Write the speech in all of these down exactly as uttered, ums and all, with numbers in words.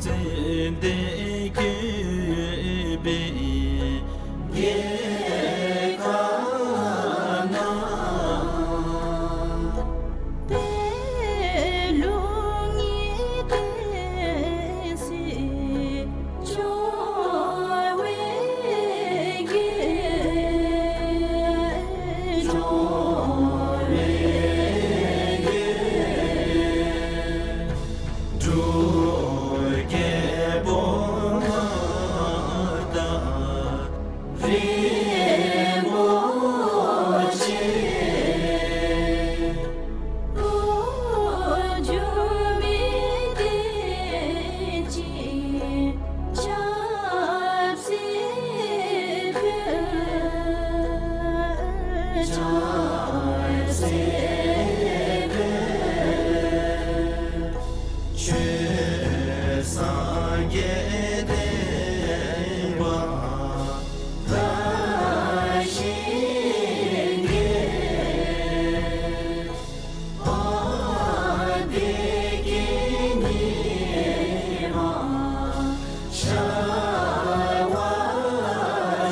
ཙན་དན་བཀོད་པའི་རྒྱལ་ཁབ་ན། པད་ལུང་གི་བསྟན་སྲིད་འབྱུང་བའི་རྒྱལ། འབྱུང་བའི་རྒྱལ། འབྲུག་རྒྱལ་པོ་མངའ་བདག་རིན་པོ་ཆེ། འགྲོ་འགྱུར་མི་བདེ་ཅིང་ཆབ་སྲིད་འཕེལ། ཆབ་སྲིད་འཕེལ། ཆོས་སངས་རྒྱས་བསྟན་པ་དར་ཞིང་རྒྱས། ཨ་བདེ་སྐྱིད་ཉི་མ་ཤར་བར་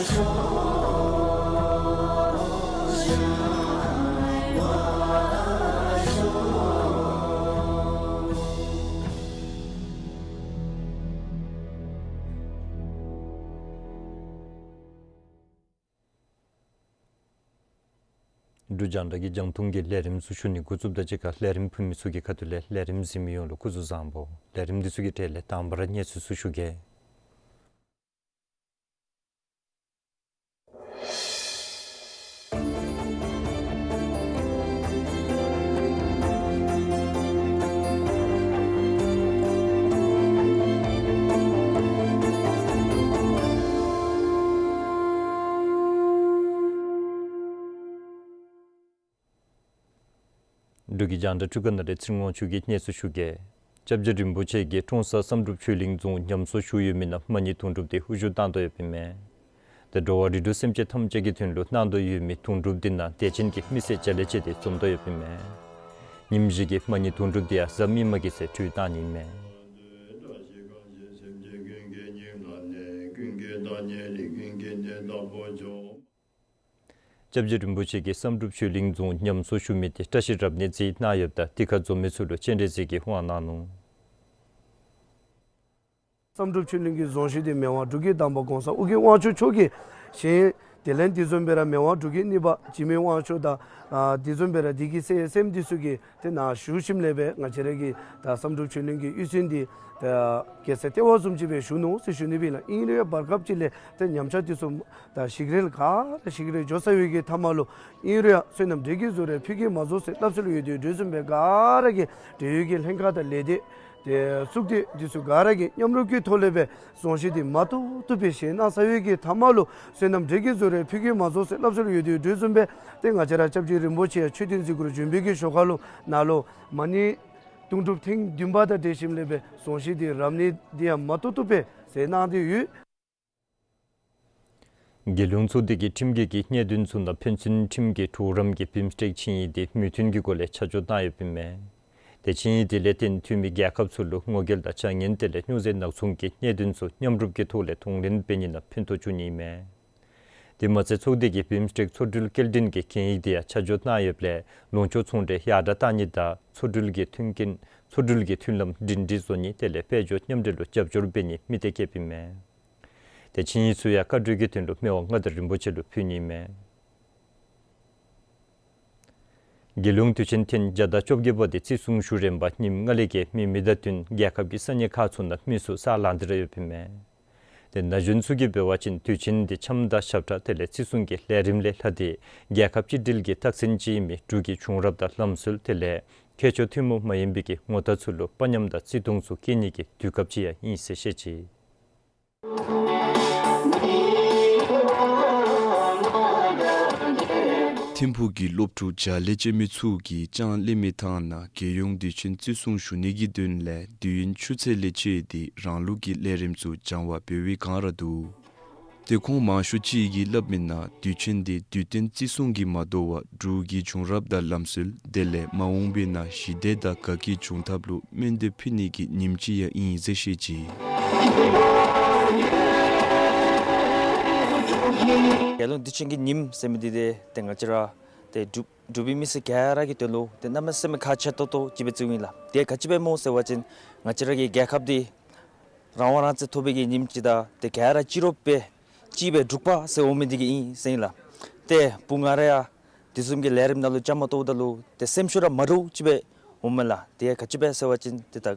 ཤོག། ཤར་བར་ཤོག། འབྲུག་རྒྱང་བསྒྲགས་ཀྱི་རྒྱང་མཐོང་གི་ལས་རིམ་ཚུ་ཞུ་ནི་འགོ་བཙུགསཔ་དང་གཅིག་ཁར་ལས་རིམ་ཕུལ་མི་ཚུ་གི་ཁ་ཐུག་ལས་ལས་རིམ་གཟིགས་མི་ཡོངས་ལུ་སྐུ་གཟུགས་བཟང་པོ། ལས་རིམ་འདི་ཚུ་གི་གྲས་ལས་དང་པ་ར་གནས་ཚུལ་ཚུ་ཞུ་གེ། འབྲུག་གི་རྒྱང་བསྒྲགས་འཕྲུལ་ཁང་ནང་ལས་ཚེ་རིང་དབང་ཕྱུག་གིས་གནས་ཚུལ་ཞུ་གེ། སྐྱབས་རྗེ་རིན་པོ་ཆེ་གིས་ཀྲོང་གསར་བསམ་གྲུབ་ཆོས་གླིང་རྫོང་ཉམས་གསོ་ཞུ་ཡོད་མི་ནང་མ་ཎི་དུང་སྒྲུབ་དེ་དབུ་བཞུགས་བཏང་དོ་ཡོདཔ་ཨིན་མས། དེ་འགྲོ་བ་རིགས་དྲུག་སེམས་ཅན་ཐམས་ཅད་ཀྱི་དོན་ལུ་གནང་དོ་ཡོད་མི་དུང་སྒྲུབ་དེ་ནང་དད་ཅན་གྱི་མི་སེར་བརྒྱ་ལས་བཅད་དེ་འཛོམས་དོ་ཡོདཔ་ཨིན་མས། ཉིནམ་བཞི་གི་མ་ཎི་དུང་སྒྲུབ་དེ་ཡང་གཟའ་མིག་དམར་གྱི་ཚེ་འཕྲོ་བཏང་ནི་ཨིན་མས། སྐྱབས་རྗེ་རིན་པོ་ཆེ་གིས་བསམ་གྲུབ་ཆོས་གླིང་རྫོང་ཉམས་གསོ་ཞུ་མི་དེ་བཀྲ་ཤིས་རབ་གནས་མཛད་གནང་ཡོདཔ་ད་དེ་ཁར་འཛོམས་མི་ཚུ་ལུ་སྤྱན་རས་གཟིགས་ཀྱིས་དབང་གནང་ནུག། བསམ་གྲུབ་ཆོས་གླིང་གི་རྫོང་གཞི་དེ་མི་དབང་འབྲུག་རྒྱལ་དང་པ་གོང་ས་ཨོ་རྒྱན་དབང་ཕྱུག་མཆོག་གིས་བཞེངས། དེ་ལས་དེ་བཟུམ་སྦེ་ར་མི་དབང་འབྲུག་རྒྱལ་གཉིས་པ་འཇིགས་མེད་དབང་ཕྱུག་དང་ཨ་དེ་བཟུམ་སྦེ་ར་དེ་གི་སྲས་སྲསམོ་དེ་ཚུ་གིས་དེ་ནང་བཞུགས་ཞིནམ་ལས་སྦེ་ང་བཅས་ར་གི་ད་བསམ་གྲུབ་ཆོས་གླིང་གི་གཡུས་ཚན་དེ་ད་རྒྱལ་སྲས་ལྟེ་བ་བཟུམ་ཅིག་སྦེ་བཞུགས་ནུག་ཟེར་ཞུ་ནི་སྦེ་ཨིན་ལགས། ཨིན་རུང་ཡང་བར་སྐབས་ཅིག་ལས་ད་ཉམས་ཆག་དེ་ཚུ་ད་ཞིག་རལ་ག་ར་ཞིག་རལ་འགྱོ་ཚར་བའི་གི་མཐའ་མ་ལུ་ཨིན་རུང་ཡང་བསོད་ནམས་འབྲས་ཀྱི་གཟུགས་རིང་ཕུལ་གྱིས་མ་རྫོགས་ཟེར་སླབ་སྲོལ་ཡོད་དེ་འདྲ་བཟུམ་སྦེ་ག་ར་གིས་འབྲེལ་ཡོད་ཀྱི་ལྷན་ཁག་དང་ལས་སྡེ་དེ་གཙུག་སྡེ་དེ་ཚུ་ག་ར་གིས་མཉམ་རུབ་ཀྱི་ཐོག་ལས་སྦེ་རྫོང་གཞི་དེ་མ་ཏོག་ཏོ་སྦེ་བཞེངས་གནང་ཚར་བའི་གི་མཐའ་མ་ལུ་བསོད་ནམས་འབྲས་ཀྱི་གཟུགས་རིང་ཕུལ་གྱིས་མ་རྫོགས་ཟེར་སླབ་སྲོལ་ཡོད་དེ་འདྲ་བཟུམ་སྦེ་ཏེ་ང་བཅས་ར་སྐྱབས་རྗེ་རིན་པོ་ཆེ་ཡང་མཆོད་རྟེན་འཛིན་སྐོར་བྱོན་པའི་གི་ཞོར་ཁ་ལུ་ནཱ་ལུ་མ་ཎི་དུང་སྒྲུབ་ཐེངས་བདུན་པ་དང་འབྲེལ་ཞིནམ་ལས་སྦེ་རྫོང་གཞི་དེ་རབ་གནས་དེ་ཡང་མ་ཏོག་ཏོ་སྦེ་མཛད་གནང་སྟེ་ཡོད། རྒྱལ་ཡོངས་ཚོགས་སྡེ་གི་ཁྲིམས་འགལ་གྱི་གནད་དོན་ཚུ་ནང་ཕན་ཚུན་ཁྲིམས་ཀྱི་གྲོགས་རམ་གྱི་བིམ་སྒྲིག་ཆིངས་ཡིག་དེ་མོས་མཐུན་གྱི་སྒོ་ལས་ཆ་འཇོག་བཏང་ཡོདཔ་ཨིན་མས། དེ་ཆིངས་ཡིག་དེ་ལས་བརྟེན་འཐུས་མི་རྒྱལ་ཁབ་ཚུ་ལུ་ངོ་རྒོལ་དང་བྱ་ངན་དེ་ལས་སྨྱོ་རྫས་ནག་ཚོང་གི་གནད་དོན་ཚུ་མཉམ་རུབ་ཀྱི་ཐོག་ལས་གདོང་ལེན་འབད་ནི་ནང་ཕན་ཐོགས་འབྱུང་ནི་ཨིན་མས། དེ་མ་ཚད་ཚོགས་སྡེ་གི་བིམ་སྒྲིག་ཚོ་འགྲུལ་སྐྱེལ་འདྲེན་གྱི་གན་ཡིག་དེ་ཡང་ཆ་འཇོག་གནང་ཡོདཔ་ལས་ལུང་ཕྱོགས་ཚོང་འབྲེལ་ཡར་དྲག་གཏང་ནི་དང་ཚོ་འགྲུལ་གྱི་མཐུན་རྐྱེན་ཚོ་འགྲུལ་གྱི་མཐུན་ལམ་སྒྲིང་སྒྲིང་བཟོ་ནི་དེ་ལས་དཔལ་འབྱོར་མཉམ་འདྲེས་ལུ་རྒྱབ་སྐྱོར་འབད་ནི་དམིགས་གཏད་བསྐྱེདཔ་ཨིན་མས། དེ་ཆིངས་ཡིག་ཚུ་ཡང་བཀའ་གྲོས་ཀྱི་དོན་ལུ་མི་དབང་མངའ་བདག་རིན་པོ་ཆེ་ལུ་ཕུལ་ནི་ཨིན་མས། རྒྱལ་ཡོངས་དུས་ཆེན་ཐེངས་བརྒྱ་དང་བཅོ་བརྒྱད་པ་དེ་བརྩི་སྲུང་ཞུ་རན་པ་ཉིནམ་ལྔ་ལས་བརྒལ་མི་མེདཔ་ད་བསྟུན་རྒྱལ་ཁབ་ཀྱི་ས་གནས་ཁག་ཚུ་ནང་མི་སུ་ས་ལང་སྟེ་ར་ཡོདཔ་ཨིན་མས། དེ་ན་གཞོན་ཚུ་གིས་འབད་བ་ཅིན་དུས་ཆེན་དེ་འཆམ་དང་ཞབས་ཁྲ་དེ་ལས་བརྩི་སྲུང་གི་ལས་རིམ་ལས་ལྷག་སྟེ་རྒྱལ་ཁབ་གཅིག་སྒྲིལ་གྱི་རྟགས་མཚན་ཅིག་ཨིན་མི་འབྲུག་གི་བྱུང་རབས་དང་ལམ་སྲོལ་དེ་ལས་ཁྱད་ཆོས་ཐུན་མོང་མ་ཡིན་པའི་གི་ངོ་རྟགས་ཚུ་ལུ་དཔའ་ཉམས་དང་བརྩི་མཐོང་ཚུ་བསྐྱེད་ནི་གི་དུས་སྐབས་ཅིག་ཡང་ཨིན་ཟེར་བཤད་ཅི། ཐིམ་ཕུག་གི་སློབ་ཕྲུག་བརྒྱ་ལས་བཅད་མི་ཚུ་གིས་ཅང་ལས་མི་ཐང་ན་རྒྱལ་ཡོངས་དུས་ཆེན་བརྩི་སྲུང་ཞུ་ནི་གི་དོན་ལས་དུས་ཡུན་ཆུ་ཚོད་ལས་བཅད་དེ་རང་ལུགས་ཀྱི་ལས་རིམ་ཚུ་སྦྱང་བ་འབད་བའི་སྒང་ར་འདུག། ཏེ་ཁོང་མང་ཤོས་ཅིག་གིས་སླབ་མི་ནང་དུས་ཆེན་འདི་དུས་སྟོན་བརྩི་སྲུང་གིས་མ་དོ་བར་འབྲུག་གི་བྱུང་རབས་དང་ལམ་སྲོལ་དེ་ལས་མ་འོངས་པའི་ནང་ཞི་བདེ་དང་དགའ་སྐྱིད་འབྱུང་ཐབས་ལུ་སྨོན་འདེབས་ཕུལ་ནི་གི་ཉིནམ་ཅིག་ཡང་ཨིན་ཟེར་བཤད་ཅི། རྒྱལ་ཡོངས་དུས་ཆེན་གྱི་ཉིནམ་ཟེར་མི་འདི་ཏེ་ཏེ་ང་བཅས་ར་ཏེ་འབྲུག་འབྲུག་པའི་མི་སེར་ག་ར་གི་དོན་ལུ་ཏེ་གནམ་མེད་ས་མེད་ཁག་ཆེ་ཏོག་ཏོ་ཅིག་སྦེ་བརྩིཝ་ཨིན་ལགས། ཏེ་ག་ཅི་སྦེ་སྨོ་ཟེར་བ་ཅིན་ང་བཅས་ར་གི་རྒྱལ་ཁབ་འདི་རང་དབང་རང་བཙན་ཐོབ་པའི་གི་ཉིནམ་ཅིག་དང་ཏེ་ག་ར་ཕྱི་རོལ་པའི་གཅིག་སྦེ་འབྲུག་པ་ཟེར་འོང་མི་འདི་གིས་ཨིན་ཟེར་ཨིན་ལགས། ཏེ་བུ་ང་ར་ཡང་དེ་བཟུམ་གྱི་ལས་རིམ་ནང་ལུ་བཅའ་མར་གཏོགས་ད་ལུ་ཏེ་སེམས་ཤུགས་ར་མ་འདྲཝ་ཅིག་སྦེ་འོངམ་མས་ལགས། ཏེ་ག་ཅི་སྦེ་ཟེར་བ་ཅིན་ཏེ་ད་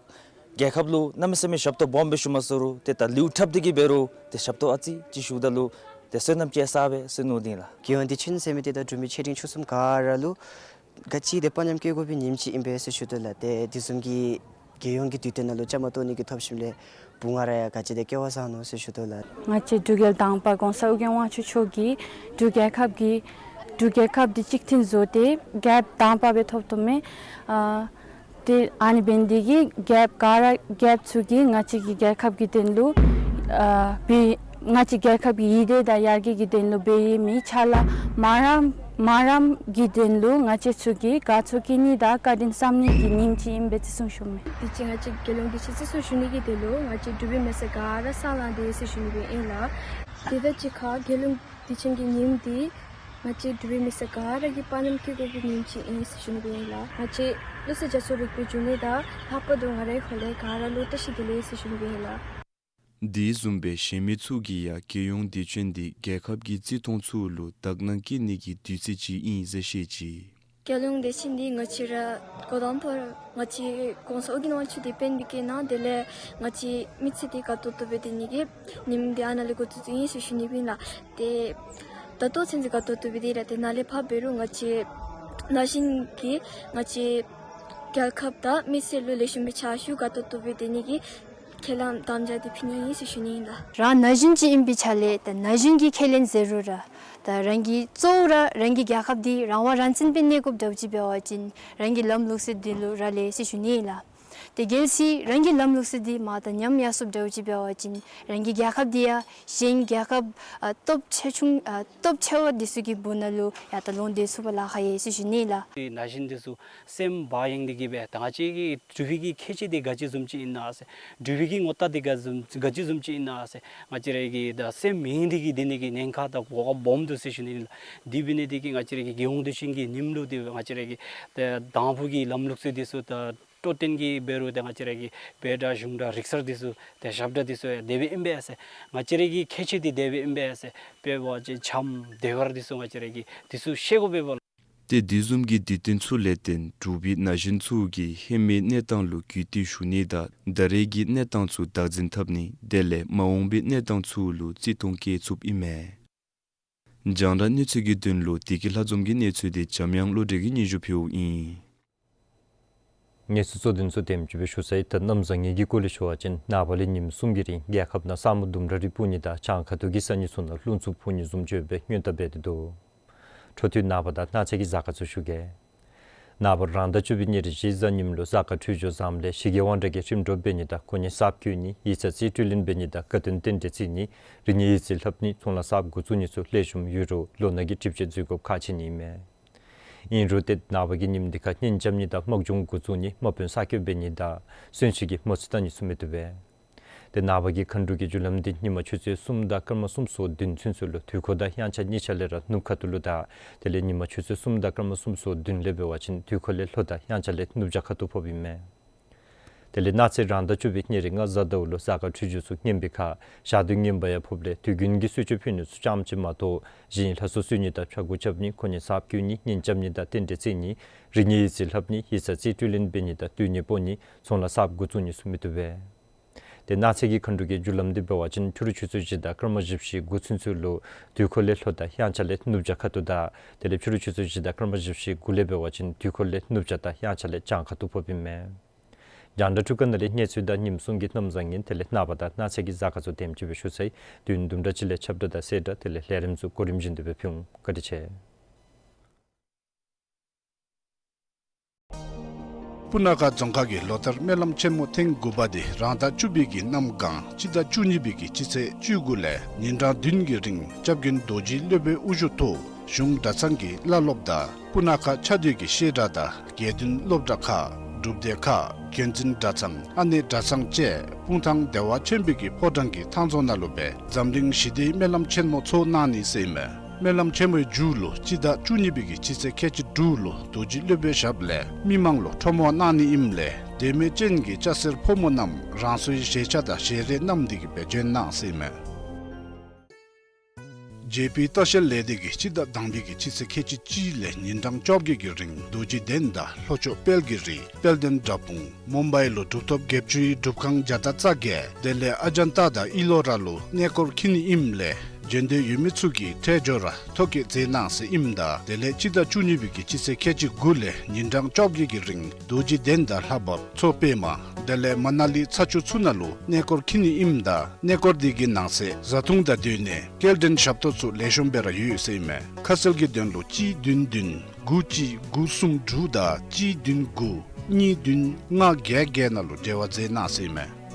རྒྱལ་ཁབ་ལུ་གནམ་མེད་ས་མེད་ཞབས་ཏོག་སྦོམ་སྦེ་ཞུ་མ་ཚུགས་རུང་ཏེ་ད་ལེའུ་འཁྲབ་སྟེ་གི་འབད་རུང་ཏེ་ཞབས་ཏོག་ཨ་ཙི་ཅིག་ཞུཝ་ད་ལུ་ཏེ་བསོད་ནམས་ཅིག་བསགས་པས་ཟེར་མནོ་དེ་ཨིན་ལགས། རྒྱལ་ཡོངས་དུས་ཆེན་ཟེར་མི་འདི་ད་འབྲུག་མི་ཆེ་འབྲིང་ཆུང་གསུམ་ག་ར་ལུ་ག་ཅི་ཏེ་དཔའ་ཉམས་བསྐྱེད་དགོ་པའི་ཉིནམ་ཅིག་ཨིན་པས་ཟེར་ཞུ་དོ་ལགས། ཏེ་དེ་བཟུམ་གྱི་རྒྱལ་ཡོངས་ཀྱི་དུས་སྟོན་ནང་ལུ་བཅའ་མར་གཏོགས་ནི་གི་ཐོབ་ཞིནམ་ལས་བུ་ང་ར་ཡང་ག་ཅི་ཏེ་སྐལ་བ་བཟང་ནུག་ཟེར་ཞུ་དོ་ལགས། ང་བཅས་འབྲུག་རྒྱལ་དང་པ་གོང་ས་ཨོ་རྒྱན་དབང་ཕྱུག་མཆོག་གིས་འབྲུག་རྒྱལ་ཁབ་ཀྱི་འབྲུག་རྒྱལ་ཁབ་འདི་གཅིག་མཐུན་བཟོ་སྟེ་རྒྱལ་ཁབ་དང་པ་སྦེ་ཐོབ་ཐོབ་མས། ཨ་ཏེ་ཨ་ནི་འབད་ནི་འདི་གིས་རྒྱལ་ཁབ་ག་ར་རྒྱལ་ཁབ་ཚུ་གིས་ང་བཅས་ཀྱི་རྒྱལ་ཁབ་ཀྱི་དོན་ལུ་ཨ་སྦེ་ང་བཅས་རྒྱལ་ཁབ་ཀྱི་ཡིད་བདེ་དང་ཡར་རྒྱས་ཀྱི་དོན་ལུ་འབད་ཡོད་མི་ཕྱག་ལཱ་མ་རམ་མ་རམ་གྱི་དོན་ལུ་ང་བཅས་ཚུ་གིས་དགའ་ཚོར་སྐྱེ་ནི་དང་བཀའ་དྲིན་བསམ་ནི་གི་ཉིནམ་ཅིག་ཨིན་པས་བརྩི་སྲུང་ཞུཝ་མས། དུས་ཅི་ང་བཅས་རྒྱལ་ཡོངས་དུས་ཆེན་བརྩི་སྲུང་ཞུ་ནི་གི་དོན་ལུ་ང་བཅས་འབྲུག་པའི་མི་སེར་ག་ར་སོང་ལང་སྟེ་ཟེར་ཞུ་ནི་སྦེ་ཨིན་ལགས། དེ་དང་གཅིག་ཁར་རྒྱལ་ཡོངས་དུས་ཆེན་གྱི་ཉིནམ་འདི་ང་བཅས་འབྲུག་པའི་མི་སེར་ག་ར་གིས་དཔའ་ཉམས་བསྐྱེད་དགོ་པའི་ཉིནམ་ཅིག་ཨིན་ཟེར་ཞུ་ནི་སྦེ་ཨིན་ལགས། ང་བཅས་བློ་གསལ་རྒྱ་མཚོ་རིག་པའི་འབྱུང་གནས་དང་ལྷག་པར་དུ་ང་རའི་ཧོར་ལས་ག་ར་ལུ་བཀྲ་ཤིས་བདེ་ལེགས་ཟེར་ཞུ་ནི་སྦེ་ཨིན་ལགས། དེ་བཟུམ་སྦེ་གཞན་མི་ཚུ་གིས་ཡང་རྒྱལ་ཡོངས་དུས་ཆེན་འདི་རྒྱལ་ཁབ་ཀྱི་བརྩི་མཐོང་ཚུ་ལུ་དག་སྣང་བསྐྱེད་ནི་གི་དུས་ཚོད་ཅིག་ཨིན་ཟེར་བཤད་ཅི། རྒྱལ་ཡོངས་དུས་ཆེན་འདི་ང་བཅས་ར་འགོ་དང་པ་ར་ང་བཅས་གོང་ས་ཨོ་རྒྱན་དབང་ཕྱུག་འདི་དཔོན་འདི་གིས་གནང་། དེ་ལས་ང་བཅས་མི་སེར་འདི་དགའ་ཏོག་ཏོ་སྦེ་སྡོད་ནི་གི་ཉིནམ་འདི་ཨ་ནཱ་ལས་འགོ་བཙུགས་བཙུགསཔ་ཨིན་ཟེར་ཞུ་ནི་སྦེ་ཨིན་ལགས། ཏེ་ད་ལྟོ་ཚུན་ཚོད་དགའ་ཏོག་ཏོ་སྦེ་སྡོད་ཡི་ལགས། ཏེ་ནཱ་ལས་ཕར་འབད་རུང་ང་བཅས་ན་གཞོན་གྱིས་ང་བཅས་རྒྱལ་ཁབ་དང་མི་སེར་ལུ་ལེགས་ཤོམ་སྦེ་ཕྱག་ཞུ་དགའ་ཏོག་ཏོ་སྦེ་སྡོད་ནི་གི་ཁས་བླངས་དམ་བཅའ་འདི་ཕུལ་ནི་ཨིན་ཟེར་ཞུ་ནི་ཨིན་ལགས། རང་ན་གཞོན་ཅིག་ཨིན་པའི་ཆ་ལས་ད་ན་གཞོན་གྱིས་ཁས་ལེན་ཟེར་རུང་ར་ད་རང་གིས་གཙོ་བོ་ར་རང་གི་རྒྱལ་ཁབ་འདི་རང་དབང་རང་བཙན་སྦེ་གནས་དགོཔ་འདྲཝ་ཅིག་འབད་བ་ཅིན་རང་གི་ལམ་ལུགས་སྲོལ་འདི་ལུ་རག་ལས་ཟེར་ཞུ་ནི་ཨིན་ལགས། ཏེ་གལ་སྲིད་རང་གི་ལམ་ལུགས་སྲོལ་འདི་མར་དང་ཉམས་ཡར་སོཔ་འདྲཝ་ཅིག་འབད་བ་ཅིན་རང་གི་རྒྱལ་ཁབ་འདི་ཡང་གཞན་རྒྱལ་ཁབ་ཨ་སྟོབས་ཆེ་ཆུང་ཨ་སྟོབས་ཆེ་བ་འདི་ཚུ་གི་སྦུག་ན་ལུ་ཡར་ད་ལོང་སྡོད་ཚུགས་པར་ལཱ་ཁག་ཡོད་ཟེར་ཞུ་ནི་ཨིན་ལགས། ཏེ་ན་གཞོན་འདི་ཚུ་སེམས་བག་ཡངས་ཏེ་གི་སྦེ་ད་ང་བཅས་ཀྱི་འབྲུག་པའི་གི་ཁྱད་ཆོས་འདི་ག་ཅི་བཟུམ་ཅིག་ཨིན་ན་ཟེར། འབྲུག་པའི་གི་ངོ་རྟགས་འདི་ག་བཟུམ་ག་ཅི་བཟུམ་ཅིག་ཨིན་ན་ཟེར། ང་བཅས་ར་གིས་ད་སེམས་ཡངས་ཏེ་གི་སྡོད་ནི་གི་ཉེན་ཁ་དང་གོ་སྐབས་སྦོམ་འདུག་ཟེར་ཞུ་ནི་ཨིན་ལགས། དེ་འབད་ནི་འདི་གིས་ང་བཅས་ར་གི་རྒྱལ་ཡོངས་དུས་ཆེན་གྱི་ཉིནམ་ལུ་ཏེ་ང་བཅས་ར་གི་ད་དང་ཕུ་གི་ལམ་ལུགས་སྲོལ་འདི་ཚུ་ད་སྤྲོ་སྟོན་གྱི་འབད་རུང་ད་ང་བཅས་ར་གི་བོད་འདྲ་གཞུང་འདྲ་རིག་གསར་འདི་ཚུ་ད་ཞབས་ཁྲ་འདི་ཚུ་ཡང་དེ་སྦེ་ཨིན་པས་ཟེར། ང་བཅས་ར་གི་ཁྱད་ཆོས་འདི་དེ་སྦེ་ཨིན་པས་ཟེར། དཔེ་འབད་བ་ཅིན་འཆམ་སྡེ་བར་འདི་ཚུ་ང་བཅས་ར་གིས་འདི་ཚུ་ཤེས་དགོ་པས་པ་ལགས། ཏེ་དེ་བཟུམ་གྱི་དུས་སྟོན་ཚུ་ལས་བརྟེན་འབྲུག་པའི་ན་གཞོན་ཚུ་གིས་ཧེ་མའི་གནས་སྟངས་ལུ་རྒུད་འཐུས་ཞུ་ནི་དང་ད་རེས་ཀྱི་གནས་སྟངས་ཚུ་བདག་འཛིན་འཐབ་ནི་དེ་ལས་མ་འོངས་པའི་གནས་སྟངས་ཚུ་ལུ་བརྩི་མཐོང་བསྐྱེད་ཚུགསཔ་ཨིན་མས། རྒྱང་བསྒྲགས་གནས་ཚུལ་གྱི་དོན་ལུ་བདེ་སྐྱིད་ལྷ་འཛོམས་ཀྱི་གནས་ཚུལ་འདི་འཇམ་དབྱངས་བློ་གྲོས་ཀྱིས་སྙན་ཞུ་ཕུལཝ་ཨིན། གནས་ཚུལ་གཙོ་དོན་ཚུ་དེམ་ཅིག་སྦེ་ཞུ་ཚར་ཡི། ད་གནམ་བཟང་ངན་གྱི་སྐོར་ལས་ཞུ་བ་ཅིན་ནངས་པ་ལས་ཉིནམ་གསུམ་གྱི་རིང་རྒྱལ་ཁབ་ནང་ས་སྨུག་ལྡུམ་ར་རེ་སྤུབ་ནི་དང་གྱང་ཁ་ཐུག་གི་ས་གནས་ཚུ་ནང་རླུང་འཚུབ་འཕུ་ནི་བཟུམ་ཅིག་ཡོད་པའི་སྔོན་བརྡ་འབད་དེ་འདུག། འཕྲོ་མཐུད་ནངས་པ་དང་གནངས་ཚེ་གི་གཟའ་སྐར་ཚུ་ཞུ་གེ། ནངས་པ་རང་ཟླ་བཅུ་པའི་ཉེར་བཞིའི་གཟའ་ཉིམ་ལུ་གཟའ་སྐར་འཕྲོད་སྦྱོར་བཟངམ་ལས་ཞི་རྒྱས་དབང་དྲག་གི་ཁྲིམས་སྒྲུབ་འབད་ནི་དང་གོ་གནས་གསརཔ་བསྐོ་ནི་ཡིག་ཚང་རྩིས་སྤྲོད་ལེན་འབད་ནི་དང་དགའ་སྟོན་རྟེན་འབྲེལ་བརྩི་ནི་རིག་གནས་ཡིག་རྩིས་ལྷབ་ནི་ཚོང་ལཱ་གསརཔ་འགོ་བཙུགས་ནི་ཚུ་ལེགས་ཤོམ་ཡོད་རུང་ལོ་ན་གི་གྲིབ་བཅད་འཛུལ་དགོཔ་ཁག་ཆེ་ནི་ཨིན་མས། ཨིན་རུང་ཏེ་ནངས་པ་གི་ཉིནམ་འདི་ཁར་གཉེན་རྐྱབ་ནི་དང་དམག་སྦྱོང་འགོ་བཙུགས་ནི་དམག་དཔོན་གསར་བསྐོ་འབད་ནི་དང་གསོན་གཤིན་གྱི་མོ་རྩིས་བལྟ་ནི་ཚུ་མི་བཏུབ་པས། ཏེ་ནངས་པ་གི་མཁའ་འགྲོ་གི་རྒྱུ་ལམ་འདི་ཉིན་མ་ཆུ་ཚོད་གསུམ་དང་སྐར་མ་གསུམ་སོ་བདུན་ཚུན་ཚོད་ལུ་དུས་འཁོར་དང་དབྱངས་འཆར་གཉིས་ཆ་ལས་ར་ནུབ་ཁ་ཐུག་ལུ་དང་དེ་ལས་ཉིན་མ་ཆུ་ཚོད་གསུམ་དང་སྐར་མ་གསུམ་སོ་བདུན་ལས་འབད་བ་ཅིན་དུས་འཁོར་ལས་ལྷོ་དང་དབྱངས་འཆར་ལས་ནུབ་བྱང་ཁ་ཐུག་ཕོགཔ་ཨིན་མས། དེ་ལས་གནངས་ཚེ་རང་ཟླ་བཅུ་པའི་ཉེར་ལྔ་གཟའ་ཟླཝ་ལུ་གཟའ་སྐར་འཕྲོད་སྦྱོར་ཚུ་ངན་པའི་ཁར་ཞག་དུས་ངན་པ་ཡང་ཕོགཔ་ལས་དུས་རྒྱུན་གྱི་གསོལ་མཆོད་ཕུལ་ནི་ཚུ་ཙམ་ཅིག་མ་གཏོགས་གཞན་ལྷ་གསོལ་གསོལ་ནི་དང་ཕྱག་འགོ་བཅབ་ནི་གོ་གནས་གསརཔ་བསྐོ་ནི་གཉེན་རྐྱབ་ནི་དང་རྟེན་འབྲེལ་བརྩི་ནི་རིག་གནས་ཡིག་རྩིས་ལྷབ་ནི་ཡིག་ཚང་རྩིས་སྤྲོད་ལེན་འབད་ནི་དང་སྡོད་གནས་སྤོ་ནི་ཚོང་ལཱ་གསརཔ་འགོ་བཙུགས་ནི་ཚུ་མི་བཏུབ་པས། ཏེ་གནངས་ཚེ་གི་མཁའ་འགྲོ་གི་རྒྱུ་ལམ་འདི་འབད་བ་ཅིན་ཕྱི་རུ་ཆུ་ཚོད་བཞི་དང་སྐར་མ་བཞི་བཅུ་དགུ་ཚུན་ཚོད་ལུ་དུས་འཁོར་ལས་ལྷོ་དང་དབྱངས་འཆར་ལས་ནུབ་བྱང་ཁ་ཐུག་དང་དེ་ལས་ཕྱི་རུ་ཆུ་ཚོད་བཞི་དང་སྐར་མ་བཞི་བཅུ་དགུ་ལས་འབད་བ་ཅིན་དུས་འཁོར་ལས་ནུབ་བྱང་དང་དབྱངས་འཆར་ལས་བྱང་ཁ་ཐུག་ཕོགཔ་ཨིན་མས། རྒྱང་བསྒྲགས་འཕྲུལ་ཁང་ནང་ལས་གནས་ཚུལ་དང་ཉིནམ་གསུམ་གྱི་གནམ་བཟང་ངན་དེ་ལས་ནངས་པ་དང་གནངས་ཚེ་གི་གཟའ་སྐར་ཚུ་དེམ་ཅིག་སྦེ་ཞུ་ཚར་ཡི། དུས་ཡུན་དུམ་གྲ་ཅིག་ལས་ཁྱབ་བསྒྲགས་དང་གསལ་བསྒྲགས་དེ་ལས་ལས་རིམ་ཚུ་གོ་རིམ་བཞིན་དུ་སྦེ་ཕུལ་འོང་། བཀའ་དྲིན་ཆེ། སྤུ་ན་ཁ་རྫོང་ཁག་གི་ལོ་ལྟར་སྨོན་ལམ་ཆེན་མོ་ཐེངས་དགུ་པ་དེ་རང་ཟླ་བཅུ་པའི་གི་གནམ་གང་སྤྱི་ཟླ་བཅུ་གཉིས་པའི་གི་སྤྱི་ཚེས་བཅུ་དགུ་ལས་ཉིན་གྲངས་བདུན་གྱི་རིང་སྐྱབས་མགོན་རྡོ་རྗེ་སློབ་དཔོན་དབུ་བཞུགས་ཐོག་གཞུང་གྲྭ་ཚང་གི་བླ་སློབ་དང་སྤུ་ན་ཁ་ཕྱག་སྡོད་ཀྱི་བཤད་གྲྭ་དང་དགེ་འདུན་སློབ་གྲྭ་ཁག་སྒྲུབ་སྡེ་ཁག་མཁན་འཛིན་གྲྭ་ཚང་ཨ་ནེ་གྲྭ་ཚང་བཅས་སྤུངས་ཐང་བདེ་བ་ཆེན་པོའི་གི་ཕོ་བྲང་གི་ཐང་རྫོང་ནང་ལུ་སྦེ་འཛམ་གླིང་ཞི་བདེའི་སྨོན་ལམ་ཆེན་མོ་ཚོགས་གནང་ནི་ཟེར་ཨིན་མས། སྨོན་ལམ་ཆེན་མོའི་མཇུག་ལུ་སྤྱི་ཟླ་བཅུ་གཉིས་པའི་གི་སྤྱི་ཚེས་ཁལ་གཅིག་དྲུག་ལུ་རྡོ་རྗེ་སློབ་དཔོན་ཞབས་ལས་མི་མང་ལུ་ཁྲོམ་དབང་གནང་ནི་ཨིནམ་ལས་དད་མོས་ཅན་གྱི་སྐྱ་སེར་ཕོ་མོ་རྣམས་རང་སོའི་བཞེས་ཆ་དང་བཞེས་རས་བསྣམས་ཏེ་གི་སྦེ་འབྱོན་གནང་ཟེར་ཨིན་མས། ཇེ་པི་ལྟ་བཤལ་ལས་སྡེ་གིས་སྤྱི་ཟླ་དང་པའི་གི་སྤྱི་ཚེས་ཁལ་གཅིག་གཅིག་ལས་ཉིན་གྲངས་བཅོ་བརྒྱད་ཀྱི་རིང་རྡོ་རྗེ་གདན་དང་ལྷོ་ཕྱོགས་དཔལ་གྱི་རི་དཔལ་ལྡན་དགྲ་དཔུང་མུམ་བའི་ལུ་གྲུབ་ཐོབ་བརྒྱད་ཅུའི་སྒྲུབ་ཁང་བརྒྱ་དང་རྩ་བརྒྱད་དེ་ལས་ཨ་ཇན་ཏ་དང་ཨི་ལོ་ར་ལུ་གནས་སྐོར་འཁྱིད་ནི་ཨིནམ་ལས་འབྱོན་འདོད་ཡོད་མི་ཚུ་གིས་ཁྲལ་འབྱོར་ར་ཐོ་བཀོད་མཛད་གནང་ཟེར་ཨིནམ་ད་དེ་ལས་སྤྱི་ཟླ་བཅུ་གཉིས་པའི་གི་སྤྱི་ཚེས་ཁལ་གཅིག་དགུ་ལས་ཉིན་གྲངས་བཅོ་བརྒྱད་ཀྱི་རིང་རྡོ་རྗེ་གདན་དང་ལྷ་བབས་མཚོ་པདྨ་དེ་ལས་མ་ན་ལི་ཚ་ཆུ་ཚུ་ནང་ལུ་གནས་སྐོར་འཁྱིད་ནི་ཨིནམ་ད་གནས་སྐོར་དེ་གི་ནང་གསེས་བཟའ་འཐུང་དང་སྡོད་གནས་སྐྱེལ་འདྲེན་ཞབས་ཏོག་ཚུ་ལེགས་ཤོམ་སྦེ་ར་ཡོད་ཟེར་ཨིན་མས། ཁ་གསལ་གྱི་དོན་ལུ་གཅིག་བདུན་བདུན་དགུ་གཅིག་དགུ་གསུམ་དྲུག་དང་གཅིག་བདུན་དགུ་གཉིས་བདུན་ལྔ་བརྒྱད་བརྒྱད་ནང་ལུ་འབྲེལ་བ་མཛད་གནང་ཟེར་ཨིན་མས།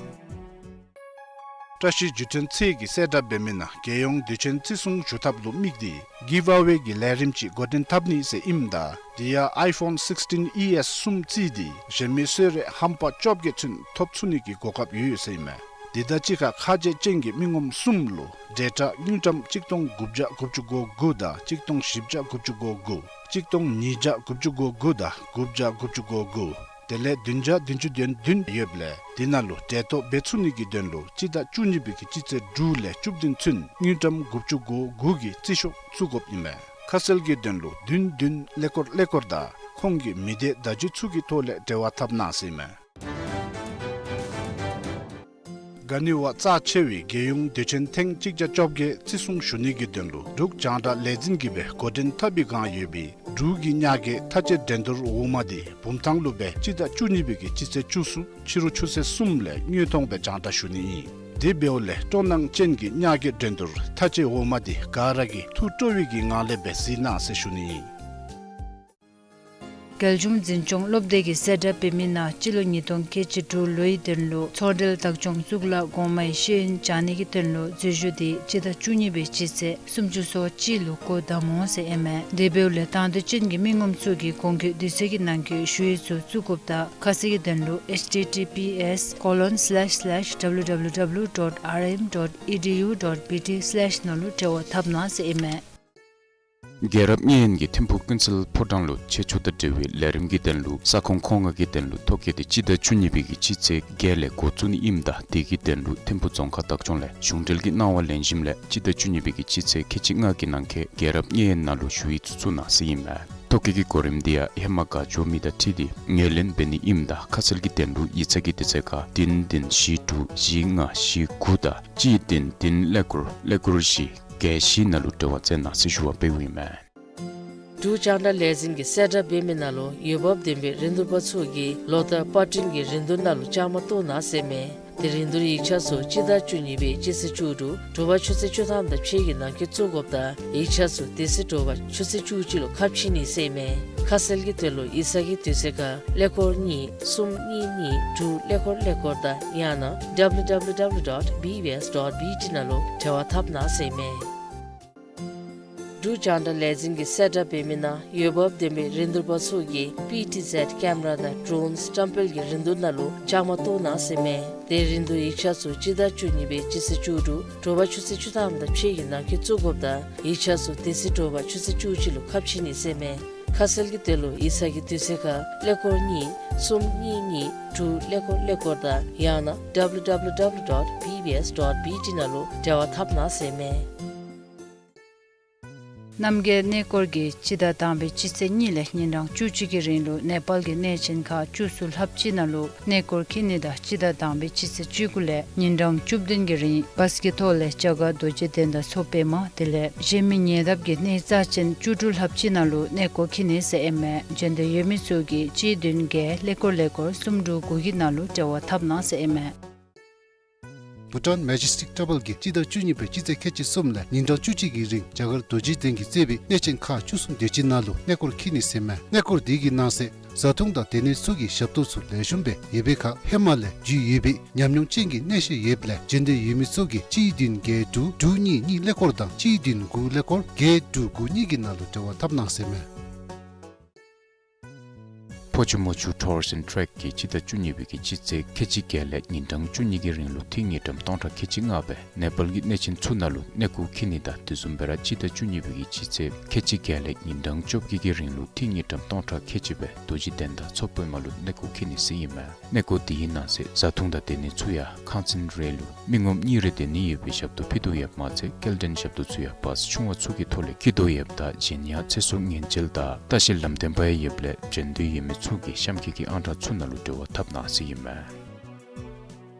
བཀྲ་ཤིས་བརྒྱུད་འཕྲིན་ཚད་ཀྱིས་གསལ་བསྒྲགས་འབད་མི་ནང་རྒྱལ་ཡོངས་དུས་ཆེན་བརྩི་སྲུང་ཞུ་ཐབས་ལུ་དམིགས་ཏེ་གིབ་ཨ་ཝེ་གི་ལས་རིམ་ཅིག་འགོ་འདྲེན་འཐབ་ནི་ཟེར་ཨིནམ་ད་དེ་ཡང་ཨའི་ཕོན་སིགསི་ཊིན་ཨི་ཨེསི་གསུམ་བརྩིས་ཏེ་གཞན་མི་གསོལ་རས་ཧམ་པ་བཅོ་བརྒྱད་ཚུན་ཐོབ་ཚུགས་ནི་གི་གོ་སྐབས་ཡོད་ཟེར་ཨིན་མས། དེ་དང་གཅིག་ཁར་ཁ་རྗེ་ཅན་གྱི་མི་ངོམ་གསུམ་ལུ་འབྲེལ་ཐོགས་དངུལ་ཀྲམ་གཅིག་སྟོང་དགུ་བརྒྱ་དགུ་བཅུ་གོ་དགུ་དང་གཅིག་སྟོང་བཞི་བརྒྱ་དགུ་བཅུ་གོ་དགུ་གཅིག་སྟོང་ཉིས་བརྒྱ་དགུ་བཅུ་གོ་དགུ་དང་དགུ་བརྒྱ་དགུ་བཅུ་གོ་དགུ་དེ་ལས་བདུན་བརྒྱ་བདུན་ཅུ་དོན་བདུན་ཡོདཔ་ལས་དེ་ནང་ལུ་འབྲེལ་ཐོགས་འབད་ཚུགས་ནི་གི་དོན་ལུ་སྤྱི་ཟླ་བཅུ་གཉིས་པའི་གི་སྤྱི་ཚེས་དྲུག་ལས་བཅུ་བདུན་ཚུན་དངུལ་ཀྲམ་དགུ་བཅུ་གོ་དགུ་གི་རྩིས་ཤོག་བཙུགས་དགོཔ་ཨིན་མས། ཁ་གསལ་གྱི་དོན་ལུ་བདུན་བདུན་ཀླད་ཀོར་ཀླད་ཀོར་དང་ཁོང་གི་མི་སྡེ་བརྡ་བརྒྱུད་ཚུ་གི་ཐོག་ལས་འབྲེལ་བ་འཐབ་གནང་ཟེར་ཨིན་མས། ག་ནི་བ་རྩ་ཆེ་བའི་རྒྱལ་ཡོངས་དུས་ཆེན་ཐེངས་གཅིག་བརྒྱ་བཅོ་བརྒྱད་བརྩི་སྲུང་ཞུ་ནི་གི་དོན་ལུ་འབྲུག་རྒྱང་བསྒྲགས་ལས་འཛིན་གྱིས་སྦེ་འགོ་འདྲེན་འཐབ་པའི་བསྒང་ཡོད་པའི་འབྲུག་གི་ཉག་གའི་མཐའ་དཔྱད་འགྲན་བསྡུར་འོག་མ་དེ་བུམ་ཐང་ལུ་སྦེ་སྤྱི་ཟླ་བཅུ་གཉིས་པའི་གི་སྤྱི་ཚེས་བཅུ་གསུམ་ཕྱི་རུ་ཆུ་ཚོད་གསུམ་ལས་དངོས་མཐོང་སྦེ་རྒྱང་བསྒྲགས་ཞུ་ནི་ཨིན། དེ་འབདཝ་ལས་སྤྲོ་སྣང་ཅན་གྱི་ཉག་གའི་འགྲན་བསྡུར་མཐའ་དཔྱད་འོག་མ་དེ་ག་ར་གིས་ཐུགས་སྤྲོ་བའི་གི་ངང་ལས་སྦེ་གཟིགས་གནང་ཟེར་ཞུ་ནི་ཨིན། རྒྱལ་གཞུང་འཛིན་སྐྱོང་སློབ་སྡེ་གིས་གསལ་བསྒྲགས་འབད་མི་ནང་སྤྱི་ལོ་ཉིས་སྟོང་ཁལ་གཅིག་དྲུག་ལོའི་དོན་ལུ་ཚོང་འབྲེལ་བདག་སྐྱོང་གཙུག་ལག་གོང་མའི་ཤེས་ཡོན་སྦྱང་ནི་གི་དོན་ལུ་འཛུལ་ཞུགས་དེ་སྤྱི་ཟླ་བཅུ་གཉིས་པའི་སྤྱི་ཚེས་སུམ་ཅུ་སོ་གཅིག་ལུ་སྒོ་བསྡམ་འོང་ཟེར་ཨིན་མས། དེ་འབདཝ་ལས་དང་འདོད་ཅན་གྱི་མི་ངོམ་ཚུ་གིས་གོང་གི་དུས་ཚོད་ཀྱི་ནང་འཁོད་ཞུ་ཡིག་ཚུ་བཙུགས་དགོཔ་དང་ཁ་གསལ་གྱི་དོན་ལུ་ཨེཆ་ཊི་ཊི་པི་ཨེསི་ཀོ་ལོན་སི་ལེཤ་སི་ལེཤ་ཌབ་ལུ་ཌབ་ལུ་ཌབ་ལུ་ཌོཊ་ཨར་ཨེམ་ཌོཊ་ཨི་ཌི་ཡུ་ཌོཊ་བི་ཊི་སི་ལེཤ་ནང་ལུ་འབྲེལ་བ་འཐབ་གནང་ཟེར་ཨིན་མས། རྒྱལ་རབས་བརྙན་གྱིས་ཐིམ་ཕུག་ཀུན་གསལ་ཕོ་བྲང་ལུ་ཆེད་སྤྱོད་དང་འབྲེལ་བའི་ལས་རིམ་གྱི་དོན་ལུ་ས་ཁོངས་མཁོ་མངགས་ཀྱི་དོན་ལུ་ཐོ་བཀོད་དེ་སྤྱི་ཟླ་བཅུ་གཉིས་པའི་གི་སྤྱི་ཚེས་བརྒྱད་ལས་འགོ་བཙུགས་ནི་ཨིནམ་ད་དེ་གི་དོན་ལུ་ཐིམ་ཕུག་རྫོང་ཁག་བདག་སྐྱོང་ལས་གཞུང་འབྲེལ་གྱི་གནང་བ་ལེན་ཞིནམ་ལས་སྤྱི་ཟླ་བཅུ་གཉིས་པའི་གི་སྤྱི་ཚེས་ཁལ་གཅིག་ལྔ་གི་ནང་འཁོད་རྒྱལ་རབས་བརྙན་ནང་ལུ་ཞུ་ཡིག་ཚུ་བཙུགས་གནང་ཟེར་ཨིན་མས། ཐོ་བཀོད་ཀྱི་གོ་རིམ་དེ་ཡང་ཧེ་མ་ག་འབྱོར་མི་དང་འཁྲིལ་ཏེ་ངོས་ལེན་འབད་ནི་ཨིནམ་ད་ཁ་གསལ་གྱི་དོན་ལུ་ཡིག་ཚང་གི་དུས་ཚོད་ཁར་བདུན་བདུན་བཞི་དྲུག་བཞི་ལྔ་བཞི་དགུ་དང་གཅིག་བདུན་བདུན་ཀླད་ཀོར་ཀླད་ཀོར་བཞི་བརྒྱད་བཞི་ནང་ལུ་འབྲེལ་བ་མཛད་གནང་ཟེར་ཞུ་བ་འབདཝ་ཨིན་མས། འབྲུག་རྒྱང་བསྒྲགས་ལས་འཛིན་གྱིས་གསལ་བསྒྲགས་འབད་མི་ནང་ལུ་འོས་འབབ་ལྡན་པའི་རིན་བསྡུར་པ་ཚུ་གིས་ལོ་ལྟར་པར་སྐྲུན་གྱི་རིན་བསྡུར་ནང་ལུ་བཅའ་མར་གཏོགས་གནང་ཟེར་ཨིན་མས། དེ་རིན་བསྡུར་ཡིག་ཆ་ཚུ་སྤྱི་ཟླ་བཅུ་གཉིས་པའི་སྤྱི་ཚེས་བཅུ་དྲུག་དྲོ་པ་ཆུ་ཚོད་བཅུ་ཐམ་དང་ཕྱེད་ཀྱི་ནང་འཁོད་བཙུགས་དགོཔ་དང་ཡིག་ཆ་ཚུ་དེ་ཚེ་དྲོ་པ་ཆུ་ཚོད་བཅུ་གཅིག་ལུ་ཁ་ཕྱེ་ནི་ཟེར་ཨིན་མས། ཁ་གསལ་གྱི་དོན་ལུ་ཡིག་ཚང་གི་དུས་ཚོད་ཁར་ཀླད་ཀོར་གཉིས་གསུམ་གཉིས་གཉིས་དྲུག་ཀླད་ཀོར་ཀླད་ཀོར་དང་ཡང་ན་ཌབ་ལུ་ཌབ་ལུ་ཌབ་ལུ་ཌོཊ་བི་བི་ཨེསི་ཌོཊ་བི་ཊི་ནང་ལུ་འབྲེལ་བ་འཐབ་གནང་ཟེར་ཨིན་མས། འབྲུག་རྒྱང་བསྒྲགས་ལས་འཛིན་གྱིས་གསལ་བསྒྲགས་འབད་མི་ནང་འོས་འབབ་ལྡན་པའི་རིན་བསྡུར་པ་ཚུ་གིས་པི་ཊི་ཟེཌ་ཀེམ་ར་དང་ཌོརོནསི་བཀྲམ་སྤེལ་གྱི་རིན་བསྡུར་ནང་ལུ་བཅའ་མར་གཏོགས་གནང་ཟེར་ཨིན་མས། དེ་རིན་བསྡུར་ཡིག་ཆ་ཚུ་སྤྱི་ཟླ་བཅུ་གཉིས་པའི་སྤྱི་ཚེས་བཅུ་དྲུག་དྲོ་པ་ཆུ་ཚོད་བཅུ་ཐམ་དང་ཕྱེད་ཀྱི་ནང་འཁོད་བཙུགས་དགོཔ་དང་ཡིག་ཆ་ཚུ་དེ་ཚེ་དྲོ་པ་ཆུ་ཚོད་བཅུ་གཅིག་ལུ་ཁ་ཕྱེ་ནི་ཟེར་ཨིན་མས། ཁ་གསལ་གྱི་དོན་ལུ་ཡིག་ཚང་གི་དུས་ཚོད་ཁར་ཀླད་ཀོར་གཉིས་གསུམ་གཉིས་གཉིས་དྲུག་ཀླད་ཀོར་ཀླད་ཀོར་དང་ཡང་ན་ཌབ་ལུ་ཌབ་ལུ་ཌབ་ལུ་ཌོཊ་བི་བི་ཨེསི་ཌོཊ་བི་ཊི་ནང་ལུ་འབྲེལ་བ་འཐབ་གནང་ཟེར་ཨིན་མས། རྣམ་རྒྱལ་གནས་སྐོར་གྱིས་སྤྱི་ཟླ་དང་པའི་སྤྱི་ཚེས་གཉིས་ལས་ཉིན་གྲངས་བཅུ་གཅིག་གི་རིང་ལུ་ནེ་པཱལ་གྱི་གནས་ཆེན་ཁག་བཅུ་གསུམ་ལྷགཔ་ཅིག་ནང་ལུ་གནས་སྐོར་འཁྱིད་ནི་དང་སྤྱི་ཟླ་དང་པའི་སྤྱི་ཚེས་བཅུ་དགུ་ལས་ཉིན་གྲངས་བཅུ་བདུན་གྱི་རིང་བཱས་ཀྱི་ཐོག་ལས་བྱ་དཀར་རྡོ་རྗེ་གདན་དང་མཚོ་པདྨ་དེ་ལས་གཞན་མི་ཉེ་འདབས་ཀྱི་གནས་རྩ་ཆེན་བཅུ་དྲུག་ལྷགཔ་ཅིག་ནང་ལུ་གནས་སྐོར་འཁྱིད་ནི་ཟེར་ཨིན་མས། འབྱོན་འདོད་ཡོད་མི་ཚུ་གིས་གཅིག་བདུན་བརྒྱད་ཀླད་ཀོར་ཀླད་ཀོར་གསུམ་དྲུག་དགུ་བརྒྱད་ནང་ལུ་འབྲེལ་བ་འཐབ་གནང་ཟེར་ཨིན་མས། Bhutan Majestic Travel གྱིས་སྤྱི་ཟླ་བཅུ་གཉིས་པའི་སྤྱི་ཚེས་ཁལ་གཅིག་གསུམ་ལས་ཉིན་གྲངས་བཅུ་གཅིག་གི་རིང་རྒྱ་གར་རྡོ་རྗེ་གདན་གྱིས་གཙོས་པའི་གནས་ཆེན་ཁག་བཅུ་གསུམ་དེ་ཅིག་ནང་ལུ་གནས་སྐོར་འཁྱིད་ནི་ཟེར་མས། གནས་སྐོར་དེ་གི་ནང་གསེས་བཟའ་འཐུང་དང་སྡོད་གནས་ཚུ་གི་ཞབས་ཏོག་ཚུ་ལེགས་ཤོམ་སྦེ་ཡོད་པའི་ཁར་ཧེ་མ་ལས་རྒྱུས་ཡོད་པའི་ཉམས་མྱོང་ཅན་གྱི་གནས་བཤད་ཡོདཔ་ལས་འབྱོན་འདོད་ཡོད་མི་ཚུ་གིས་གཅིག་བདུན་བརྒྱད་དྲུག་དྲུག་གཉིས་གཉིས་ཀླད་ཀོར་དང་གཅིག་བདུན་དགུ་ཀླད་ཀོར་བརྒྱད་དྲུག་དགུ་གཉིས་ཀྱི་ནང་ལུ་འབྲེལ་བ་འཐབ་གནང་ཟེར་མས། ཕོ་ཆུ་མོ་ཆུ་Tours and Trek གིས་སྤྱི་ཟླ་བཅུ་གཉིས་པའི་གི་སྤྱི་ཚེས་ཁལ་གཅིག་བརྒྱད་ལས་ཉིན་གྲངས་བཅུ་གཉིས་ཀྱི་རིང་ལུ་ཐིག་དངུལ་ཀྲམ་སྟོང་ཕྲག་ཁལ་གཅིག་ལྔ་སྦེ་ནེ་པཱལ་གྱི་གནས་ཆེན་ཚུ་ནང་ལུ་གནས་སྐོར་འཁྱིད་ནི་དང་དེ་བཟུམ་སྦེ་ར་སྤྱི་ཟླ་བཅུ་གཉིས་པའི་གི་སྤྱི་ཚེས་ཁལ་གཅིག་བརྒྱད་ལས་ཉིན་གྲངས་བཅོ་བརྒྱད་ཀྱི་རིང་ལུ་ཐིག་དངུལ་ཀྲམ་སྟོང་ཕྲག་ཁལ་གཅིག་སྦེ་རྡོ་རྗེ་གདན་དང་མཚོ་པདྨ་ལུ་གནས་སྐོར་འཁྱིད་ནི་ཟེར་ཨིན་མས། གནས་སྐོར་དེའི་ནང་གསེས་བཟའ་འཐུང་དང་སྡོད་གནས་ཚུ་ཡང་ཁང་ཚན་རེ་ལུ་མི་ངོམ་གཉིས་རེ་སྡོད་ནི་ཡོད་པའི་ཞབས་ཏོག་ཕུལ་དོ་ཡོདཔ་མ་ཚད་སྐྱེལ་འདྲེན་ཞབས་ཏོག་ཚུ་ཡང་བཱས་ཆུང་བ་ཚུ་གི་ཐོག་ལས་འཁྱིད་དོ་ཡོདཔ་ད་གཞན་ཡང་ཚེ་སྲོག་ཉེན་བཅོལ་དང་ལྟ་བཤལ་ལམ་སྟོན་པ་ཡང་ཡོདཔ་ལས་འབྱོན་འདོད་ཡོད་མི་ཚུ་གིས་གཤམ་འཁོད་ཀྱི་ཨང་གྲངས་ཚུ་ནང་ལུ་འབྲེལ་བ་འཐབ་གནང་ཟེར་ཨིན་མས།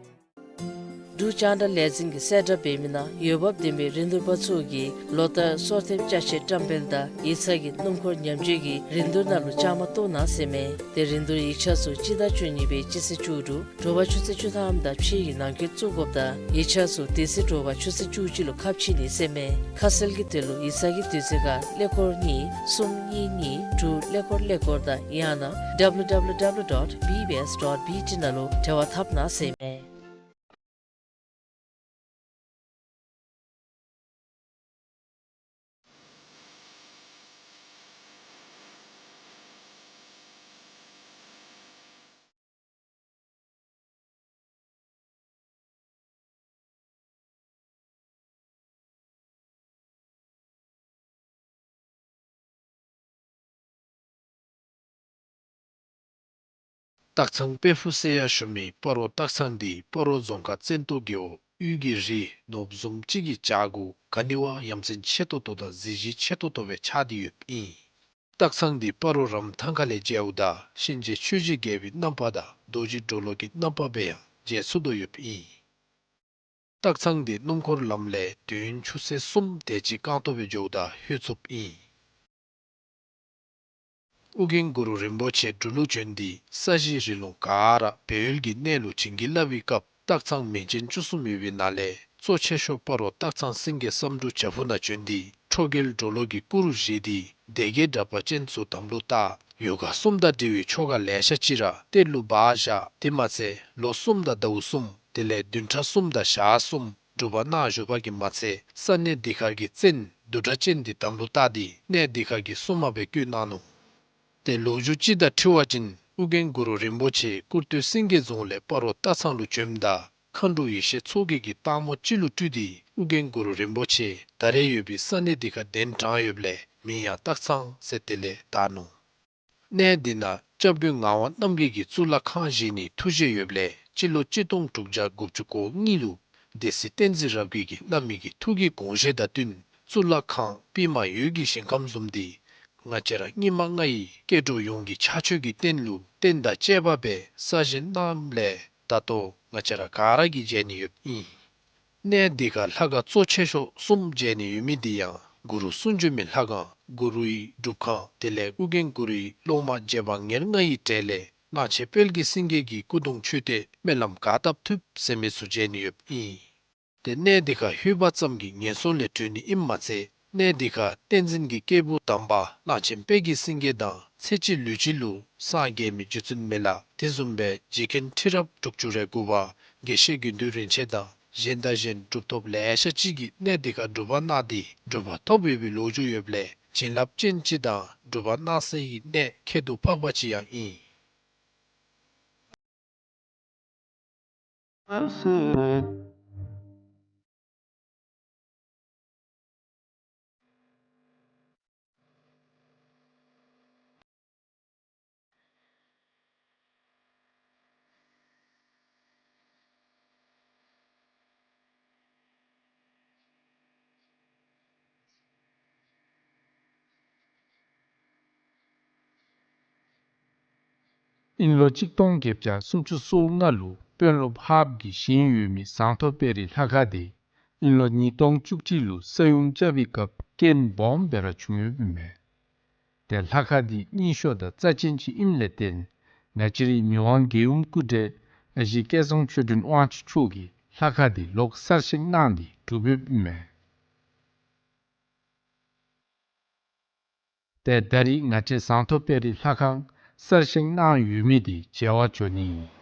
འབྲུག་ལྕང་དྲ་ལས་འཛིན་གྱིས་གསལ་བསྒྲགས་འབད་མི་ནང་འོས་འབབ་ལྡན་པའི་རིན་བསྡུར་པ་ཚུ་གིས་ལོ་ལྟར་སོར་ཐེབས་ཅ་ཆས་བཀྲམ་སྤེལ་དང་ཡིག་ཚང་གི་སྣུམ་འཁོར་ཉམས་བཅོས་ཀྱི་རིན་བསྡུར་ནང་ལུ་བཅའ་མར་གཏོགས་གནང་ཟེར་མས། ཏེ་རིན་བསྡུར་ཡིག་ཆ་ཚུ་སྤྱི་ཟླ་བཅུ་གཉིས་པའི་སྤྱི་ཚེས་བཅུ་དྲུག་དྲོ་པ་ཆུ་ཚོད་བཅུ་ཐམ་དང་ཕྱེད་ཀྱི་ནང་འཁོད་བཙུགས་དགོཔ་དང་ཡིག་ཆ་ཚུ་དེ་ཚེ་དྲོ་པ་ཆུ་ཚོད་བཅུ་གཅིག་ལུ་ཁ་ཕྱེ་ནི་ཟེར་མས། ཁ་གསལ་གྱི་དོན་ལུ་ཡིག་ཚང་གི་དུས་ཚོད་ཁར་ཀླད་ཀོར་གཉིས་གསུམ་གཉིས་གཉིས་དྲུག་ཀླད་ཀོར་ཀླད་ཀོར་དང་ཡང་ན་W W W dot B B S dot B T ནང་ལུ་འབྲེལ་བ་འཐབ་གནང་ཟེར་མས། སྟག་ཚང་དཔལ་ཕུག་ཟེར་ཡང་ཞུ་མི་སྤ་རོ་སྟག་ཚང་འདི་སྤ་རོ་རྫོང་ཁག་བཙན་ཏོ་རྒེད་འོག་དབུས་ཀྱི་རི་ནོར་བུ་བཟུམ་ཅིག་གི་བྱག་གུ་ག་ནི་བ་ཡ་མཚན་ཆེ་ཏོག་ཏོ་དང་གཟི་བརྗིད་ཆེ་ཏོག་ཏོ་སྦེ་ཆགས་ཏེ་ཡོདཔ་ཨིན། སྟག་ཚང་འདི་སྤ་རོ་རམ་ཐང་ཁ་ལས་མཇལཝ་ད་གཤིན་རྗེ་ཆོས་རྗེ་རྒྱལ་པོའི་རྣམ་པ་དང་རྡོ་རྗེ་གྲོ་ལོད་ཀྱི་རྣམ་པ་སྦེ་ཡང་མཇལ་ཚུགས་དོ་ཡོདཔ་ཨིན། སྟག་ཚང་འདི་སྣུམ་འཁོར་ལམ་ལས་དུས་ཡུན་ཆུ་ཚོད་གསུམ་དེ་ཅིག་རྐང་སྟོང་སྦེ་འགྱོཝ་ད་ལྷོད་ཚུགསཔ་ཨིན། ཨོ་རྒྱན་གུ་རུ་རིན་པོ་ཆེ་འབྲུག་ལུ་བྱོན་ཏེ་ས་གཞི་རི་ལུང་ག་ར་སྦས་ཡུལ་གྱི་གནས་ལུ་བྱིན་གྱིས་བརླབས་པའི་སྐབས་སྟག་ཚང་མིང་ཅན་བཅུ་གསུམ་ཡོད་པའི་ནང་ལས་གཙོ་ཆེ་ཤོས་སྤ་རོ་སྟག་ཚང་སེང་གེ་བསམ་འགྲུབ་བྱག་ཕུག་ནང་བྱོན་ཏེ་ཁྲོ་རྒྱལ་གྲོ་ལོད་ཀྱི་སྐུ་རུ་བཞེངས་ཏེ་སྡེ་བརྒྱད་དྲེགས་པ་ཅན་ཚུ་དམ་ལུ་བཏགས། ཡོ་ག་གསུམ་དང་འབྲེལ་བའི་ཆོ་ག་ལེ་ཤ་ཅིག་ར་གཏེར་ལུ་སྦ་བཞག། དེ་མ་ཚད་ལོ་གསུམ་དང་ཟླཝ་གསུམ་དེ་ལས་བདུན་ཕྲག་གསུམ་དང་ཞག་གསུམ་སྒྲུབ་པ་གནང་བཞུགས་པ་གིས་མ་ཚད་ས་གནས་འདི་ཁར་གྱི་བཙན་བདུད་དྲེགས་ཅན་འདི་དམ་ལུ་བཏགས་ཏེ་གནས་འདི་ཁར་གྱི་སྲུང་མ་སྦེ་བསྐོས་གནང་ནུག། ཏེ་ལོ་རྒྱུས་ཅིག་དང་འཁྲིལ་བ་ཅིན་ཨོ་རྒྱན་གུ་རུ་རིན་པོ་ཆེ་ཀུར་སྟོད་སེང་གེ་རྫོང་ལས་སྤ་རོ་སྟག་ཚང་ལུ་བྱོནམ་ད་མཁའ་འགྲོ་ཡེ་ཤེས་མཚོ་རྒྱལ་གྱིས་སྟག་མོ་ཅིག་ལུ་སྤྲུལ་ཏེ་ཨོ་རྒྱན་གུ་རུ་རིན་པོ་ཆེ་ད་རེས་ཡོད་པའི་ས་གནས་འདི་ཁར་གདན་དྲངས་ཡོདཔ་ལས་མིང་ཡང་སྟག་ཚང་ཟེར་དེ་ལས་བཏགས་ནུག། གནས་འདི་ནང་སྐྱབས་མགོན་ངག་དབང་རྣམ་རྒྱལ་གྱིས་གཙུག་ལག་ཁང་བཞེངས་ནིའི་ཐུགས་བཞེད་ཡོདཔ་ལས་སྤྱི་ལོ་གཅིག་སྟོང་དྲུག་བརྒྱ་དགུ་བཅུ་གོ་གཉིས་ལུ་སྡེ་སྲིད་བསྟན་འཛིན་རབ་རྒྱས་ཀྱིས་གནང་མི་གི་ཐུགས་ཀྱི་དགོངས་བཞེད་དང་བསྟུན་གཙུག་ལག་ཁང་པདྨ་འོད་ཀྱི་ཞིང་ཁམས་བཟུམ་འདི་ང་བཅས་ར་སྙིགས་མ་ལྔ་ཡི་སྐྱེ་འགྲོ་ཡོངས་ཀྱི་ཕྱག་མཆོད་ཀྱི་རྟེན་ལུ་རྟེན་དང་བཅས་པ་སྦེ་གསར་བཞེངས་གནངམ་ལས་ད་ལྟོ་ང་བཅས་ར་ག་ར་གིས་མཇལ་ནི་ཡོདཔ་ཨིན། གནས་འདི་ཁར་ལྷ་ཁང་གཙོ་ཆེ་ཤོས་གསུམ་མཇལ་ནི་ཡོད་མི་འདི་ཡང་གུ་རུ་གསུང་བྱོན་མའི་ལྷ་ཁང་གུ་རུའི་སྒྲུབ་ཁང་དེ་ལས་ཨོ་རྒྱན་གུ་རུའི་སློབ་མ་རྗེ་འབངས་ཉེར་ལྔ་ཡི་གྲས་ལས་གླང་ཆེན་དཔལ་གྱི་སེང་གེ་གི་སྐུ་གདུང་མཆོད་རྟེན་སྨོན་ལམ་ག་བཏབ་ཐུབ་ཟེར་མི་ཚུ་མཇལ་ནི་ཡོདཔ་ཨིན། ཏེ་གནས་འདི་ཁར་ལྷོད་པ་ཙམ་གྱིས་ངན་སོང་ལས་གྲོལ་ནི་ཨིནམ་མ་ཚད་གནས་འདི་ཁར་བསྟན་འཛིན་གྱི་སྐྱེས་བུ་དམ་པ་གླང་ཆེན་དཔལ་གྱི་སེང་གེ་དང་ཚེ་གཅིག་ལུས་གཅིག་ལུ་སངས་རྒྱས་མི་རྗེ་བཙུན་མི་ལ་དེ་བཟུམ་སྦེ་རྗེ་མཁན་ཁྲི་རབས་དྲུག་ཅུ་རེ་དགུ་པ་དགེ་བཤེས་དགེ་འདུན་རིན་ཆེན་དང་གཞན་དང་གཞན་གྲུབ་ཐོབ་ལེ་ཤ་ཅིག་གིས་གནས་འདི་ཁར་སྒྲུབ་པ་གནང་སྟེ་གྲུབ་པ་ཐོབ་ཡོད་པའི་ལོ་རྒྱུས་ཡོདཔ་ལས་བྱིན་རླབས་ཅན་ཅིག་དང་སྒྲུབ་པ་གནང་སའི་གནས་ཁྱད་དུ་འཕགས་པ་ཅིག་ཡང་ཨིན། དབྱིན་ལོ་གཅིག་སྟོང་བརྒྱད་བརྒྱ་སུམ་ཅུ་སོ་ལྔ་ལུ་དཔོན་སློབ་ཧཱཔ་གིས་བཞེངས་ཡོད་མི་ཟངས་མཐོ་དཔལ་རི་ལྷ་ཁང་འདི་དབྱིན་ལོ་ཉིས་སྟོང་བཅུ་གཅིག་ལུ་ས་ཡོམ་རྐྱབ་པའི་སྐབས་རྐྱེན་སྦོམ་སྦེ་ར་བྱུང་ཡོདཔ་ཨིན་མས། ཏེ་ལྷ་ཁང་འདི་རྙིང་ཤོས་དང་རྩ་ཆེན་ཅིག་ཨིནམ་ལས་བརྟེན་ང་བཅས་རའི་མི་དབང་རྒྱལ་ཡུམ་སྐུ་བགྲེས་ཨ་ཞེ་སྐལ་བཟང་ཆོས་སྒྲོན་དབང་ཕྱུག་མཆོག་གིས་ ལྷ་ཁང་འདི་ལོག་གསར་བཞེངས་གནང་སྟེ་གྲུབ་ཡོདཔ་ཨིན་མས། ཏེ་ད་རིས་ང་བཅས་ཟངས་མདོག་དཔལ་རི་ལྷ་ཁང་གསར་བཞེངས་གནང་ཡོད་མི་འདི་མཇལ་བར་འགྱོ་ནི་ཨིན།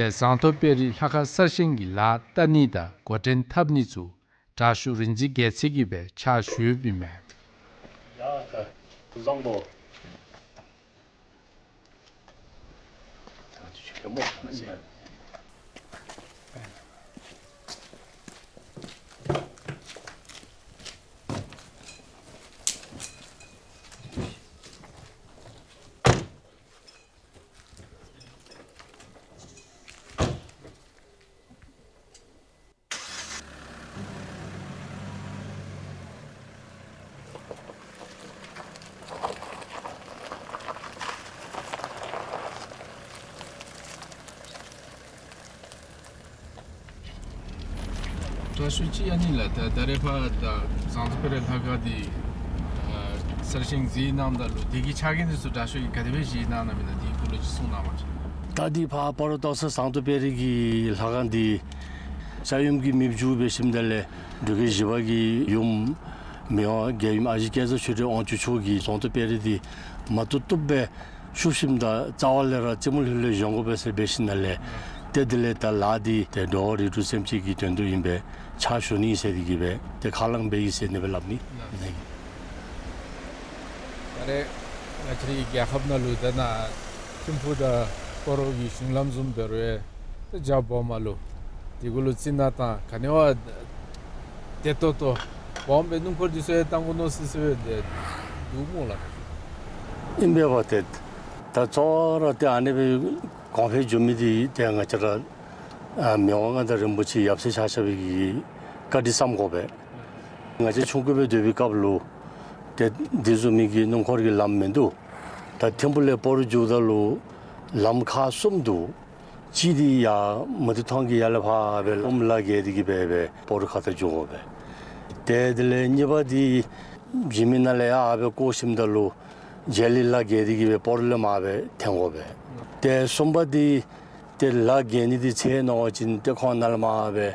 ཏེ་ཟངས་མདོག་དཔལ་རི་ལྷ་ཁང་གསར་བཞེངས་ཀྱི་ལཱ་བསྟར་ནི་དང་འགོ་འདྲེན་འཐབ་ནི་ཚུ་དྲག་ཤོས་རིག་འཛིན་རྒྱལ་མཚན་གྱིས་སྦེ་ཕྱག་ཞུ་ཡོདཔ་ཨིན་མས། ཡ་ད་བཟང་པོ། དྲག་ཤོས་ཅིག་ཨ་ནི་ལགས། ད་ད་རེས་ཕར་ད་ཟངས་མདོག་དཔལ་རི་ལྷ་ཁང་འདི་ཨ་གསར་བཞེངས་མཛད་གནངམ་ད་ལུ་དེ་གི་ཕྱག་འགན་འདི་ཚུ་དྲག་ཤོས་ཀྱིས་ག་དེ་སྦེ་བཞེས་གནང་གནངམ་ཨིན་ན་དེའི་སྐོར་ལུ་ཅིག་གསུང་གནང་བ་ཅིན། ད་འདི་ཕར་སྤ་རོ་སྟག་ཚང་ཟངས་མདོག་དཔལ་རི་གི་ལྷ་ཁང་འདི་ས་ཡོམ་གྱིས་མེདཔ་བཅུག་འབད་ཞིནམ་ད་ལས་འབྲུག་རྒྱལ་བཞི་པ་གི་ཡུམ་མི་དབང་རྒྱལ་ཡུམ་ཨ་ཞེ་བསྐྱེད་རྫོགས་ཆོས་སྒྲོན་དབང་ཕྱུག་མཆོག་གིས་ཟངས་མདོག་དཔལ་རི་འདི་མ་བཏུབ་བཏུབ་སྦེ་བཤུབ་ཞིནམ་ད་རྩ་བ་ལས་ར་རྩེ་མོ་ལྷོད་ལྷོད་བཞེངས་དགོ་པས་ཟེར་འབད་ཞིནམ་ད་ལས་ཏེ་དེ་ལས་ད་ལཱ་འདི་ཏེ་འགྲོ་བ་རིགས་དྲུག་སེམས་ཅན་གྱི་དོན་དུ་ཨིན་པས། ཕྱག་ཞུ་ནི་ཟེར་འདི་གིས་སྦེ་ཏེ་ཁས་བླངས་འབད་ཡི་ཟེར་ཨ་ནི་སྦེ་སླབ་ནི་ཨིན། ད་རེས་ང་བཅས་རའི་རྒྱལ་ཁབ་ནང་ལུ་ད་ནཱ་ཐིམ་ཕུག་དང་སྤ་རོ་གི་གཞུང་ལམ་བཟུམ་འབད་རུང་ཡང་ཏེ་རྒྱ་སྦོམ་ལུ་དེ་གུ་ལུ་རྩི་ནག་དང་ག་ནི་བ་བདེ་ཏོག་ཏོ་སྦོམ་སྦེ་སྣུམ་འཁོར་འདི་ཚུ་ཡང་བཏང་དགོ་མནོ་སི་སི་སྦེ་ཏེ་འདུག་སྨོ་ལགས། ཨིན་པས་པ། ཏེ་ད་གཙོ་བོ་ར་ཏེ་ཨ་ནི་སྦེ་གོང་འཕེལ་འགྱོ་མི་འདི་ཏེ་ང་བཅས་ར་ཨ་མི་དབང་མངའ་བདག་རིན་པོ་ཆེ་ཡབ་སྲས་ཆ་ཁྱབ་ཀྱིས་བཀའ་དྲིན་བསམ་དགོ་པས། ང་བཅས་ཆུང་ཀུ་སྦེ་སྡོད་པའི་སྐབས་ལུ་ཏེ་འདི་བཟུམ་མའི་གི་སྣུམ་འཁོར་གྱི་ལམ་མིན་འདུག། ད་ཐིམ་ཕུག་ལས་སྤ་རོ་འགྱོཝ་ད་ལུ་ལམ་ཁག་གསུམ་འདུག། གཅིག་འདི་ཡར་མུ་ཏིག་ཐང་གི་ཡར་ལས་ཕར་སྦེ་ཨོམ་ལ་བརྒལ་ཏེ་གི་སྦེ་སྦེ་སྤ་རོ་ཁ་ཐུག་འགྱོ་དགོ་པས། ཏེ་དེ་ལས་གཉིས་པ་འདི་འཇིགས་མེད་ནང་ལས་ཡར་སྦེ་བསྐོར་ཞིནམ་ད་ལུ་རྗེ་ལི་ལ་བརྒལ་ཏེ་གི་སྦེ་སྤ་རོ་ལས་མར་སྦེ་འཐེན་དགོ་པས། ཏེ་གསུམ་པ་འདི་ཏེ་ལ་བརྒལ་ནི་འདི་ཚེ་ནོར་བ་ཅིན་ཏེ་ཁོང་ནཱ་ལས་མར་སྦེ་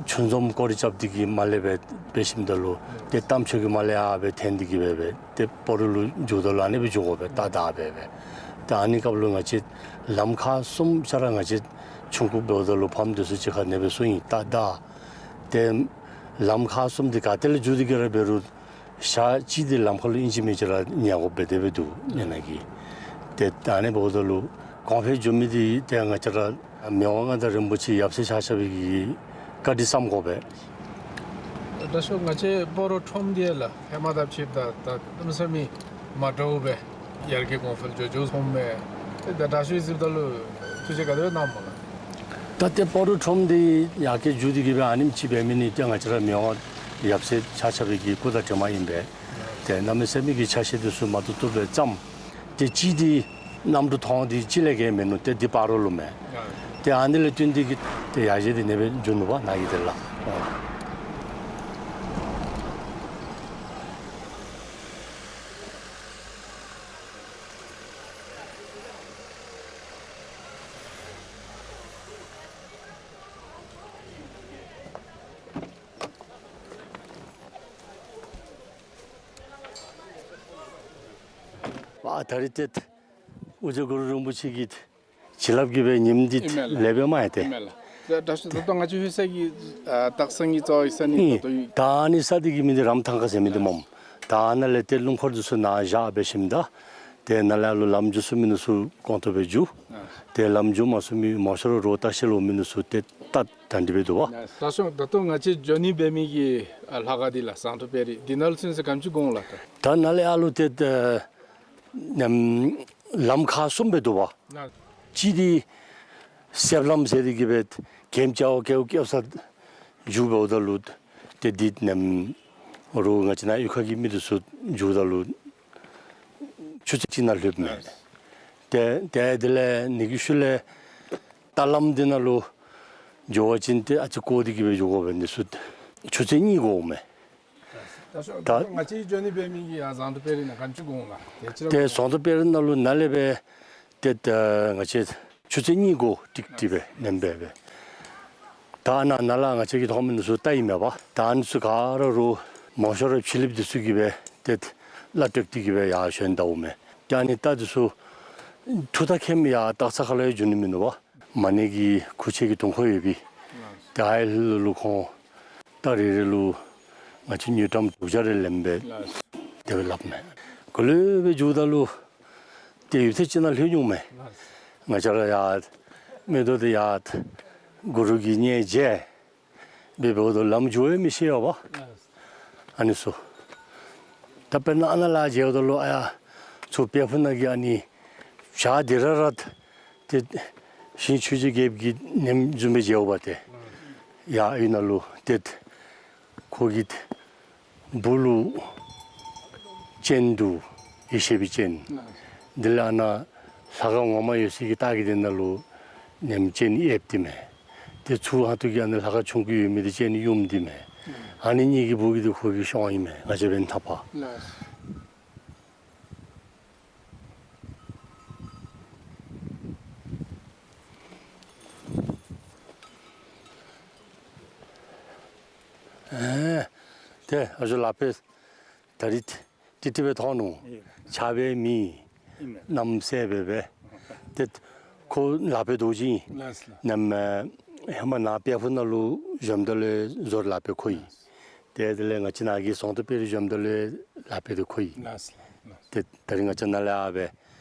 ཆུ་འཛོམས་སྐོར་ར་རྐྱབ་སྟེ་གི་མར་ལས་སྦེ་འབད་ཞིནམ་ད་ལུ་ཏེ་རྟ་མཆོག་གི་མར་ལས་ཡར་སྦེ་འཐེན་ཏེ་གི་སྦེ་སྦེ་ཏེ་སྤ་རོ་ལུ་འགྱོཝ་ད་ལུ་ཨ་ནི་སྦེ་འགྱོ་དགོ་པས། ཏག་ཏག་སྦེ་སྦེ། ཏེ་ཨ་ནི་སྐབས་ལུ་ང་བཅས་ལམ་ཁག་གསུམ་ཆ་ར་ང་བཅས་ཆུང་ཀུ་འབདཝ་ད་ལུ་ཕམ་འདི་ཚུ་གཅིག་ཁར་ཨ་ནི་སྦེ་གསུངས་ཡི། ཏག་ཏག། ཏེ་ལམ་ཁག་གསུམ་འདི་ག་ཏེ་ལས་འགྱོ་སྟེ་གི་ར་འབད་རུང་ཞག་གཅིག་འདི་ལམ་ཁ་ལུ་ཨིན་ཅི་མིན་ཅི་ར་ཉལ་དགོཔ་སྦེ་དེ་སྦེ་འདུག་ཨ་ནི་གི། ཏེ་ད་ཨ་ནི་འབདཝ་ད་ལུ་གོང་འཕེལ་འགྱོ་མི་འདི་ཏེ་ང་བཅས་ར་མི་དབང་མངའ་བདག་རིན་པོ་ཆེ་ཡབ་སྲས་ཆ་ཁྱབ་ཀྱི་བཀའ་དྲིན་བསམ་དགོ་པས། དྲག་ཤོས་ང་བཅས་སྤ་རོ་ཁྲོམ་འདི་ལགས་ཧེ་མ་དང་ཕྱདཔ་ད་ད་གནམ་མེད་ས་མེད་མ་འདྲཝ་སྦེ་ཡར་རྒྱས་གོང་འཕེལ་འགྱོ་འགྱོཝ་མཐོངམ་མས། ཏེ་ད་དྲག་ཤོས་གཟིགསཔ་ད་ལུ་ཐུགས་རྗེ་ག་དེ་སྦེ་གནངམ་སྨོ་ལགས། ད་ཏེ་སྤ་རོ་ཁྲོམ་འདི་ཡར་རྒྱས་འགྱོ་སྟེ་གི་སྦེ་ཨ་ནེམ་ཅིག་འབད་མི་འདི་ཏེ་ང་བཅས་ར་མི་དབང་ཡབ་སྲས་ཆ་ཁྱབ་ཀྱི་སྐུ་དྲིན་ཨིན་པས། ཏེ་གནམ་མེད་ས་མེད་ཀྱི་ཆ་ཤས་འདི་ཚུ་མ་བཏུབ་བཏུབ་སྦེ་བརྩམས། ཏེ་གཅིག་འདི་གནམ་གྲུ་ཐོག་འདི་གཅིག་ལས་བརྒལ་མིན་ནུག། ཏེ་འདི་སྤ་རོ་ལུ་མས། ཏེ་ཨ་ནི་ལས་བརྟེན་ཏེ་གི་ཏེ་ཡར་རྒྱས་འདི་ཨ་ནི་སྦེ་འགྱོ་ནུག་པ་ནཱ་གི་དེ་ལགས། ཨ་ད་རིས་ཏེ་ཨོ་རྒྱན་གུ་རུ་རིན་པོ་ཆེ་གི་བྱིན་རླབས་ཀྱིས་སྦེ་ཉིནམ་འདི་ཨིན་མས་ལགས། ལེགས་པས་མས་ཏེ། ཨིན་མས་ལགས། ད་ད་ད་ལྟོ་ང་བཅས་ལྷོད་ས་གི་ཨ་སྟག་ཚང་གི་རྩ་བའི་ས་གནས་ཨིན། ད་ད་ཨ་ནི་ས་འདི་གི་མིང་འདི་རམ་ཐང་ཁ་ཟེར་མི་འདི་སྨོ། ད་ཨ་ནཱ་ལས་ཏེ་སྣུམ་འཁོར་འདི་ཚུ་ནཱ་བཞག་འབད་ཞིནམ་ད་ ཏེ་ནཱ་ལས་ཨ་ལུ་ལམ་འགྱོ་ཚུགས་མི་ནང་ཚུ་སྐོང་ཏོག་སྦེ་འགྱོ། ཏེ་ལམ་འགྱོ་མ་ཚུགས་མི་མང་ཤོས་ར་རོགས་ལྟ་བཤལ་འོང་མི་ནང་ཚུ་ཏེ་ད་ད་འདི་སྦེ་འདུག་པ། ད་སོང་ད་ལྟོ་ང་བཅས་འགྱོ་ནི་འབད་མི་གི་ཨ་ལྷ་ཁང་འདི་ལགས་ཟངས་མདོག་དཔལ་རི་འདི་ནང་ལུ་ཚུན་ཚོད་ག་དེམ་ཅིག་འགོར་འོང་ལགས། ད་ད་ནཱ་ལས་ཨ་ལུ་ཏེ་ད་ནམ་ལམ་ཁག་གསུམ་སྦེ་འདུག་པ། གཅིག་འདི་གསེབ་ལམ་ཟེར་ཏེ་གི་སྦེ་གྱེན་བཅར་བ་ཀེའུ་ཀེའུ་ས་འགྱོ་འབདཝ་ད་ལུ་ཏེ་འདི་ནམ་རོགས་ང་བཅས་ནཱ་གཡུས་ཁ་གི་མི་འདི་ཚུ་འགྱོཝ་ད་ལུ་ཆུ་ཚོད་གཅིག་ནང་ལྷོདཔ་མས། ཏེ་ཏེ་དེ་ལས་ཨ་ནི་གི་ཤུལ་ལས་རྟ་ལམ་འདི་ནང་ལུ་འགྱོ་བ་ཅིན་ཏེ་ཨ་ཙི་བསྐོར་ཏེ་གི་སྦེ་འགྱོ་དགོ་པས། འདི་ཚུ་ཆུ་ཚོད་གཉིས་འགོརཝ་མས། ད་ད་ང་བཅས་འགྱོ་ནི་འབད་མི་གི་ཡར་ཟངས་མདོག་དཔལ་རི་ནང་ག་དེམ་ཅིག་འགོར་འོང་ལགས། ཏེ་ཟངས་མདོག་དཔལ་རི་ནང་ལུ་ནཱ་ལས་སྦེ་ཏེ་ད་ང་བཅས་ཆུ་ཚོད་གཉིས་འགོར་ཏིག་ཏིག་སྦེ་ནེམ་སྦེ་སྦེ། ད་ནཱ་ནཱ་ལས་ང་བཅས་ཀྱིས་མཐོང་མི་ནང་ཚུ་ལྟ་ཡི་མས་པ། ད་ཨ་ནི་ཚུ་ག་ར་རོགས་མང་ཤོས་ར་ཕྱི་གླིངཔ་འདི་ཚུ་གིས་སྦེ་ཏེ་གླ་སྤྲོད་དེ་གི་སྦེ་ཡར་བཞོན་ད་འོང་མས། ཏེ་ཨ་ནི་རྟ་འདི་ཚུ་འཐུ་རྟ་ཁྱེར་མི་ཡར་སྟག་ཚང་ཁ་ལུ་ཡང་འགྱོ་ནི་མིན་འདུག་པ། མ་ཎི་གི་ཁུར་ཆེན་གྱི་དུང་ཁོག་ཡོད་པས། ཏེ་ཨའི་ལུ་ལུ་ཁོང་རྟ་རེ་རེ་ལུ་ང་བཅས་དངུལ་ཀྲམ་དྲུག་བརྒྱ་རེ་ལེནམ་སྦེ་དེ་སྦེ་སླབ་མས། ག་ལེ་སྦེ་འགྱོཝ་ད་ལུ་ཏེ་ཡུན་ཐུང་ཅིག་ནང་ལྷོད་འོང་མས། ང་བཅས་ར་ཡར་མིག་ཏོ་འདི་ཡར་གུ་རུ་གི་སྙན་མཇལ་འབད་འབདཝ་ད་ལམ་འགྱོ་ཡང་མི་ཤེས་པ། ཨ་ནི་ཚུ། ད་དཔེར་ན་ཨ་ནཱ་ལས་མཇལཝ་ད་ལུ་ཨ་ཡར་ཚུར་དཔལ་ཕུག་ནང་གི་ཨ་ནི་བྱག་འདི་ར་ར་ཏེ་ཞིང་ཆོས་རྗེ་རྒྱལཔོ་གི་ནེམ་བཟུམ་སྦེ་མཇལཝ་ཏེ། ཡར་ཨའི་ནང་ལུ་ཏེ་ཁོ་གི་སྦུག་ལུ་སྤྱན་འདུག། ཡེ་ཤེས་པའི་སྤྱན། དེ་ལས་ཨ་ནཱ་ལྷ་ཁང་ངོ་མ་ཡོད་སའི་གི་ལྟག་གི་དེ་ནང་ལུ་ནེམ་སྤྱན་ཡེབ་སྟེ་མས། ཏེ་ཚུར་ཧ་ཏུ་གི་ཨ་ནི་ལྷ་ཁང་ཆུང་ཀུ་ཡོད་མི་འདི་སྤྱན་ཡུམ་སྟེ་མས། ཨ་ནི་གཉིས་ཀྱི་སྦུག་གི་འདི་ཁོ་གི་ཤོང་ཨིན་མས། ང་བཅས་འབདན་ཐག་པ། ཨེ་ཏེ་ཨ་ཞུ་ལག་པས་ད་རིས་ཏིག་ཏིག་སྦེ་མཐོང་ནུག། ཨེ་ཆགས་པའི་མི་ཨིན་མས། རྣམ་གསལ་སྦེ་སྦེ། ཏེ་ཁོ་ལག་པའི་རྡོ་རྗེ་ཨིན། ལགས་ལགས། ནམ་ཧེ་མ་ནཱ་དཔལ་ཕུག་ནང་ལུ་བཞོནམ་ད་ལུ་བཟོ་ལག་པའི་ཁོ་ཨིན། ཏེ་དེ་ལས་ང་བཅས་ནཱ་གི་ཟངས་མདོག་དཔལ་རི་བཞོནམ་ད་ལུ་ལག་པའི་འདི་ཁོ་ཨིན། ལགས་ལགས། ཏེ་ད་རིས་ང་བཅས་ནཱ་ལས་ཨ་སྦེ་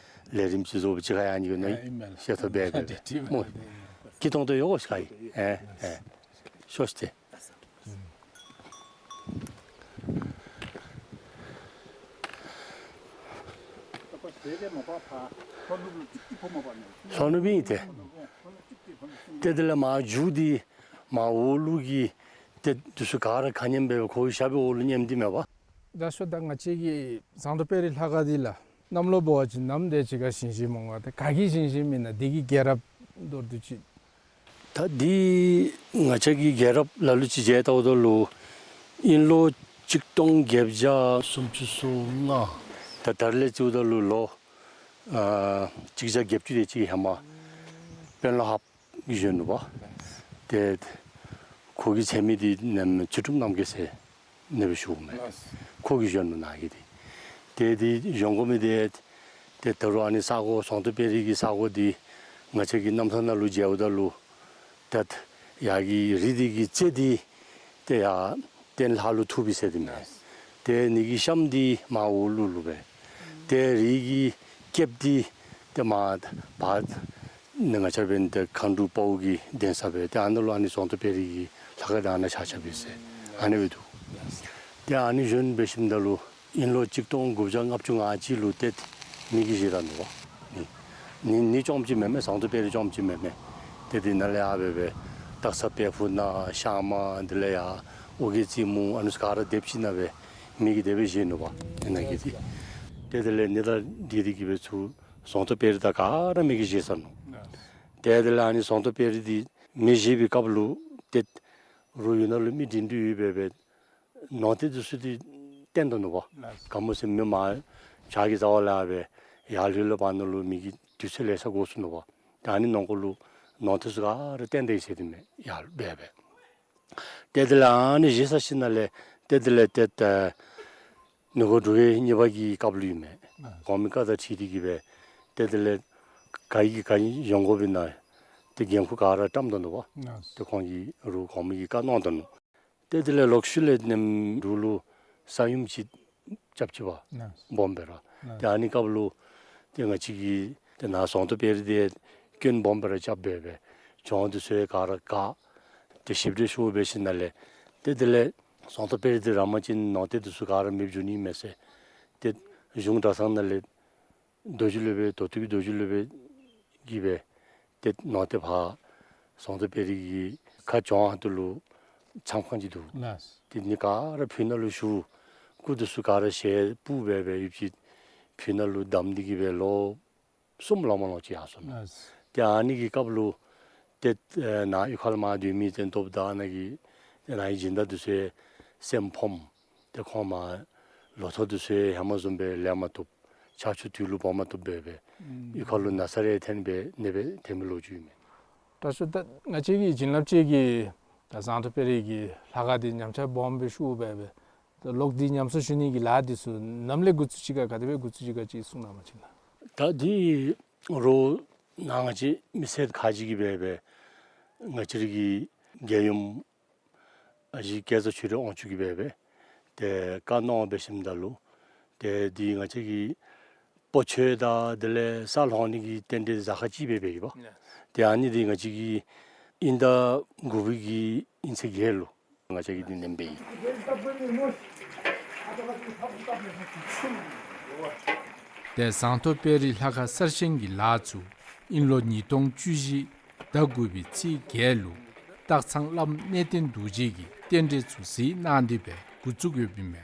ལས་རིམ་ཅིག་བཟོ་བ་ཅིག་ཁར་ཡང་ནི་གོ་ནི་ཨིན་མས་ལགས། ཤེས་ཐོབ་སྦེ་སྦེ་སྦེ་སྨོ། སྐྱིད་ཏོང་ཏོ་ཡོད་གོ་ཤིག་ཨིན། ཨེ་ཨེ་ཤོག་ཤིག་ཏེ། ལྷོ་ནུབ་ཨིན་ཏེ། ཏེ་དེ་ལས་མར་མཇུག་འདི་མར་འོག་ལུ་གི་ཏེ་འདི་ཚུ་ག་ར་ག་ཉམས་སྦེ་ཁོ་གི་ཞབས་པད་འོག་ལུ་ཉམས་ཏེ་མས་པ། ད་ཤོ་ད་ང་བཅས་ཀྱི་ཟངས་མདོག་དཔལ་རི་ལྷ་ཁང་འདི་ལགས་གནམ་ལོ་འབད་བ་ཅིན་ནམ་དེ་ཅིག་ཁར་བཞེངས་བཞེངསམ་འོང་ག། ཏེ་ག་གིས་བཞེངས་བཞེངསམ་ཨིན་ན། འདི་གི་རྒྱལ་རབས་མདོར་བསྡུས་ཅིག། ད་འདི་ང་བཅས་ཀྱི་རྒྱལ་རབས་ལ་ལུ་ཅིག་མཇལ་བལྟཝ་ད་ལུ་དབྱིན་ལོ་གཅིག་སྟོང་བརྒྱད་བརྒྱ་སུམ་ཅུ་སོ་ལྔ། ད་ད་རིས་ལས་བརྩིཝ་ད་ལུ་ལོ་ཨ་གཅིག་བརྒྱ་བརྒྱད་ཅུ་དེ་ཅིག་ཧེ་མ་དཔོན་སློབ་ཧཱཔ་གིས་བཞོན་ནུག་པ། ཏེ་ཁོ་གི་མཚན་མི་འདི་ནམ་ཚུལ་ཁྲིམས་རྣམ་རྒྱལ་ཟེར་ཨ་ནི་སྦེ་ཞུཝ་མས། ལགས། ཁོ་གིས་བཞོན་ནུག་ནཱ་གི་འདི། ཏེ་འདི་བཞོན་དགོ་མི་འདི་ཏེ་ད་རུང་ཨ་ནི་ས་གོ་ཟངས་མདོག་དཔལ་རི་གི་ས་གོ་འདི་ང་བཅས་ཀྱི་རྣམ་ཐར་ནང་ལུ་མཇལཝ་ད་ལུ་ཏེ་ཡར་གྱི་རི་འདི་གི་རྩེ་འདི་ཏེ་ཡར་སྟེང་ལྷ་ལུ་ཐུག་པས་ཟེར་ཏེ་མས། ཏེ་ཨ་ནི་གི་གཤམ་འདི་མར་འོག་ལུ་ལུ་སྦེ། ཏེ་རི་གི་སྐེདཔ་འདི་ཏེ་མར་བར་ནི་ང་བཅས་འབདན་ཏེ་མཁའ་འགྲོ་དཔའ་བོ་གི་གདན་ས་སྦེ། ཏེ་ཨ་ནཱ་ལུ་ཨ་ནི་ཟངས་མདོག་དཔལ་རི་གི་ལྷ་ཁང་འདི་ཨ་ནཱ་ཆགས་ཆགསཔ་ཨིན་ཟེར་ཨ་ནི་སྦེ་འདུག། ཏེ་ཨ་ནི་བཞོན་འབད་ཞིནམ་ད་ལུ་དབྱིན་ལོ་གཅིག་སྟོང་དགུ་བརྒྱ་ལྔ་བཅུ་ང་གཅིག་ལུ་ཏེ་མེ་གིས་བཞེས་ད་ནུག་པ། ནི་ནི་ནི་རྐྱངམ་ཅིག་མེན་མས། ཟངས་མདོག་དཔལ་རི་རྐྱངམ་ཅིག་མེན་མས། ཏེ་འདི་ནཱ་ལས་ཡར་སྦེ་སྦེ་སྟག་ཚང་དཔལ་ཕུག་ནང་ཤང་མ་འདི་ལས་ཡར་ཨོ་རྒྱན་རྩེ་མོ་ཨ་ནི་ཚུ་ག་ར་སྡེབ་ཅིག་ནང་སྦེ་མེ་གིས་དེ་སྦེ་བཞེས་ནུག་པ། ཨ་ནཱ་གི་འདི། ཏེ་དེ་ལས་ཨ་ནི་དང་འདི་འདི་གིས་སྦེ་ཚུར་ཟངས་མདོག་དཔལ་རི་དང་ག་ར་མེ་གིས་བཞེས་ཚར་ནུག། ཏེ་དེ་ལས་ཨ་ནི་ཟངས་མདོག་དཔལ་རི་འདི་མེ་བཞེས་པའི་སྐབས་ལུ་ཏེ་རུ་ཡུལ་ནང་ལུ་མི་འདྲེན་འདྲེན་ཡོད་པས་སྦེ་ནོར་རྟེན་འདི་ཚུ་འདི་བཏོན་ད་ནུག་པ། ལགས། ག་མོ་ཟེར་མི་མར་བྱག་གི་རྩ་བ་ལས་སྦེ་ཡར་ལྷོད་ལྷོདཔ་ནང་ལུ་མི་གི་དུས་ཚོད་ལེ་ཤ་འགོར་སོ་ནུག་པ། ཏེ་ཨ་ནི་ནང་འཁོད་ལུ་ནོར་རྟེན་ཚུ་ག་ར་བཏོན་ད་ཡི་ཟེར་ཏེ་མས། ཡར་སྦེ་སྦེ། ཏེ་དེ་ལས་ཨ་ནི་བཞེས་ཚར་ཞིནམ་ལས་ཏེ་དེ་ལས་ཏེ་ད་ནི་གུང་འབྲུག་རྒྱལ་གཉིས་པ་གི་སྐབས་ལུ་ཨིན་མས། ལགས། གོང་མའི་བཀའ་དང་འཁྲིལ་ཏེ་གི་སྦེ་ཏེ་དེ་ལས་ག་གིས་ག་ཡི་ག་ཡི་ཡོང་དགོ་པས་ན་ཏེ་འགན་ཁུར་ག་ར་བཀྲམ་ད་ནུག་པ། ལགས། ཏེ་ཁོང་གིས་རུ་གོང་མའི་གི་བཀའ་གནང་ད་ནུག། ཏེ་དེ་ལས་ལོག་ཤུལ་ལས་ནེམ་འབྲུག་ལུ་ས་ཡོམ་ཅིག་རྐྱབ་ཅི་པ། ལགས། སྦོམ་སྦེ་ར། ལགས། ཏེ་ཨ་ནི་སྐབས་ལུ་ ཏེ་ང་བཅས་ཀྱིས་ཏེ་ནཱ་ཟོང་ཏོ་དཔལ་རི་འདི་སྐྱོན་སྦོམ་སྦེ་ར་རྐྱབ་སྦེ་སྦེ་གྱོང་འདི་ཚུ་ཡང་ག་ར་བཀག། ཏེ་ཞིབ་འགྲེལ་ཞུ་འབད་ཞིནམ་ལས་ཏེ་དེ་ལས་ཟོང་ཏོ་དཔལ་རི་འདི་ར་མ་ཅིན་ནང་རྟེན་འདི་ཚུ་ག་ར་མེདཔ་འགྱོ་ནི་མས་ཟེར། ཏེ་གཞུང་གྲྭ་ཚང་ནང་ལས་རྡོ་རྗེ་སློབ་དཔོན་མདོ་སྟོད་ཀྱི་རྡོ་རྗེ་སློབ་དཔོན་གྱིས་སྦེ་ཏེ་ནང་རྟེན་ཕར་ཟོང་ཏོ་དཔལ་རི་གི་ཁ་གྱོང་ཁ་ཐུག་ལུ་ཆམ་ཁང་ཅིག་འདུག། ལགས། ཏེ་ཨ་ནི་ག་ར་ཕི་ནང་ལུ་བཞུགས། སྐུ་འདི་ཚུ་ག་ར་ཞལ་སྤུབས་སྦེ་སྦེ་ཡོདཔ་ཅིག་ཕི་ནང་ལུ་བསྡམས་ཏེ་གིས་སྦེ་ལོ་གསུམ་ལོ་མ་ལོ་ཅིག་ཡར་སོང་ནུག། ལགས། ཏེ་ཨ་ནི་གི་སྐབས་ལུ་ཏེ་ཨེ་ནཱ་གཡུས་ཁ་ལུ་མར་སྡོད་མི་ཏེ་སྟོབས་དང་ཨ་ནཱ་གི་ཏེ་ནཱ་གི་སྦྱིན་བདག་འདི་ཚུ་སེམས་ཕམ། ཏེ་ཁོང་མར་ལོ་ཐོག་འདི་ཚུ་ཧེ་མ་བཟུམ་སྦེ་ལེན་མ་བཏུབ། ཆར་ཆུ་དུས་ལུ་འབབ་མ་བཏུབ་སྦེ་སྦེ་ཨུམ་གཡུས་ཁ་ལུ་ན་ཚ་རེ་ཐོན་སྦེ་ཨ་ནི་སྦེ་ཐོན་མི་ལོ་རྒྱུས་ཨིན་མས། དྲག་ཤོས་ད་ང་བཅས་ཀྱི་བྱིན་རླབས་ཅན་གྱི་ད་ཟོང་ཏོ་དཔལ་རི་གི་ལྷ་ཁང་འདི་ཉམས་ཆག་སྦོམ་སྦེ་ཤོར་སྦེ་སྦེ་ད་ལོག་སྟེ་ཉམས་གསོ་ཞུ་ནི་གི་ལཱ་འདི་ཚུ་ནམ་ལས་འགོ་བཙུགས་ཅི་ག་ག་དེ་སྦེ་འགོ་བཙུགས་ཅི་ག་ཅིག་གསུང་གནང་བ་ཅིན་ལགས། ད་འདི་རུང་ནཱ་ང་བཅས་མི་སེར་ཁག་ཅིག་གིས་སྦེ་སྦེ་ང་བཅས་རའི་གི་རྒྱལ་ཡུམ་ཨ་ཞེ་སྐལ་བཟང་ཆོས་སྒྲོན་དབང་ཕྱུག་གིས་སྦེ་སྦེ་ཏེ་བཀའ་གནང་འབད་ཞིནམ་ད་ལུ་ཏེ་འདི་ང་བཅས་ཀྱི་སྤོ་ཆོས་དང་དེ་ལས་ས་སློང་ནི་གི་རྟེན་འབྲེལ་གཟའ་ཁང་གཅིག་སྦེ་འབད་ཡི་པ། ལགས། ཏེ་ཨ་ནི་འདི་ང་བཅས་ཀྱི་དབྱིན་ཟླ་དགུ་པའི་གི་དབྱིན་ཚེས་བརྒྱད་ལུ་ང་བཅས་ཀྱིས་འདི་ནེམ་འབད་ཡི། ཏེ་ཟོང་ཏོ་དཔལ་རི་ལྷ་ཁང་གསར་བཞེངས་ཀྱི་ལཱ་ཚུ་དབྱིན་ལོ་ཉིས་སྟོང་བཅུ་བཞི་ཟླ་དགུ་པའི་ཚེས་བརྒྱད་ལུ་སྟག་ཚང་བླམ་གནས་བརྟན་རྡོ་རྗེ་གིས་རྟེན་འབྲེལ་ཚུ་གཟིགས་གནང་སྟེ་སྦེ་འགོ་བཙུགས་ཡོདཔ་ཨིན་མས།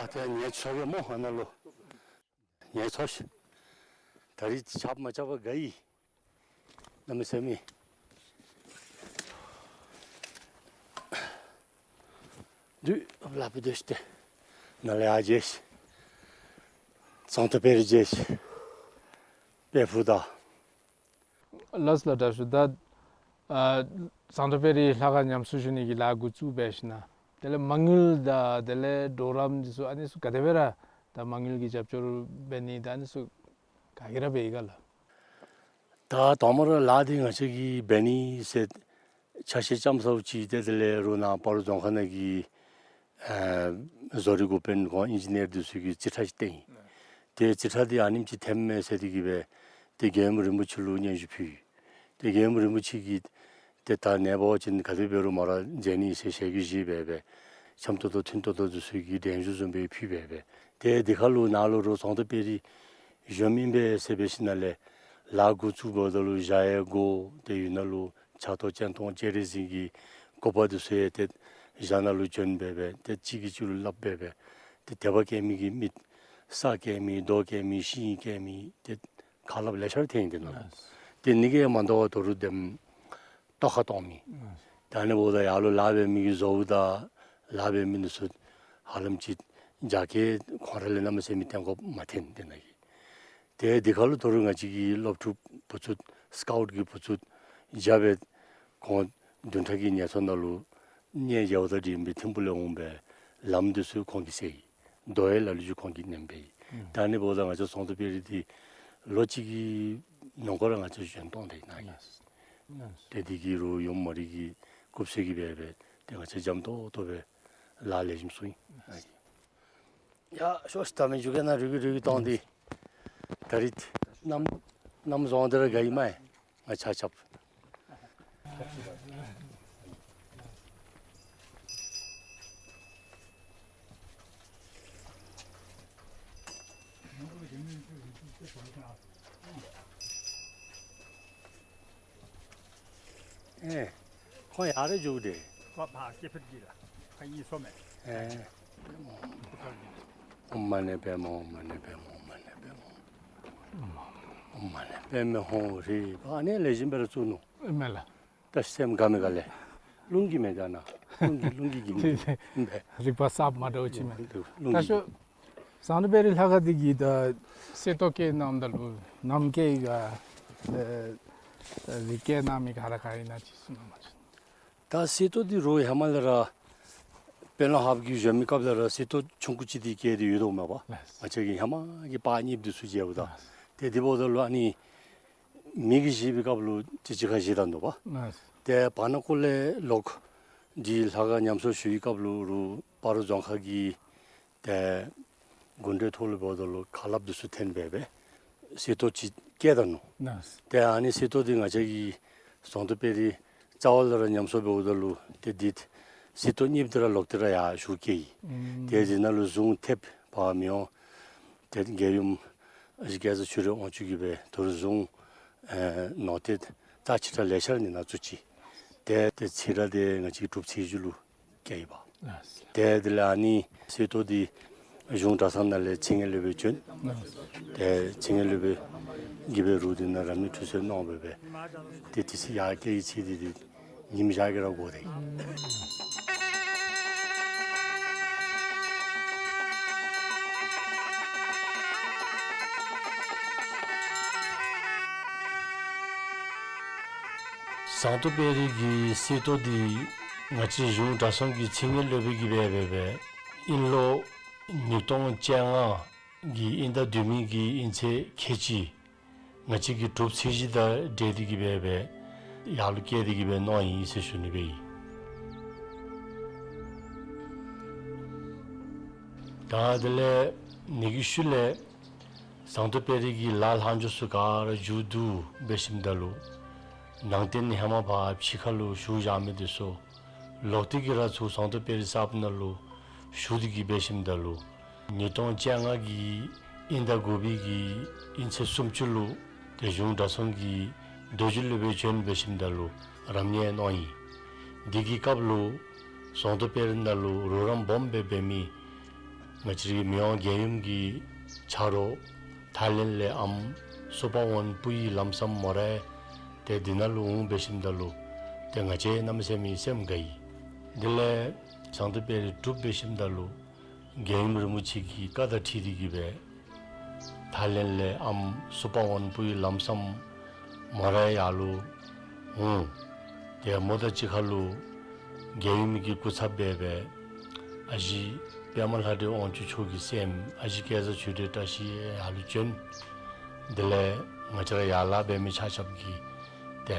ཡ་ཏེ་ངལ་འཚོ་གེ་སྨོ་ཨ་ནཱ་ལུ། ངལ་འཚོ་ཤིག། ད་རིས་ཆརཔ་མ་རྐྱབ་པར་དགའ་ཡི། གནམ་མེད་ས་མེད། དུས་ལ་ཕུད་དེ་ཤི་སྟེ་ནཱ་ལས་ཡར་མཇལ་ཤིག། ཟོང་ཏོ་དཔལ་རི་མཇལ་ཤིག། དཔལ་ཕུག་དང་། ལགས་ལགས། དྲག་ཤོས་ད་ཨ་ཟོང་ཏོ་དཔལ་རི་ལྷ་ཁང་ཉམས་གསོ་ཞུ་ནི་གི་ལཱ་འགོ་བཙུགས་འབད་ཞིནམ་དེ་ལས་མ་དངུལ་དང་དེ་ལས་གྲོགས་རམ་འདི་ཚུ་ཨ་ནི་ཚུ་ག་དེ་སྦེ་ར་ད་མ་དངུལ་གྱི་རྒྱབ་སྐྱོར་འབད་ནི་ད་ཨ་ནི་ཚུ་ག་གིས་ར་འབད་ཡི་ག་ལགས། ད་དང་པ་ར་ལཱ་འདི་ང་བཅས་ཀྱིས་འབད་ནི་ཟེར་ཆ་ཤས་ཙམ་ཟཝ་ཅིག་ཏེ་དེ་ལས་རུང་ནཱ་སྤ་རོ་རྫོང་ཁག་ནང་གི་ཨ་བཟོ་རིག་འགོ་དཔོན་ཁོང་ཨིན་ཇི་ནི་ཡར་འདི་ཚུ་གིས་རྩིས་ཁྲ་ཅིག་བཏོན་ཡི། ཏེ་རྩིས་ཁྲ་འདི་ཨ་ནེམ་ཅིག་ཐོནམ་མས་ཟེར་ཏེ་གིས་སྦེ་ཏེ་རྒྱལ་ཡུམ་རིན་པོ་ཆེ་ལུ་སྙན་ཞུ་ཕུལ་ཡི། ཏེ་རྒྱལ་ཡུམ་རིན་པོ་ཆེ་གིས་ཏེ་ད་ནཱ་འབད་བ་ཅིན་ག་དེ་འབད་རུང་མ་ར་མཛད་ནི་ཟེར་ཞལ་གྱིས་བཞེས་སྦེ་སྦེ་འཆམ་ཏོག་ཏོ་མཐུན་ཏོག་ཏོ་འདི་ཚུ་གི་གདན་ཞུ་བཟུམ་སྦེ་ཕུལ་སྦེ་སྦེ། ཏེ་འདི་ཁར་ལུ་ནཱ་ལུ་རུང་ཟོང་ཏོ་དཔལ་རི་བཞེངསམ་ཨིན་པས་ཟེར་འབད་ཞིནམ་ལས་ལཱ་འགོ་བཙུགསཔ་ད་ལུ་ཞག་ཡང་འགོར། ཏེ་ཡུལ་ནང་ལུ་ཕྱག་ཏོ་སྤྱན་སྟོང་སྤྱན་རས་གཟིགས་ཀྱི་སྐུ་པར་འདི་ཚུ་ཡང་ཏེ་ཞག་ནང་ལུ་བྱོན་སྦེ་སྦེ་ཏེ་གཅིག་གིས་གཅིག་ལུ་སླབ་སྦེ་སྦེ་ཏེ་དད་པ་བསྐྱེད་མི་གིས་མི་ས་བསྐྱེད་མི་རྡོ་བསྐྱེད་མི་ཤིང་བསྐྱེད་མི་ཏེ་ཁ་སླབ་ལེ་ཤ་ར་ཐོན་ཡི་ཏེ་ནཱ་ལུ། ཏེ་ཨ་ནི་གིས་མ་དོ་བར་ད་རུང་དེམ་ཏོག་ཁ་གཏོང་མི། ད་ཨ་ནི་འབདཝ་ད་ཡར་ལུ་ལཱ་འབད་མི་གི་བཟོ་བོ་དང་ལཱ་འབད་མི་འདི་ཚུ་ཧ་ལམ་ཅིག་རྒྱ་སྐྱེད་ཁོང་ར་ལས་གནམ་མེད་ས་མེད་བརྟན་དགོཔ་མ་ཐོན་ཏེ་ནཱ་གི། ཏེ་འདི་ཁར་ལུ་ད་རུང་ང་བཅས་ཀྱི་སློབ་ཕྲུག་བུ་ཚུ་སི་ཀའུཊ་གི་བུ་ཚུ་རྒྱབ་སྦེ་ཁོང་བདུན་ཕྲག་གི་ངལ་འཚོ་ནང་ལུ་གནས་མཇལཝ་དང་འབྲེལ་སྦེ་ཐིམ་ཕུག་ལས་འོང་སྦེ་ལམ་འདི་ཚུ་ཁོང་གིས་བསལ་ཡི། རྡོ་ཡང་ལ་ལུ་ཅིག་ཁོང་གིས་ནེམ་སྦེ་ཡི། ཨུམ། ད་ཨ་ནི་འབདཝ་ད་ང་བཅས་ཟོང་ཏོ་དཔལ་རི་འདི་ལོ་གཅིག་གི་ནང་འཁོད་ར་ང་བཅས་བཞེངས་གཏང་སྟེ་ནཱ་གི། ལགས། ལགས། ཏེ་འདི་གིས་རུང་ཡུམ་མ་རིག་གི་སྐུ་གསོལ་གྱི་སྦེ་སྦེ་ཏེ་ང་བཅས་འཇམ་ཏོང་ཏོ་སྦེ་ལཱ་ལེགས་ཤོམ་ཚུགས་ཡི། ཡ་ཤོག་ཤིག། ད་མི་འགྱོ་གེ། ནཱ་རུལ་གི་རུལ་གི་གཏང་སྟེ། ད་རིས་གནམ་གནམ་བཟང་སྟེ་ར་དགའ་ཡི་མས། ང་ཆ་ཁྱབ། ཨེ། ཁོང་ཡར་ར་འགྱོ་དེས། ཁོ་ཕར་སྐྱེ་འཕེལ་གྱི་ལ་ཁ་གཡས་སོ་མས། ཨེ། ཨོཾ་མ་ཎི་པདྨེ་ཧཱུྃ། ཨོཾ་མ་ཎི་པདྨེ་ཧཱུྃ། ཨོཾ་མ་ཎི་པདྨེ་ཧཱུྃ། ཨོཾ་མ་ཎི་པདྨེ་ཧཱུྃ། རེད་པ། ཨ་ནི་ལེགས་ཤོམ་སྦེ་ར་བཙུགས་ནུག། ཨེ་མས་ལགས། ད་སེམས་དགའ་མི་དགའ་ལས། རླུང་གིས་མི་དགའ་ན། རླུང་གིས་རླུང་གིས་གིས་མི་དགའ། རིག་པ་གསརཔ་མ་འདྲཝ་ཅིག་མས། རླུང་གིས། ད་ཤོག། ཟོང་ཏོ་དཔལ་རི་ལྷ་ཁང་འདི་གི་ད་གསེར་ཏོག་བཀལ་གནངམ་ད་ལུ་ནམ་བཀལ་ཡི་ག། ཨེ་རིགས་བཀལ་གནང་མི་ག་ར་ག་ཨིན་ན་ཅིག་གསུང་གནང་བ་ཅིན། ད་གསེར་ཏོག་འདི་རུང་ཧེ་མ་ལས་ར་དཔོན་སློབ་ཧཱཔ་གིས་བཞེངས་མི་སྐབས་ལས་ར་གསེར་ཏོག་ཆུང་ཀུ་ཅིག་འདི་བཀལ་ཏེ་ཡོད་དོ་མས་པ། ལགས། ང་བཅས་ཀྱི་ཧེ་མ་གི་པར་རྙིངམ་འདི་ཚུ་མཇལཝ་ད། ལགས། ཏེ་འདི་འབདཝ་ད་ལུ་ཨ་ནི་མི་གིས་བཞེས་པའི་སྐབས་ལུ་ཅིག་ཅིག་ཁར་བཞེས་ད་ནུག་པ། ལགས། ཏེ་བར་ན་ཀོ་ལས་ལོག་ འདི་ལྷ་ཁང་ཉམས་གསོ་ཞུ་བའི་སྐབས་ལུ་རུང་སྤ་རོ་རྫོང་ཁག་གི་ཏེ་དགོན་སྡེ་ཐོག་ལུ་འབདཝ་ད་ལུ་ཁ་སླབ་འདི་ཚུ་འཐེན་སྦེ་སྦེ་གསེར་ཏོག་ཅིག་བསྐྱལ་ད་ནུག། ལགས། ཏེ་ཨ་ནི་གསེར་ཏོག་འདི་ང་བཅས་ཀྱི་ཟངས་མདོག་དཔལ་རི་རྩ་བ་ལས་ར་ཉམས་གསོ་འབདཝ་ད་ལུ་ཏེ་འདི་གསེར་ཏོག་གཉིས་འདི་ར་ལོག་སྟེ་ར་ཡར་ཞུ་བསྐྱལ་ཡི། ཨུམ། ཏེ་འདི་ནང་ལུ་གཟུངས་ཐེབས་འབག་མི་འོང་། ཏེ་རྒྱལ་ཡུམ་ཨ་ཞེ་སྐལ་བཟང་ཆོས་སྒྲོན་དབང་ཕྱུག་གིས་སྦེ་ད་རུང་གཟུངས་ཨེ་ནོར་ཏེ་རྩ་ཆེ་དྲགས་ལེ་ཤ་ར་ནི་ནང་བཙུགས་ཅི། ཏེ་ཏེ་ཚིག་ར་འདི་ང་བཅས་ཀྱི་སྒྲུབ་ཚེས་བཅུ་ལུ་བསྐྱལ་ཡི་པ། ལགས། ཏེ་དེ་ལས་ཨ་ནི་གསེར་ཏོག་འདི་གཞུང་གྲྭ་ཚང་ནང་ལས་མཚན་སྙན་སློབ་དཔོན་བྱོན། ལགས། ཏེ་མཚན་སྙན་སློབ་དཔོན་གྱིས་སྦེ་རུང་འདི་ནང་རབ་གནས་ཁྲུས་གསོལ་གནང་སྦེ་སྦེ་ཏེ་དེ་ཚེ་ཡར་བསྐྱལ་བའི་ཚེ་འདི་འདི་ཉིམ་ཞག་གི་ར་འགོར་ཏེ། ཟངས་མདོག་དཔལ་རི་གི་གསེར་ཏོག་འདི་ང་བཅས་གཞུང་གྲྭ་ཚང་གི་མཚན་སྙན་སློབ་དཔོན་གྱིས་སྦེ་སྦེ་སྦེ་དབྱིན་ལོ་ཉིས་སྟོང་བཅོ་ལྔ་གི་དབྱིན་ཟླ་བདུན་མའི་གི་དབྱིན་ཚེས་ཁལ་གཅིག་ང་བཅས་ཀྱི་སྒྲུབ་ཚེས་བཞི་དང་འབྲེལ་ཏེ་གིས་སྦེ་སྦེ་ཡར་ལུ་བསྐྱལ་ཏེ་གིས་སྦེ་གནང་ཡི་ཟེར་ཞུ་ནི་སྦེ་ཨིན། ད་དེ་ལས་ཨ་ནི་གི་ཤུལ་ལས་ཟངས་མདོག་དཔལ་རི་གི་ལ་ལྷག་འཕྲོ་ཚུ་ག་ར་མཇུག་བསྡུ་སྦེ་ཞིནམ་ད་ལུ་ནང་རྟེན་ཧེ་མ་ཕར་ཕྱི་ཁ་ལུ་བཞུགས་བཞག་མི་འདི་ཚུ་ལོག་སྟེ་གིས་ར་ཚུར་ཟངས་མདོག་དཔལ་རི་གསརཔ་ནང་ལུ་ཞུ་སྟེ་གིས་སྦེ་ཞིནམ་ད་ལུ་ཉིས་སྟོང་བཅོ་ལྔ་གི་དབྱིན་ཟླ་དགུ་པའི་གི་དབྱིན་ཚེས་སུམ་ཅུ་ལུ་ཏེ་གཞུང་གྲྭ་ཚང་གི་རྡོ་རྗེ་སློབ་དཔོན་བྱོན་སྦེ་ཞིནམ་ད་ལུ་རབ་གནས་གནང་ཡི། འདི་གི་སྐབས་ལུ་ཟངས་མདོག་དཔལ་རི་ནང་ལུ་རོགས་རམ་སྦོམ་སྦེ་འབད་མི་ང་བཅས་རའི་མི་དབང་རྒྱལ་ཡུམ་གྱི་ཆ་རོགས་ཐའི་ལེནཌ་ལས་ཨམ་སུ་པ་ཝོན་པུའི་ལམ་སང་མོ་རའི་ཏེ་འདི་ནང་ལུ་འོང་སྦེ་ཞིནམ་ད་ལུ་ཏེ་ང་བཅས་གནམ་མེད་ས་མེད་སེམས་དགའ་ཡི། དེ་ལས་ཟངས་མདོག་དཔལ་རི་གྲུབ་སྦེ་ཞིནམ་ད་ལུ་རྒྱལ་ཡུམ་རིན་པོ་ཆེ་གི་བཀའ་དང་འཁྲིལ་ཏེ་གིས་སྦེ་ཐའི་ལེནཌ་ལས་ཨམ་སུ་པ་ཝོན་པུའི་ལམ་སང་མོ་རའི་ཡར་ལུ་འོང་། ཏེ་མོ་དང་གཅིག་ཁར་ལུ་རྒྱལ་ཡུམ་གྱི་སྐུ་ཚབ་སྦེ་སྦེ་ཨ་ཞེ་པདྨ་ལྷ་འདྲེ་དབང་ཕྱུག་མཆོག་གི་སྲསམོ་ཨ་ཞེ་སྐལ་བཟང་ཆོས་སྒྲོན་བཀྲ་ཤིས་ཡར་ལུ་བྱོན། དེ་ལས་ང་བཅས་ར་ཡར་ལཱ་འབད་མི་ཆ་ཁྱབ་ཀྱིས་ཏེ་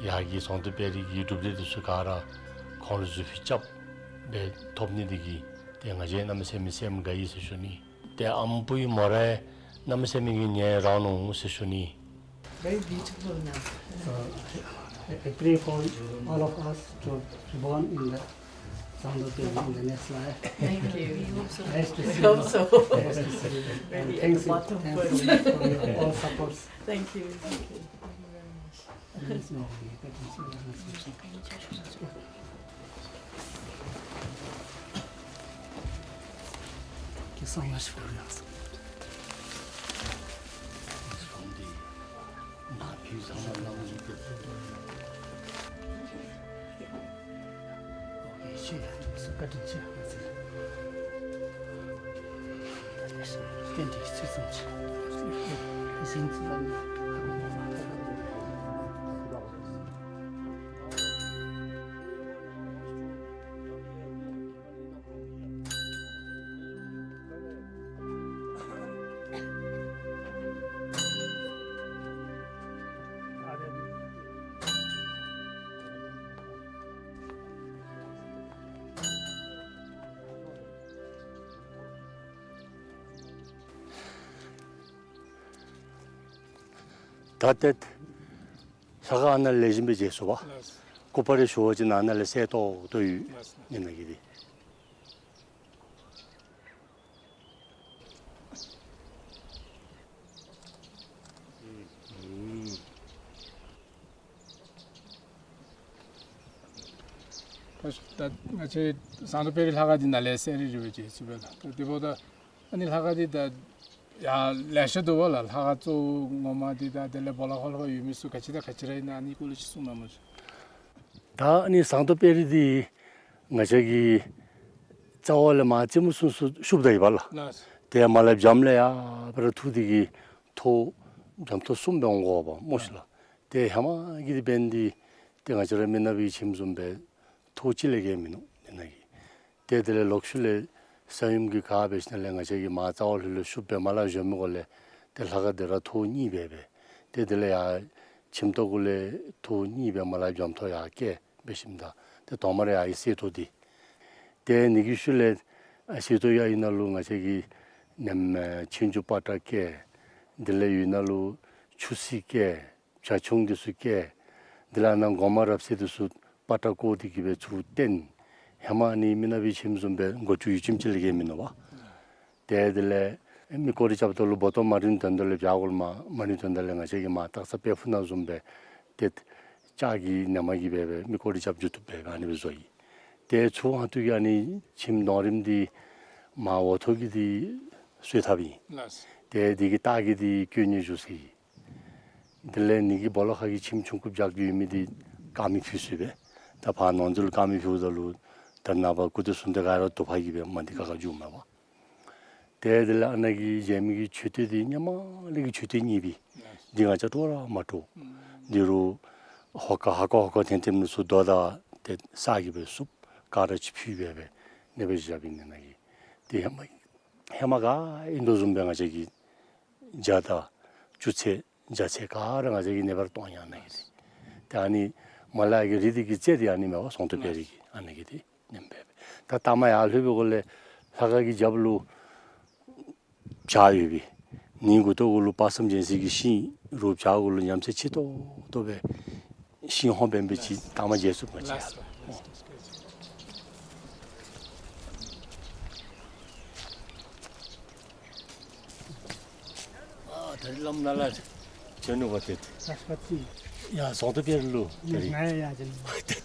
ཡར་གྱི་ཟངས་མདོག་དཔལ་རི་གི་གྲུབ་འབྲས་འདི་ཚུ་ག་ར་ཁོང་ལུ་གཟུགས་ཕུད་རྐྱབ་སྦེ་ཐོབ་ནི་འདི་གིས་ཏེ་ང་བཅས་གནམ་མེད་ས་མེད་སེམས་དགའ་ཡི་ཟེར་ཞུ་ནི། ཏེ་ཨམ་པུའི་མོ་རའི་གནམ་མེད་ས་མེད་ཀྱི་ཉེ་རང་ནུག་ཟེར་ཞུ་ནི། Very beautiful now. So, I, I pray for all of us to be born in the Zangdo Tengri in the next life. Thank you. We hope so. Nice to see you. We hope so. Nice to see you. Really. And thanks, at the bottom, thanks so much for your all supports. Thank you. Thank you. Thank you very much. ད་ཏེ་ལྷ་ཁང་ཨ་ནཱ་ལས་བཞེངས་སྦེ་མཇལ་ཚུགས་པས། ལགས། སྐུ་པར་རེ་ཞུ་བ་ཅིན་ཨ་ནཱ་ལས་གསལ་ཏོག་ཏོ་ཡོད། ལགས། ཨ་ནཱ་གི་འདི། ད་ང་བཅས་ཟངས་མདོག་དཔལ་རི་ལྷ་ཁང་འདི་ནང་ལས་གསལ་རི་རི་སྦེ་མཇལ་ཚུགས་པས་ལགས། ད་དེ་འབདཝ་ད་ཨ་ནི་ལྷ་ཁང་འདི་ད་ཡང་ལེ་ཤ་འདུག་པ་ལགས། ལྷ་ཁང་གཙོ་བོ་ངོ་མ་འདི་དང་དེ་ལས་སྦོ་ལོགས་ཁར་ལྷོད་ཡོད་མི་ཚུ་ག་ཅི་དང་ག་ཅི་ར་ཨིན་ན་ཨ་ནི་སྐོར་ལས་ཅིག་གསུང་གནང་མ་ཤིག། ད་ཨ་ནི་ཟངས་མདོག་དཔལ་རི་འདི་ང་བཅས་ཀྱི་རྩ་བ་ལས་མར་རྩེ་མོ་ཚུན་ཚོད་ཤུབ་ད་ཡི་པ་ལགས། ལགས། ཏེ་མར་ལས་བྱམས་ལས་ཡར་སྦེ་ར་འཐུ་སྟེ་གིས་ཐོག་བྱམས་ཐོག་གསུམ་སྦེ་འོང་དགོ་པས་སྨོ་ཤིག་ལགས། ཏེ་ཧེ་མ་གི་འདི་འབད་ནི་འདི་ཏེ་ང་བཅས་ར་མི་ནག་པའི་ཁྱིམ་བཟུམ་སྦེ་ཐོག་གཅིག་ལས་བརྒལ་མིན་ནུག་ཨ་ནཱ་གི། ཏེ་དེ་ལས་ལོག་ཤུལ་ལས་ས་ཡོམ་གྱི་ཁར་འབད་ཞིནམ་ལས་ང་བཅས་ཀྱིས་མར་རྩ་བ་ལྷོད་ལྷོད་ཤུབ་སྦེ་མར་ལས་བཞོན་མི་འགོ་ལས་ཏེ་ལྷ་ཁང་འདི་ར་ཐོག་གཉིས་སྦེ་སྦེ། ཏེ་དེ་ལས་ཡར་ཁྱིམ་ཐོག་གུ་ལས་ཐོག་གཉིས་སྦེ་མར་ལས་བྱམས་ཐོག་ཡར་བསྐྱལ་འབད་ཞིནམ་ད་ཏེ་ ཐོག་མར་ཡར་གསེར་ཏོག་འདི། ཏེ་ཨ་ནི་གི་ཤུལ་ལས་ཨ་གསེར་ཏོག་ཡར་ཡོད་ནང་ལུ་ང་བཅས་ཀྱིས་ནེམ་ཨེ་ཆོས་འབྱུང་པ་ཏྲ་བཀལ། དེ་ལས་ཡོད་ནང་ལུ་ཆུ་སྲིན་བཀལ། བྱ་ཁྱུང་འདི་ཚུ་བཀལ། དེ་ལས་ཨ་ནཱ་སྒོ་མང་རབ་གསལ་འདི་ཚུ་པ་ཏྲ་བཀོ་སྟེ་གི་སྦེ་ཚུར་བཏོན། ཧེ་མ་ཨ་ནི་མི་ནག་པའི་ཁྱིམ་བཟུམ་སྦེ་སྒོ་ཅུང་ཡུད་ཙམ་ཅིག་ལས་བརྒལ་མིན་ནུག་པ། ཏེ་དེ་ལས་མི་སྐོར་ར་རྐྱབ་ད་ལུ་སྦོ་ཏོ་མ་རིང་དོན་དག་ལས་བྱ་གོལ་མ་མ་རིང་དོན་དག་ལས་ང་བཅས་ཀྱིས་མར་སྟག་ཚང་དཔལ་ཕུག་ནང་བཟུམ་སྦེ་ཏེ་ལྕགས་ཀྱི་ནེམ་གིས་སྦེ་སྦེ་མི་སྐོར་ར་རྐྱབ་འགྱོ་བཏུབ་སྦེ་ཨ་ནི་སྦེ་བཟོ་ཡི། ཏེ་ཚུར་ཧོང་ཐུག་གི་ཨ་ནི་ཁྱིམ་རྡོང་རིངམ་འདི་མར་འོག་ཐོག་གི་འདི་གསོལ་ཐབ་ཨིན། ལགས། ཏེ་འདི་གི་ལྟག་གི་འདི་དཀོན་གཉེར་བཞུགས་ས་ཨིན། དེ་ལས་ཨ་ནི་གི་སྦོ་ལོགས་ཁ་གི་ཁྱིམ་ཆུང་ཀུ་བརྒྱབ་ཡོད་མི་འདི་དཀར་མེ་ཕུལ་ས་ཨིན་པས། ད་ཕར་ནང་འཛུལ་དཀར་མེ་ཕུལཝ་ད་ལུ་ད་ནངས་པ་སྐུ་དེ་གསུང་སྟེ་ག་ར་དུ་པ་གིས་སྦེ་མ་འདི་ཁ་ཁ་འགྱོཝ་མས་པ། ཏེ་དེ་ལས་ཨ་ནཱ་གི་བཞེངས་མི་གི་མཆོད་རྟེན་འདི་ཧེ་མ་ལས་ཀྱི་མཆོད་རྟེན་རྙིངམ་ཨིན། འདི་ང་བཅས་དཀྲོག་ར་མ་དཀྲོག། འདི་རུ་ཧོ་ཀ་ཧ་ཀ་ཧོ་ཀ་ཐེམ་ཐེམ་ནི་ཚུ་རྡོ་དང་ཏེ་ས་གིས་སྦེ་བསུབ། ག་ར་ཅིག་ཕུལ་སྦེ་སྦེ་ཨ་ནི་སྦེ་བཞགཔ་ཨིན་ནཱ་གི། ཏེ་ཧེ་མ་ཧེ་མ་ག་ཨིན་དོ་བཟུམ་སྦེ་ང་བཅས་ཀྱི་ཇ་དང་བཅུད་ཚད་ཇ་ཚད་ག་ར་ང་བཅས་ཀྱིས་ཨ་ནི་སྦེ་ར་གཏོགས་ཡི་ཨ་ནཱ་གི་འདི། ཏེ་ཨ་ནི་མར་ལས་ཀྱི་རི་འདི་གི་རྩེ་འདི་ཨ་ནི་མས་པ། ཟོང་ཏོ་དཔལ་རི་གི་ཨ་ནཱ་གི་འདི་ནེམ་སྦེ་སྦེ། ད་ལྟ་མ་ཡར་ལྷོད་པའི་སྒང་ལས་ལྷ་ཁང་གི་རྒྱབ་ལུ་བྱག་ཡོད་པས། ཨ་ནི་མགུ་ཏོ་གུ་ལུ་དཔག་བསམ་རྒྱལ་མཚན་གྱི་ཤིང་རུ་བྱག་གུ་ལུ་ཉམས་ཚད་ཆེ་ཏོག་ཏོ་སྦེ་ཤིང་ཧོང་འབེན་སྦེ་ཅིག་ལྟ་མ་མཇལ་ཚུགས་མ་ཅིག་ཡར་ལུ། ཨ་ད་རིས་བླམ་ནཱ་ལས་བྱོན་ནུག་པ་ཏེ། ཡ་ཟོང་ཏོ་དཔལ་རི་ལུ་ད་རིས།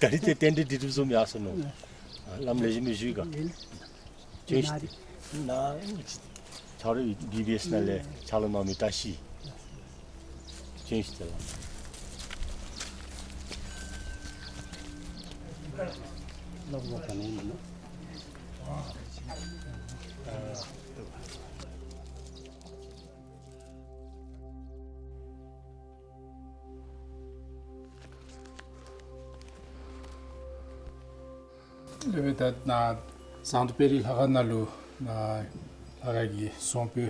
ད་རིས་ཏེ་རྟེན་འབྲེལ་འདི་གྲུབ་བཟུམ་ཡར་སོང་ནུག། ཨ་བླམ་ལེགས་ཤོམ་སྦེ་བཞུགས་ག། ཅིག་ནཱ་ཆ་རོགས་བི་བི་ཨེསི་ནང་ལས་ཕྱག་ལཱ་གནང་མི་བཀྲ་ཤིས་ཅིག་ལགས། སློབ་དཔོན་ད་ནཱ་ཟོང་ཏོ་དཔལ་རི་ལྷ་ཁང་ནང་ལུ་ནཱ་ལྷ་ཁང་གི་ཟོང་པོ་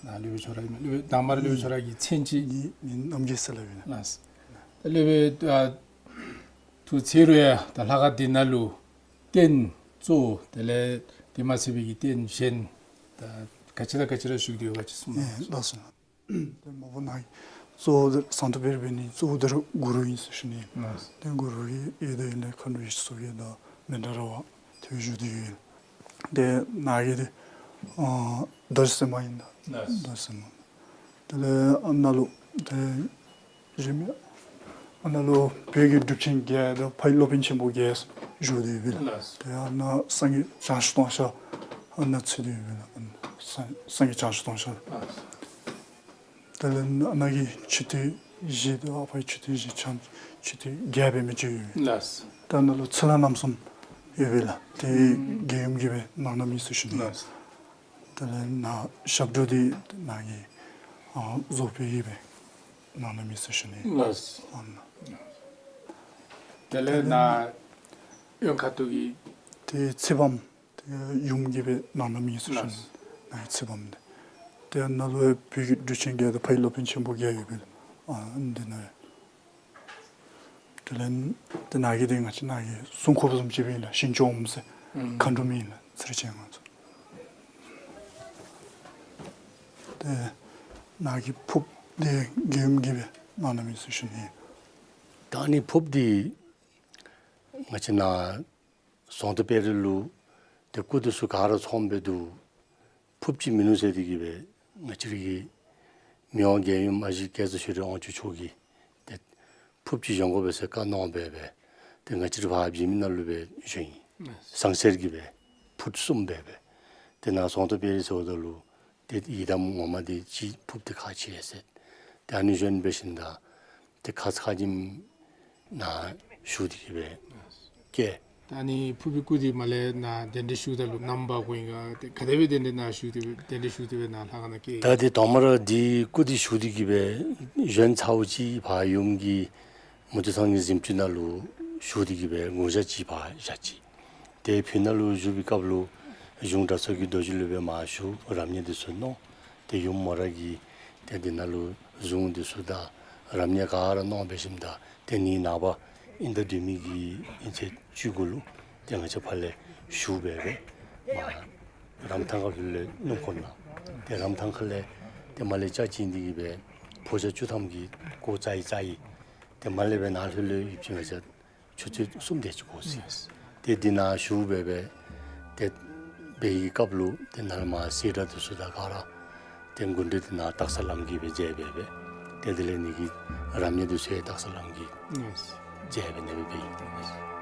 ནཱ་སློབ་དཔོན་ཁྱོད་ར་ཨིན་མས། སློབ་དཔོན་དང་པ་ར་སློབ་དཔོན་ཁྱོད་ར་གི་མཚན་ཅིག། ངེའི་མིང་རྣམ་རྒྱལ་ཟེར་སླབ་ཨིན། ལགས། ད་སློབ་དཔོན་ཨ་ཐུགས་ཚེ་རུ་ཡ་ད་ལྷ་ཁང་འདི་ནང་ལུ་རྟེན་གཙོ་བོ་དེ་ལས་དེ་མ་ཚད་པའི་གི་རྟེན་གཞན་ད་ག་ཅི་དང་ག་ཅི་ར་བཞུགས་ཏེ་ཡོད་ག་ཅིག་གསུངས་གནང་། ལགས་སོ། ཏེ་མ་པ་ནཱ་གི་གཙོ་བོ་འདི་ཟོང་ཏོ་དཔལ་རི་འབད་ནི་གཙོ་བོ་འདི་ར་གུ་རུ་ཨིན་ཟེར་ཞུ་ནི། ལགས། ཏེ་གུ་རུ་གི་ཡོད་དེ་ཡོད་ལས་མཁའ་འགྲོ་ཡེ་ཤེས་མཚོ་རྒྱལ་དང་མནྡ་ར་བ་ཏེ་བཞུགས་ཏེ་ཡོད། ཏེ་ནཱ་གི་འདི་ཨ་རྡོ་རྗེ་སེམས་དཔའ་ཨིན་ད། ལགས། རྡོ་རྗེ་སེམས་དཔའ། དེ་ལས་ཨ་ནཱ་ལུ་ཏེ་གཞན་མི་ཨ་ནཱ་ལུ་བོད་ཀྱི་གྲུབ་ཆེན་བརྒྱད་དང་ཕ་ཡི་སློབ་དཔོན་ཆེན་པོ་བརྒྱད་བཞུགས་ཏེ་ཡོད་པས་ལགས། ཏེ་ཨ་ནཱ་སངས་རྒྱས་བྱང་ཆུབ་ཏུང་ཤ་ཨ་ནཱ་ཚུད་དེ་ཡོད་པས་ལགས། སངས་སངས་རྒྱས་བྱང་ཆུབ་ཏུང་ཤ། དེ་ལས་ཨ་ནཱ་གི་མཆོད་རྟེན་བཞི་དང་ཨ་ཕ་གི་མཆོད་རྟེན་བཞི་ཆ་མཆོད་རྟེན་བརྒྱད་འབད་མི་ཅིག་ཡོད་པས། ལགས། ད་ནཱ་ལུ་ཚུར་ལྷག་རྣམ་གསུམ་ཡོད་པས་ལགས། ཏེ་རྒྱལ་ཡུམ་གྱིས་སྦེ་གནང་གནངམ་ཨིན་ཟེར་ཞུ་ནི། ལགས། དེ་ལས་ནཱ་ཞབས་དྲུང་འདི་ནཱ་གི་ཨ་རྫོགས་པའི་ཡིད་སྦེ་གནང་གནངམ་ཨིན་ཟེར་ཞུ་ནི། ལགས། ཨ་ནཱ། དེ་ལས་ནཱ་གཡོན་ཁ་ཐུག་གི་ཏེ་ཚེ་བམ་ཏེ་ཡུམ་གྱིས་སྦེ་གནང་གནངམ་ཨིན་ཟེར་ཞུ་ནི། ལགས། ནཱ་གི་ཚེ་བམ་འདི། ཏེ་ནཱ་ལུ་བོད་ཀྱི་གྲུབ་ཆེན་བརྒྱད་དང་ཕ་ཡི་སློབ་དཔོན་ཆེན་པོ་བརྒྱད་ཡོད་པས་ཨ་འདི་ནང་། དེ་ལས་ཏེ་ནཱ་གི་འདི་ང་བཅས་ནཱ་གི་སྲུང་འཁོརཔ་བཟུམ་ཅིག་སྦེ་ཨིན་ལགས། ཞིང་སྐྱོང་འོགམ་ཟེར་མཁའ་འགྲོམ་ཨིན་ལགས། ཚེ་རིང་ཅན་ང་ཚོ། ཏེ་ནཱ་གི་ཕོརཔ་འདི་རྒྱལ་ཡུམ་གྱིས་སྦེ་གནང་གནངམ་ཨིན་ཟེར་ཞུ་ནི། ད་ཨ་ནི་ཕོརཔ་འདི་ང་བཅས་ནཱ་ཟོང་ཏོ་དཔལ་རི་ལུ་ཏེ་སྐུ་འདི་ཚུ་ག་ར་ཚངམ་སྦེ་འདུག། ཕོརཔ་ཅིག་མིན་ནུག་ཟེར་ཏེ་གི་སྦེ་ང་བཅས་ར་གི་མི་དབང་རྒྱལ་ཡུམ་ཨ་ཞེ་སྐལ་བཟང་ཆོས་སྒྲོན་དབང་ཕྱུག་མཆོག་གིས་ཏེ་ཕོརཔ་ཅིག་བཞེངས་དགོ་པས་ཟེར་བཀའ་གནང་སྦེ་སྦེ་ཏེ་ང་བཅས་ར་ཕར་བྱེམ་ནང་ལུ་སྦེ་བྱོན་ཡི། ལགས། ཟངས་གསེར་གྱི་སྦེ་ཕུཊ་གསུམ་སྦེ་སྦེ། ཏེ་ནཱ་ཟོང་ཏོ་དཔལ་རི་ཟེརཝ་ད་ལུ་ཏེ་ཡི་དམ་ངོ་མ་འདི་ཅིག་ཕོརཔ་འདི་ཁག་ཆེ་ཟེར། ཏེ་ཨ་ནི་བཞིན་འབད་ཞིནམ་ད་ཏེ་ཁ་ཙ་ཁ་ཉིནམ་ནཱ་བཞུགས་ཏེ་གི་སྦེ་བསྐྱལ། ད་ཨ་ནི་ཕོར་པའི་སྐུ་འདི་མར་ལས་ནཱ་གདན་འདྲེན་ཞུཝ་ད་ལུ་ནམ་འབག་དགོ་ཨིན་ག། ཏེ་ག་དེ་སྦེ་གདན་འདྲེན་ནཱ་ཞུ་སྟེ་སྦེ་གདན་འདྲེན་ཞུ་སྟེ་སྦེ་ནཱ་ལྷ་ཁང་ནང་བསྐྱལ། ད་ཏེ་དང་པ་ར་འདི་སྐུ་འདི་ཞུ་སྟེ་གི་སྦེ་བཞེངས་ཚརཝ་ཅིག་ཕར་ཡུམ་གྱི་མུ་ཏིག་ཚང་གི་གཟིམ་ཅུང་ནང་ལུ་ཞུ་སྟེ་གི་སྦེ་དགུང་ཞག་ཅིག་ཕར་བཞག་ཅི། ཏེ་ཕུག་ནང་ལུ་བཞུགས་པའི་སྐབས་ལུ་གཞུང་གྲྭ་ཚང་གི་རྡོ་རྗེ་སློབ་དཔོན་མར་བཞུགས། རབ་གནས་འདི་ཚུ་གནང་། ཏེ་ཡུམ་མོ་ར་གིས་ཏེ་འདི་ནང་ལུ་གཟུངས་འདི་ཚུ་དང་རབ་གནས་ག་ར་གནང་འབད་ཞིནམ་ད་ཏེ་ནི་ནངས་པ་ ཨིན་ཟླ་སྡོད་མི་གི་ཨིན་ཚེས་བཅུ་དགུ་ལུ་ཏེ་ང་བཅས་ཕར་ལས་ཞུ་སྦེ་སྦེ་མར་རམ་ཐང་ཁ་ལྷོད་ལས་སྣུམ་འཁོར་ནང་ཏེ་རམ་ཐང་ཁ་ལས་ཏེ་མར་ལས་ལྕགས་བྱིན་ཏེ་གི་སྦེ་ཕོ་རྒྱས་བཅུ་ཐམ་གྱིས་སྒོ་རྩ་ཡི་རྩ་ཡི་ཏེ་མར་ལས་སྦེ་ནཱ་ལྷོད་ལས་ཡོདཔ་ཅིག་ང་བཅས་ཆུ་ཚོད་གསུམ་དེ་ཅིག་འགོར་ཅི། ཏེ་འདི་ནང་ཞུ་སྦེ་སྦེ་ཏེ་འབད་བའི་སྐབས་ལུ་ཏེ་ནཱ་ལས་མར་སེར་སྒྲེང་འདི་ཚུ་དང་ག་ར་ཏེ་དགུན་འབྲས་འདི་ནཱ་སྟག་ཚང་ལམ་གྱིས་སྦེ་མཇལ་སྦེ་སྦེ་ཏེ་དེ་ལས་ནི་གི་རམ་ནི་འདི་ཚུ་ཡང་སྟག་ཚང་ལམ་གྱིས་མཇལ་སྦེ་ནི་སྦེ་འབད་ཡི།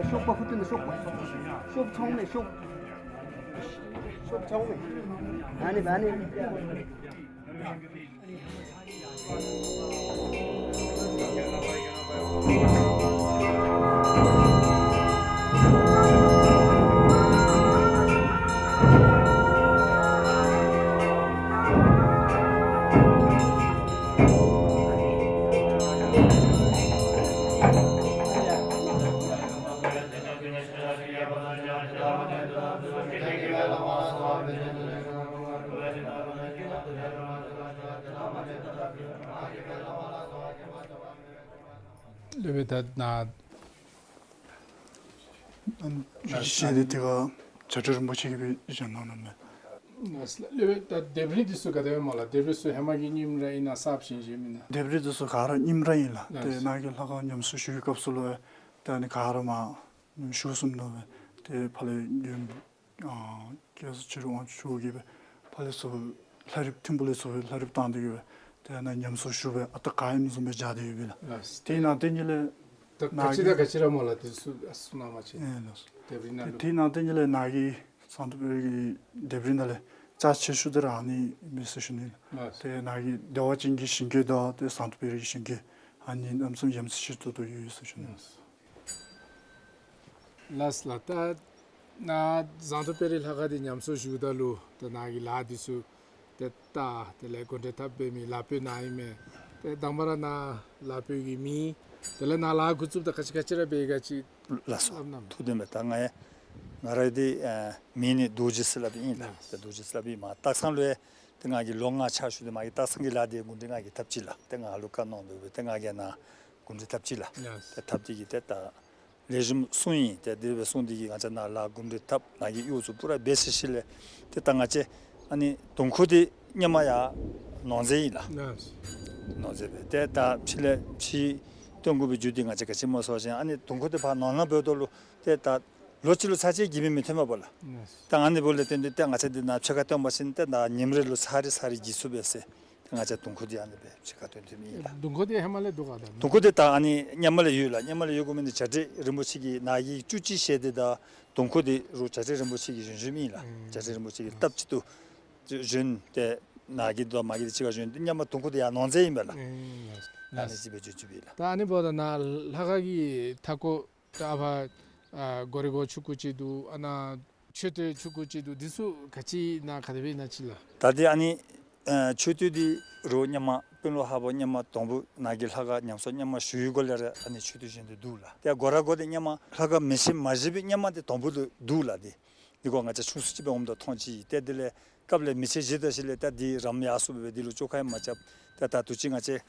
ཤོག་པ་ཕུ་ཏུ་ནི་ཤོག་པ། ཤོག་ཚང་མས་ཤོག། ཤོག་ཚང་མས། ཨ་ནི་ཨ་ནི། ལེགས་པས། ད་ནཱ་ཨམ་ཞུ་ཅིག་བཤད་དེ་དེ་ཁར་བྱ་བྲལ་རིན་པོ་ཆེ་གིས་སྦེ་བཞེངས་གནང་ནུག་མས། ལེགས་པས། ད་ལྡེབས་རིས་འདི་ཚུ་ག་དེ་སྦེ་སྨོ་ལགས། ལྡེབས་རིས་ཚུ་ཧེ་མ་གི་རྙིངམ་ར་ཨིན་ན་གསརཔ་བཞེངས་བཞེངསམ་ཨིན་ན། ལྡེབས་རིས་འདི་ཚུ་ག་ར་རྙིངམ་ར་ཨིན་ལགས། ཏེ་ནཱ་གི་ལྷ་ཁང་ཉམས་གསོ་ཞུ་བའི་སྐབས་སུ་ལུ་ཏེ་ཨ་ནི་ག་ར་མར་ཉམས་གསོ་ཞུ་སོངམ་ནུག་པས། ཏེ་ཕར་ལས་ཨ་སྐལ་བཟང་ཆོས་སྒྲོན་དབང་ཕྱུག་གིས་སྦེ་ཕར་ལས་ཚུར་ལྷ་རིཔ་ཐིམ་ཕུག་ལས་ཚུར་ལྷ་རིཔ་བཏང་སྟེ་གི་སྦེ་ཏེ་ནཱ་ཉམས་གསོ་ཞུ་སྦེ་ཨ་རྟག་ག་ཨིནམ་བཟུམ་སྦེ་སྦྱར་ཏེ་ཡོད་པས་ལགས། ལགས། དེ་ནང་དེ་ཉིད་ལས་ད་ག་ཅི་དང་ག་ཅི་ར་སྨོ་ལགས། དེ་ཚུ་ཨ་གསུང་གནང་བ་ཅིན། ཨེ་ལགས། ལྡེབས་རིས་ནང་ལུ། དེ་ནང་དེ་ཉིད་ལས་ནཱ་གི་ཟངས་མདོག་དཔལ་རི་གི་ལྡེབས་རིས་ནང་ལས་རྩ་ཆེ་ཤོས་འདི་ར་ཨ་ནི་ཨིན་མས་ཟེར་ཞུ་ནི། ལགས། ཏེ་ནཱ་གི་བདེ་བ་ཅན་གྱི་ཞིང་བཀོད་དང་ཏེ་ཟངས་མདོག་དཔལ་རི་གི་ཞིང་བཀོད་ཨ་ནི་གནམ་མེད་ས་མེད་ཡ་མཚན་ཆེ་ཏོག་ཏོ་ཡོད་ཟེར་ཞུ་ནི། ལགས། ལགས་ལགས། ད་ནཱ་ཟངས་མདོག་དཔལ་རི་ལྷ་ཁང་འདི་ཉམས་གསོ་ཞུཝ་ད་ལུ་ད་ནཱ་གི་ལཱ་འདི་ཚུ་ཏེ་ད་དེ་ལས་གུང་ཁྲན་ཐབ་འབད་མི་ལཱ་འབད་ནི་ཨིན་མས། ཏེ་དང་པ་ར་ནཱ་ལཱ་འབད་བའི་མི་དེ་ལས་ནཱ་ལཱ་འགོ་བཙུགསཔ་ད་ག་ཅི་ག་ཅི་ར་འབད་ག་ཅི། ལགས་སོ། སླབ་གནང་། ཐུགས་བདེན་པས། ད་ང་ཡང་ང་ར་འདི་ཨ་མིང་ནི་རྡོ་རྗེ་ཟེར་སླབ་ཨིན་ལགས། ལགས། ཏེ་རྡོ་རྗེ་ཟེར་སླབ་ཨིན། མར་སྟག་ཚང་ལུ་ཡང་ཏེ་ང་གིས་ལོ་ལྔ་ཕྱག་ཞུ་སྟེ་མ་གི་སྟག་ཚང་གི་ལཱ་འདི་གུང་ཁྲན་ང་གིས་འཐབ་ཅི་ལགས། ཏེ་ང་ལུ་བཀའ་གནང་དོ་སྦེ་ཏེ་ང་གིས་ནཱ་གུང་ཁྲན་འཐབ་ཅི་ལགས། ལགས། ཏེ་འཐབ་སྟེ་གི་ཏེ་ད་ལེགས་ཤོམ་སོང་ཡི། ཏེ་དེ་སྦེ་སོང་སྟེ་གི་ང་བཅས་ནཱ་ལཱ་གུང་ཁྲན་འཐབ་ནཱ་གི་གཡོག་ཚུ་པུ་ར་འབད་ཚར་ཞིནམ་ལས་ཏེ་ད་ང་བཅས་ཨ་ནི་དུང་ཁུ་འདི་སྔོན་མ་ཡར་ནོར་རྫས་ཨིན་ལགས། ལགས། ནོར་རྫས་སྦེ་ཏེ་ད་ཕྱི་ལས་ཕྱི་སྟོན་དགོ་པའི་རྒྱུ་འདི་ང་བཅས་ག་ཅི་སྨོ་ཟེར་བ་ཅིན་ཨ་ནི་དུང་ཁུ་འདི་ཕར་ནོར་ནང་འབདཝ་ད་ལུ་ཏེ་ད་ལོ་གཅིག་ལུ་ཚར་གཅིག་གྱི་མི་མི་ཐོན་པས་ལགས། ལགས། ད་ཨ་ནི་འབདཝ་ལས་བརྟེན་ཏེ་ཏེ་ང་བཅས་འདི་ནང་ཕྱེད་ཀ་བཏོན་པ་ཅིན་ཏེ་ད་ཉིནམ་རེ་ལུ་ཚར་རེ་ཚར་རེ་གྱི་ཚུགས་པས་ཟེར། ཏེ་ང་བཅས་དུང་ཁུ་འདི་ཨ་ནི་སྦེ་ཕྱེད་ཀ་བཏོན་བཏོནམ་ཨིན་ལགས། དུང་ཁུ་འདི་ཧེ་མ་ལས་འདུག་ག་ད། དུང་ཁུ་འདི་ད་ཨ་ནི་སྔོན་མ་ལས་ཡོད་ལགས། སྔོན་མ་ལས་ཡོད་དགོ་མི་འདི་བྱ་བྲལ་རིན་པོ་ཆེ་གིས་ནཱ་གི་བཅུ་གཅིག་ཞལ་འདི་དང་དུང་ཁུ་འདི་རུང་བྱ་བྲལ་རིན་པོ་ཆེ་གིས་བཞེངས་བཞེངསམ་ཨིན་ལགས། ཨེ། བྱ་བྲལ་རིན་པོ་ཆེ་གིས་སྟབས་གཅིག་ཏུ་བཞེངས་ཏེ་ནཱ་གི་དང་མ་གི་འདི་གཅིག་ཁར་བཞེངས་ཏེ་སྔོན་མ་དུང་ཁུ་འདི་ཡར་ནོར་རྫས་ཨིན་པས་ལགས། ཨེ། ཨ་ནི་གཅིག་སྦེ་བྱུང་བྱུངམ་ཨིན་ལགས། ད་ཨ་ནི་འབདཝ་ད་ནཱ་ལྷ་ཁང་གི་མཐའ་སྐོར་ད་ཨ་ཕར་ཨ་སྒོ་རའི་སྒོ་ཆུང་ཀུ་ཅིག་འདུག། ཨ་ནཱ་མཆོད་རྟེན་ཆུང་ཀུ་ཅིག་འདུག། འདི་ཚུ་ག་ཅི་ཨིན་ན་ག་དེ་སྦེ་ཨིན་ན་ཅིག་ལགས། ད་འདི་ཨ་ནི་ཨ་མཆོད་རྟེན་འདི་རུང་སྔོན་མ་དཔོན་སློབ་ཧ་པོ་སྔོན་མ་དང་པོ་ནཱ་གི་ལྷ་ཁང་ཉམས་གསོ་སྔོན་མ་ཞུ་བའི་སྒོ་ལས་ར་ཨ་ནི་མཆོད་རྟེན་བཞེངས་ཏེ་འདུག་ལགས། ཏེ་སྒོ་ར་སྒོ་འདི་སྔོན་མ་ལྷ་ཁང་མེ་ཆེན་མ་བཞེངས་པའི་སྔོན་མ་འདི་དང་པོ་ལུ་འདུག་ལགས། འདི་འདི་སྐོར་ང་བཅས་ཆུང་སུ་ཅིག་སྦེ་འོངམ་ད་མཐོང་ཅི། ཏེ་དེ་ལས་སྐབས་ལས་མེ་ཆེན་བཞེངས་ད་ཞིནམ་ལས་ད་འདི་རམ་ཡར་སོང་སྦེ་འདི་ལུ་བཅོ་ཁ་ཡང་མ་རྐྱབ། ཏེ་ད་དུས་ཅི་ང་བཅས་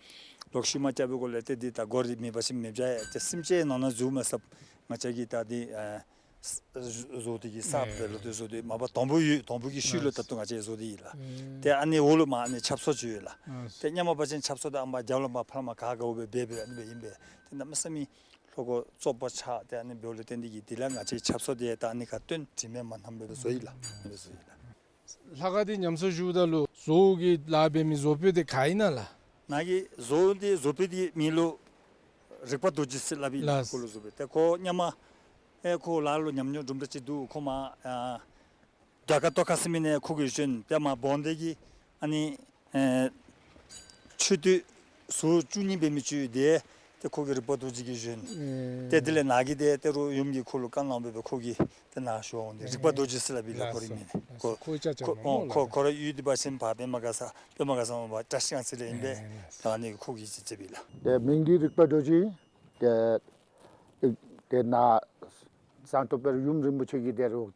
ལོག་ཤུལ་མ་རྐྱབ་པའི་སྒོ་ལས་ཏེ་འདི་ད་སྒོ་ར་མེད་པ་ཅིན་མེདཔ་བྱུང་ཡི། ཏེ་སེམས་ཅན་ནང་ན་འཛུལ་མ་ཚུགསཔ་ང་བཅས་ཀྱིས་ད་འདི་ཨ་བཟོ་སྟེ་གི་གསརཔ་སྦེ་ལོག་སྟེ་བཟོ་སྟེ་མ་པ་དང་པོ་ཡོད། དང་པོ་གི་ཤུལ་ལུ་ད་ལྟོ་ང་བཅས་བཟོ་སྟེ་ཡོད་ལགས། ཏེ་ཨ་ནི་འོག་ལུ་མར་ཨ་ནི་ཆབ་གསང་ཅིག་ཡོད་ལགས། ཏེ་སྔོན་མ་འབད་བ་ཅིན་ཆབ་གསང་འདི་ཨ་མར་རྒྱབ་ལུ་མར་ཕར་མར་ག་དགའཝ་སྦེ་འབད་འབད་ཨ་ནི་སྦེ་ཨིན་པས། ཏེ་གནམ་མེད་ས་མེད་ལྷོ་སྒོ་བཙོག་པ་ཆགས། ཏེ་ཨ་ནི་འབདཝ་ལས་བརྟེན་ཏེ་གི་དེ་ལས་ང་བཅས་ཆབ་གསང་འདི་ད་ཨ་ནི་ཁར་བཏོན་དྲི་མེད་མ་ཐངས་སྦེ་བཟོ་ཡི་ལགས། ཨ་ནི་བཟོ་ཡི་ལགས། ལྷ་ཁང་འདི་ཉམས་གསོ་ཞུཝ་ད་ལུ་བཟོ་བོ་གིས་ལཱ་འབད་མི་བཟོ་དཔོན་དེ་ག་ཨིན་ན་ལགས། ནཱ་གི་བཟོ་བོ་འདི་བཟོ་དཔོན་འདི་མིང་ལུ་རིག་པ་རྡོ་རྗེ་ཟེར་སླབ་ཨིན་ལགས། ལགས། ཁོ་ལུ་བཟོ་དཔོན་ཏེ་ཁོ་སྔོན་མ་ཨེ་ཁོ་ལཱ་ལུ་ཉམས་མྱོང་དུམ་གྲ་ཅིག་འདུག། ཁོ་མར་ཨ་རྒྱ་གར་ཏོག་ཁ་ཟེར་མི་ནང་ཁོ་གིས་བྱོན། ཏེ་མར་བོང་སྟེ་གི་ཨ་ནི་ཨེ་མཆོད་རྟེན་ཟུར་བཅུ་གཉིས་འབད་མི་ཅིག་ཡོད། ཏེ་ཏེ་ཁོ་གིས་རིག་པ་རྡོ་རྗེ་གིས་བྱོན། ཨེ། ཏེ་དེ་ལས་ནཱ་གི་ཏེ་ཏེ་རུང་ཡུམ་གྱིས་ཁོ་ལུ་བཀའ་གནང་སྦེ་ཁོ་གིས་ཏེ་ནཱ་བཞུགས་འོང་། ཏེ་རིག་པ་རྡོ་རྗེ་ཟེར་སླབ་ཨིན་ལགས། ཁོ་རའི་མིང་ནི། ལགས་སོ། ཁོ་ཁོ་ཅག་ཅིག་ཁོ་སྨོ་ཨོ་ལགས། ཁོ་ཁོ་ར་ཡུལ་འདི་འབད་བ་ཅིན་ཕར་པདྨ་དགའ་ས་པདྨ་དགའ་ས་སྨོ་བ་བཀྲ་ཤིས་སྒང་ཚུ་ལས་ཨིན་པས། ཨེ་ལགས་སོ། ད་ཨ་ནི་ཁོ་གིས་ཅིག་ཅིག་སྦེ་ལགས། ཏེ་མིང་འདི་རིག་པ་རྡོ་རྗེ། ཏེ་ཏེ་ནཱ་ཟངས་མདོག་དཔལ་ཡུམ་རིན་པོ་ཆེ་གིས་ཏེ་རུང་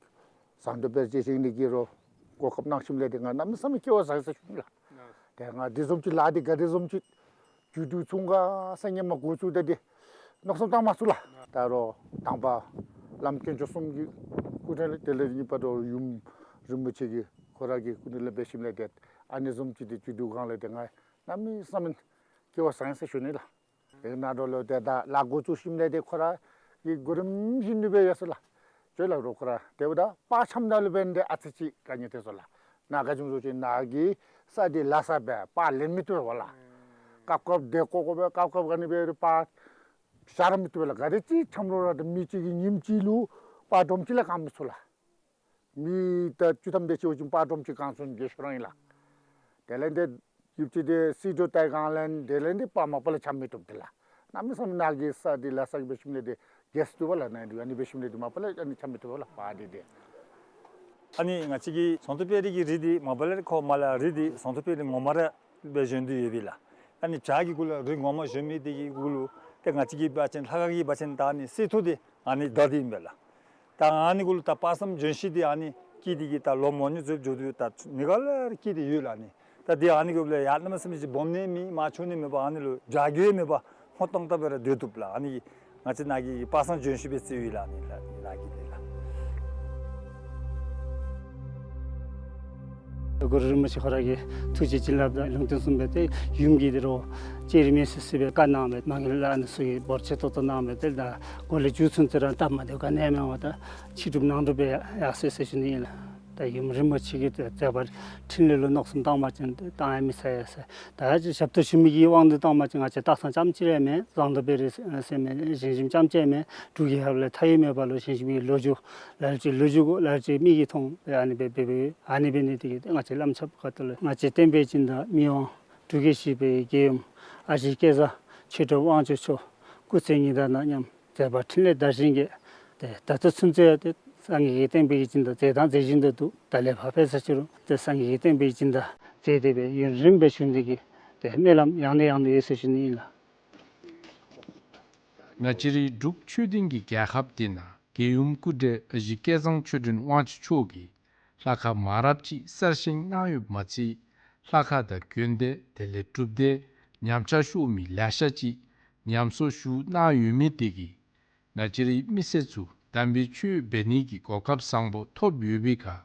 ཟངས་མདོག་དཔལ་རྗེ་བཞེངས་ནི་གི་རུང་གོ་སྐབས་གནང་ཞིནམ་ལས་ཏེ་ང་གནམ་མེད་ས་མེད་སྐལ་བ་བཟང་ཡི་ཟེར་ཞུ་ནི་ལགས། ཏེ་ང་དེ་བཟུམ་ཅིག་ལཱ་འདི་ག་དེ་བཟུམ་ཅིག་རྒྱུད་དུ་ཚུན་ཁ་ས་ངན་མ་འགོ་བཙུགས་ཏེ་ཏེ་མནོ་བསམ་བཏང་མ་ཚུགས་ལགས། ད་རུང་དང་པ་བླམ་དཀོན་མཆོག་གསུམ་གྱི་སྐུ་དྲིན་ལས་དེ་ལས་གཉིས་པ་རུང་ཡུམ་རིན་པོ་ཆེ་གིས་ཁོ་ར་གི་སྐུ་དྲིན་ལས་འབད་ཞིནམ་ལས་ཏེ་ཨ་ནི་བཟུམ་ཅིག་ཏེ་རྒྱུད་དུ་གང་ལས་ཏེ་ང་གནམ་མེད་ས་མེད་སྐལ་བ་བཟང་ཡི་ཟེར་ཞུ་ནི་ལགས། དེ་ནང་འགྲོ་ལུ་ཏེ་ད་ལཱ་འགོ་བཙུགས་ཞིནམ་ལས་ཏེ་ཁོ་ར་གིས་གོ་རིམ་བཞིན་དུ་སྦེ་ཡར་སོང་ལགས། ཅོག་ལགས་རོགས་ཁོ་ར་ཏེ་འབདཝ་ད་པར་འཆམ་ད་ལུ་འབད་ནི་འདི་ཨ་ཙི་ཅིག་དཀའ་ངལ་ཐོན་སོང་ལགས། ནཱ་ག་ཅི་སྨོ་ཟེར་བ་ཅིན་ནཱ་གི་ས་འདི་ལ་ས་སྦེ་པར་ལེན་མི་བཏུབ་པས་ལགས། སྐབས་སྐབས་དེ་ཀོ་ཀོ་སྦེ་སྐབས་སྐབས་ག་ནི་སྦེ་རུང་པར་བཞག་ར་མི་བཏུབ་པས་ལགས། ག་དེ་ཅིག་འཆམ་རུང་ར་ད་མི་གཅིག་གིས་ཉིནམ་གཅིག་ལུ་པར་སྒྲོམ་གཅིག་ལས་བཀང་མི་ཚུགས་ལགས། མི་ད་བཅུ་ཐམ་དེ་ཅིག་འབད་བ་ཅིན་པར་སྒྲོམ་གཅིག་བཀང་ཚུགས་ནི་གི་ཤོ་རང་ཨིན་ལགས། དེ་ལས་ཏེ་ཡུདཔ་ཅིག་ཏེ་སིལ་ཏོག་བཏང་གང་ལས་དེ་ལས་ཏེ་པར་མ་པ་ལས་འཆམ་མི་བཏུབ་ཏེ་ལགས། གནམ་མེད་ས་མེད་ནཱ་གི་ས་འདི་ལ་ས་གི་འབད་ཞིནམ་ལས་ཏེ་རྒྱས་སུ་བཏུབ་པས་ལགས། ནཱ་འདི་ཨ་ནི་འབད་ཞིནམ་ལས་ཏེ་མ་པ་ལས་ཨ་ནི་འཆམ་མི་བཏུབ་པས་ལགས་པར་འདི་ཏེ། ཨ་ནི་ང་བཅས་ཀྱི་ཟངས་མདོག་དཔལ་རི་གི་རི་འདི་མ་པ་ལས་ཁོ་མར་ལས་རི་འདི་ཟངས་མདོག་དཔལ་རི་ངོ་མ་ར་སྦེ་བཞེངས་ཏེ་ཡོད་པས་ལགས། ཨ་ནི་བྱག་གི་གུ་ལུ་རི་ངོ་མ་བཞེངས་མི་འདི་གི་གུ་ལུ་ཏེ་ང་བཅས་ཀྱི་འབད་བ་ཅིན་ལྷ་ཁང་གི་འབད་བ་ཅིན་ད་ཨ་ནི་གསེར་ཐུར་འདི་ཨ་ནི་བདའ་སྟེ་ཨིན་པས་ལགས། ད་ཨ་ནི་གུ་ལུ་ད་དཔག་བསམ་ལྗོན་ཤིང་འདི་ཨ་ནི་སྐྱེས་ཏེ་གི་ད་ལོ་མང་ཉུང་ཟེར་འགྱོ་དོ་ཡོད། ད་ནི་ག་ལས་སྐྱེས་ཏེ་ཡོད་ལགས། ཨ་ནི་ད་འདི་ཨ་ནི་གུ་ལུ་ཡར་གནམ་མེད་ས་མེད་ཅིག་སྦོམ་ནི་མེད་མར་ཆུང་ནི་མེད་པར་ཨ་ནི་ལུ་བྱ་རྒོད་མེད་པར་སྔོ་ཏོག་ཏོ་སྦེ་ར་སྡོད་བཏུབ་ལགས། ཨ་ནི་ང་བཅས་ནཱ་གི་དཔག་བསམ་ལྗོན་ཤིང་སྦེ་བརྩིཝ་ཨིན་ལགས། ཨ་ནི་ལགས་ནཱ་གི་འདི་ལགས། གུ་རུ་རིན་པོ་ཆེ་ཁོ་ར་གི་ཐུགས་རྗེ་བྱིན་རླབས་དང་ལུང་བསྟན་གསུངས་པའི་ཏེ་ཡུམ་གྱིས་ཏེ་རུང་ཅི་རིགས་མི་སེར་སེར་སྦེ་བཀའ་གནང་བས་མ་གི་ལ་ཨ་ནི་ཚུ་གིས་འབོར་ཆེ་ཏོག་ཏོ་གནང་བས་ཏེ་ད་འགོ་ལས་མཇུག་ཚུན་ཚོད་ར་སྟབས་མ་བདེཝ་ག་ནི་ཡང་མེད་པར་ད་ཕྱི་སྒྲུབ་ནང་སྒྲུབ་སྦེ་ཡར་སོ་ཡི་ཟེར་ཞུ་ནི་ཨིན་ལགས། ད་ཡུམ་རིན་པོ་ཆེ་གི་ཏེ་མཛད་པ་འཕྲིན་ལས་ལུ་མནོ་བསམ་བཏང་བ་ཅིན་ཏེ་བཏང་ཡང་མི་ཚར་ཡ་ཟེར། ད་ཅི་ཞབས་ཏོག་ཞུ་མི་གི་དབང་དུ་བཏང་བ་ཅིན་ང་བཅས་སྟག་ཚང་རྐྱངམ་གཅིག་ར་མེན། ཟངས་མདོག་དཔལ་རི་ཟེར་མི་ཞིང་ཁྱིམ་རྐྱངམ་གཅིག་མེན། འབྲུག་གི་ཧབ་ལས་མཐའ་ཡས་མེད་པ་ལུ་ཞིང་ཁྱིམ་གྱི་ལོ་རྒྱུས་ལ་ལུ་ཅིག་ལོ་རྒྱུས་གོ་ལ་ལུ་ཅིག་མིག་གིས་མཐོང་སྦེ་ཨ་ནི་སྦེ་འབད་འབདཝ་ཨ་ནི་འབད་ནི་དེ་གིས་ང་བཅས་བླམ་ཆོསཔ་ཁ་ཐུག་ལས་ང་བཅས་བསྟན་པའི་སྦྱིན་བདག་མི་དབང་འབྲུག་རྒྱལ་བཞི་པའི་རྒྱལ་ཡུམ་ཨ་ཞེ་བསྐལ་བཟང་ཆོས་གྲུབ་དབང་ཕྱུག་མཆོག་སྐུ་ཚེ་ཉི་ཟླ་དང་མཉམ་མཛད་པ་འཕྲིན་ལས་དར་ཞིང་རྒྱས། ཏེ་ད་ལྟོ་ཚུན་ཚོད་ཡང་ཏེ་སངས་རྒྱས་ཀྱི་བསྟན་པའི་སྦྱིན་བདག་མཛད་དང་མཛད་བཞིན་དུ་འདུག། ད་ལས་ཕར་འཕེལ་ས་ཅི་རུང་ཏེ་སངས་རྒྱས་ཀྱི་བསྟན་པའི་སྦྱིན་བདག་མཛད་དེ་སྦེ་ཡུན་རིངམོ་སྦེ་བཞུགས་ནི་གི་ཏེ་སྨོན་ལམ་ཡང་ནས་ཡང་དུ་ཡོད་ཟེར་ཞུ་ནི་ཨིན་ལགས། ང་བཅས་རའི་འབྲུག་ཆོས་ལྡན་གྱི་རྒྱལ་ཁབ་འདི་ནང་རྒྱལ་ཡུམ་སྐུ་བགྲེས་ཨ་ཞེ་བསྐལ་བཟང་ཆོས་སྒྲོན་དབང་ཕྱུག་མཆོག་གིས་ལྷ་ཁང་མང་རབས་ཅིག་གསར་བཞེངས་གནང་ཡོདཔ་མ་ཚད་ལྷ་ཁང་དང་དགོན་སྡེ་དེ་ལས་སྒྲུབ་སྡེ་ཉམས་ཆག་ཤོར་མི་ལེ་ཤ་ཅིག་ཉམས་གསོ་ཞུ་གནང་ཡོད་མི་དེ་གིས་ང་བཅས་རའི་མི་སེར་ཚུ་དམ་པའི་ཆོས་འབད་ནི་གི་གོ་སྐབས་བཟང་པོ་ཐོབ་ཡོད་པའི་ཁར་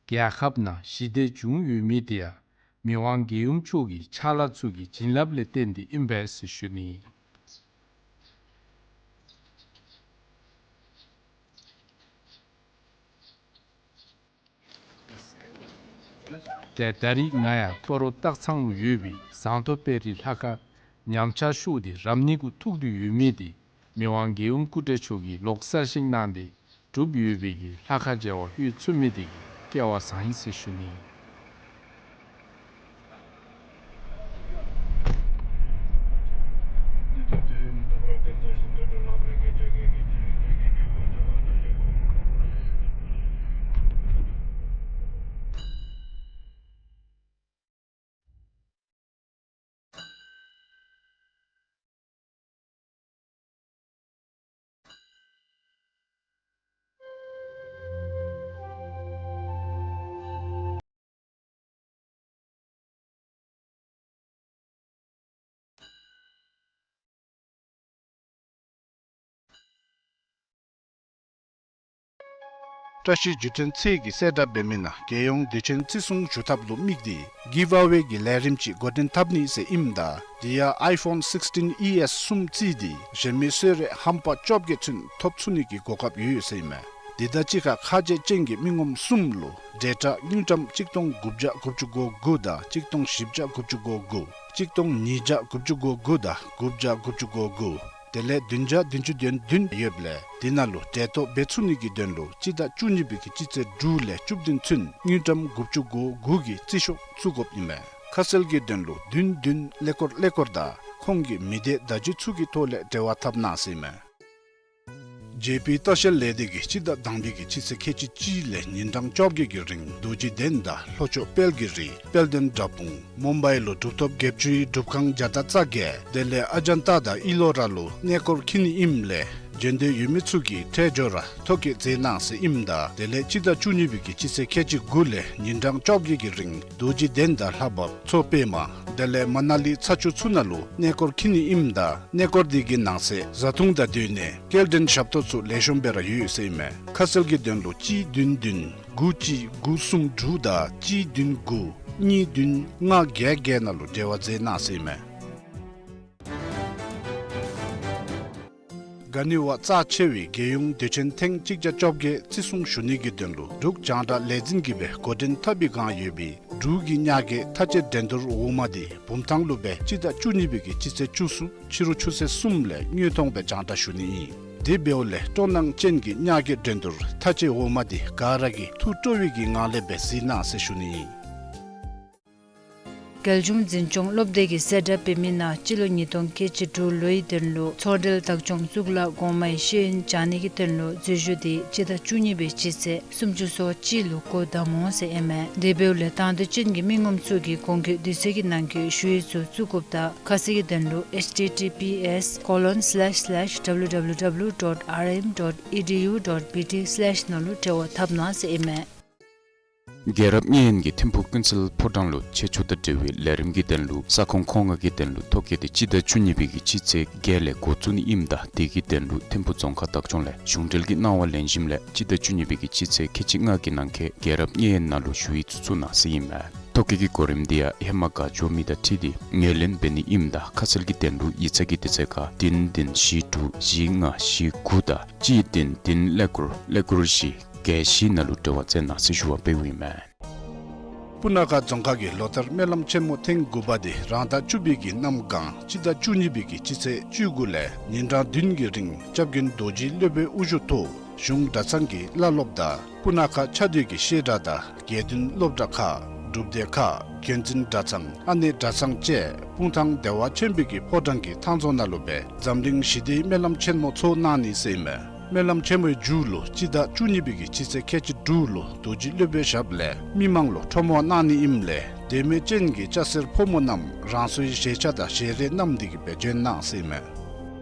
རྒྱལ་ཁབ་ནང་ཞི་བདེ་བྱུང་ཡོད་མི་དེ་ཡང་མི་དབང་རྒྱལ་ཡུམ་མཆོག་གི་ཕྱག་ལཱ་ཚུ་གི་བྱིན་རླབས་ལས་བརྟེན་ཏེ་ཨིན་པས་ཟེར་ཞུ་ནི། ཏེ་ད་རིས་ང་ཡང་སྤ་རོ་སྟག་ཚང་ལུ་ཡོད་པའི་ཟངས་མདོག་དཔལ་རི་ལྷ་ཁང་ཉམས་ཆག་ཤོར་ཏེ་རབ་གནས་གུ་ཐུག་སྟེ་ཡོད་མི་དེ་མི་དབང་རྒྱལ་ཡུམ་སྐུ་བགྲེས་མཆོག་གིས་ལོག་གསར་བཞེངས་གནང་སྟེ་གྲུབ་ཡོད་པའི་གི་ལྷ་ཁང་མཇལ་བར་ལྷོད་ཚུགས་མི་དེ་གིས་སྐལ་བ་བཟང་ཡི་ཟེར་ཞུ་ནི། བཀྲ་ཤིས་བརྒྱུད་འཕྲིན་ཚད་ཀྱི་གསལ་བསྒྲགས་འབད་མི་ནང་རྒྱལ་ཡོངས་དུས་ཆེན་བརྩི་སྲུང་ཞུ་ཐབས་ལུ་དམིགས་ཏེ་གིབ་ཨ་ཝེ་གི་ལས་རིམ་ཅིག་འགོ་འདྲེན་འཐབ་ནི་ཟེར་ཨིནམ་ད་དེ་ཡང་ཨའི་ཕོན་སིགསི་ཊིན་ཨི་ཨེསི་གསུམ་བརྩིས་ཏེ་གཞན་མི་གསོལ་རས་ཧམ་པ་བཅོ་བརྒྱད་ཚུན་ཐོབ་ཚུགས་ནི་གི་གོ་སྐབས་ཡོད་ཡོད་ཟེར་ཨིན་མས། དེ་དང་གཅིག་ཁར་ཁ་རྗེ་ཅན་གྱི་མི་ངོམ་གསུམ་ལུ་འབྲེལ་སྒྲ་དངུལ་ཀྲམ་གཅིག་སྟོང་དགུ་བརྒྱ་དགུ་བཅུ་གོ་དགུ་དང་གཅིག་སྟོང་བཞི་བརྒྱ་དགུ་བཅུ་གོ་དགུ། གཅིག་སྟོང་ཉིས་བརྒྱ་དགུ་བཅུ་གོ་དགུ་དང་དགུ་བརྒྱ་དགུ་བཅུ་གོ་དགུ། དེ་ལས་བདུན་བརྒྱ་བདུན་ཅུ་དོན་བདུན་ཡོདཔ་ལས་དེ་ནང་ལུ་འབྲེལ་གཏོགས་འབད་ཚུགས་ནི་གི་དོན་ལུ་སྤྱི་ཟླ་བཅུ་གཉིས་པའི་གི་སྤྱི་ཚེས་དྲུག་ལས་བཅུ་བདུན་ཚུན་དངུལ་ཀྲམ་དགུ་བཅུ་གོ་དགུ་གི་རྩིས་ཤོག་བཙུགས་དགོཔ་ཨིན་མས། ཁ་གསལ་གྱི་དོན་ལུ་བདུན་བདུན་ཀླད་ཀོར་ཀླད་ཀོར་དང་ཁོང་གི་མི་སྡེ་བརྡ་བརྒྱུད་ཚུ་གི་ཐོག་ལས་འབྲེལ་བ་འཐབ་གནང་ཟེར་ཨིན་མས། ཇེ་པི་ལྟ་བཤལ་ལས་སྡེ་གིས་སྤྱི་ཟླ་དང་པའི་གི་སྤྱི་ཚེས་ཁལ་གཅིག་གཅིག་ལས་ཉིན་གྲངས་བཅོ་བརྒྱད་ཀྱི་རིང་རྡོ་རྗེ་གདན་དང་ལྷོ་ཕྱོགས་དཔལ་གྱི་རི་དཔལ་ལྡན་དགྲ་དཔུང་མུམ་བའི་ལུ་གྲུབ་ཐོབ་བརྒྱད་ཅུའི་སྒྲུབ་ཁང་བརྒྱ་དང་རྩ་བརྒྱད། དེ་ལས་ཨ་ཇན་ཏ་དང་ཨི་ལོ་ར་ལུ་གནས་སྐོར་འཁྱིད་ནི་ཨིནམ་ལས་འབྱོན་འདོད་ཡོད་མི་ཚུ་གིས་ཁྲལ་འབྱོར་ར་ཐོ་བཀོད་མཛད་གནང་ཟེར་ཨིནམ་ད་དེ་ལས་སྤྱི་ཟླ་བཅུ་གཉིས་པའི་གི་སྤྱི་ཚེས་ཁལ་གཅིག་དགུ་ལས་ཉིན་གྲངས་བཅོ་བརྒྱད་ཀྱི་རིང་རྡོ་རྗེ་གདན་དང་ལྷ་བབས་མཚོ་པདྨ་དེ་ལས་མ་ན་ལི་ཚ་ཆུ་ཚུ་ནང་ལུ་གནས་སྐོར་འཁྱིད་ནི་ཨིནམ་ད་གནས་སྐོར་དེ་གི་ནང་གསེས་བཟའ་འཐུང་དང་སྡོད་གནས་སྐྱེལ་འདྲེན་ཞབས་ཏོག་ཚུ་ལེགས་ཤོམ་སྦེ་ར་ཡོད་ཟེར་ཨིན་མས། ཁ་གསལ་གྱི་དོན་ལུ་གཅིག་བདུན་བདུན་དགུ་གཅིག་དགུ་གསུམ་དྲུག་དང་གཅིག་བདུན་དགུ་གཉིས་བདུན་ལྔ་བརྒྱད་བརྒྱད་ནང་ལུ་འབྲེལ་བ་མཛད་གནང་ཟེར་ཨིན་མས། ག་ནི་བ་རྩ་ཆེ་བའི་རྒྱལ་ཡོངས་དུས་ཆེན་ཐེངས་གཅིག་བརྒྱ་བཅོ་བརྒྱད་བརྩི་སྲུང་ཞུ་ནི་གི་དོན་ལུ་འབྲུག་རྒྱང་བསྒྲགས་ལས་འཛིན་གྱིས་སྦེ་འགོ་འདྲེན་འཐབ་པའི་བསྒང་ཡོད་པའི་འབྲུག་གི་ཉ་རྒོད་ཐ་ཆད་འགྲན་བསྡུར་འོག་མ་དེ་བུམ་ཐང་ལུ་སྦེ་སྤྱི་ཟླ་བཅུ་གཉིས་པའི་གི་སྤྱི་ཚེས་བཅུ་གསུམ་ཕྱི་རུ་ཆུ་ཚོད་གསུམ་ལས་དངོས་མཐོང་སྦེ་རྒྱང་བསྒྲགས་ཞུ་ནི་ཨིན། དེ་འབདཝ་ལས་སྤྲོ་སྣང་ཅན་གྱི་ཉ་རྒོད་འགྲན་བསྡུར་ཐ་ཆད་འོག་མ་དེ་ག་ར་གིས་ཐུགས་སྤྲོ་བའི་གི་ངང་ལས་སྦེ་གཟིགས་གནང་ཟེར་ཞུ་ནི་ཨིན། རྒྱལ་གཞུང་འཛིན་སྐྱོང་སློབ་སྡེ་གིས་གསལ་བསྒྲགས་འབད་མི་ནང་སྤྱི་ལོ་ཉིས་སྟོང་ཁལ་གཅིག་དྲུག་ལོའི་དོན་ལུ་ཚོགས་གྲལ་བདག་སྐྱོང་གཙུག་ལག་གོང་མའི་ཤེས་ཡོན་སྦྱང་ནི་གི་དོན་ལུ་འཛུལ་ཞུགས་དེ་སྤྱི་ཟླ་བཅུ་གཉིས་པའི་སྤྱི་ཚེས་སུམ་ཅུ་སོ་གཅིག་ལུ་འགོ་དམ་འོང་ཟེར་ཨིན་མས། དེ་འབདཝ་ལས་དང་འདོད་ཅན་གྱི་མི་ངོམ་ཚུ་གིས་གོང་འཁོད་དུས་ཚོད་ཀྱི་ནང་འཁོད་ཞུ་ཡིག་ཚུ་བཙུགས་དགོཔ་དང་ཁ་གསལ་གྱི་དོན་ལུ་ཨེཆ་ཊི་ཊི་པི་ཨེསི་ཀོ་ལོན་སི་ལེཤ་སི་ལེཤ་ཌབ་ལུ་ཌབ་ལུ་ཌབ་ལུ་ཌོཊ་ཨར་ཨེམ་ཌོཊ་ཨི་ཌི་ཡུ་ཌོཊ་བི་ཊི་སི་ལེཤ་ནང་ལུ་འབྲེལ་བ་འཐབ་གནང་ཟེར་ཨིན་མས། རྒྱལ་རབས་མཉན་ཡོད་ཀྱི་ཐིམ་ཕུག་ཀུན་གསལ་ཕོ་བྲང་ལུ་ཆེད་སྤྱོད་དང་འབྲེལ་བའི་ལས་རིམ་གྱི་དོན་ལུ་ས་ཁོངས་མཁོ་མངགས་ཀྱི་དོན་ལུ་ཐོ་བཀོད་དེ་སྤྱི་ཟླ་བཅུ་གཉིས་པའི་གི་སྤྱི་ཚེས་བརྒྱད་ལས་འགོ་བཙུགས་ནི་ཨིནམ་ད་དེ་གི་དོན་ལུ་ཐིམ་ཕུག་རྫོང་ཁག་བདག་སྐྱོང་ལས་གཞུང་འབྲེལ་གྱི་གནང་བ་ལེན་ཞིནམ་ལས་སྤྱི་ཟླ་བཅུ་གཉིས་པའི་གི་སྤྱི་ཚེས་ཁལ་གཅིག་ལྔ་གི་ནང་འཁོད་རྒྱལ་རབས་མཉན་ཡོད་ནང་ལུ་ཞུ་ཡིག་ཚུ་བཙུགས་གནང་ཟེར་ཨིན་མས། ཐོ་བཀོད་ཀྱི་གོ་རིམ་དེ་ཡང་ཧེ་མ་ག་འགྱོ་མི་དང་འཁྲིལ་ཏེ་ངོས་ལེན་འབད་ནི་ཨིནམ་ད་ཁ་གསལ་གྱི་དོན་ལུ་ཡིག་ཚང་གི་དུས་ཚོད་ཁར་བདུན་བདུན་བཞི་དྲུག་བཞི་ལྔ་བཞི་དགུ་དང་གཅིག་བདུན་བདུན་ཀླད་ཀོར་ཀླད་ཀོར་བཞི་བརྒྱད་བཞི་ནང་ལུ་འབྲེལ་བ་མཛད་གནང་ཟེར་ཞུ་བ་འབདཝ་ཨིན་མས། སྤུ་ན་ཁ་རྫོང་ཁག་གི་ལོ་ལྟར་སྨོན་ལམ་ཆེན་མོ་ཐེངས་དགུ་པ་དེ་རང་ཟླ་བཅུ་པའི་གི་གནམ་གང་སྤྱི་ཟླ་བཅུ་གཉིས་པའི་གི་སྤྱི་ཚེས་བཅུ་དགུ་ལས་ཉིན་གྲངས་བདུན་གྱི་རིང་སྐྱབས་མགོན་རྡོ་རྗེ་སློབ་དཔོན་དབུ་བཞུགས་ཐོག་གཞུང་གྲྭ་ཚང་གི་བླ་སློབ་དང་སྤུ་ན་ཁ་ཆ་སྡོད་ཀྱི་བཤད་གྲྭ་དང་དགེ་འདུན་སློབ་གྲྭ་ཁག་སྒྲུབ་སྡེ་ཁག་དགོན་འཛིན་གྲྭ་ཚང་ཨ་ནེ་གྲྭ་ཚང་བཅས་སྤུངས་ཐང་བདེ་བ་ཆེན་པོའི་གི་ཕོ་བྲང་གི་ཐང་རྫོང་ནང་ལུ་སྦེ་འཛམ་གླིང་ཞི་བདེའི་སྨོན་ལམ་ཆེན་མོ་ཚོགས་གནང་ནི་ཟེར་ཨིན་མས། སྨོན་ལམ་ཆེན་མོའི་མཇུག་ལུ་སྤྱི་ཟླ་བཅུ་གཉིས་པའི་གི་སྤྱི་ཚེས་ཁལ་གཅིག་དྲུག་ལུ་རྡོ་རྗེ་སློབ་དཔོན་ཞབས་ལས་མི་མང་ལུ་ཁྲོམ་དབང་གནང་ནི་ཨིནམ་ལས་དད་མོས་ཅན་གྱི་སྐྱ་སེར་ཕོ་མོ་རྣམས་རང་སོའི་བཞེས་ཆས་དང་ཞལ་རས་བསྣམས་ཏེ་གི་སྦེ་འབྱོན་གནང་ཟེར་ཨིན་མས།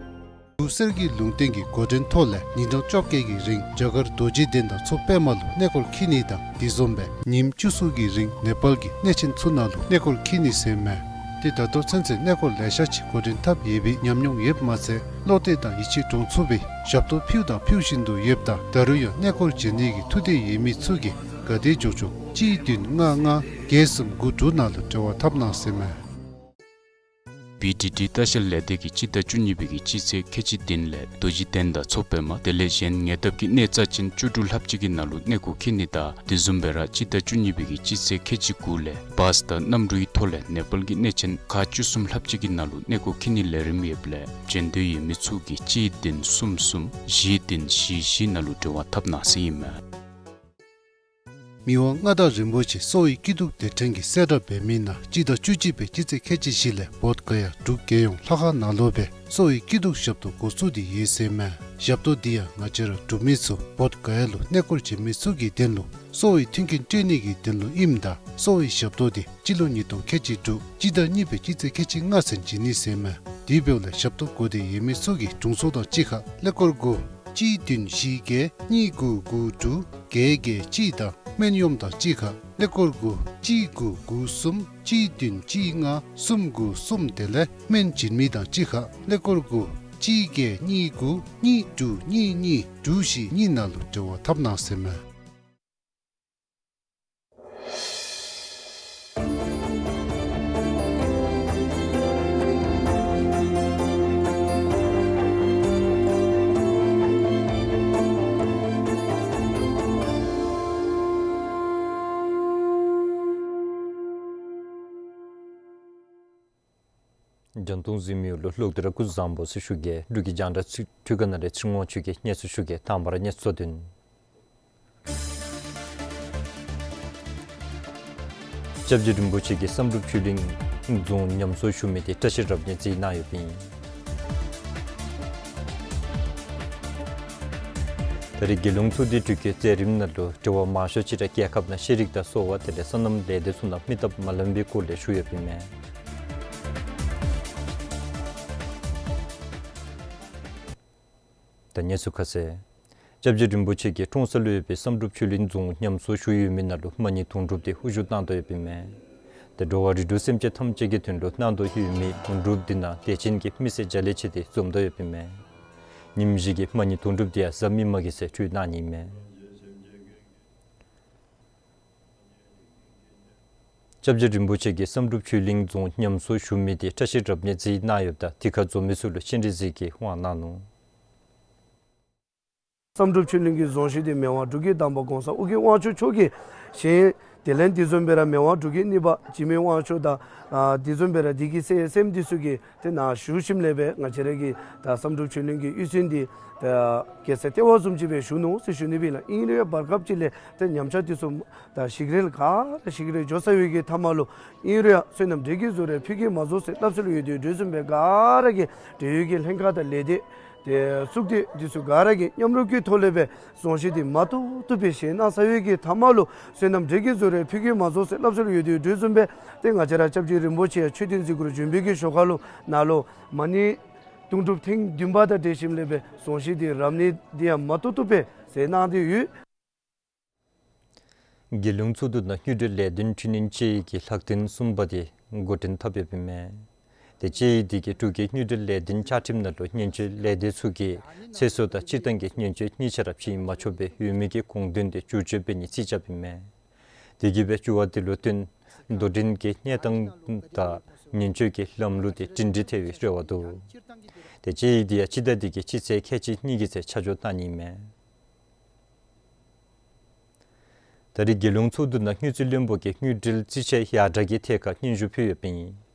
འབྲུག་གསེར་གྱི་ལུང་བསྟན་གྱི་འགོ་འདྲེན་ཐོག་ལས་ཉིན་གྲངས་བཅོ་བརྒྱད་ཀྱི་རིང་རྒྱ་གར་རྡོ་རྗེ་གདན་དང་མཚོ་པདྨ་ལུ་གནས་སྐོར་འཁྱིད་ནི་དང་དེ་བཟུམ་སྦེ་ཉིནམ་བཅུ་གསུམ་གྱི་རིང་ནེ་པཱལ་གྱི་གནས་ཆེན་ཚུ་ནང་ལུ་གནས་སྐོར་འཁྱིད་ནི་ཟེར་ཨིན་མས། ཏེ་ད་ལྟོ་ཚུན་ཚོད་གནས་སྐོར་ལེ་ཤ་ཅིག་འགོ་འདྲེན་འཐབ་ཡོད་པའི་ཉམས་མྱོང་ཡོདཔ་མ་ཚད་བློ་གཏད་དང་ཡིད་ཆེས་འདྲོངས་ཚུགས་པའི་ཞབས་ཏོག་ཕུལཝ་དང་ཕུལ་བཞིན་དུ་ཡོདཔ་ད་ད་རུང་ཡང་གནས་སྐོར་འབྱོན་ནི་གི་ཐུགས་འདོད་ཡོད་མི་ཚུ་གིས་ག་དེ་མགྱོགས་མགྱོགས་གཅིག་བདུན་ལྔ་ལྔ་བརྒྱད་གསུམ་དགུ་དྲུག་ནང་ལུ་འབྲེལ་བ་འཐབ་གནང་ཟེར་ཨིན་མས། བི་ཊི་ཊི་ལྟ་བཤལ་ལས་སྡེ་གིས་སྤྱི་ཟླ་བཅུ་གཉིས་པའི་གི་སྤྱི་ཚེས་ཁལ་གཅིག་བདུན་ལས་རྡོ་རྗེ་གདན་དང་མཚོ་པདྨ་དེ་ལས་གཞན་ཉེ་འདབས་ཀྱི་གནས་རྩ་ཅན་བཅུ་དྲུག་ལྷགཔ་ཅིག་གི་ནང་ལུ་གནས་སྐོར་འཁྱིད་ནི་དང་དེ་བཟུམ་སྦེ་ར་སྤྱི་ཟླ་བཅུ་གཉིས་པའི་གི་སྤྱི་ཚེས་ཁལ་གཅིག་དགུ་ལས་བཱས་དང་གནམ་གྲུའི་ཐོག་ལས་ནེ་པཱལ་གྱི་གནས་ཆེན་ཁག་བཅུ་གསུམ་ལྷགཔ་ཅིག་གི་ནང་ལུ་གནས་སྐོར་འཁྱིད་ནིའི་ལས་རིམ་ཡོདཔ་ལས་འབྱོན་འདོད་ཡོད་མི་ཚུ་གིས་གཅིག་བདུན་གསུམ་གསུམ་བཞི་བདུན་བཞི་བཞི་ནང་ལུ་འབྲེལ་བ་འཐབ་གནང་ཟེར་ཨིན་མས། མི་དབང་མངའ་བདག་རིན་པོ་ཆེ་གསོ་བའི་སྐྱིད་སྡུག་སྡེ་ཕྲན་གྱིས་གསལ་བསྒྲགས་འབད་མི་ནང་སྤྱི་ཟླ་བཅུ་གཅིག་པའི་སྤྱི་ཚེས་ཁལ་གཅིག་བཞི་ལས་བོདྷ་ག་ཡ་འབྲུག་རྒྱལ་ཡོངས་ལྷ་ཁང་ནང་ལུ་སྦེ་གསོ་བའི་སྐྱིད་སྡུག་ཞབས་ཏོག་འགོ་བཙུགས་ཏེ་ཡོད་ཟེར་ཨིན་མས། ཞབས་ཏོག་འདི་ཡང་ང་བཅས་ར་འབྲུག་མི་ཚུ་བོདྷ་ག་ཡ་ལུ་གནས་སྐོར་འབྱོན་མི་ཚུ་གི་དོན་ལུ་གསོ་བའི་མཐུན་རྐྱེན་སྤྲོད་ནི་གི་དོན་ལུ་ཨིནམ་ད་གསོ་བའི་ཞབས་ཏོག་འདི་སྤྱི་ལོ་ཉིས་སྟོང་ཁལ་གཅིག་དྲུག་སྤྱི་ཟླ་གཉིས་པའི་སྤྱི་ཚེས་ཁལ་གཅིག་ལྔ་ཚུན་བྱིན་ནི་ཟེར་ཨིན་མས། དེ་འབདཝ་ལས་ཞབས་ཏོག་དགོ་འདོད་ཡོད་མི་ཚུ་གིས་དྲུང་འཚོ་དང་གཅིག་ཁར་ཀླད་ཀོར་དགུ་གཅིག་བདུན་བཞི་བརྒྱད་གཉིས་དགུ་དགུ་དྲུག་བརྒྱད་བརྒྱད་གཅིག་དང་སྨན་གཡོགམོ་དང་གཅིག་ཁར་ཀླད་ཀོར་དགུ་གཅིག་དགུ་དགུ་གསུམ་གཅིག་བདུན་གཅིག་ལྔ་གསུམ་དགུ་གསུམ་དེ་ལས་སྨན་བྱིན་མི་དང་གཅིག་ཁར་ཀླད་ཀོར་དགུ་གཅིག་བརྒྱད་གཉིས་དགུ་གཉིས་དྲུག་གཉིས་གཉིས་དྲུག་བཞི་གཉིས་ནང་ལུ་འབྲེལ་བ་འཐབ་གནང་ཟེར་ཨིན་མས། རྒྱང་མཐོང་གཟིགས་མི་ལུ་ལོག་སྟེ་ར་སྐུ་གཟུགས་བཟང་པོ་ཟེར་ཞུ་གེ། འབྲུག་གི་རྒྱང་བསྒྲགས་ཚུ་ཁྲུ་ག་ནང་ལས་ཚེ་རིང་དབང་ཕྱུག་གིས་སྙན་ཞུ་ཞུ་གེ། དང་པ་ར་སྙན་ཞུ་དོན། སྐྱབས་རྗེ་རིན་པོ་ཆེ་གིས་བསམ་གྲུབ་ཆོས་གླིང་རྫོང་ཉམས་གསོ་ཞུ་མི་དེ་བཀྲ་ཤིས་རབ་གནས་མཛད་གནང་ཡོདཔ་ཨིན། ད་རེས་རྒྱལ་ཡོངས་ཚོགས་འདུའི་དྲི་བཀོད་མཛད་རིམ་ནང་ལུ་དྲི་བ་མང་ཤོས་ཅིག་ར་རྒྱལ་ཁབ་ནང་ཤེས་རིག་དང་གསོ་བ་དེ་ལས་སོ་ནམ་ལས་སྡེ་ཚུ་ནང་མི་སྟོབས་མ་ལོན་པའི་སྐོར་ལས་ཞུ་ཡོདཔ་ཨིན་མས། ད་སྙན་ཞུ་ཁ་གསལ། སྐྱབས་རྗེ་རིན་པོ་ཆེ་གིས་ཀྲོང་གསར་ལུ་ཡོད་པའི་བསམ་གྲུབ་ཆོས་གླིང་རྫོང་ཉམས་གསོ་ཞུ་ཡོད་མི་ནང་ལུ་མ་ཎི་དུང་སྒྲུབ་དེ་དབུ་བཞུགས་གནང་དོ་ཡོདཔ་ཨིན་མས། ཏེ་འགྲོ་བ་རིགས་དྲུག་སེམས་ཅན་ཐམས་ཅད་ཀྱི་དོན་ལུ་གནང་དོ་ཡོད་མི་དུང་སྒྲུབ་འདི་ནང་དད་ཅན་གྱི་མི་སེར་བརྒྱ་ལས་ཆེ་དེ་འཛོམས་དོ་ཡོདཔ་ཨིན་མས། ཉིནམ་བཞི་གི་མ་ཎི་དུང་སྒྲུབ་དེ་ཡང་གཟའ་མིག་དམར་གྱི་ཚེ་གྲོལ་གནང་ནི་ཨིན་མས། སྐྱབས་རྗེ་རིན་པོ་ཆེ་གིས་བསམ་གྲུབ་ཆོས་གླིང་རྫོང་ཉམས་གསོ་ཞུ་མི་དེ་བཀྲ་ཤིས་རབ་གནས་མཛད་གནང་ཡོདཔ་ད་དེ་ཁར་འཛོམས་མི་ཚུ་ལུ་སྤྱན་འདྲེན་མཛད་དེ་དབང་གནང་ནུག། བསམ་གྲུབ་ཆོས་གླིང་གི་རྫོང་གཞི་དེ་མི་དབང་འབྲུག་རྒྱལ་དང་པ་གོང་ས་ཨོ་རྒྱན་དབང་ཕྱུག་མཆོག་གིས་བཞེངས། དེ་ལས་དེ་བཟུམ་སྦེ་ར་མི་དབང་འབྲུག་རྒྱལ་གཉིས་པ་འཇིགས་མེད་དབང་ཕྱུག་དང་ཨ་དེ་བཟུམ་སྦེ་ར་དེ་གི་སྲས་སྲསམོ་དེ་ཚུ་གིས་དེ་ནང་བཞུགས་ཞིནམ་ལས་སྦེ་ང་བཅས་ར་གི་ད་བསམ་གྲུབ་ཆོས་གླིང་གི་གཡུས་ཚན་འདི་ད་རྒྱལ་སྲས་ལྟེ་བ་བཟུམ་ཅིག་སྦེ་བཞུགས་ནུག་ཟེར་ཞུ་ནི་སྦེ་ལགས། ཨིན་རུང་ཡང་བར་སྐབས་ཅིག་ལས་ད་ཉམས་ཆག་དེ་ཚུ་ད་ཞིག་རལ་ག་ར་ཞིག་རལ་འགྱོ་ཚར་བའི་གི་མཐའ་མ་ལུ་ཨིན་རུང་ཡང་བསོད་ནམས་འབྲས་བུ་རྫོགས་རེ་ཕུལ་གེ་མ་རྫོགས་ཟེར་སླབ་སྲོལ་ཡོད། དེ་དེ་བཟུམ་སྦེ་ག་ར་གིས་འབྲེལ་ཡོད་ཀྱི་ལྷན་ཁག་དང་ལས་སྡེ་ཏེ་གཙུག་སྡེ་དེ་ཚུ་ག་ར་གིས་མཉམ་རུབ་ཀྱི་ཐོག་ལས་སྦེ་རྫོང་གཞི་དེ་མ་བཏུབ་བཏུབ་སྦེ་བཞེངས་གནང་ཚར་བའི་གི་མཐའ་མ་ལུ་བསོད་ནམས་འབྲས་བུ་རྫོགས་རེ་ཕུལ་གེ་མ་རྫོགས་ཟེར་སླབ་སྲོལ་ཡོད། དེ་དེ་བཟུམ་སྦེ་ཏེ་ང་བཅས་ར་སྐྱབས་རྗེ་རིན་པོ་ཆེ་ཡང་མཆོད་རྟེན་གཟིགས་སྐོར་བྱོན་པའི་གི་ཞོར་ཁ་ལུ་ནཱ་ལུ་མ་ཎི་དུང་སྒྲུབ་ཐེངས་བདུན་པ་དང་འབྲེལ་ཞིནམ་ལས་སྦེ་རྫོང་གཞི་དེ་རབ་གནས་དེ་ཡང་མ་བཏུབ་བཏུབ་སྦེ་མཛད་གནང་སྟེ་ཡོད། རྒྱལ་ཡོངས་ཚོགས་འདུ་ནང་དངུལ་འབྲེལ་ལས་དོན་འཕྲི་སྣོན་དཔྱད་ཡིག་གི་ལྷག་དོན་གསུམ་པ་དེ་འགོ་འདྲེན་འཐབ་ཡོདཔ་ཨིན་མས། ཏེ་དཔྱད་ཡིག་དེ་གིས་འབྲུག་གི་དངུལ་འབྲེལ་ལས་དོན་བཅའ་ཁྲིམས་ནང་ལུ་སྨྱན་བཅོས་ལས་སྡེ་ཚུ་གིས་ཚེ་སྲོག་དང་སྤྱིར་བཏང་གི་སྨྱན་བཅོས་གཉིས་ཆ་ར་བྱིན་མ་ཆོག་པའི་འོས་མི་གི་དགོངས་དོན་དེ་བསྒྱུར་བཅོས་འབད་ནི་རྩིས་རྐྱབ་ཨིན་མས། དེ་གིས་སྦེ་འགྱུར་བ་དེ་ལུ་བརྟེན་དོ་འགྲན་གྱི་གནས་སྟངས་དང་སྨྱན་བཅོས་ཀྱི་ལམ་ལུགས་དེ་སྒྲིང་སྒྲི་ཐལ་བའི་རེ་བ་འདུག། ཏེ་དཔྱད་ཡིག་དེ་ཡང་སྤྱི་ཟླ་འདི་གི་སྤྱི་ཚེས་ཁལ་གཅིག་གཉིས་ཀྱི་ཚེ་ཆ་འཇོག་གནང་ནི་ཨིན་མས། ད་རེས་རྒྱལ་ཡོངས་ཚོགས་འདུ་ནང་དངུལ་རྩིས་བློན་པོ་གིས་དངུལ་འབྲེལ་རྩིས་ཆད་ཡར་དྲག་གི་ཐད་ཁར་སྙན་ཞུ་ཕུལ་ཡོདཔ་ཨིན།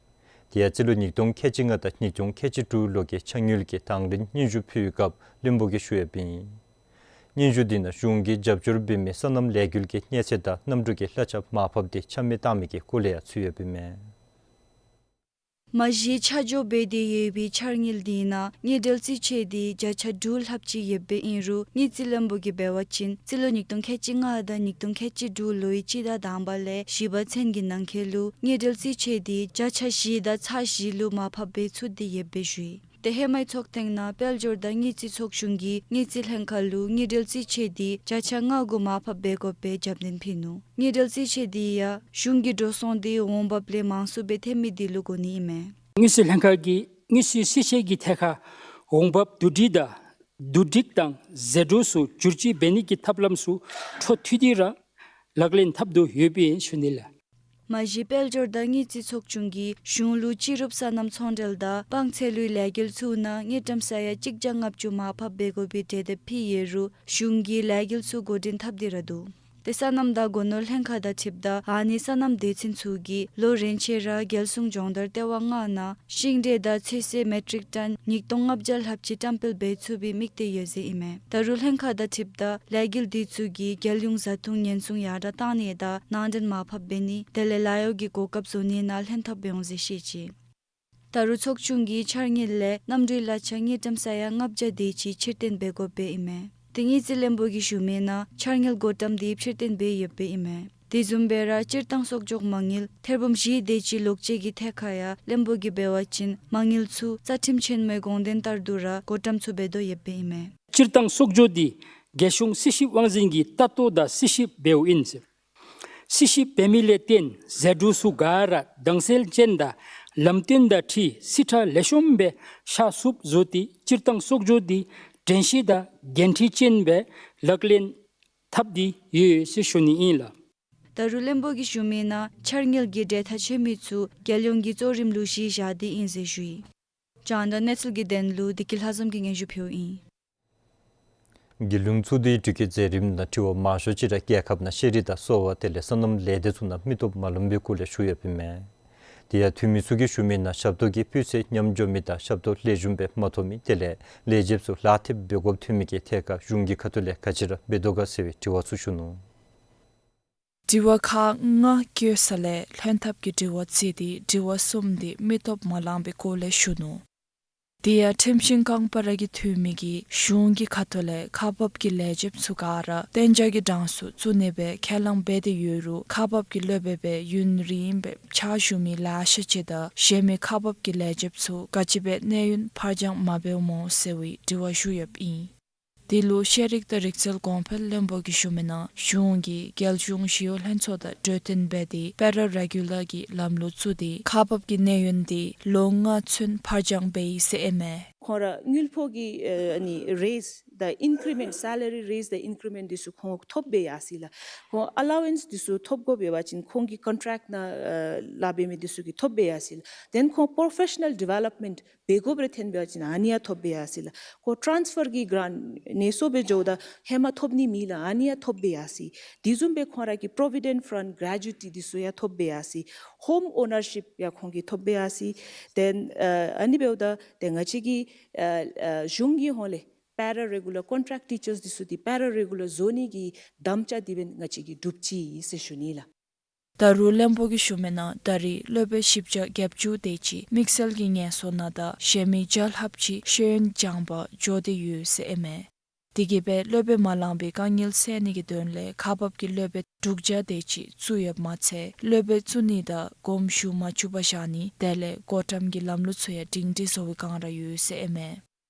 དེ་ཡང་རྩིས་ལོ་ཉིས་སྟོང་ཁལ་གཅིག་ལྔ་དང་ཉིས་སྟོང་ཁལ་གཅིག་དྲུག་ལོ་གི་ཆ་དངུལ་གྱི་དང་ལེན་སྙན་ཞུ་ཕུལ་བའི་སྐབས་བློན་པོ་གིས་ཞུ་ཡོདཔ་ཨིན། སྙན་ཞུ་དེ་ནང་གཞུང་གིས་རྒྱབ་སྐྱོར་འབད་མི་སོ་ནམ་ལས་འགུལ་གྱི་གནས་ཚད་དང་གནམ་གྲུ་གི་གླ་ཆ་མར་ཕབ་སྟེ་ཆ་མེད་བཏང་མི་གི་སྐོར་ལས་ཡང་ཚུད་ཡོདཔ་ཨིན་མས། མ་གཞི་ཆ་འཇོག་འབད་དེ་ཡོད་པའི་འཆར་དངུལ་དེ་ནང་དངུལ་འབྲེལ་རྩིས་ཆད་དེ་བརྒྱ་ཆ་དྲུག་ལྷགཔ་ཅིག་ཡོདཔ་སྦེ་ཨིན་རུང་དངུལ་རྩིས་བློན་པོ་གིས་འབད་བ་ཅིན་རྩིས་ལོ་ཉིས་སྟོང་ཁལ་གཅིག་ལྔ་དང་ཉིས་སྟོང་ཁལ་གཅིག་དྲུག་ལོའི་སྤྱི་ཟླ་དང་པ་ལས་བཞི་པ་ཚུན་གྱི་ནང་འཁོད་ལུ་དངུལ་འབྲེལ་རྩིས་ཆད་དེ་བརྒྱ་ཆ་བཞི་དང་ཚག་བཞི་ལུ་མར་ཕབ་འབད་ཚུགས་ཏེ་ཡོདཔ་སྦེ་ཞུ་ཡི། ཏེ་ཧེ་མའི་ཚོགས་ཐེངས་ནང་དཔལ་འབྱོར་དང་དངུལ་རྩིས་ཚོགས་ཆུང་གིས་དངུལ་རྩིས་ལྷན་ཁག་ལུ་དངུལ་འབྲེལ་རྩིས་ཆད་དེ་བརྒྱ་ཆ་ལྔ་དགུ་མར་ཕབ་འབད་དགོཔ་སྦེ་རྒྱབ་རྟེན་ཕུལ་ནུག། དངུལ་འབྲེལ་རྩིས་ཆད་དེ་ཡང་གཞུང་གི་འགྲོ་སོང་དེ་འོང་འབབ་ལས་མང་སུ་སྦེ་ཐོན་མི་དེ་ལུ་གོ་ནི་ཨིན་མས། དངུལ་རྩིས་ལྷན་ཁག་གིས་དངུལ་རྩིས་རྩིས་ཆད་ཀྱི་ཐད་ཁར་འོང་འབབ་བསྡུ་སྒྲིག་དང་བསྡུ་སྒྲིག་དང་ཟད་འགྲོ་ཚུ་བསྒྱུར་བཅོས་འབད་ནི་གི་ཐབས་ལམ་ཚུ་འཕྲོ་མཐུད་དེ་ར་ལག་ལེན་འཐབ་དོ་ཡོདཔ་ཨིན་ཞུ་ནི་ལགས། མ་གཞི་དཔལ་འབྱོར་དང་དངུལ་རྩིས་ཚོགས་ཆུང་གིས་གཞུང་ལུ་སྤྱི་རུབ་སོ་ནམ་ཚོང་འབྲེལ་དང་དཔང་ཚད་ལུའི་ལས་འགུལ་ཚུ་ནང་དངུལ་ཀྲམ་ས་ཡ་གཅིག་བརྒྱ་ལྔ་བཅུ་མར་ཕབ་འབད་དགོ་པའི་གྲོས་འདེབས་ཕུལ་ཡོད་རུང་གཞུང་གིས་ལས་འགུལ་ཚུ་འགོ་འདྲེན་འཐབ་སྟེ་ར་འདུག། ཏེ་སོ་ནམ་དང་སྒོ་ནོར་ལྷན་ཁག་དང་འཁྲིལཝ་ད་ཨ་ནི་སོ་ནམ་སྡེ་ཚན་ཚུ་གིས་ལོ་རེ་ཆད་ར་རྒྱལ་སྲུང་སྦྱོང་བརྡར་ལྟེ་བ་ལྔ་ནང་ཤིང་འབྲས་དང་ཚོད་བསྲེ་མེ་ཊིག་ཊོན་ཉིས་སྟོང་ལྔ་བརྒྱ་ལྷགཔ་ཅིག་བཀྲམ་སྤེལ་འབད་ཚུགས་པའི་དམིགས་གཏད་ཡོད་ཟེར་ཨིན་མས། ད་རུང་ལྷན་ཁག་དང་འཁྲིལཝ་ད་ལས་འགུལ་དེ་ཚུ་གིས་རྒྱལ་ཡོངས་བཟའ་འཐུང་ཉེན་སྲུང་ཡར་དྲག་གཏང་ནི་དང་ནང་འདྲེན་མར་ཕབ་འབད་ནི་དེ་ལས་ལཱ་གཡོག་གི་གོ་སྐབས་བཟོ་ནི་ནང་ལྷན་ཐབས་འབད་འོང་ཟེར་བཤད་ཅི། ད་རུང་ཚོགས་ཆུང་གིས་འཆར་དངུལ་ལས་གནམ་གྲུའི་གླ་ཆ་དངུལ་ཀྲམ་ས་ཡ་ལྔ་བརྒྱ་དེ་ཅིག་ཕྱིར་འཐེན་འབད་དགོཔ་སྦེ་ཨིན་མས། ཏེ་དངུལ་རྩིས་བློན་པོ་གིས་ཞུ་མི་ནང་འཆར་དངུལ་བགོ་བཀྲམ་དེ་ཕྱིར་འཐེན་འབད་ཡོདཔ་སྦེ་ཨིན་མས། དེ་བཟུམ་སྦེ་ར་སྤྱིར་བཏང་གསོག་འཇོག་མ་དངུལ་ཐེར་འབུམ་བཞི་དེ་ཅིག་ལོག་སྤྱོད་ཀྱི་ཐད་ཁར་ཡང་བློན་པོ་གིས་འབད་བ་ཅིན་མ་དངུལ་ཚུ་རྩ་ཁྲིམས་ཆེན་མོའི་དགོངས་དོན་ལྟར་དུ་ར་བགོ་བཀྲམ་ཚུ་འབད་དོ་ཡོདཔ་སྦེ་ཨིན་མས། སྤྱིར་བཏང་གསོག་འཇོག་དེ་རྒྱལ་གཞུང་རྩིས་ཞིབ་དབང་འཛིན་གྱི་ལྟ་རྟོག་དང་རྩིས་ཞིབ་འབདཝ་ཨིན་ཟེར། རྩིས་ཞིབ་འབད་མི་ལས་བརྟེན་ཟད་འགྲོ་ཚུ་ག་ར་དྭངས་གསལ་ཅན་དང་ལམ་སྟོན་དང་འཁྲིལ་རྩིས་ཁྲ་ལེགས་ཤོམ་སྦེ་ཤར་ཚུགསཔ་བཟོ་སྟེ་སྤྱིར་བཏང་གསོག་འཇོག་དེ་འགྲན་ཤེས་དང་འགན་འཁྲི་ཅན་སྦེ་ལག་ལེན་འཐབ་སྟེ་ཡོད་ཟེར་ཞུ་ནི་ཨིན་ལགས། ད་རུང་བློན་པོ་གིས་ཞུ་མི་ནང་འཆར་དངུལ་གྱི་གྲོས་ཐག་ཆོད་མི་ཚུ་རྒྱལ་ཡོངས་ཀྱི་གཙོ་རིམ་ལུ་གཞི་བཞག་སྟེ་ཨིན་ཟེར་ཞུ་ཡི། རྒྱང་བསྒྲགས་གནས་ཚུལ་གྱི་དོན་ལུ་བདེ་སྐྱིད་ལྷ་འཛོམས་ཀྱིས་སྙན་ཞུ་ཕུལཝ་ཨིན། རྒྱལ་ཡོངས་ཚོགས་འདུའི་དྲི་བཀོད་མཛད་རིམ་ནང་དྲི་བ་མང་ཤོས་ཅིག་ར་རྒྱལ་ཁབ་ནང་ཤེས་རིག་དང་གསོ་བ་དེ་ལས་སོ་ནམ་ལས་སྡེ་ཚུ་ནང་མི་སྟོབས་མ་ལོན་པའི་སྐོར་ལས་ཞུ་ཡོདཔ་ཨིན་མས། དེ་ཡང་འཐུས་མི་ཚུ་གིས་ཞུ་མི་ནང་ཞབས་ཏོག་གི་སྤུས་ཚད་ཉམས་འགྱོ་མི་དང་ཞབས་ཏོག་ལེགས་ཤོམ་སྦེ་མ་ཐོབ་མི་དེ་ལས་ལས་བྱེདཔ་ཚུ་ལཱ་ཐེབས་འབད་དགོཔ་ཐོན་མི་གི་ཐད་ཁར་གཞུང་གི་ཁ་ཐུག་ལས་ག་ཅི་ར་འབད་དོ་ག་ཟེར་བའི་དྲི་བ་ཚུ་ཞུ་ནུག། དྲི་བ་ཁག་ལྔ་བཀོད་ས་ལས་ལྷན་ཐབས་ཀྱིས་དྲི་བ་བརྩིས་ཏེ་དྲི་བ་གསུམ་དེ་མི་སྟོབས་མ་ལང་པའི་སྐོར་ལས་ཞུ་ནུག། དེ་ཡང་ཁྲིམས་ཤིང་རྐང་པ་ར་གི་འཐུས་མི་གིས་གཞུང་གི་ཁ་ཐུག་ལས་ཁག་འབག་གི་ལས་བྱེདཔ་ཚུ་ག་ར་གཏན་འཇགས་ཀྱི་གྲངས་སུ་བཙུགས་ནི་སྦེ་ཁས་བླངས་འབད་དེ་ཡོད་རུང་ཁག་འབག་གི་སློབ་དཔོན་སྦེ་ཡུན་རིངམོ་སྦེ་ཕྱག་ཞུ་མི་ལེ་ཤ་ཅིག་དང་གཞན་མི་ཁག་འབག་གི་ལས་བྱེདཔ་ཚུ་ག་ཅི་སྦེ་གནས་ཡུན་ཕར་འགྱངས་མ་འབདཝ་སྨོ་ཟེར་བའི་དྲི་བ་ཞུ་ཡོདཔ་ཨིན། དེ་ལུ་ཤེས་རིག་དང་རིག་རྩལ་གོང་འཕེལ་བློན་པོ་གིས་ཞུ་མི་ནང་གཞུང་གིས་རྒྱལ་གཞུང་ཞི་གཡོག་ལྷན་ཚོགས་དང་གྲོས་བསྟུན་འབད་དེ་པེ་ར་རེ་གུ་ལར་གྱི་ལམ་ལུགས་བཙུགས་ཏེ་ཁག་འབག་གི་གནས་ཡུན་དེ་ལོ་ལྔ་ཚུན་ཕར་འགྱངས་འབད་ཡི་ཟེར་ཨིན་མས། ཁོང་ར་དངུལ་ཕོགས་ཀྱི་ཨ་ནི་རེསི་དང་ཨིན་ཀི་རི་མེནཊ་སེ་ལ་རི་རེསི་དང་ཨིན་ཀི་རི་མེནཊ་འདི་ཚུ་ཁོང་ཐོབ་སྦེ་ཡར་སོ་ཡི་ལགས། ཁོང་ཨ་ལ་ཝེནསི་འདི་ཚུ་ཐོབ་དགོཔ་ཡོད་པ་ཅིན་ཁོང་གི་ཀོན་ཊེཀཊ་ནང་ཨ་ལཱ་འབད་མི་འདི་ཚུ་གིས་ཐོབ་སྦེ་ཡར་སོ་ཡི་ལགས། དེ་ལས་ཁོང་པོརོ་ཕེ་ཤ་ནཱལ་ཌི་ཝེ་ལོབ་མེནཊ་འབད་དགོཔ་རེ་ཐོན་པ་ཅིན་ཨ་ནི་ཡང་ཐོབ་སྦེ་ཡར་སོ་ཡི་ལགས། ཁོང་ཊེ་རེནསི་ཕར་གི་གྲཱནཊ་ཨ་ནི་ཚུ་འབད་འགྱོཝ་ད་ཧེ་མ་ཐོབ་ནི་མེད་ལགས། ཨ་ནི་ཡང་ཐོབ་སྦེ་ཡར་སོ་ཡི། དེ་བཟུམ་སྦེ་ཁོང་ར་གི་པོ་རོ་བི་ཌེནཊ་ཕཱནཌ་གྲེ་ཇུ་ཊི་འདི་ཚུ་ཡང་ཐོབ་སྦེ་ཡར་སོ་ཡི། ཧོམ་ཨོ་ནར་ཤིཔ་ཡང་ཁོང་གིས་ཐོབ་སྦེ་ཡར་སོ་ཡི། དེ་ལས་ཨ་ཨ་ནི་འབདཝ་ད་དེ་ང་བཅས་ཀྱི་ཨ་ཨ་གཞུང་གི་ཧོངས་ལས་པེ་ར་རེ་གུ་ལར་ཀོན་ཊེཀཊ་ཊི་ཅརསི་འདི་ཚུ་འདི་པེ་ར་རེ་གུ་ལར་བཟོ་ནི་གི་དམ་བཅའ་འདི་འབདན་ང་བཅས་ཀྱིས་གྲུབ་ཅི་ཟེར་ཞུ་ནི་ལགས། ད་རུང་བློན་པོ་གིས་ཞུ་མི་ནང་ད་རེས་སློབ་དཔོན་བཞི་བརྒྱ་གྱ་བཅུ་དེ་ཅིག་དམིགས་བསལ་གྱི་ངལ་གསོ་ནང་དང་གཞན་མི་བརྒྱ་ལྷགཔ་ཅིག་ཤེས་ཡོན་སྦྱང་པར་འགྱོ་སྟེ་ཡོད་ཟེར་ཨིན་མས། དེ་གིས་སྦེ་སློབ་དཔོན་མ་ལང་པའི་དཀའ་ངལ་སེལ་ནི་གི་དོན་ལས་ཁག་འབག་གི་སློབ་དཔོན་དྲུག་བརྒྱ་དེ་ཅིག་བཙུགས་ཡོདཔ་མ་ཚད་སློབ་དཔོན་བཙུགས་ནི་དང་དགོངསམ་ཞུ་མ་བཅུག་པར་བཞག་ནི་དེ་ལས་བགོ་བཀྲམ་གྱི་ལམ་ལུགས་ཚུ་ཡང་སྒྲིང་སྒྲི་བཟོ་བའི་བསྒང་ར་ཡོད་ཟེར་ཨིན་མས།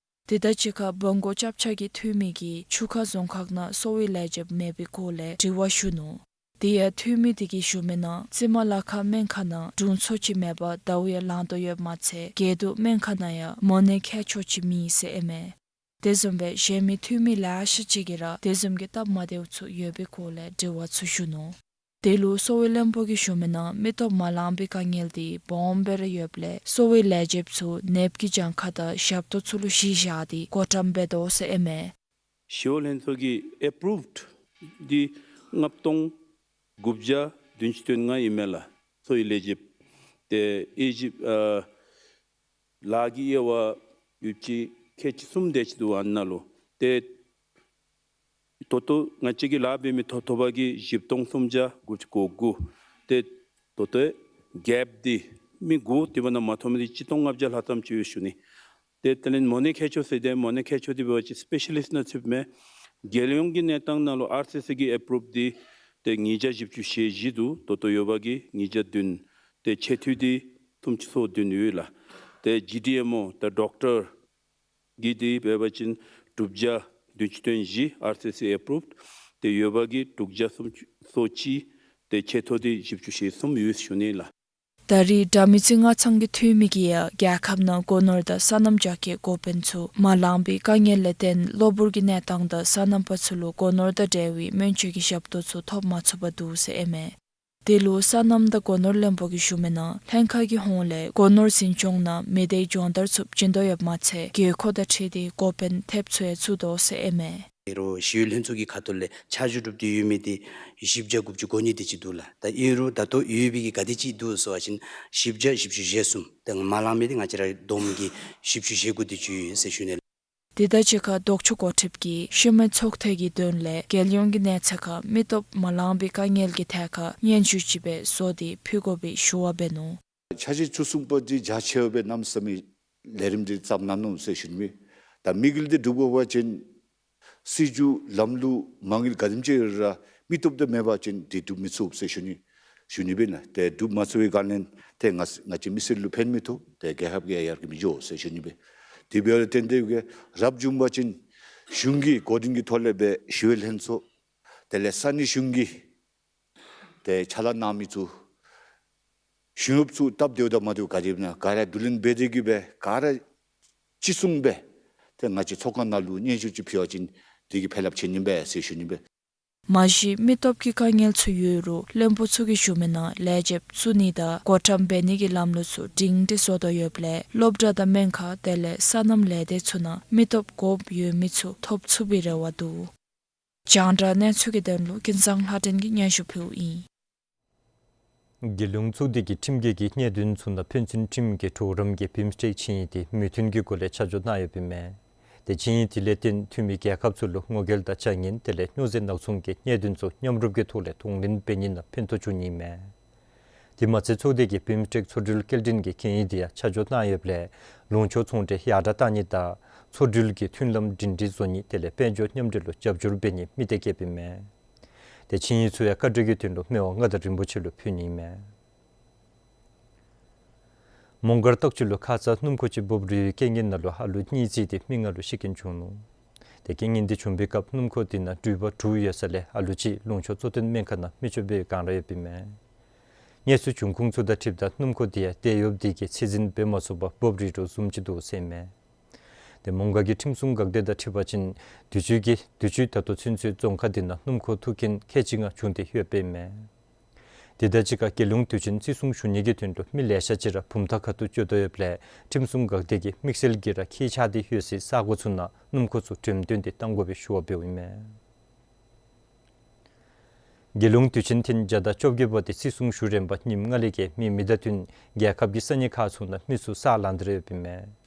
དེ་དང་གཅིག་ཁར་བོན་སྒོ་སྐྱབས་ཆ་གི་འཐུས་མི་གིས་ཆུ་ཁ་རྫོང་ཁག་ནང་གསོ་བའི་ལས་བྱེདཔ་མེད་པའི་སྐོར་ལས་དྲི་བ་ཞུ་ནུག། དེ་ཡང་འཐུས་མི་དེ་གིས་ཞུ་མི་ནང་རྩི་མ་ལ་ཁ་སྨན་ཁང་ནང་དྲུང་འཚོ་ཅིག་མེད་པར་ཟླཝ་ཡང་ལང་དོ་ཡོདཔ་མ་ཚད་སྒེར་དུ་སྨན་ཁང་ནང་ཡང་མོ་ནད་མཁས་མཆོག་ཅིག་མེད་ཟེར་ཨིན་མས། དེ་བཟུམ་སྦེ་གཞན་མི་འཐུས་མི་ལེ་ཤ་ཅིག་གིས་ར་དེ་བཟུམ་གྱི་སྟབས་མ་བདེཝ་ཚུ་ཡོད་པའི་སྐོར་ལས་དྲི་བ་ཚུ་ཞུ་ནུག། དེ་ལུ་གསོ་བའི་བློན་པོ་གིས་ཞུ་མི་ནང་མི་སྟོབས་མ་ལང་པའི་དཀའ་ངལ་དེ་སྦོམ་སྦེ་ར་ཡོདཔ་ལས་གསོ་བའི་ལས་བྱེདཔ་ཚུ་ནདཔ་གི་གྱངས་ཁ་དང་ཞབས་ཏོག་ཚུ་ལུ་གཞི་བཞག་སྟེ་བགོ་བཀྲམ་འབད་དོ་ཟེར་ཨིན་མས། ཞི་གཡོག་ལྷན་ཚོགས་ཀྱིས་ཨེཔ་རུབཌ་འདི་ལྔ་སྟོང་དགུ་བརྒྱ་བདུན་ཅུ་དོན་ལྔ་ཨིན་མས་ལགས། གསོ་བའི་ལས་བྱེདཔ་དེ་ཨེ་ཇི་ཨ་ལཱ་གི་དབྱེ་བ་ཡོདཔ་ཅིག་ཁལ་གཅིག་གསུམ་དེ་ཅིག་འདུག། ཨ་ནཱ་ལུ་ཏེ་ད་ལྟོ་ང་བཅས་ཀྱི་ལཱ་འབད་མི་ཐོབ་ཐོབ་པ་གིས་བཞི་སྟོང་སུམ་བརྒྱ་དགུ་བཅུ་གོ་དགུ། ཏེ་ད་ལྟོ་གེཔ་འདི་མི་དགུ་དེ་བ་ནང་མ་ཐོབ་མི་འདི་ཆིག་སྟོང་ལྔ་བརྒྱ་ལྷག་ཙམ་ཅིག་ཡོད་ཞུ་ནི། ཏེ་དེ་ལས་མོ་ནད་མཁས་མཆོག་ཟེར་ཏེ་མོ་ནད་མཁས་མཆོག་འདི་འབད་བ་ཅིན་སི་པེ་ཤ་ལིསཊ་ནང་ཚུདཔ་མས། རྒྱལ་ཡོངས་ཀྱི་གནས་སྟངས་ནང་ལུ་ཨར་སི་སི་གི་ཨེཔ་རུབཌ་འདི་ཏེ་ཉིས་བརྒྱ་བཞི་བཅུ་ཞེ་བཞི་འདུག། ད་ལྟོ་ཡོད་པ་གིས་ཉིས་བརྒྱ་བདུན། ཏེ་ཆེ་མཐོའི་འདི་སུམ་ཅུ་སོ་བདུན་ཡོད་ལགས། ཏེ་ཇི་ཌི་ཨེམ་ཨོ་དང་ཌོག་ཊར་གྱི་འདི་འབད་བ་ཅིན་དྲུག་བརྒྱ་བདུན་ཅུ་དོན་བཞི་ཨར་སི་སི་ཨེཔ་རུབཌ། ཏེ་ཡོད་པ་གིས་དྲུག་བརྒྱ་སུམ་ཅུ་སོ་གཅིག། ཏེ་ཆེ་མཐོ་འདི་བཞི་བཅུ་ཞེ་གསུམ་ཡོད་ཞུ་ནི་ལགས། ད་རེས་དགྲ་མེད་རྩེ་རྔ་ཚང་གི་འཐུས་མི་གིས་ཡང་རྒྱལ་ཁབ་ནང་སྒོ་ནོར་དང་སོ་ནམ་རྒྱགས་ཀྱི་འགོ་དཔོན་ཚུ་མ་ལང་པའི་དཀའ་ངལ་ལས་བརྟེན་གློ་བུར་གྱི་གནས་སྟངས་དང་སོ་ནམ་པ་ཚུ་ལུ་སྒོ་ནོར་དང་འབྲེལ་བའི་སྨན་བཅོས་ཀྱི་ཞབས་ཏོག་ཚུ་ཐོབ་མ་ཚུགས་པར་འདུག་ཟེར་ཨིན་མས། དེ་ལུ་སོ་ནམ་དང་སྒོ་ནོར་བློན་པོ་གིས་ཞུ་མི་ནང་ལྷན་ཁག་གི་ཧོངས་ལས་སྒོ་ནོར་འཛིན་སྐྱོང་ནང་མི་སྡེའི་སྦྱོང་བརྡར་ཚུ་བྱིན་དོ་ཡོདཔ་མ་ཚད་དགོས་མཁོ་དང་འཁྲིལ་ཏེ་འགོ་དཔོན་ཐེབས་ཚུ་ཡང་བཙུགས་དོ་ཟེར་ཨིན་མས། ཨིན་རུང་ཞི་གཡོག་ལྷན་ཚོགས་ཀྱི་ཁ་ཐུག་ལས་ཆ་འཇོག་གྲུབ་སྟེ་ཡོད་མི་འདི་བཞི་བརྒྱ་དགུ་བཅུ་གོ་གཉིས་དེ་ཅིག་འདུག་ལགས། ད་ཨིན་རུང་ད་ལྟོ་ཡོད་པའི་གི་ག་དེ་ཅིག་འདུག་ཟེར་བ་ཅིན་བཞི་བརྒྱ་བཞི་བཅུ་ཞེ་གསུམ། ད་མ་ལང་མི་འདི་ང་བཅས་ར་བསྡོམས་ཀྱིས་བཞི་བཅུ་ཞེ་དགུ་དེ་ཅིག་ཡོད་ཟེར་ཞུ་ནི་ལགས། དེ་དང་གཅིག་ཁར་ལྡོག་ཕྱོགས་འགོ་ཁྲིདཔ་གིས་ཤི་རྨས་ཚོགས་ཐེངས་ཀྱི་དོན་ལས་རྒྱལ་ཡོངས་ཀྱི་གནས་ཚད་ཁར་མི་སྟོབས་མ་ལང་པའི་དཀའ་ངལ་གྱི་ཐད་ཁར་སྙན་ཞུ་ཅིག་སྦེ་བཟོ་སྟེ་ཕུལ་དགོ་པའི་ཞུ་བ་འབད་ནུག། འཆར་གཞི་བཅུ་གསུམ་པ་འདི་རྒྱ་ཆེ་བ་སྦེ་གནམ་མེད་ས་མེད་ལས་རིམ་འདི་བརྩམས་གནང་ནུག་ཟེར་ཞུ་ནི་མས། ད་དམིགས་ཡུལ་འདི་སྒྲུབ་དགོ་པ་ཅིན་སྲིད་བྱུས་ལམ་ལུགས་མ་དངུལ་ག་དེམ་ཅིག་ཡོད་རུང་ར་མི་སྟོབས་འདི་མེད་པ་ཅིན་འདི་སྒྲུབ་མི་ཚུགས་ཟེར་ཞུ་ནི་ཞུ་ནི་སྦེ་ཨིན་ལགས། ཏེ་སྒྲུབ་མ་ཚུགས་པའི་སྒང་ལས་ཏེ་ང་ང་བཅས་མི་སེར་ལུ་ཕན་མི་ཐོགས། ཏེ་རྒྱལ་ཁབ་ཀྱི་ཡང་ཡར་རྒྱས་མི་འགྱོ་ཟེར་ཞུ་ནི་སྦེ། དེ་འབདཝ་ལས་བརྟེན་ཏེ་གིས་རབ་བྱུང་པ་ཅིན་གཞུང་གི་འགོ་འདྲེན་གྱི་ཐོག་ལས་སྦེ་ཞི་གཡོག་ལྷན་ཚོགས་དེ་ལས་ས་གནས་གཞུང་གི་ཏེ་ཕྱག་ལཱ་གནང་མི་ཚུ་ཞུ་ནུག་ཚུ་སྟབས་བདེཝ་དང་མ་བདེཝ་ག་དེ་ཨིན་ན་ག་ར་བསྡུ་ལེན་འབད་དེ་གིས་སྦེ་ག་ར་གཅིག་མཚུངས་སྦེ་ཏེ་ང་བཅས་ཚོགས་ཁང་ནང་ལུ་སྙན་ཞུ་ཅིག་ཕུལ་བ་ཅིན་དེ་གིས་ཕན་རླབས་ཆེ་ནི་མས་ཟེར་ཞུ་ནི་སྦེ། མ་གཞི་མི་སྟོབས་ཀྱི་དཀའ་ངལ་ཚུ་ཡོད་རུང་བློན་པོ་ཚུ་གིས་ཞུ་མི་ནང་ལས་བྱེདཔ་བཙུགས་ནི་དང་བགོ་བཀྲམ་འབད་ནི་གི་ལམ་ལུགས་ཚུ་སྒྲིང་སྒྲི་བཟོ་དོ་ཡོདཔ་ལས་སློབ་གྲྭ་དང་སྨན་ཁང་དེ་ལས་སོ་ནམ་ལས་སྡེ་ཚུ་ནང་མི་སྟོབས་དགོཔ་ཡོད་མི་ཚུ་ཐོབ་ཚུགས་པའི་རེ་བ་འདུག། རྒྱང་བསྒྲགས་གནས་ཚུལ་གྱི་དོན་ལུ་ཀུན་བཟང་ལྷ་སྒྲོན་གྱིས་སྙན་ཞུ་ཕུལཝ་ཨིན། རྒྱལ་ཡོངས་ཚོགས་སྡེ་གི་ཁྲིམས་འགལ་གྱི་གནད་དོན་ཚུ་ནང་ཕན་ཚུན་ཁྲིམས་ཀྱི་གྲོགས་རམ་གྱི་བིམ་སྟྲེག་ཆིངས་ཡིག་དེ་མོས་མཐུན་གྱི་སྒོ་ལས་ཆ་འཇོག་གནང་ཡོདཔ་ཨིན་མས། དེ་ཆིངས་ཡིག་དེ་ལས་བརྟེན་འཐུས་མི་རྒྱལ་ཁབ་ཚུ་ལུ་ངོ་རྒོལ་དང་བྱ་ངན་དེ་ལས་སྨྱོ་རྫས་ནག་ཚོང་གི་གནད་དོན་ཚུ་མཉམ་རུབ་ཀྱི་ཐོག་ལས་གདོང་ལེན་འབད་ནི་ནང་ཕན་ཐོགས་འབྱུང་ནི་ཨིན་མས། དེ་མ་ཚད་ཚོགས་སྡེ་གི་བིམ་སྟྲེག་མཚོ་འགྲུལ་སྐྱེལ་འདྲེན་གྱི་གན་ཡིག་དེ་ཡང་ཆ་འཇོག་གནང་ཡོདཔ་ལས་ལུང་ཕྱོགས་ཚོང་འབྲེལ་ཡར་དྲག་གཏང་ནི་དང་མཚོ་འགྲུལ་གྱི་མཐུན་ལམ་སྒྲིང་སྒྲིང་བཟོ་ནི་དེ་ལས་དཔལ་འབྱོར་མཉམ་འབྲེལ་ལུ་རྒྱབ་སྐྱོར་འབད་ནི་དམིགས་གཏད་བསྐྱེདཔ་ཨིན་མས། དེ་ཆིངས་ཡིག་ཚུ་ཡང་བཀའ་འབྲེལ་གྱི་དོན་ལུ་མི་དབང་མངའ་བདག་རིན་པོ་ཆེ་ལུ་ཕུལ་ནི་ཨིན་མས། མོང་སྒར་སྟག་ཆུ་ལུ་ཁ་ཙ་སྣུམ་འཁོར་ཅིག་འབོབ་རིལ་བའི་རྐྱེན་ངན་ནང་ལུ་ཨ་ལུ་གཉིས་རྩིས་ཏེ་མི་ལྔ་ལུ་ཤི་རྐྱེན་བྱུང་ནུག། དེ་རྐྱེན་ངན་དེ་བྱུང་པའི་སྐབས་སྣུམ་འཁོར་དེ་ནང་འགྲུལ་པ་དྲུག་ཡོད་ས་ལས་ཨ་ལུ་གཅིག་ལུང་ཕྱོགས་གཙོ་བསྟེན་སྨན་ཁང་ནང་མི་སྐྱོབ་འབད་བའི་སྒང་ར་ཡོདཔ་ཨིན་མས། གནས་ཚུལ་བྱུང་ཁུངས་ཚུ་དང་འཁྲིལཝ་ད་སྣུམ་འཁོར་དེ་ཡང་དེད་གཡོགཔ་དེ་གིས་ཚད་འཛིན་འབད་མ་ཚུགས་པར་འབོབ་རིལ་དོ་བཟུམ་ཅིག་འདུག་ཟེར་ཨིན་མས། དེ་མོང་སྒར་གྱི་ཁྲིམས་སྲུང་འགག་སྡེ་དང་འཁྲིལ་བ་ཅིན་དུས་ཅི་གི་དུས་ཅི་ད་ལྟོ་ཚུན་ཚོད་རྫོང་ཁག་དེ་ནང་སྣུམ་འཁོར་ཐུག་རྐྱེན་ཁལ་གཅིག་ལྔ་བྱུང་སྟེ་ཡོདཔ་ཨིན་མས། དེ་དང་གཅིག་ཁར་རྒྱལ་ཡོངས་དུས་ཆེན་བརྩི་སྲུང་ཞུ་ནི་གི་དོན་ལུ་མི་ལེ་ཤ་ཅིག་ར་བུམ་ཐང་ཁ་ཐུག་འགྱོ་དོ་ཡོདཔ་ལས་ཁྲིམས་སྲུང་འགག་སྡེ་གིས་དམིགས་བསལ་གྱིས་ར་ཁྱེགས་ཆགས་ཏེ་ཡོད་སའི་ས་གོ་ཚུ་ནང་སྣུམ་འཁོར་ཚུ་འགྲེམས་སྟོན་དེ་གཏང་དགོ་པའི་ཞུ་བ་འབདཝ་ཨིན་མས། རྒྱལ་ཡོངས་དུས་ཆེན་ཐེངས་བརྒྱ་དང་བཅོ་བརྒྱད་པ་དེ་བརྩི་སྲུང་ཞུ་རན་པ་ཉིནམ་ལྔ་ལས་བརྒལ་མེད་མི་དང་བསྟུན་རྒྱལ་ཁབ་ཀྱི་ས་གནས་ཁག་ཚུ་ནང་མི་ཚུ་ས་ལང་སྟེ་ར་ཡོདཔ་ཨིན་མས།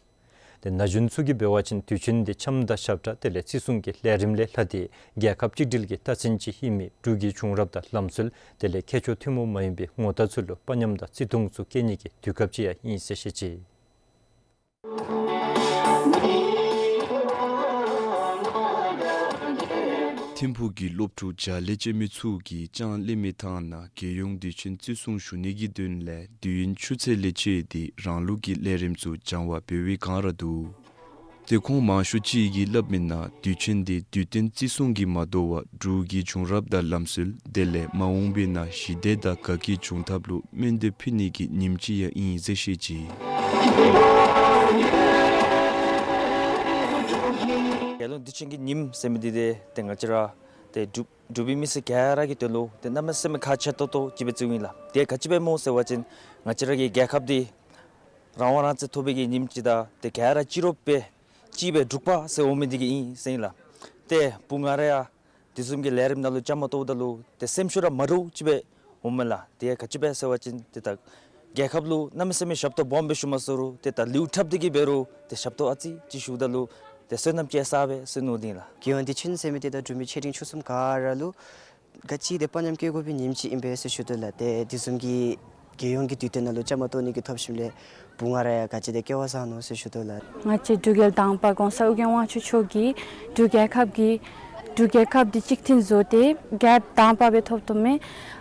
དེ་ན་གཞོན་ཚུ་གིས་འབད་བ་ཅིན་དུས་ཆེན་དེ་འཆམ་དང་ཞབས་ཁྲ་དེ་ལས་བརྩི་སྲུང་གི་ལས་རིམ་ལས་ལྷག་སྟེ་རྒྱལ་ཁབ་གཅིག་སྒྲིལ་གྱི་རྟགས་མཚན་ཅིག་ཨིན་མི་འབྲུག་གི་བྱུང་རབས་དང་ལམ་སྲོལ་དེ་ལས་ཁྱད་ཆོས་ཐུན་མོང་མ་ཡིན་པའི་ངོ་རྟགས་ཚུ་ལུ་དཔའ་ཉམས་དང་བརྩི་མཐོང་ཚུ་བསྐྱེད་ནི་གི་དུས་སྐབས་ཅིག་ཡང་ཨིན་ཟེར་བཤད་ཅི། ཐིམ་ཕུག་གི་སློབ་ཕྲུག་བརྒྱ་ལས་བཅད་མི་ཚུ་གིས་ཅང་གློད་མི་བཏང་ན་རྒྱལ་ཡོངས་དུས་ཆེན་བརྩི་སྲུང་ཞུ་ནི་གི་དོན་ལས་དུས་ཡུན་ཆུ་ཚོད་ལས་བཅད་དེ་རང་ལུགས་ཀྱི་ལས་རིམ་ཚུ་སྦྱང་བ་འབད་བའི་སྒང་ར་འདུག། དེ་ཁོང་མང་ཤོས་ཅིག་གིས་སླབ་མི་ནང་དུས་ཆེན་དེ་དུས་སྟོན་བརྩི་སྲུང་གིས་མ་དོ་བར་འབྲུག་གི་བྱུང་རབས་དང་ལམ་སྲོལ་དེ་ལས་མ་འོངས་པའི་ནང་ཞི་བདེ་དང་དགའ་སྐྱིད་འབྱུང་ཐབས་ལུ་སྨོན་འདེབས་ཕུལ་ནི་གི་ཉིནམ་ཅིག་ཡང་ཨིན་ཟེར་བཤད་ཅི། རྒྱལ་ཡོངས་དུས་ཆེན་གྱི་ཉིནམ་ཟེར་མི་འདི་དེ་ཏེ་ང་བཅས་ར་ཏེ་འབྲུག་འབྲུག་པའི་མི་སེར་ག་ར་གི་དོན་ལུ་ཏེ་གནམ་མེད་ས་མེད་ཁག་ཆེ་ཏོག་ཏོ་ཅིག་སྦེ་བརྩིཝ་ཨིན་ལགས། དེ་ག་ཅི་སྦེ་སྨོ་ཟེར་བ་ཅིན་ང་བཅས་ར་གི་རྒྱལ་ཁབ་འདི་རང་དབང་རང་བཙན་ཐོབ་པའི་གི་ཉིནམ་ཅིག་དང་ཏེ་ག་ར་གཅིག་རོགས་སྦེ་གཅིག་སྦེ་འབྲུག་པ་ཟེར་འོང་མི་འདི་གིས་ཨིན་ཟེར་ཨིན་ལགས། ཏེ་བུ་ང་ར་ཡང་དེ་བཟུམ་གྱི་ལས་རིམ་ནང་ལུ་བཅའ་མར་གཏོགསཔ་ད་ལུ་ཏེ་སེམས་ཤུགས་ར་མ་འདྲཝ་ཅིག་སྦེ་འོངམ་མས་ལགས། དེ་ག་ཅི་སྦེ་ཟེར་བ་ཅིན་ཏེ་ད་རྒྱལ་ཁབ་ལུ་གནམ་མེད་ས་མེད་ཞབས་ཏོག་སྦོམ་སྦེ་ཞུ་མ་ཚུགས་རུང་ཏེ་ད་ལེའུ་འཁྲབ་སྟེ་གི་འབད་རུང་ཏེ་ཞབས་ཏོག་ཨ་ཙི་ཅིག་ཞུཝ་ད་ལུ་ཏེ་བསོད་ནམས་ཅིག་བསགས་པས་ཟེར་མནོ་དེ་ཨིན་ལགས། རྒྱལ་ཡོངས་དུས་ཆེན་ཟེར་མི་འདི་ད་འབྲུག་མི་ཆེ་འབྲིང་ཆུང་གསུམ་ག་ར་ལུ་ག་ཅི་དེ་དཔའ་ཉམས་བསྐྱེད་དགོ་པའི་ཉིནམ་ཅིག་ཨིན་པས་ཟེར་ཞུ་དོ་ལགས། ཏེ་དེ་བཟུམ་གྱི་རྒྱལ་ཡོངས་ཀྱི་དུས་སྟོན་ནང་ལུ་བཅའ་མར་གཏོགས་ནི་གི་ཐོབ་ཞིནམ་ལས་བུ་ང་ར་ཡང་ག་ཅི་དེ་སྐལ་བ་བཟང་ནུག་ཟེར་ཞུ་དོ་ལགས། ང་བཅས་འབྲུག་རྒྱལ་དང་པ་གོང་ས་ཨོ་རྒྱན་དབང་ཕྱུག་མཆོག་གིས་འབྲུག་རྒྱལ་ཁབ་ཀྱི་འབྲུག་རྒྱལ་ཁབ་འདི་གཅིག་མཐུན་བཟོ་སྟེ་རྒྱལ་དང་པ་སྦེ་ཐོབ་ཐོབ་མི་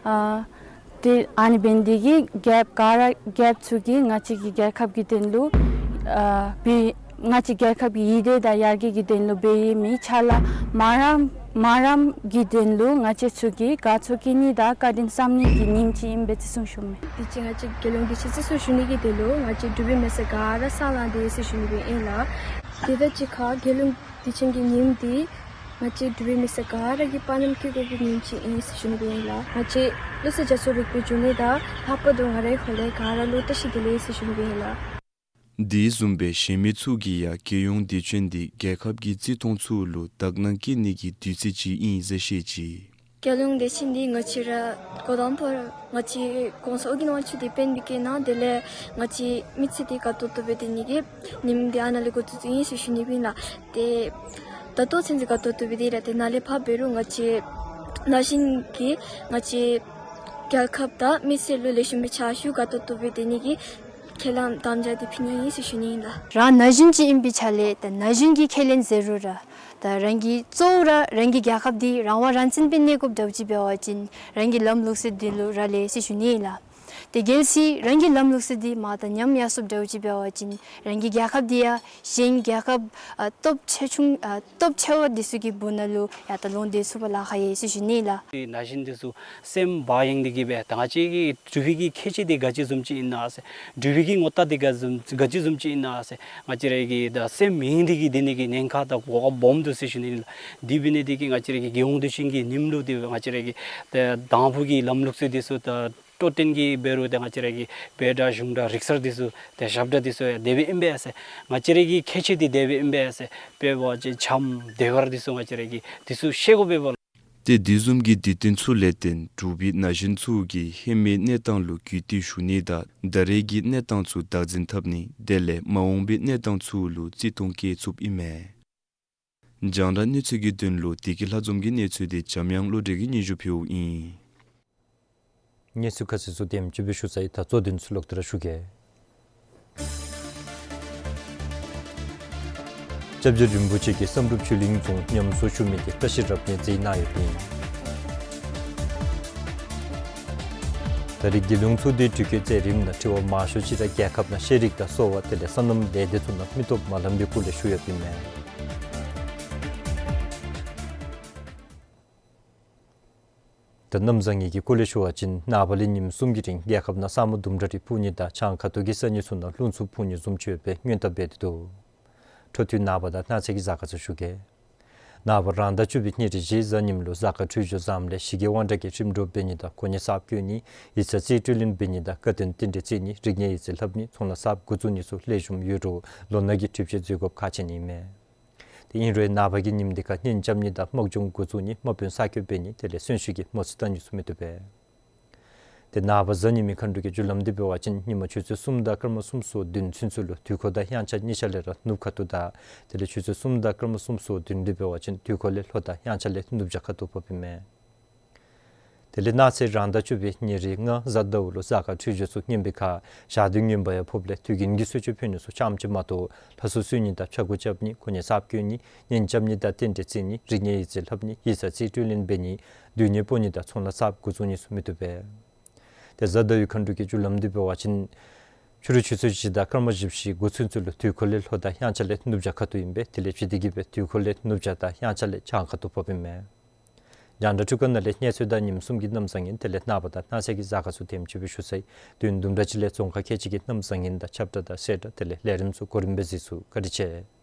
ཨ་ཏེ་ཨ་ནི་འབད་ནི་འདི་གིས་རྒྱལཔོ་ག་ར་རྒྱལཔོ་ཚུ་གིས་ང་བཅས་ཀྱི་རྒྱལ་ཁབ་ཀྱི་དོན་ལུ་ཨ་སྦེ་ང་བཅས་རྒྱལ་ཁབ་ཀྱི་ཡིད་བདེ་དང་ཡར་རྒྱས་ཀྱི་དོན་ལུ་འབད་ཡོད་མི་ཕྱག་ལཱ་མ་རམ་མ་རམ་གྱི་དོན་ལུ་ང་བཅས་ཚུ་གིས་དགའ་ཚོར་བསྐྱེད་ནི་དང་བཀའ་དྲིན་བསམ་ནི་གི་ཉིནམ་ཅིག་ཨིན་པས་ཟེར་གསུངས་ཞུཝ་མས། དུས་ཅི་ང་བཅས་རྒྱལ་ཡོངས་དུས་ཆེན་བརྩི་སྲུང་ཞུ་ནི་གི་དོན་ལུ་ང་བཅས་འབྲུག་པའི་མི་སེར་ག་ར་ས་ལང་སྟེ་ཡོད་ཟེར་ཞུ་ནི་སྦེ་ཨིན་ལགས། དེ་དང་གཅིག་ཁར་རྒྱལ་ཡོངས་དུས་ཆེན་གྱི་ཉིནམ་འདི་ང་བཅས་འབྲུག་པའི་མི་སེར་ག་ར་གིས་དཔའ་ཉམས་བསྐྱེད་དགོ་པའི་ཉིནམ་ཅིག་ཨིན་ཟེར་ཞུ་ནི་སྦེ་ཨིན་ལགས། ང་བཅས་བློ་གསལ་རྒྱ་མཚོ་རིག་པའི་འབྱུང་གནས་དང་ལྷག་པར་དུ་ང་རའི་ཧོར་ལས་ག་ར་ལུ་བཀྲ་ཤིས་བདེ་ལེགས་ཟེར་ཞུ་ནི་སྦེ་ཨིན་ལགས། དེ་བཟུམ་སྦེ་གཞན་མི་ཚུ་གིས་ཡང་རྒྱལ་ཡོངས་དུས་ཆེན་འདི་རྒྱལ་ཁབ་ཀྱི་བརྩི་མཐོང་ཚུ་ལུ་དག་སྣང་བསྐྱེད་ནི་གི་དུས་ཚོད་ཅིག་ཨིན་ཟེར་བཤད་ཅི། རྒྱལ་ཡོངས་དུས་ཆེན་འདི་ང་བཅས་ར་འགོ་དང་པ་ར་ང་བཅས་གོང་ས་ཨོ་རྒྱན་དབང་ཕྱུག་འདི་དཔལ་ལྡན་གྱི་ནང་དེ་ལས་ང་བཅས་མི་སེར་འདི་དགའ་ཏོག་ཏོ་སྦེ་སྡོད་ནི་གི་ཉིནམ་འདི་ཨ་ནཱ་ལས་འགོ་བཙུགས་བཙུགསཔ་ཨིན་ཟེར་ཞུ་ནི་སྦེ་ཨིན་ལགས། ཏེ་ད་ལྟོ་ཚུན་ཚོད་དགའ་ཏོག་ཏོ་སྦེ་སྡོད་ར་ཏེ་ནཱ་ལས་ཕར་འབད་རུང་ང་བཅས་ན་གཞོན་གྱིས་ང་བཅས་རྒྱལ་ཁབ་དང་མི་སེར་ལུ་ལེགས་ཤོམ་སྦེ་ཕྱག་ཞུ་དགའ་ཏོག་ཏོ་སྦེ་སྡོད་ནི་གི་ཁས་བླངས་དམ་བཅའ་འདི་ཕུལ་ནི་ཨིན་ཟེར་ཞུ་ནི་ཨིན་ལགས། རང་ན་གཞོན་ཅིག་ཨིན་པའི་ཆ་ལས་ད་ན་གཞོན་གྱིས་ཁས་ལེན་ཟེར་རུང་ར་ད་རང་གི་གཙོ་བོ་ར་རང་གི་རྒྱལ་ཁབ་འདི་རང་དབང་རང་བཙན་སྦེ་གནས་དགོཔ་འདྲཝ་ཅིག་འབད་བ་ཅིན་རང་གི་ལམ་ལུགས་སྲོལ་འདི་ལུ་རག་ལས་ཟེར་ཞུ་ནི་ཨིན་ལགས། དེ་གལ་སྲིད་རང་གི་ལམ་ལུགས་སྲོལ་འདི་མར་དང་ཉམས་ཡར་སོཔ་འདྲཝ་ཅིག་འབད་བ་ཅིན་རང་གི་རྒྱལ་ཁབ་འདི་ཡང་གཞན་རྒྱལ་ཁབ་ཨ་སྟོབས་ཆེ་ཆུང་ཨ་སྟོབས་ཆེ་བ་འདི་ཚུ་གི་སྦུག་ན་ལུ་ཡར་ད་ལོང་སྡོད་ཚུགས་པར་ལཱ་ཁག་ཡོད་ཟེར་ཞུ་ནི་ཨིན་ལགས། ཏེ་ན་གཞོན་འདི་ཚུ་སེམས་བག་ཡངས་ཏེ་གི་སྦེ་ད་ང་བཅས་ཀྱི་འབྲུག་པའི་གི་ཁྱད་ཆོས་འདི་ག་ཅི་བཟུམ་ཅིག་ཨིན་ན་ཟེར། འབྲུག་པའི་གི་ངོ་རྟགས་འདི་ག་བཟུམ་ག་ཅི་བཟུམ་ཅིག་ཨིན་ན་ཟེར། ང་བཅས་ར་གི་ད་སེམས་ཡེངས་ཏེ་གི་སྡོད་ནི་གི་ཉེན་ཁ་དང་གོ་སྐབས་སྦོམ་འདུག་ཟེར་ཞུ་ནི་ཨིན་ལགས། དེ་འབད་ནི་འདི་གིས་ང་བཅས་ར་གི་རྒྱལ་ཡོངས་དུས་ཆེན་གྱི་ཉིནམ་ལུ་ཏེ་ང་བཅས་ར་གི་ད་དང་ཕུ་གི་ལམ་ལུགས་སྲོལ་འདི་ཚུ་ད་སྤྲོ་སྟོན་གྱི་འབད་རུང་ཏེ་ང་བཅས་ར་གི་བོད་དང་གཞུང་དང་རིག་གསར་འདི་ཚུ་ཏེ་ཞབས་ཁྲ་འདི་ཚུ་ཡང་དེ་སྦེ་ཨིན་པས་ཟེར། ང་བཅས་ར་གི་ཁྱད་ཆོས་འདི་དེ་སྦེ་ཨིན་པས་ཟེར། དཔེ་འབད་བ་ཅིན་འཆམ་ཟློས་གར་འདི་ཚུ་ང་བཅས་ར་གི་འདི་ཚུ་ཤེས་དགོ་པས་པ་ལགས། ཏེ་དེ་བཟུམ་གྱི་དུས་སྟོན་ཚུ་ལས་བརྟེན་འབྲུག་པའི་ན་གཞོན་ཚུ་གིས་ཧེ་མའི་གནས་སྟངས་ལུ་གུས་བཏུད་ཞུ་ནི་དང་ད་རེས་ཀྱི་གནས་སྟངས་ཚུ་བདག་འཛིན་འཐབ་ནི་དེ་ལས་མ་འོངས་པའི་གནས་སྟངས་ཚུ་ལུ་བརྩི་མཐོང་བསྐྱེད་ཚུགསཔ་ཨིན་མས། རྒྱང་བསྒྲགས་གནས་ཚུལ་གྱི་དོན་ལུ་བདེ་སྐྱིད་ལྷ་འཛོམས་ཀྱི་གནས་ཚུལ་དེ་འཇམ་དབྱངས་བློ་གྲོས་ཀྱིས་སྙན་ཞུ་ཕུལཝ་ཨིན། གནས་ཚུལ་ཁ་གསལ་ཚུ་དེམ་ཅིག་སྦེ་ཞུ་ཚར་ཡི། ད་གཙོ་དོན་ཚུ་ལོག་སྟེ་ར་ཞུ་གེ། སྐྱབས་རྗེ་རིན་པོ་ཆེ་གིས་བསམ་གྲུབ་ཆོས་གླིང་རྫོང་ཉམས་གསོ་ཞུ་མི་གི་བཀྲ་ཤིས་རབ་གནས་མཛད་གནང་ཡོདཔ་ཨིན། ད་རེས་དགེ་སློང་ཚུ་དེ་འགྲུལ་སྐྱོད་མཛད་རནམ་ད་དྲི་བ་མང་ཤོས་ཅིག་ར་རྒྱལ་ཁབ་ནང་ཤེས་རིག་དང་གསོ་བ་དེ་ལས་སོ་ནམ་ལས་སྡེ་ཚུ་ནང་མི་སྟོབས་མ་ལངམ་པའི་སྐོར་ལས་ཞུ་ཡོདཔ་ཨིན་མས། ད་གནམ་བཟང་ངན་གྱི་སྐོར་ལས་ཞུ་བ་ཅིན་ནངས་པ་ལས་ཉིནམ་གསུམ་གྱི་རིང་རྒྱལ་ཁབ་ནང་ས་སྨུག་དུམ་གྲ་རེ་ཕུབ་ནི་དང་བྱང་ཁ་ཐུག་གི་ས་གནས་ཚུ་ནང་རླུང་འཚུབ་འཕུ་ནི་བཟུམ་ཅིག་ཡོད་པའི་སྔོན་བརྡ་འབད་དེ་འདུག། འཕྲོ་མཐུད་ནངས་པ་དང་གནངས་ཚེ་གི་གཟའ་སྐར་ཚུ་ཞུ་གེ། ནངས་པ་རང་ཟླ་བཅུ་པའི་ཉེར་བཞི་གཟའ་ཉིམ་ལུ་གཟའ་སྐར་འཕྲོད་སྦྱོར་བཟངམ་ལས་ཞི་རྒྱས་དབང་དྲག་གི་རིམ་གྲོ་འབད་ནི་དང་གོ་གནས་གསརཔ་བསྐོ་ནི་ཡིག་ཚང་རྩིས་སྤྲོད་ལེན་འབད་ནི་དང་བཀའ་བསྟན་རྟེན་འབྲེལ་རྩིས་ནི་རིག་གནས་ཡིག་རྩིས་ལྷབ་ནི་ཚོང་ལཱ་གསརཔ་འགོ་བཙུགས་ནི་ཚུ་ལེགས་ཤོམ་ཡོད་རུང་ལོ་ན་གི་གྲིབ་བྱེད་འཛོལ་དགོཔ་ཁག་ཆེ་ནི་ཨིན་མས། དེ་ཨིན་རུང་ནངས་པ་གི་ཉིནམ་དེ་ཁར་གཉེན་རྐྱབ་ནི་དང་དམག་སྦྱོང་འགོ་བཙུགས་ནི་དམག་དཔོན་གསར་བསྐོ་འབད་ནི་དེ་ལས་གསོན་གཤིན་གྱི་མོ་རྩིས་བལྟ་ནི་ཚུ་མི་བཏུབ་པས། དེ་ནངས་པ་གཟའ་ཉི་མའི་མཁའ་འགྲོ་གི་རྒྱུ་ལམ་དེ་འབད་བ་ཅིན་ཉིན་མ་ཆུ་ཚོད་གསུམ་དང་སྐར་མ་གསུམ་སོ་བདུན་ཚུན་ཚོད་ལུ་དུས་འཁོར་དང་དབྱངས་འཆར་གཉིས་ཆ་ལས་ར་ནུབ་ཁ་ཐུག་དང་དེ་ལས་ཆུ་ཚོད་གསུམ་དང་སྐར་མ་གསུམ་སོ་བདུན་དེ་འབད་བ་ཅིན་དུས་འཁོར་ལས་ལྷོ་དང་དབྱངས་འཆར་ལས་ནུབ་བྱང་ཁ་ཐུག་ཕོགཔ་ཨིན་མས། དེ་ལས་གནངས་ཚེ་རང་ཟླ་བཅུ་པའི་ཉེར་ལྔ་གཟའ་ཟླཝ་ལུ་གཟའ་སྐར་འཕྲོད་སྦྱོར་ཚུ་ངན་པའི་ཁར་ཞག་དུས་ངན་པ་ཡང་ཕོགཔ་ལས་དུས་རྒྱུན་གྱི་གསོལ་མཆོད་ཕུལ་ནི་ཚུ་ཙམ་ཅིག་མ་གཏོགས་ལྷ་གསོལ་གསོལ་ནི་དང་ཕྱག་འགོ་རྐྱབ་ནི་གོ་གནས་གསརཔ་བསྐོ་ནི་གཉེན་རྐྱབ་ནི་དང་རྟེན་འབྲེལ་རྩིས་ནི་རིག་གནས་ཡིག་རྩིས་ལྷབ་ནི་ཡིག་ཚང་རྩིས་སྤྲོད་ལེན་འབད་ནི་སྡོད་གནས་སྤོ་ནི་དང་ཚོང་ལཱ་གསརཔ་འགོ་བཙུགས་ནི་ཚུ་མི་བཏུབ་པས། དེ་གཟའ་ཟླ་བའི་མཁའ་འགྲོ་གི་རྒྱུ་ལམ་དེ་འབད་བ་ཅིན་ཕྱི་རུ་ཆུ་ཚོད་བཞི་དང་སྐར་མ་བཞི་བཅུ་ཞེ་དགུ་ཚུན་ཚོད་ལུ་དུས་འཁོར་ལས་ལྷོ་དང་དབྱངས་འཆར་ལས་ནུབ་བྱང་ཁ་ཐུག་ཨིན་པས། དེ་ལས་ཕྱི་དེ་གི་སྦེ་དུས་འཁོར་ལས་ནུབ་བྱང་དང་དབྱངས་འཆར་ལས་བྱང་ཁ་ཐུག་ཕོགཔ་ཨིན་མས། རྒྱང་བསྒྲགས་འཕྲུལ་ཁང་ནང་ལས་གནས་ཚུལ་དང་ཉིནམ་གསུམ་གྱི་གནམ་བཟང་ངན་དེ་ལས་ནངས་པ་དང་གནངས་ཚེ་གི་གཟའ་སྐར་ཚུ་དེམ་ཅིག་སྦེ་ཞུ་ཚར་ཡི། དུས་ཡུན་དུམ་གྲ་ཅིག་ལས་རྫོང་ཁག་ཁལ་གཅིག་གི་གནམ་བཟང་ངན་དང་ཁྱབ་བསྒྲགས་དང་གསལ་བསྒྲགས་དེ་ལས་ལས་རིམ་ཚུ་གོ་རིམ་སྦེ་གཟིགས་ཚུགས། བཀའ་དྲིན་ཆེ།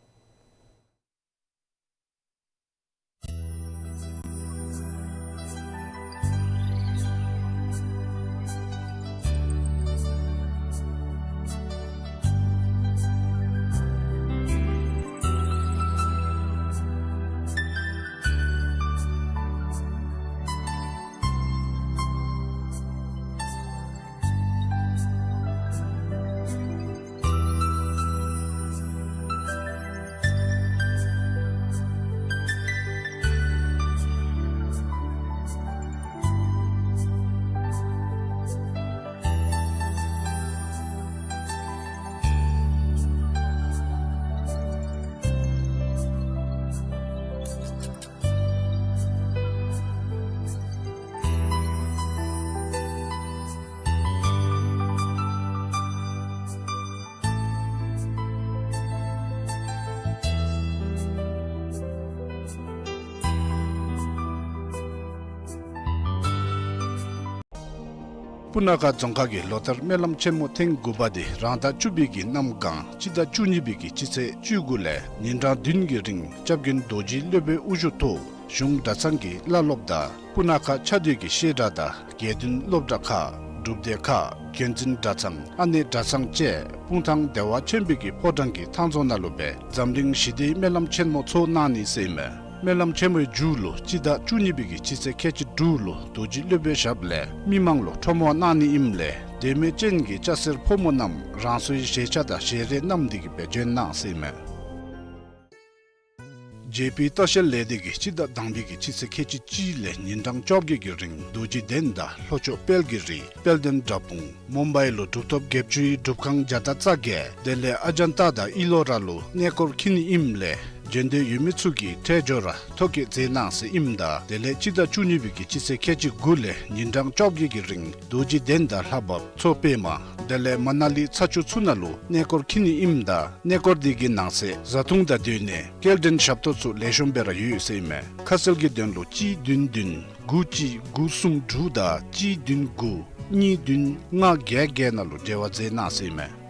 སྤུ་ན་ཁ་རྫོང་ཁག་གིས་ལོ་ལྟར་སྨོན་ལམ་ཆེན་མོ་ཐེངས་དགུ་པ་དེ་རང་ཟླ་བཅུ་པའི་གི་གནམ་གང་སྤྱི་ཟླ་བཅུ་གཉིས་པའི་གི་སྤྱི་ཚེས་བཅུ་དགུ་ལས་ཉིན་གྲངས་བདུན་གྱི་རིང་སྐྱབས་མགོན་རྡོ་རྗེ་སློབ་དཔོན་དབུ་བཞུགས་ཐོག་གཞུང་གྲྭ་ཚང་གི་བླ་སློབ་དང་སྤུ་ན་ཁ་ཆ་སྡོད་ཀྱི་བཤད་གྲྭ་དང་དགེ་འདུན་སློབ་གྲྭ་ཁག་སྒྲུབ་སྡེ་ཁག་མཁན་འཛིན་གྲྭ་ཚང་ཨ་ནེ་གྲྭ་ཚང་བཅས་སྤུངས་ཐང་བདེ་བ་ཆེན་པོའི་གི་ཕོ་བྲང་གི་ཐང་རྫོང་ནང་ལུ་སྦེ་འཛམ་གླིང་ཞི་བདེའི་སྨོན་ལམ་ཆེན་མོ་ཚོགས་གནང་ནི་ཟེར་ཨིན་མས། སྨོན་ལམ་ཆེན་མོའི་མཇུག་ལུ་སྤྱི་ཟླ་བཅུ་གཉིས་པའི་གི་སྤྱི་ཚེས་ཁལ་གཅིག་དྲུག་ལུ་རྡོ་རྗེ་སློབ་དཔོན་ཞབས་ལས་མི་མང་ལུ་ཁྲོམ་དབང་གནང་ནི་ཨིནམ་ལས་དད་མོས་ཅན་གྱི་སྐྱ་སེར་ཕོ་མོ་རྣམས་རང་སོའི་བཞེས་ཆ་དང་བཞེས་རས་བསྣམས་ཏེ་གི་སྦེ་འབྱོན་གནང་ཟེར་ཨིན་མས། ཇེ་པི་ལྟ་བཤལ་ལས་སྡེ་གིས་སྤྱི་ཟླ་དང་པའི་གི་སྤྱི་ཚེས་ཁལ་གཅིག་གཅིག་ལས་ཉིན་གྲངས་བཅོ་བརྒྱད་ཀྱི་རིང་རྡོ་རྗེ་གདན་དང་ལྷོ་ཕྱོགས་དཔལ་གྱི་རི་དཔལ་ལྡན་བྲག་སྤུངས་མུམ་བའི་ལུ་གྲུབ་ཐོབ་བརྒྱད་ཅུའི་སྒྲུབ་ཁང་བརྒྱ་དང་རྩ་བརྒྱད་དེ་ལས་ཨ་ཇན་ཏ་དང་ཨི་ལོ་ར་ལུ་གནས་སྐོར་འཁྱིད་ནི་ཨིནམ་ལས་འབྱོན་འདོད་ཡོད་མི་ཚུ་གིས་ཁྲལ་འབྱོར་ར་ཐོ་བཀོད་མཛད་གནང་ཟེར་ཨིནམ་ད་དེ་ལས་སྤྱི་ཟླ་བཅུ་གཉིས་པའི་གི་སྤྱི་ཚེས་ཁལ་གཅིག་དགུ་ལས་ཉིན་གྲངས་བཅོ་བརྒྱད་ཀྱི་རིང་རྡོ་རྗེ་གདན་དང་ལྷ་བབས་མཚོ་པདྨ་དེ་ལས་མ་ན་ལི་ཚ་ཆུ་ཚུ་ནང་ལུ་གནས་སྐོར་འཁྱིད་ནི་ཨིནམ་ད་གནས་སྐོར་དེ་གི་ནང་གསེས་བཟའ་འཐུང་དང་སྡོད་གནས་སྐྱེལ་འདྲེན་ཞབས་ཏོག་ཚུ་ལེགས་ཤོམ་སྦེ་ར་ཡོད་ཟེར་ཨིན་མས། ཁ་གསལ་གྱི་དོན་ལུ་གཅིག་བདུན་བདུན་དགུ་གཅིག་དགུ་གསུམ་དྲུག་དང་གཅིག་བདུན་དགུ་གཉིས་བདུན་ལྔ་བརྒྱད་བརྒྱད་ནང་ལུ་འབྲེལ་བ་མཛད་གནང་ཟེར་ཨིན་མས།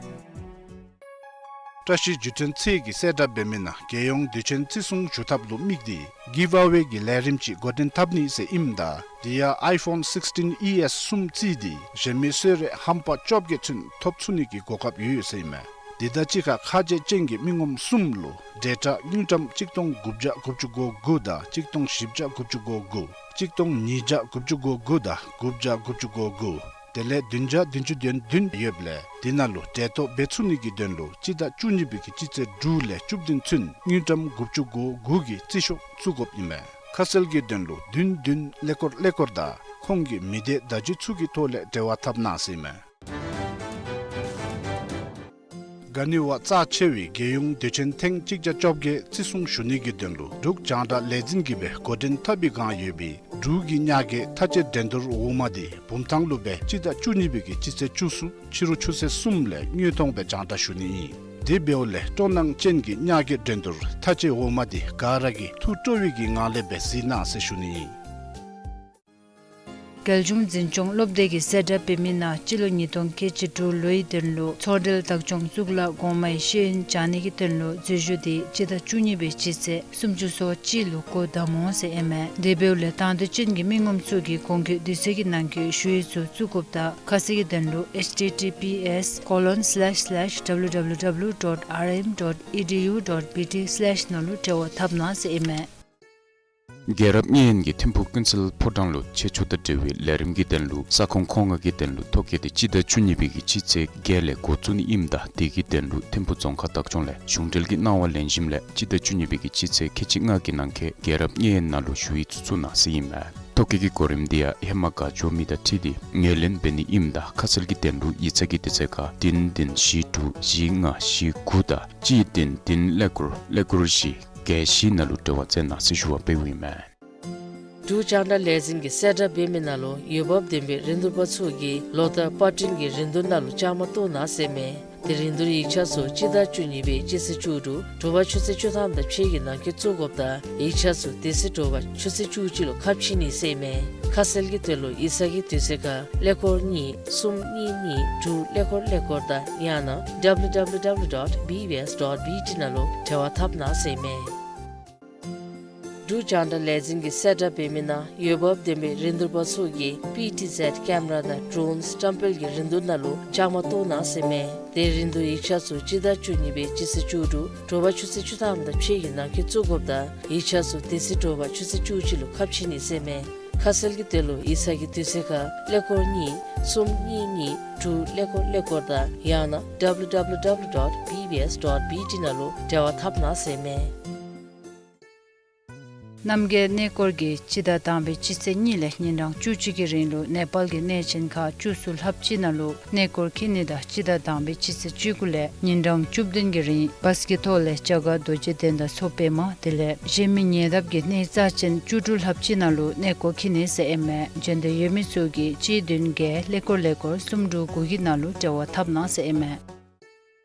བཀྲ་ཤིས་བརྒྱུད་འཕྲིན་ཚད་ཀྱིས་གསལ་བསྒྲགས་འབད་མི་ནང་རྒྱལ་ཡོངས་དུས་ཆེན་བརྩི་སྲུང་ཞུ་ཐབས་ལུ་དམིགས་ཏེ་གིབ་ཨ་ཝེ་གི་ལས་རིམ་ཅིག་འགོ་འདྲེན་འཐབ་ནི་ཟེར་ཨིནམ་ད་དེ་ཡང་ཨའི་ཕོན་སིགསི་ཊིན་ཨི་ཨེསི་གསུམ་བརྩིས་ཏེ་གཞན་མི་གསོལ་རས་ཧམ་པ་བཅོ་བརྒྱད་ཚུན་ཐོབ་ཚུགས་ནི་གི་གོ་སྐབས་ཡོད་ཟེར་ཨིན་མས། དེ་དང་གཅིག་ཁར་ཁ་རྗེ་ཅན་གྱི་མི་ངོམ་གསུམ་ལུ་འབྲེལ་ཐོགས་དངུལ་ཀྲམ་གཅིག་སྟོང་དགུ་བརྒྱ་དགུ་བཅུ་གོ་དགུ་དང་གཅིག་སྟོང་བཞི་བརྒྱ་དགུ་བཅུ་གོ་དགུ་ གཅིག་སྟོང་ཉིས་བརྒྱ་དགུ་བཅུ་གོ་དགུ་དང་དགུ་བརྒྱ་དགུ་བཅུ་གོ་དགུ། དེ་ལས་བདུན་བརྒྱ་བདུན་ཅུ་དོན་བདུན་ཡོདཔ་ལས་དེ་ནང་ལུ་གྲལ་གཏོགས་འབད་ཚུགས་ནི་གི་དོན་ལུ་སྤྱི་ཟླ་བཅུ་གཉིས་པའི་གི་སྤྱི་ཚེས་དྲུག་ལས་བཅུ་བདུན་ཚུན་དངུལ་ཀྲམ་དགུ་བཅུ་གོ་དགུ་གི་རྩིས་ཤོག་བཙུགས་དགོཔ་ཨིན་མས། ཁ་གསལ་གྱི་དོན་ལུ་བདུན་བདུན་ཀླད་ཀོར་ཀླད་ཀོར་དང་ཁོང་གི་མི་སྡེ་བརྡ་བརྒྱུད་ཚུ་གི་ཐོག་ལས་འབྲེལ་བ་འཐབ་གནང་ཟེར་ཨིན་མས། ག་ནི་བ་རྩ་ཆེ་བའི་རྒྱལ་ཡོངས་དུས་ཆེན་ཐེངས་གཅིག་བརྒྱ་བཅོ་བརྒྱད་བརྩི་སྲུང་ཞུ་ནི་གི་དོན་ལུ་འབྲུག་རྒྱང་བསྒྲགས་ལས་འཛིན་གྱིས་སྦེ་འགོ་འདྲེན་འཐབ་པའི་བསྒང་ཡོད་པའི་འབྲུག་གི་ཉ་རྒོད་མཐའ་དཔྱད་འགྲན་བསྡུར་འོག་མ་འདི་བུམ་ཐང་ལུ་སྦེ་སྤྱི་ཟླ་བཅུ་གཉིས་པའི་གི་སྤྱི་ཚེས་བཅུ་གསུམ་ཕྱི་རུ་ཆུ་ཚོད་གསུམ་ལས་དངོས་མཐོང་སྦེ་རྒྱང་བསྒྲགས་ཞུ་ནི་ཨིན། དེ་འབདཝ་ལས་སྤྲོ་སྣང་ཅན་གྱི་ཉ་རྒོད་འགྲན་བསྡུར་མཐའ་དཔྱད་འོག་མ་འདི་ག་ར་གིས་ཐུགས་སྤྲོ་བའི་གི་ངང་ལས་སྦེ་གཟིགས་གནང་ཟེར་ཞུ་ནི་ཨིན། རྒྱལ་གཞུང་འཛིན་སྐྱོང་སློབ་སྡེ་གིས་གསལ་བསྒྲགས་འབད་མི་ནང་སྤྱི་ལོ་ཉིས་སྟོང་ཁལ་གཅིག་དྲུག་ལོའི་དོན་ལུ་ཚོགས་འབྲེལ་བདག་སྐྱོང་གཙུག་ལག་གོང་མའི་ཤེས་ཡོན་སྦྱང་ནི་གི་དོན་ལུ་འཛུལ་ཞུགས་འདི་སྤྱི་ཟླ་བཅུ་གཉིས་པའི་སྤྱི་ཚེས་སུམ་ཅུ་སོ་གཅིག་ལུ་འགོ་དམ་འོང་ཟེར་ཨིན་མས། དེ་འབདཝ་ལས་དང་འདོད་ཅན་གྱི་མི་ངོམ་ཚུ་གིས་གོང་འཁོད་དུས་ཚོད་ཀྱི་ནང་འཁོད་ཞུ་ཡིག་ཚུ་བཙུགས་དགོཔ་དང་ཁ་གསལ་གྱི་དོན་ལུ་H T T P S colon slash slash W W W dot R M dot E D U dot B T slash ནང་ལུ་འབྲེལ་བ་འཐབ་གནང་ཟེར་ཨིན་མས། རྒྱལ་རབས་བརྙན་ཡིག་གིས་ཐིམ་ཕུག་ཀུན་གསལ་ཕོ་བྲང་ལུ་ཆེད་སྤྱོད་དང་འབྲེལ་བའི་ལས་རིམ་གྱི་དོན་ལུ་ས་ཁོངས་མཁོ་མངགས་ཀྱི་དོན་ལུ་ཐོ་བཀོད་དེ་སྤྱི་ཟླ་བཅུ་གཉིས་པའི་གི་སྤྱི་ཚེས་བརྒྱད་ལས་འགོ་བཙུགས་ནི་ཨིནམ་ད་དེ་གི་དོན་ལུ་ཐིམ་ཕུག་རྫོང་ཁག་བདག་སྐྱོང་ལས་གཞུང་འབྲེལ་གྱི་གནང་བ་ལེན་ཞིནམ་ལས་སྤྱི་ཟླ་བཅུ་གཉིས་པའི་གི་སྤྱི་ཚེས་ཁལ་གཅིག་ལྔ་གི་ནང་འཁོད་རྒྱལ་རབས་བརྙན་ཡིག་ནང་ལུ་ཞུ་ཡིག་ཚུ་བཙུགས་གནང་ཟེར་ཨིན་མས། ཐོ་བཀོད་ཀྱི་གོ་རིམ་འདི་ཡང་ཧེ་མ་ག་འབྱོར་མི་དང་འཁྲིལ་ཏེ་ངོས་ལེན་འབད་ནི་ཨིནམ་ད་ཁ་གསལ་གྱི་དོན་ལུ་ཡིག་ཚང་གི་དུས་ཚོད་ཁར་བདུན་བདུན་བཞི་དྲུག་བཞི་ལྔ་བཞི་དགུ་དང་གཅིག་བདུན་བདུན་ཀླད་ཀོར་ཀླད་ཀོར་བཞི་བརྒྱད་བཞི་ནང་ལུ་འབྲེལ་བ་འཐབ་གནང་ཟེར་ཞུ་བ་འབདཝ་ཨིན་མས། འབྲུག་རྒྱང་བསྒྲགས་ལས་འཛིན་གྱིས་གསལ་བསྒྲགས་འབད་མི་ནང་ལུ་འོས་འབབ་ལྡན་པའི་རིན་བསྡུར་པ་ཚུ་གིས་ལོ་ལྟར་པར་སྐྲུན་གྱི་རིན་བསྡུར་ནང་ལུ་བཅའ་མར་གཏོགས་གནང་ཟེར་ཨིན་མས། དེ་རིན་བསྡུར་ཡིག་ཆ་ཚུ་སྤྱི་ཟླ་བཅུ་གཉིས་པའི་སྤྱི་ཚེས་བཅུ་དྲུག་དྲོ་པ་ཆུ་ཚོད་བཅུ་ཐམ་དང་ཕྱེད་ཀྱི་ནང་འཁོད་བཙུགས་དགོཔ་དང་ཡིག་ཆ་ཚུ་དེ་ཚེ་དྲོ་པ་ཆུ་ཚོད་བཅུ་གཅིག་ལུ་ཁ་ཕྱེ་ནི་ཟེར་ཨིན་མས། ཁ་གསལ་གྱི་དོན་ལུ་ཡིག་ཚང་གི་དུས་ཚོད་ཁར་ཀླད་ཀོར་གཉིས་གསུམ་གཉིས་གཉིས་དྲུག་ཀླད་ཀོར་ཀླད་ཀོར་དང་ཡང་ན་W W W dot B B S dot B T ནང་ལུ་འབྲེལ་བ་འཐབ་གནང་ཟེར་ཨིན་མས། འབྲུག་རྒྱང་བསྒྲགས་ལས་འཛིན་གྱིས་གསལ་བསྒྲགས་འབད་མི་ནང་འོས་འབབ་ལྡན་པའི་རིན་བསྡུར་པ་ཚུ་གིས་པི་ཊི་ཟེཌ་ཀེམ་ར་དང་ཌོརོནསི་བཀྲམ་སྤེལ་གྱི་རིན་བསྡུར་ནང་ལུ་བཅའ་མར་གཏོགས་གནང་ཟེར་ཨིན་མས། དེ་རིན་བསྡུར་ཡིག་ཆ་ཚུ་སྤྱི་ཟླ་བཅུ་གཉིས་པའི་སྤྱི་ཚེས་བཅུ་དྲུག་དྲོ་པ་ཆུ་ཚོད་བཅུ་ཐམ་དང་ཕྱེད་ཀྱི་ནང་འཁོད་བཙུགས་དགོཔ་དང་ཡིག་ཆ་ཚུ་དེ་ཚེ་དྲོ་པ་ཆུ་ཚོད་བཅུ་གཅིག་ལུ་ཁ་ཕྱེ་ནི་ཟེར་ཨིན་མས། ཁ་གསལ་གྱི་དོན་ལུ་ཡིག་ཚང་གི་དུས་ཚོད་ཁར་ཀླད་ཀོར་གཉིས་གསུམ་གཉིས་གཉིས་དྲུག་ཀླད་ཀོར་ཀླད་ཀོར་དང་ཡང་ན་W W W dot B B S dot B T ནང་ལུ་འབྲེལ་བ་འཐབ་གནང་ཟེར་ཨིན་མས། རྣམ་རྒྱལ་གནས་སྐོར་གྱིས་སྤྱི་ཟླ་དང་པའི་སྤྱི་ཚེས་གཉིས་ལས་ཉིན་གྲངས་བཅུ་གཅིག་གི་རིང་ལུ་ནེ་པཱལ་གྱི་གནས་ཆེན་ཁག་བཅུ་གསུམ་ལྷ་བྱིའི་ནང་ལུ་གནས་སྐོར་འཁྱིད་ནི་དང་སྤྱི་ཟླ་དང་པའི་སྤྱི་ཚེས་བཅུ་དགུ་ལས་ཉིན་གྲངས་བཅུ་བདུན་གྱི་རིང་བཱས་ཀྱི་ཐོག་ལས་རྒྱ་གར་རྡོ་རྗེ་གདན་དང་མཚོ་པདྨ་དེ་ལས་གཞན་མི་ཉེ་འདབས་ཀྱི་གནས་རྩ་ཅན་བཅུ་དྲུག་ལྷ་བྱིའི་ནང་ལུ་གནས་སྐོར་འཁྱིད་ནི་ཟེར་ཨིན་མས། འབྱོན་འདོད་ཡོད་མི་ཚུ་གིས་གཅིག་བདུན་བརྒྱད་ཀླད་ཀོར་ཀླད་ཀོར་གསུམ་དྲུག་དགུ་གི་ནང་ལུ་འབྲེལ་བ་འཐབ་གནང་ཟེར་ཨིན་མས།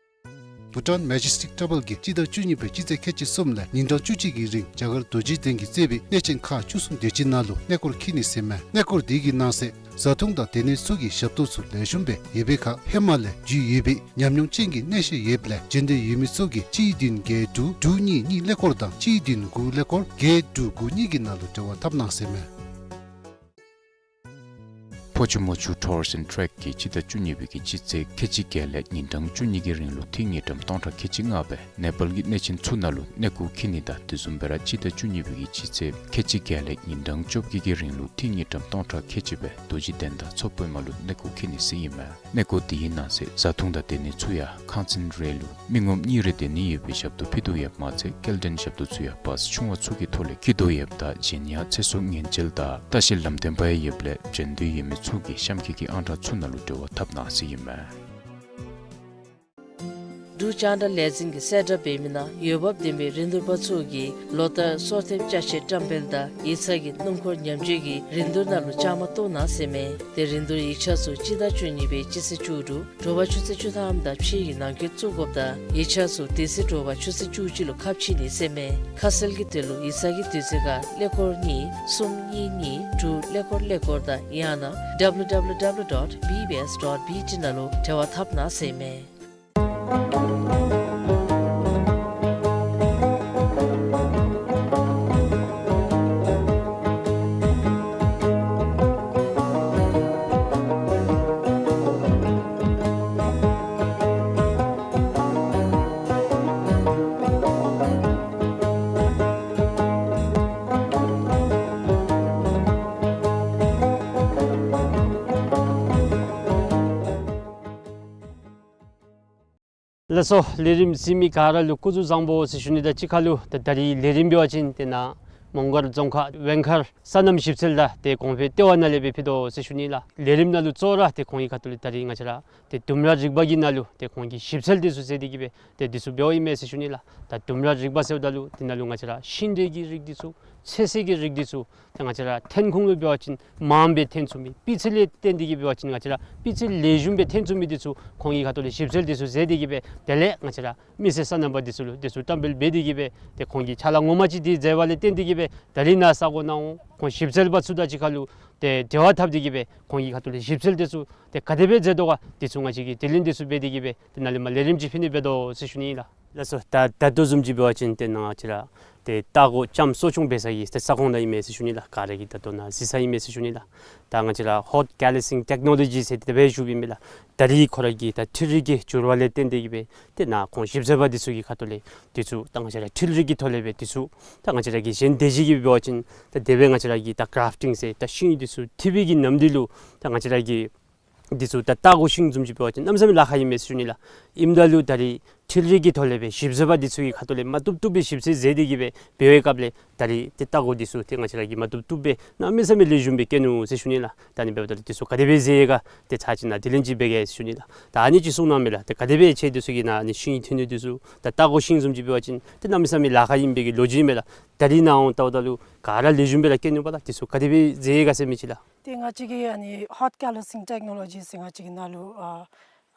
བྷུ་ཊཱན་མེ་ཇེ་སི་ཊིག་ཊ་བཱལ་གྱིས་སྤྱི་ཟླ་བཅུ་གཉིས་པའི་སྤྱི་ཚེས་ཁལ་གཅིག་གསུམ་ལས་ཉིན་གྲངས་བཅུ་གཅིག་གི་རིང་རྒྱ་གར་རྡོ་རྗེ་གདན་གྱིས་གཙོས་པའི་གནས་ཆེན་ཁག་བཅུ་གསུམ་དེ་ཅིག་ནང་ལུ་གནས་སྐོར་འཁྱིད་ནི་ཟེར་ཨིན་མས། གནས་སྐོར་འདི་གི་ནང་གསེས་བཟའ་འཐུང་དང་སྡོད་གནས་ཚུ་གི་ཞབས་ཏོག་ཚུ་ལེགས་ཤོམ་སྦེ་ཡོད་པའི་ཁར་ཧེ་མ་ལས་རྒྱུས་ཡོད་པའི་ཉམས་མྱོང་ཅན་གྱི་གནས་བཤད་ཡོདཔ་ལས་འབྱོན་འདོད་ཡོད་མི་ཚུ་གིས་གཅིག་བདུན་བརྒྱད་དྲུག་དྲུག་གཉིས་གཉིས་ཀླད་ཀོར་དང་གཅིག་བདུན་དགུ་ཀླད་ཀོར་བརྒྱད་དྲུག་དགུ་གཉིས་ཀྱི་ནང་ལུ་འབྲེལ་བ་འཐབ་གནང་ཟེར་ཨིན་མས། ཕོ་ཆུ་མོ་ཆུ་ཊུར་ཨེནཌ་ཊེག་གིས་སྤྱི་ཟླ་བཅུ་གཉིས་པའི་གི་སྤྱི་ཚེས་ཁལ་གཅིག་བརྒྱད་ལས་ཉིན་གྲངས་བཅུ་གཉིས་ཀྱི་རིང་ལུ་ཏི་རུ་དངུལ་ཀྲམ་སྟོང་ཕྲག་ཁལ་གཅིག་ལྔ་སྦེ་ནེ་པཱལ་གྱི་གནས་ཆེན་ཚུ་ནང་ལུ་གནས་སྐོར་འཁྱིད་ནི་དང་དེ་བཟུམ་སྦེ་ར་སྤྱི་ཟླ་བཅུ་གཉིས་པའི་གི་སྤྱི་ཚེས་ཁལ་གཅིག་བརྒྱད་ལས་ཉིན་གྲངས་བཅོ་བརྒྱད་ཀྱི་རིང་ལུ་ཏི་རུ་དངུལ་ཀྲམ་སྟོང་ཕྲག་ཁལ་གཅིག་སྦེ་རྡོ་རྗེ་གདན་དང་མཚོ་པདྨ་ལུ་གནས་སྐོར་འཁྱིད་ནི་ཟེར་ཨིན་མས། གནས་སྐོར་འདི་གི་ནང་གསེས་བཟའ་འཐུང་དང་སྡོད་གནས་ཚུ་ཡང་ཁང་ཚན་རེ་ལུ་མི་ངོམ་གཉིས་རེ་སྡོད་ནི་ཡོད་པའི་ཞབས་ཏོག་ཕུལ་དོ་ཡོདཔ་མ་ཚད་སྐྱེལ་འདྲེན་ཞབས་ཏོག་ཚུ་ཡང་བཱས་ཆུང་བ་ཚུ་གི་ཐོག་ལས་འཁྱིད་དོ་ཡོདཔ་ད་གཞན་ཡང་ཚེ་སྲོག་ཉེན་བཅོལ་དང་ལྟ་བཤལ་ལམ་སྟོན་པ་ཡང་ཡོདཔ་ལས་འབྱོན་འདོད་ཡོད་མི་ཚུ་གིས་གཤམ་འཁོད་ཀྱི་ཨང་གྲངས་ཚུ་ནང་ལུ་འབྲེལ་བ་འཐབ་གནང་ཟེར་ཨིན་མས། འབྲུག་རྒྱང་བསྒྲགས་ལས་འཛིན་གྱིས་གསལ་བསྒྲགས་འབད་མི་ནང་འོས་འབབ་ལྡན་པའི་རིན་བསྡུར་པ་ཚུ་གིས་ལོ་ལྟར་སོར་ཐེབས་ཅ་ཆས་བཀྲམ་སྤེལ་དང་ཡིག་ཚང་གི་སྣུམ་འཁོར་ཉམས་བཅོས་ཀྱི་རིན་བསྡུར་ནང་ལུ་བཅའ་མར་གཏོགས་གནང་ཟེར་ཨིན་མས། དེ་རིན་བསྡུར་ཡིག་ཆ་ཚུ་སྤྱི་ཟླ་བཅུ་གཉིས་པའི་སྤྱི་ཚེས་བཅུ་དྲུག་དྲོ་པ་ཆུ་ཚོད་བཅུ་ཐམ་དང་ཕྱེད་ཀྱི་ནང་འཁོད་བཙུགས་དགོཔ་དང་ཡིག་ཆ་ཚུ་དེ་ཚེ་དྲོ་པ་ཆུ་ཚོད་བཅུ་གཅིག་ལུ་ཁ་ཕྱེ་ནི་ཟེར་ཨིན་མས། ཁ་གསལ་གྱི་དོན་ལུ་ཡིག་ཚང་གི་དུས་ཚོད་ཁར་ཀླད་ཀོར་གཉིས་གསུམ་གཉིས་གཉིས་དྲུག་ཀླད་ཀོར་ཀླད་ཀོར་དང་ཡང་ན་W W W dot B B S dot B T ནང་ལུ་འབྲེལ་བ་འཐབ་གནང་ཟེར་ཨིན་མས། ལགས་སོ། ལས་རིམ་གཟིགས་མི་ག་ར་ལུ་སྐུ་གཟུགས་བཟང་པོ་ཟེར་ཞུ་ནི་དང་གཅིག་ཁར་ལུ་ད་ད་རིས་ལས་རིམ་འབད་བ་ཅིན་ཏེ་ནཱ་མོང་སྒར་རྫོང་ཁག་ཝེང་མཁར་སོ་ནམ་ཞིབ་འཚོལ་དང་ཏེ་གོང་འཕེལ་ལྟེ་བ་ནང་ལས་སྦེ་ཕུལ་དོ་ཟེར་ཞུ་ནི་ལགས། ལས་རིམ་ནང་ལུ་གཙོ་བོ་ར་ཏེ་ཁོང་གི་ཁ་ཐུག་ལས་ད་རིས་ང་བཅས་ར་ཏེ་ལྡུམ་ར་རིག་པ་གི་ནང་ལུ་ཏེ་ཁོང་གིས་ཞིབ་འཚོལ་འདི་ཚུ་མཛད་དེ་གི་སྦེ་ཏེ་འདི་ཚུ་འབདཝ་ཨིན་མས་ཟེར་ཞུ་ནི་ལགས། ད་ལྡུམ་ར་རིག་པ་ཟེརཝ་ད་ལུ་འདི་ནང་ལུ་ང་བཅས་ར་ཤིང་འབྲས་ཀྱི་རིགས་འདི་ཚུ་ཚོད་བསྲེ་གི་རིགས་འདི་ཚུ་ད་ང་བཅས་ར་ཐོན་ཁུངས་ལུ་འབད་བ་ཅིན་མངམ་སྦེ་ཐོན་ཚུགས་མི་སྤུས་ཚད་ལས་བརྟེན་ཏེ་གི་འབད་བ་ཅིན་ང་བཅས་ར་སྤུས་ཚད་ལེགས་ཤོམ་སྦེ་ཐོན་ཚུགས་མི་འདི་ཚུ་ཁོང་གི་ཁ་ཐུག་ལས་ཞིབ་འཚོལ་འདི་ཚུ་མཛད་དེ་གི་སྦེ་དེ་ལས་ང་བཅས་ར་མི་སེར་སོ་ནམ་པ་འདི་ཚུ་ལུ་འདི་ཚུ་བཀྲམ་སྤེལ་འབད་དེ་གི་སྦེ་ཏེ་ཁོང་གིས་ཕྱག་ལཱ་ངོ་མ་ཅིག་འདི་མཛད་པ་ལས་བརྟེན་ཏེ་གི་སྦེ་ད་རིས་ནཱ་ས་གོ་ནང་འོང་ཁོང་ཞིབ་འཚོལ་པ་ཚུ་དང་གཅིག་ཁར་ལུ་ཏེ་འབྲེལ་བ་འཐབ་སྟེ་གི་སྦེ་ཁོང་གི་ཁ་ཐུག་ལས་ཞིབ་འཚོལ་འདི་ཚུ་ཏེ་ག་དེ་སྦེ་མཛད་དོ་ག་འདི་ཚུ་ང་བཅས་ཀྱིས་དྲི་ལན་འདི་ཚུ་འབད་དེ་གི་སྦེ་ཏེ་ནཱ་ལས་མར་ལས་རིམ་ཅིག་ཕུལ་ནི་འབད་དོ་ཟེར་ཞུ་ནི་ལགས། ལགས་སོ། ད་ད་ལྟོ་བཟུམ་ཅིག་འབད་བ་ཅིན་ཏེ་ནཱ་ང་བཅས་ར་ཏེ་ལྟ་སྒོ་ལྕངམ་གསོ་སྐྱོང་འབད་ས་གི་ཏེ་ས་ཁོངས་ནང་ཨིན་མས་ཟེར་ཞུ་ནི་ལགས། ག་ར་གིས་ད་ལྟོ་ནཱ་གཟིགས་ས་ཨིན་མས་ཟེར་ཞུ་ནི་ལགས། ད་ང་བཅས་ར་ཧོཊ་ཀེ་ལི་སིང་ཊེཀ་ནོ་ལོ་ཇི་ཟེར་དེ་སྦེ་ཞུཝ་ཨིན་མས་ལགས། ད་རིས་ཁོ་ར་གི་ད་འཕྲུལ་རིག་གི་འགྱུར་བ་ལས་བརྟེན་ཏེ་གི་སྦེ་ཏེ་ནཱ་ཁོང་ཞིབ་འཚོལ་པ་འདི་ཚུ་གི་ཁ་ཐུག་ལས་འདི་ཚུ་ད་ང་བཅས་ར་འཕྲུལ་རིག་གི་ཐོག་ལས་སྦེ་འདི་ཚུ་ད་ང་བཅས་ར་གི་གཞན་སྡེ་བཞི་གིས་འབད་བ་ཅིན་ད་དེ་སྦེ་ང་བཅས་ར་གི་ད་གརཱཕ་ཊིང་ཟེར་ད་ཤིང་འདི་ཚུ་འཐིབས་པའི་གི་ནམ་དུས་ལུ་ད་ང་བཅས་ར་གི་འདི་ཚུ་ད་ལྟ་སྒོ་ཤིང་བཟུམ་ཅིག་འབད་བ་ཅིན་གནམ་མེད་ས་མེད་ལཱ་ཁག་ཨིན་མས་ཟེར་ཞུ་ནི་ལགས། ཨིནམ་ད་ལུ་ད་རིས་འཕྲུལ་རིག་གི་ཐོག་ལས་སྦེ་ཞིབ་འཚོལ་པ་འདི་ཚུ་གི་ཁ་ཐུག་ལས་མ་བཏུབ་བཏུབ་སྦེ་ཞིབ་འཚོལ་མཛད་དེ་གི་སྦེ་འབད་བའི་སྐབས་ལས་ད་རིས་ཏེ་ལྟ་སྒོ་འདི་ཚུ་ཏེ་ང་བཅས་ར་གིས་མ་བཏུབ་བཏུབ་སྦེ་གནམ་མེད་ས་མེད་ལེགས་ཤོམ་སྦེ་བཀལ་ནུག་ཟེར་ཞུ་ནི་ལགས། ད་ཨ་ནི་འབདཝ་ད་ལུ་འདི་ཚུ་ག་དེ་སྦེ་མཛད་ཡི་ག་ཏེ་ཚར་ཅིག་ནཱ་དྲི་ལན་ཅིག་འབད་གེ་ཟེར་ཞུ་ནི་ལགས། ད་ཨ་ནི་ཅིག་གསུང་གནང་མས་ལགས། ཏེ་ག་དེ་སྦེ་ཁྱེད་འདི་ཚུ་གིས་ནཱ་ཨ་ནི་ཤིང་འཐིབས་ནི་འདི་ཚུ་ད་ལྟ་སྒོ་ཤིང་བཟུམ་ཅིག་འབད་བ་ཅིན་ཏེ་གནམ་མེད་ས་མེད་ལཱ་ཁག་ཨིན་པའི་གི་ལོ་རྒྱུས་མས་ལགས། ད་རིས་ནཱ་འོང་ལྟཝ་ད་ལུ་ག་ར་ལེགས་ཤོམ་སྦེ་ར་བཀལ་ནུག་པ་ལགས། འདི་ཚུ་ག་དེ་སྦེ་མཛད་ཡི་ག་ཟེར་མི་ཅིག་ལགས། ཏེ་ང་བཅས་ཀྱིས་ཨ་ནི་ཧོཊ་ཀེ་ལི་སིང་ཊེཀ་ནོ་ལོ་ཇི་ཟེར་ང་བཅས་ཀྱི་ནང་ལུ་ཨ་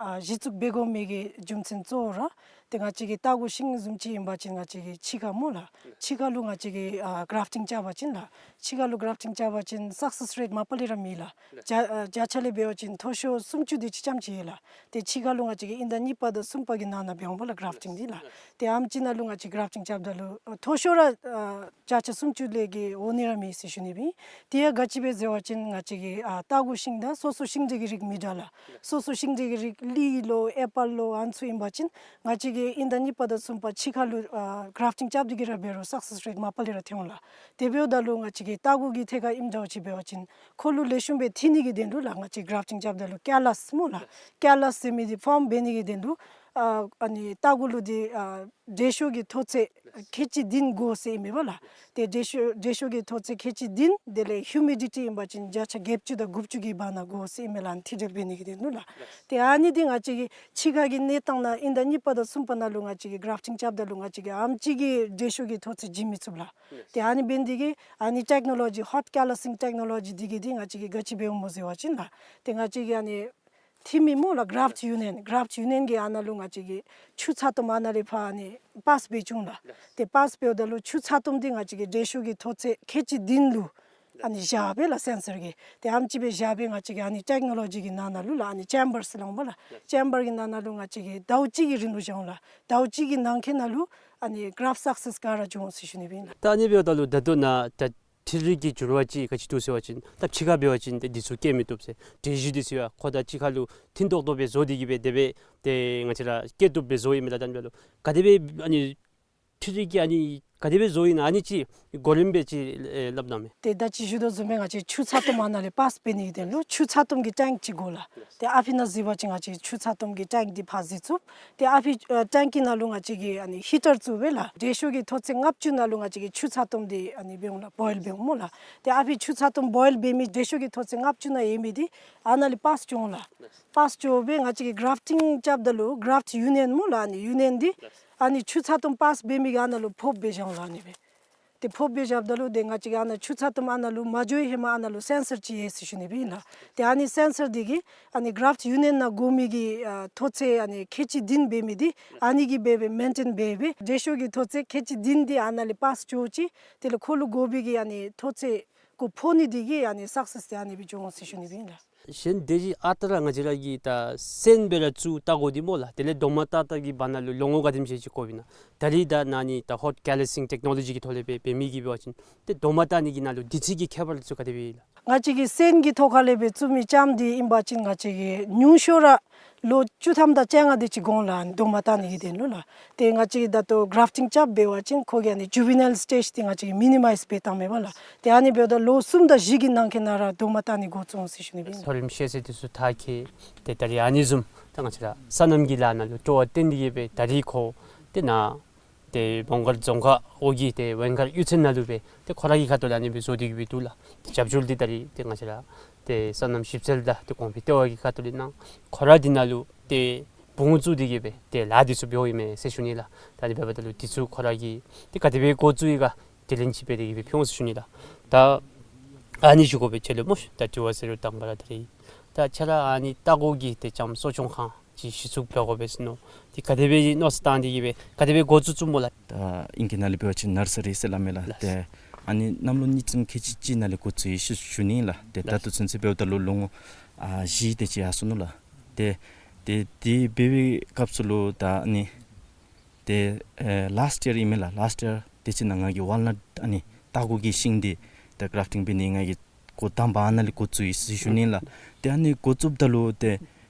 ཨ་གཞི་བཙུགས་འབད་དགོ་མི་གི་རྒྱུ་མཚན་གཙོ་བོ་ར་ཏེ་ང་བཅས་ཀྱི་ལྟ་སྒོ་ཤིང་བཟུམ་ཅིག་ཨིན་པ་ཅིན་ང་བཅས་ཀྱི་ཕྱི་ཁར་སྨོ་ལགས། ཕྱི་ཁར་ལུ་ང་བཅས་ཀྱིས་ཨ་གརཱཕ་ཊིང་རྐྱབ་པ་ཅིན་ལགས། ཕྱི་ཁར་ལུ་གརཱཕ་ཊིང་རྐྱབ་པ་ཅིན་སག་སེསི་རེཊ་མ་པ་ལས་ར་མེད་ལགས། བརྒྱ་ཨ་བརྒྱ་ཆ་ལས་འབད་བ་ཅིན་མཐོ་ཤོས་སུམ་ཅུ་དེ་ཅིག་ཙམ་ཅིག་ཡོད་ལགས། ཏེ་ཕྱི་ཁར་ལུ་ང་བཅས་ཀྱིས་དབྱིན་ཟླ་གཉིས་པ་དང་གསུམ་པ་གི་ནང་ན་འབད་འོང་པ་ལགས་གརཱཕ་ཊིང་འདི་ལགས། ཏེ་ཨམ་ཅིག་ནང་ལུ་ང་བཅས་གརཱཕ་ཊིང་རྐྱབ་ད་ལུ་ཨ་མཐོ་ཤོས་ར་ཨ་བརྒྱ་ཆ་སུམ་ཅུ་ལས་བརྒལ་འོང་ནི་ར་མེད་ཟེར་ཞུ་ནི་སྦེ་ཨིན། དེ་ཡང་ག་ཅི་སྦེ་ཟེར་བ་ཅིན་ང་བཅས་ཀྱི་ཨ་ལྟ་སྒོ་ཤིང་དང་སོ་སོ་ཤིང་འབྲས་ཀྱི་རིགས་མི་འདྲ་ལགས། སོ་སོ་ཤིང་འབྲས་ཀྱི་རིགས་ལི་ལོ་ཨེ་པཱལ་ལོ་ཨ་ནི་ཚུ་ཨིན་པ་ཅིན་ང་བཅས་ཀྱིས་དབྱིན་ཟླ་གཉིས་པ་དང་གསུམ་པ་ཕྱི་ཁར་ལུ་ཨ་གརཱཕ་ཊིང་རྐྱབ་སྟེ་གི་ར་འབད་རུང་སག་སེསི་རེཊ་མ་པ་ལས་ར་ཐོན་འོང་ལགས། དེ་འབདཝ་ད་ལུ་ང་བཅས་ཀྱི་ལྟ་སྒོ་གི་ཐད་ཁར་ཨིནམ་འདྲཝ་ཅིག་འབད་བ་ཅིན་ཁོ་ལུ་ལེགས་ཤོམ་སྦེ་འཐིབས་ནི་གི་དོན་ལུ་ལགས་ང་བཅས་གརཱཕ་ཊིང་རྐྱབ་ད་ལུ་ཀེ་ལཱས་སྨོ་ལགས། ཀེ་ལཱས་ཟེར་མི་འདི་ཕོརམ་འབད་ནི་གི་དོན་ལུ་ཨ་ཨ་ནི་ལྟ་སྒོ་ལུ་འདི་ཨ་དྲོད་ཤུགས་ཀྱི་མཐོ་ཚད་ཁལ་གཅིག་བདུན་དགོ་ཟེར་ཨིན་མས་པ་ལགས། ཏེ་དྲོད་ཤུགས་དྲོད་ཤུགས་ཀྱི་མཐོ་ཚད་ཁལ་གཅིག་བདུན་དེ་ལས་ཧིའུ་མི་ཌི་ཊི་ཨིན་པ་ཅིན་བརྒྱ་ཆ་བརྒྱད་ཅུ་དང་དགུ་བཅུ་གི་བར་ན་དགོ་ཟེར་ཨིན་མས་ལགས། ཨ་ནི་མཐིལ་སྒྲིལ་འབད་ནི་གི་དོན་ལུ་ལགས། ཏེ་ཨ་ནི་འདི་ང་བཅས་ཀྱི་ཕྱི་ཁ་གི་གནས་སྟངས་ནང་དབྱིན་ཟླ་གཉིས་པ་དང་གསུམ་པ་ནང་ལུ་ང་བཅས་ཀྱིས་གརཱཕ་ཊིང་རྐྱབ་ད་ལུ་ང་བཅས་ཀྱིས་ཨམ་ཅིག་གིས་དྲོད་ཤུགས་ཀྱི་མཐོ་ཚད་བྱིན་མི་ཚུགས་ལགས། ཏེ་ཨ་ནི་འབད་ནི་འདི་གིས་ཨ་ནི་ཊེཀ་ནོ་ལོ་ཇི་ཧོཊ་ཀེ་ལཱ་སིང་ཊེཀ་ནོ་ལོ་ཇི་འདི་གིས་འདི་ང་བཅས་ཀྱིས་ག་ཅི་འབདཝ་སྨོ་ཟེར་བ་ཅིན་ལགས། ཏེ་ང་བཅས་ཀྱིས་ཨ་ནི་འཐིབས་མི་སྨོ་ལགས་གརཱཕ་ཊི་ཡུ་ནི་ཡན་གརཱཕ་ཊི་ཡུ་ནི་ཡན་གྱི་ཨ་ནཱ་ལུ་ང་བཅས་ཀྱིས་ཆུ་ཚ་ཏོམ་ཨ་ནཱ་ལས་ཕར་ཨ་ནི་པཱསི་འབད་བཅུག་འོང་ལགས། ཏེ་པཱསི་འབདཝ་ད་ལུ་ཆུ་ཚ་ཏོམ་འདི་ང་བཅས་ཀྱིས་དྲོད་ཤུགས་ཀྱི་མཐོ་ཚད་ཁལ་གཅིག་བདུན་ལུ་ཨ་ནི་བཞག་སྦེ་ལགས་སེན་སར་གྱིས། ཏེ་ཨམ་ཅིག་སྦེ་བཞག་སྦེ་ང་བཅས་ཀྱིས་ཨ་ནི་ཊེཀ་ནོ་ལོ་ཇི་གི་ནང་ན་ལུ་ལགས་ཨ་ནི་ཅེམ་བར་ཟེར་སླབ་འོང་པ་ལགས། ཅེམ་བར་གྱི་ནང་ན་ལུ་ང་བཅས་ཀྱིས་ཟླཝ་གཅིག་གི་རིང་ལུ་བཞག་འོང་ལགས། ཟླཝ་གཅིག་གི་ནང་འཁོད་ནང་ལུ་ཨ་ནི་གརཱཕ་སག་སེསི་ག་ར་འབྱུང་འོང་ཟེར་ཞུ་ནི་སྦེ་ཨིན་ལགས། ད་ཨ་ནི་འབདཝ་ད་ལུ་ད་ལྟོ་ནཱ་ད་འཕྲུལ་རིག་གི་འགྱུར་བ་ཅིག་ག་ཅི་འདུག་ཟེར་བ་ཅིན་ད་ཕྱི་ཁར་འབད་བ་ཅིན་ཏེ་འདི་ཚུ་བཀལ་མི་བཏུབ་ཟེར། དྲོད་གཞི་འདི་ཚུ་ཡང་ཁོ་དང་གཅིག་ཁར་ལུ་མཐུན་ཏོག་ཏོ་སྦེ་བཟོ་སྟེ་གི་སྦེ་དེ་སྦེ་ཏེ་ང་བཅས་ར་བཀལ་བཏུབ་སྦེ་བཟོཝ་ཨིན་མས་ལགས། ད་ཨ་ནི་འབདཝ་ད་ལུ་ག་དེ་སྦེ་ཨ་ནི་འཕྲུལ་རིག་གི་ཨ་ནི་ག་དེ་སྦེ་བཟོཝ་ཨིན་ན་ཨ་ནི་ཅིག་གོ་རིམ་སྦེ་ཅིག་ཨེ་སླབ་གནང་མས། ཏེ་ད་ཅི་ཞུ་དོ་བཟུམ་སྦེ་ང་བཅས་ཆུ་ཚ་ཏོམ་ཨ་ནཱ་ལས་པཱསི་འབད་ནི་གི་དོན་ལུ་ཆུ་ཚ་ཏོམ་གྱི་ཊེངཀ་ཅིག་དགོ་ལགས། ཏེ་ཨ་ཕི་ནང་གཟིགས་པ་ཅིན་ང་བཅས་ཆུ་ཚ་ཏོམ་གྱི་ཊེངཀ་འདི་ཕར་གཟིགས་ཚུགས། ཏེ་ཨ་ཕི་ཨ་ཊེངཀ་གི་ནང་ལུ་ང་བཅས་ཀྱིས་ཨ་ནི་ཧི་ཊར་བཙུགས་སྦེ་ལགས། དྲོད་ཤུགས་ཀྱི་མཐོ་ཚད་ལྔ་བཅུ་ནང་ལུ་ང་བཅས་ཀྱིས་ཆུ་ཚ་ཏོམ་འདི་ཨ་ནི་འབད་འོང་ལགས། བོའིལ་འབད་འོང་སྨོ་ལགས། ཏེ་ཨ་ཕི་ཆུ་ཚ་ཏོམ་བོའིལ་འབད་མི་དྲོད་ཤུགས་ཀྱི་མཐོ་ཚད་ལྔ་བཅུ་ནང་ཡོད་མི་འདི་ཨ་ནཱ་ལས་པཱསི་འགྱོ་འོང་ལགས། པཱསི་འགྱོ་སྦེ་ང་བཅས་ཀྱིས་གརཱཕ་ཊིང་རྐྱབ་ད་ལུ་གརཱཕ་ཊི་ཡུ་ནི་ཡན་སྨོ་ལགས། ཨ་ནི་ཡུ་ནི་ཡན་འདི་ཨ་ནི་ཆུ་ཚ་ཏོམ་པཱསི་འབད་མི་གི་ཨ་ནཱ་ལུ་ཕོགཔ་སྦེ་བཞག་འོང་ལགས། ཨ་ནི་སྦེ་ཏེ་ཕོགཔ་སྦེ་བཞགཔ་ད་ལུ་ཏེ་ང་བཅས་ཀྱིས་ཨ་ནཱ་ཆུ་ཚ་ཏོམ་ཨ་ནཱ་ལུ་མ་འགྱོ་བའི་ཧེ་མ་ཨ་ནཱ་ལུ་སེན་སར་ཅིག་ཡོད་ཟེར་ཞུ་ནི་སྦེ་ཨིན་ལགས། ཏེ་ཨ་ནི་སེན་སར་འདི་གིས་ཨ་ནི་གརཱཕ་ཊི་ཡུ་ནི་ཡན་ནང་དགོ་མི་གི་ཨ་མཐོ་ཚད་ཨ་ནི་ཁལ་གཅིག་བདུན་འབད་མི་འདི་ཨ་ནི་གིས་འབད་སྦེ་མེན་ཊེན་འབད་སྦེ་དྲོད་ཤུགས་ཀྱི་མཐོ་ཚད་ཁལ་གཅིག་བདུན་འདི་ཨ་ནཱ་ལས་པཱསི་འགྱོ་ཅི། དེ་ལས་ཁོ་ལུ་དགོ་པའི་གི་ཨ་ནི་མཐོ་ཚད་ཁོ་ཕོག་ནི་འདི་གིས་ཨ་ནི་སག་སེསི་འདི་ཨ་ནི་སྦེ་འགྱོ་འོང་ཟེར་ཞུ་ནི་སྦེ་ཨིན་ལགས། གཞན་སྡེ་བཞི་ཨ་རྟག་ར་ང་བཅས་ར་གི་ད་སོན་སྦེ་ར་བཙུགས་ལྟ་སྒོ་འདི་སྨོ་ལགས། དེ་ལས་རྡོག་མ་ཏག་ཏག་གི་བར་ན་ལུ་ལོ་ངོ་ག་དེམ་ཅིག་ཅིག་འགོརཝ་ཨིན་ན། ད་རིས་ད་ནཱ་ནི་ད་ཧོཊ་ཀེ་ལི་སིང་ཊེཀ་ནོ་ལོ་ཇི་གི་ཐོག་ལས་སྦེ་འབད་མི་གིས་འབད་བ་ཅིན་ཏེ་རྡོག་མ་ཏག་ནི་གི་ནང་ལུ་བདེ་སྐྱིད་ཀྱི་ཁྱད་པར་ཚུ་ག་དེ་སྦེ་ཨིན་ལགས། ང་བཅས་ཀྱིས་སོན་གྱི་ཐོག་ཁ་ལས་སྦེ་བཙུགས་མི་ལྕངམ་འདི་ཨིན་པ་ཅིན་ང་བཅས་ཀྱིས་ཉུང་ཤོས་ར་ལོ་བཅུ་ཐམ་དང་བཅོ་ལྔ་དེ་ཅིག་འགོར་འོང་ལགས། རྡོག་མ་ཏག་ནི་གི་དོན་ལུ་ལགས། ཏེ་ང་བཅས་ཀྱིས་ད་ལྟོ་གརཱཕ་ཊིང་རྐྱབ་འབད་བ་ཅིན་ཁོ་གི་ཨ་ནི་ཇུ་ཝི་ནཱའིལ་སི་ཊེཇ་འདི་ང་བཅས་ཀྱིས་མི་ནི་མའིཛ་འབད་བཏངམ་མས་པ་ལགས། ཏེ་ཨ་ནི་འབདཝ་ད་ལོ་གསུམ་དང་བཞི་གི་ནང་འཁོད་ནང་ར་རྡོག་མ་ཏག་ནི་འགོ་བཙུགས་འོང་ཟེར་ཞུ་ནི་སྦེ་ཨིན། པྲོབ་ལེམ་ཤེས་ཚད་འདི་ཚུ་ཐག་བཅད་དེ་ད་རིས་ཨ་ནི་བཟུམ་ད་ང་བཅས་ར་སོ་ནམ་གྱི་ལཱ་ནང་ལུ་སྤྲོ་བ་བཏོན་ཏེ་གི་སྦེ་ད་རིས་ཁོ་དེ་ནང་ཏེ་མོང་སྒར་རྫོང་ཁག་འོག་གི་ཏེ་ཝེང་མཁར་གཡུས་ཚན་ནང་ལུ་སྦེ་ཏེ་ཁོ་ར་གི་ཁ་ཐུག་ལས་ཨ་ནི་སྦེ་བཟོ་སྟེ་གི་སྦེ་འདུག་ལགས། ཏེ་རྒྱབ་སྐྱོར་འདི་ད་རིས་ཏེ་ང་བཅས་ར་ཏེ་སོ་ནམ་ཞིབ་འཚོལ་དང་ཏེ་གོང་འཕེལ་ལྟེ་བ་གི་ཁ་ཐུག་ལས་གནང་། ཁོ་ར་འདི་ནང་ལུ་ཏེ་བུ་བཙུགས་ཏེ་གི་སྦེ་ཏེ་ལཱ་འདི་ཚུ་འབད་འོང་ཨིན་མས་ཟེར་ཞུ་ནི་ལགས། ད་ཨ་ནི་འབདཝ་ད་ལུ་འདི་ཚུ་ཁོ་ར་གིས་ཏེ་ག་དེ་སྦེ་འགོ་བཙུགས་ཡི་ག་དེ་ལན་ཅིག་སྦེ་དེ་གི་སྦེ་ཕུལ་འོང་ཟེར་ཞུ་ནི་ལགས། ད་ཨ་ནི་ཞུ་དགོ་པའི་ཆེད་ལུ་སྨོ་ཤིག། ད་དྲི་བ་ཟེར་རུང་དང་པ་ར་ད་རིས་ད་ཁྱོད་ར་ཨ་ནི་ལྟ་སྒོ་གི་ཏེ་ལྕངམ་གསོ་སྐྱོང་ཁང་ཅིག་གཞི་བཙུགས་འབད་དགོ་པས་ཟེར་མནོ། ཏེ་ག་དེ་སྦེ་མནོ་བསམ་བཏང་སྟེ་གི་སྦེ་ག་དེ་སྦེ་འགོ་བཙུགས་བཙུགསཔ་སྨོ་ལགས། ད་ཨིང་སྐད་ནང་ལས་འབད་བ་ཅིན་ནར་སི་རི་ཟེར་སླབ་མས་ལགས། ལགས། ཏེ་ཨ་ནི་གནམ་ལོ་གཉིས་ཙམ་ཁལ་གཅིག་གཅིག་ནང་ལས་འགོ་བཙུགས་ཡི་ཟེར་ཞུ་ནི་ལགས། ཏེ་ད་ལགས། ལྟོ་ཚུན་ཚོད་འབདཝ་ད་ལུ་ལོ་ངོ་ཨ་བཞི་དེ་ཅིག་ཡར་སོ་ནུག་ལགས། ཏེ་ཏེ་དེ་འབད་བའི་སྐབས་སུ་ལུ་ད་ཨ་ནི་ཏེ་ཨེ་ལཱསཊ་ཡར་ཨིན་མས་ལགས། ལཱསཊ་ཡར་དེ་ཅིག་ནང་ང་གིས་ཝཱལ་ནཊ་ཨ་ནི་ལྟ་སྒོ་གི་ཤིང་འདི་ད་གརཱཕ་ཊིང་འབད་ནི་ང་གིས་འགོ་དང་པ་ཨ་ནཱ་ལས་འགོ་བཙུགས་ཡི་ཟེར་ཞུ་ནི་ལགས། ཏེ་ཨ་ནི་འགོ་བཙུགསཔ་ད་ལུ་ཏེ་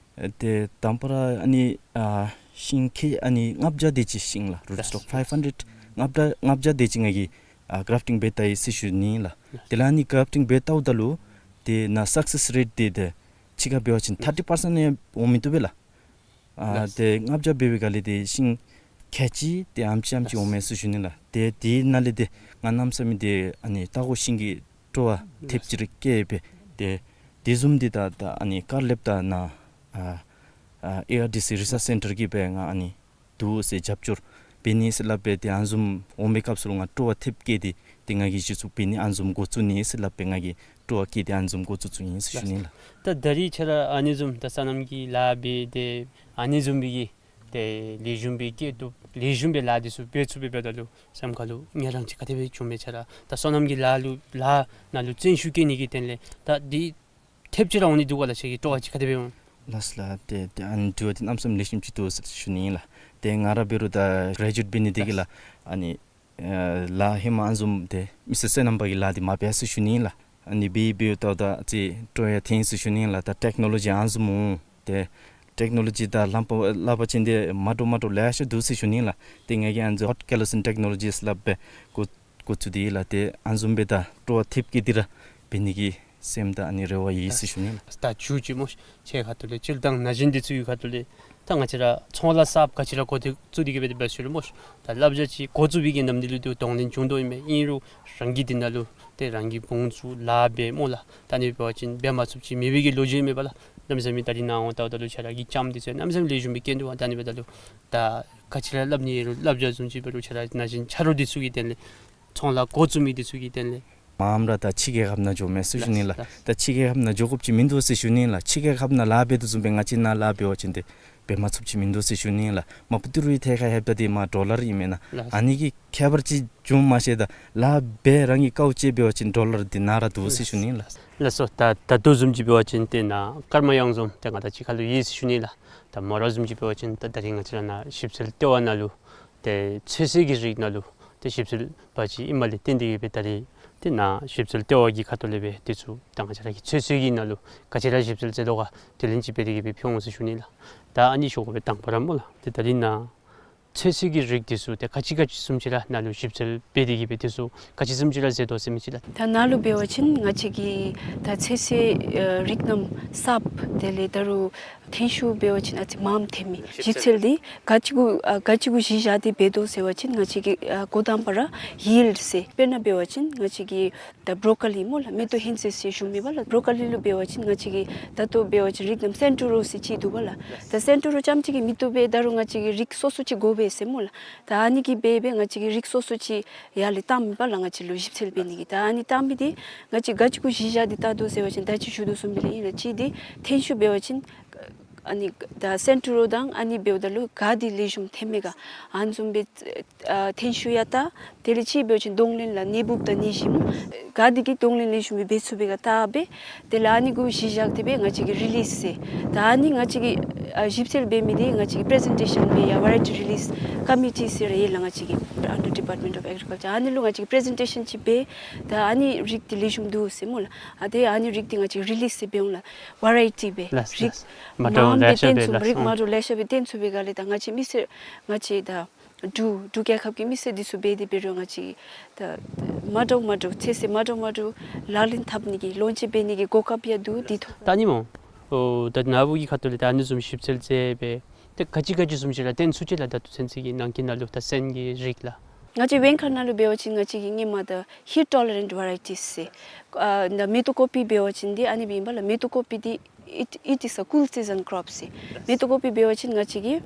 ཏེ་དང་པ་ར་ཨ་ནི་ཨ་ཤིང་ཁལ་ཨ་ནི་ལྔ་བརྒྱ་དེ་ཅིག་ཤིང་ལགས། རུཊ་སི་ཊོག་ཕའིབ་ཧན་ཌེཌ་ལྔ་བརྒྱ་ལྔ་བརྒྱ་དེ་ཅིག་ང་གིས་ཨ་གརཱཕ་ཊིང་འབད་ད་ཡི་ཟེར་ཞུ་ནི་ལགས། དེ་ལས་ཨ་ནི་གརཱཕ་ཊིང་འབད་ལྟཝ་ད་ལུ་ཏེ་ནཱ་སག་སེསི་རེཊ་འདི་ཏེ་ཕྱི་ཁར་འབད་བ་ཅིན་ཐར་ཊི་པར་སེནཊ་ཡང་འོང་མི་བཏུབ་པས་ལགས། ཨ་ལགས། ཏེ་ལྔ་བརྒྱ་འབད་བའི་སྒང་ལས་ཏེ་ཤིང་ཁལ་གཅིག་ཏེ་ཨ་ནེམ་ཅིག་ཨ་ནེམ་ཅིག་འོང་མས་ཟེར་ཞུ་ནི་ལགས། ཏེ་དེ་ནང་ལས་ཏེ་ང་གནམ་མེད་ས་མེད་ཏེ་ཨ་ནི་ལྟ་སྒོ་ཤིང་གི་སྤྲོ་བ་ཐེབས་ཅིག་ར་སྐྱེས་པས། ཏེ་དེ་བཟུམ་འདི་ད་ད་ཨ་ནི་ཀར་ལེབ་དང་ནཱ་ཨ་ཨ་ཨེ་ཨར་ཌི་སི་རི་སརཆ་སེན་ཊར་གྱིས་སྦེ་ང་ཨ་ནི་འདུག་ཟེར་རྒྱབ་སྐྱོར་འབད་ནི་ཟེར་སླབ་སྦེ་ཏེ་ཨ་ནི་བཟུམ་འོང་པའི་སྐབས་སུ་ལུ་ང་སྤྲོ་བ་ཐེབས་སྐྱེས་ཏེ་ཏེ་ང་གིས་གཞི་བཙུགས་འབད་ནི་ཨ་ནི་བཟུམ་འགོ་བཙུགས་ནི་ཟེར་སླབ་སྦེ་ང་གིས་སྤྲོ་བ་སྐྱེས་ཏེ་ཨ་ནི་བཟུམ་འགོ་བཙུགས་བཙུགསཔ་ཨིན་ཟེར་ཞུ་ནི་ལགས། ད་ད་རིས་ཁྱོད་ར་ཨ་ནི་བཟུམ་ད་སོ་ནམ་གྱི་ལཱ་འབད་དེ་ཨ་ནི་བཟུམ་སྦེ་གི་ཏེ་ལེགས་ཤོམ་སྦེ་སྐྱེ་བཏུབ་ལེགས་ཤོམ་སྦེ་ལཱ་འདི་ཚུ་འབད་ཚུགས་པའི་འབདཝ་ད་ལུ་སེམས་ཁ་ལུ་ངལ་རངས་ཅིག་ག་དེ་སྦེ་བྱུངམ་མས། ཁྱོད་ར་ད་སོ་ནམ་གྱི་ལཱ་ལུ་ལཱ་ནང་ལུ་བརྩོན་ཤུགས་བསྐྱེད་ནི་གི་དོན་ལས་ད་འདི་ཐེབས་ཅིག་ར་འོང་ནི་འདུག་ག་ལགས། ཁྱོད་ཀྱི་སྤྲོ་བ་ཅིག་ག་དེ་སྦེ་འོང་། ལགས་ལགས། ཏེ་ཏེ་ཨ་ནི་དྲི་བ་འདི་གནམ་མེད་ས་མེད་ལེགས་ཤོམ་ཅིག་འདུག་ཟེར་ཞུ་ནི་ཨིན་ལགས། ཏེ་ང་ར་འབད་རུང་ད་གརེ་ཇུ་ཨེཊ་འབད་ནི་དེ་གིས་ལགས་ཨ་ནི་ཨེ་ལཱ་ཧེ་མ་ཨ་ནི་བཟུམ་ཏེ་མི་སེར་སོ་ནམ་པ་གི་ལཱ་འདི་མ་འབད་ཟེར་ཞུ་ནི་ཨིན་ལགས། ཨ་ནི་འབད་འབདཝ་ད་ད་ཅིག་སྤྲོ་ཡང་ཐོན་ཟེར་ཞུ་ནི་ཨིན་ལགས། ད་ཊེཀ་ནོ་ལོ་ཇི་ཨ་ནི་བཟུམ་འོང་། ཏེ་ཊེཀ་ནོ་ལོ་ཇི་དང་རླངས་པ་རླངས་པ་ཅན་འདི་མ་འདྲཝ་མ་འདྲཝ་ལེ་ཤ་འདུག་ཟེར་ཞུ་ནི་ཨིན་ལགས། ཏེ་ང་གིས་ཨ་ནི་བཟུམ་ཧོཊ་ཀེ་ལོ་སིན་ཊེཀ་ནོ་ལོ་ཇི་ཟེར་སླབ་སྦེ་འགོ་འགོ་བཙུགས་ཏེ་ལགས། ཏེ་ཨ་ནི་བཟུམ་སྦེ་ད་སྤྲོ་བ་ཐེབས་སྐྱེས་ཏེ་ར་འབད་ནི་གི་སེམས་དང་ཨ་ནི་རེ་བ་ཡོད་ཟེར་ཞུ་ནི་ཨིན་ལགས། ད་མཇུག་ཅིག་སྨོ་ཤིག། ཁྱོད་ཁ་ཐུག་ལས་སྤྱིར་བཏང་ན་གཞོན་འདི་ཚུ་གི་ཁ་ཐུག་ལས་ད་ང་བཅས་ར་ཚོང་ལཱ་གསརཔ་ག་ཅི་ར་འགོ་འདི་བཙུགས་ཏེ་གི་སྦེ་འབད་ཞུ་རུང་སྨོ་ཤིག། ད་བསླབ་བྱ་ཅིག་འགོ་བཙུགས་པའི་གི་ནམ་དུས་ལུ་ཏེ་གདོང་ལེན་བྱུང་དོ་ཨིན་མས། ཨིན་རུང་རང་གིས་འདི་ནང་ལུ་ཏེ་རང་གིས་བུ་བཙུགས་ལཱ་འབད་སྨོ་ལགས། ད་ཨ་ནི་འབད་བ་ཅིན་འབད་མ་ཚུགསཔ་ཅིག་མེད་པའི་གི་ལོ་རྒྱུས་མེད་པ་ལགས། གནམ་མེད་ས་མེད་ད་རིས་ནཱ་འོང་ལྟཝ་ད་ལུ་ཁྱོད་ར་གི་ལྕངམ་འདི་ཚུ་གནམ་མེད་ས་མེད་ལེགས་ཤོམ་སྦེ་སྐྱེས་འདུག། ད་ཨ་ནི་འབདཝ་ད་ལུ་ད་ག་ཅི་ར་སླབ་ནི་ཡོད་རུང་བསླབ་བྱ་བཟུམ་ཅིག་འབད་རུང་ཁྱོད་ར་ན་གཞོན་ཆ་རོགས་འདི་ཚུ་གི་དོན་ལས་ཚོང་ལཱ་འགོ་བཙུགས་མི་འདི་ཚུ་གི་དོན་ལས། མངམ་ར་ད་ཕྱི་རྒྱལ་ཁབ་ནང་འགྱོ་མས་ཟེར་ཞུ་ནི་ལགས། ལགས། ད་ཕྱི་རྒྱལ་ཁབ་ནང་འགྱོ་དགོཔ་ཅིག་མིན་འདུག་ཟེར་ཞུ་ནི་ལགས། ཕྱི་རྒྱལ་ཁབ་ནང་ལཱ་འབད་དོ་བཟུམ་སྦེ་ང་བཅས་ནཱ་ལཱ་འབད་བ་ཅིན་ཏེ་འབད་མ་ཚུགསཔ་ཅིག་མིན་འདུག་ཟེར་ཞུ་ནི་ལགས། མ་པ་ཏི་རུའི་ཐད་ཁར་ལྷོདཔ་ད་འདི་མ་ཌོ་ལར་ཨིན་མེན་ན། ལགས། ཨ་ནི་གི་ཁྱད་པར་ཅིག་བྱུངམ་མ་ཤེས། ད་ལཱ་འབད་རང་གི་དཀའཝ་སྤྱད་འབད་བ་ཅིན་ཌོ་ལར་འདི་ནཱ་ར་འདུག་ཟེར་ཞུ་ནི་ལགས། ལགས་སོ། ད་ད་ལྟོ་བཟུམ་ཅིག་འབད་བ་ཅིན་ཏེ་ནཱ་ཀརྨ་གཡང་འཛོམས་ཏེ་ང་དང་གཅིག་ཁར་ལུ་ཡོད་ཟེར་ཞུ་ནི་ལགས། ད་མོ་ར་བཟུམ་ཅིག་འབད་བ་ཅིན་ད་ད་རིས་ང་བཅས་ར་ནཱ་ཞིབ་འཚོལ་ལྟེ་བ་ནང་ལུ་ཏེ་ཚོད་བསྲེ་གི་རིགས་ནང་ལུ་ཏེ་ཞིབ་འཚོལ་པ་ཅིག་ཨིནམ་ལས་བརྟེན་ཏེ་གི་སྦེ་ད་རིས་ཏེ་ནཱ་ཞིབ་འཚོལ་ལྟེ་བ་གི་ཁ་ཐུག་ལས་སྦེ་འདི་ཚུ་ད་ང་བཅས་ར་གི་ཚོད་བསྲེ་གི་ནང་ལུ་ག་ཅི་ར་ཞིབ་འཚོལ་མཛད་དོ་ག་དེ་ལན་ཅིག་འབད་དེ་གི་སྦེ་ཕུལ་འོང་ཟེར་ཞུ་ནི་ལགས། ད་ཨ་ནི་ཞུ་དགོ་པའི་དང་པ་ར་སྨོ་ལགས། ཏེ་ད་རིས་ནཱ་ཚོད་བསྲེ་གི་རིགས་འདི་ཚུ་ཏེ་ག་ཅི་ག་ཅི་བཟུམ་ཅིག་ར་ནཱ་ལུ་ཞིབ་འཚོལ་འབད་དེ་གི་སྦེ་འདི་ཚུ་ག་ཅི་བཟུམ་ཅིག་ར་མཛད་དོ་ཟེར་མི་ཅིག་ལགས། ད་ནཱ་ལུ་འབད་བ་ཅིན་ང་བཅས་ཀྱི་ད་ཚོད་བསྲེ་ཨ་རིགས་རྣམས་གསརཔ་དེ་ལས་ད་རུང་ཐོན་ཤུགས་འབད་བ་ཅིན་ཨ་ཙི་མངམ་ཐོན་མི་ཞིབ་འཚོལ་འདི་ག་ཅི་གུ་ཨ་ག་ཅི་གུ་གཞི་བཞག་སྟེ་འབད་དོ་ཟེར་བ་ཅིན་ང་བཅས་ཀྱི་ཨ་འགོ་དང་པ་ར་ཡིལཌ་ཟེར། དཔེར་ན་འབད་བ་ཅིན་ང་བཅས་ཀྱི་ད་བོ་རོ་ཀོ་ལི་སྨོ་ལགས། མེ་ཏོག་ཧོན་ཚོད་ཟེར་ཞུ་མི་པ་ལགས། བོ་རོ་ཀོ་ལི་ལུ་འབད་བ་ཅིན་ང་བཅས་ཀྱི་ད་ལྟོ་འབད་བ་ཅིན་རིགས་རྣམས་སེན་ཊོ་རོ་ཟེར་ཅིག་འདུག་པ་ལགས། ད་སེན་ཊོ་རོ་རྐྱངམ་གཅིག་གིས་མི་བཏུབ་པས། ད་རུང་ང་བཅས་ཀྱི་རིགས་སོ་སོ་ཅིག་དགོ་པས་ཟེར་སྨོ་ལགས། ད་ཨ་ནི་གིས་འབད་འབད་ང་བཅས་ཀྱིས་རིགས་སོ་སོ་ཅིག་ཡར་ལས་བཏངམ་ཨིན་པ་ལགས། ང་བཅས་ལུ་ཞིབ་འཚོལ་འབད་ནི་གི། ད་ཨ་ནི་བཏངམ་འདི་ང་བཅས་ག་ཅི་གུ་གཞི་བཞག་སྟེ་བལྟ་དོ་ཟེར་བ་ཅིན་ད་ཅི་ཞུ་དོ་བཟུམ་སྦེ་ལགས་ཨིན་ལགས། གཅིག་འདི་ཐོན་ཤུགས་འབད་བ་ཅིན་ཨ་ནི་ད་སེན་ཊོ་རོ་དང་ཨ་ནི་འབདཝ་ད་ལུ་ག་འདི་ལེགས་ཤོམ་ཐོན་མས་ག་ཨ་ནི་བཟུམ་སྦེ་ཨ་ཐོན་ཤུགས་ཡང་བལྟ། དེ་ལས་གཅིག་འབད་བ་ཅིན་གདོང་ལེན་ལགས་ནད་འབུཔ་དང་ནད་གཞི་སྨོ། ག་འདི་གིས་གདོང་ལེན་ལེགས་ཤོམ་སྦེ་འབད་ཚུགས་པས་ག་བལྟ་སྦེ། དེ་ལས་ཨ་ནི་གུ་གཞི་བཞག་སྟེ་སྦེ་ང་བཅས་ཀྱིས་རི་ལིསི་ཟེར། ད་ཨ་ནི་ང་བཅས་ཀྱིས་ཨ་ཞིབ་འཚོལ་འབད་མི་འདི་ང་བཅས་ཀྱིས་པེ་རེ་ཛེན་ཊེ་ཤཱན་འབད་ཡང་ཝེ་རའི་ཊི་རི་ལིསི་ཀོ་མི་ཊི་ཟེར་ར་ཡོད་ལགས། ང་བཅས་ཀྱི་ཨན་ཌར་ཌི་པཱརཊ་མེནཊ་ཨོཕ་ཨེག་རི་ཀལ་ཅར། ཨ་ནི་ལུ་ང་བཅས་ཀྱིས་པེ་རེ་ཛེན་ཊེ་ཤཱན་ཅིག་འབད། ད་ཨ་ནི་རིགས་འདི་ལེགས་ཤོམ་འདུག་ཟེར་སྨོ་ལགས། ཨ་ཏེ་ཨ་ནི་རིགས་འདི་ང་བཅས་རི་ལིསི་ཟེར་འབད་འོང་ལགས། ཝེ་རའི་ཊི་སྦེ་ལགས། རིགས་ལགས། མ་འདྲཝ་མངམ་ལེ་ཤ་སྦེ་སྟོན་ཚུགས། ལགས། རིགས་མ་འདྲཝ་ལེ་ཤ་སྦེ་སྟོན་ཚུགས་པའི་སྒང་ལས་ད་ང་བཅས་མི་སེར་ང་བཅས་ད་ འབྲུག་འབྲུག་རྒྱལ་ཁབ་ཀྱི་མི་སེར་འདི་ཚུ་འབད་དེ་འབད་རུང་ང་བཅས་ད་མ་འདྲཝ་མ་འདྲཝ་ཚོད་བསྲེ་མ་འདྲཝ་མ་འདྲཝ་ལག་ལེན་འཐབ་ནི་གི་ལོན་ཅིང་འབད་ནི་གི་གོ་སྐབས་ཡང་འདུག། འདི་ཐོག་ད་ཨ་ནི་སྨོ། ཨོ་ད་ནཱ་བུ་གི་ཁ་ཐུག་ལས་ད་ཨ་ནི་བཟུམ་ཞིབ་འཚོལ་མཛད་སྦེ་ད་ག་ཅི་ག་ཅི་བཟུམ་ཅིག་ར་བཏོན་ཚུགས་ཅི་ལགས། ད་ལྟོ་ཚུན་ཚོད་ཀྱི་ནང་འཁོད་ནང་ལུ་ད་སོན་གྱི་རིགས་ལགས། ང་བཅས་བེན་ཁ་ནང་ལུ་འབད་བ་ཅིན་ང་བཅས་ཀྱིས་སྔོན་མ་ད་heat tolerant varieties ཟེར། ཨ་ད་མེ་ཏོག་ཀོ་པི་འབད་བ་ཅིན་འདི་ཨ་ནི་སྦེ་ཨིན་པས་ལགས། མེ་ཏོག་ཀོ་པི་འདི་it, it is a cool season crop ཟེར། མེ་ཏོག་ཀོ་པི་འབད་བ་ཅིན་ང་བཅས་ཀྱིས་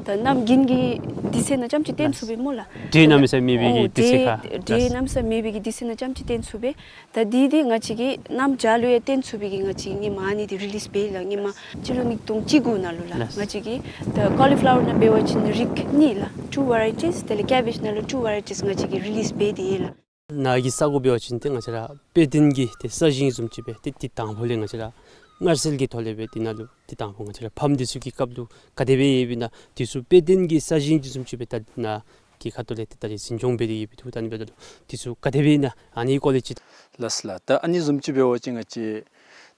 ད་གནམ་དགུན་གྱི་དུས་ཚོད་ནང་རྐྱངམ་ཅིག་བཏོན་ཚུགས་པས་སྨོ་ལགས། འབྲས་གནམ་མེད་ས་མེད་མེད་པའི་ཨོ་དུས་ཚོད་འབྲས་ཁར་འབྲས་གནམ་མེད་ས་མེད་མེད་པའི་གི་དུས་ཚོད་ནང་རྐྱངམ་ཅིག་བཏོན་ཚུགས་པས། ད་འདི་འདི་ང་བཅས་ཀྱིས་གནམ་བྱཱར་ལུ་ཡང་བཏོན་ཚུགས་པའི་གི་ང་བཅས་ཀྱིས་སྔོན་མ་ཨ་ནི་འདི་རི་ལིསི་འབད་ཡི་ལགས། སྔོན་མ་སྤྱི་ལོ་ཉིས་སྟོང་བཅུ་དགུ་ནང་ལུ་ལགས། ལགས། ང་བཅས་ཀྱིས་ད་ཀོ་ལི་ཕ་ལ་ཝར་ནང་འབད་བ་ཅིན་རིགས་གཉིས་ལགས། two varieties། དེ་ལས་ཀེ་བེཇ་ནང་ལུ་two varieties ང་བཅས་ཀྱིས་རི་ལིསི་འབད་དེ་ཡོད་ལགས། ནཱ་གི་ས་གོ་འབད་བ་ཅིན་ཏེ་ང་བཅས་ར་དཔེ་སྟོན་གྱི་ཏེ་ས་ཞིང་བཟུམ་ཅིག་སྦེ་ཏེ་ཏེ་དང་ཕུ་ལས་ང་བཅས་ར་མངར་ཚིལ་གྱི་ཐོག་ལས་སྦེ་ཏེ་ནཱ་ལུ་ཏེ་དང་ཕུ་ང་བཅས་ར་ཕམ་འདི་ཚུ་གི་སྐབས་ལུ་ག་དེ་སྦེ་ཡོདཔ་ཨིན་ན་འདི་ཚུ་དཔེ་སྟོན་གྱི་ས་ཞིང་བཟུམ་ཅིག་སྦེ་ད་ནཱ་གི་ཁ་ཐུག་ལས་ཏེ་ད་རིས་འཛིན་སྐྱོང་འབད་དེ་ཡོདཔ་འདུག། ད་ཨ་ནི་འབདཝ་ད་ལུ་འདི་ཚུ་ག་དེ་སྦེ་ཨིན་ན་ཨ་ནི་སྐོར་ལས་ཅིག། ལགས་ལགས། ད་ཨ་ནི་བཟུམ་ཅིག་འབད་བ་ཅིན་ང་བཅས་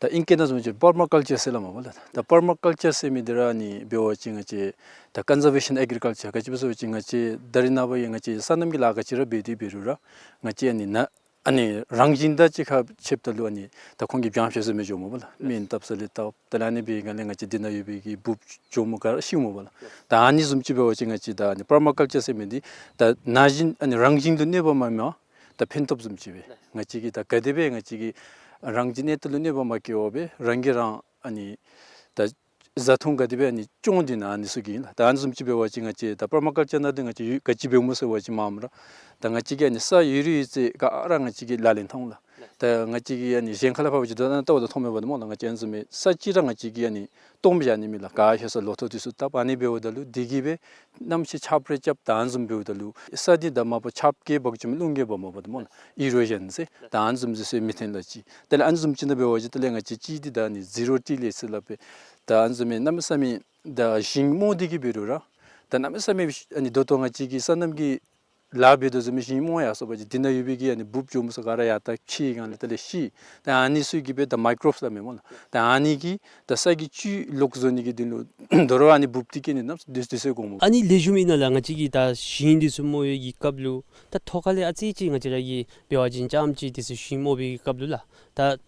ད་ཨིང་སྐད་ནང་བཟུམ་ཅིག་པར་མ་ཀལ་ཅར་ཟེར་སླབ་མས་པ་ལགས། ད་པར་མ་ཀལ་ཅར་ཟེར་མི་འདི་ར་ཨ་ནི་འབད་བ་ཅིན་ང་བཅས་ད་ཀོན་ཛར་བེ་ཤཱན་ཨེག་རི་ཀལ་ཅར། ག་ཅི་སྦེ་ཟེར་བ་ཅིན་ང་བཅས་ད་རེས་ནངས་པ་ཡང་ང་བཅས་སོ་ནམ་གྱི་ལཱ་ག་ཅི་ར་འབད་དེ་འབད་རུང་ར་ང་བཅས་ཨ་ནི་ནཱ་ཨ་ནི་རང་བཞིན་དང་གཅིག་ཁར་ཕྱདཔ་ད་ལུ་ཨ་ནི་ད་ཁོང་གིས་འབྱང་བཞག་ཟེར་མི་འགྱོཝ་མས་པ་ལགས། སྨན་བཏབ་ས་ལས་བཏབ། དེ་ལས་ཨ་ནི་འབད་བའི་སྒང་ལས་ང་བཅས་འདི་ནང་ཡོད་པའི་གི་འབུཔ་གྱོགམོ་ག་ར་ཤིཝ་མས་པ་ལགས། ད་ཨ་ནི་བཟུམ་ཅིག་འབད་བ་ཅིན་ང་བཅས་ད་ཨ་ནི་པར་མ་ཀལ་ཅར་ཟེར་མི་འདི་ད་ན་གཞོན་ཨ་ནི་རང་བཞིན་དུ་གནོད་པ་མ་མེད་པར་ད་ཕན་ཐོགས་བཟུམ་ཅིག་སྦེ་ང་བཅས་ཀྱིས་ད་ག་དེ་སྦེ་ང་བཅས་ཀྱིས་རང་བཞིན་གནས་སྟངས་ལུ་གནོད་པ་མ་བཀལ་བར་སྦེ་རང་གིས་རང་ཨ་ནི་ད་བཟའ་འཐུང་ག་དེ་སྦེ་ཨ་ནི་སྐྱོང་སྟེ་ནཱ་ཨ་ནི་ཚུ་གི་ཨིན་ལགས། ད་ཨ་ནི་བཟུམ་ཅིག་འབད་བ་ཅིན་ང་བཅས་ད་པར་མ་ཀལ་ཅར་ནང་འདི་ང་བཅས་ཡོད་ག་ཅི་འབདཝ་སྨོ་ཟེར་བ་ཅིན་མ་མ་ར་ད་ང་བཅས་ཀྱིས་ཨ་ནི་ས་ཡོད་རིགས་ཡོད་ཚད་ག་ར་ང་བཅས་ཀྱིས་ལག་ལེན་འཐབ་འོང་ལགས། ད་ང་བཅས་ཀྱིས་ཨ་ནི་གཞན་ཁ་ལས་ཕར་འབད་བ་ཅིན་ད་ལྟོ་བ་ད་མཐོངམ་མས་པ་ད་སྨོ་ལགས། ང་བཅས་ཨ་ནི་བཟུམ་མའི་ས་ཅིག་ར་ང་བཅས་ཀྱིས་ཨ་ནི་སྟོངམ་བཞག་ནི་མེད་ལགས། ག་ལྷོད་ས་ལོ་ཐོག་འདི་ཚུ་བཏབ། ཨ་ནི་འབདཝ་ད་ལུ་འདི་གིས་སྦེ་གནམ་གཤིས་ཆརཔ་རེ་རྐྱབ་ད་ཨ་ནི་བཟུམ་འབདཝ་ད་ལུ་ས་འདི་ད་མ་པ་ཆརཔ་བཀལ་འབག་བཅུག་མི་རླུང་བཀལ་འབག་མ་པ་ད་སྨོ་ལགས། ཨི་རོ་ཞཱན་ཟེར་ད་ཨ་ནི་བཟུམ་ཅིག་ཟེར་མི་འཐོན་ལགས་ཅིག། དེ་ལས་ཨ་ནི་བཟུམ་ཅིག་ནང་འབད་བ་ཅིན་དེ་ལས་ང་བཅས་ཅིག་འདི་ད་ཨ་ནི་ཟི་རོ་ཊི་ལེསི་ཟེར་སླབ་པས། ད་ཨ་ནི་བཟུམ་མའི་གནམ་མེད་ས་མེད་ད་ཞིང་རྨོ་སྟེ་གི་འབད་རུང་ར་ད་གནམ་མེད་ས་མེད་ཨ་ནི་ད་ལྟོ་ང་བཅས་ཀྱིས་སོ་ནམ་གྱི་ལཱ་འབད་དོ་བཟུམ་མའི་ཞིང་རྨོ་ཡར་སོང་པ་ཅིན་འདི་ནང་ཡོད་པའི་གི་ཨ་ནི་འབུཔ་གྱོགམོ་ཚུ་ག་ར་ཡར་ད་འཁྱིད་སྒང་ལས་དེ་ལས་ཤི། ད་ཨ་ནི་ཚུ་གིས་སྦེ་ད་མའི་ཀོརོབསི་སླབ་མས་སྨོ་ལགས། ད་ཨ་ནི་གིས་ད་ས་གི་བཅུད་ལོག་བཟོ་ནི་གི་དོན་ལུ་དོ་རུང་ཨ་ནི་འབུཔ་འདི་བཀལ་ནི་ཨིན་ན་དེ་དེ་ཚུ་དགོཔ་སྨོ། ཨ་ནི་ལེགས་ཤོམ་ཨིན་ན་ལགས། ང་བཅས་ཀྱིས་ད་ཞིང་འདི་ཚུ་རྨོ་བའི་གི་སྐབས་ལུ་ད་ཐོག་ཁ་ལས་ཨ་ཙི་ཅིག་ང་བཅས་ར་གིས་འབད་བ་ཅིན་རྐྱངམ་ཅིག་དེ་ཚུ་ཞིང་རྨོ་བའི་གི་སྐབས་ལུ་ལགས་ད་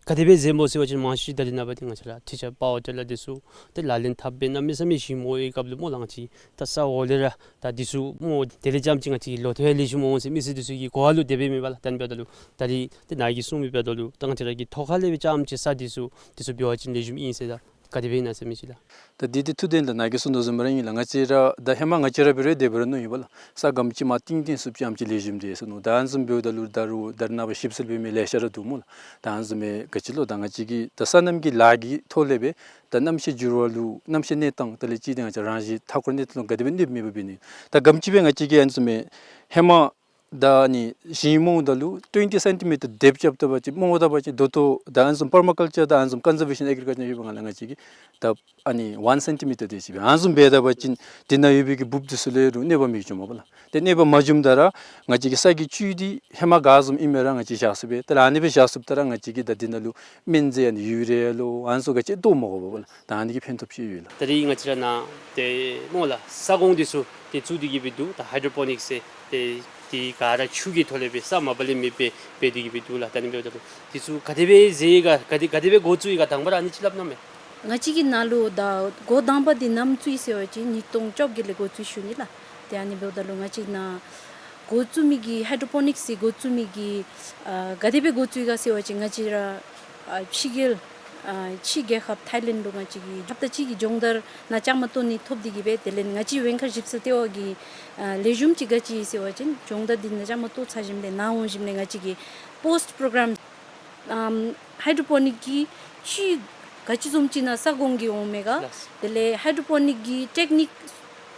ག་དེ་སྦེ་མཛདཔ་སྨོ་ཟེར་བ་ཅིན་མང་ཤོས་ད་རེས་ནངས་པ་འདི་ང་བཅས་ར་ཊི་ཆར་པ་ཝར་ཊི་ལར་འདི་ཚུ་ཏེ་ལག་ལེན་འཐབ་སྦེ་གནམ་མེད་ས་མེད་ཞིང་རྨོ་བའི་སྐབས་ལུ་སྨོ་ལགས། ང་བཅས་ད་ས་འོག་ལས་ར་ད་འདི་ཚུ་རྨོ་དེ་ལས་རྐྱངམ་ཅིག་ང་བཅས་ལོ་ཐོག་ཡང་ལེགས་ཤོམ་འོང་ཟེར་མི་སེར་འདི་ཚུ་གི་གོ་བ་ལུ་དེ་སྦེ་མེད་པ་ལགས། ད་ཨ་ནི་འབདཝ་ད་ལུ་ད་རེས་ཏེ་ནཱ་གིས་གསུངས་མི་འབདཝ་ད་ལུ་ད་ང་བཅས་ར་གིས་ཐོག་ཁ་ལས་སྦེ་རྐྱངམ་ཅིག་ས་འདི་ཚུ་འདི་ཚུ་འབད་བ་ཅིན་ལེགས་ཤོམ་ཨིན་ཟེར་ད་ག་དེ་སྦེ་ཨིན་ན་ཟེར་མི་ཅིག་ལགས། ད་འདི་འདི་ཐུགས་བདེན་ལགས། ནཱ་གིས་གསུངས་དོ་བཟུམ་ར་ཨིན་ལགས། ང་བཅས་ར་ད་ཧེ་མ་ང་བཅས་ར་འབད་རུང་དེ་འབད་རུང་མནོཝ་ཨིན་པ་ལགས། ས་སྒམ་ཅིག་མར་བཏིང་བཏིང་ཚུགསཔ་ཅིག་ཨ་ནེམ་ཅིག་ལེགས་ཤོམ་འདུག་ཟེར་མནོ། ད་ཨ་ནི་བཟུམ་འབདཝ་ད་ལུ་ད་རུང་ད་རེས་ནངས་པ་ཞིབ་འཚོལ་འབད་མི་ལེ་ཤ་ར་འདུག་སྨོ་ལགས། ད་ཨ་ནི་བཟུམ་མའི་ག་ཅི་ལོ་ད་ང་བཅས་ཀྱིས་ད་སོ་ནམ་གྱི་ལཱ་གི་ཐོག་ལས་སྦེ་ད་གནམ་གཤིས་འགྱུར་བ་ལུ་གནམ་གཤིས་གནས་སྟངས་དེ་ལས་ཅིག་ཏེ་ང་བཅས་རང་བཞིན་མཐའ་འཁོར་གནས་སྟངས་ལུ་ག་དེ་སྦེ་གནོདཔ་མེད་པ་འབད་ནི། ད་སྒམ་ཅིག་སྦེ་ང་བཅས་ཀྱིས་ཨ་ནི་བཟུམ་མའི་ཧེ་མ་ད་ཨ་ནི་ཞིང་རྨོཝ་ད་ལུ་ཊུ་ཝེན་ཊི་སེན་ཊི་མི་ཊར་དེབ་རྐྱབ་ད་པ་ཅིན་རྨོཝ་ད་པ་ཅིན་ད་ལྟོ་ད་ཨ་ནི་བཟུམ་པར་མ་ཀལ་ཅར་དང་ཨ་ནི་བཟུམ་ཀོན་ཛར་བེ་ཤཱན་ཨེག་རི་ཀལ་ཅར་ཡོད་པའི་སྒང་ལས་ང་བཅས་ཀྱིས་ད་ཨ་ནི་ཝན་སེན་ཊི་མི་ཊར་དེ་ཅིག་སྦེ་ཨ་ནི་བཟུམ་འབད་ད་པ་ཅིན་དེ་ནང་ཡོད་པའི་གི་འབུཔ་འདི་ཚུ་ལུ་རུང་གནོད་པ་མི་འབྱུང་མས་པ་ལགས། ཏེ་གནོད་པ་མ་བྱུངམ་ད་ར་ང་བཅས་ཀྱི་ས་གི་བཅུད་འདི་ཧེ་མ་ག་བཟུམ་ཨིན་མི་ར་ང་བཅས་བཞག་ཚུགས་པས། ད་ཨ་ནི་སྦེ་བཞག་ཚུགསཔ་ད་ར་ང་བཅས་ཀྱིས་ད་དེ་ནང་ལུ་སྨན་རྫས་ཨ་ནི་ཡུ་རི་ཡ་ལོ་ཨ་ནི་ཚུ་ག་ཅི་བཏོག་མི་དགོ་པས་པ་ལགས། ད་ཨ་ནི་གི་ཕན་ཐོགས་ཅིག་ཡོད་ལགས། ད་རེས་ང་བཅས་ར་ནཱ་ཏེ་སྨོ་ལགས་ས་གོང་འདི་ཚུ་ཏེ་བཙུགས་ཏེ་གི་སྦེ་འདུག། ད་ཧའི་ཌྲོ་པོ་ནིཀསི་ཟེར་ཏེ་དེ་ག་ར་ཆུ་གི་ཐོག་ལས་སྦེ་ས་མ་པ་ལས་མེདཔ་སྦེ་འབད་དེ་གི་སྦེ་འདུག་ལགས། ད་ཨ་ནི་འབདཝ་ད་ལུ་འདི་ཚུ་ག་དེ་སྦེ་མཛད་ག་ག་དེ་ག་དེ་སྦེ་འགོ་བཙུགས་ཡི་ག་དང་པ་ར་ཨ་ནི་ཅིག་སླབ་གནང་མས། ང་བཅས་ཀྱིས་ནཱ་ལུ་ད་འགོ་དང་པ་འདི་ནམ་བཙུགས་ཡི་ཟེར་བ་ཅིན་ཉིས་སྟོང་བཅོ་བརྒྱད་ལས་འགོ་བཙུགས་ཞུ་ནི་ལགས། ཏེ་ཨ་ནི་འབདཝ་ད་ལུ་ང་བཅས་ནཱ་འགོ་བཙུགས་མི་གི་ཧའི་ཌྲོ་པོ་ནིཀསི་འགོ་བཙུགས་མི་གི་ཨ་ག་དེ་སྦེ་འགོ་བཙུགས་ཡི་ག་ཟེར་བ་ཅིན་ང་བཅས་ར་ཨ་ཕྱི་རྒྱལ་ཨ་ཕྱི་རྒྱལ་ཁབ་ཐཱའི་ལེནཌ་ལུ་ང་བཅས་ཀྱིས་ཧབ་ཏ་གཅིག་གི་སྦྱོང་བརྡར་ནང་བཅའ་མར་གཏོགས་ནི་ཐོབ་སྟེ་གི་སྦེ་དེ་ལས་ང་བཅས་བེན་ཁར་ཞིབ་འཚོལ་ལྟེ་བ་གི་ཨ་ལེགས་ཤོམ་ཅིག་ག་ཅི་ཨིན་ཟེར་བ་ཅིན་སྦྱོང་བརྡར་འདི་ནང་བཅའ་མར་གཏོགས་ཚར་ཞིནམ་ལས་ནཱ་འོང་ཞིནམ་ལས་ང་བཅས་ཀྱིས་པོསཊ་པོ་རོ་གརམ་ཨམ་ཧའི་ཌྲོ་པོ་ནིཀ་གི་བཅུད་ག་ཅི་བཟུམ་ཅིག་ནང་ས་གོང་གི་འོང་མས་ག། ལགས། དེ་ལས་ཧའི་ཌྲོ་པོ་ནིཀ་གི་ཊེཀ་ནིཀ་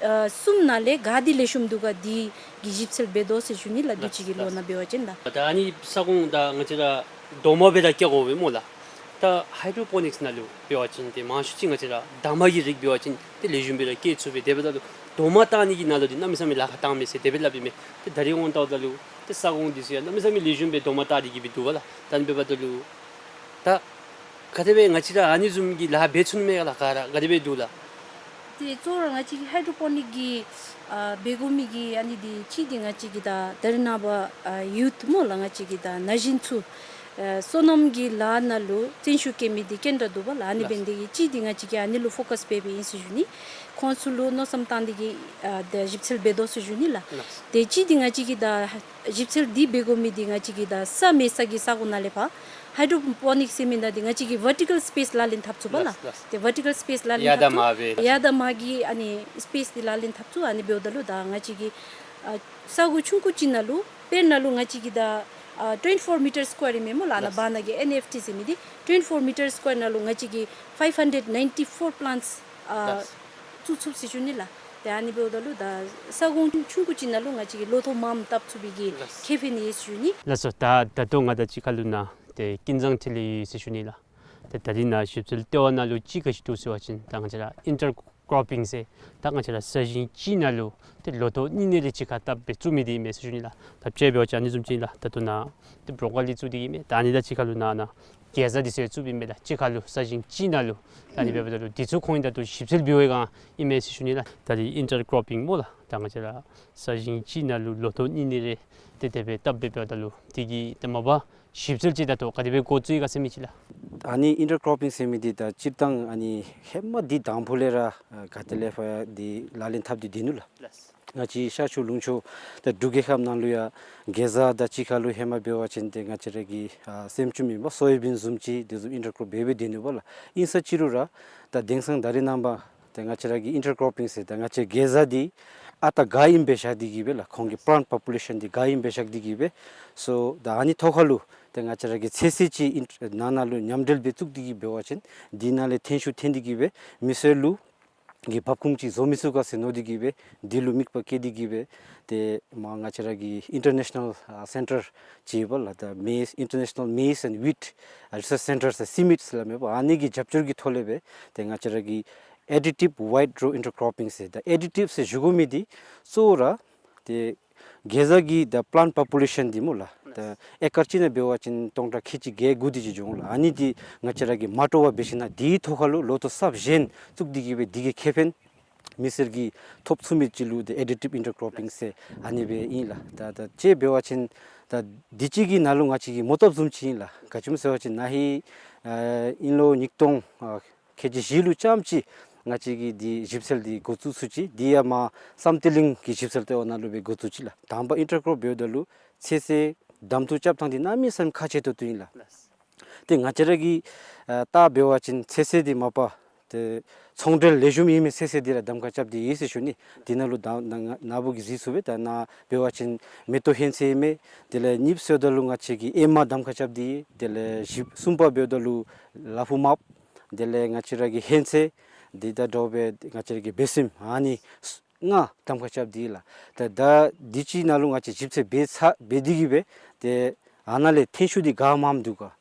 ཨ་གསུམ་ནང་ལས་ག་འདི་ལེགས་ཤོམ་འདུག་ག་འདི་གི་ཞིབ་འཚོལ་འབད་དོ་ཟེར་ཞུ་ནི་ལགས། ལགས། དུས་ཅི་གི་ལོ་ནང་འབད་བ་ཅིན་ལགས། ད་ཨ་ནི་ས་གོང་ད་ང་བཅས་ར་རྡོག་མ་སྦེ་ར་བཀལ་དགོ་པས་སྨོ་ལགས། ད་ཧའི་ཌྲོ་པོ་ནིཀསི་ནང་ལུ་འབད་བ་ཅིན་ཏེ་མང་ཤོས་ཅིག་ང་བཅས་ར་འདབ་མ་གི་རིགས་འབད་བ་ཅིན་ཏེ་ལེགས་ཤོམ་སྦེ་ར་སྐྱེ་ཚུགས་པས། དེ་འབདཝ་ད་ལུ་རྡོག་མ་བཏགས་ནི་གི་ནང་ལུ་འདི་གནམ་མེད་ས་མེད་ལཱ་ཁག་བཏང་མས་ཟེར་དེ་སྦེ་སླབ་ཨིན་མས། ཏེ་ད་རེས་འོང་ལྟཝ་ད་ལུ་ཏེ་ས་གོང་འདི་ཚུ་ཡང་གནམ་མེད་ས་མེད་ལེགས་ཤོམ་སྦེ་རྡོག་མ་བཏགས་ཏེ་གི་སྦེ་འདུག་པ་ལགས། ད་ཨ་ནི་འབདཝ་ད་ལུ་ད་ག་དེ་སྦེ་ང་བཅས་ར་ཨ་ནི་བཟུམ་གྱི་ལཱ་འབད་ཚུགས་ནི་མས་ག་ལགས། ག་ར་ག་དེ་སྦེ་འདུག་ལགས། ཏེ་གཙོ་བོ་ར་ང་བཅས་ཀྱི་ཧའི་ཌྲོ་པོ་ནིཀ་གི་ཨ་འབད་དགོ་མི་གི་ཨ་ནི་འདི་གཅིག་འདི་ང་བཅས་ཀྱི་ད་ད་རེས་ནངས་པ་ཨ་ཡུཐ་སྨོ་ལགས། ང་བཅས་ཀྱི་ད་ན་གཞོན་ཚུ་ཨ་སོ་ནམ་གྱི་ལཱ་ནང་ལུ་བརྩོན་ཤུགས་བསྐྱེད་མི་འདི་གན་དྲག་འདུག་པ་ལགས། ཨ་ནི་ལགས། འབད་ནི་འདི་གིས་གཅིག་འདི་ང་བཅས་ཀྱིས་ཨ་ནི་ལུ་ཕོ་ཀཱས་འབད་འབདཝ་ཨིན་ཟེར་ཞུ་ནི། ཁོང་ཚུ་ལུ་མནོ་བསམ་བཏང་སྟེ་གིས་ཨ་ད་ཞིབ་འཚོལ་འབད་དོ་ཟེར་ཞུ་ནི་ལགས། ལགས། ཏེ་གཅིག་འདི་ང་བཅས་ཀྱིས་ད་ཞིབ་འཚོལ་འདི་འབད་དགོ་མི་འདི་ང་བཅས་ཀྱིས་ད་ས་མེད་ས་གི་ས་གོ་ནང་ལས་ཕར་ཧའི་ཌྲོ་པོ་ནིཀ་ཟེར་མི་ནང་འདི་ང་བཅས་ཀྱིས་ཝར་ཊི་ཀཱལ་སི་པེསི་ལག་ལེན་འཐབ་ཚུགས་པ་ལགས། ལགས། ལགས། ཏེ་ཝར་ཊི་ཀཱལ་སི་པེསི་ལག་ལེན་ཡར་དང་འཐབ་ཚུགས། མར་སྦེ་ལགས། ཡར་དང་མར་གྱི་ཨ་ནི་སི་པེསི་འདི་ལག་ལེན་འཐབ་ཚུགས། ཨ་ནི་འབདཝ་ད་ལུ་ད་ང་བཅས་ཀྱིས་ཨ་ས་གོ་ཆུང་ཀུ་ཅིག་ནང་ལུ་དཔེར་ན་ལུ་ང་བཅས་ཀྱིས་ད་ཨ་ཊུ་ཝེན་ཊི་ཕོར་མི་ཊར་སི་ཀོ་ཡར་ཨིན་མས་སྨོ་ལགས། ཨ་ནཱ། ལགས། བར་ན་གི་ཨེན་ཨེཕ་ཊི་ཟེར་མི་འདི་ཊུ་ཝེན་ཊི་ཕོར་མི་ཊར་སི་ཀོ་ཡར་ནང་ལུ་ང་བཅས་ཀྱིས་ཕའིབ་ཧན་ཌེཌ་ནའིན་ཊི་ཕོར་པི་ལཱནཊསི་ཨ་ལགས། བཙུགས་ཚུགས་ཟེར་ཞུ་ནི་ལགས། ཏེ་ཨ་ནི་འབདཝ་ད་ལུ་ད་ས་གོ་ཆུང་ཀུ་ཅིག་ནང་ལུ་ང་བཅས་ཀྱིས་ལོ་ཐོག་མངམ་བཏབ་ཚུགས་པའི་གི། ལགས། ཁེ་ཕན་ཡོད་ཟེར་ཞུ་ནི། ལགས་སོ། ད་ད་ལྟོ་ང་དང་གཅིག་ཁར་ལུ་ནཱ་ཏེ་ཀུན་བཟང་འཕྲིན་ལས་ཡོད་ཟེར་ཞུ་ནི་ལགས། ཏེ་ད་རིས་ནཱ་ཞིབ་འཚོལ་ལྟེ་བ་ནང་ལུ་ཅིག་ག་ཅི་འདུག་ཟེར་བ་ཅིན་ད་ང་བཅས་ར་ཨིན་ཊར་ཀོར་པིང་ཟེར་ད་ང་བཅས་ར་ས་ཞིང་གཅིག་ནང་ལུ་ཏེ་ལོ་ཐོག་གཉིས་གཉིས་རེ་གཅིག་ཁར་བཏབ་སྦེ་བཙུགས་མི་འདི་ཨིན་མས་ཟེར་ཞུ་ནི་ལགས། ད་དཔྱེ་འབད་བ་ཅིན་ཨ་ནི་བཟུམ་ཅིག་ལགས། ད་ལྟོ་ནཱ་ཏེ་བོ་རོ་ཀོ་ལི་བཙུགས་ཏེ་གི་མས། ད་ཨ་ནི་དང་གཅིག་ཁར་ལུ་ནཱ་ནཱ་གེ་ཛ་འདི་ཚུ་བཙུགས་པའི་མས་ལགས། གཅིག་ཁར་ལུ་ས་ཞིང་གཅིག་ནང་ལུ། ད་ཨ་ནི་འབདཝ་ད་ལུ་འདི་ཚུ་ཁོང་གིས་ད་ལྟོ་ཞིབ་འཚོལ་འབད་བའི་སྒང་ཨིན་མས་ཟེར་ཞུ་ནི་ལགས། ད་རིས་ཨིན་ཊར་ཀོར་པིང་སྨོ་ལགས། ད་ང་བཅས་ར་ས་ཞིང་གཅིག་ནང་ལུ་ལོ་ཐོག་གཉིས་གཉིས་རེ་ཏེ་དེ་སྦེ་བཏབ་སྦེ་འབདཝ་ད་ལུ་དེ་གི་ཏེ་མ་པ་ཞིབ་འཚོལ་ཅིག་ད་ལྟོ་ག་དེ་སྦེ་འགོ་བཙུགས་ཡི་ག་ཟེར་མི་ཅིག་ལགས། ཨ་ནི་ཨིན་ཊར་ཀོར་པིང་ཟེར་མི་འདི་ད་སྤྱིར་བཏང་ཨ་ནི་ཧེ་མ་འདི་དང་ཕུ་ལས་ར་ཨ་ག་ཏེ་ལས་ཕར་འདི་ལག་ལེན་འཐབ་སྟེ་སྡོད་ནུག་ལགས། ལགས། ང་བཅས་ཤར་ཕྱོགས་ལུང་ཕྱོགས་ད་འབྲུག་རྒྱལ་ཁབ་ནང་ལུ་ཡང་གེ་ཛ་དང་གཅིག་ཁར་ལུ་ཧེ་མ་འབད་བ་ཅིན་ཏེ་ང་བཅས་ར་གི་ཨ་སེམ་ཅུམ་ཨིན་པ་སོ་ཡ་བིན་བཟུམ་ཅིག་དེ་བཟུམ་ཨིན་ཊར་ཀོར་འབད་སྦེ་སྡོད་ནུག་པ་ལགས། ཨིན་ས་ཅི་རུང་ར་ད་དེང་སང་ད་རེས་ནངས་པ་ཏེ་ང་བཅས་ར་གི་ཨིན་ཊར་ཀོར་པིང་ཟེར་ད་ང་བཅས་གེ་ཛ་འདི་ཨ་རྟག་ག་ཨིནམ་སྦེ་བཞག་སྟེ་གི་སྦེ་ལགས། ཁོང་གི་པི་ལཱནཊ་པོ་པུ་ལེ་ཤཱན་འདི་ག་ཨིནམ་སྦེ་བཞག་སྟེ་གི་སྦེ་སོ་ད་ཨ་ནི་ཐོག་ཁར་ལུ་ཏེ་ང་བཅས་ར་གི་ཚོད་བསྲེ་ཅིག་ཨིན་ནང་ན་ལུ་མཉམ་འབྲེལ་སྦེ་བཙུགས་ཏེ་གི་འབད་བ་ཅིན་འདི་ནང་ལས་ཐོན་ཤུགས་ཐོན་ཏེ་གི་སྦེ་མི་སེར་ལུ་གི་འབབ་ཁུངས་ཅིག་བཟོ་མི་ཚུགས་ག་ཟེར་མནོ་སྟེ་གི་སྦེ་འདི་ལུ་དམིགས་པ་བསྐྱེད་དེ་གི་སྦེ་ཏེ་མར་ང་བཅས་ར་གི་ཨིན་ཊར་ནེ་ཤ་ནཱལ་ཨ་སེན་ཊར་ཅིག་ཡོད་པ་ལགས། ད་མེ་ཛི་ཨིན་ཊར་ནེ་ཤ་ནཱལ་མེ་ཛི་ཨེནཌ་ཝིཊ་ཨ་རི་སརཆ་སེན་ཊར་ཟེར་སི་མིཊ་ཟེར་སླབ་མས་པ། ཨ་ནི་གི་རྒྱབ་སྐྱོར་གྱི་ཐོག་ལས་སྦེ་ཏེ་ང་བཅས་ར་གི་ཨེ་ཌི་ཊིབ་ཝའིཌ་རོ་ཨིན་ཊར་ཀོར་པིང་ཟེར་ད་ཨེ་ཌི་ཊིབ་ཟེར་ཞུ་དགོ་མི་འདི་གཙོ་བོ་ར་ཏེ་གེ་ཛ་གི་ད་པི་ལཱནཊ་པོ་པུ་ལེ་ཤཱན་འདི་སྨོ་ལགས། ད་ཨེ་ཀར་གཅིག་ནང་འབད་བ་ཅིན་སྟོང་ཕྲག་ཁལ་གཅིག་བརྒྱད་དགུ་དེ་ཅིག་འགྱོ་འོང་ལགས། ཨ་ནི་འདི་ང་བཅས་ར་གིས་མ་སྤྲོ་བར་འབད་ཞིན་ན་འདིའི་ཐོག་ཁར་ལུ་ལོ་ཐོག་གསརཔ་གཞན་བཙུགས་ཏེ་གི་སྦེ་འདི་གིས་ཁེ་ཕན་མི་སེར་གྱིས་ཐོབ་ཚུགས་མི་ཅིག་ལུ་ཏེ་ཨེ་ཌི་ཊིབ་ཨིན་ཊར་ཀོར་པིང་ཟེར་ཨ་ནི་སྦེ་ཨིན་ལགས། ད་ད་དཔྱེ་འབད་བ་ཅིན་ད་འདི་གཅིག་གི་ནང་ལུ་ང་བཅས་ཀྱིས་མོ་བཏབ་བཟུམ་ཅིག་ཨིན་ལགས། ག་ཅི་སྨོ་ཟེར་བ་ཅིན་ན་ཧིང་ཨ་དབྱིན་ལོ་ཉིས་སྟོང་ཨ་ཁལ་གཅིག་བཞི་ལུ་ཙམ་ཅིག་ང་བཅས་ཀྱིས་འདི་ཞིབ་འཚོལ་འདི་འགོ་བཙུགས་ཚུགས་ཅི། འདི་ཡང་མར་བསམ་གཏན་གླིང་གི་ཞིབ་འཚོལ་ལྟེ་བ་ནང་ལུ་སྦེ་འགོ་བཙུགས་ཅི་ལགས། དང་པ་ཨིན་ཊར་ཀོར་འབདཝ་ད་ལུ་ཚོད་བསྲེ་གདམ་འཐུ་རྐྱབ་ཐངས་འདི་གནམ་མེད་ས་མེད་ཁག་ཆེ་ཏོག་ཏོ་ཨིན་ལགས། ཏེ་ང་བཅས་ར་གིས་ཨ་བལྟ་འབད་བ་ཅིན་ཚོད་བསྲེ་འདི་མ་པ་ཏེ་ཚོང་འབྲེལ་ལེགས་ཤོམ་ཨིན་མི་ཚོད་བསྲེ་འདི་ར་གདམ་ཁ་རྐྱབ་སྟེ་ཡོད་ཟེར་ཞུ་ནི། འདི་ནང་ལུ་ད་ནཱ་ནཱ་བུ་གིས་གཟིགས་ཚུགས་པས། ད་ནཱ་འབད་བ་ཅིན་མེ་ཏོག་ཧོན་ཚོད་ཨིན་མས། དེ་ལས་གཉིས་པ་ཟེརཝ་ད་ལུ་ང་བཅས་ཀྱིས་ཨེ་མ་གདམ་ཁ་རྐྱབ་སྟེ་ཡོད། དེ་ལས་བཞི་གསུམ་པ་འབདཝ་ད་ལུ་ལ་ཕུག་མརཔ། དེ་ལས་ང་བཅས་ར་གི་ཧོན་ཚོད། དེ་དང་འདྲཝ་སྦེ་ང་བཅས་ར་གི་བེ་སྲིམ། ཨ་ནི་ལྔ་གདམ་ཁ་རྐྱབ་སྟེ་ཡོད་ལགས། ད་ད་འདི་ཅིག་ནང་ལུ་ང་བཅས་ཞིབ་འཚོལ་འབད་ཚར་འབད་དེ་གི་སྦེ་ཏེ་ཨ་ནཱ་ལས་ཐོན་ཤུགས་འདི་ག་མངམ་འདུག་ག།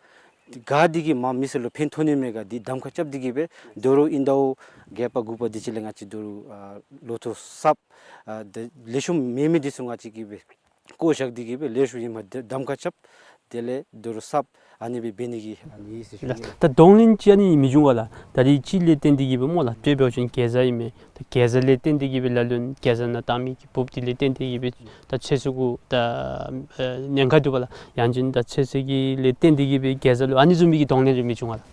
ག་འདི་གིས་མར་མི་སེར་ལུ་ཕན་ཐོགས་ནི་མས་ག་འདི་གདམ་ཁ་རྐྱབ་སྟེ་གི་སྦེ་དོ་རུང་ཨིན་ཟླཝ་བརྒྱད་པ་དགུ་པ་འདི་ཅིག་ལས་ང་བཅས་དོ་རུང་ཨ་ལོ་ཐོག་གསརཔ་ཨ་ཏེ་ལེགས་ཤོམ་མེད་མི་འདི་ཚུ་ང་བཅས་ཀྱིས་སྦེ་བཀོ་བཞག་སྟེ་གི་སྦེ་ལེགས་ཤོམ་ཨིནམ་གདམ་ཁ་རྐྱབ། དེ་ལས་དོ་རུང་གསརཔ་ཨ་ནི་སྦེ་འབད་ནི་གི་ཨ་ནི་ཟེར་ཞུ་ནི། ད་གདོང་ལེན་ཅིག་ཨ་ནི་མི་འབྱུང་ག་ལགས། ད་རིས་ཅིག་ལས་བརྟེན་ཏེ་གི་སྦེ་སྨོ་ལགས། དཔེ་འབད་བ་ཅིན་གེ་ཛ་ཨིན་མས། ད་གེ་ཛ་ལས་བརྟེན་ཏེ་གི་སྦེ་ལ་ལུ་གེ་ཛ་ནང་བཏང་མི་གི་འབུཔ་འདི་ལས་བརྟེན་ཏེ་གི་སྦེ་ད་ཚོད་བསྲེ་གུ་ད་ཨ་ཉེན་ཁ་འདུག་པ་ལགས། ཡང་ཅིན་ད་ཚོད་བསྲེ་གི་ལས་བརྟེན་ཏེ་གི་སྦེ་གེ་ཛ་ལུ་ཨ་ནི་བཟུམ་མའི་གི་གདོང་ལེན་རེ་མི་འབྱུང་ག་ལགས།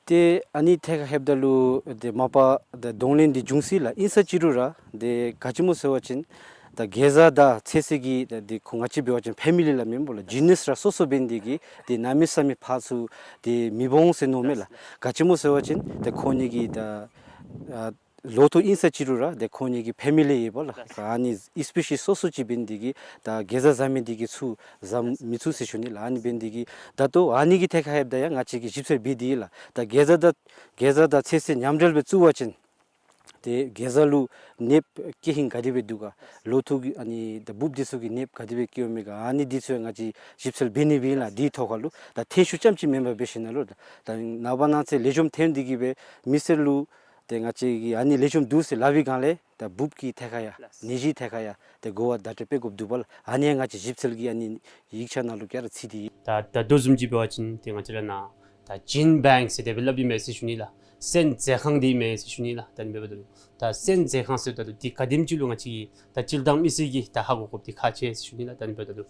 ཏེ་ཨ་ནི་ཐད་ཁར་ལྷོདཔ་ད་ལུ་ཏེ་མ་པ་ད་གདོང་ལེན་འདི་འབྱུང་སྲིད་ལགས། ཨིན་ས་ཅི་རུང་ར་ཏེ་ག་ཅི་སྨོ་ཟེར་བ་ཅིན་ད་གེ་ཛ་དང་ཚོད་བསྲེ་གི་ད་ཏེ་ཁོང་ང་བཅས་འབད་བ་ཅིན་ཕེ་མི་ལི་སླབ་མས་སྨོ་ལགས། ཇི་ནསི་ར་སོ་སོ་འབད་ནི་དེ་གིས་ཏེ་གནམ་མེད་ས་མེད་ཕར་ཚུར་ཏེ་མི་འོང་ཟེར་མནོཝ་མས་ལགས། ག་ཅི་སྨོ་ཟེར་བ་ཅིན་ཏེ་ཁོང་གཉིས་ཀྱི་ད་ཨ་ལོ་ཐོག་ཨིན་ས་ཅི་རུང་ར་ཏེ་ཁོང་གཉིས་ཀྱི་ཕེ་མི་ལི་ཡོད་པ་ལགས། ཨ་ནི་སི་པེ་ཤིས་སོ་སོ་ཅིག་འབད་ནི་དེ་གིས་ད་གེ་ཛ་བཟའ་མི་དེ་གིས་ཚུར་བཟའ་མི་ཚུགས་ཟེར་ཞུ་ནི་ལགས། ཨ་ནི་འབད་ནི་དེ་གིས་ད་ལྟོ་ཨ་ནི་གི་ཐད་ཁར་ལྷོདཔ་ད་ཡང་ང་བཅས་ཀྱིས་ཞིབ་འཚོལ་འབད་དེ་ཡོད་ལགས། ད་གེ་ཛ་དང་གེ་ཛ་དང་ཚོད་བསྲེ་མཉམ་འབྲེལ་སྦེ་བཙུགས་པ་ཅིན་ཏེ་གེ་ཛ་ལུ་ནདཔ་སྐྱེ་ཧིང་ག་དེ་སྦེ་འདུག་ག། ལོ་ཐོག་གི་ཨ་ནི་ད་འབུཔ་འདི་ཚུ་གི་ནདཔ་ག་དེ་སྦེ་སྐྱེཝ་མས་ག། ཨ་ནི་འདི་ཚུ་ཡང་ང་བཅས་ཞིབ་འཚོལ་འབད་ནི་སྦེ་ཨིན་ལགས། འདིའི་ཐོག་ཁར་ལུ་ད་ཐོན་ཤུགས་རྐྱངམ་ཅིག་མེན་པར་འབད་ཞིན་ན་ལུ་ད་ནངས་པ་གནངས་ཚེ་ལེགས་ཤོམ་ཐོན་ཏེ་གི་སྦེ་མི་སེར་ལུ་ཏེ་ང་བཅས་ཀྱིས་ཨ་ནི་ལེགས་ཤོམ་འདུག་ཟེར་སླབ་པའི་སྒང་ལས་ད་འབུཔ་ཀྱི་ཐད་ཁར་ཡང་ནད་གཞི་ཐད་ཁར་ཡང་ཏེ་གོ་བ་བརྡ་སྤྲོད་འབད་དགོཔ་འདུག་པ་ལགས། ཨ་ནི་ཡང་ང་བཅས་ཞིབ་འཚོལ་གྱི་ཨ་ནི་ཡིག་ཆ་ནང་ལུ་ག་ར་ཚུད་དེ་ཡོད། ད་ད་ལྟོ་བཟུམ་ཅིག་འབད་བ་ཅིན་ཏེ་ང་བཅས་ར་ནཱ་ ད་ཇིན་བེངཀ་ཟེར་དེ་སྦེ་སླབ་ཨིན་མས་ཟེར་ཞུ་ནི་ལགས། སོན་མཛོད་ཁང་འདི་ཨིན་མས་ཟེར་ཞུ་ནི་ལགས། ད་ཨ་ནི་འབདཝ་ད་ལུ་ད་སོན་མཛོད་ཁང་ཟེརཝ་ད་ལུ་འདི་ག་དེམ་ཅིག་ལུ་ང་བཅས་ཀྱི་ད་སྤྱིར་བཏང་མི་སེར་གྱིས་ད་ཧ་གོ་དགོཔ་འདི་ཁག་ཆེ་ཟེར་ཞུ་ནི་ལགས། ད་ཨ་ནི་འབདཝ་ད་ལུ་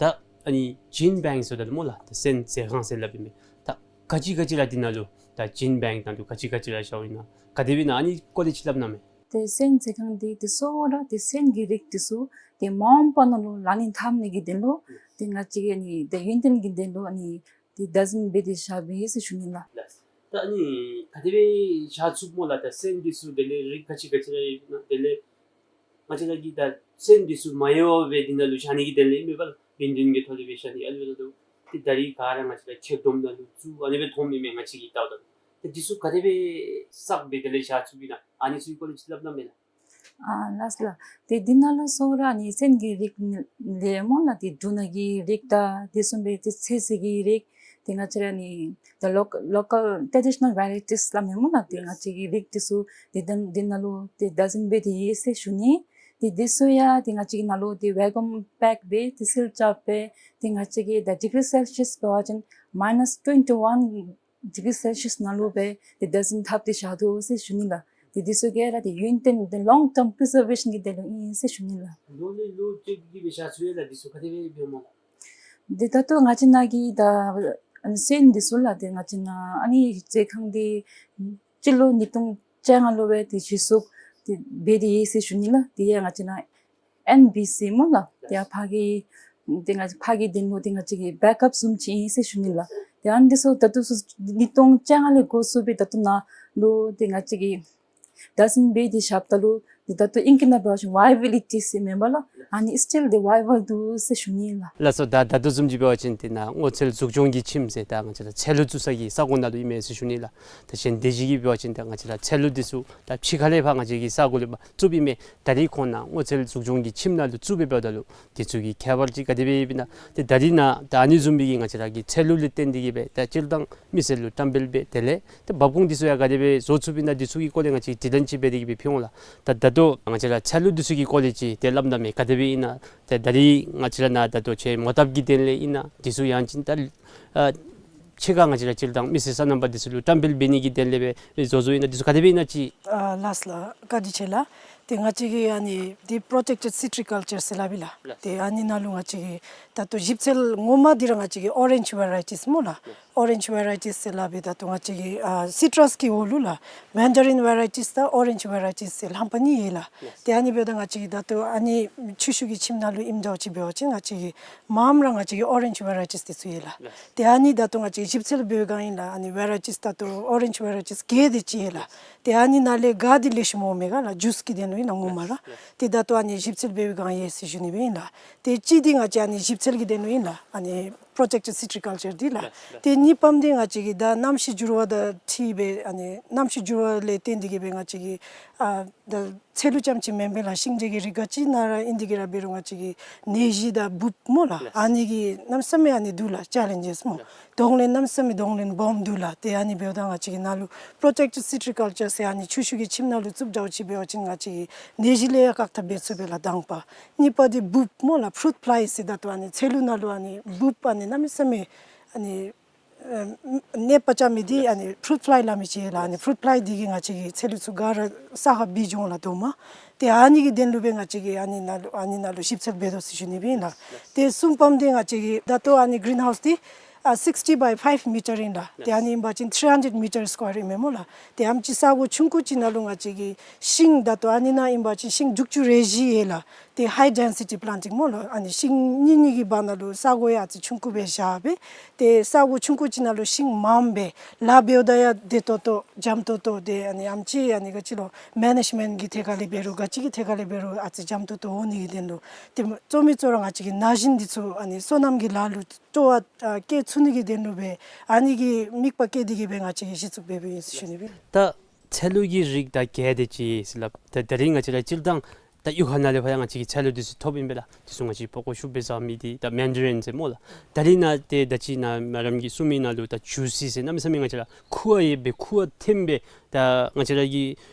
ད་ཨ་ནི་ཇིན་བེངཀ་ཟེརཝ་ད་ལུ་སྨོ་ལགས། ད་སོན་མཛོད་ཁང་ཟེར་སླབ་ཨིན་མས། ད་ག་ཅི་ག་ཅི་ར་འདི་ནང་ལུ་ད་ཇིན་བེངཀ་ནང་ལུ་ག་ཅི་ག་ཅི་ར་བཞགཔ་ཨིན་ན་ག་དེ་སྦེ་ཨིན་ན་ཨ་ནི་སྐོར་ལས་ཅིག་སླབ་གནང་མས། ཏེ་སོན་མཛོད་ཁང་འདི་ཏེ་གཙོ་བོ་ར་ཏེ་སོན་གྱི་རིགས་འདི་ཚུ་ཏེ་མ་འོངས་པ་ནང་ལུ་ལག་ལེན་འཐབ་ནི་གི་དོན་ལུ་ཏེ་ང་བཅས་ཀྱིས་ཨ་ནི་ཏེ་ཡུན་བརྟན་གྱི་དོན་ལུ་ཨ་ནི་ཏེ་བདག་འཛིན་འབད་དེ་བཞག་པས་ཟེར་ཞུ་ནི་ལགས། ལགས། ད་ཨ་ནི་ག་དེ་སྦེ་བཞག་ཚུགས་སྨོ་ལགས། ད་སོན་འདི་ཚུ་དེ་ལས་རིགས་ག་ཅི་ག་ཅི་ར་ཡོད་ན་དེ་ལས་ང་བཅས་ར་གིས་ད་སོན་འདི་ཚུ་མ་ཡལ་བར་སྦེ་འདི་ནང་ལུ་བཞག་ནི་གི་དོན་ལས་ཨིན་མས་པ་ལགས། ཡུན་བརྟན་གྱི་ཐོག་ལས་སྦེ་བཞག་ནི་ཨ་ལུ་ལགས། ཏེ་ད་རིས་ག་ར་ང་བཅས་ར་ཕྱག་སྡོམ་ནང་ལུ་བཙུགས་ཨ་ནི་སྦེ་མཐོངམ་ཨིན་མས་ང་བཅས་ཀྱིས་བལྟཝ་ད། ཏེ་འདི་ཚུ་ག་དེ་སྦེ་བསགས་སྦེ་དེ་ལས་བཞག་ཚུགསཔ་ཨིན་ན་ཨ་ནི་ཚུ་གི་སྐོར་ལས་ཅིག་སླབ་གནང་མས་ལགས། ཨ་ལགས་ལགས། ཏེ་འདི་ནང་ལུ་གཙོ་བོ་ར་ཨ་ནི་སོན་གྱི་རིགས་ལས་སྨོ་ལགས། ཏེ་འབྲུ་སྣ་གི་རིགས་དང་དེ་བཟུམ་སྦེ་ཏེ་ཚོད་བསྲེ་གི་རིགས་ཏེ་ང་བཅས་ར་ཨ་ནི་the local, local traditional varieties སླབ་མས་སྨོ་ལགས། ཏེ་ང་བཅས་ཀྱི་རིགས་འདི་ཚུ་ཏེ་ད་འདི་ནང་ལུ་ཏེ་བདག་འཛིན་འབད་དེ་ཡོད་ཟེར་ཞུ་ནི། ཏེ་འདི་ཚུ་ཡང་ཏེ་ང་བཅས་ཀྱི་ནང་ལུ་ཏེ་ཝེ་ཀུམ་པེཀ་སྦེ་ཏེ་སིལ་རྐྱབ་སྦེ་ཏེ་ང་བཅས་ཀྱིས་ད་ཌིག་རི་སེལ་ཤི་ཡཱས་འབད་བ་ཅིན་མའི་ནཱས་ཊུ་ཝེན་ཊི་ཝན་ཌིག་རི་སེལ་ཤི་ཡཱས་ནང་ལུ་སྦེ་ཏེ་བདག་འཛིན་འཐབ་སྟེ་བཞག་དོ་ཟེར་ཞུ་ནི་ལགས། ཏེ་འདི་ཚུ་ག་ར་ཏེ་ཡུན་བརྟན་ཏེ་ལོང་ཊརམ་པི་རི་ཛར་ཝེ་ཤཱན་གྱི་དོན་ལུ་ཨིན་ཟེར་ཞུ་ནི་ལགས། ལོ་ལས་ལོ་བཅད་དེ་གི་སྦེ་བཞག་ཚུགས་ཡོད་ལགས། འདི་ཚུ་ག་དེ་སྦེ་འབདཝ་སྨོ་ལགས། ཏེ་ད་ལྟོ་ང་བཅས་ནཱ་གི་ད་ཨ་ནི་སོན་འདི་ཚུ་ལགས། ཏེ་ང་བཅས་ནཱ་ཨ་ནི་མཛོད་ཁང་འདི་སྤྱི་ལོ་ཉིས་སྟོང་བཅོ་ལྔ་ལུ་སྦེ་ཏེ་གཞི་བཙུགས་ཏེ་འབད་དེ་ཡོད་ཟེར་ཞུ་ནི་ལགས། དེ་ཡང་ང་བཅས་ནཱ་ཨེན་བི་སི་སྨོ་ལགས། ཏེ་ཕར་གྱི་ཏེ་ང་ཕར་གྱི་དོན་ལུ་ཏེ་ང་བཅས་ཀྱི་བེཀ་ཨཔ་བཟུམ་ཅིག་ཨིན་ཟེར་ཞུ་ནི་ལགས། ཏེ་ཨ་ནི་འདི་ཚུ་ད་ལྟོ་ཚུ་ཉིས་སྟོང་བཅོ་ལྔ་ལས་འགོ་བཙུགས་སྦེ་ད་ལྟོ་ནཱ་ལུ་ཏེ་ང་བཅས་ཀྱིས་བདག་འཛིན་འབད་དེ་བཞགཔ་ད་ལུ་ཏེ་ད་ལྟོ་ཨིང་སྐད་ནང་འབད་བ་ཅིན་ཝའི་བི་ལི་ཊི་ཟེར་མེན་པ་ལགས། ཨ་ནི་སི་ཊིལ་ཏེ་ཝའི་བཱལ་འདུག་ཟེར་ཞུ་ནི་ལགས། ལགས་སོ། ད་ད་ལྟོ་བཟུམ་ཅིག་འབད་བ་ཅིན་ཏེ་ནཱ་སྔོ་ཚལ་འཛུགས་སྐྱོང་གི་ཁྱིམ་ཟེར་ད་ང་བཅས་ར་ཚལ་ལུ་བཙུགས་ས་གི་ས་གོ་ནང་ལུ་ཨིན་མས་ཟེར་ཞུ་ནི་ལགས། ད་གཞན་སྡེ་བཞི་གིས་འབད་བ་ཅིན་ད་ང་བཅས་ར་ཚལ་ལུ་འདི་ཚུ་ད་ཕྱི་ཁ་ལས་ཕར་ང་བཅས་ཀྱི་ས་གོ་ལས་ཕར་བཙུགསཔ་ཨིན་མས། ད་རིས་ཁོང་ནཱ་སྔོ་ཚལ་འཛུགས་སྐྱོང་གི་ཁྱིམ་ནང་ལུ་བཙུགས་སྦེ་འབདཝ་ད་ལུ་འདི་ཚུ་གི་ཁྱད་པར་ཅིག་ག་དེ་སྦེ་ཡོདཔ་ཨིན་ན། ཏེ་ད་རིས་ནཱ་ད་ཨ་ནི་བཟུམ་སྦེ་གི་ང་བཅས་ར་གི་ཚལ་ལུ་ལས་བརྟེན་ཏེ་གི་སྦེ་ད་སྤྱིར་བཏང་མི་སེར་ལུ་བཀྲམ་སྤེལ་འབད་དེ་ལས་ཏེ་འབབ་ཁུངས་འདི་ཚུ་ཡང་ག་དེ་སྦེ་བཟོ་ཚུགསཔ་ཨིན་ན་འདི་ཚུ་གི་སྐོར་ལས་ང་བཅས་དྲི་ལན་ཅིག་འབད་དེ་གི་སྦེ་ཕུལ་འོང་ལགས། ད་ད་ལྟོ་ང་བཅས་ར་ཚལ་ལུ་འདི་ཚུ་གི་སྐོར་ལས་ཅིག་ཏེ་སླབ་ད་མས། ག་དེ་སྦེ་ཨིན་ན། ཏེ་ད་རིས་ང་བཅས་ར་ནཱ་ད་ལྟོ་ཆེ་མོ་བཏབ་ཀྱི་དོན་ལས་ཨིན་ན་འདི་ཚུ་ཡང་ཅིན་ད་ཨ་ཕྱི་ཁར་ང་བཅས་ར་སྤྱིར་བཏང་མི་སེར་སོ་ནམ་པ་འདི་ཚུ་ལུ་བཀྲམ་སྤེལ་འབད་ནི་གི་དོན་ལས་སྦེ་བཟོ་བཟོཝ་ཨིན་ན་འདི་ཚུ་ག་དེ་སྦེ་ཨིན་ན་ཅིག། ཨ་ལགས་ལགས། བཀའ་དྲིན་ཆེ་ལགས། ཏེ་ང་བཅས་ཀྱི་ཨ་ནི་འདི་པྲོ་ཊེཀ་ཊེཌ་སི་ཊི་རི་ཀཱལ་ཅར་ཟེར་སླབ་ཨིན་ལགས། ལགས། ཏེ་ཨ་ནི་ནང་ལུ་ང་བཅས་ཀྱི་ད་ལྟོ་ཞིབ་འཚོལ་ངོ་མ་འདི་ར་ང་བཅས་ཀྱི་ཨོ་རེནཇ་ཝེ་རའི་ཊིས་སྨོ་ལགས། ཨོ་རེནཇ་ཝེ་རའི་ཊིས་ཟེར་སླབ་ཨིན། ད་ལྟོ་ང་བཅས་ཀྱི་ཨ་སི་ཊྲས་ཀྱི་འོག་ལུ་ལགས་མེན་ཌ་རིན་ཝེ་རའི་ཊིས་དང་ཨོ་རེནཇ་ཝེ་རའི་ཊིས་ཟེར་རྣམ་པ་གཉིས་ཡོད་ལགས། ཏེ་ཨ་ནི་འབདཝ་ད་ང་བཅས་ཀྱི་ད་ལྟོ་ཨ་ནི་ཆུ་ཤུགས་ཀྱི་ཁྱིམ་ནང་ལུ་ཨིནམ་འདྲཝ་ཅིག་འབད་བ་ཅིན་ང་བཅས་ཀྱི་མངམ་ར་ང་བཅས་ཀྱི་ཨོ་རེནཇ་ཝེ་རའི་ཊིས་འདི་ཚུ་ཡོད་ལགས། ཏེ་ཨ་ནི་ད་ལྟོ་ང་བཅས་ཀྱིས་ཞིབ་འཚོལ་འབད་བའི་སྒང་ཨིན་ལགས། ཨ་ནི་ཝེ་རའི་ཊིས་ད་ལྟོ་ཨོ་རེནཇ་ཝེ་རའི་ཊིས་བརྒྱད་དེ་ཅིག་ཡོད་ལགས། ཏེ་ཨ་ནི་ནང་ལས་འགོ་འདི་ལེགས་ཤོམ་འོང་མས་ག་ལགས། ཇུས་ཀྱི་དོན་ལུ་ཨིན་ལགས་ངོ་མ་ར། ཏེ་ད་ལྟོ་ཨ་ནི་ཞིབ་འཚོལ་འབད་བའི་སྒང་ཡོད་ཟེར་ཞུ་ནི་སྦེ་ཨིན་ལགས། ཏེ་གཅིག་འདི་ང་བཅས་ཨ་ནི་ཞིབ་འཚོལ་གྱི་དོན་ལུ་ཨིན་ལགས། ཨ་ནི་པྲོ་ཊེཀ་ཊེཌ་སི་ཊི་རི་ཀཱལ་ཅར་འདི་ལགས། ཏེ་གཉིས་པམ་འདི་ང་བཅས་ཀྱི་ད་གནམ་གཤིས་འགྱུར་བ་དང་འཁྲིལ་སྦེ་ཨ་ནི་གནམ་གཤིས་འགྱུར་བ་ལས་བརྟེན་ཏེ་གི་སྦེ་ང་བཅས་ཀྱི་ཨ་ད་ཚལ་ལུ་རྐྱངམ་ཅིག་མེན་པར་ལགས་ཤིང་འབྲས་ཀྱི་རིགས་ག་ཅི་ནང་ར་ཨིན་ཏེ་གི་ར་འབད་རུང་ང་བཅས་ཀྱི་ནད་གཞི་དང་འབུཔ་སྨོ་ལགས། ལགས། ཨ་ནི་གི་གནམ་མེད་ས་མེད་ཨ་ནི་འདུག་ལགས་ཅེ་ལེནཇེས་སྨོ། ལགས། གདོང་ལེན་གནམ་མེད་ས་མེད་གདོང་ལེན་སྦོམ་འདུག་ལགས། ཏེ་ཨ་ནི་འབདཝ་ད་ང་བཅས་ཀྱི་ནཱ་ལུ་པྲོ་ཊེཀ་ཊེཌ་སི་ཊི་རི་ཀཱལ་ཅར་ཟེར་ཨ་ནི་ཆུ་ཤུགས་ཀྱི་ཁྱིམ་ནང་ལུ་བཙུགསཔ་འདྲཝ་ཅིག་འབད་བ་ཅིན་ང་བཅས་ཀྱི་ནད་གཞི་ལས་ཡང་བཀག་ཐབས་འབད་ཚུགས་པས་ལགས་དང་པ། གཉིས་པ་འདི་འབུཔ་སྨོ་ལགས་ཕུ་རུཊ་ཕླའི་ཟེར་ད་ལྟོ་ཨ་ནི་ཚལ་ལུ་ནང་ལུ་ཨ་ནི་འབུཔ་ཨ་ནི་གནམ་མེད་ས་མེད་ཨ་ནི་ཨ་ནད་པ་རྐྱབ་མི་འདི་ཨ་ནི་ཕུ་རུཊ་ཕླའི་སླབ་མི་ཅིག་ཡོད་ལགས། ཨ་ནི་ཕུ་རུཊ་ཕླའི་འདི་གིས་ང་བཅས་ཀྱི་ཚལ་ལུ་ཚུ་ག་ར་ས་ཁར་འབིགས་འགྱོ་འོང་ལགས་དོ་མ། ཏེ་ཨ་ནི་གི་དོན་ལུ་སྦེ་ང་བཅས་ཀྱིས་ཨ་ནི་ནང་ལུ་ཨ་ནི་ནང་ལུ་ཞིབ་འཚོལ་འབད་དོ་ཟེར་ཞུ་ནི་སྦེ་ཨིན་ལགས། ཏེ་གསུམ་པམ་འདི་ང་བཅས་ཀྱི་ད་ལྟོ་ཨ་ནི་གིརིན་ཧའུསི་འདི་ཨ་སིགསི་ཊི་བའི་ཕའིབ་མི་ཊར་ཨིན་ལགས། ཏེ་ཨ་ནི་ཨིན་པ་ཅིན་ཐིརི་ཧན་ཌེཌ་མི་ཊར་སི་ཀོ་ཡར་ཨིན་མས་སྨོ་ལགས། ཏེ་ཨ་ནེམ་ཅིག་ས་གོ་ཆུང་ཀུ་ཅིག་ནང་ལུ་ང་བཅས་ཀྱི་ཤིང་ད་ལྟོ་ཨ་ནི་ནང་ཨིན་པ་ཅིན་ཤིང་དྲུག་ཅུ་རེ་བཞི་ཡོད་ལགས། ཏེ་ཧའི་ཌེན་སི་ཊི་པི་ལཱན་ཊིང་སྨོ་ལགས། ཨ་ནི་ཤིང་གཉིས་གཉིས་ཀྱི་བར་ན་ལུ་ས་གོ་ཡང་ཨ་ཙི་ཆུང་ཀུ་སྦེ་བཞག་སྦེ། ཏེ་ས་གོ་ཆུང་ཀུ་ཅིག་ནང་ལུ་ཤིང་མངམ་སྦེ་ལཱ་འབདཝ་ད་ཡང་བདེ་ཏོག་ཏོ་འཇམ་ཏོག་ཏོ་ཏེ་ཨ་ནི་ཨ་ནེམ་ཅིག་ཨ་ནི་ག་ཅི་ལོ་མེ་ནེཇ་མེནཊ་ཀྱི་ཐད་ཁར་ལས་འབད་རུང་ག་ཅི་གི་ཐད་ཁར་ལས་འབད་རུང་ཨ་ཙི་འཇམ་ཏོག་ཏོ་འོང་ནི་གི་དོན་ལུ་ཏེ་གཙོ་མི་གཙོ་ར་ང་བཅས་ཀྱི་ན་གཞོན་འདི་ཚུ་ཨ་ནི་སོ་ནམ་གྱི་ལཱ་ལུ་སྤྲོ་བ་ཨ་བསྐྱེད་ཚུགས་ནི་གི་དོན་ལུ་སྦེ་ཨ་ནི་གི་དམིགས་པ་བསྐྱེད་དེ་གི་སྦེ་ང་བཅས་ཀྱིས་གཞི་བཙུགས་འབད་འབདཝ་ཨིན་ཟེར་ཞུ་ནི་སྦེ། ད་ཚལ་ལུ་གི་རིགས་ད་ག་དེ་ཅིག་ཟེར་སླབ། ད་ད་རིས་ང་བཅས་ར་སྤྱིར་བཏང་ད་གཡུས་ཁ་ནང་ལས་ཕར་ཡང་ང་བཅས་ཀྱིས་ཚལ་ལུ་འདི་ཚུ་ཐོབ་ཨིན་པས་ལགས། འདི་ཚུ་ང་བཅས་པགས་ཀོ་ཤུགས་སྦེ་བཟའ་མི་འདི་ད་མེན་ཌ་རིན་ཟེར་སྨོ་ལགས། ད་རིས་ནཱ་ཏེ་ད་ཅི་ནཱ་མེ་ཌམ་གྱིས་གསུངས་མི་ནང་ལུ་ད་ཇུ་སི་ཟེར་གནམ་མེད་ས་མེད་ང་བཅས་ར་ཁུ་བ་ཡོད་པའི་ཁུ་བ་ཐོན་པའི་ད་ང་བཅས་ར་གི་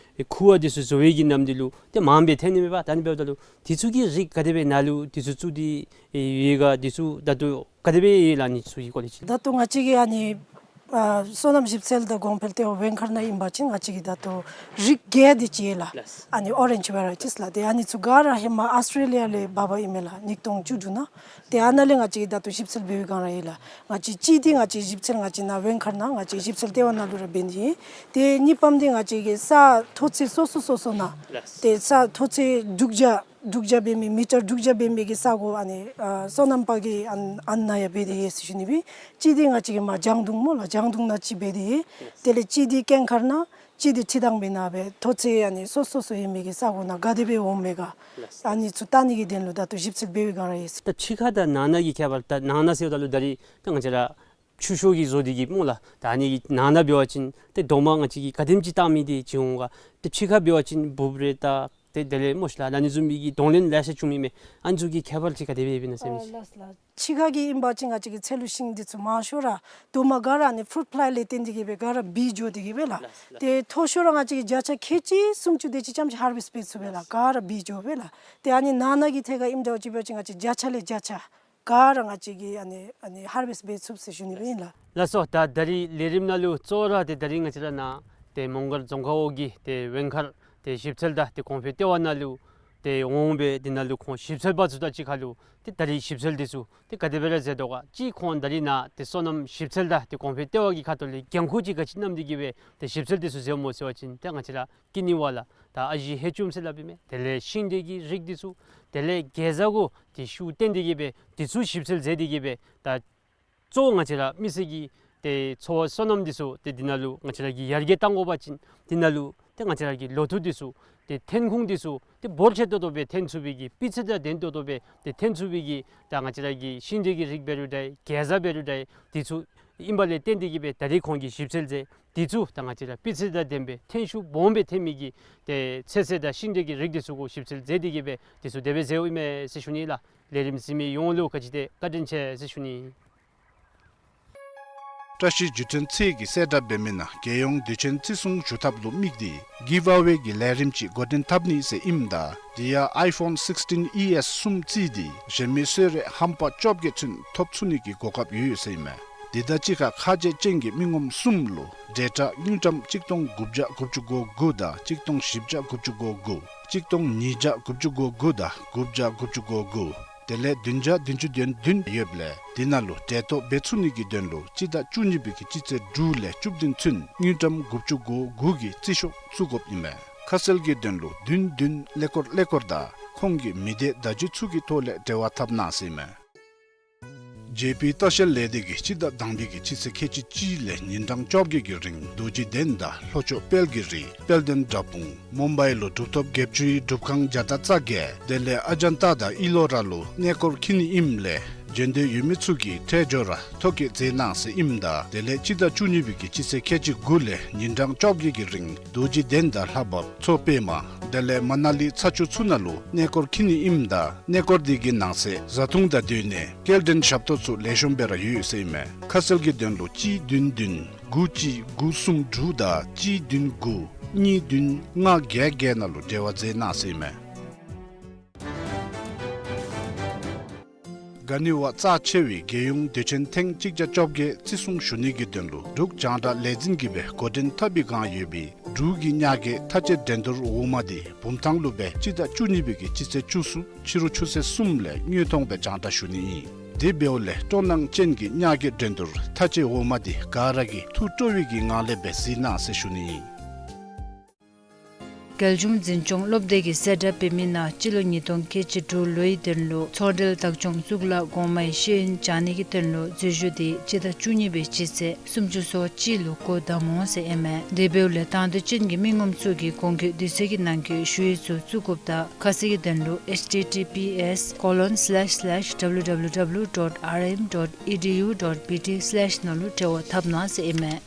ཁུ་བ་འདི་ཚུ་བཟོ་བའི་གི་ནམ་འདི་ལུ་ཏེ་མངམ་སྦེ་ཐོན་ནི་མས་པ། ད་ཨ་ནི་འབདཝ་ད་ལུ་འདི་ཚུ་གི་རིགས་ག་དེ་སྦེ་ནཱ་ལུ་འདི་ཚུ་བཙུགས་ཏེ་ཡོད་ག། འདི་ཚུ་ད་ལྟོ་ག་དེ་སྦེ་ཡོད་ལགས། ཨ་ནི་ཚུ་གི་སྐོར་ལས་ཅིག། ད་ལྟོ་ང་བཅས་ཀྱིས་ཨ་ནི་ ཨ་སོ་ནམ་ཞིབ་འཚོལ་དང་གོང་འཕེལ་ལྟེ་བ་ཝེང་མཁར་ནང་ཨིན་པ་ཅིན་ང་བཅས་ཀྱིས་ད་ལྟོ་རིགས་བརྒྱད་འདི་ཅིག་ཡོད་ལགས། ལགས། ཨ་ནི་ཨོ་རེནཇ་ཝེ་རའི་ཊིས་ལགས། ཏེ་ཨ་ནི་ཚུ་ག་ར་ཧེ་མ་ཨཱོས་ཊྲེ་ལི་ཡ་ལས་འབག་འབག་ཨིན་མས་ལགས། ཉིས་སྟོང་བཅུ་དྲུག་ནང་། ཏེ་ཨ་ནཱ་ལས་ང་བཅས་ཀྱིས་ད་ལྟོ་ཞིབ་འཚོལ་འབད་བའི་བསྒང་ར་ཨིན་ལགས། ང་བཅས་གཅིག་འདི་ང་བཅས་ཞིབ་འཚོལ་ང་བཅས་ནཱ་ཝེང་མཁར་ནང་ང་བཅས་ཞིབ་འཚོལ་ལྟེ་བ་ནང་ལུ་ར་འབད་ནི་ཨིན། ཏེ་གཉིས་པམ་འདི་ང་བཅས་ཀྱིས་ས་མཐོ་ཚད་སོ་སོ་སོ་སོ་ནང་། ལགས། ཏེ་ས་མཐོ་ཚད་དྲུག་བརྒྱ་དྲུག་བརྒྱ་འབད་མི་མི་ཊར་དྲུག་བརྒྱ་འབད་མི་གི་ས་གོ་ཨ་ནི་ཨ་སོ་ནམ་པ་གི་ཨ་ནི་ཨ་ནཱ་ཡང་འབད་དེ་ཡོད་ཟེར་ཞུ་ནི་སྦེ། གཅིག་འདི་ང་བཅས་ཀྱིས་མར་ལྗང་གདུང་སྨོ་ལགས། ལྗང་གདུང་ནང་གཅིག་འབད་དེ་ཡོད། དེ་ལས་གཅིག་འདི་ཀེང་མཁར་ནང་གཅིག་འདི་ཁྲི་ཐང་པའི་ནང་སྦེ་མཐོ་ཚད་ཨ་ནི་སོ་སོ་སོ་ཡོད་མི་གི་ས་གོ་ནང་ག་དེ་སྦེ་འོང་མས་ག། ལགས། ཨ་ནི་ཚུ་བལྟ་ནི་གི་དོན་ལུ་ད་ལྟོ་ཞིབ་འཚོལ་འབད་བའི་བསྒང་ར་ཨིན། ད་ཕྱི་ཁ་དང་ནང་ན་གི་ཁྱད་པར། ད་ནང་ན་ཟེརཝ་ད་ལུ་ད་རིས་ད་ང་བཅས་ར་ཆུ་ཤོག་གིས་བཟོ་སྟེ་གི་སྨོ་ལགས། ད་ཨ་ནི་གི་ནང་ན་འབད་བ་ཅིན་ཏེ་རྡོག་མ་ང་བཅས་ཀྱིས་ག་དེམ་ཅིག་བཏགས་མི་འདི་ཅིག་འོང་ག། ཏེ་ཕྱི་ཁ་འབད་བ་ཅིན་འབུབ་རེ་ད་ཏེ་དེ་ལས་སྨོ་ཤིག་ལགས་ཨ་ནི་བཟུམ་མའི་གི་གདོང་ལེན་ལེ་ཤ་བྱུང་མི་མས། ཨ་ནི་ཚུ་གི་ཁྱད་པར་ཅིག་ག་དེ་སྦེ་ཡོདཔ་ཨིན་ན་ཟེར་མི་ཅིག། ཨ་ལགས་ལགས། ཕྱི་ཁ་གི་ཨིན་པ་ཅིན་ང་བཅས་ཀྱི་ཚལ་ལུ་ཤིང་འདི་ཚུ་མང་ཤོས་ར་རྡོག་མ་ག་ར་ཨ་ནི་ཕུཊ་ཕི་ལའི་ལས་བརྟེན་ཏེ་གི་སྦེ་ག་ར་བུད་འགྱོ་སྟེ་གི་སྦེ་ལགས། ལགས་ལགས། ཏེ་མཐོ་ཤོས་ར་ང་བཅས་ཀྱིས་བརྒྱ་ཆ་ཁལ་གཅིག་སུམ་ཅུ་དེ་ཅིག་ཙམ་ཅིག་ཧར་ཝེསཊ་འབད་ཚུགས་པས་ལགས། ག་ར་བུད་འགྱོ་བས་ལགས། ཏེ་ཨ་ནི་ནང་ན་གི་ཐད་ཁར་ཨིནམ་འདྲཝ་ཅིག་འབད་བ་ཅིན་ང་བཅས་བརྒྱ་ཆ་ལས་བརྒྱ་ཆ་ག་ར་ང་བཅས་ཀྱིས་ཨ་ནི་ཨ་ནི་ཧར་ཝེསཊ་འབད་ཚུགས་ཟེར་ཞུ་ནི་སྦེ་ཨིན་ལགས། ལགས་སོ། ད་ད་རིས་ལས་རིམ་ནང་ལུ་གཙོ་བོ་ར་ཏེ་ད་རིས་ང་བཅས་ར་ནཱ་ཏེ་མོང་སྒར་རྫོང་ཁག་འོག་གི་ཏེ་ཝེང་མཁར་ཏེ་ཞིབ་འཚོལ་དང་ཏེ་གོང་འཕེལ་ལྟེ་བ་ནང་ལུ་ཏེ་འོང་སྦེ་དེ་ནང་ལུ་ཁོང་ཞིབ་འཚོལ་པ་ཚུ་དང་གཅིག་ཁར་ལུ་ཏེ་ད་རིས་ཞིབ་འཚོལ་འདི་ཚུ་ཏེ་ག་དེ་སྦེ་ར་མཛད་དོ་ག། གཅིག་ཁོང་ད་རིས་ནཱ་ཏེ་སོ་ནམ་ཞིབ་འཚོལ་དང་ཏེ་གོང་འཕེལ་ལྟེ་བ་གི་ཁ་ཐུག་ལས་འགན་ཁུར་ཅིག་ག་ཅི་བསྣམས་ཏེ་གི་སྦེ་ཏེ་ཞིབ་འཚོལ་འདི་ཚུ་མཛདཔ་སྨོ་ཟེར་བ་ཅིན་ཏེ་ང་བཅས་ར་ཀི་ནི་བ་ལ་ད་ཨ་ཞེ་ཧེ་ཅུམ་ཟེར་སླབ་ཨིན་མས། དེ་ལས་ཤིང་འབྲས་ཀྱི་རིགས་འདི་ཚུ། དེ་ལས་གེ་ཛ་གུ་ཏེ་ཤུགས་བཏོན་ཏེ་གི་སྦེ་འདི་ཚུ་ཞིབ་འཚོལ་མཛད་དེ་གི་སྦེ་ད་གཙོ་བོ་ང་བཅས་ར་མི་སེར་གྱི་ཏེ་འཚོ་བ་སོ་ནམ་འདི་ཚུ་ཏེ་འདི་ནང་ལུ་ང་བཅས་ར་གིས་ཡར་རྒྱས་གཏང་དགོ་པ་ཅིན་འདི་ནང་ལུ་ཏེ་ང་བཅས་ར་གི་ལོ་ཐོག་འདི་ཚུ་ཏེ་ཐོན་ཁུངས་འདི་ཚུ་ཏེ་འབོར་ཆེ་ཏོག་ཏོ་སྦེ་ཐོན་ཚུགས་པའི་གི་སྤུས་ཚད་དང་ལྡན་ཏོག་ཏོ་སྦེ་ཏེ་ཐོན་ཚུགས་པའི་གི་ད་ང་བཅས་ར་གི་ཤིང་འབྲས་ཀྱི་རིགས་འབད་རུང་འདྲ་གེ་ཛ་འབད་རུང་འདྲ་འདི་ཚུ་ཨིན་པ་ལས་བརྟེན་ཏེ་གི་སྦེ་ད་རིས་ཁོང་གིས་ཞིབ་འཚོལ་མཛད། འདི་ཚུ་ད་ང་བཅས་ར་སྤུས་ཚད་དང་ལྡན་པའི་ཐོན་ཤུགས་སྦོམ་སྦེ་ཐོན་མི་གི་ཏེ་ཚོད་བསྲེ་དང་ཤིང་འབྲས་ཀྱི་རིགས་འདི་ཚུ་གུ་ཞིབ་འཚོལ་མཛད་དེ་གི་སྦེ་འདི་ཚུ་དེ་སྦེ་མཛདཔ་ཨིན་མས་ཟེར་ཞུ་ནི་ལགས། ལས་རིམ་གཟིགས་མི་ཡོངས་ལུ་ག་ཅི་དེ་བཀའ་དྲིན་ཆེ་ཟེར་ཞུ་ནི། བཀྲ་ཤིས་བརྒྱུད་འཕྲིན་ཚད་ཀྱིས་གསལ་བསྒྲགས་འབད་མི་ནང་རྒྱལ་ཡོངས་དུས་ཆེན་བརྩི་སྲུང་ཞུ་ཐབས་ལུ་དམིགས་ཏེ་གིབ་ཨ་ཝེ་གི་ལས་རིམ་ཅིག་འགོ་འདྲེན་འཐབ་ནི་ཟེར་ཨིནམ་ད་དེ་ཡང་ཨའི་ཕོན་སིགསི་ཊིན་ཨི་ཨེསི་གསུམ་བརྩིས་ཏེ་གཞན་མི་གསོལ་རས་ཧམ་པ་བཅོ་བརྒྱད་ཚུན་ཐོབ་ཚུགས་ནི་གི་གོ་སྐབས་ཡོད་ཡོད་ཟེར་ཨིན་མས། དེ་དང་གཅིག་ཁར་ཁ་རྗེ་ཅན་གྱི་མི་ངོམ་གསུམ་ལུ་འབྲེལ་ཐག་དངུལ་ཀྲམ་གཅིག་སྟོང་དགུ་བརྒྱ་དགུ་བཅུ་གོ་དགུ་དང་གཅིག་སྟོང་བཞི་བརྒྱ་དགུ་བཅུ་གོ་དགུ། གཅིག་སྟོང་ཉིས་བརྒྱ་དགུ་བཅུ་གོ་དགུ་དང་དགུ་བརྒྱ་དགུ་བཅུ་གོ་དགུ། དེ་ལས་བདུན་བརྒྱ་བདུན་ཅུ་དོན་བདུན་ཡོདཔ་ལས་དེ་ནང་ལུ་འབྲེལ་ཐོག་འབད་ཚུགས་ནི་གི་དོན་ལུ་སྤྱི་ཟླ་བཅུ་གཉིས་པའི་གི་སྤྱི་ཚེས་དྲུག་ལས་བཅུ་བདུན་ཚུན་དངུལ་ཀྲམ་དགུ་བཅུ་གོ་དགུ་གི་རྩིས་ཤོག་བཙུགས་དགོཔ་ཨིན་མས། ཁ་གསལ་གྱི་དོན་ལུ་བདུན་བདུན་ཀླད་ཀོར་ཀླད་ཀོར་དང་ཁོང་གི་མི་སྡེ་བརྡ་བརྒྱུད་ཚུ་གི་ཐོག་ལས་འབྲེལ་བ་འཐབ་གནང་ཟེར་ཨིན་མས། ཇེ་པི་ལྟ་བཤལ་ལས་སྡེ་གིས་སྤྱི་ཟླ་དང་པའི་གི་སྤྱི་ཚེས་ཁལ་གཅིག་གཅིག་ལས་ཉིན་གྲངས་བཅོ་བརྒྱད་ཀྱི་རིང་རྡོ་རྗེ་གདན་དང་ལྷོ་ཕྱོགས་དཔལ་གྱི་རི་དཔལ་ལྡན་བྲག་ཕུང་མུམ་བའི་ལུ་གྲུབ་ཐོབ་བརྒྱད་ཅུའི་སྒྲུབ་ཁང་བརྒྱ་དང་རྩ་བརྒྱད་དེ་ལས་ཨ་ཇན་ཏ་དང་ཨི་ལོ་ར་ལུ་གནས་སྐོར་འཁྱིད་ནི་ཨིནམ་ལས་འབྱོན་འདོད་ཡོད་མི་ཚུ་གིས་ཐད་སྦྱོར་ར་ཐོ་བཀོད་མཛད་གནང་ཟེར་ཨིནམ་ད་དེ་ལས་སྤྱི་ཟླ་བཅུ་གཉིས་པའི་གི་སྤྱི་ཚེས་ཁལ་གཅིག་དགུ་ལས་ཉིན་གྲངས་བཅོ་བརྒྱད་ཀྱི་རིང་རྡོ་རྗེ་གདན་དང་ལྷ་བབས་མཚོ་པདྨ་དེ་ལས་མ་ན་ལི་ཚ་ཆུ་ཚུ་ནང་ལུ་གནས་སྐོར་འཁྱིད་ནི་ཨིནམ་ད་གནས་སྐོར་འདི་གི་ནང་གསེས་བཟའ་འཐུང་དང་སྡོད་གནས་སྐྱེལ་འདྲེན་ཞབས་ཏོག་ཚུ་ལེགས་ཤོམ་སྦེ་ར་ཡོད་ཟེར་ཨིན་མས། ཁ་གསལ་གྱི་དོན་ལུ་གཅིག་བདུན་བདུན་དགུ་གཅིག་དགུ་གསུམ་དྲུག་དང་གཅིག་བདུན་དགུ་གཉིས་བདུན་ལྔ་བརྒྱད་བརྒྱད་ནང་ལུ་འབྲེལ་བ་མཛད་གནང་ཟེར་ཨིན་མས། ག་ནི་བ་རྩ་ཆེ་བའི་རྒྱལ་ཡོངས་དུས་ཆེན་ཐེངས་གཅིག་བརྒྱ་བཅོ་བརྒྱད་བརྩི་སྲུང་ཞུ་ནི་གི་དོན་ལུ་འབྲུག་རྒྱང་བསྒྲགས་ལས་འཛིན་གྱིས་སྦེ་འགོ་འདྲེན་འཐབ་པའི་བསྒང་ཡོད་པའི་འབྲུག་གི་ཉག་གའི་མཐའ་དཔྱད་འགྲན་བསྡུར་འོག་མ་འདི་བུམ་ཐང་ལུ་སྦེ་སྤྱི་ཟླ་བཅུ་གཉིས་པའི་གི་སྤྱི་ཚེས་བཅུ་གསུམ་ཕྱི་རུ་ཆུ་ཚོད་གསུམ་ལས་དངོས་མཐོང་སྦེ་རྒྱང་བསྒྲགས་ཞུ་ནི་ཨིན། དེ་འབདཝ་ལས་སྤྲོ་སྣང་ཅན་གྱི་ཉག་གའི་འགྲན་བསྡུར་མཐའ་དཔྱད་འོག་མ་འདི་ག་ར་གིས་ཐུགས་སྤྲོ་བའི་གི་ངང་ལས་སྦེ་གཟིགས་གནང་ཟེར་ཞུ་ནི་ཨིན། རྒྱལ་གཞུང་འཛིན་སྐྱོང་སློབ་སྡེ་གིས་གསལ་བསྒྲགས་འབད་མི་ནང་སྤྱི་ལོ་ཉིས་སྟོང་ཁལ་གཅིག་དྲུག་ལོའི་དོན་ལུ་ཚོང་འབྲེལ་བདག་སྐྱོང་གཙུག་ལག་གོང་མའི་ཤེས་ཡོན་སྦྱང་ནི་གི་དོན་ལུ་འཛུལ་ཞུགས་འདི་སྤྱི་ཟླ་བཅུ་གཉིས་པའི་སྤྱི་ཚེས་སུམ་ཅུ་སོ་གཅིག་ལུ་འགོ་བདམས་འོང་ཟེར་ཨིན་མས། དེ་འབདཝ་ལས་དང་འདོད་ཅན་གྱི་མི་ངོམ་ཚུ་གིས་གོང་གི་དུས་ཚོད་ཀྱི་ནང་འཁོད་ཞུ་ཡིག་ཚུ་བཙུགས་དགོཔ་དང་ཁ་གསལ་གྱི་དོན་ལུ་ཨེཆ་ཊི་ཊི་པི་ཨེསི་ཀོ་ལོན་སི་ལེཤ་སི་ལེཤ་ཌབ་ལུ་ཌབ་ལུ་ཌབ་ལུ་ཌོཊ་ཨར་ཨེམ་ཌོཊ་ཨི་ཌི་ཡུ་ཌོཊ་བི་ཊི་སི་ལེཤ་ནང་ལུ་འབྲེལ་བ་འཐབ་གནང་ཟེར་ཨིན་མས།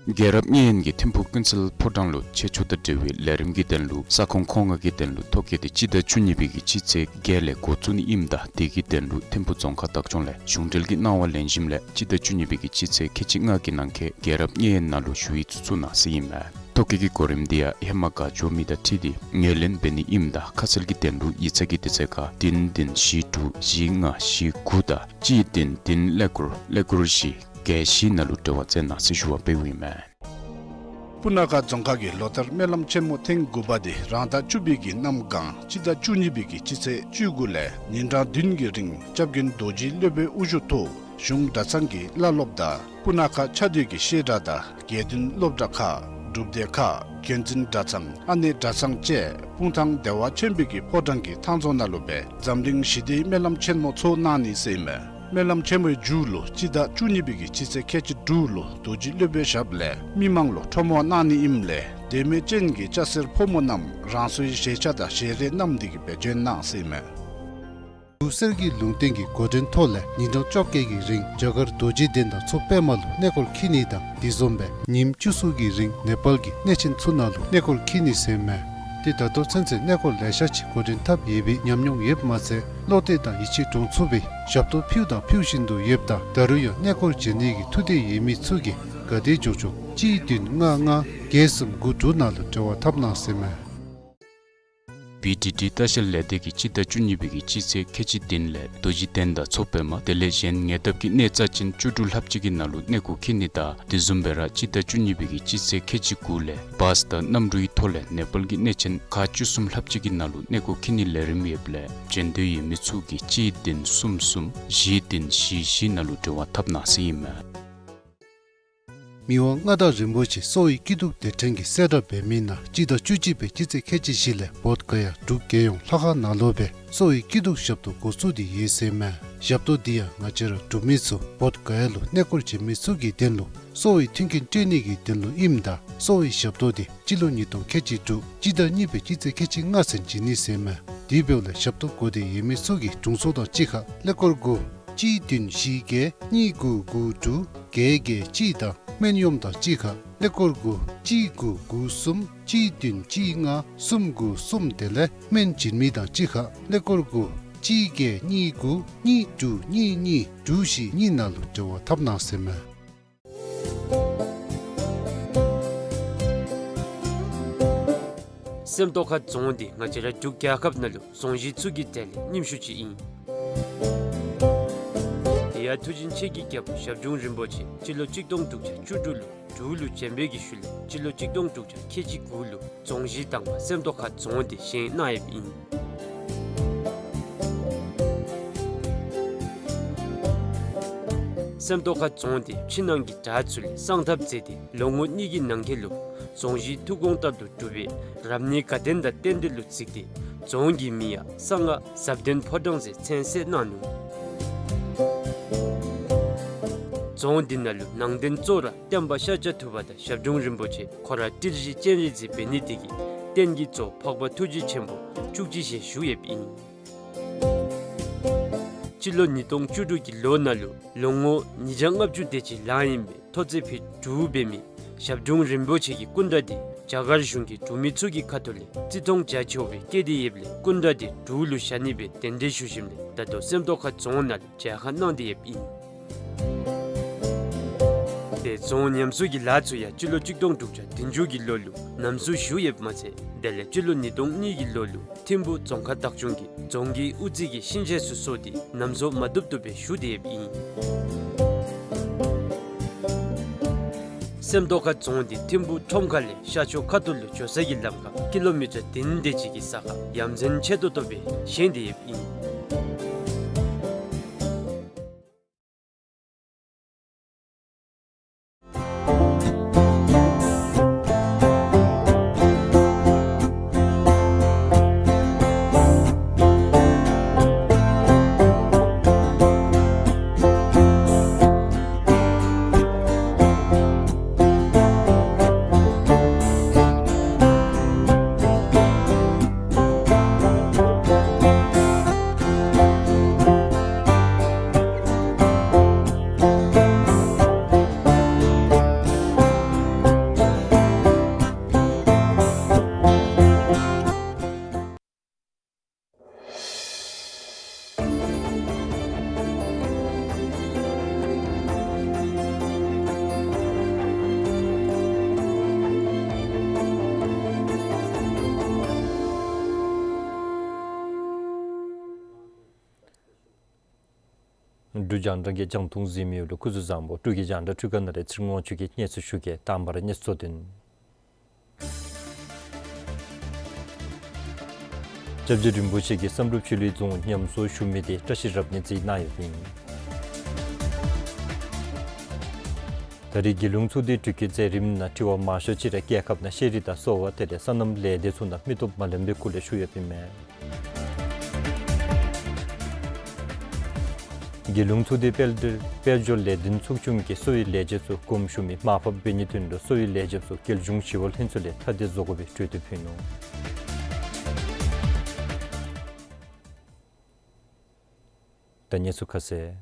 རྒྱལ་རབས་བརྙན་ཡོན་གྱིས་ཐིམ་ཕུག་ཀུན་གསལ་ཕོ་བྲང་ལུ་ཆེད་སྤྱོད་དང་འབྲེལ་བའི་ལས་རིམ་གྱི་དོན་ལུ་ས་ཁོངས་མཁོ་མངགས་ཀྱི་དོན་ལུ་ཐོ་བཀོད་འདི་སྤྱི་ཟླ་བཅུ་གཉིས་པའི་གི་སྤྱི་ཚེས་བརྒྱད་ལས་འགོ་བཙུགས་ནི་ཨིནམ་ད་དེ་གི་དོན་ལུ་ཐིམ་ཕུག་རྫོང་ཁག་བདག་སྐྱོང་ལས་གཞུང་འབྲེལ་གྱི་གནང་བ་ལེན་ཞིནམ་ལས་སྤྱི་ཟླ་བཅུ་གཉིས་པའི་གི་སྤྱི་ཚེས་ཁལ་གཅིག་ལྔ་གི་ནང་འཁོད་རྒྱལ་རབས་བརྙན་ཡོན་ནང་ལུ་ཞུ་ཡིག་ཚུ་བཙུགས་གནང་ཟེར་ཨིན་མས། ཐོ་བཀོད་ཀྱི་གོ་རིམ་འདི་ཡང་ཧེ་མ་ག་འབྱོར་མི་དང་འཁྲིལ་ཏེ་ངོས་ལེན་འབད་ནི་ཨིནམ་ད་ཁ་གསལ་གྱི་དོན་ལུ་ཡིག་ཚང་གི་དུས་ཚོད་ཁར་བདུན་བདུན་བཞི་དྲུག་བཞི་ལྔ་བཞི་དགུ་དང་གཅིག་བདུན་བདུན་ཀླད་ཀོར་ཀླད་ཀོར་བཞི་ བརྒྱད་བཞི་ནང་ལུ་འབྲེལ་བ་བཙལ་གནང་ཟེར་ཞུ་བ་འབདཝ་ཨིན་མས། སྤུ་ན་ཁ་རྫོང་ཁག་གི་ལོ་ལྟར་སྨོན་ལམ་ཆེན་མོ་ཐེངས་དགུ་པ་དེ་རང་ཟླ་བཅུ་པའི་གི་གནམ་གང་སྤྱི་ཟླ་བཅུ་གཉིས་པའི་གི་སྤྱི་ཚེས་བཅུ་དགུ་ལས་ཉིན་གྲངས་བདུན་གྱི་རིང་སྐྱབས་མགོན་རྡོ་རྗེ་སློབ་དཔོན་དབུ་བཞུགས་ཐོག་གཞུང་གྲྭ་ཚང་གི་བླ་སློབ་དང་སྤུ་ན་ཁ་ཆ་སྡོད་ཀྱི་བཤད་གྲྭ་དང་དགེ་འདུན་སློབ་གྲྭ་ཁག་སྒྲུབ་སྡེ་ཁག་མཁན་འཛིན་གྲྭ་ཚང་ཨ་ནེ་གྲྭ་ཚང་བཅས་སྤུངས་ཐང་བདེ་བ་ཆེན་པོའི་གི་ཕོ་བྲང་གི་ཐང་རྫོང་ནང་ལུ་སྦེ་འཛམ་གླིང་ཞི་བདེའི་སྨོན་ལམ་ཆེན་མོ་ཚོགས་གནང་ནི་ཟེར་ཨིན་མས། སྨོན་ལམ་ཆེན་མོའི་མཇུག་ལུ་སྤྱི་ཟླ་བཅུ་གཉིས་པའི་གི་སྤྱི་ཚེས་ཁལ་གཅིག་དྲུག་ལུ་རྡོ་རྗེ་སློབ་དཔོན་ཞབས་ལས་མི་མང་ལུ་ཁྲོམ་དབང་གནང་ནི་ཨིནམ་ལས་དད་མོས་ཅན་གྱི་སྐྱ་སེར་ཕོ་མོ་རྣམས་རང་སོའི་བཞེས་ཆ་དང་བཞེས་རས་བསྣམས་ཏེ་གི་སྦེ་འབྱོན་གནང་ཟེར་ཨིན་མས། འབྲུག་གསེར་གྱི་ལུང་བསྟན་གྱི་འགོ་འདྲེན་ཐོག་ལས་ཉིན་གྲངས་བཅོ་བརྒྱད་ཀྱི་རིང་རྒྱ་གར་རྡོ་རྗེ་གདན་དང་མཚོ་པདྨ་ལུ་གནས་སྐོར་འཁྱིད་ནི་དང་དེ་བཟུམ་སྦེ་ཉིནམ་བཅུ་གསུམ་གྱི་རིང་ནེ་པཱལ་གྱི་གནས་ཆེན་ཚུ་ནང་ལུ་གནས་སྐོར་འཁྱིད་ནི་ཟེར་ཨིན་མས། ཏེ་ད་ལྟོ་ཚུན་ཚོད་གནས་སྐོར་ལེ་ཤ་ཅིག་འགོ་འདྲེན་འཐབ་ཡོད་པའི་ཉམས་མྱོང་ཡོདཔ་མ་ཚད་བློ་གཏད་དང་ཡིད་ཆེས་འདྲོངས་ཚུགས་པའི་ཞབས་ཏོག་ཕུལ་དང་ཕུལ་བཞིན་དུ་ཡོདཔ་ད་ད་རུང་ཡང་གནས་སྐོར་བྱོན་ནི་གི་ཐུགས་འདོད་ཡོད་མི་ཚུ་གིས་ག་དེ་མགྱོགས་མགྱོགས་གཅིག་བདུན་ལྔ་ལྔ་བརྒྱད་གསུམ་དགུ་དྲུག་ནང་ལུ་འབྲེལ་བ་འཐབ་གནང་ཟེར་ཨིན་མས། བི་ཌི་ཌི་ལྟ་བཤལ་ལས་སྡེ་གིས་སྤྱི་ཟླ་བཅུ་གཉིས་པའི་གི་སྤྱི་ཚེས་ཁལ་གཅིག་བདུན་ལས་རྡོ་རྗེ་གདན་དང་མཚོ་པདྨ་དེ་ལས་གཞན་ཉེ་འདབས་ཀྱི་གནས་རྩ་ཅན་བཅུ་དྲུག་ལྷ་བརྒྱུད་ཀྱི་ནང་ལུ་གནས་སྐོར་འཁྱིད་ནི་དང་དེ་བཟུམ་སྦེ་ར་སྤྱི་ཟླ་བཅུ་གཉིས་པའི་གི་སྤྱི་ཚེས་ཁལ་གཅིག་དགུ་ལས་བཱས་དང་གནམ་གྲུའི་ཐོག་ལས་ནེ་པཱལ་གྱི་གནས་ཆེན་ཁག་བཅུ་གསུམ་ལྷ་བརྒྱུད་ཀྱི་ནང་ལུ་གནས་སྐོར་འཁྱིད་ནི་ལས་རིམ་ཡོདཔ་ལས་བྱོན་འདོད་ཡོད་མི་ཚུ་གིས་གཅིག་བདུན་གསུམ་གསུམ་བཞི་བདུན་བཞི་བཞི་ནང་ལུ་འབྲེལ་བ་འཐབ་གནང་ཟེར་ཨིན་མས། མི་དབང་མངའ་བདག་རིན་པོ་ཆེ་གསོ་བའི་སྐྱིད་སྡུག་སྡེ་ཕྲན་གྱིས་གསལ་བསྒྲགས་འབད་མི་ནང་སྤྱི་ཟླ་བཅུ་གཅིག་པའི་སྤྱི་ཚེས་ཁལ་གཅིག་བཞི་ལས་བོདྷ་ག་ཡ་འབྲུག་རྒྱལ་ཡོངས་ལྷ་ཁང་ནང་ལུ་སྦེ་གསོ་བའི་སྐྱིད་སྡུག་ཞབས་ཏོག་འགོ་བཙུགས་ཏེ་ཡོད་ཟེར་ཨིན་མས། ཞབས་ཏོག་འདི་ཡང་ང་བཅས་ར་འབྲུག་མི་ཚུ་བོདྷ་ག་ཡ་ལུ་གནས་སྐོར་བྱོན་མི་ཚུ་གི་དོན་ལུ་གསོ་བའི་མཐུན་རྐྱེན་སྤྲོད་ནི་གི་དོན་ལུ་ཨིནམ་ད་གསོ་བའི་ཞབས་ཏོག་འདི་སྤྱི་ལོ་ཉིས་སྟོང་ཁལ་གཅིག་དྲུག་སྤྱི་ཟླ་གཉིས་པའི་སྤྱི་ཚེས་ཁལ་གཅིག་ལྔ་ཚུན་བྱིན་ནི་ཟེར་ཨིན་མས། དེ་འབདཝ་ལས་ཞབས་ཏོག་དགོ་འདོད་ཡོད་མི་ཚུ་གིས་དྲུང་འཚོ་དང་གཅིག་ཁར་ཀླད་ཀོར་དགུ་གཅིག་བདུན་བཞི་བརྒྱད་གཉིས་དགུ་དགུ་དྲུག་བརྒྱད་བརྒྱད་གཅིག་དང་སྨན་གཡོགམོ་དང་གཅིག་ཁར་ཀླད་ཀོར་དགུ་གཅིག་དགུ་དགུ་གསུམ་གཅིག་བདུན་གཅིག་ལྔ་གསུམ་དགུ་གསུམ་དེ་ལས་སྨན་བྱིན་མི་དང་གཅིག་ཁར་ཀླད་ཀོར་དགུ་གཅིག་བརྒྱད་གཉིས་དགུ་གཉིས་དྲུག་གཉིས་གཉིས་དྲུག་བཞི་གཉིས་ནང་ལུ་འབྲེལ་བ་འཐབ་གནང་ཟེར་ཨིན་མས། སེམས་རྟོགས་ཁ་རྫོང་འདི་ང་བཅས་ར་འབྲུག་རྒྱལ་ཁབ་ནང་ལུ་རྫོང་གཞི་ཚུ་གི་གྲས་ལས་རྙིངམ་ཤོས་ཅིག་ཨིན། དེ་ཡང་མཐུ་ཆེན་ཆོས་ཀྱི་རྒྱལ་པོ་ཞབས་དྲུང་རིན་པོ་ཆེ་སྤྱི་ལོ་གཅིག་སྟོང་དྲུག་བརྒྱ་བཅུ་དྲུག་ལུ་འབྲུག་ལུ་བྱོན་པའི་གི་ཤུལ་ལས་སྤྱི་ལོ་གཅིག་སྟོང་དྲུག་བརྒྱ་ཁལ་གཅིག་དགུ་ལུ་རྫོང་གཞི་དང་པ་སེམས་རྟོགས་ཁ་རྫོང་འདི་བཞེངས་གནང་ཡོདཔ་ཨིན། སེམས་རྟོགས་ཁ་རྫོང་འདི་ཕྱི་ནང་གི་བྲག་ཚུ་ལས་བསང་ཐབ་མཛད་དེ་ལོ་ངོ་གཉིས་ཀྱི་ནང་འཁོད་ལུ་རྫོང་གཞི་ཐུགས་དགོངས་ལྟར་དུ་གྲུབ་པའི་རབ་གནས་དགའ་ལྡན་དང་རྟེན་འབྲེལ་ལུ་གཟིགས་ཏེ་རྫོང་གི་མིང་ཡང་གསང་སྔགས་ཟབ་ལྡན་ཕོ་བྲང་ཟེར་མཚན་གསོལ་གནང་ནུག། རྫོང་འདི་ནང་ལུ་ནང་རྟེན་གཙོ་བོ་ར་སྟོན་པ་ཤཱཀྱ་ཐུབ་པ་དང་ཞབས་དྲུང་རིན་པོ་ཆེ་ཁོ་ར་ཏིལ་བཞི་སྤྱན་རས་གཟིགས་འབད་ནི་དེ་གིས་རྟེན་གྱི་གཙོ་བོ་འཕགས་པ་ཐུགས་རྗེ་ཆེན་པོ་བཅུ་གཅིག་ཞལ་བཞུགས་ཡོདཔ་ཨིན། སྤྱི་ལོ་ཉིས་སྟོང་བཅུ་དྲུག་གི་ལོ་ནང་ལུ་ལོ་ངོ་ཉིས་བརྒྱ་ལྔ་བཅུ་དེ་ཅིག་ལང་ཡི་ཨིན་པས། མཐོ་ཚད་ཕིཊ་དྲུག་འབད་མི་ཞབས་དྲུང་རིན་པོ་ཆེ་གི་སྐུ་འདྲ་འདི་རྒྱ་གར་གཞུང་གིས་འབྲུག་མི་ཚུ་གི་ཁ་ཐུག་ལས་བརྩི་མཐོང་རྒྱ་ཆེ་བའི་བསྐྱེད་དེ་ཡོདཔ་ལས་སྐུ་འདྲ་འདི་འབྲུག་ལུ་བཞག་ནི་སྦེ་གདན་འདྲེན་ཞུ་ཞིནམ་ལས་ད་ལྟོ་སེམས་རྟོགས་ཁ་རྫོང་ནང་ལུ་མཇལ་ཁ་གནང་སྟེ་ཡོདཔ་ཨིན། དེ་རྫོང་ཉམས་གསོ་གི་ལཱ་ཚུ་ཡང་སྤྱི་ལོ་གཅིག་སྟོང་དྲུག་བརྒྱ་བདུན་ཅུ་གི་ལོ་ལུ་ནམ་སྲུ་ཞུ་ཡོདཔ་མ་ཚད་དེ་ལས་སྤྱི་ལོ་ཉིས་སྟོང་གཉིས་ཀྱི་ལོ་ལུ་ཐིམ་ཕུ་རྫོང་ཁག་བདག་སྐྱོང་གིས་རྫོང་གི་དབུ་རྩེ་གི་གཤིན་ཆས་ཚུ་སོར་ཏེ་ནམ་སྲུ་མ་བཏུབ་བཏུབ་སྦེ་ཞུ་སྟེ་ཡོདཔ་ཨིན། སེམས་རྟོགས་ཁ་རྫོང་འདི་ཐིམ་ཕུ་ཁྲོམ་ཁ་ལས་ཤར་ཕྱོགས་ཁ་ཐུག་ལུ་འགྱོ་ས་གི་ལམ་ཁར་ཀི་ལོ་མི་ཊར་བདུན་དེ་ཅིག་གི་ས་ཁར་ཡ་མཚན་ཆེ་ཏོག་ཏོ་སྦེ་བཞེངས་ཏེ་ཡོདཔ་ཨིན། རྒྱང་བསྒྲགས་ཀྱི་རྒྱང་མཐོང་གཟིགས་མི་ཡོངས་ལུ་སྐུ་གཟུགས་བཟང་པོ། འབྲུག་གི་རྒྱང་བསྒྲགས་འཕྲུལ་ཁང་ནང་ལས་ཚེ་རིང་དབང་ཕྱུག་གིས་སྙན་སེང་ཞུ་གེ། དང་པ་ར་གནས་ཚུལ་གཙོ་དོན། སྐྱབས་རྗེ་རིན་པོ་ཆེ་གིས་བསམ་གྲུབ་ཆོས་གླིང་རྫོང་ཉམས་གསོ་ཞུ་མི་དེ་བཀྲ་ཤིས་རབ་གནས་མཛད་གནང་ཡོདཔ་ཨིན། ད་རེས་རྒྱལ་ཡོངས་ཚོགས་འདུའི་གྲོས་ཀྱི་མཛད་རིམ་ནང་དྲི་བ་མང་ཤོས་ཅིག་ར་རྒྱལ་ཁབ་ནང་ཤེས་རིག་དང་གསོ་བ་དེ་ལས་སོ་ནམ་ལས་སྡེ་ཚུ་ནང་མི་སྟོབས་མ་ལོན་པའི་སྐོར་ལས་ཞུ་ཡོདཔ་ཨིན་མས། རྒྱལ་ཡོངས་ཚོགས་འདུའི་དཔལ་འབྱོར་དཔལ་འབྱོར་ལས་དོན་ཚོགས་ཆུང་གིས་གསོ་བའི་ལས་བྱེདཔ་ཚུ་དགོངས་ཞུ་མི་མར་ཕབ་འབད་ནིའི་དོན་ལུ་གསོ་བའི་ལས་བྱེདཔ་ཚུ་རྒྱལ་གཞུང་ཞི་གཡོག་ལྷན་ཚོགས་ལས་ཐ་དད་བཟོ་དགོ་པའི་གྲོས་བསྡུར་ཕུལ་ནུག། ད་གནས་ཚུལ་ཁ་གསལ།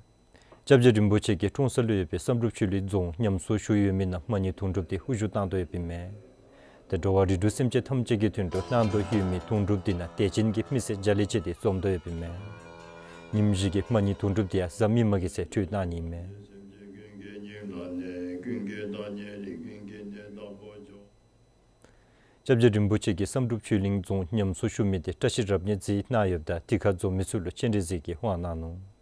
སྐྱབས་རྗེ་རིན་པོ་ཆེ་གིས་ཀྲོང་གསར་ལུ་ཡོད་པའི་བསམ་གྲུབ་ཆོས་གླིང་རྫོང་ཉམས་གསོ་ཞུ་ཡོད་མི་ནང་མ་ཎི་དུང་སྒྲུབ་དེ་དབུ་བཞུགས་གནང་དོ་ཡོདཔ་ཨིན་མས། དེ་འགྲོ་བ་རིགས་དྲུག་སེམས་ཅན་ཐམས་ཅད་ཀྱི་དོན་ལུ་གནང་དོ་ཡོད་མི་དུང་སྒྲུབ་དེ་ནང་དད་ཅན་གྱི་མི་སེར་བརྒྱ་ལས་བཅད་དེ་འཛོམས་དོ་ཡོདཔ་ཨིན་མས། ཉིནམ་བཞི་གི་མ་ཎི་དུང་སྒྲུབ་དེ་ཡང་གཟའ་མིག་དམར་གྱི་ཚེ་གྲོལ་གནང་ནི་ཨིན་མས། སྐྱབས་རྗེ་རིན་པོ་ཆེ་གིས་བསམ་གྲུབ་ཆོས་གླིང་རྫོང་ཉམས་གསོ་ཞུ་མི་དེ་བཀྲ་ཤིས་རབ་གནས་མཛད་གནང་ཡོདཔ་ད་དེ་ཁར་འཛོམས་མི་ཚུ་ལུ་སྤྱན་རས་གཟིགས་ཀྱིས་དབང་གནང་ནུག།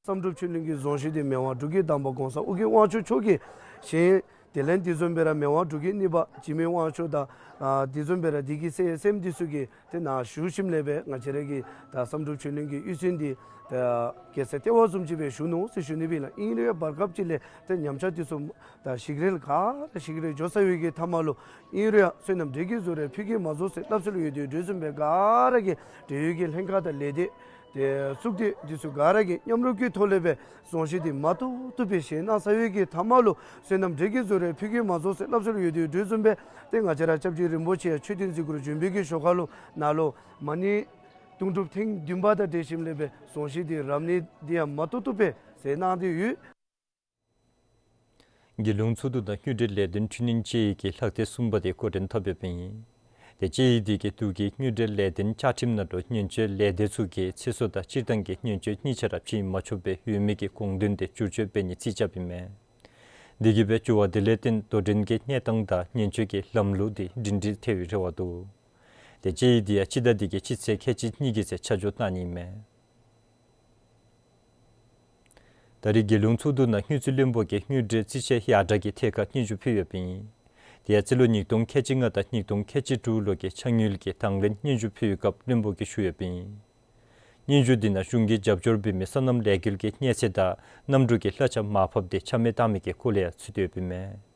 བསམ་གྲུབ་ཆོས་གླིང་གི་རྫོང་གཞི་དེ་མི་དབང་འབྲུག་རྒྱལ་དང་པ་གོང་ས་ཨོ་རྒྱན་དབང་ཕྱུག་མཆོག་གིས་བཞེངས། དེ་ལས་དེ་བཟུམ་སྦེ་ར་མི་དབང་འབྲུག་རྒྱལ་གཉིས་པ་འཇིགས་མེད་དབང་ཕྱུག་དང་ཨ་དེ་བཟུམ་སྦེ་ར་དེ་གི་སྲས་སྲསམོ་དེ་ཚུ་གིས་དེ་ནང་བཞུགས་ཞིནམ་ལས་སྦེ་ང་བཅས་ར་གི་ད་བསམ་གྲུབ་ཆོས་གླིང་གི་གཡུས་ཚན་དེ་ད་རྒྱལ་སྲས་ལྟེ་བ་བཟུམ་ཅིག་སྦེ་བཞུགས་ནུག་ཟེར་ཞུ་ནི་སྦེ་ཨིན་ལགས། ཨིན་རུང་ཡང་བར་སྐབས་ཅིག་ལས་ད་ཉམས་ཆག་དེ་ཚུ་ད་ཞིག་རལ་ག་ར་ཞིག་རལ་འགྱོ་ཚར་བའི་གི་མཐའ་མ་ལུ་ཨིན་རུང་ཡང་བསོད་ནམས་འབྲས་དཀར་རྫོང་ར་ཕུད་རྒྱས་མ་རྫོགས་ཟེར་སླབ་སྲོལ་ཡོད་དེ་འདྲ་བཟུམ་སྦེ་ག་ར་གིས་འབྲེལ་ཡོད་ཀྱི་ལྷན་ཁག་དང་ལས་སྡེ་དེ་གཙུག་སྡེ་དེ་ཚུ་ག་ར་གིས་མཉམ་རུབ་ཀྱི་ཐོག་ལས་སྦེ་རྫོང་གཞི་དེ་མ་བཏུབ་བཏུབ་སྦེ་བཞེངས་གནང་ཚར་བའི་གི་མཐའ་མ་ལུ་བསོད་ནམས་འབྲས་དཀར་རྫོང་ར་ཕུད་རྒྱས་མ་རྫོགས་ཟེར་སླབ་སྲོལ་ཡོད་དེ་འདྲ་བཟུམ་སྦེ་ཏེ་ང་བཅས་ར་སྐྱབས་རྗེ་རིན་པོ་ཆེ་མཆོད་རྟེན་འཛིན་སྐུ་རུ་བྱོན་པའི་གི་ཞོར་ཁ་ལུ་ནཱ་ལུ་མ་ཎི་དུང་སྒྲུབ་ཐེངས་བདུན་པ་དང་འབྲེལ་ཞིནམ་ལས་སྦེ་རྫོང་གཞི་དེ་རབ་གནས་དེ་ཡང་མ་བཏུབ་བཏུབ་སྦེ་མཛད་གནང་སྟེ་ཡོད། རྒྱལ་ཡོངས་ཚོགས་འདུ་དང་དངུལ་འབྲེལ་ལས་དོན་འཕྲི་སྣོན་དཔྱད་ཡིག་གི་ལྷག་ཐེངས་གསུམ་པ་དེ་འགོ་འདྲེན་འཐབ་ཡོདཔ་ཨིན། དེ་དཔྱད་ཡིག་དེ་གིས་འབྲུག་གི་དངུལ་འབྲེལ་ལས་དོན་བཅའ་ཁྲིམས་ནང་ལུ་སྨན་བཅོས་ལས་སྡེ་ཚུ་གིས་ཚེ་སྲོག་དང་སྤྱིར་བཏང་གི་སྨན་བཅོས་གཉིས་ཆ་ར་བྱིན་མ་ཆོགཔ་སྦེ་ཡོད་མི་གི་དགོངས་དོན་དེ་བསྒྱུར་བཅོས་འབད་ནིའི་རྩིས་རྐྱབ་ཨིན་མས། དེ་གིས་སྦེ་འགྱུར་བ་དེ་ལས་བརྟེན་དོ་འགྲན་གྱི་གནས་སྟངས་དང་སྨན་བཅོས་ཀྱི་ལམ་ལུགས་དེ་སྒྲིང་སྒྲིང་ཐལ་བའི་རེ་བ་འདུག། དེ་དཔྱད་ཡིག་དེ་ཡང་སྤྱི་ཟླ་འདི་གི་སྤྱི་ཚེས་ཁལ་གཅིག་གཉིས་ཀྱི་ཚེ་ཆ་འཇོག་གནང་ནི་ཨིན་མས། ད་རེས་རྒྱལ་ཡོངས་ཚོགས་འདུ་ནང་དངུལ་རྩིས་བློན་པོ་གིས་དངུལ་འབྲེལ་རྩིས་ཆད་ཡར་དྲག་གི་ཐད་ཁར་སྙན་ཞུ་ཕུལ་ཡོདཔ་ཨིན། དེ་ཡང་རྩིས་ལོ་ཉིས་སྟོང་ཁལ་གཅིག་ལྔ་དང་ཉིས་སྟོང་ཁལ་གཅིག་དྲུག་ལོ་གི་ཆ་དངུལ་གྱི་དང་ལེན་སྙན་ཞུ་ཕུལ་བའི་སྐབས་བློན་པོ་གིས་ཞུ་ཡོདཔ་ཨིན། སྙན་ཞུ་དེ་ནང་གཞུང་གིས་རྒྱབ་སྐྱོར་འབད་མི་སོ་ནམ་ལས་འགུལ་གྱི་གནས་ཚད་དང་གནམ་གྲུ་གི་གླ་ཆ་མར་ཕབ་དེ་ཆ་མེད་བཏང་མི་གི་སྐོར་ལས་ཡང་ཚུད་དེ་ཡོདཔ་ཨིན་མས།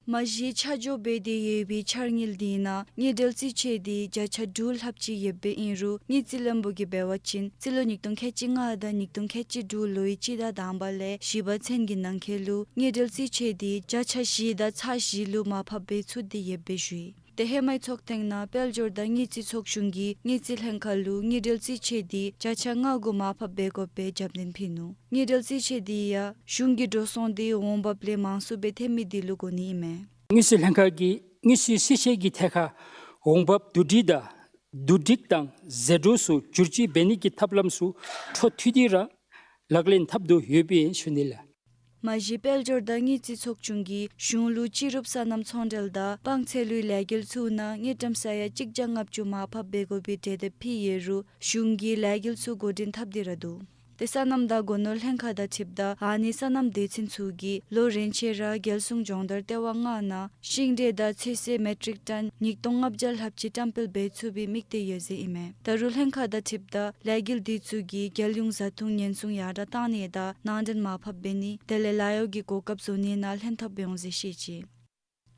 མ་གཞི་ཆ་འཇོག་འབད་དེ་ཡོད་པའི་འཆར་དངུལ་དེ་ནང་དངུལ་འབྲེལ་རྩིས་ཆད་དེ་བརྒྱ་ཆ་དྲུག་ལྷགཔ་ཅིག་ཡོདཔ་སྦེ་ཨིན་རུང་དངུལ་རྩིས་བློན་པོ་གིས་འབད་བ་ཅིན་རྩིས་ལོ་ཉིས་སྟོང་ཁལ་གཅིག་ལྔ་དང་ཉིས་སྟོང་ཁལ་གཅིག་དྲུག་ལོའི་སྤྱི་ཟླ་དང་པ་ལས་བཞི་པ་ཚུན་གྱི་ནང་འཁོད་ལུ་དངུལ་འབྲེལ་རྩིས་ཆད་དེ་བརྒྱ་ཆ་བཞི་དང་ཚག་བཞི་ལུ་མར་ཕབ་འབད་ཚུགས་ཏེ་ཡོདཔ་སྦེ་ཞུ་ཡི། དེ་ཧེ་མའི་ཚོགས་ཐེངས་ནང་དཔལ་འབྱོར་དང་དངུལ་རྩིས་ཚོགས་ཆུང་གིས་དངུལ་རྩིས་ལྷན་ཁག་ལུ་དངུལ་འབྲེལ་རྩིས་ཆད་དེ་བརྒྱ་ཆ་ལྔ་དགུ་མར་ཕབ་འབད་དགོཔ་སྦེ་རྒྱབ་སྣོན་ཕུལ་ནུག། དངུལ་འབྲེལ་རྩིས་ཆད་དེ་ཡང་གཞུང་གི་འགྲོ་སོང་དེ་འོང་འབབ་ལས་མང་སུ་སྦེ་ཐོན་མི་དེ་ལུ་གོ་ནི་ཨིན་མས། དངུལ་རྩིས་ལྷན་ཁག་གིས་དངུལ་རྩིས་རྩིས་ཆད་ཀྱི་ཐད་ཁར་འོང་འབབ་བསྡུ་སྒྲིག་དང་བསྡུ་སྒྲིག་དང་ཟད་འགྲོ་ཚུ་བསྒྱུར་བཅོས་འབད་ནི་གི་ཐབས་ལམ་ཚུ་འཕྲོ་མཐུད་དེ་ར་ལག་ལེན་འཐབ་དོ་ཡོདཔ་ཨིན་ཞུ་ནི་ལགས། མ་གཞི་དཔལ་འབྱོར་དང་དངུལ་རྩིས་ཚོགས་ཆུང་གིས་གཞུང་ལུ་སྤྱི་རུབ་སོ་ནམ་ཚོང་འབྲེལ་དང་དཔང་ཚད་ལུའི་ལས་འགུལ་ཚུ་ནང་དངུལ་ཀྲམ་ས་ཡ་གཅིག་བརྒྱ་ལྔ་བཅུ་མར་ཕབ་འབད་དགོ་པའི་གྲོས་འདེབས་ཕུལ་ཡོད་རུང་གཞུང་གིས་ལས་འགུལ་ཚུ་འགོ་འདྲེན་འཐབ་སྟེ་ར་འདུག། དེ་སོ་ནམ་དང་སྒོ་ནོར་ལྷན་ཁག་དང་འཁྲིལཝ་ད་ཨ་ནི་སོ་ནམ་སྡེ་ཚན་ཚུ་གིས་ལོ་རེ་བཞིན་ར་རྒྱལ་སྲུང་སྦྱོང་བརྡར་ལྟེ་བ་ལྔ་ནང་ཤིང་འབྲས་དང་ཚོད་བསྲེ་མེ་ཊིག་ཊོན་ཉིས་སྟོང་ལྔ་བརྒྱ་ལྷགཔ་ཅིག་བཀྲམ་སྤེལ་འབད་ཚུགས་པའི་དམིགས་གཏད་ཡོད་ཟེར་ཨིན་མས། ད་རུང་ལྷན་ཁག་དང་འཁྲིལཝ་ད་ལས་འགུལ་དེ་ཚུ་གིས་རྒྱལ་ཡོངས་བཟའ་འཐུང་ཉེན་སྲུང་ཡར་དྲག་བཏང་ནི་དང་ནང་འདྲེན་མར་ཕབ་འབད་ནི་དེ་ལས་ལཱ་གཡོག་གི་གོ་སྐབས་བཟོ་ནི་ནང་ལྷན་ཐབས་འབད་འོང་ཟེར་བཤད་ཅི།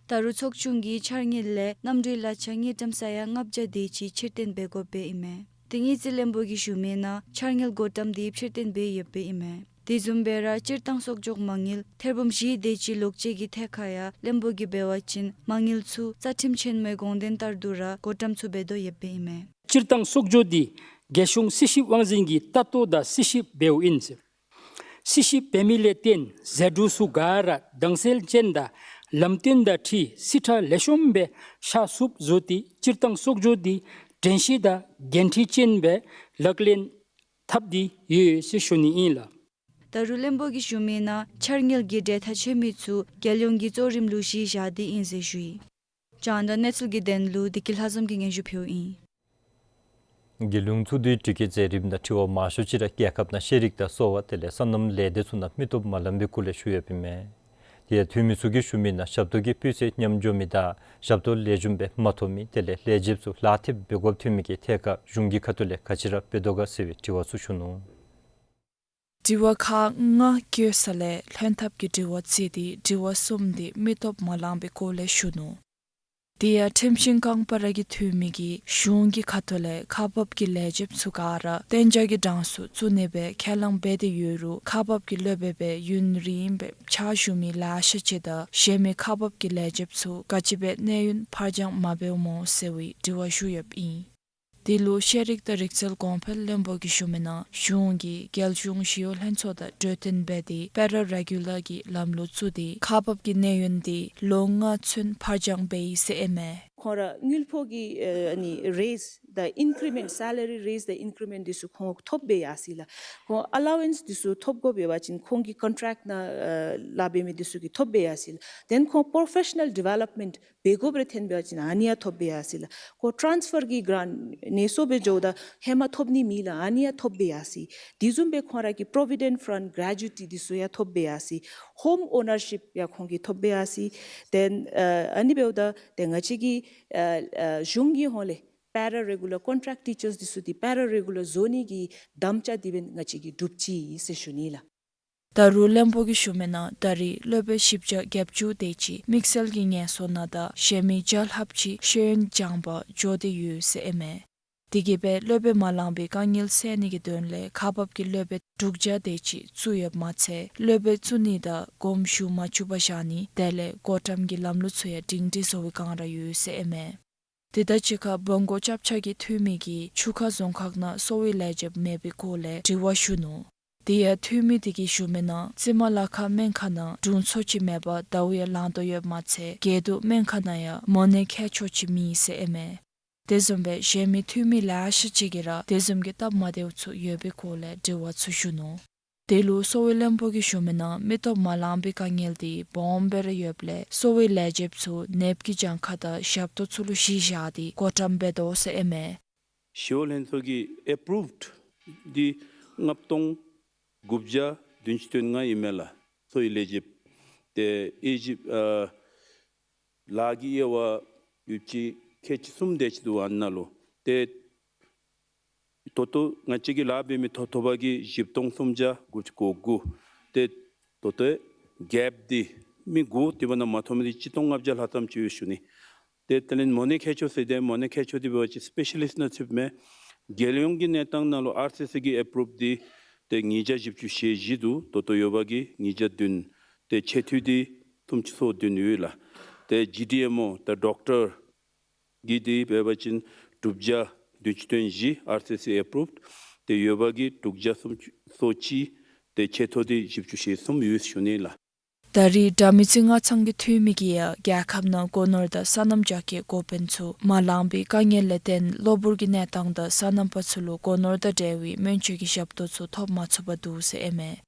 ད་རུང་ཚོགས་ཆུང་གིས་འཆར་དངུལ་ལས་གནམ་གྲུའི་གླ་ཆ་དངུལ་ཀྲམ་ས་ཡ་ལྔ་བརྒྱ་དེ་ཅིག་ཕྱིར་འཐེན་འབད་དགོཔ་སྦེ་ཨིན་མས། དེ་དངུལ་རྩིས་བློན་པོ་གིས་ཞུ་མི་ནང་འཆར་དངུལ་བགོ་བཀྲམ་དེ་ཕྱིར་འཐེན་འབད་ཡོདཔ་སྦེ་ཨིན་མས། དེ་བཟུམ་སྦེ་ར་སྤྱིར་བཏང་གསོག་འཇོག་མ་དངུལ་ཐེར་འབུམ་བཞི་དེ་ཅིག་ལོག་སྤྱོད་ཀྱི་ཐད་ཁར་ཡང་བློན་པོ་གིས་འབད་བ་ཅིན་མ་དངུལ་ཚུ་རྩ་ཁྲིམས་ཆེན་མོའི་དགོངས་དོན་ལྟར་དུ་ར་བགོ་བཀྲམ་ཚུ་འབད་དོ་ཡོདཔ་སྦེ་ཨིན་མས། སྤྱིར་བཏང་གསོག་འཇོག་དེ་རྒྱལ་གཞུང་རྩིས་ཞིབ་དབང་འཛིན་གྱིས་ལྟ་རྟོག་དང་རྩིས་ཞིབ་འབདཝ་ཨིན་ཟེར། རྩིས་ཞིབ་འབད་མི་ལས་བརྟེན་ཟད་འགྲོ་ཚུ་ག་ར་དྭངས་གསལ་ཅན་དང་ལམ་སྟོན་དང་འཁྲིལ་རྩིས་ཁྲ་ལེགས་ཤོམ་སྦེ་ཤར་ཚུགསཔ་བཟོ་སྟེ་སྤྱིར་བཏང་གསོག་འཇོག་དེ་དྲན་ཤེས་དང་འགན་འཁྲི་ཅན་སྦེ་ལག་ལེན་འཐབ་སྟེ་ཡོད་ཟེར་ཞུ་ནི་ཨིན་ལགས། ད་རུང་བློན་པོ་གིས་ཞུ་མི་ནང་འཆར་དངུལ་གྱི་གྲོས་ཐག་ཆོད་མི་ཚུ་རྒྱལ་ཡོངས་ཀྱི་གཙོ་རིམ་ལུ་གཞི་བཞག་སྟེ་ཨིན་ཟེར་ཞུ་ཡི། རྒྱང་བསྒྲགས་གནས་ཚུལ་གྱི་དོན་ལུ་བདེ་སྐྱིད་ལྷ་འཛོམས་ཀྱིས་སྙན་ཞུ་ཕུལཝ་ཨིན། རྒྱལ་ཡོངས་འཚོ་སྡོད་སྒྲིག་གི་མཛད་རིམ་ནང་དྲི་བ་མང་ཤོས་ཅིག་ར་རྒྱལ་ཁབ་ནང་ཤེས་རིག་དང་གསོ་བ་དེ་ལས་སོ་ནམ་ལས་སྡེ་ཚུ་ནང་མི་སྟོབས་མ་ལང་པའི་སྐོར་ལས་ཞུ་ཡོདཔ་ཨིན་མས། དེ་ཡང་འཐུས་མི་ཚུ་གིས་ཞུ་མི་ནང་ཞབས་ཏོག་གི་སྤུས་ཚད་ཉམས་འགྱོ་མི་དང་ཞབས་ཏོག་ལེགས་ཤོམ་སྦེ་མ་ཐོབ་མི་དེ་ལས་ལས་བྱེདཔ་ཚུ་ལཱ་ཐེབས་འབད་དགོཔ་ཐོན་མི་གི་ཐད་ཁར་གཞུང་གི་ཁ་ཐུག་ལས་ག་ཅི་ར་འབད་དོ་ག་ཟེར་བའི་དྲི་བ་ཚུ་ཞུ་ནུག། དྲི་བ་ཁག་ལྔ་བཀོད་ས་ལས་ལྷན་ཐབས་ཀྱིས་དྲི་བ་བརྩིས་ཏེ་དྲི་བ་གསུམ་དེ་མི་སྟོབས་མ་ལང་པའི་སྐོར་ལས་ཞུ་ནུག། དེ་ཡང་ཁྲིམས་ཤིང་ཁང་པ་ར་གི་འཐུས་མི་གིས་གཞུང་གི་ཁ་ཐུག་ལས་ཁག་འབགཔ་གི་ལས་བྱེདཔ་ཚུ་ག་ར་གཏན་འཇགས་ཀྱི་གྲངས་སུ་བཙུགས་ནི་སྦེ་ཁས་བླངས་འབད་དེ་ཡོད་རུང་ཁག་འབགཔ་གི་སློབ་དཔོན་སྦེ་ཡུན་རིངམོ་སྦེ་ཕྱག་ཞུ་མི་ལེ་ཤ་ཅིག་དང་གཞན་མི་ཁག་འབགཔ་གི་ལས་བྱེདཔ་ཚུ་ག་ཅི་སྦེ་གནས་ཡུན་ཕར་འགྱངས་མ་འབདཝ་སྨོ་ཟེར་བའི་དྲི་བ་ཞུ་ཡོདཔ་ཨིན། དེ་ལུ་ཤེས་རིག་དང་རིག་རྩལ་གོང་འཕེལ་བློན་པོ་གིས་ཞུ་མི་ནང་གཞུང་གིས་རྒྱལ་གཞུང་ཞི་གཡོག་ལྷན་ཚོགས་དང་གྲོས་བསྟུན་འབད་དེ་པེ་ར་རེ་གུ་ལར་གྱི་ལམ་ལུགས་བཙུགས་ཏེ་ཁག་འབགཔ་གི་གནས་ཡུན་དེ་ལོ་ལྔ་ཚུན་ཕར་འགྱངས་འབད་ཡི་ཟེར་ཨིན་མས། ཁོང་ར་དངུལ་ཕོགས་ཀྱི་ཨ་ནི་རེས་དང་ཨིན་ཀི་རི་མེནཊ་སེ་ལ་རི་རེས་དང་ཨིན་ཀི་རི་མེནཊ་འདི་ཚུ་ཁོང་ཐོབ་འབད་ཡར་སོ་ཡི་ལགས། ཁོང་ཨ་ལ་ཝེནསི་འདི་ཚུ་ཐོབ་དགོཔ་འབད་བ་ཅིན་ཁོང་གི་ཀོན་ཊེཀཊ་ནང་ཨ་ལཱ་འབད་མི་འདི་ཚུ་གིས་ཐོབ་འབད་ཡར་སོ་ཡི་ལགས། དེ་ལས་ཁོང་པོརོ་ཕེ་ཤ་ནཱལ་ཌི་ཝེ་ལོབ་མེནཊ་འབད་དགོཔ་རེ་ཐོན་འབད་བ་ཅིན་ཨ་ནི་ཡང་ཐོབ་འབད་ཡར་སོ་ཡི་ལགས། ཁོང་ཊེ་རེནསི་ཕར་གྱི་གྷ་རེནཊ་ཨ་ནི་ཚུ་འབད་འགྱོཝ་ད་ཧེ་མ་ཐོབ་ནི་མེད་ལགས། ཨ་ནི་ཡང་ཐོབ་འབད་ཡར་སོ་ཡི། དེ་བཟུམ་སྦེ་ཁོང་ར་གི་པོ་རོ་བི་ཌེནཊ་ཕཱནཌ་གེ་རེ་ཇུ་ཨེཊ་འདི་ཚུ་ཡང་ཐོབ་འབད་ཡར་སོ་ཡི། ཧོམ་ཨོ་ནར་ཤིཔ་ཡང་ཁོང་གིས་ཐོབ་འབད་ཡར་སོ་ཡི། དེ་ལས་ཨ་ནི་འབདཝ་ད་དེ་ང་བཅས་ཀྱི་ཨ་ཨ་གཞུང་གི་ཧོངས་ལས་པེ་ར་རེ་གུ་ལར་ཀོན་ཊེཀཊ་ཊི་ཅརསི་འདི་ཚུ་འདི་པེ་ར་རེ་གུ་ལར་བཟོ་ནི་གི་དམ་བཅའ་འདི་འབདན་ང་བཅས་ཀྱིས་གྲུབ་ཅི་ཟེར་ཞུ་ནི་ལགས། ད་རུང་བློན་པོ་གིས་ཞུ་མི་ནང་ད་རེས་སློབ་དཔོན་བཞི་བརྒྱ་བརྒྱད་ཅུ་དེ་ཅིག་དམིགས་བསལ་གྱི་ངལ་གསོ་ནང་དང་གཞན་མི་བརྒྱ་ལྷགཔ་ཅིག་ཤེས་ཡོན་སྦྱང་པར་འགྱོ་སྟེ་ཡོད་ཟེར་ཨིན་མས། དེ་གིས་སྦེ་སློབ་དཔོན་མ་ལང་པའི་དཀའ་ངལ་སེལ་ནི་གི་དོན་ལས་ཁག་འབགཔ་གི་སློབ་དཔོན་དྲུག་བརྒྱ་དེ་ཅིག་བཙུགས་ཡོདཔ་མ་ཚད་སློབ་དཔོན་བཙུགས་ནི་དང་དགོངསམ་ཞུ་མ་བཅུག་པར་བཞག་ནི་དེ་ལས་བགོ་བཀྲམ་གྱི་ལམ་ལུགས་ཚུ་ཡང་སྒྲིང་སྒྲི་བཟོ་བའི་བསྒང་ར་ཡོད་ཟེར་ཨིན་མས། དེ་དང་གཅིག་ཁར་བོན་གོ་སྐྱབས་ཆ་གི་འཐུས་མི་གིས་ཆུ་ཁ་རྫོང་ཁག་ནང་གསོ་བའི་ལས་བྱེདཔ་མེད་པའི་སྐོར་ལས་དྲི་བ་ཞུ་ནུག། དེ་ཡང་འཐུས་མི་དེ་གིས་ཞུ་མི་ནང་རྩི་མ་ལ་ཁ་སྨན་ཁང་ནང་དྲུང་འཚོ་ཅིག་མེད་པར་ཟླཝ་ཡང་ལང་དོ་ཡོདཔ་མ་ཚད་སྒེར་དུ་སྨན་ཁང་ནང་ཡང་མོ་ནད་མཁས་མཆོག་ཅིག་མེད་ཟེར་ཨིན་མས། དེ་བཟུམ་སྦེ་གཞན་མི་འཐུས་མི་ལེ་ཤ་ཅིག་གིས་ར་དེ་བཟུམ་གྱི་སྟབས་མ་བདེཝ་ཚུ་ཡོད་པའི་སྐོར་ལས་དྲི་བ་ཚུ་ཞུ་ནུག། དེ་ལུ་གསོ་བའི་བློན་པོ་གིས་ཞུ་མི་ནང་མི་སྟོབས་མ་ལང་པའི་དཀའ་ངལ་དེ་སྦོམ་སྦེ་ར་ཡོདཔ་ལས་གསོ་བའི་ལས་བྱེདཔ་ཚུ་ནདཔ་གི་གྱངས་ཁ་དང་ཞབས་ཏོག་ཚུ་ལུ་གཞི་བཞག་སྟེ་བགོ་བཀྲམ་འབད་དོ་ཟེར་ཨིན་མས། ཞི་གཡོག་ལྷན་ཚོགས་ཀྱིས་ཨེཔ་རུབཌ་འདི་ལྔ་སྟོང་དགུ་བརྒྱ་བདུན་ཅུ་དོན་ལྔ་ཨིན་མས་ལགས། གསོ་བའི་ལས་བྱེདཔ་ཏེ་ཨེ་ཇི་ཨ་ལཱ་གི་དབྱེ་བ་ཡོདཔ་ཅིག་ཁལ་གཅིག་གསུམ་དེ་ཅིག་འདུག། ཨ་ནཱ་ལུ་ཏེ་ད་ལྟོ་ང་བཅས་ཀྱིས་ལཱ་འབད་མི་ཐོབ་ཐོབ་པ་གིས་བཞི་སྟོང་སུམ་བརྒྱ་དགུ་བཅུ་གོ་དགུ། ཏེ་ད་ལྟོ་གེཔ་འདི་མི་དགུ་དེ་འབདན་མ་ཐོབ་མི་འདི་ཆིག་སྟོང་ལྔ་བརྒྱ་ལྷག་ཙམ་ཅིག་ཡོད་ཞུ་ནི། ཏེ་དེ་ལས་མོ་ནད་མཁས་མཆོག་ཟེར་ཏེ་མོ་ནད་མཁས་མཆོག་འདི་འབད་བ་ཅིན་སི་པེ་ཤ་ལིསཊ་ནང་ཚུདཔ་མས། རྒྱལ་ཡོངས་ཀྱི་གནས་སྟངས་ནང་ལུ་ཨར་སི་སི་གི་ཨེཔ་རུབཌ་འདི་ཏེ་ཉིས་བརྒྱ་བཞི་བཅུ་ཞེ་བཞི་འདུག། ད་ལྟོ་ཡོད་པ་གིས་ཉིས་བརྒྱ་བདུན། ཏེ་ཆེ་འཐུས་འདི་སུམ་ཅུ་སོ་བདུན་ཡོད་ལགས། ཏེ་ཇི་ཌི་ཨེམ་ཨོ་ཏེ་ཌོག་ཊར་གི་འདི་འབད་བ་ཅིན་དྲུག་བརྒྱ་བདུན་ཅུ་དོན་བཞི་ཨར་སི་སི་ཨེཔ་རུབཌ། ཏེ་ཡོད་པ་གིས་དྲུག་བརྒྱ་སུམ་ཅུ་སོ་གཅིག། ཏེ་ཆེ་མཐོ་འདི་བཞི་བཅུ་ཞེ་གསུམ་ཡོད་ཞུ་ནི་ལགས། ད་རེས་དགྲ་མེད་རྩེ་རྔ་ཚང་གི་འཐུས་མི་གིས་ཡང་རྒྱལ་ཁབ་ནང་སྒོ་ནོར་དང་སོ་ནམ་རྒྱགས་ཀྱི་འགོ་དཔོན་ཚུ་མ་ལང་པའི་དཀའ་ངལ་ལས་བརྟེན་གློ་བུར་གྱི་གནས་སྟངས་དང་སོ་ནམ་པ་ཚུ་ལུ་སྒོ་ནོར་དང་འབྲེལ་བའི་སྨན་བཅོས་ཀྱི་ཞབས་ཏོག་ཚུ་ཐོབ་མ་ཚུགས་པར་འདུག་ཟེར་ཨིན་མས།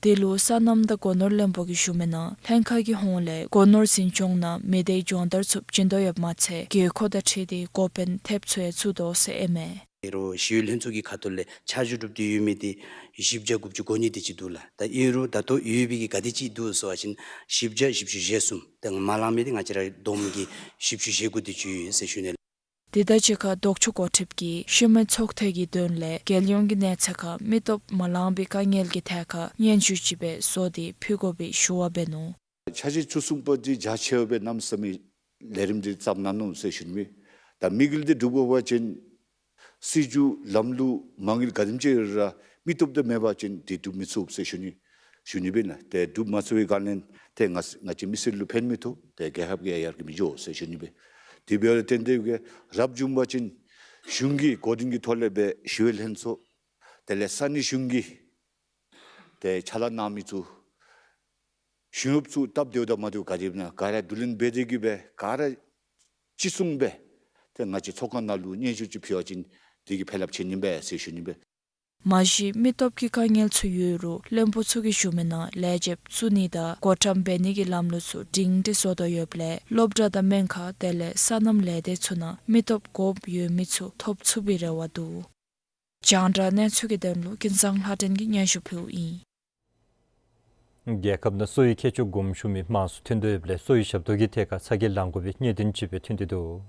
དེ་ལུ་སོ་ནམ་དང་སྒོ་ནོར་བློན་པོ་གིས་ཞུ་མི་ནང་ལྷན་ཁག་གི་ཧོངས་ལས་སྒོ་ནོར་འཛིན་སྐྱོང་ནང་མི་སྡེའི་སྦྱོང་བརྡར་ཚུ་བྱིན་དོ་ཡོདཔ་མ་ཚད་དགོས་མཁོ་དང་འཁྲིལ་ཏེ་འགོ་དཔོན་ཐེབས་ཚུ་ཡང་ཚུད་དོ་ཟེར་ཨིན་མས། ཨིན་རུང་ཞི་གཡོག་ལྷན་ཚོགས་ཀྱི་ཁ་ཐུག་ལས་ཆ་འཇོག་གྲུབ་སྟེ་ཡོད་མི་འདི་བཞི་བརྒྱ་དགུ་བཅུ་གོ་གཉིས་དེ་ཅིག་འདུག་ལགས། ད་ཨིན་རུང་ད་ལྟོ་ཡོད་པའི་གི་ག་དེ་ཅིག་འདུག་ཟེར་བ་ཅིན་བཞི་བརྒྱ་བཞི་བཅུ་ཞེ་གསུམ། ད་མ་ལང་མི་འདི་ང་བཅས་ར་བསྡོམས་ཀྱིས་བཞི་བཅུ་ཞེ་དགུ་དེ་ཅིག་ཡོད་ཟེར་ཞུ་ནི་ལགས། དེ་དང་གཅིག་ཁར་ལྡོག་ཕྱོགས་འགོ་ཁྲིདཔ་གིས་ཤུལ་མའི་ཚོགས་ཐེངས་ཀྱི་དོན་ལས་རྒྱལ་ཡོངས་ཀྱི་གནས་ཚད་ཁར་མི་སྟོབས་མ་ལང་པའི་དཀའ་ངལ་གྱི་ཐད་ཁར་སྙན་ཞུ་ཅིག་སྦེ་བཟོ་སྟེ་ཕུལ་དགོ་པའི་ཞུ་བ་འབད་ནུག། འཆར་གཞི་བཅུ་གསུམ་པ་འདི་རྒྱ་ཆེ་བ་སྦེ་གནམ་མེད་ས་མེད་ལས་རིམ་འདི་བརྩམས་གནང་ནུག་ཟེར་ཞུ་ནི་མས། ད་དམིགས་ཡུལ་འདི་འགྲུབ་དགོ་པ་ཅིན་སྲིད་བྱུས་ལམ་ལུགས་མ་དངུལ་ག་དེམ་ཅིག་ར་མི་སྟོབས་འདི་མེད་པ་ཅིན་འདི་འགྲུབ་མི་ཚུགས་ཟེར་ཞུ་ནི་ཞུ་ནི་སྦེ་ན། ཏེ་འགྲུབ་མ་ཚུགས་པའི་སྒང་ལས་ཏེ་ང་ང་བཅས་མི་སེར་ལུ་ཕན་མི་ཐོགས། ཏེ་རྒྱལ་ཁབ་ཀྱི་ཡར་རྒྱས་མི་འགྱོ་ཟེར་ཞུ་ནི་སྦེ། དེ་འབདཝ་ལས་བརྟེན་ཏེ་གིས་རབ་བྱུང་པ་ཅིན་གཞུང་གི་འགོ་འདྲེན་གྱི་ཐོག་ལས་སྦེ་ཞི་གཡོག་ལྷན་ཚོགས་དེ་ལས་ས་གནས་གཞུང་གི་ཏེ་ཕྱག་ལཱ་གནང་མི་ཚུ་གཞུང་གཡོགཔ་ཚུ་སྟབས་བདེཝ་དང་མ་བདེཝ་ག་དེ་ཨིན་ན་ག་ར་བསྡུ་ལེན་འབད་དེ་གིས་སྦེ་ག་ར་ཅིག་གསུངས་སྦེ་ཏེ་ང་བཅས་ཚོགས་ཁང་ནང་ལུ་སྙན་ཞུ་ཅིག་ཕུལ་བ་ཅིན་དེ་གིས་ཕན་རླབས་ཆེ་ནི་མས་ཟེར་ཞུ་ནི་སྦེ། མ་གཞི་མི་སྟོབས་ཀྱི་དཀའ་ངལ་ཚུ་ཡོད་རུང་བློན་པོ་ཚུ་གིས་ཞུ་མི་ནང་ལས་བྱེདཔ་བཙུགས་ནི་དང་བགོ་བཀྲམ་འབད་ནི་གི་ལམ་ལུགས་ཚུ་སྒྲིང་སྒྲི་བཟོ་དོ་ཡོདཔ་ལས་སློབ་གྲྭ་དང་སྨན་ཁང་དེ་ལས་སོ་ནམ་ལས་སྡེ་ཚུ་ནང་མི་སྟོབས་དགོཔ་ཡོད་མི་ཚུ་ཐོབ་ཚུགས་པའི་རེ་བ་འདུག། རྒྱང་བསྒྲགས་གནས་ཚུལ་གྱི་དོན་ལུ་ཀུན་བཟང་ལྷ་སྒྲོན་གྱིས་སྙན་ཞུ་ཕུལཝ་ཨིན། རྒྱལ་ཁབ་ནང་གསོ་བའི་ཁྱད་ཆོས་གོམས་ཞུགས་མི་མང་སུ་ཐོན་དོ་ཡོདཔ་ལས་གསོ་བའི་ཞབས་ཏོག་གི་ཐད་ཁར་ཚ་གྱང་ལང་དགོ་པའི་གནད་དོན་ཅིག་སྦེ་ཐོན་ཏེ་འདུག།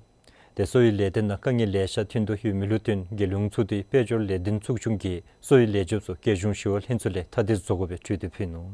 དེ་གསོ་བའི་ལས་སྡེ་ནང་དཀའ་ངལ་ལེ་ཤ་ཐོན་དོ་ཡོད་མི་ལུ་བརྟེན་རྒྱལ་ཡོངས་ཚོགས་སྡེ་དཔལ་འབྱོར་ལས་དོན་ཚོགས་ཆུང་གིས་གསོ་བའི་ལས་བྱེདཔ་ཚུ་རྒྱལ་གཞུང་ཞི་གཡོག་ལྷན་ཚོགས་ལས་ཐ་དད་བཟོ་དགོ་པའི་གྲོས་འདེབས་ཕུལ་ནུག།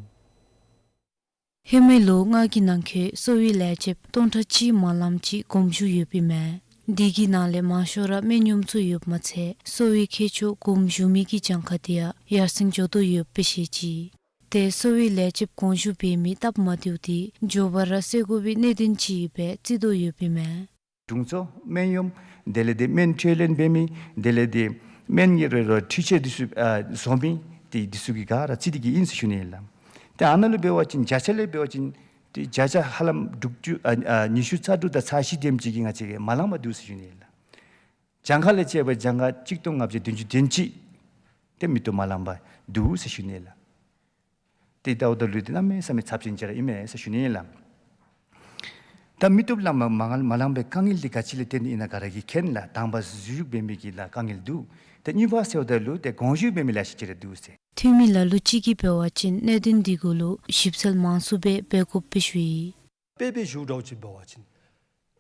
ཧེ་མའི་ལོ་ལྔ་གི་ནང་འཁོད་གསོ་བའི་ལས་བྱེདཔ་སྟོང་ཕྲག་གཅིག་མ་ལངམ་ཅིག་གོམས་ཞུགས་ཡོདཔ་ཨིན་མས། དེ་གི་ནང་ལས་མང་ཤོས་ར་སྨན་གཡོགམ་ཚུ་ཡོདཔ་མ་ཚད་གསོ་བའི་ཁྱད་ཆོས་གོམས་ཞུགས་མི་གི་གྱངས་ཁ་དེ་ཡང་ཡར་སེང་འགྱོ་དོ་ཡོདཔ་སྦེ་བཤད་ཅི། དེ་གསོ་བའི་ལས་བྱེདཔ་གོང་ཞུ་འབད་མི་སྟབས་མ་བདེཝ་དེ་མགྱོགས་པ་ར་སེལ་དགོ་པའི་གནད་དོན་ཅིག་ཨིན་པས་བརྩི་དོ་ཡོདཔ་ཨིན་མས། དྲུང་འཚོ་སྨན་གཡོགམ་དེ་ལས་དེ་སྨན་འཕྲོད་ལེན་འབད་མི་དེ་ལས་དེ་སྨན་གྱི་རེ་རོ་འཕྲུལ་ཆས་འདི་ཚུ་ཨ་བཟོ་མི་དེ་འདི་ཚུ་གི་ག་ར་བརྩི་སྟེ་གི་ཨིན་ཟེར་ཞུ་ནི་ཨིན་ལགས། དེ་ཨ་ནཱ་ལུ་འབད་བ་ཅིན་བརྒྱ་ཆ་ལས་འབད་བ་ཅིན་དེ་བརྒྱ་ཆ་ཧ་ལམ་དྲུག་ཅུ་ཨ་ཨ་ཉི་ཤུ་རྩ་དྲུག་དང་ཚག་བཞི་དེམ་ཅིག་གིས་ང་བཅས་ཀྱིས་མ་ལང་པར་འདུག་ཟེར་ཞུ་ནི་ཨིན་ལགས། གྱངས་ཁ་ལས་བཅད་པ་གྱངས་ཁ་གཅིག་སྟོང་ལྔ་བརྒྱ་བདུན་ཅུ་དོན་གཅིག་དེ་མི་བཏུབ་མ་ལང་པར་འདུག་ཟེར་ཞུ་ནི་ཨིན་ལགས། དེ་ལྟཝ་ད་ལུ་དེ་གནམ་མེད་ས་མེད་ཚབས་ཆེན་ཅིག་ར་ཨིན་མས་ཟེར་ཞུ་ནི་ཨིན་ལགས། ད་མི་བཏུབ་ལང་མ་མ་མ་ལང་པའི་དཀའ་ངལ་དེ་ག་ཅི་ལས་བརྟེན་ཏེ་ཨིན་ན་ག་ར་གིས་མཁྱེན་ལགས། དང་པ་ཟུར་བཞུགས་འབད་མི་གི་ལཱ་དཀའ་ངལ་འདུག། དེ་གཉིས་པ་ཟེརཝ་ད་ལུ་དེ་གོང་ཞུ་འབད་མི་ལེ་ཤ་ཅིག་ར་འདུག་ཟེར། འཐུས་མི་ལ་ལུ་ཅིག་གིས་འབད་བ་ཅིན་གནད་དོན་འདི་གུ་ལུ་ཞིབ་འཚོལ་མང་སུ་སྦེ་འབད་དགོཔ་སྦེ་ཞུ་ཡི། དཔེ་སྦེ་ཞུ་འདྲཝ་ཅིག་འབད་བ་ཅིན་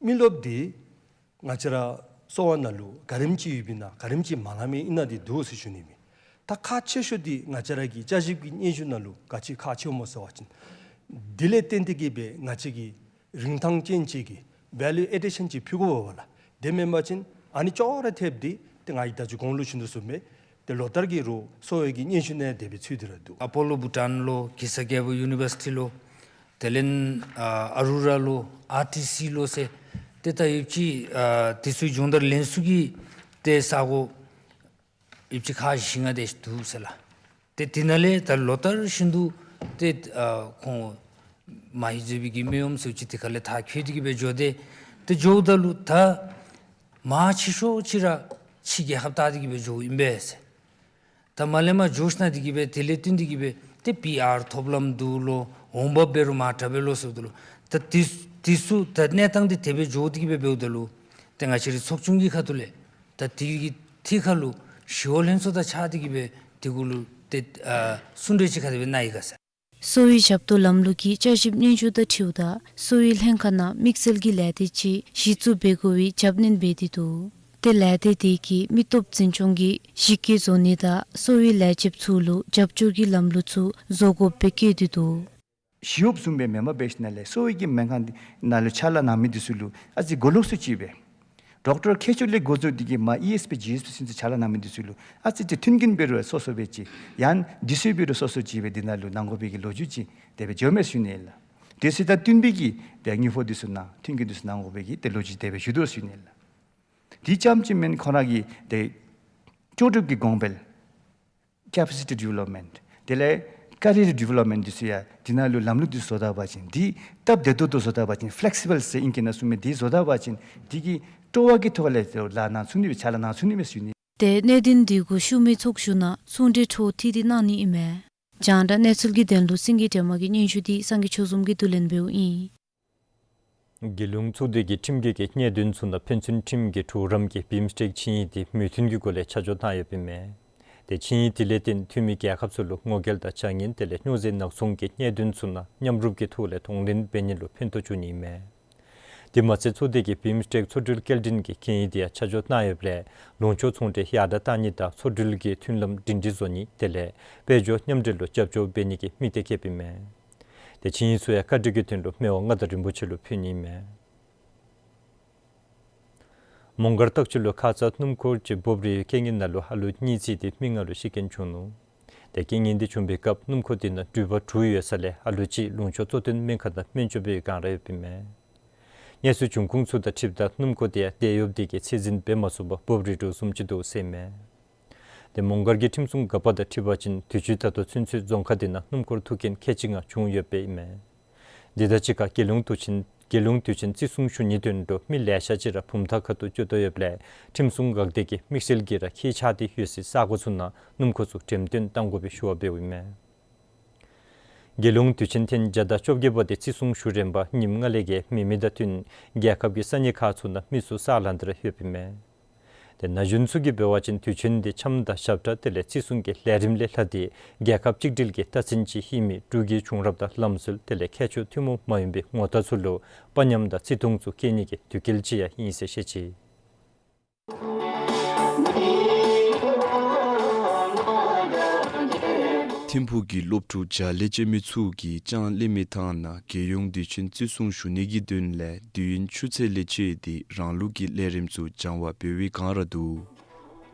མི་རློབས་འདི་ང་བཅས་ར་གསོ་བ་ནང་ལུ་ག་དེམ་ཅིག་ཡོདཔ་ཨིན་ན་ག་དེམ་ཅིག་མ་ལངམ་ཨིན་ན་འདི་འདུག་ཟེར་ཞུ་ནི་མས། ད་ཁག་ཆེ་ཤོས་འདི་ང་བཅས་ར་གི་བསྐྱར་ཞིབ་ཀྱི་སྙན་ཞུ་ནང་ལུ་ག་ཅི་ཁག་ཆེཝ་སྨོ་ཟེར་བ་ཅིན་དེ་ལས་བརྟེན་ཏེ་གི་སྦེ་ང་བཅས་ཀྱི་རིན་ཐང་ཅན་ཅིག་གི་value addition ཅིག་ཕུལ་དགོ་པས་ལགས། དེ་མེན་པ་ཅིན་ཨ་ནི་ཅོག་ར་འཐདཔ་འདི་ཏེ་ང་གིས་ད་ཅི་གོང་ལུ་ཞུ་དོ་བཟུམ་སྦེ་ཏེ་ལོ་ལྟར་གྱི་རོགས་གསོ་བའི་གི་སྙན་ཞུ་ནང་དེ་སྦེ་ཚུད་དེ་ར་འདུག། ཨ་པོ་ལོ་བྷུ་ཊཱན་ལོ་གེ་སར་རྒྱལ་པོ་ཡུ་ནི་བར་སི་ཊི་ལོ་དེ་ལས་ཨ་ཨ་རུ་ར་ལོ་ཨར་ཊི་སི་ལོ་ཟེར་ཏེ་ད་ཡོདཔ་ཅིག་ཨ་དེ་ཚུ་སྦྱོང་བརྡར་ལེན་ས་གི་ཏེ་ས་གོ་ཡོདཔ་ཅིག་ཁག་བཞི་ལྔ་དེ་ཅིག་འདུག་ཟེར་ལགས། ཏེ་དེ་ནང་ལས་ད་ལོ་ལྟར་བཞིན་དུ་ཏེ་ཨ་ཁོང་མ་ཧེ་ཛི་བི་གི་མི་ཡོམ་ཟེར་ཅིག་དེ་ཁ་ལས་མཐར་འཁྱོལ་ཏེ་གི་སྦེ་འགྱོ་སྟེ་ཏེ་འགྱོཝ་ད་ལུ་ད་མང་ཆེ་ཤོས་ཅིག་ར་ཕྱི་རྒྱལ་ཁབ་བལྟ་སྟེ་གི་སྦེ་འགྱོཝ་ཨིན་པས་ཟེར། ད་མར་ལས་མར་འགྱོ་ཞིནམ་དེ་གི་སྦེ་དེ་ལས་བརྟེན་ཏེ་གི་སྦེ་ཏེ་པི་ཨར་ཐོབ་ལམ་འདུག་ལོ། འོང་འབབ་འབད་རུང་མང་དྲགས་པས་ལོ་ཟེརཝ་ད་ལུ་ད་དེ་དེ་ཚུ་ད་གནས་སྟངས་འདི་དེ་སྦེ་འགྱོ་སྟེ་གི་སྦེ་འབདཝ་ད་ལུ་ཏེ་ང་བཅས་རའི་ཚོགས་ཆུང་གི་ཁ་ཐུག་ལས་ད་དེ་གི་ཐད་ཁར་ལུ་ཞི་གཡོག་ལྷན་ཚོགས་དང་གཅིག་ཁར་དེ་གི་སྦེ་དེ་གུ་ལུ་ཏེ་ཨ་གསུང་གྲོས་ཅིག་ག་དེ་སྦེ་གནང་ཡི་ག་ཟེར། གསོ་བའི་ཞབས་ཏོག་ལམ་ལུགས་ཀྱི་བསྐྱར་ཞིབ་སྙན་ཞུ་དང་འཁྲིལཝ་ད་གསོ་བའི་ལྷན་ཁག་ནང་དམིགས་བསལ་གྱི་ལས་སྡེ་ཅིག་གཞི་བཙུགས་འབད་དགོ་པའི་རྒྱབ་སྣོན་འབད་དེ་འདུག། ཏེ་ལས་སྡེ་དེ་གིས་མི་སྟོབས་འཛིན་སྐྱོང་གི་གཞི་བཀོད་བཟོ་ནི་དང་གསོ་བའི་ལས་བྱེདཔ་ཚུ་ལུ་རྒྱབ་སྐྱོར་གྱི་ལམ་ལུགས་ཚུ་བཟོ་དགོཔ་སྦེ་བཀོད་དེ་འདུག། ཞི་གཡོགཔ་བཟུམ་སྦེ་མེན་པར་འབད་ཞིནམ་ལས་གསོ་བའི་གི་སྨན་ཁང་འདི་ནང་ལུ་ཕྱག་ལཱ་གནང་མི་འདི་ཚུ་ལུ་ཨ་ཙི་གོ་ལོག་སུ་ཅིག་སྦེ་ཌོག་ཊར་མཁས་མཆོག་ལས་འགོ་བཙུགས་ཏེ་གི་མར་ཨི་ཨེསི་པི་ཇི་ཨེསི་པི་ཚུན་ཚོད་ཕྱག་ལཱ་གནང་མི་འདི་ཚུ་ལུ་ཨ་ཙི་ཅིག་མཐུན་རྐྱེན་འབད་རུང་སོ་སོ་སྦེ་ཅིག་ཡང་དུས་ཚོད་འབད་རུང་སོ་སོ་ཅིག་སྦེ་འདི་ནང་ལུ་གནང་དགོ་པའི་གི་ལོ་རྒྱུས་ཅིག་དེ་སྦེ་འགྱོཝ་མས་ཟེར་ཞུ་ནི་ཨིན་ལགས། དུས་ཚོད་དང་བསྟུན་པའི་གི་དེ་དངུལ་ཕོགས་འདི་ཚུ་ནང་མཐུན་རྐྱེན་འདི་ཚུ་གནང་དགོ་པའི་གི་དེ་ལོ་རྒྱུས་དེ་སྦེ་ཞུ་དོ་ཟེར་ཞུ་ནི་ཨིན་ལགས། དེ་ཙམ་ཅིག་མེན་ཁོང་ར་གི་དེ་ལྕོགས་གྲུབ་ཀྱི་གོང་འཕེལ་capacity development དེ་ལས་career development འདི་ཚུ་ཡང་འདི་ནང་ལུ་ལམ་ལུགས་འདི་བཟོ་ད་པ་ཅིན་འདི་སྟབས་བདེ་ཏོག་ཏོ་བཟོ་ད་པ་ཅིན་ཕི་ལེག་སི་བཱལ་ཟེར་ཨིང་སྐད་ནང་གསུངས་མི་འདི་བཟོ་ད་པ་ཅིན་འདི་གིས་སྤྲོ་བ་གི་ཐོག་ལས་ལཱ་གནང་ཚུགས་ནི་སྦེ་ཕྱག་ལཱ་གནང་ཚུགས་ནི་སྦེ་ཟེར་ཞུ་ནི། ཏེ་གནད་དོན་འདི་གུ་ཤུལ་མའི་ཚོགས་ཞུགས་ནང་གསུང་གྲོས་འཕྲོ་མཐུད་དེ་གནང་ནི་ཨིན་མས། རྒྱང་བསྒྲགས་གནས་ཚུལ་གྱི་དོན་ལུ་སེང་གེ་སྒྲོལ་མ་གི་སྙན་ཞུ་འདི་སངས་རྒྱས་ཆོས་འཛོམས་ཀྱིས་བསྡུ་ལེན་འབདཝ་ཨིན། རྒྱལ་ཡོངས་ཚོགས་སྡེ་གི་ཁྲིམས་འགལ་གྱི་གནད་དོན་ཚུ་ནང་ཕན་ཚུན་ཁྲིམས་ཀྱི་གྲོགས་རམ་གྱི་བིམ་སི་ཊེག་ཆིངས་ཡིག་འདི་མོས་མཐུན་གྱི་སྒོ་ལས་ཆ་འཇོག་གནང་ཡོདཔ་ཨིན་མས། དེ་ཆིངས་ཡིག་དེ་ལས་བརྟེན་འཐུས་མི་རྒྱལ་ཁབ་ཚུ་ལུ་ངོ་རྒོལ་དང་བྱ་ངན་དེ་ལས་སྨྱོ་རྫས་ནག་ཚོང་གི་གནད་དོན་ཚུ་ནང་མཉམ་རུབ་ཀྱི་ཐོག་ལས་གདོང་ལེན་འབད་ནི་ལུ་ཕན་ཐོགས་འབྱུང་ནི་ཨིན་མས། དེ་མ་ཚད་ཚོགས་སྡེ་གི་བིམ་སི་ཊེག་ཚོགས་དྲུང་སྐྱེལ་འདྲེན་གྱི་གན་ཡིག་དེ་ཡང་ཆ་འཇོག་གནང་ཡོདཔ་ལས་ལུང་ཕྱོགས་ཚོང་འབྲེལ་ཡར་དྲག་གཏང་ནི་དང་ཚོགས་དྲུང་གི་མཐུན་ལམ་སྒྲིང་སྒྲིང་བཟོ་ནི་དེ་ལས་དཔལ་འབྱོར་མཉམ་འབྲེལ་ལུ་རྒྱབ་སྐྱོར་འབད་ནི་གི་དམིགས་གཏད་བསྐྱེདཔ་ཨིན་མས། དེ་ཆིངས་ཡིག་ཚུ་ཡང་བཀའ་འདྲི་གི་དོན་ལུ་མི་དབང་མངའ་བདག་རིན་པོ་ཆེ་ལུ་ཕུལ་ནི་ཨིན་མས། མོང་སྒར་སྟག་ཆུ་ལུ་ཁ་ཙ་སྣུམ་འཁོར་ཅིག་འབོབ་རིལ་བའི་རྐྱེན་ངན་ནང་ལུ་ཨ་ལུ་གཉིས་རྩིས་ཏེ་མི་ལྔ་ལུ་ཤི་རྐྱེན་བྱུང་ནུག། དེ་རྐྱེན་ངན་འདི་བྱུང་པའི་སྐབས་སྣུམ་འཁོར་དེ་ནང་འགྲུལ་པ་དྲུག་ཡོད་ས་ལས་ཨ་ལུ་གཅིག་ལུང་ཕྱོགས་གཙོ་བསྟེན་སྨན་ཁང་ནང་སྨན་བཅོས་འབད་བའི་སྒང་ར་ཡོདཔ་ཨིན་མས། གནས་ཚུལ་བྱུང་ཁུངས་ཚུ་དང་འཁྲིལཝ་ད་སྣུམ་འཁོར་དེ་ཡང་དེད་གཡོགཔ་དེ་གིས་ཚད་འཛིན་འབད་མ་ཚུགས་པར་འབོབ་རིལ་འགྱོ་བཟུམ་ཅིག་འདུག་ཟེར་ཨིན་མས། དེ་མོང་སྒར་གྱི་ཁྲིམས་སྲུང་འགག་པ་དང་འཁྲིལ་བ་ཅིན་དུས་ཅི་ད་ལྟོ་ཚུན་ཚོད་རྫོང་ཁག་དེ་ནང་སྣུམ་འཁོར་ཐུག་རྐྱེན་ཁལ་གཅིག་ལྔ་བྱུང་ཡོདཔ་ཨིན་མས། དེ་དང་གཅིག་ཁར་རྒྱལ་ཡོངས་དུས་ཆེན་རྒྱལ་ཡོངས་དུས་ཆེན་བརྩི་སྲུང་ཞུ་ནིའི་དོན་ལུ་མི་ལེ་ཤ་ཅིག་ར་བུམ་ཐང་ཁ་ཐུག་བསྐྱོད་དོ་ཡོདཔ་ལས་ཁྲིམས་སྲུང་འགག་སྡེ་གིས་དམིགས་བསལ་གྱིས་ར་ཁྱད་ཆགས་ཏེ་ཡོད་སའི་ས་གོ་ཚུ་ནང་སྣུམ་འཁོར་ཚུ་འགྲེམས་སྟོན་གཏང་དགོ་པའི་ཞུ་བ་འབདཝ་ཨིན་མས། རྒྱལ་ཡོངས་དུས་ཆེན་ཐེངས་བརྒྱ་དང་བཅོ་བརྒྱད་པ་དེ་བརྩི་སྲུང་ཞུ་རན་པ་ཉིནམ་ལྔ་ལས་བརྒལ་མེད་མི་དང་བསྟུན་རྒྱལ་ཁབ་ཀྱི་ས་གནས་ཁག་ཚུ་ནང་མི་ཚུ་ས་ལམ་དེ་ར་ལྷོདཔ་ཨིན་མས། ཏེ་ན་གཞོན་ཚུ་གིས་འབད་བ་ཅིན་དུས་ཆེན་འདི་འཆམ་དང་ཞབས་ཁྲ་དེ་ལས་བརྩི་སྲུང་གི་ལས་རིམ་ལས་ལྷག་སྟེ་རྒྱལ་ཁབ་གཅིག་སྒྲིལ་གྱི་རྟགས་མཚན་ཅིག་ཨིན་མི་འབྲུག་གི་བྱུང་རབས་དང་ལམ་སྲོལ་དེ་ལས་ཁྱད་ཆོས་ཐུན་མོང་མ་ཡིན་པའི་ངོ་རྟགས་ཚུ་ལུ་དཔའ་ཉམས་དང་བརྩི་མཐོང་ཚུ་བསྐྱེད་ནི་གི་དུས་སྐབས་ཅིག་ཡང་ཨིན་ཟེར་བཤད་ཅི། ཐིམ་ཕུག་གི་སློབ་ཕྲུག་བརྒྱ་ལས་བཅད་མི་ཚུ་གིས་ཅང་ལེན་མི་ཐང་ནང་རྒྱལ་ཡོངས་དུས་ཆེན་བརྩི་སྲུང་ཞུ་ནི་གི་དོན་ལས་དུས་ཡུན་ཆུ་ཚོད་ལས་བཅད་དེ་རང་ལུགས་ཀྱི་ལས་རིམ་ཚུ་སྦྱང་བ་འབད་བའི་བསྒང་ར་འདུག།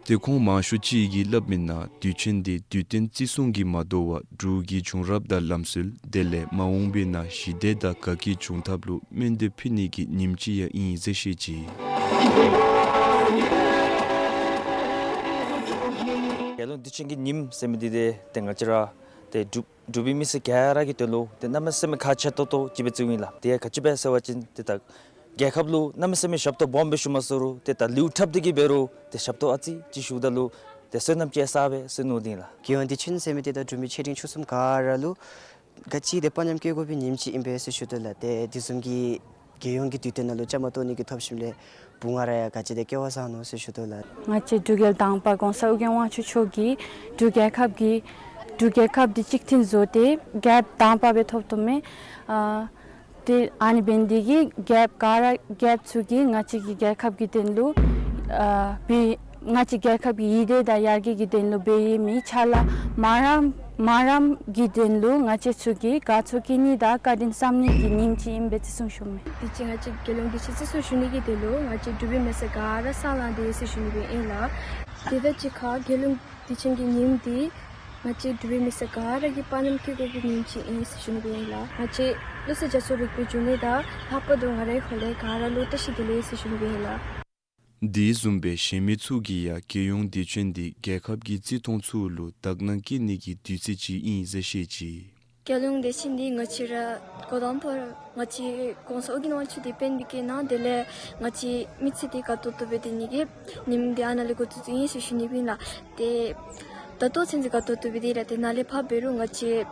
ཏེ་ཁོང་མང་ཤོས་ཅིག་གིས་སླབ་མི་ནང་དུས་ཆེན་འདི་དུས་སྟོན་བརྩི་སྲུང་གིས་མ་དོ་བར་འབྲུག་གི་བྱུང་རབས་དང་ལམ་སྲོལ་དེ་ལས་མ་འོངས་པའི་ནང་ཞི་བདེ་དང་དགའ་སྐྱིད་འབྱུང་ཐབས་ལུ་སྨོན་འདེབས་ཕུལ་ནི་གི་ཉིནམ་ཅིག་ཡང་ཨིན་ཟེར་བཤད་ཅི། རྒྱལ་ཡོངས་དུས་ཆེན་གྱི་ཉིནམ་ཟེར་མི་འདི་ཏེ་ཏེ་ང་བཅས་ར་ཏེ་འབྲུག་འབྲུག་པའི་མི་སེར་ག་ར་གི་དོན་ལུ་ཏེ་གནམ་མེད་ས་མེད་ཁག་ཆེ་ཏོག་ཏོ་ཅིག་སྦེ་བརྩིཝ་ཨིན་ལགས། ཏེ་ག་ཅི་སྦེ་ཟེར་བ་ཅིན་ཏེ་ད་རྒྱལ་ཁབ་ལུ་གནམ་མེད་ས་མེད་ཞབས་ཏོག་སྦོམ་སྦེ་ཞུ་མ་ཚུགས་རུང་ཏེ་ད་ལེའུ་འཁྲབ་སྟེ་གི་འབད་རུང་ཏེ་ཞབས་ཏོག་ཨ་ཙི་ཅིག་ཞུཝ་ད་ལུ་ཏེ་བསོད་ནམས་ཅིག་བསགས་པས་ཟེར་མནོ་དེ་ཨིན་ལགས། རྒྱལ་ཡོངས་དུས་ཆེན་ཟེར་མི་འདི་ད་འབྲུག་མི་ཆེ་འབྲིང་ཆུང་གསུམ་ག་ར་ལུ་ག་ཅི་ཏེ་དཔའ་ཉམས་བསྐྱེད་དགོ་པའི་ཉིནམ་ཅིག་ཨིན་པས་ཟེར་ཞུ་དོ་ལགས། ཏེ་དེ་བཟུམ་གྱི་རྒྱལ་ཡོངས་ཀྱི་དུས་སྟོན་ནང་ལུ་བཅའ་མར་གཏོགས་ནི་གི་ཐབས་ཤེས་ལས་བུ་ང་ར་ཡང་ག་ཅི་ཏེ་སྐལ་བ་བཟང་ནུག་ཟེར་ཞུ་དོ་ལགས། ང་བཅས་འབྲུག་རྒྱལ་དང་པ་གོང་ས་ཨོ་རྒྱན་དབང་ཕྱུག་མཆོག་གིས་འབྲུག་རྒྱལ་ཁབ་ཀྱི་འབྲུག་རྒྱལ་ཁབ་འདི་གཅིག་མཐུན་བཟོ་སྟེ་རྒྱལ་དང་པ་སྦེ་ཐོབ་ཐོབ་མས། ཨ་ཏེ་ཨ་ནི་འབད་ནི་དེ་གིས་རྒྱལ་ག་ར་རྒྱལཔོ་ཚུ་གིས་ང་བཅས་ཀྱི་རྒྱལ་ཁབ་ཀྱི་དོན་ལུ་ཨ་འབད་ང་བཅས་རྒྱལ་ཁབ་ཀྱི་ཡིད་བདེ་དང་ཡར་རྒྱས་ཀྱི་དོན་ལུ་འབད་ཡོད་མི་ཕྱག་ལཱ་མ་རམ་མ་རམ་གྱི་དོན་ལུ་ང་བཅས་ཚུ་གིས་དགའ་ཚོར་བསྐྱེད་ནི་དང་བཀའ་དྲིན་བསམ་ནི་གི་ཉིནམ་ཅིག་ཨིན་པས་ཟེར་གསུངས་ཞུཝ་མས། དུས་ཆེན་ང་བཅས་རྒྱལ་ཡོངས་དུས་ཆེན་བརྩི་སྲུང་ཞུ་ནི་གི་དོན་ལུ་ང་བཅས་འབྲུག་པའི་མི་སེར་ག་ར་སོང་ལང་དེས་ཟེར་ཞུ་ནི་སྦེ་ཨིན་ལགས། དེ་དང་གཅིག་ཁར་རྒྱལ་ཡོངས་དུས་ཆེན་གྱི་ཉིནམ་འདི་ང་བཅས་འབྲུག་པའི་མི་སེར་ག་ར་གིས་དཔའ་ཉམས་བསྐྱེད་དགོ་པའི་ཉིནམ་ཅིག་ཨིན་ཟེར་ཞུ་ནི་སྦེ་ཨིན་ལགས། ང་བཅས་བློ་གསལ་རྒྱ་མཚོ་རིག་པའི་འབྱུང་གནས་དང་ལྷག་པར་དུ་ང་རའི་ཧོངས་ལས་ག་ར་ལུ་བཀྲ་ཤིས་བདེ་ལེགས་ཟེར་ཞུ་ནི་སྦེ་ཨིན་ལགས། དེ་བཟུམ་སྦེ་གཞན་མི་ཚུ་གིས་ཡང་རྒྱལ་ཡོངས་དུས་ཆེན་འདི་རྒྱལ་ཁབ་ཀྱི་བརྩི་མཐོང་ཚུ་ལུ་དག་སྣང་བསྐྱེད་ནི་གི་དུས་ཚོད་ཅིག་ཨིན་ཟེར་བཤད་ཅི། རྒྱལ་ཡོངས་དུས་ཆེན་འདི་ང་བཅས་ར་འགོ་དང་པ་ར་ང་བཅས་གོང་ས་ཨོ་རྒྱན་དབང་ཕྱུག་འདི་དཔོན་འདི་གིས་གནང་། དེ་ལས་ང་བཅས་མི་སེར་འདི་དགའ་ཏོག་ཏོ་སྦེ་སྡོད་ནི་གི་ཉིནམ་འདི་ཨ་ནཱ་ལས་འགོ་བཙུགས་བཙུགསཔ་ཨིན་ཟེར་ཞུ་ནི་སྦེ་ཨིན་ལགས། ཏེ་ད་ལྟོ་ཚུན་ཚོད་དགའ་ཏོག་ཏོ་སྦེ་སྡོད་ར་ཏེ་ནཱ་ལས་ཕར་འབད་རུང་ང་བཅས་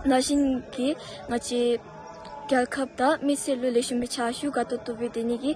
ན་གཞོན་གྱིས་ང་བཅས་རྒྱལ་ཁབ་དང་མི་སེར་ལུ་ལེགས་ཤོམ་སྦེ་ཕྱག་ཞུ་དགའ་ཏོག་ཏོ་སྦེ་སྡོད་ནི་གི་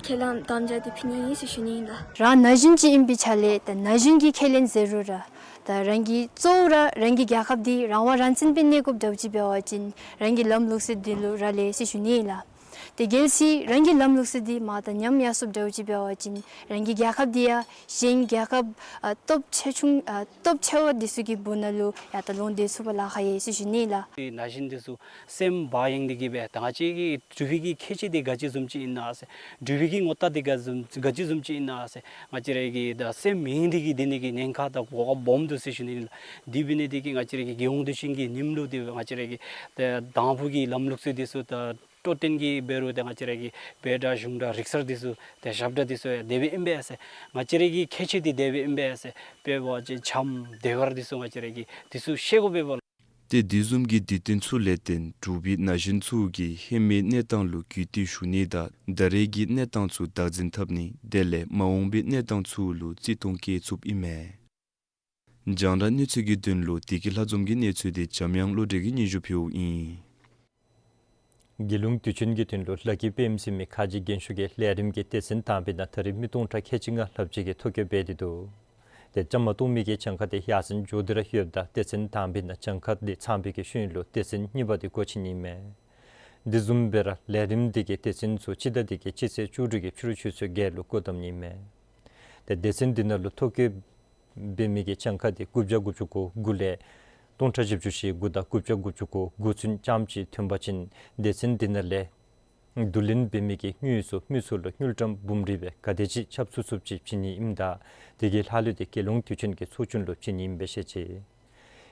ཁས་བླངས་དམ་བཅའ་འདི་ཕུལ་ནི་ཨིན་ཟེར་ཞུ་ནི་ཨིན་ལགས། རང་ན་གཞོན་ཅིག་ཨིན་པའི་ཆ་ལས་ད་ན་གཞོན་གྱི་ཁས་ལེན་ཟེར་རུང་ར་ད་རང་གི་གཙོ་བོ་ར་རང་གི་རྒྱལ་ཁབ་འདི་རང་དབང་རང་བཙན་སྦེ་གནས་དགོཔ་འདྲཝ་ཅིག་འབད་བ་ཅིན་རང་གི་ལམ་ལུགས་སྲོལ་འདི་ལུ་རག་ལས་ཟེར་ཞུ་ནི་ཨིན་ལགས། དེ་གལ་སྲིད་རང་གི་ལམ་ལུགས་སྲོལ་འདི་མར་དང་ཉམས་ཡར་སོཔ་འདྲཝ་ཅིག་འབད་བ་ཅིན་རང་གི་རྒྱལ་ཁབ་འདི་ཡང་གཞན་རྒྱལ་ཁབ་ཨ་སྟོབས་ཆེ་ཆུང་ཨ་སྟོབས་ཆེ་བ་འདི་ཚུ་གི་སྦུག་ན་ལུ་ཡར་ད་ལོང་སྡོད་ཚུགས་པར་ལཱ་ཁག་ཡོད་ཟེར་ཞུ་ནི་ཨིན་ལགས། ན་གཞོན་འདི་ཚུ་སེམས་བག་ཡངས་འདི་གིས་སྦེ་ད་ང་བཅས་ཀྱི་འབྲུག་པའི་གི་ཁྱད་ཆོས་འདི་ག་ཅི་བཟུམ་ཅིག་ཨིན་ན་ཟེར། འབྲུག་པའི་གི་ངོ་རྟགས་འདི་ག་བཟུམ་ག་ཅི་བཟུམ་ཅིག་ཨིན་ན་ཟེར། ང་བཅས་ར་གི་ད་སེམས་ཡངས་འདི་གིས་སྡོད་ནི་གི་ཉེན་ཁ་ད་གོ་སྐབས་སྦོམ་འདུག་ཟེར་ཞུ་ནི་ཨིན་ལགས། དེ་འབད་ནི་འདི་གིས་ང་བཅས་ར་གི་རྒྱལ་ཡོངས་དུས་ཆེན་གྱི་ཉིནམ་ལུ་འདི་ང་བཅས་ར་གི་ད་དང་ཕུ་གི་ལམ་ལུགས་སྲོལ་འདི་ཚུ་ད་སྤྲོ་སྟོན་གྱི་འབད་རུང་ད་ང་བཅས་ར་གི་བོད་འདྲ་གཞུང་འདྲ་རིག་གསར་འདི་ཚུ་ད་ཞབས་ཁྲ་འདི་ཚུ་ཡང་དེ་སྦེ་ཨིན་པས་ཟེར། ང་བཅས་ར་གི་ཁྱད་ཆོས་འདི་དེ་སྦེ་ཨིན་པས་ཟེར། དཔེ་འབད་བ་ཅིན་འཆམ་ཟློས་གར་འདི་ཚུ་ང་བཅས་ར་གི་འདི་ཚུ་ཤེས་དགོ་པས་པ། ཏེ་དེ་བཟུམ་གྱི་དུས་སྟོན་ཚུ་ལས་བརྟེན་འབྲུག་པའི་ན་གཞོན་ཚུ་གིས་ཧེ་མའི་གནས་སྟངས་ལུ་རྒུད་འཐུས་ཞུ་ནི་དང་ད་རེས་ཀྱི་གནས་སྟངས་ཚུ་བདག་འཛིན་འཐབ་ནི་དེ་ལས་མ་འོངས་པའི་གནས་སྟངས་ཚུ་ལུ་བརྩི་མཐོང་བསྐྱེད་ཚུགསཔ་ཨིན་མས། རྒྱང་བསྒྲགས་གནས་ཚུལ་གྱི་དོན་ལུ་བདེ་སྐྱིད་ལྷ་འཛོམས་ཀྱི་གནས་ཚུལ་འདི་འཇམ་དབྱངས་བློ་གྲོས་ཀྱིས་སྙན་ཞུ་ཕུལཝ་ཨིན། རྒྱལ་ཡོངས་དུས་ཆེན་གྱི་དོན་ལུ་ལཱ་ཀི་པེམ་ཟེར་མི་ཁ་རྗེ་རྒན་ཤོས་ཀྱི་ལས་རིམ་གྱི་སྡེ་ཚན་དང་པའི་ནང་ད་རེས་མི་སྟོང་ཕྲག་ཁལ་གཅིག་ལྔ་ལྷགཔ་ཅིག་གིས་ཐོ་བཀོད་འབད་དེ་འདུག། ཏེ་བཅའ་མར་གཏོགས་མི་གི་གྱངས་ཁ་འདི་ཡར་སེང་འགྱོ་སྟེ་ར་ཡོདཔ་ད་སྡེ་ཚན་དང་པའི་ནང་གྱངས་ཁ་འདི་ཚང་པའི་གི་ཤུལ་ལུ་སྡེ་ཚན་གཉིས་པ་འདི་སྒོ་ཕྱེ་ནི་ཨིན་མས། དེ་བཟུམ་སྦེ་ར་ལས་རིམ་འདི་གི་སྡེ་ཚན་ཚུ་སྤྱི་ཟླ་འདི་གི་སྤྱི་ཚེས་བཅུ་དྲུག་གི་ཕྱི་རུ་ཆུ་ཚོད་བརྒྱད་ལུ་སྒོ་བསྡམ་ནི་ཨིན་མས། ཏེ་སྡེ་ཚན་འདི་ནང་ལུ་ཐོ་བཀོད་འབད་མི་གི་གྱངས་ཁ་འདི་དགུ་བརྒྱ་དགུ་བཅུ་གོ་དགུ་ལས་སྟོང་ཕྲག་བཞི་བཅུ་ཞེ་དགུ་དང་དགུ་བརྒྱ་དགུ་བཅུ་གོ་དགུ་ཚུན་ཙམ་ཅིག་ཐོན་པ་ཅིན་སྡེ་ཚན་འདི་ནང་ལས་བསྡུ་ལེན་འབད་མི་གི་དངུལ་ཚུ་མི་ཚུ་ལུ་དངུལ་ཀྲམ་འབུམ་རེ་སྦེ་ག་དེ་ཅིག་ཁྱབ་ཚུགས་ཚུགསཔ་ཅིག་བྱིན་ནི་ཨིནམ་ད་དེ་གི་ལྷག་ལུས་འདི་རྒྱལ་ཡོངས་དུས་ཆེན་གྱི་ཚོགས་ཆུང་ལུ་བྱིན་ནི་ཨིན་པས་ཤེས་ཅི།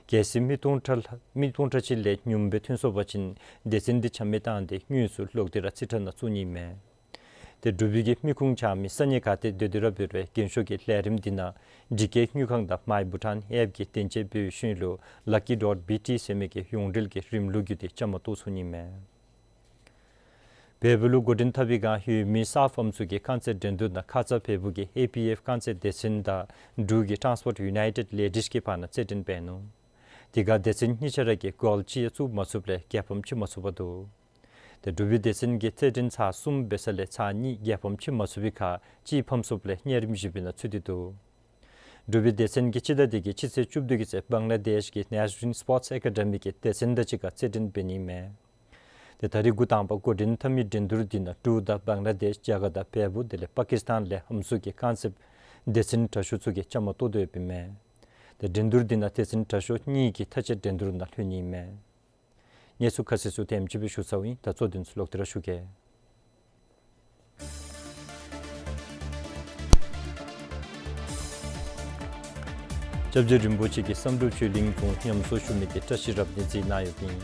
གལ་སྲིད་མི་སྟོང་ཕྲག་ལྷག་མི་སྟོང་ཕྲག་གཅིག་ལས་ཉུངམ་སྦེ་ཐོན་སོང་པ་ཅིན་སྡེ་ཚན་འདི་ཆ་མེད་བཏང་སྟེ་དངུལ་ཚུ་ལོག་སྟེ་ར་རྩིས་ཁྲ་ནང་བཙུགས་ནི་ཨིན་མས། ཏེ་འབྲུག་པའི་གི་མི་ཁུངས་འཆང་མི་ས་གནས་ག་ཏེ་སྡོད་དེ་ར་འབད་རུང་རྒན་ཤོས་ཀྱི་ལས་རིམ་འདི་ནང་ཌི་ཀེ་དངུལ་ཁང་དང་མའི་བྷུ་ཊཱན་ཨེཔ་གི་གཏན་འཇགས་འབད་བའི་ཤུལ་ལུ་ལཱ་ཀི་ཌོཊ་བི་ཊི་ཟེར་མི་གི་ཡོངས་འབྲེལ་གྱི་རིམ་ལུགས་བརྒྱུད་དེ་བཅའ་མར་གཏོགས་ཚུགས་ནི་ཨིན་མས། བལ་པོ་ལུ་འགོ་འདྲེན་འཐབ་པའི་བསྒང་ཡོད་མི་ས་བབ་ཚུ་གི་རྐང་རྩེད་འགྲན་བསྡུར་ནང་ཁ་ཙ་བལ་པོ་གི་ཨེ་པི་ཨེཕ་རྐང་རྩེད་སྡེ་ཚན་དང་འབྲུག་གི་ཊཱན་སི་པོརཊ་ཡུ་ནའི་ཊེཌ་ལེ་ཌིས་ཀྱི་བར་ན་རྩེད་འགྲན་འབད་ནུག། དེ་ཁར་སྡེ་ཚན་གཉིས་ཆ་ར་གིས་གཱོལ་གཅིག་ཡང་བཙུགས་མ་ཚུགསཔ་ལས་རྒྱལ་ཕམ་ཕྱེ་མ་ཚུགས་པར་འདུག། ཏེ་འབྲུག་པའི་སྡེ་ཚན་གྱིས་རྩེད་འགྲན་ཚར་གསུམ་འབད་ས་ལས་ཚར་གཉིས་རྒྱལ་ཕམ་ཕྱེ་མ་ཚུགས་པའི་ཁར་གཅིག་ཕམ་སོངམ་ལས་གཉའ་རིམ་བཞི་པའི་ནང་ཚུད་དེ་འདུག། འབྲུག་པའི་སྡེ་ཚན་གྱིས་སྤྱི་ཟླ་འདི་གི་ཕྱི་ཚེས་བཅུ་བདུན་གྱི་ཚེ་བང་ལ་དེཤ་གི་ནེ་ཤ་ནཱལ་སྤོརཊསི་ཨེ་ཀ་ཌེ་མི་གི་སྡེ་ཚན་དང་གཅིག་ཁར་རྩེད་འགྲན་འབད་ནི་མས། ཏེ་ད་རིས་འགོ་དང་པ་འགོ་འདྲེན་འཐབ་མི་འགྲན་བསྡུར་འདི་ནང་འབྲུག་དང་བང་ལ་དེཤ་རྒྱ་གར་དང་བལ་པོ་དེ་ལས་པ་ཀིས་ཐན་ལས་ཨམ་སྲུ་གི་རྐང་རྩེདཔ་སྡེ་ཚན་དྲག་ཤོས་ཚུ་གིས་བཅའ་མར་གཏོགས་ཏེ་ཡོདཔ་ཨིན་མས། ཏེ་འགྲན་བསྡུར་འདི་ནང་སྡེ་ཚན་དྲག་ཤོས་གཉིས་ཀྱིས་མཐའ་དཔྱད་འགྲན་བསྡུར་ནང་ལྷོད་ནི་ཨིན་མས། གནས་ཚུལ་ཁ་གསལ་ཚུ་དེམ་ཅིག་སྦེ་ཞུ་ཚརཝ་ཨིན། ད་གཙོ་དོན་ཚུ་ལོག་སྟེ་ར་ཞུ་གེ། སྐྱབས་རྗེ་རིན་པོ་ཆེ་གིས་བསམ་གྲུབ་ཆོས་གླིང་དུ་ཉམས་གསོ་ཞུ་མི་གི་བཀྲ་ཤིས་རབ་གནས་མཛད་གནང་ཡོདཔ་ཨིན།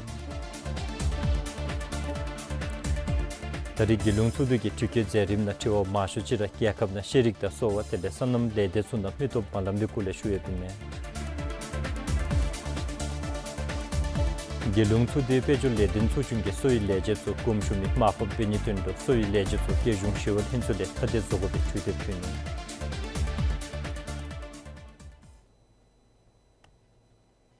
ད་རིས་རྒྱལ་ཡོངས་ཚོགས་འདུ་གི་དྲི་བཀོད་མཛད་རིམ་ནང་དྲི་བ་མང་ཤོས་ཅིག་ར་རྒྱལ་ཁབ་ནང་ཤེས་རིག་དང་གསོ་བ་དེ་ལས་སོ་ནམ་ལས་སྡེ་ཚུ་ནང་མི་སྟོབས་མ་ལངམ་པའི་སྐོར་ལས་ཞུ་ཡོདཔ་ཨིན་མས། རྒྱལ་ཡོངས་ཚོགས་འདུའི་དཔལ་འབྱོར་ལས་དོན་ཚོགས་ཆུང་གིས་གསོ་བའི་ལས་བྱེདཔ་ཚུ་དགོངས་ཞུ་མི་མར་ཕབ་འབད་ནིའི་དོན་ལུ་གསོ་བའི་ལས་བྱེདཔ་ཚུ་རྒྱལ་གཞུང་ཞི་བ་ལྷན་ཚོགས་ལས་ཁ་གཏད་བཟོ་དགོ་པའི་གྲོས་འདེབས་ཕུལ་ནུག།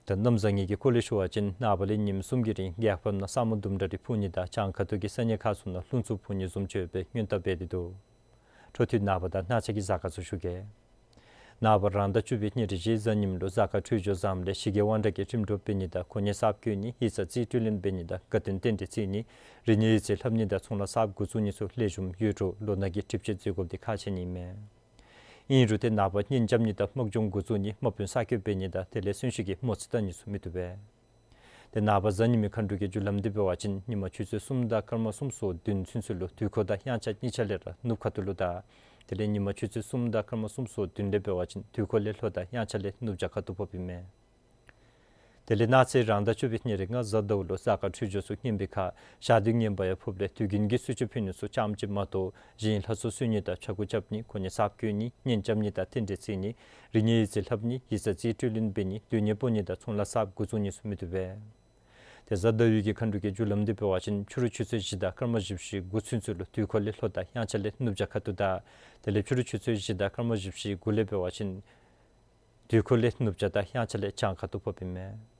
ད་གནམ་བཟང་ངན་གྱི་སྐོར་ལས་ཞུ་བ་ཅིན་ནངས་པ་ལས་ཉིནམ་གསུམ་གྱི་རིང་རྒྱལ་ཁབ་ནང་ས་སྨུག་དུམ་གྲ་རེ་ཕུབ་ནི་དང་བྱང་ཁ་ཐུག་གི་ས་གནས་ཁག་ཚུ་ནང་རླུང་འཚུབ་འཕུ་ནི་བཟུམ་ཅིག་ཡོད་པའི་སྔོན་བརྡ་འབད་དེ་འདུག། འཕྲོ་མཐུད་ནངས་པ་དང་གནངས་ཚེ་གི་གཟའ་སྐར་ཚུ་ཞུ་གེ། ནངས་པ་རང་ཟླ་བཅུ་པའི་ཉེར་བཞི་གཟའ་ཉིམ་ལུ་གཟའ་སྐར་འཕྲོད་སྦྱོར་བཟངམ་ལས་ཞི་རྒྱས་དབང་དྲག་གི་རིམ་གྲོ་འབད་ནི་དང་གོ་གནས་གསརཔ་བསྐོ་ནི་ཡིག་ཚང་རྩིས་སྤྲོད་ལེན་འབད་ནི་དང་དགའ་སྟོན་རྟེན་འབྲེལ་བརྩི་ནི་རིག་གནས་ཡིག་རྩིས་ལྷབ་ནི་དང་ཚོང་ལཱ་གསརཔ་འགོ་བཙུགས་ནི་ཚུ་ལེགས་ཤོམ་ཡོད་འགྲོ་ལོ་ན་གི་གྲིབ་ཆ་འཛེམ་དགོཔ་འདི་ཁག་ཆེ་ནི་མས། ཨིན་རུང་ཏེ་ནངས་པ་གཉེན་རྐྱབ་ནི་དང་དམག་སྦྱོང་འགོ་བཙུགས་ནི་དམག་དཔོན་གསར་བསྐོ་འབད་ནི་དང་དེ་ལས་གསོན་གཤིན་གྱི་མོ་རྩིས་བལྟ་ནི་ཚུ་མི་བཏུབ་པས། ཏེ་ནངས་པ་གཟའ་ཉི་མའི་མཁའ་འགྲོ་གི་རྒྱུ་ལམ་འདི་འབད་བ་ཅིན་ཉིན་མ་ཆུ་ཚོད་གསུམ་དང་སྐར་མ་གསུམ་སོ་བདུན་ཚུན་ཚོད་ལུ་དུས་འཁོར་དང་དབྱངས་འཆར་གཉིས་ཆ་ལས་ར་ནུབ་ཁ་ཐུག་ལུ་དང་དེ་ལས་ཉིན་མ་ཆུ་ཚོད་གསུམ་དང་སྐར་མ་གསུམ་སོ་བདུན་ལས་འབད་བ་ཅིན་དུས་འཁོར་ལས་ལྷོ་དང་དབྱངས་འཆར་ལས་ནུབ་བྱང་ཁ་ཐུག་ཕོགཔ་ཨིན་མས། དེ་ལས་གནངས་ཚེ་རང་ཟླ་བཅུ་པའི་ཉེར་ལྔ་གཟའ་ཟླཝ་ལུ་གཟའ་སྐར་འཕྲོད་སྦྱོར་ཚུ་སྙན་པའི་ཁར་ཞག་དུས་ངན་པ་ཡང་ཕོགཔ་ལས་དུས་རྒྱུན་གྱི་གསོལ་མཆོད་ཕུལ་ནི་ཚུ་ཙམ་ཅིག་མ་གཏོགས་གཞན་ལྷ་ཚོགས་གསོལ་ནི་དང་ཕྱྭ་འགུགས་རྐྱབ་ནི་གོ་གནས་གསརཔ་བསྐོ་ནི་གཉེན་རྐྱབ་ནི་དང་རྟེན་འབྲེལ་བརྩི་ནི་རིག་གནས་ཡིག་རྩིས་ལྷབ་ནི་ཡིག་ཚང་རྩིས་སྤྲོད་ལེན་འབད་ནི་ལུས་གཉེན་སྤོ་ནི་དང་ཚོང་ལཱ་གསརཔ་འགོ་བཙུགས་ནི་ཚུ་མི་བཏུབ་པས། ཏེ་གཟའ་ཟླ་བའི་གི་མཁའ་འགྲོ་གི་རྒྱུ་ལམ་འདི་འབད་བ་ཅིན་ཕྱི་རུ་ཆུ་ཚོད་བཞི་དང་སྐར་མ་བཞི་བཅུ་ཞེ་དགུ་ཚུན་ཚོད་ལུ་དུས་འཁོར་ལས་ལྷོ་དང་དབྱངས་འཆར་ལས་ནུབ་བྱང་ཁ་ཐུག་དང་དེ་ལས་ཕྱི་རུ་ཆུ་ཚོད་བཞི་དང་སྐར་མ་བཞི་བཅུ་ཞེ་དགུ་ལས་འབད་བ་ཅིན་དུས་འཁོར་ལས་ནུབ་བྱང་དང་དབྱངས་འཆར་ལས་བྱང་ཁ་ཐུག་ཕོགཔ་ཨིན་མས།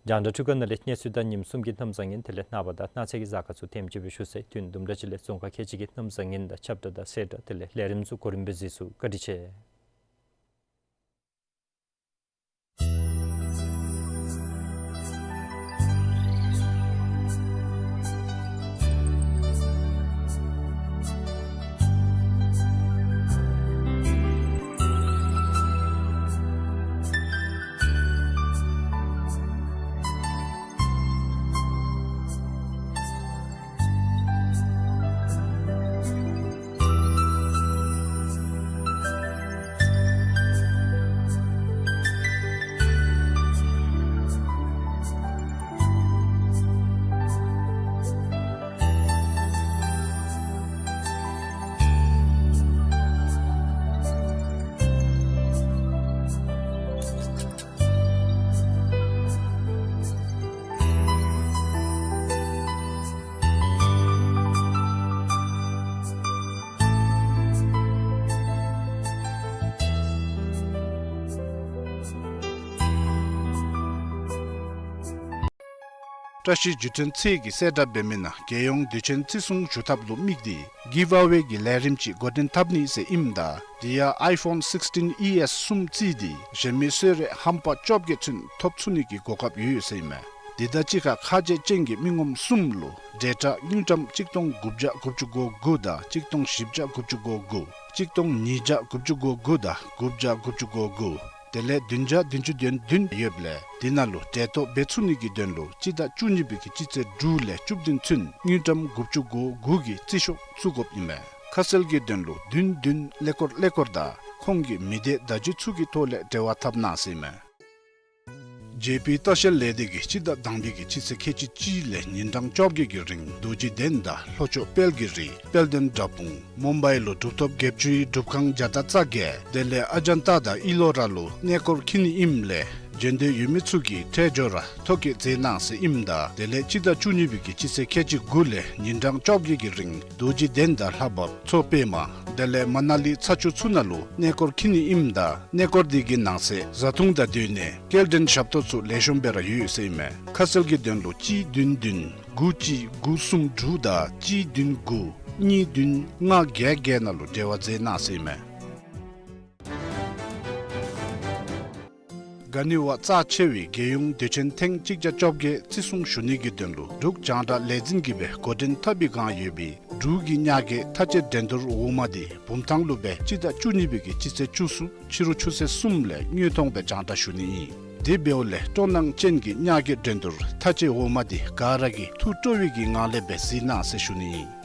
རྒྱང་བསྒྲགས་འཕྲུལ་ཁང་ནང་ལས་གནས་ཚུལ་དང་ཉིནམ་གསུམ་གྱི་གནམ་བཟང་ངན་དེ་ལས་ནངས་པ་དང་གནངས་ཚེ་གི་གཟའ་སྐར་ཚུ་དེམ་ཅིག་སྦེ་ཞུ་ཚར་ཡི། དུས་ཡུན་དུམ་གྲ་ཅིག་ལས་རྫོང་ཁག་ཁལ་གཅིག་གི་གནམ་བཟང་ངན་དང་ཁྱབ་བསྒྲགས་དང་གསལ་བསྒྲགས་དེ་ལས་ལས་རིམ་ཚུ་གོ་རིམ་སྦེ་གཟིགས་ཚུགས། བཀའ་དྲིན་ཆེ། བཀྲ་ཤིས་བརྒྱུད་འཕྲིན་ཚད་ཀྱིས་གསལ་བསྒྲགས་འབད་མི་ནང་རྒྱལ་ཡོངས་དུས་ཆེན་བརྩི་སྲུང་ཞུ་ཐབས་ལུ་དམིགས་ཏེ་གིབ་ཨ་ཝེ་གི་ལས་རིམ་ཅིག་འགོ་འདྲེན་འཐབ་ནི་ཟེར་ཨིནམ་ད་དེ་ཡང་ཨའི་ཕོན་སིགསི་ཊིན་ཨི་ཨེསི་གསུམ་བརྩིས་ཏེ་གཞན་མི་གསོལ་རས་ཧམ་པ་བཅོ་བརྒྱད་ཚུན་ཐོབ་ཚུགས་ནི་གི་གོ་སྐབས་ཡོད་ཡོད་ཟེར་ཨིན་མས། དེ་དང་གཅིག་ཁར་ཁ་རྗེ་ཅན་གྱི་མི་ངོམ་གསུམ་ལུ་འབྲེལ་ཐག་དངུལ་ཀྲམ་གཅིག་སྟོང་དགུ་བརྒྱ་དགུ་བཅུ་གོ་དགུ་དང་གཅིག་སྟོང་བཞི་བརྒྱ་དགུ་བཅུ་གོ་དགུ་གཅིག་སྟོང་ཉིས་བརྒྱ་དགུ་བཅུ་གོ་དགུ་དང་དགུ་བརྒྱ་དགུ་བཅུ་གོ་དགུ་དེ་ལས་བདུན་བརྒྱ་བདུན་ཅུ་དོན་བདུན་ཡོདཔ་ལས་དེ་ནང་ལུ་འབྲེལ་གཏོགས་འབད་ཚུགས་ནི་གི་དོན་ལུ་སྤྱི་ཟླ་བཅུ་གཉིས་པའི་གི་སྤྱི་ཚེས་དྲུག་ལས་བཅུ་བདུན་ཚུན་དངུལ་ཀྲམ་དགུ་བཅུ་གོ་དགུ་གི་རྩིས་ཤོག་བཙུགས་དགོཔ་ཨིན་མས། ཁ་གསལ་གྱི་དོན་ལུ་བདུན་བདུན་ཀླད་ཀོར་ཀླད་ཀོར་དང་ཁོང་གི་མི་སྡེ་བརྡ་བརྒྱུད་ཚུ་གི་ཐོག་ལས་འབྲེལ་བ་འཐབ་གནང་ཟེར་ཨིན་མས། ཇེ་པི་ལྟ་བཤལ་ལས་སྡེ་གིས་སྤྱི་ཟླ་དང་པའི་གི་སྤྱི་ཚེས་ཁལ་གཅིག་གཅིག་ལས་ཉིན་གྲངས་བཅོ་བརྒྱད་ཀྱི་རིང་རྡོ་རྗེ་གདན་དང་ལྷོ་ཕྱོགས་དཔལ་གྱི་རི་དཔལ་ལྡན་འདྲ་སྤུངས་མུམ་བའི་ལུ་གྲུབ་ཐོབ་བརྒྱད་ཅུའི་སྒྲུབ་ཁང་བརྒྱ་དང་རྩ་བརྒྱད་དེ་ལས་ཨ་ཇན་ཏ་དང་ཨི་ལོ་ར་ལུ་གནས་སྐོར་འཁྱིད་ནི་ཨིནམ་ལས་ འབྱོན་འདོད་ཡོད་མི་ཚུ་གིས་ཁྲལ་འབྱོར་ར་ཐོ་བཀོད་མཛད་གནང་ཟེར་ཨིནམ་ད་དེ་ལས་སྤྱི་ཟླ་བཅུ་གཉིས་པའི་གི་སྤྱི་ཚེས་ཁལ་གཅིག་དགུ་ལས་ཉིན་གྲངས་བཅོ་བརྒྱད་ཀྱི་རིང་རྡོ་རྗེ་གདན་དང་ལྷ་བབས་མཚོ་པདྨ་དེ་ལས་མ་ན་ལི་ཚ་ཆུ་ཚུ་ནང་ལུ་གནས་སྐོར་འཁྱིད་ནི་ཨིནམ་ད་གནས་སྐོར་དེ་གི་ནང་གསེས་བཟའ་འཐུང་དང་སྡོད་གནས་སྐྱེལ་འདྲེན་ཞབས་ཏོག་ཚུ་ལེགས་ཤོམ་སྦེ་ར་ཡོད་ཟེར་ཨིན་མས། ཁ་གསལ་གྱི་དོན་ལུ་གཅིག་བདུན་བདུན་དགུ་གཅིག་དགུ་གསུམ་དྲུག་དང་གཅིག་བདུན་དགུ་གཉིས་བདུན་ལྔ་བརྒྱད་བརྒྱད་ནང་ལུ་འབྲེལ་བ་མཛད་གནང་ཟེར་ཨིན་མས། ག་ནི་བ་རྩ་ཆེ་བའི་རྒྱལ་ཡོངས་དུས་ཆེན་ཐེངས་གཅིག་བརྒྱ་བཅོ་བརྒྱད་བརྩི་སྲུང་ཞུ་ནི་གི་དོན་ལུ་འབྲུག་རྒྱང་བསྒྲགས་ལས་འཛིན་གྱིས་སྦེ་འགོ་འདྲེན་འཐབ་པའི་བསྒང་ཡོད་པའི་འབྲུག་གི་གཉའ་སྒོའི་མཐའ་དཔྱད་འགྲན་བསྡུར་འོག་མ་དེ་བུམ་ཐང་ལུ་སྦེ་སྤྱི་ཟླ་བཅུ་གཉིས་པའི་གི་སྤྱི་ཚེས་བཅུ་གསུམ་ཕྱི་རུ་ཆུ་ཚོད་གསུམ་ལས་དངོས་མཐོང་སྦེ་རྒྱང་བསྒྲགས་ཞུ་ནི་ཨིན། དེ་འབདཝ་ལས་སྤྲོ་སྣང་ཅན་གྱི་གཉའ་སྒོའི་འགྲན་བསྡུར་མཐའ་དཔྱད་འོག་མ་དེ་ག་ར་གིས་ཐུགས་སྤྲོ་བའི་གི་ངང་ལས་སྦེ་གཟིགས་གནང་ཟེར་ཞུ་ནི་ཨིན།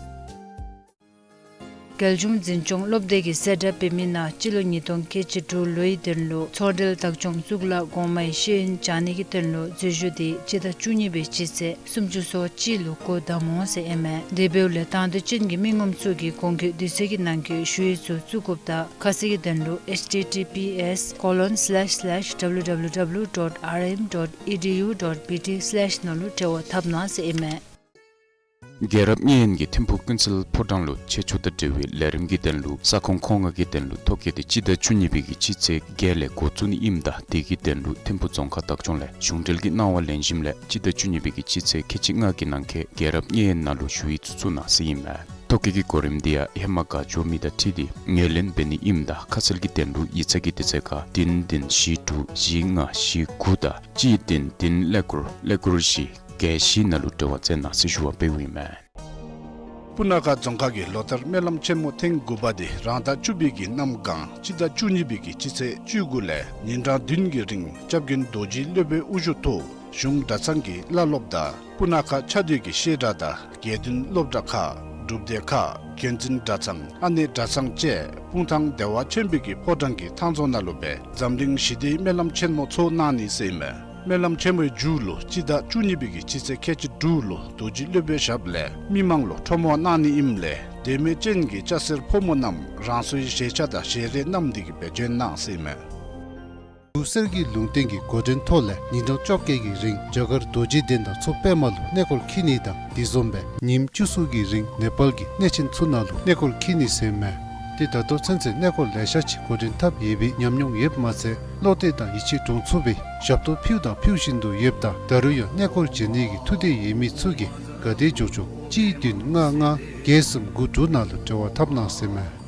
རྒྱལ་གཞུང་འཛིན་སྐྱོང་སློབ་སྡེ་གིས་གསལ་བསྒྲགས་འབད་མི་ནང་སྤྱི་ལོ་ཉིས་སྟོང་ཁལ་གཅིག་དྲུག་ལོའི་དོན་ལུ་ཚོང་འབྲེལ་བདག་སྐྱོང་གཙུག་ལག་གོང་མའི་ཤེས་ཡོན་སྦྱང་ནི་གི་དོན་ལུ་འཛུལ་ཞུགས་དེ་སྤྱི་ཟླ་བཅུ་གཉིས་པའི་སྤྱི་ཚེས་སུམ་ཅུ་སོ་གཅིག་ལུ་འགོ་དམ་འོང་ཟེར་ཨིན་མས། དེ་འབདཝ་ལས་དང་འདོད་ཅན་གྱི་མི་ངོམ་ཚུ་གིས་གོང་འཁོད་དུས་ཚོད་ཀྱི་ནང་འཁོད་ཞུ་ཡིག་ཚུ་བཙུགས་དགོཔ་དང་ཁ་གསལ་གྱི་དོན་ལུ་H T T P S colon slash slash W W W dot R M dot E D U dot B T slash ནང་ལུ་འབྲེལ་བ་འཐབ་གནང་ཟེར་ཨིན་མས། རྒྱལ་རབས་བརྙན་གྱི་ཐིམ་ཕུག་ཀུན་གསལ་ཕོ་བྲང་ལུ་ཆེད་བཅུག་དང་འབྲེལ་བའི་ལས་རིམ་གྱི་དོན་ལུ་ས་ཁོངས་མཁོ་མངགས་ཀྱི་དོན་ལུ་ཐོ་བཀོད་དེ་སྤྱི་ཟླ་བཅུ་གཉིས་པའི་གི་སྤྱི་ཚེས་བརྒྱད་ལས་འགོ་བཙུགས་ནི་ཨིནམ་ད་དེ་གི་དོན་ལུ་ཐིམ་ཕུག་རྫོང་ཁག་བདག་སྐྱོང་ལས་གཞུང་འབྲེལ་གྱི་གནང་བ་ལེན་ཞིནམ་ལས་སྤྱི་ཟླ་བཅུ་གཉིས་པའི་གི་སྤྱི་ཚེས་ཁལ་གཅིག་ལྔ་གི་ནང་འཁོད་རྒྱལ་རབས་བརྙན་ནང་ལུ་ཞུ་ཡིག་ཚུ་བཙུགས་གནང་ཟེར་ཨིན་མས། ཐོ་བཀོད་ཀྱི་གོ་རིམ་དེ་ཡང་ཧེ་མ་ག་འགྱོ་མི་དང་འཁྲིལ་ཏེ་ངོས་ལེན་འབད་ནི་ཨིནམ་ད་ཁ་གསལ་གྱི་དོན་ལུ་ཡིག་ཚང་གི་དུས་ཚོད་ཁར་བདུན་བདུན་བཞི་དྲུག་བཞི་ལྔ་བཞི་དགུ་དང་གཅིག་བདུན་བདུན་ཀླད་ཀོར་ཀླད་ཀོར་བཞི་བརྒྱད་བཞི་ནང་ལུ་འབྲེལ་བ་མཛད་གནང་ཟེར་ཞུ་བ་འབདཝ་ཨིན་མས། སྤུ་ན་ཁ་རྫོང་ཁག་གི་ལོ་ལྟར་སྨོན་ལམ་ཆེན་མོ་ཐེངས་དགུ་པ་དེ་རང་ཟླ་བཅུ་པའི་གི་གནམ་གང་སྤྱི་ཟླ་བཅུ་གཉིས་པའི་གི་སྤྱི་ཚེས་བཅུ་དགུ་ལས་ཉིན་གྲངས་བདུན་གྱི་རིང་སྐྱབས་མགོན་རྡོ་རྗེ་སློབ་དཔོན་དབུ་བཞུགས་ཐོག་གཞུང་གྲྭ་ཚང་གི་བླ་སློབ་དང་སྤུ་ན་ཁ་ཆ་སྡོད་ཀྱི་བཤད་གྲྭ་དང་དགེ་འདུན་སློབ་གྲྭ་ཁག་སྒྲུབ་སྡེ་ཁག་མཁན་འཛིན་གྲྭ་ཚང་ཨ་ནེ་གྲྭ་ཚང་བཅས་སྤུངས་ཐང་བདེ་བ་ཆེན་པོའི་གི་ཕོ་བྲང་གི་ཐང་རྫོང་ནང་ལུ་སྦེ་འཛམ་གླིང་ཞི་བདེའི་སྨོན་ལམ་ཆེན་མོ་ཚོགས་གནང་ནི་ཟེར་ཨིན་མས། སྨོན་ལམ་ཆེན་མོའི་མཇུག་ལུ་སྤྱི་ཟླ་བཅུ་གཉིས་པའི་གི་སྤྱི་ཚེས་ཁལ་གཅིག་དྲུག་ལུ་རྡོ་རྗེ་སློབ་དཔོན་ཞབས་ལས་མི་མང་ལུ་ཁྲོམ་དབང་གནང་ནི་ཨིནམ་ལས་དད་མོས་ཅན་གྱི་སྐྱ་སེར་ཕོ་མོ་རྣམས་རང་སོའི་བཞེས་ཆས་དང་ཞལ་རས་བསྣམས་ཏེ་གི་སྦེ་འབྱོན་གནང་ཟེར་ཨིན་མས། འབྲུག་གསེར་གྱི་ལུང་བསྟན་གྱི་འགོ་འདྲེན་ཐོག་ལས་ཉིན་གྲངས་བཅོ་བརྒྱད་ཀྱི་རིང་རྒྱ་གར་རྡོ་རྗེ་གདན་དང་མཚོ་པདྨ་ལུ་གནས་སྐོར་འཁྱིད་ནི་དང་དེ་བཟུམ་སྦེ་ཉིནམ་བཅུ་གསུམ་གྱི་རིང་ནེ་པཱལ་གྱི་གནས་ཆེན་ཚུ་ནང་ལུ་གནས་སྐོར་འཁྱིད་ནི་ཟེར་ཨིན་མས། དེ་ད་ལྟོ་ཚུན་ཚོད་གནས་སྐོར་ལེ་ཤ་ཅིག་འགོ་འདྲེན་འཐབ་ཡོད་པའི་ཉམས་མྱོང་ཡོདཔ་མ་ཚད་བློ་གཏད་དང་ཡིད་ཆེས་འདྲོངས་ཚུགས་པའི་ཞབས་ཏོག་ཕུལཝ་དང་ཕུལ་བཞིན་དུ་ཡོདཔ་ད་ད་རུང་ཡང་གནས་སྐོར་འབྱོན་ནི་གི་ཐུགས་འདོད་ཡོད་མི་ཚུ་གིས་ག་དེ་མགྱོགས་མགྱོགས་གཅིག་བདུན་ལྔ་ལྔ་བརྒྱད་གསུམ་དགུ་དྲུག་ནང་ལུ་འབྲེལ་བ་འཐབ་གནང་ཟེར་ཨིན་མས།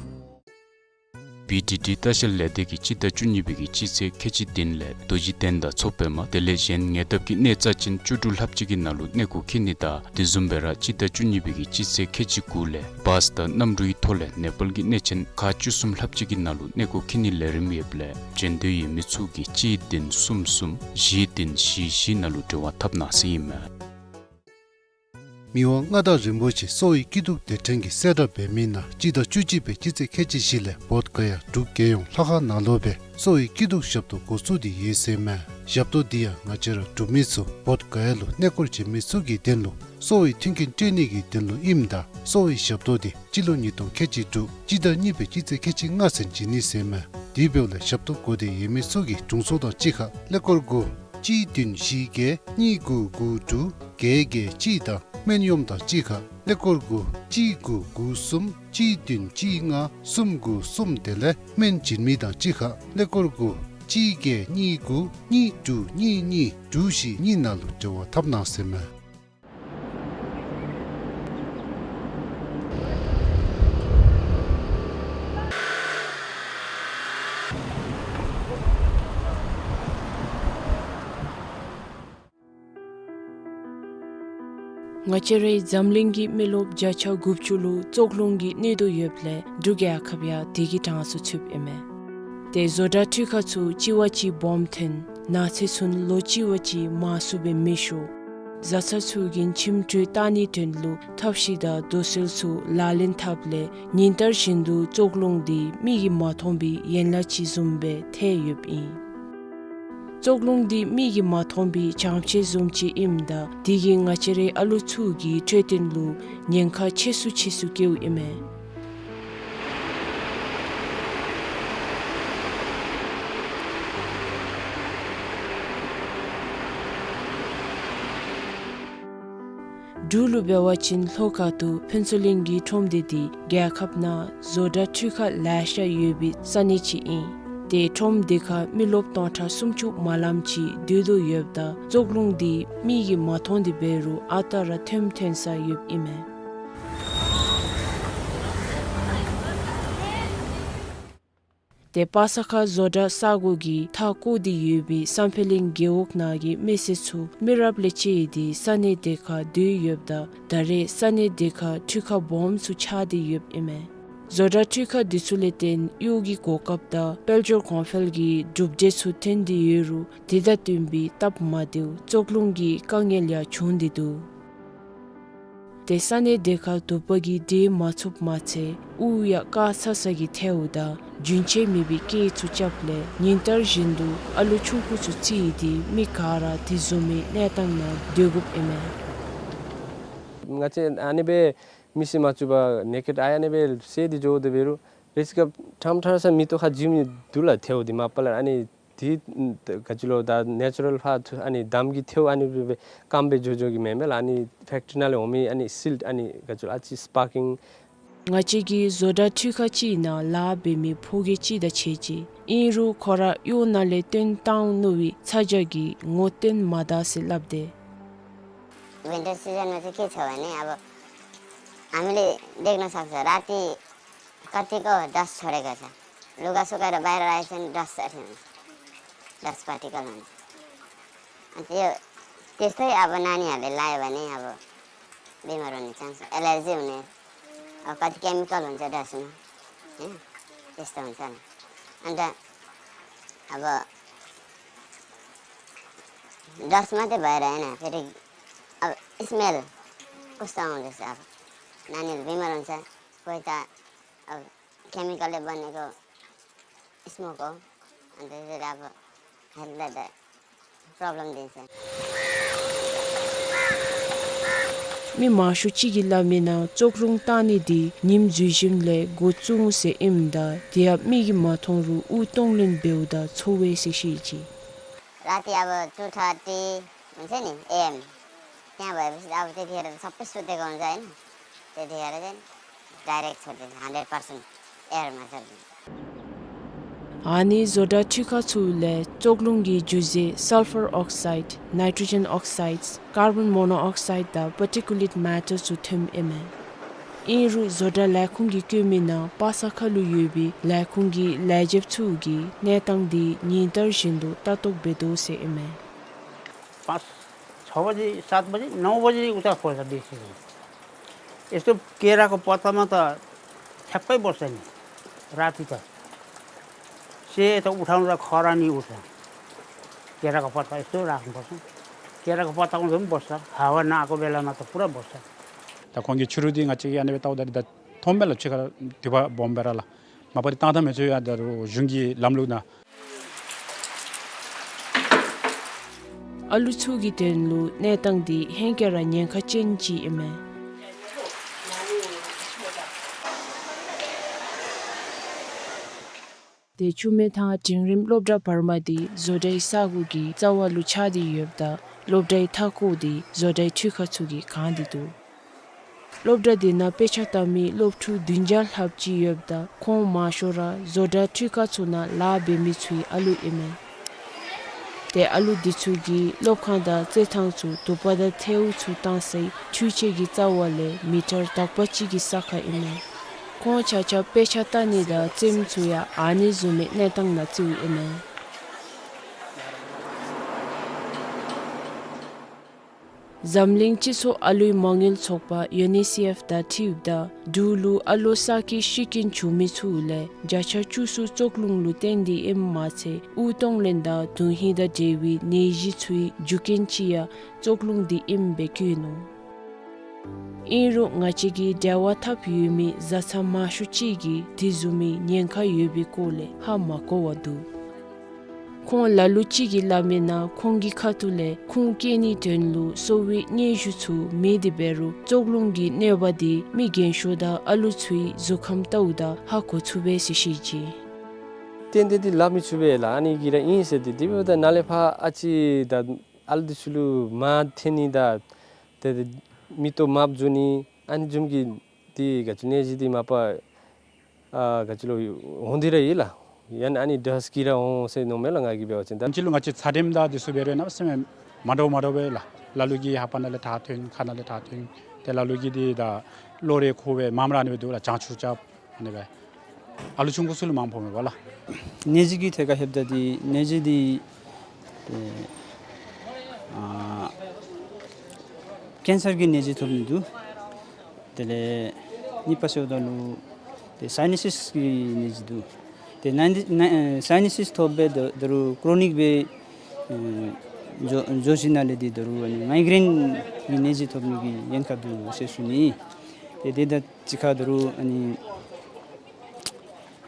བི་ཌི་ཌི་ལྟ་བཤལ་ལས་སྡེ་གིས་སྤྱི་ཟླ་བཅུ་གཉིས་པའི་གི་སྤྱི་ཚེས་ཁལ་གཅིག་བདུན་ལས་རྡོ་རྗེ་གདན་དང་མཚོ་པདྨ་དེ་ལས་གཞན་ཉེ་འདབས་ཀྱི་གནས་རྩ་ཅན་བཅུ་དྲུག་ལྷགཔ་ཅིག་གི་ནང་ལུ་གནས་སྐོར་འཁྱིད་ནི་དང་དེ་བཟུམ་སྦེ་ར་སྤྱི་ཟླ་བཅུ་གཉིས་པའི་གི་སྤྱི་ཚེས་ཁལ་གཅིག་དགུ་ལས་བཱས་དང་གནམ་གྲུའི་ཐོག་ལས་ནེ་པཱལ་གྱི་གནས་ཆེན་ཁག་བཅུ་གསུམ་ལྷགཔ་ཅིག་གི་ནང་ལུ་གནས་སྐོར་འཁྱིད་ནིའི་ལས་རིམ་ཡོདཔ་ལས་འབྱོན་འདོད་ཡོད་མི་ཚུ་གིས་གཅིག་བདུན་གསུམ་གསུམ་བཞི་བདུན་བཞི་བཞི་ནང་ལུ་འབྲེལ་བ་འཐབ་གནང་ཟེར་ཨིན་མས། མི་དབང་མངའ་བདག་རིན་པོ་ཆེ་གསོ་བའི་སྐྱིད་སྡུག་སྡེ་ཕྲན་གྱིས་གསལ་བསྒྲགས་འབད་མི་ནང་སྤྱི་ཟླ་བཅུ་གཅིག་པའི་སྤྱི་ཚེས་ཁལ་གཅིག་བཞི་ལས་བོདྷ་ག་ཡ་འབྲུག་རྒྱལ་ཡོངས་ལྷ་ཁང་ནང་ལུ་སྦེ་གསོ་བའི་སྐྱིད་སྡུག་ཞབས་ཏོག་འགོ་བཙུགས་ཏེ་ཡོད་ཟེར་ཨིན་མས། ཞབས་ཏོག་འདི་ཡང་ང་བཅས་ར་འབྲུག་མི་ཚུ་བོདྷ་ག་ཡ་ལུ་གནས་སྐོར་འབྱོན་མི་ཚུ་གི་དོན་ལུ་གསོ་བའི་མཐུན་རྐྱེན་སྤྲོད་ནི་གི་དོན་ལུ་ཨིནམ་ད་གསོ་བའི་ཞབས་ཏོག་འདི་སྤྱི་ལོ་ཉིས་སྟོང་ཁལ་གཅིག་དྲུག་སྤྱི་ཟླ་གཉིས་པའི་སྤྱི་ཚེས་ཁལ་གཅིག་ལྔ་ཚུན་འབྱོན་ནི་ཟེར་ཨིན་མས། དེ་འབདཝ་ལས་ཞབས་ཏོག་དགོ་འདོད་ཡོད་མི་ཚུ་གིས་དྲུང་འཚོ་དང་གཅིག་ཁར་ཀླད་ཀོར་དགུ་གཅིག་བདུན་བཞི་བརྒྱད་གཉིས་དགུ་དགུ་དྲུག་བརྒྱད་བརྒྱད་གཅིག་དང་སྨན་གཡོགམ་དང་གཅིག་ཁར་ཀླད་ཀོར་དགུ་གཅིག་དགུ་དགུ་གསུམ་གཅིག་བདུན་གཅིག་ལྔ་གསུམ་དགུ་གསུམ་དེ་ལས་སྨན་བྱིན་མི་དང་གཅིག་ཁར་ཀླད་ཀོར་དགུ་གཅིག་བརྒྱད་གཉིས་དགུ་གཉིས་དྲུག་གཉིས་གཉིས་དྲུག་བཞི་གཉིས་ནང་ལུ་འབྲེལ་བ་འཐབ་གནང་ཟེར་ཨིན་མས། ང་བཅས་རའི་འཛམ་གླིང་གི་མི་རློབས་བརྒྱ་ཆ་དགུ་བཅུ་ལུ་བཙོག་རླུང་གི་གནོད་དོ་ཡོདཔ་ལས་འབྲུག་རྒྱལ་ཁབ་ཡང་དེ་གི་གྲངས་སུ་ཚུདཔ་ཨིན་མས། ཏེ་བཟོ་གྲྭ་འཕྲུལ་ཁང་ཚུ་གཅིག་བ་གཅིག་སྦོམ་ཐོན་ནགས་ཚལ་ཚུ་ལོ་གཅིག་བ་གཅིག་མང་སུ་སྦེ་མེ་ཤོར། བཟའ་ཚང་ཚུ་གིས་ཁྱིམ་དྲོད་བཏང་ནིའི་དོན་ལུ་ཐབས་ཤེས་དང་རྡོ་སོལ་ཚུ་ལག་ལེན་འཐབ་ལས་ཉིན་ལྟར་བཞིན་དུ་བཙོག་རླུང་འདི་མིག་གིས་མ་མཐོང་བའི་ཡན་ལག་ཅིག་བཟུམ་སྦེ་ཐལ་ཡོདཔ་ཨིན། བཙོག་རླུང་འདི་མིག་གིས་མ་མཐོང་བའི་བྱང་ཕྱེད་བཟུམ་ཅིག་ཨིནམ་ད་དེ་གིས་ང་བཅས་རའི་ཨ་ལོ་ཚུ་གི་འཕྲོད་བསྟེན་ལུ་ཉེན་ཁ་ཆེ་སུ་ཆེ་སུ་བཀལཝ་ཨིན་མས། འབྲུག་ལུ་འབད་བ་ཅིན་ལྷོ་ཁ་ཐུག་ཕུན་ཚོགས་གླིང་གི་ཁྲོམ་སྡེ་འདི་རྒྱལ་ཁབ་ནང་བཟོ་གྲྭ་འཕྲུལ་ཁང་ལེ་ཤ་ཡོད་པའི་ས་གནས་ཅིག་ཨིན། ཏེ་ཁྲོམ་སྡེ་ཁར་མི་རློབས་སྟོང་ཕྲག་སུམ་ཅུ་མ་ལམ་ཅིག་སྡོད་དོ་ཡོདཔ་ད་ཙོག་རླུང་འདི་མིག་གིས་མ་མཐོང་སྟེ་འབད་རུང་ཨ་རྟག་ར་ཐོནམ་ཐོན་ས་ཡོདཔ་ཨིན་མས། ཏེ་པ་ས་ཁ་བཟོ་གྲྭ་ས་གོ་གིས་མཐའ་བསྐོར་ཏེ་ཡོད་པའི་བསམ་འཕེལ་གླིང་རྒེད་འོག་ནང་གི་མི་སེར་ཚུ་མི་རབས་ལས་བཅད་དེ་ས་གནས་དེ་ཁར་སྡོད་ཡོདཔ་ད་ད་རེས་ས་གནས་དེ་ཁར་འཕྲུལ་ཁང་སྦོམ་ཚུ་ཆགས་ཏེ་ཡོདཔ་ཨིན་མས། བཟོ་གྲྭ་འཕྲུལ་ཁང་འདི་ཚུ་ལས་བརྟེན་གཡོག་གི་གོ་སྐབས་དང་དཔལ་འབྱོར་གོང་འཕེལ་གྱི་གྲུབ་འབྲས་ཚུ་ཐོན་ཏེ་ཡོད་རུང་དེ་དང་བསྟུན་པའི་སྟབས་མ་བདེཝ་ཙོག་རླུང་གི་དཀའ་ངལ་ཡང་བྱུང་སྟེ་འདུག། ཏེ་ས་གནས་དེ་ཁར་དུ་པ་གིས་འདྲེས་མ་ཚུགསཔ་མ་ཚད་དབུགས་ཡང་བཀག་ཚ་ཚ་གི་ཐལཝ་དང་རྒྱུན་ཆད་མེད་པའི་སྐད་ཚུ་རྐྱབ་ལས་ཉིན་ལྟར་བཞིན་དུ་ཨ་ལུ་ཆུང་ཀུ་ཚུ་བརྩིས་ཏེ་མི་ག་ར་དེ་བཟུམ་མའི་གནས་སྟངས་ནང་སྡོད་དགོཔ་ཨིན་མས། ང་བཅས་ཨ་ནི་སྦེ་མི་སེར་མ་བཙུགས་པར་ནེ་ཀེཌ་ཨའི་ཨ་ནི་སྦེ་བསལ་ཏེ་འགྱོ་དོ་འབད་རུང་རེས་སྐབས་ཕྲང་ཕྲང་ས་མེ་ཏོག་ཁར་འཛུལ་མི་འདུག་ལགས། ཐལཝ་འདི་མ་པ་ལས་ཨ་ནི་དེ་ག་ཅི་ལོ་ད་ནེ་ཅུ་རཱལ་ཕར་ཨ་ནི་འདམ་གྱི་ཐལཝ་ཨ་ནི་སྦེ་སྐམ་སྦེ་འགྱོ་འགྱོ་གི་མེན་མས་ལགས། ཨ་ནི་ཕེཀ་ཊི་རི་ནང་ལས་འོང་མི་ཨ་ནི་སིལཊ་ཨ་ནི་ག་ཅི་ལོ་ཨ་ཙི་སི་པར་ཀིང་། ང་བཅས་ཀྱིས་བཟོ་གྲྭ་འཕྲུལ་ཁང་ཅིག་ནང་ལཱ་འབད་མི་ཕོ་རྒྱས་ཅིག་དང་ཕྱད་ཅི། ཨིན་རུང་ཁོ་ར་གཡོག་ནང་ལས་བཏོན་བཏང་ནུག་པའི་ཚ་གྱང་གིས་ངོ་སྟོན་མ་ད་ཟེར་སླབ་དེས། ཝིན་ཊར་སི་ཛན་ནང་ཚུ་སྐྱེ་ཆོག་པས་ནི་ཨ་བོ། ཨ་མི་ལས་འདེགས་ན་ཚགས་ཚ་ར་ཏི་ཀར་ཏིཀ་གོ་ཌསཊ་ཆོ་རེ་ག་ས། ལུ་ག་སུ་ག་ར་བཱའི་ར་ཨའི་ཅན་ཌསཊ་ཨ་ཐིམ། ཌསཊ་པར་ཊི་ཀལ་ནང་ཚུ། ཨ་ཏེ་ཏེ་སྟེ་ཨ་བོ་ནཱ་ནི་ཨ་ལས་ལཱ་འབད་ནི་ཨ་བོ་བི་མར་འོང་ནི་ཅཱནསི་ཨེ་ལར་ཇི་འོང་ནི། ཨ་ག་ཏེ་ཀེ་མི་ཀལ་འོང་ཅི་ཌསཊ་ནང་། ཨེ་ཏེ་སྟེ་འོང་ཅི་ཨ་ནི། ཨ་ད་ཨ་བོ་ཌསཊ་མ་ཏེ་བཱའི་ར་ཨིན་ན་ཕེ་རི་ཨ་བོ་སི་མེལ་ཀུ་སྟེ་འོང་ཅི་ཟེར་ཨ་བོ་ནཱ་ནི་བི་མར་འོང་ཅི། ཁོ་ད་ཨ་ཀེ་མི་ཀལ་ལས་འབད་ནི་གོ་སི་མོཀ་གོ། ཨ་ད་ཟེར་ཨ་བོ་ཧེལཐ་ལུ་ད་པྲོབ་ལེམ་འདི་ཨིན་ཟེར། མི་མང་ཤོས་ཅིག་གིས་སླབ་མིའི་ནང་ཙོག་རླུང་བཏང་ནི་འདི་ཉིནམ་འཛུལ་ཞིནམ་ལས་འགོ་བཙུགས་འོང་ཟེར་ཨིནམ་ད་དེ་ཡང་མིག་གིས་མ་མཐོང་རུང་དབུགས་གཏོང་ལེན་འབདཝ་ད་ཚོར་བས་ཟེར་བཤད་ཅི། ར་ཏི་ཨ་བོ་ཊུ་ཐར་ཊི་འོང་ཟེར་ནི་ཨེ་ཨེམ། ཏེ་ཨ་བོ་ཨ་བོ་ཏེ་དེ་ར་ས་པིས་སུ་ཏེ་གོང་ཟེར་ཨིན། ཏེ་དེ་ཡར་ཏེ་ཌའི་རེཀཊ་ཚོར་ཏེ་ཧན་ཌེཌ་པར་སེནཊ་ཨེར་མ་ཚོར་ཏེ། ཨ་ནི་བཟོ་གྲྭ་འཕྲུལ་ཁང་ཚུ་ལས་ཙོག་རླུང་གི་རྒྱུ་རྫས་སཱལ་ཕར་ཨོག་སའིཌ། ནའི་ཊྲོ་ཇེན་ཨོག་སའིཌ། ཀར་བཱན་མོ་ནོ་ཨོག་སའིཌ་དང་པར་ཊི་ཀུ་ལེཊ་མེ་ཊར་ཚུ་ཐོནམ་ཨིན་མས། ཨིན་རུང་བཟོ་གྲྭ་ལས་ཁུངས་ཀྱིས་བཀོད་མིའི་ནང་པ་ས་ཁ་ལུ་ཡོད་པའི་ལས་ཁུངས་ཀྱི་ལས་བྱེདཔ་ཚུ་གིས་གནས་སྟངས་འདི་ཉིན་ལྟར་བཞིན་དུ་ལྟ་རྟོག་འབད་དོ་ཟེར་ཨིན་མས། पाँच छ बजे, सात बजे, नौ बजे उता खोल्छ बेसी। यस्तो केराको पत्तामा त ठ्याक्कै बस्छ नि, राति त। सेतो उठाउँदा खरानी उठ्छ। केराको पत्ता यस्तो राख्नुपर्छ। केराको पत्तामा पनि बस्छ, हावा नआएको बेलामा त पुरा बस्छ। ད་ཁོང་གིས་ཕྱི་རུ་འདི་ང་བཅས་ཀྱིས་ཨ་ནི་སྦེ་བལྟཝ་ད་འདི་ད་མཐོངམ་མས་ལགས། ཕྱི་ཁར་དུ་པ་སྦོམ་སྦེ་ར་ལགས། མ་པ་འདི་བཏང་ཐངས་མི་ཚུ་ཡང་ད་རུང་གཞུང་གི་ལམ་ལུགས་ནང་། ཨ་ལུ་ཚུ་གི་དོན་ལུ་གནས་སྟངས་འདི་ཧེང་སྐལ་ར་ཉེན་ཁ་ཅན་ཅིག་ཨིན་མས། ཏེ་ཆུ་སྨད་ཐང་འབྲིང་རིམ་སློབ་གྲྭ་བར་མ་འདི་བཟོ་གྲྭའི་ས་གོ་གི་རྩ་བ་ལུ་ཆགས་ཏེ་ཡོདཔ་ད་སློབ་གྲྭའི་མཐའ་འཁོར་འདི་བཟོ་གྲྭའི་འཕྲུལ་ཁང་ཚུ་གིས་གང་སྟེ་འདུག། སློབ་གྲྭ་འདི་ནང་དཔེ་ཆ་ལྟ་མི་སློབ་ཕྲུག་བདུན་བརྒྱ་ལྷགཔ་ཅིག་ཡོདཔ་ད་ཁོང་མང་ཤོས་ར་བཟོ་གྲྭ་འཕྲུལ་ཁང་ཚུ་ནང་ལཱ་འབད་མི་ཚུའི་ཨ་ལུ་ཨིན་མས། ཏེ་ཨ་ལུ་འདི་ཚུ་གིས་སློབ་ཁང་དང་རྩེད་ཐང་ཚུ་དུ་པ་དང་ཐལཝ་ཚུ་བཏང་སའི་འཕྲུལ་ཆས་ཀྱི་རྩ་བ་ལས་མི་ཊར་དག་པ་ཅིག་གི་ས་ཁར་ཨིན་མས། ཁོང་ཆ་ཁྱབ་དཔེ་ཆ་ལྟ་ནི་དང་རྩེདམོ་ཚུ་ཡང་ཨ་ནི་བཟུམ་མའི་གནས་སྟངས་ནང་རྩེཝ་ཨིན་མས། འཛམ་གླིང་སྤྱི་ཚོགས་ཨ་ལུའི་མ་དངུལ་ཚོགས་པ་ཡུ་ནི་སེཕ་དང་འཁྲིལཝ་ད་འབྲུག་ལུ་ཨ་ལོ་གསར་སྐྱེས་ཤི་རྐྱེན་བྱུང་མི་ཚུ་ལས་བརྒྱ་ཆ་བཅུ་གསུམ་ཙོག་རླུང་ལུ་བརྟེན་ཏེ་ཨིནམ་མ་ཚད་དབུགས་གཏོང་ལེན་དང་དོན་ཧིང་དང་འབྲེལ་བའི་ནད་གཞི་ཚུའི་རྒྱུ་རྐྱེན་ཅིག་ཡང་ཙོག་རླུང་འདི་ཨིནམ་སྦེ་བཀོད་ནུག། ཨིན་རུང་ང་བཅས་ཀྱིས་འབྲེལ་བ་འཐབ་ཡོད་མི་བཟའ་ཚང་མང་ཤོས་ཅིག་གིས་དེ་བཟུམ་མའི་ཉེན་ཁ་ཡོད་པའི་སྐོར་ལས་ཧ་མ་གོ་བར་འདུག། ཁོང་ལ་ལུ་ཅིག་གིས་སླབ་མིའི་ནང་ཁོང་གི་ཁ་ཐུག་ལས་ཁུངས་སྐྱེལ་ནིའི་དོན་ལུ་གསོ་བའི་སྙན་ཞུ་ཚུ་མེད་དེ་འབད་རུང་ཙོག་རླུང་གི་གནོད་པ་འདི་མི་རྒན་ཤོས་དང་ཨ་ལུ་ཚུའི་གཟུགས་ཁམས་ལྟཝ་ད་ཧ་གོ་ཚུགས་པས་ཟེར་བཤད་ཅི། ཏན་ཏན་འདི་སླབ་མི་ཚུགས་པས་ལགས། ཨ་ནི་གིས་ར་ཨིན་ཟེར་ཏེ་དེ་འབདཝ་ད་ནཱ་ལས་ཕར་ཨ་ཙི་ད་ཨ་ལུ་འདི་ཚུ་ལུ་མ་ཐོན་ནི་དང་ཏེ་ཏེ་ མིག་ཏོ་དམརཔོ་འགྱོ་ནི་ཨ་ནི་བཟུམ་གྱི་འདི་ག་ཅི་ནད་གཞི་འདི་མ་པ་ཨ་ག་ཅི་ལོ་འོང་སྟེ་ར་ཡོད་ལགས། ཡང་ན་ཨ་ནི་ཌསཊ་གིས་ར་འོང་ཟེར་མནོཝ་མས་ལགས། ང་གིས་འབད་བ་ཅིན་ད། ཨིན་ཅི་ལོ་ང་བཅས་ཚ་དྲོད་དང་འདི་ཚུ་འབད་རུང་གནམ་མེད་ས་མེད་མ་འདྲཝ་མ་འདྲཝ་སྦེ་ལགས། ལ་ལུ་གིས་ལྷ་པ་ནང་ལས་ཐག་ཐོན་ཁ་ནང་ལས་ཐག་ཐོན། ཏེ་ལ་ལུ་གིས་འདི་ད་གློ་རེ་ཁུ་སྦེ་མངམ་ར་ཨ་ནི་སྦེ་འདུག་ལགས། བྱང་ཆུབ་རྐྱབ་ཨ་ནི་སྦེ། ཨ་ལུ་ཆུང་ཀུ་ཚུ་ལུ་མངམ་ཕོག་མས་པ་ལགས། ནད་གཞི་གི་ཐད་ཁར་ལྷོདཔ་ད་འདི་ནད་གཞི་འདི་ཏེ་ཨ་ཀེན་སར་གྱི་ནད་གཞི་ཐོབ་ནི་འདུག། དེ་ལས་གཉིས་པ་ཟེརཝ་ད་ལུ་ཏེ་སའི་ནེ་སིས་ཀྱི་ནད་གཞི་འདུག། ཏེ་ནཱ་འདི་ནཱ་ཨེ་སའི་ནེ་སིས་ཐོབ་སྦེ་ད་ད་རུང་ཀྲོ་ནིག་སྦེ་ཨེ་འགྱོ་འགྱོ་ཞིནམ་ལས་འདི་ད་རུང་ཨ་ནི་མའི་གྲེན་གྱི་ནད་གཞི་ཐོབ་ནི་གི་ཉེན་ཁ་འདུག་ཟེར་ཞུ་ནི། ཏེ་དེ་དང་གཅིག་ཁར་ད་རུང་ཨ་ནི་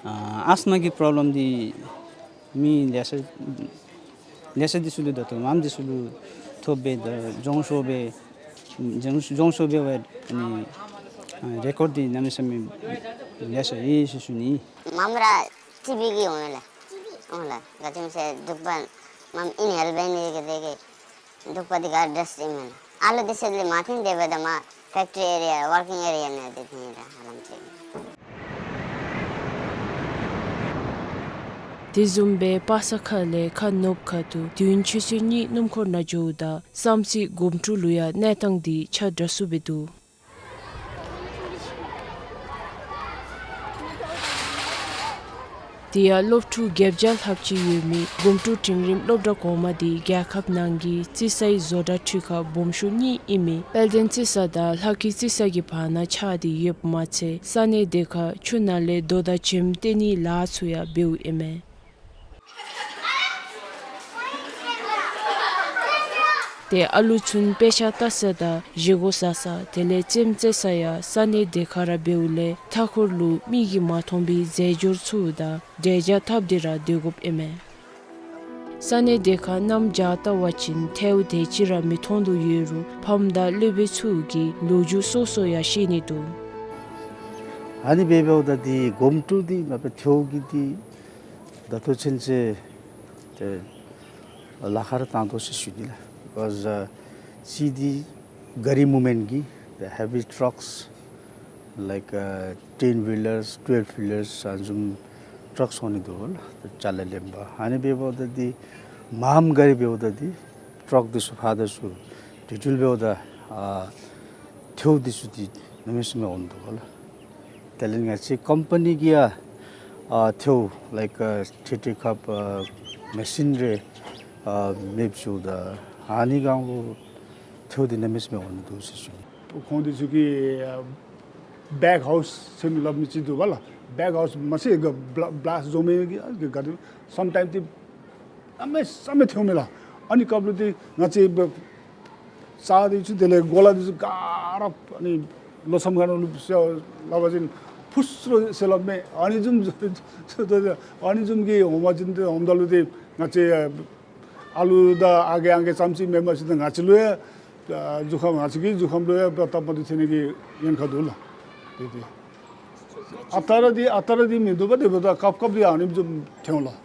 ཨ་ཨས་མ་གི་པོརོབ་ལེམ་འདི་མི་ལེ་ཤ་ལེ་ཤ་འདི་ཚུ་ལུ་ད་ལྟོ་མངམ་འདི་ཚུ་ལུ་ཐོབ་སྦེ་ད་འགྱོ་ཤོར་སྦེ་འགྱོ་འགྱོ་ཤོར་སྦེ་ཨ་ནི་ཨ་རེ་ཀོཌ་འདི་གནམ་མེད་ས་མེད་ལེ་ཤ་ཡོད་ཟེར་ཞུ་ནི། མངམ་ར་ཊི་བི་གིས་འོང་ལགས། འོང་ལགས། ག་ཅི་སྨོ་ཟེར་འབྲུག་པ་མངམ་ཨིན་ཧེལ་བེན་ནི་གི་དེ་གིས་འབྲུག་པ་འདི་ག་ཌསཊ་ཨིན་མས་ལགས། ཨ་ལུ་འདི་ཚུ་ལས་མ་ཐོན་ཏེ་འབདཝ་ད་མར་ཕེཀ་ཊི་རི་ཨེ་རི་ཡ་ཝར་ཀིང་ཨེ་རི་ཡ་ནང་འདི་ཐོན་ཡི་ལགས་ཧ་ལམ་ཅིག། དེ་བཟུམ་སྦེ་པ་སངས་ཁ་ལས་ཁ་ནུབ་ཁ་ཐུག་དུས་ཡུན་ཆུ་ཚོད་གཉིས་སྣུམ་འཁོར་ནང་འགྱོཝ་ད་བསམ་རྩེ་སྒོམ་དཀྲུག་ལུ་ཡང་གནས་སྟངས་འདི་ཆ་འདྲ་སུ་སྦེ་འདུག། དེ་ཡང་སློབ་ཕྲུག་བརྒྱད་བརྒྱ་ལྷགཔ་ཅིག་ཡོད་མི་སྒོམ་དཀྲུག་འབྲིང་རིམ་སློབ་གྲྭ་གོང་མ་འདི་རྒྱལ་ཁབ་ནང་གི་རྩི་སའི་བཟོ་གྲྭ་འཕྲུལ་ཁང་སྦོམ་ཤོས་གཉིས་ཨིན་མི་དཔལ་ལྡན་རྩི་ས་དང་ལྷ་སྐྱིད་རྩི་ས་གི་བར་ན་ཆགས་ཏེ་ཡོདཔ་མ་ཚད་ས་གནས་དེ་ཁར་ཆུ་ནང་ལས་རྡོ་དང་བྱེམ་སྟེར་ནིའི་ལཱ་ཚུ་ཡང་འབདཝ་ཨིན་མས། ཏེ་ཨ་ལུ་ཚུན་དཔེ་ཆ་ལྟ་ས་དང་བཞེས་སྒོ་ཟ་ས་དེ་ལས་རྩེདམོ་རྩེ་ས་ཡང་ས་གནས་དེ་ཁར་ར་འབདཝ་ལས་མཐའ་འཁོར་ལུ་མིག་གིས་མ་མཐོང་པའི་རྫས་སྦྱོར་ཚུ་དང་འབྲས་ཇ་འཐབ་སྟེ་ར་སྡོད་དགོཔ་ཨིན་མས། ས་གནས་དེ་ཁར་གནམ་བྱཱར་བལྟ་བ་ཅིན་ཐལཝ་དེ་ཅིག་ར་མི་མཐོང་དོ་ཡོད་རུང་ཕམ་དང་སློབ་དཔོན་ཚུ་གིས་ལོ་རྒྱུས་སོ་སོ་ཡང་བཤད་ནི་འདུག། ཨ་ནི་སྦེ་འབདཝ་ད་འདི་སྒོམ་དཀྲུག་འདི་མ་པ་ཐལཝ་གི་འདི་ད་ལྟོ་ཚུན་ཚོད་ཏེ་ལཱ་ཁག་ར་བཏང་དོ་ཟེར་ཞུ་ནི་ལགས། Because uh, གཅིག་འདི་གཱ་རི་མུབ་མེནཊ་གི་the heavy trucks like uh, ten wheelers, twelve wheelers ཨ་ནི་བཟུམ་ཊཱཀསི་འོང་ནི་འདུག་ལགས། ཏེ་ཅ་ལ་ལེན་པར། ཨ་ནི་སྦེ་འབདཝ་ད་འདི་མངམ་གཱ་རི་འབདཝ་ད་འདི་ཊཱཀསི་འདི་ཚུ་ཕར་དང་ཚུར་དེ་འཕྲོ་འབདཝ་ད་ཨ་ཐལཝ་འདི་ཚུ་འདི་གནམ་མེད་ས་མེད་འོང་འདུག་ལགས། དེ་ལས་ང་བཅས་ཀམ་པ་ནི་གིས་ཡང་ཨ་ཐལཝ་like uh, ཐེ་ཐེ་ཁབ་ཨ་མེ་ཤིན་རེ་ཨ་མེདཔ་བཟོཝ་ད་ཨ་ནི་སྒང་ལུ་ཐལཝ་འདི་གནམ་མེད་ས་མེད་འོང་ནི་འདུག་ཟེར་ཞུ་ནི། ཁོང་འདི་ཚུ་གིས་ཨ་བེག་ཧའུསི་ཟེར་སླབ་མི་ཅིག་འདུག་པ་ལགས། བེག་ཧའུསི་མ་ཚད་ག་བླ་བླཱསཊ་བཟོ་མི་གི་ཨ་ག་དེ་སམ་ཊའིམ་འདི་གནམ་མེད་ས་མེད་ཐལཝ་མས་ལགས། ཨ་ནི་སྐབས་ལུ་འདི་ང་བཅས་ས་འདི་ཚུ་དེ་ལས་གོ་ལ་འདི་ཚུ་ག་ར་ཨ་ནི་ལོ་མཚམས་ཁ་ནང་ལུ་ཟེར་སླབ་པ་ཅིན་ཕུ་སུ་ར་ཟེར་སླབ་མས། ཨ་ནི་བཟུམ་ཨ་ནི་བཟུམ་གྱི་འོང་པ་ཅིན་འདི་འོངམ་ད་ལུ་འདི་ང་བཅས་ཨ་ལུ་དང་ཨ་རྒས་ཨང་རྒས་ཙམ་ཅིག་མེན་པར་ཅིག་ང་བཅས་ལུ་ཡང་ཨ་གཟུགས་ཁམས་ང་བཅས་ཀྱི་གཟུགས་ཁམས་ལུ་ཡང་སྟབས་མ་བདེཝ་ཐོན་ནི་གི་ཉེན་ཁ་འདུག་ལགས། དེ་དེ་ཨ་རྟག་ར་འདི་ཨ་རྟག་ར་འདི་མིན་འདུག་པ། དེ་འབདཝ་ད་སྐབས་སྐབས་འདི་ཨ་ནི་བཟུམ་ཐོན་ལགས།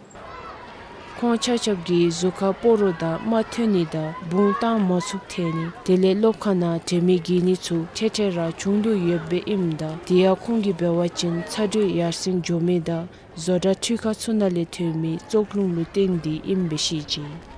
ཁོང་ཆ་ཁྱབ་ཀྱིས་གཟུགས་ཁར་སྤོ་རོ་དང་རྨ་ཐོན་ནི་དང་བུང་བཏང་མ་ཚུགསཔ་ཐལ་ནི་དེ་ལས་སློབ་ཁང་ནང་དྲན་མེད་འགྱེལ་ནི་ཚུ་ཐེངས་ཐེངས་ར་བྱུང་དོ་ཡོདཔ་ཨིནམ་ད་དེ་ཡང་ཁོང་གིས་འབད་བ་ཅིན་ཚ་དྲོད་ཡར་སེང་འགྱོ་མི་དང་བཟོ་གྲྭ་འཕྲུལ་ཁང་ཚུ་ནང་ལས་ཐོན་མི་བཙོག་རླུང་ལུ་བརྟེན་ཏེ་ཨིནམ་སྦེ་བཤད་ཅི།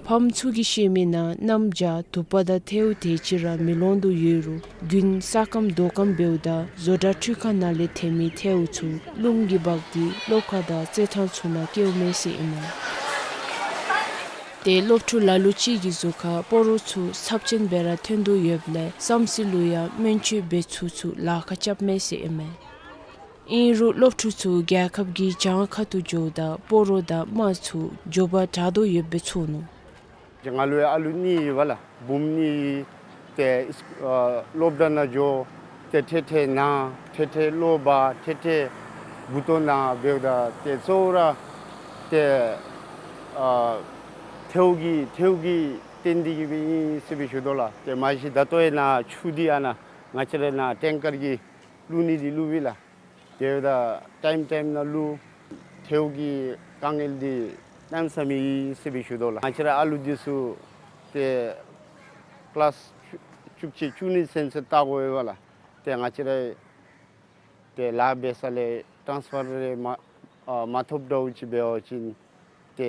ཕམ་ཚུ་གིས་བཤད་མི་ནང་གནམ་བྱཱར་དུ་པ་དང་ཐལཝ་དེ་ཅིག་ར་མི་ལོང་དོ་ཡོད་རུང་དགུན་ས་སྐམ་དོ་སྐམ་འབདཝ་ད་བཟོ་གྲྭ་འཕྲུལ་ཁང་ནང་ལས་ཐོན་མི་ཐལཝ་ཚུ་རླུང་གིས་འབག་སྟེ་སློབ་ཁང་དང་རྩེད་ཐང་ཚུ་ནང་སྐྱེཝ་མས་ཟེར་ཨིན་མས། ཏེ་སློབ་ཕྲུག་ལ་ལུ་ཅིག་གི་གཟུགས་ཁར་སྤོ་རོ་ཚུ་ཚབས་ཆེན་སྦེ་ར་ཐོན་དོ་ཡོདཔ་ལས་བསམ་རྩེ་ལུ་ཡང་སྨན་བཅོས་འབད་ཚུགས་ཚུགས་ལཱ་ཁག་རྐྱབ་མས་ཟེར་ཨིན་མས། ཨིན་རུང་སློབ་ཕྲུག་ཚུ་རྒྱལ་ཁབ་ཀྱི་བྱང་ཁ་ཐུག་འགྱོཝ་ད་སྤོ་རོ་དང་རྨ་ཚུ་མགྱོགས་པར་དྲག་དོ་ཡོདཔ་སྦེ་ཚོར་ནུག། ང་ལུ་ཡང་ཨ་ལུ་གཉིས་ཡོད་པ་ལགས། བུམོ་གཉིས་ཡོད། ཏེ་ཨ་སློབ་གྲྭ་ནང་འགྱོ། ཏེ་ཐེངས་ཐེངས་ན། ཐེངས་ཐེངས་གློ་བ། ཐེངས་ཐེངས་མགུ་ཏོ་ན་འབདཝ་ད་ཏེ་གཙོ་བོ་ར་ཏེ་ཨ་ཐལཝ་གིས་ཐལཝ་གིས་བརྟེན་ཏེ་གིས་སྦེ་ཨིན་ཟེར་སྦེ་ཞུ་དོ་ལགས། ཏེ་མ་གཞི་ད་ལྟོ་ཡང་ནཱ་ཆུ་འདི་ཨ་ནཱ་ང་བཅས་ར་ནཱ་ཊེང་ཀར་གྱིས་བླུག་ནི་འདི་བླུག་པས་ལགས། དེ་འབདཝ་ད་ཊའིམ་ཊའིམ་ནང་བླུག། ཐལཝ་གི་དཀའ་ངལ་འདི་གནམ་མེད་ས་མེད་ཨིན་ཟེར་སྦེ་ཞུ་དོ་ལགས། ང་བཅས་ར་ཨ་ལུ་འདི་ཚུ་ཏེ་ཀི་ལཱསི་ བཅུ་གཅིག་བཅུ་གཉིས་ཚུན་ཚོད་བལྟ་དགོ་པས་ལགས། ཏེ་ང་བཅས་ར་ཏེ་ལཱ་འབད་ས་ལས་ཊཱནསི་ཕར་རེ་མ་ཨ་མ་ཐོབ་འདྲཝ་ཅིག་འབད་བ་ཅིན་ཏེ་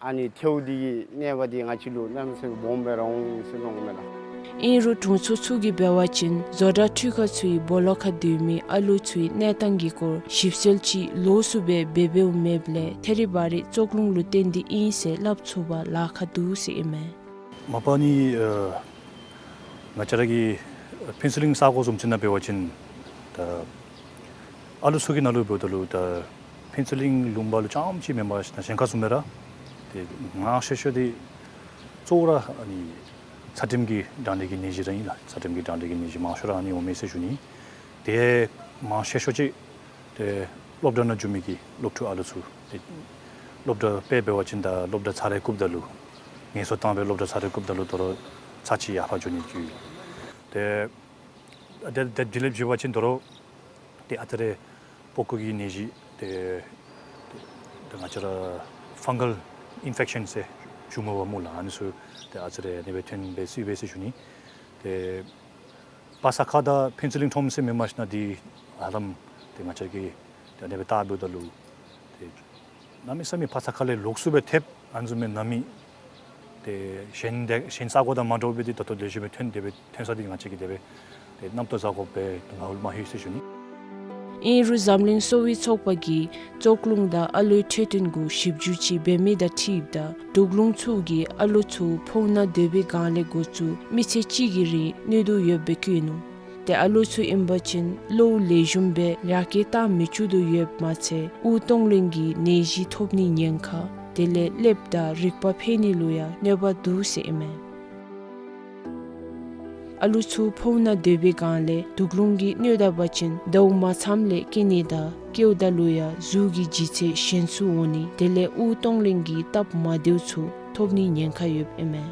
ཨ་ནི་ཐལཝ་འདི་གི་གནོད་པ་འདི་ང་བཅས་ལུ་གནམ་མེད་ས་མེད་སྦོམ་སྦེ་ར་འོང་ཟེར་མནོཝ་མས་ལགས། ཨིན་རུང་དྲུང་འཚོ་ཚུ་གིས་འབད་བ་ཅིན་བཟོ་གྲྭ་འཕྲུལ་ཁང་ཚུའི་སྦོ་ལོགས་ཁར་སྡོད་མི་ཨ་ལུ་ཚུའི་གནས་སྟངས་ཀྱི་སྐོར་ཞིབ་འཚོལ་ཅིག་ལོགས་སུ་སྦེ་འབད་འབདཝ་མེདཔ་ལས་ཐད་རི་བ་རི་ཙོག་རླུང་ལུ་བརྟེན་ཏེ་ཨིན་ཟེར་སླབ་ཚུགས་པར་ལཱ་ཁག་འདུག་ཟེར་ཨིན་མས། མ་པ་ནི་ཨ་ང་བཅས་ར་གི་ཕུན་ཚོགས་གླིང་ས་གོ་བཟུམ་ཅིག་ནང་འབད་བ་ཅིན་ད་ཨ་ལུ་ཚུ་གི་ནང་ལུ་འབདཝ་ད་ལུ་ད་ཕུན་ཚོགས་གླིང་ལུང་པ་ལུ་རྐྱངམ་ཅིག་མེན་པར་ཞིན་ན་གཞན་ཁར་བཟུམ་སྦེ་ར་ཏེ་མང་ཤོས་ཤོས་འདི་གཙོ་བོ་ར་ཨ་ནི་ཚད་རིམས་ཀྱི་གྲང་འབྲས་ཀྱི་ནད་གཞི་ར་ཨིན་ལགས། ཚད་རིམས་ཀྱི་གྲང་འབྲས་ཀྱི་ནད་གཞི་མང་ཤོས་ར་ཨ་ནི་འོང་མས་ཟེར་ཞུ་ནི། ཏེ་མང་ཤོས་ཤོས་ཅིག་ཏེ་སློབ་གྲྭ་ནང་འགྱོ་མི་གི་སློབ་ཕྲུག་ཨ་ལུ་ཚུ་ཏེ་སློབ་གྲྭ་དཔེ་འབད་བ་ཅིན་ད་སློབ་གྲྭ་ཚར་རེ་བཀུགཔ་ད་ལུ་ངལ་གསོ་བཏང་སྦེ་སློབ་གྲྭ་ཚར་རེ་བཀུགཔ་ད་ལུ་དོ་རུང་ཚར་གཅིག་ཡར་ཕར་འགྱོ་ནི་གི་ཏེ་ཏེ་ཏེ་དེ་ལས་བརྒྱུད་པ་ཅིན་དོ་རུང་ཏེ་ཨ་ཙི་རེ་པགས་ཀོ་གི་ནད་གཞི་ཏེ་ཏེ་ང་བཅས་ར་ཕང་གཱལ་ཨིན་ཕེག་ཤཱན་ཟེར་ཞུ་མི་བ་སྨོ་ལགས། ཨ་ནི་ཚུ་ཏེ་ཨ་ཙི་རེ་ཨ་ནི་སྦེ་ཐོན་སྦེ་སོང་པས་ཟེར་ཞུ་ནི། ཏེ་པ་ས་ཁ་དང་ཕུན་ཚོགས་གླིང་ཁྲོམ་ཟེར་མེན་པར་ཞིན་ན་འདི་ཧ་ལམ་ཏེ་ང་བཅས་ཀྱིས་ཏེ་ཨ་ནི་སྦེ་བལྟ་འབདཝ་ད་ལུ་ཏེ་གནམ་མེད་ས་མེད་པ་ས་ཁ་ལས་ལོགས་སུ་སྦེ་ཐེབས་ཨ་ནི་བཟུམ་མའི་ནད་མེད། ཏེ་གཞན་ཏེ་གཞན་ས་གོ་དང་མ་འདྲཝ་སྦེ་འདི་ད་ལྟོ་ལེགས་ཤོམ་སྦེ་ཐོན་དེ་སྦེ་ཐོན་ས་འདི་ང་བཅས་ཀྱིས་དེ་སྦེ་ཏེ་རྣམ་རྟོག་བཟའ་དགོ་པའི་དུས་ངལ་བ་མ་ལྷོད་ཟེར་ཞུ་ནི། ཨིན་རུང་འཛམ་གླིང་གསོ་བའི་ཚོགས་པ་གིས་ཙོག་རླུང་དང་ཨ་ལུའི་འཕྲོད་བསྟེན་གུ་ཞིབ་འཇུག་ཅིག་འབད་མི་དང་འཁྲིལཝ་ད་དུག་རླུང་ཚུ་གིས་ཨ་ལུ་ཚུ་ཕོཝ་ནང་སྡོད་པའི་སྒང་ལས་འགོ་བཙུགས་མི་ཚེ་གཅིག་གི་རིང་གནོད་དོ་ཡོདཔ་སྦེ་བཀོད་ནུག། ཏེ་ཨ་ལུ་ཚུ་ཨིན་པ་ཅིན་གློཝ་ལེགས་ཤོམ་སྦེ་ཡར་རྒྱས་བཏང་མི་བཅུག་དོ་ཡོདཔ་མ་ཚད་དབུགས་གཏོང་ལེན་གྱི་ནད་གཞི་ཐོབ་ནིའི་ཉེན་ཁ་དེ་ལས་ཀླདཔ་དང་རིག་པ་འཕེལ་ནི་ལུ་ཡང་གནོད་པ་འདུག་ཟེར་ཨིན་མས། ཨ་ལུ་ཚུ་ཕོཝ་ནང་སྡོད་པའི་སྒང་ལས་དུག་རླུང་གིས་གནོད་ད་པ་ཅིན་ཟླཝ་མ་ཚངམ་ལས་སྐྱེ་ནི་དང་སྐྱེཝ་ད་ལུ་ཡང་གཟུགས་ཀྱི་ལྗིད་ཚད་ཞན་སུ་འོང་ནི་དེ་ལས་དབུགས་གཏོང་ལེན་གྱི་སྟབས་མ་བདེཝ་ཚུ་ཐོབ་ནིའི་ཉེན་ཁ་ཡོདཔ་ཨིན་མས།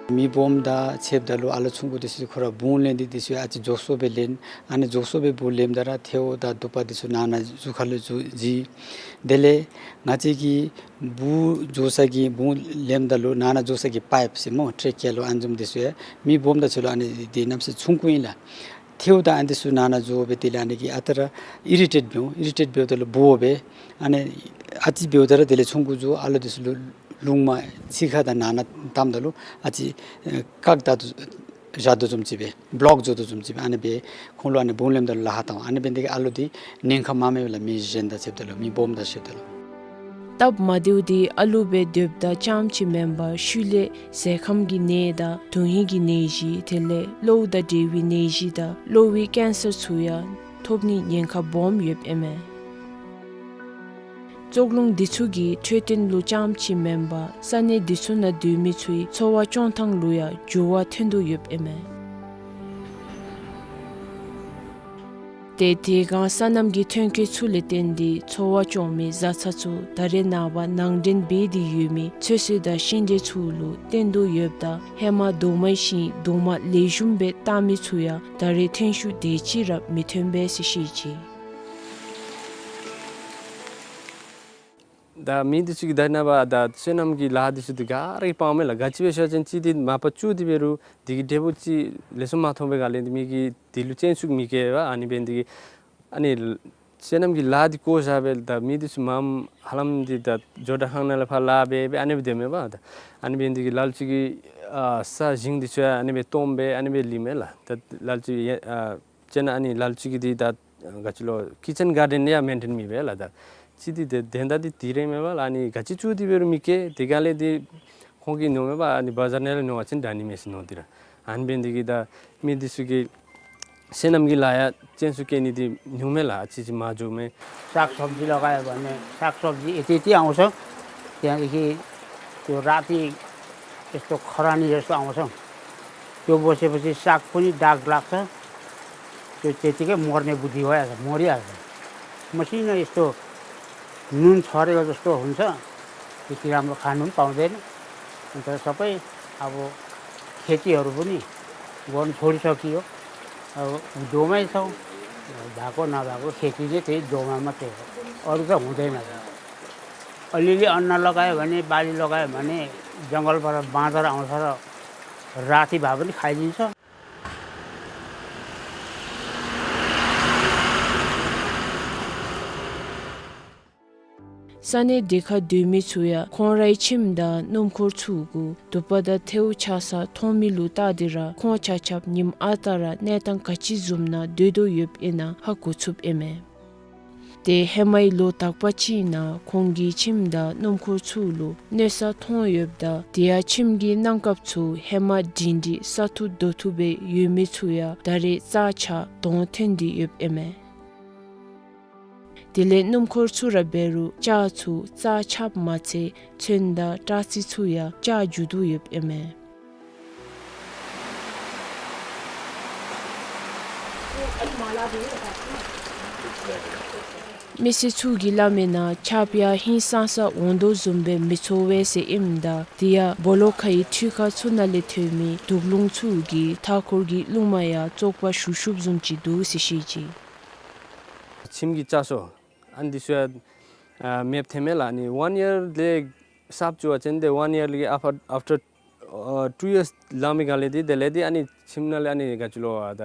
མི་སྦོམ་དང་ཕྱདཔ་ད་ལུ་ཨ་ལུ་ཆུང་ཀུ་འདི་ཚུ་ཁོ་ར་བུང་ལེན་འདི་འདི་ཚུ་ཨ་ཙི་མགྱོགས་སུ་སྦེ་ལེན། ཨ་ནི་མགྱོགས་སུ་སྦེ་བུ་ལེནམ་ད་ར་ཐལཝ་དང་དུ་པ་འདི་ཚུ་ནང་ན་གཟུགས་ཁར་ལུ་འཛུལ་འཛུལ། དེ་ལས་ང་བཅས་ཀྱི་བུ་འགྱོ་ས་གི་བུང་ལེནམ་ད་ལུ་ནང་ན་འགྱོ་ས་གི་པའིཔ་ཟེར་སྨོ་ཊེ་ཀི་ཡ་ལུ་ཨ་ནི་བཟུམ་འདི་ཚུ་ཡང་མི་སྦོམ་དང་ཚུ་ལུ་ཨ་ནི་འདི་གནམ་མེད་ས་མེད་ཆུང་ཀུ་ཨིན་ལགས། ཐལཝ་དང་ཨ་ནི་འདི་ཚུ་ནང་ན་འགྱོ་སྦེ་དེ་ལས་ཨ་ནི་གིས་ཨ་རྟག་ར་ཨི་རི་ཊེཊ་འབདཝ་ཨི་རི་ཊེཊ་འབདཝ་ད་ལུ་སྦོ་སྦེ་ཨ་ནི་ཨ་ཙི་འབདཝ་ད་ར་དེ་ལས་ཆུང་ཀུ་ཚུ་ཨ་ལུ་འདི་ཚུ་ལུ་རླུང་མ་ཚིག་ཁར་དང་ནང་ན་བསྡམས་ད་ལུ་ཨ་ཙི་ཨེ་བཀག་ད་དོ་བཞག་དོ་བཟུམ་ཅིག་སྦེ་བློག་འགྱོ་དོ་བཟུམ་ཅིག་སྦེ་ཨ་ནི་སྦེ་ཁོང་ལུ་ཨ་ནི་བུང་ལེནམ་ད་ལུ་ལཱ་ཁག་བཏང་། ཨ་ནི་སྦེ་འདི་གིས་ཨ་ལུ་འདི་ཉེན་ཁ་མངམ་མས་ལགས། མི་གཞན་དང་ཕྱདཔ་ད་ལུ་མི་སྦོམ་དང་ཕྱདཔ་ད་ལུ། སྟབས་མ་བདེཝ་འདི་ཨ་ལུ་སྦེ་སྡོདཔ་ད་རྐྱངམ་ཅིག་མེན་པར་ཤུལ་ལས་ཟས་ཁམ་གྱི་ནད་དང་དོན་ཧིང་གི་ནད་གཞི་དེ་ལས་གློཝ་དང་འབྲེལ་བའི་ནད་གཞི་དང་གློ་བའི་ཀེན་སར་ཚུ་ཡང་ཐོབ་ནིའི་ཉེན་ཁ་སྦོམ་ཡོདཔ་ཨིན་མས། ཙོག་རླུང་འདི་ཚུ་གིས་འཕྲོད་བསྟེན་ལུ་རྐྱངམ་ཅིག་མེན་པར་ས་གནས་འདི་ཚུ་ནང་སྡོད་མི་ཚུའི་འཚོ་བ་སྐྱོང་ཐངས་ལུ་ཡང་འགྱུར་བ་ཐོན་དོ་ཡོདཔ་ཨིན་མས། ཏེ་དེ་སྒང་སོ་ནམ་གྱི་ཐོན་སྐྱེད་ཚུ་ལས་བརྟེན་ཏེ་འཚོ་བ་སྐྱོང་མི་བཟའ་ཚང་ཚུ་ད་རེས་ནངས་པ་ནང་འདྲེན་འབད་དེ་ཡོད་མི་ཚོད་བསྲེ་དང་ཤིང་འབྲས་ཚུ་ལུ་བརྟེན་དོ་ཡོདཔ་ད་ཧེ་མ་རྡོག་མའི་ཤིང་རྡོག་མ་ལེགས་ཤོམ་སྦེ་བཏགས་མི་ཚུ་ཡང་ད་རེས་ཐོན་ཤུགས་དེ་ཅིག་ར་མི་ཐོན་པས་ཟེར་བཤད་ཅི། ད་མི་འདི་ཚུ་གིས་ད་རེས་ནངས་པ་ད་སོ་ནམ་གྱི་ལཱ་འདི་ཚུ་འདི་ག་ར་གིས་སྤང་མས་ལགས། ག་ཅི་སྦེ་ཟེར་བ་ཅིན་གཅིག་འདི་མ་པ་བཙུགས་ཏེ་འབད་རུང་འདི་གི་འབྲས་བུ་ཅིག་ལེགས་ཤོམ་མ་ཐོབ་པའི་སྒང་ལས་འདི་མི་གིས་འདི་ལུ་སྤྱོད་ཚུགས་མི་བཀལ་བས། ཨ་ནི་འབད་ནི་འདི་གིས་ཨ་ནི་སོ་ནམ་གྱི་ལཱ་འདི་བཀོ་བཞག་སྦེ་ད་མི་འདི་ཚུ་མངམ་ཧ་ལམ་འདི་ད་ཇོ་བདག་ཁང་ནང་ལས་ཕར་ལཱ་འབད་འབད་ཨ་ནི་སྦེ་སྡོདཔ་མས་པ། ད་ཨ་ནི་འབད་ནི་འདི་གིས་ལ་ལུ་ཅིག་གིས་ཨ་ས་ཞིང་འདི་ཚུ་ཡང་ཨ་ནི་སྦེ་སྟོངམ་སྦེ་ཨ་ནི་སྦེ་ལུས་མས་ལགས། ད་ལ་ལུ་ཅིག་ཡ་ཨ་ཅེ་ན་ཨ་ནི་ལ་ལུ་ཅིག་གིས་འདི་ད་ག་ཅི་ལོ་ཀི་ཅན་གཱར་ཌེན་ཡང་མེན་ཊེན་མི་འབད་ལགས། ད་ཅིག་འདི་དེ་དོན་དག་འདི་འདི་ར་མས་པ་ལགས། ཨ་ནི་ག་ཅི་བཙུགས་ཏེ་འབད་རུང་མི་སྐྱེ། དེ་སྒང་ལས་འདི་ཁོང་གིས་མནོཝ་མས་པ། ཨ་ནི་བ་ཛར་ནང་ལས་ཉོ་བ་ཅིན་དྲག་ནི་མས་ཟེར་མནོ་སྟེ་ར། ཨ་ནི་འབད་ནི་འདི་གིས་ད་མི་འདི་ཚུ་གིས་སོ་ནམ་གྱི་ལཱ་ཡང་སྤྱོད་ཚུགས་བཀལ་ནི་འདི་ཉུང་མས་ལགས། ཨ་ཙི་ཅིག་མར་འགྱོཝ་མས། साग सब्जी लगायो भने साग सब्जी यति यति आउँछ। त्यहाँदेखि त्यो राति यस्तो खरानी जस्तो आउँछ। त्यो बसेपछि साग पनि दाग लाग्छ। त्यो त्यतिकै मर्ने बुद्धि भइहाल्छ, मरिहाल्छ। मसिनो यस्तो नुन छरेको जस्तो हुन्छ, त्यति राम्रो खानु पनि पाउँदैन। अन्त सबै अब खेतीहरू पनि गर्नु छोडिसकियो। अब हिउँदोमै छौँ, भएको नभएको खेती चाहिँ त्यही हिउँदोमा मात्रै हो, अरू त हुँदैन। अलिअलि अन्न लगायो भने, बाली लगायो भने जङ्गलबाट बाँदर आउँछ र राति भए पनि खाइदिन्छ। ས་གནས་དེ་ཁར་སྡོད་མི་ཚུ་ཡང་ཁོང་རའི་ཁྱིམ་དང་སྣུམ་འཁོར་ཚུ་གུ་དུ་པ་དང་ཐལཝ་ཆག་ས་མཐོང་མི་ལུ་བལྟ་སྟེ་ར་ཁོང་ཆ་ཁྱབ་ཉིནམ་ཨ་རྟག་ར་གནས་སྟངས་ག་ཅི་བཟུམ་ནང་སྡོད་དོ་ཡོདཔ་ཨིན་ན་ཧ་གོ་ཚུགསཔ་ཨིན་མས། ཏེ་ཧེ་མའི་ལོ་དག་པ་ཅིག་ནང་ཁོང་གི་ཁྱིམ་དང་སྣུམ་འཁོར་ཚུ་ལུ་གནོད་ས་ཐོན་ཡོདཔ་ད་དེ་ཡང་ཁྱིམ་གྱི་གནམ་ཁབ་ཚུ་ཧེ་མ་སྒྲིང་སྒྲི་ས་ཐུབ་རྡོ་ཐུབ་སྦེ་ཡོད་མི་ཚུ་ཡང་ད་རེས་རྩ་ཆག་དོང་ཐོན་ཏེ་ཡོདཔ་ཨིན་མས། དེ་ལས་སྣུམ་འཁོར་ཚུ་ར་འབད་རུང་ལྕགས་ཚུ་རྩ་ཆགཔ་མ་ཚད་ཚོན་དང་སྐྲ་རྩི་ཚུ་ཡང་ཆག་འགྱོ་དོ་ཡོདཔ་ཨིན་མས། མི་སེར་ཚུ་གིས་སླབ་མིའི་ནང་ཆརཔ་ཡང་ཧིང་སངས་ས་འོང་དོ་བཟུམ་སྦེ་མི་ཚོར་བས་ཟེར་ཨིནམ་ད་དེ་ཡང་སྦོ་ལོགས་ཁའི་འཕྲུལ་ཁང་ཚུ་ནང་ལས་ཐོན་མི་དུག་རླུང་ཚུ་གིས་མཐའ་འཁོར་གྱི་རླུང་མ་ཡང་བཙོག་པ་ཞུགས་ཞུགསཔ་བཟུམ་ཅིག་འདུག་ཟེར་བཤད་ཅི། ཁྱིམ་གྱི་ལྕགས་སོ་ཨ་ནི་འདི་ཚུ་ཡང་ཨ་མེདཔ་ཐོནམ་མས་ལགས། ཨ་ནི་ཝན་ཡར་ལས་གསརཔ་བཙུགས་པ་ཅིན་ཏེ་ཝན་ཡར་ལས་ཨཕ་ཨཕ་ཊར་ཨ་ཊུ་ཡརསི་ལང་མི་ག་ལས་འདི་དེ་ལས་འདི་ཨ་ནི་ཁྱིམ་ནང་ལས་ཨ་ནི་ག་ཅི་ལོ་ཨ་ད་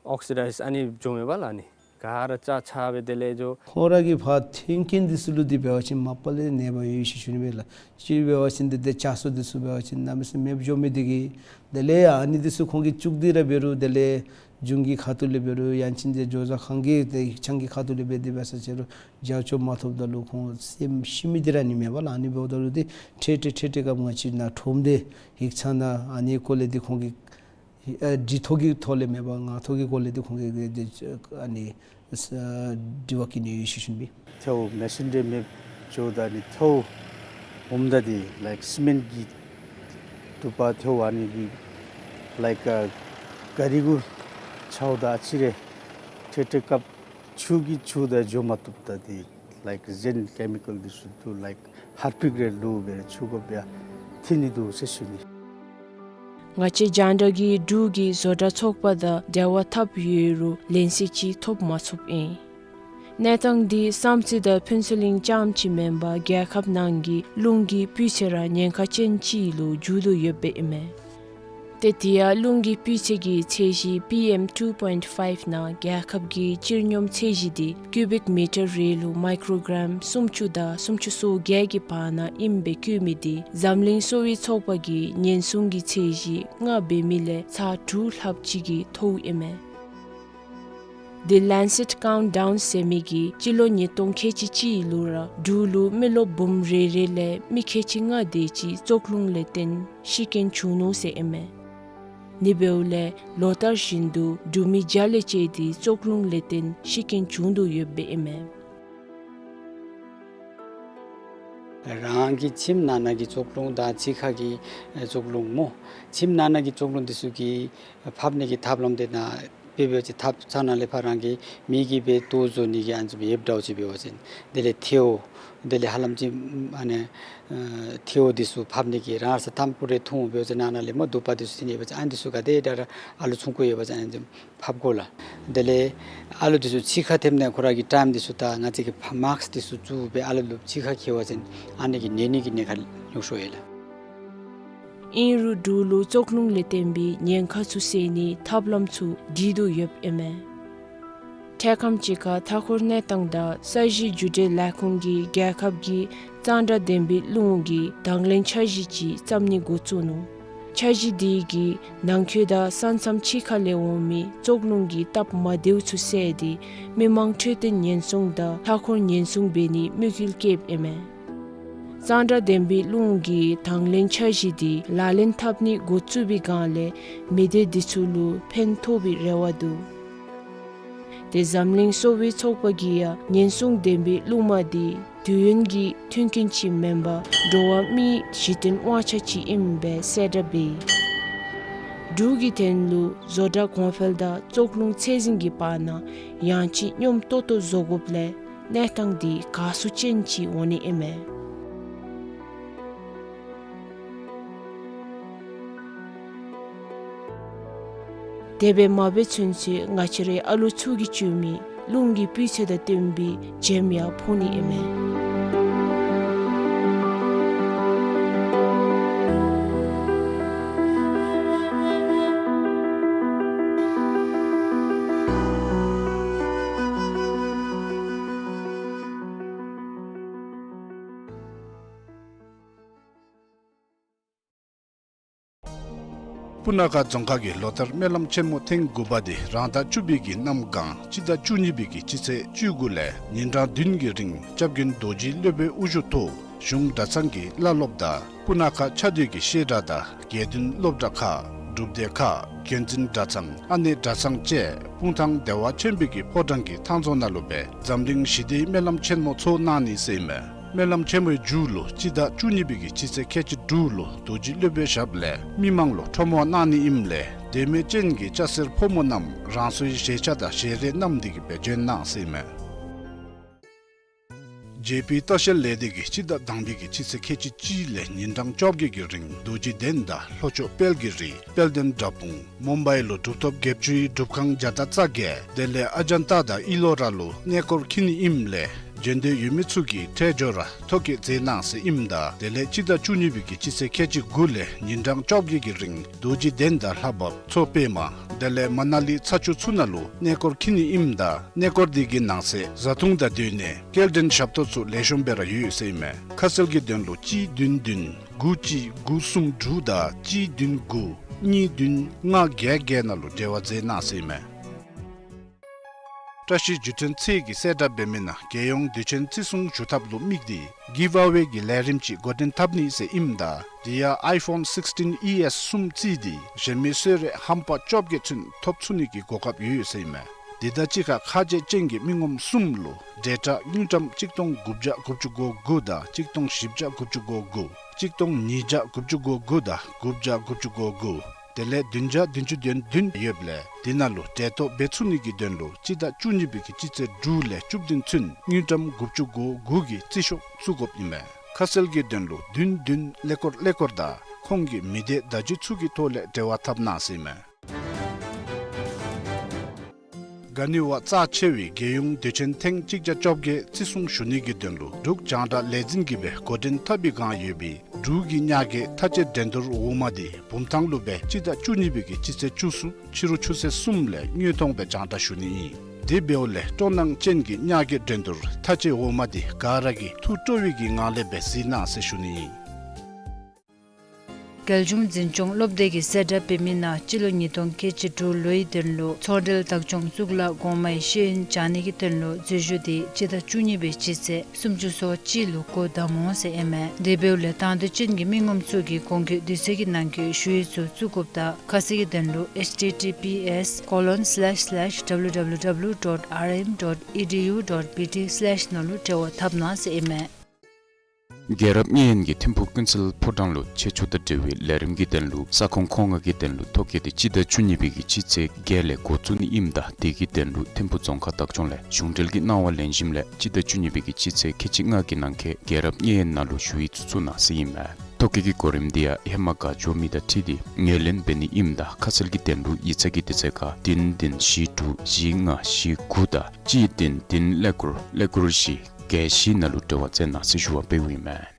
ཨོག་སི་ཌའིཛ་ཨ་ནི་འགྱོཝ་མས་པ་ལགས། ཨ་ནི་ག་ར་རྩ་ཆག་སྦེ་དེ་ལས་འགྱོ། ཁོང་ར་གིས་ཕར་འཐོན་མཁན་འདི་ཚུ་ལུ་འདི་འབད་བ་ཅིན་མ་པ་ལས་ནད་པ་ཡོད་ཟེར་ཞུ་ནི་མས་ལགས། གཅིག་འབད་བ་ཅིན་འདི་ཏེ་ལྕགས་སོ་འདི་ཚུ་འབད་བ་ཅིན་གནམ་མེད་ས་མེད་འགྱོ་མི་འདི་གིས་དེ་ལས་ཨ་ནི་འདི་ཚུ་ཁོང་གིས་བཙུགས་ཏེ་ར་འབད་རུང་དེ་ལས་གཞུང་གི་ཁ་ཐུག་ལས་འབད་རུང་ཡང་ཅིན་ཏེ་ཇོ་བཟའ་ཁང་གི་ཏེ་ཡིག་ཚང་གི་ཁ་ཐུག་ལས་འབད་དེ་འབད་ས་ཅིག་རུང་རྒྱབ་སྐྱོར་མ་ཐོབ་ད་ལུ་ཁོང་སེམས་ཤི་མི་འདི་ར་ཨ་ནི་མས་པ་ལགས། ཨ་ནི་འབདཝ་ད་ལུ་འདི་འཕྲལ་འཕྲལ་འཕྲལ་འཕྲལ་སྐབས་ང་བཅས་ནཱ་ཁྲོམ་སྡེ་ཡིག་ཚང་ནང་ཨ་ནི་སྐོར་ལས་འདི་ཁོང་གིས་ཨ་འདི་ཐོག་གི་ཐོག་ལས་མེན་པར་ངག་ཐོག་གི་སྐོར་ལས་འདི་ཁོང་གིས་འདི་ཨ་ནི་ཨ་དྲི་བ་བཀོད་ནི་ཡོད་ཟེར་ཞུ་ནི་ཨིན། ཐལཝ་མེ་སོན་འདི་མེདཔ་འགྱོཝ་ད་ནི་ཐལཝ་འོངམ་ད་འདི་ལའིཀ་སི་མེནཊ་གི་དུ་པ་ཐལཝ་ཨ་ནི་གི་ལའིཀ་ཨ་ག་རི་གུ་འཕྱརཝ་ད་ཨ་ཙི་རེ་འཕྲལ་འཕྲལ་སྐབས་ཆུ་གིས་འཁྱུ་ད་འགྱོ་མ་བཏུབ། ད་འདི་ལའིཀ་གཞན་ཀེ་མི་ཀཱལ་འདི་ཚུ་འདུག། ལའིཀ་ཧར་པིཀ་རེ་ལུ་སྦེ་ར་འཁྱུ་དགོཔ་ཡང་ཐོན་ནི་འདུག་ཟེར་ཞུ་ནི། ང་བཅས་རྒྱང་བསྒྲགས་ཀྱིས་འབྲུག་གི་བཟོ་གྲྭ་ཚོགས་པ་དང་འབྲེལ་བ་འཐབ་ཡོད་རུང་ལན་གསལ་ཅིག་ཐོབ་མ་ཚུགསཔ་ཨིན། གནས་སྟངས་འདི་བསམ་རྩེ་དང་ཕུན་ཚོགས་གླིང་རྐྱངམ་ཅིག་མེན་པར་རྒྱལ་ཁབ་ནང་གི་རླུང་གི་སྤུས་ཚད་ར་ཉེན་ཁ་ཅན་ཅིག་ལུ་འགྱུར་དོ་ཡོདཔ་ཨིན་མས། ཏེ་དེ་ཡང་རླུང་གི་སྤུས་ཚད་ཀྱི་ཚད་གཞི་པི་ཨེམ་ཊུ་པོའིནཊ་ཕའིབ་ནང་རྒྱལ་ཁབ་ཀྱི་སྤྱིར་སྙོམས་ཚད་གཞི་འདི་ཀུ་བིཀ་མི་ཊར་རེ་ལུ་མའི་ཀྲོ་གྲམ་སུམ་ཅུ་དང་སུམ་ཅུ་སོ་བརྒྱད་ཀྱི་བར་ན་ཨིནམ་སྦེ་བཀོད་མི་འདི་འཛམ་གླིང་གསོ་བའི་ཚོགས་པ་གིས་ཉེན་སྲུང་གི་ཚད་གཞི་ལྔ་འབད་མི་ལས་ཚར་དྲུག་ལྷགཔ་ཅིག་གིས་མཐོཝ་ཨིན་མས། The Lancet Countdown ཟེར་མི་གིས་སྤྱི་ལོ་ཉིས་སྟོང་ཁལ་གཅིག་གཅིག་ལུ་ར་འབྲུག་ལུ་མི་རློབས་འབུམ་རེ་རེ་ལས་མི་ཁལ་གཅིག་ལྔ་དེ་ཅིག་བཙོག་རླུང་ལས་བརྟེན་ཤི་རྐྱེན་བྱུང་ནུག་ཟེར་ཨིན་མས། ཨ་ནི་འབདཝ་ལས་ལོ་ལྟར་བཞིན་དུ་འབྲུག་མི་བརྒྱ་ལས་བཅད་དེ་བཙོག་རླུང་ལས་བརྟེན་ཤི་རྐྱེན་བྱུང་དོ་ཡོདཔ་ཨིན་མས། རང་གི་ཁྱིམ་ནང་ན་གི་བཙོག་རླུང་དང་ཕྱི་ཁ་གི་ཨེ་བཙོག་རླུང་སྨོ། ཁྱིམ་ནང་ན་གི་བཙོག་རླུང་འདི་ཚུ་གི་ཕབ་ནི་གི་ཐབས་ལམ་འདི་ནང་དཔེ་འབད་བ་ཅིན་ཐབ་ཚང་ནང་ལས་ཕར་རང་གི་མི་གིས་སྦེ་ལྟོ་བཟོ་ནི་གི་ཨ་ནི་ཚུ་ཡོདཔ་འདྲཝ་ཅིག་འབད་བ་ཅིན་དེ་ལས་ཐལཝ་དེ་ལས་ཧ་ལམ་ཅིག་ཨ་ནི་ཨེ་ཐལཝ་འདི་ཚུ་ཕབ་ནི་གི་རང་ས་ཐམ་ཀུ་རེ་འཐུང་འབད་བ་ཅིན་ནང་ན་ལས་སྨོ་དུ་པ་འདི་ཚུ་ཐོན་ཡོད་པ་ཅིན་ཨ་ནི་འདི་ཚུ་ག་དེ་དྲག་ར་ཨ་ལུ་ཆུང་ཀུ་ཡོད་པ་ཅིན་ཨ་ནི་ཚུ་ཕབ་དགོ་ལགས། དེ་ལས་ཨ་ལུ་འདི་ཚུ་ཕྱི་ཁར་ཐོནམ་ད་ཁོ་ར་གི་ཊའིམ་འདི་ཚུ་དང་ང་བཅས་ཀྱིས་ཕར་མཱསཀ་འདི་ཚུ་བཙུགས་སྦེ་ཨ་ལུ་ལུ་ཕྱི་ཁར་འཁྱིད་པ་ཅིན་ཨ་ནི་གིས་ནད་ནི་གི་ཉེན་ཁ་ཉུང་སུ་ཡོད་ལགས། ཨིན་རུང་འབྲུག་ལུ་བཙོག་རླུང་ལས་བརྟེན་པའི་ཉེན་ཁ་ཚུ་སེལ་ནིའི་ཐབས་ལམ་ཚུ་སྒྲིག་དོ་ཡོདཔ་ཨིན་མས། འཕྲལ་ཁམས་ཅིག་ཁར་མཐའ་འཁོར་གནས་སྟངས་དང་ས་གཞི་རྒྱུ་འབྲས་ལས་ཁུངས་ཀྱིས་རྒྱལ་ཁབ་ཀྱི་གཙང་སྦྲ་ལྡན་པའི་རླུང་གི་དང་ལེན་འཆར་གཞི་ཅིག་བརྩམ་ནི་འགོ་བཙུགས་ནུག། འཆར་གཞི་དེ་གིས་ནང་འཁོད་དང་ས་མཚམས་ཕྱི་ཁ་ལས་འོང་མི་བཙོག་རླུང་གི་སྟབས་མ་བདེཝ་ཚུ་བསལ་ཏེ་མི་མང་འཕྲོད་བསྟེན་ཉེན་སྲུང་དང་མཐའ་འཁོར་ཉེན་སྲུང་འབད་ནིའི་དམིགས་ཡུལ་བསྐྱེདཔ་ཨིན་མས། གཙང་སྦྲ་ལྡན་པའི་རླུང་གི་དང་ལེན་འཆར་གཞི་དེ་ལག་ལེན་འཐབ་ནི་འགོ་བཙུགས་པའི་སྒང་ལས་མི་སྡེ་འདི་ཚུ་ལུ་ཕན་ཐོགས་པའི་རེ་བ་འདུག། ཏེ་འཛམ་གླིང་གསོ་བའི་ཚོགས་པ་གིས་ཡང་ཉེན་སྲུང་ལྡན་པའི་རླུང་མ་དེ་དུས་ཡུན་གྱི་མཐུན་རྐྱེན་ཅིག་མེན་པར་འགྲོ་བ་མིའི་གཞི་རྟེན་དབང་ཆ་ཅིག་ཨིནམ་སྦེ་གསལ་བསྒྲགས་འབད་ཡི། འབྲུག་གི་དོན་ལུ་བཟོ་གྲྭ་གོང་འཕེལ་དང་བཙོག་རླུང་ཚད་འཛིན་གྱི་བར་ན་ཡང་ཅིན་སྙོམས་ཏོག་ཏོ་བཟོ་དགོཔ་ལས་གནས་སྟངས་འདི་དགའ་བསུ་ཅན་ཅིག་འོང་ནི་ཨིན་མས། དེ་སྦེ་མ་འབད་ཚུན་ཚོད་ང་བཅས་རའི་ཨ་ལོ་ཚུ་གིས་སྤྱོད་མི་རླུང་གི་སྤུས་ཚད་དང་བསྟུན་པའི་འཇིམ་ཡང་ཕོག་ནི་ཨིན་མས། སྤུ་ན་ཁ་རྫོང་ཁག་གི་ལོ་ལྟར་སྨོན་ལམ་ཆེན་མོ་ཐེངས་དགུ་པ་དེ་རང་ཟླ་བཅུ་པའི་གི་གནམ་གང་སྤྱི་ཟླ་བཅུ་གཉིས་པའི་གི་སྤྱི་ཚེས་བཅུ་དགུ་ལས་ཉིན་གྲངས་བདུན་གྱི་རིང་སྐྱབས་མགོན་རྡོ་རྗེ་སློབ་དཔོན་དབུ་བཞུགས་ཐོག་གཞུང་གྲྭ་ཚང་གི་བླ་སློབ་དང་སྤུ་ན་ཁ་ཆ་སྡོད་ཀྱི་བཤད་གྲྭ་དང་དགེ་འདུན་སློབ་གྲྭ་ཁག་སྒྲུབ་སྡེ་ཁག་འགན་འཛིན་གྲྭ་ཚང་ཨ་ནེ་གྲྭ་ཚང་བཅས་སྤུངས་ཐང་བདེ་བ་ཆེན་པོའི་གི་ཕོ་བྲང་གི་ཐང་རྫོང་ནང་ལུ་སྦེ་འཛམ་གླིང་ཞི་བདེའི་སྨོན་ལམ་ཆེན་མོ་ཚོགས་གནང་ནི་ཟེར་ཨིན་མས། སྨོན་ལམ་ཆེན་མོའི་མཇུག་ལུ་སྤྱི་ཟླ་བཅུ་གཉིས་པའི་གི་སྤྱི་ཚེས་ཁལ་གཅིག་དྲུག་ལུ་རྡོ་རྗེ་སློབ་དཔོན་ཞབས་ལས་མི་མང་ལུ་ཁྲོམ་དབང་གནང་ནི་ཨིནམ་ལས་དད་མོས་ཅན་གྱི་སྐྱ་སེར་ཕོ་མོ་རྣམས་རང་སོའི་བཞེས་ཆས་དང་བཞེས་རས་བསྣམས་ཏེ་གི་སྦེ་བྱོན་གནང་ཟེར་ཨིན་མས། ཇེ་པི་ལྟ་བཤལ་ལས་སྡེ་གིས་སྤྱི་ཟླ་དང་པའི་གི་སྤྱི་ཚེས་ཁལ་གཅིག་གཅིག་ལས་ཉིན་གྲངས་བཅོ་བརྒྱད་ཀྱི་རིང་རྡོ་རྗེ་གདན་དང་ལྷོ་ཕྱོགས་དཔལ་གྱི་རི་དཔལ་ལྡན་དགྲ་དཔུང་མུམ་བའི་ལུ་གྲུབ་ཐོབ་བརྒྱད་ཅུའི་སྒྲུབ་ཁང་བརྒྱ་དང་རྩ་བརྒྱད་དེ་ལས་ཨ་ཇན་ཏ་དང་ཨི་ལོ་ར་ལུ་གནས་སྐོར་འཁྱིད་ནི་ཨིནམ་ལས་བྱོན་འདོད་ཡོད་མི་ཚུ་གིས་ཁྲལ་འབྱོར་ར་ཐོ་བཀོད་མཛད་གནང་ཟེར་ཨིནམ་ད་དེ་ལས་སྤྱི་ཟླ་བཅུ་གཉིས་པའི་གི་སྤྱི་ཚེས་ཁལ་གཅིག་དགུ་ལས་ཉིན་གྲངས་བཅོ་བརྒྱད་ཀྱི་རིང་རྡོ་རྗེ་གདན་དང་ལྷ་བབས་མཚོ་པདྨ་དེ་ལས་མ་ན་ལི་ཚ་ཆུ་ཚུ་ནང་ལུ་གནས་སྐོར་འཁྱིད་ནི་ཨིནམ་ད་གནས་སྐོར་དེ་གི་ནང་གསེས་བཟའ་འཐུང་དང་སྡོད་གནས་སྐྱེལ་འདྲེན་ཞབས་ཏོག་ཚུ་ལེགས་ཤོམ་སྦེ་ར་ཡོད་ཟེར་ཨིན་མས། ཁ་གསལ་གྱི་དོན་ལུ་གཅིག་བདུན་བདུན་དགུ་གཅིག་དགུ་གསུམ་དྲུག་དང་གཅིག་བདུན་དགུ་གཉིས་བདུན་ལྔ་བརྒྱད་བརྒྱད་ནང་ལུ་འབྲེལ་བ་མཛད་གནང་ཟེར་ཨིན་མས། བཀྲ་ཤིས་བརྒྱུད་འཕྲིན་ཚད་ཀྱིས་གསལ་བསྒྲགས་འབད་མི་ནང་རྒྱལ་ཡོངས་དུས་ཆེན་བརྩི་སྲུང་ཞུ་ཐབས་ལུ་དམིགས་ཏེ་གིབ་ཨ་ཝེ་གི་ལས་རིམ་ཅིག་འགོ་འདྲེན་འཐབ་ནི་ཟེར་ཨིནམ་ད་དེ་ཡང་ཨའི་ཕོན་སིགསི་ཊིན་ཨི་ཨེསི་གསུམ་བརྩིས་ཏེ་གཞན་མི་གསོལ་རས་ཧམ་པ་བཅོ་བརྒྱད་ཚུན་ཐོབ་ཚུགས་ནི་གི་གོ་སྐབས་ཡོད་ཟེར་ཨིན་མས། དེ་དང་གཅིག་ཁར་ཁ་རྗེ་ཅན་གྱི་མི་ངོམ་གསུམ་ལུ་འབྲེལ་ཐོགས་དངུལ་ཀྲམ་གཅིག་སྟོང་དགུ་བརྒྱ་དགུ་བཅུ་གོ་དགུ་དང་གཅིག་སྟོང་བཞི་བརྒྱ་དགུ་བཅུ་གོ་དགུ་གཅིག་སྟོང་ཉིས་བརྒྱ་དགུ་བཅུ་གོ་དགུ་དང་དགུ་བརྒྱ་དགུ་བཅུ་གོ་དགུ་དེ་ལས་བདུན་བརྒྱ་བདུན་ཅུ་དོན་བདུན་ཡོདཔ་ལས་དེ་ནང་ལུ་འབྲེལ་ཐོགས་འབད་ཚུགས་ནི་གི་དོན་ལུ་སྤྱི་ཟླ་བཅུ་གཉིས་པའི་གི་སྤྱི་ཚེས་དྲུག་ལས་བཅུ་བདུན་ཚུན་དངུལ་ཀྲམ་དགུ་བཅུ་གོ་དགུ་གི་རྩིས་ཤོག་བཙུགས་དགོཔ་ཨིན་མས། ཁ་གསལ་གྱི་དོན་ལུ་བདུན་བདུན་ཀླད་ཀོར་ཀླད་ཀོར་དང་ཁོང་གི་མི་སྡེ་བརྡ་བརྒྱུད་ཚུ་གི་ཐོག་ལས་འབྲེལ་བ་འཐབ་གནང་ཟེར་ཨིན་མས། ག་ནི་བ་རྩ་ཆེ་བའི་རྒྱལ་ཡོངས་དུས་ཆེན་ཐེངས་གཅིག་བརྒྱ་བཅོ་བརྒྱད་བརྩི་སྲུང་ཞུ་ནི་གི་དོན་ལུ་འབྲུག་རྒྱང་བསྒྲགས་ལས་འཛིན་གྱིས་སྦེ་འགོ་འདྲེན་འཐབ་པའི་བསྒང་ཡོད་པའི་འབྲུག་གི་ཉ་རྒོད་ཐ་ཆད་འགྲན་བསྡུར་འོག་མ་དེ་བུམ་ཐང་ལུ་སྦེ་སྤྱི་ཟླ་བཅུ་གཉིས་པའི་གི་སྤྱི་ཚེས་བཅུ་གསུམ་ཕྱི་རུ་ཆུ་ཚོད་གསུམ་ལས་དངོས་མཐོང་སྦེ་རྒྱང་བསྒྲགས་ཞུ་ནི་ཨིན། དེ་འབདཝ་ལས་སྤྲོ་སྣང་ཅན་གྱི་ཉ་རྒོད་འགྲན་བསྡུར་ཐ་ཆད་འོག་མ་དེ་ག་ར་གིས་ཐུགས་སྤྲོ་བའི་གི་ངང་ལས་སྦེ་གཟིགས་གནང་ཟེར་ཞུ་ནི་ཨིན། རྒྱལ་གཞུང་འཛིན་སྐྱོང་སློབ་སྡེ་གིས་གསལ་བསྒྲགས་འབད་མི་ནང་སྤྱི་ལོ་ཉིས་སྟོང་ཁལ་གཅིག་དྲུག་ལོའི་དོན་ལུ་ཚོང་འབྲེལ་བདག་སྐྱོང་གཙུག་ལག་གོང་མའི་ཤེས་ཡོན་སྦྱང་ནི་གི་དོན་ལུ་འཛུལ་ཞུགས་དེ་སྤྱི་ཟླ་བཅུ་གཉིས་པའི་སྤྱི་ཚེས་སུམ་ཅུ་སོ་གཅིག་ལུ་འགོ་བདམ་འོང་ཟེར་ཨིན་མས། དེ་འབདཝ་ལས་དང་འདོད་ཅན་གྱི་མི་ངོམ་ཚུ་གིས་གོང་གི་དུས་ཚོད་ཀྱི་ནང་འཁོད་ཞུ་ཡིག་ཚུ་བཙུགས་དགོཔ་དང་ཁ་གསལ་གྱི་དོན་ལུ་ཨེཆ་ཊི་ཊི་པི་ཨེསི་ཀོ་ལོན་སི་ལེཤ་སི་ལེཤ་ཌབ་ལུ་ཌབ་ལུ་ཌབ་ལུ་ཌོཊ་ཨར་ཨེམ་ཌོཊ་ཨི་ཌི་ཡུ་ཌོཊ་བི་ཊི་སི་ལེཤ་ནང་ལུ་འབྲེལ་བ་འཐབ་གནང་ཟེར་ཨིན་མས། རྒྱལ་རབས་བརྙན་གྱིས་ཐིམ་ཕུག་ཀུན་གསལ་ཕོ་བྲང་ལུ་ཆེད་སྤྱོད་དང་འབྲེལ་བའི་ལས་རིམ་གྱི་དོན་ལུ་ས་ཁོངས་མཁོ་མངགས་ཀྱི་དོན་ལུ་ཐོ་བཀོད་དེ་སྤྱི་ཟླ་བཅུ་གཉིས་པའི་གི་སྤྱི་ཚེས་བརྒྱད་ལས་འགོ་བཙུགས་ནི་ཨིནམ་ད་དེ་གི་དོན་ལུ་ཐིམ་ཕུག་རྫོང་ཁག་བདག་སྐྱོང་ལས་གཞུང་འབྲེལ་གྱི་གནང་བ་ལེན་ཞིནམ་ལས་སྤྱི་ཟླ་བཅུ་གཉིས་པའི་གི་སྤྱི་ཚེས་ཁལ་གཅིག་ལྔ་གི་ནང་འཁོད་རྒྱལ་རབས་བརྙན་ནང་ལུ་ཞུ་ཡིག་ཚུ་བཙུགས་གནང་ཟེར་ཨིན་མས། ཐོ་བཀོད་ཀྱི་གོ་རིམ་དེ་ཡང་ཧེ་མ་ག་འབྱོར་མི་དང་འཁྲིལ་ཏེ་ངོས་ལེན་འབད་ནི་ཨིནམ་ད་ཁ་གསལ་གྱི་དོན་ལུ་ཡིག་ཚང་གི་དུས་ཚོད་ཁར་བདུན་བདུན་བཞི་དྲུག་བཞི་ལྔ་བཞི་དགུ་དང་གཅིག་བདུན་བདུན་ཀླད་ཀོར་ཀླད་ཀོར་བཞི་བརྒྱད་བཞི་ནང་ལུ་འབྲེལ་བ་མཛད་གནང་ཟེར་ཞུ་བ་འབདཝ་ཨིན་མས།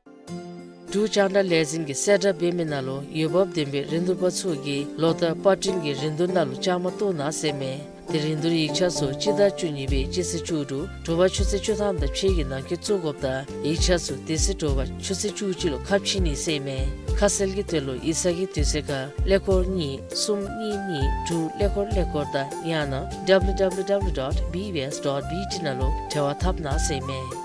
འབྲུག་རྒྱང་བསྒྲགས་ལས་འཛིན་གྱིས་གསལ་བསྒྲགས་འབད་མི་ནང་ལུ་འོས་འབབ་ལྡན་པའི་རིན་བསྡུར་པ་ཚུ་གིས་ལོ་ལྟར་པར་སྐྲུན་གྱི་རིན་བསྡུར་ནང་ལུ་བཅའ་མར་གཏོགས་གནང་ཟེར་མས། དེ་རིན་བསྡུར་ཡིག་ཆ་ཚུ་སྤྱི་ཟླ་བཅུ་གཉིས་པའི་སྤྱི་ཚེས་བཅུ་དྲུག་དྲོ་པ་ཆུ་ཚོད་བཅུ་ཐམ་དང་ཕྱེད་ཀྱི་ནང་འཁོད་བཙུགས་དགོཔ་དང་ཡིག་ཆ་ཚུ་དེ་ཚེ་དྲོ་པ་ཆུ་ཚོད་བཅུ་གཅིག་ལུ་ཁ་ཕྱེ་ནི་ཟེར་མས། ཁ་གསལ་གྱི་དོན་ལུ་ཡིག་ཚང་གི་དུས་ཚོད་ཁར་ཀླད་ཀོར་གཉིས་གསུམ་གཉིས་གཉིས་དྲུག་ཀླད་ཀོར་ཀླད་ཀོར་དང་ཡང་ན་ཌབ་ལུ་ཌབ་ལུ་ཌབ་ལུ་ཌོཊ་བི་བི་ཨེསི་ཌོཊ་བི་ཊི་ནང་ལུ་འབྲེལ་བ་འཐབ་གནང་ཟེར་མས།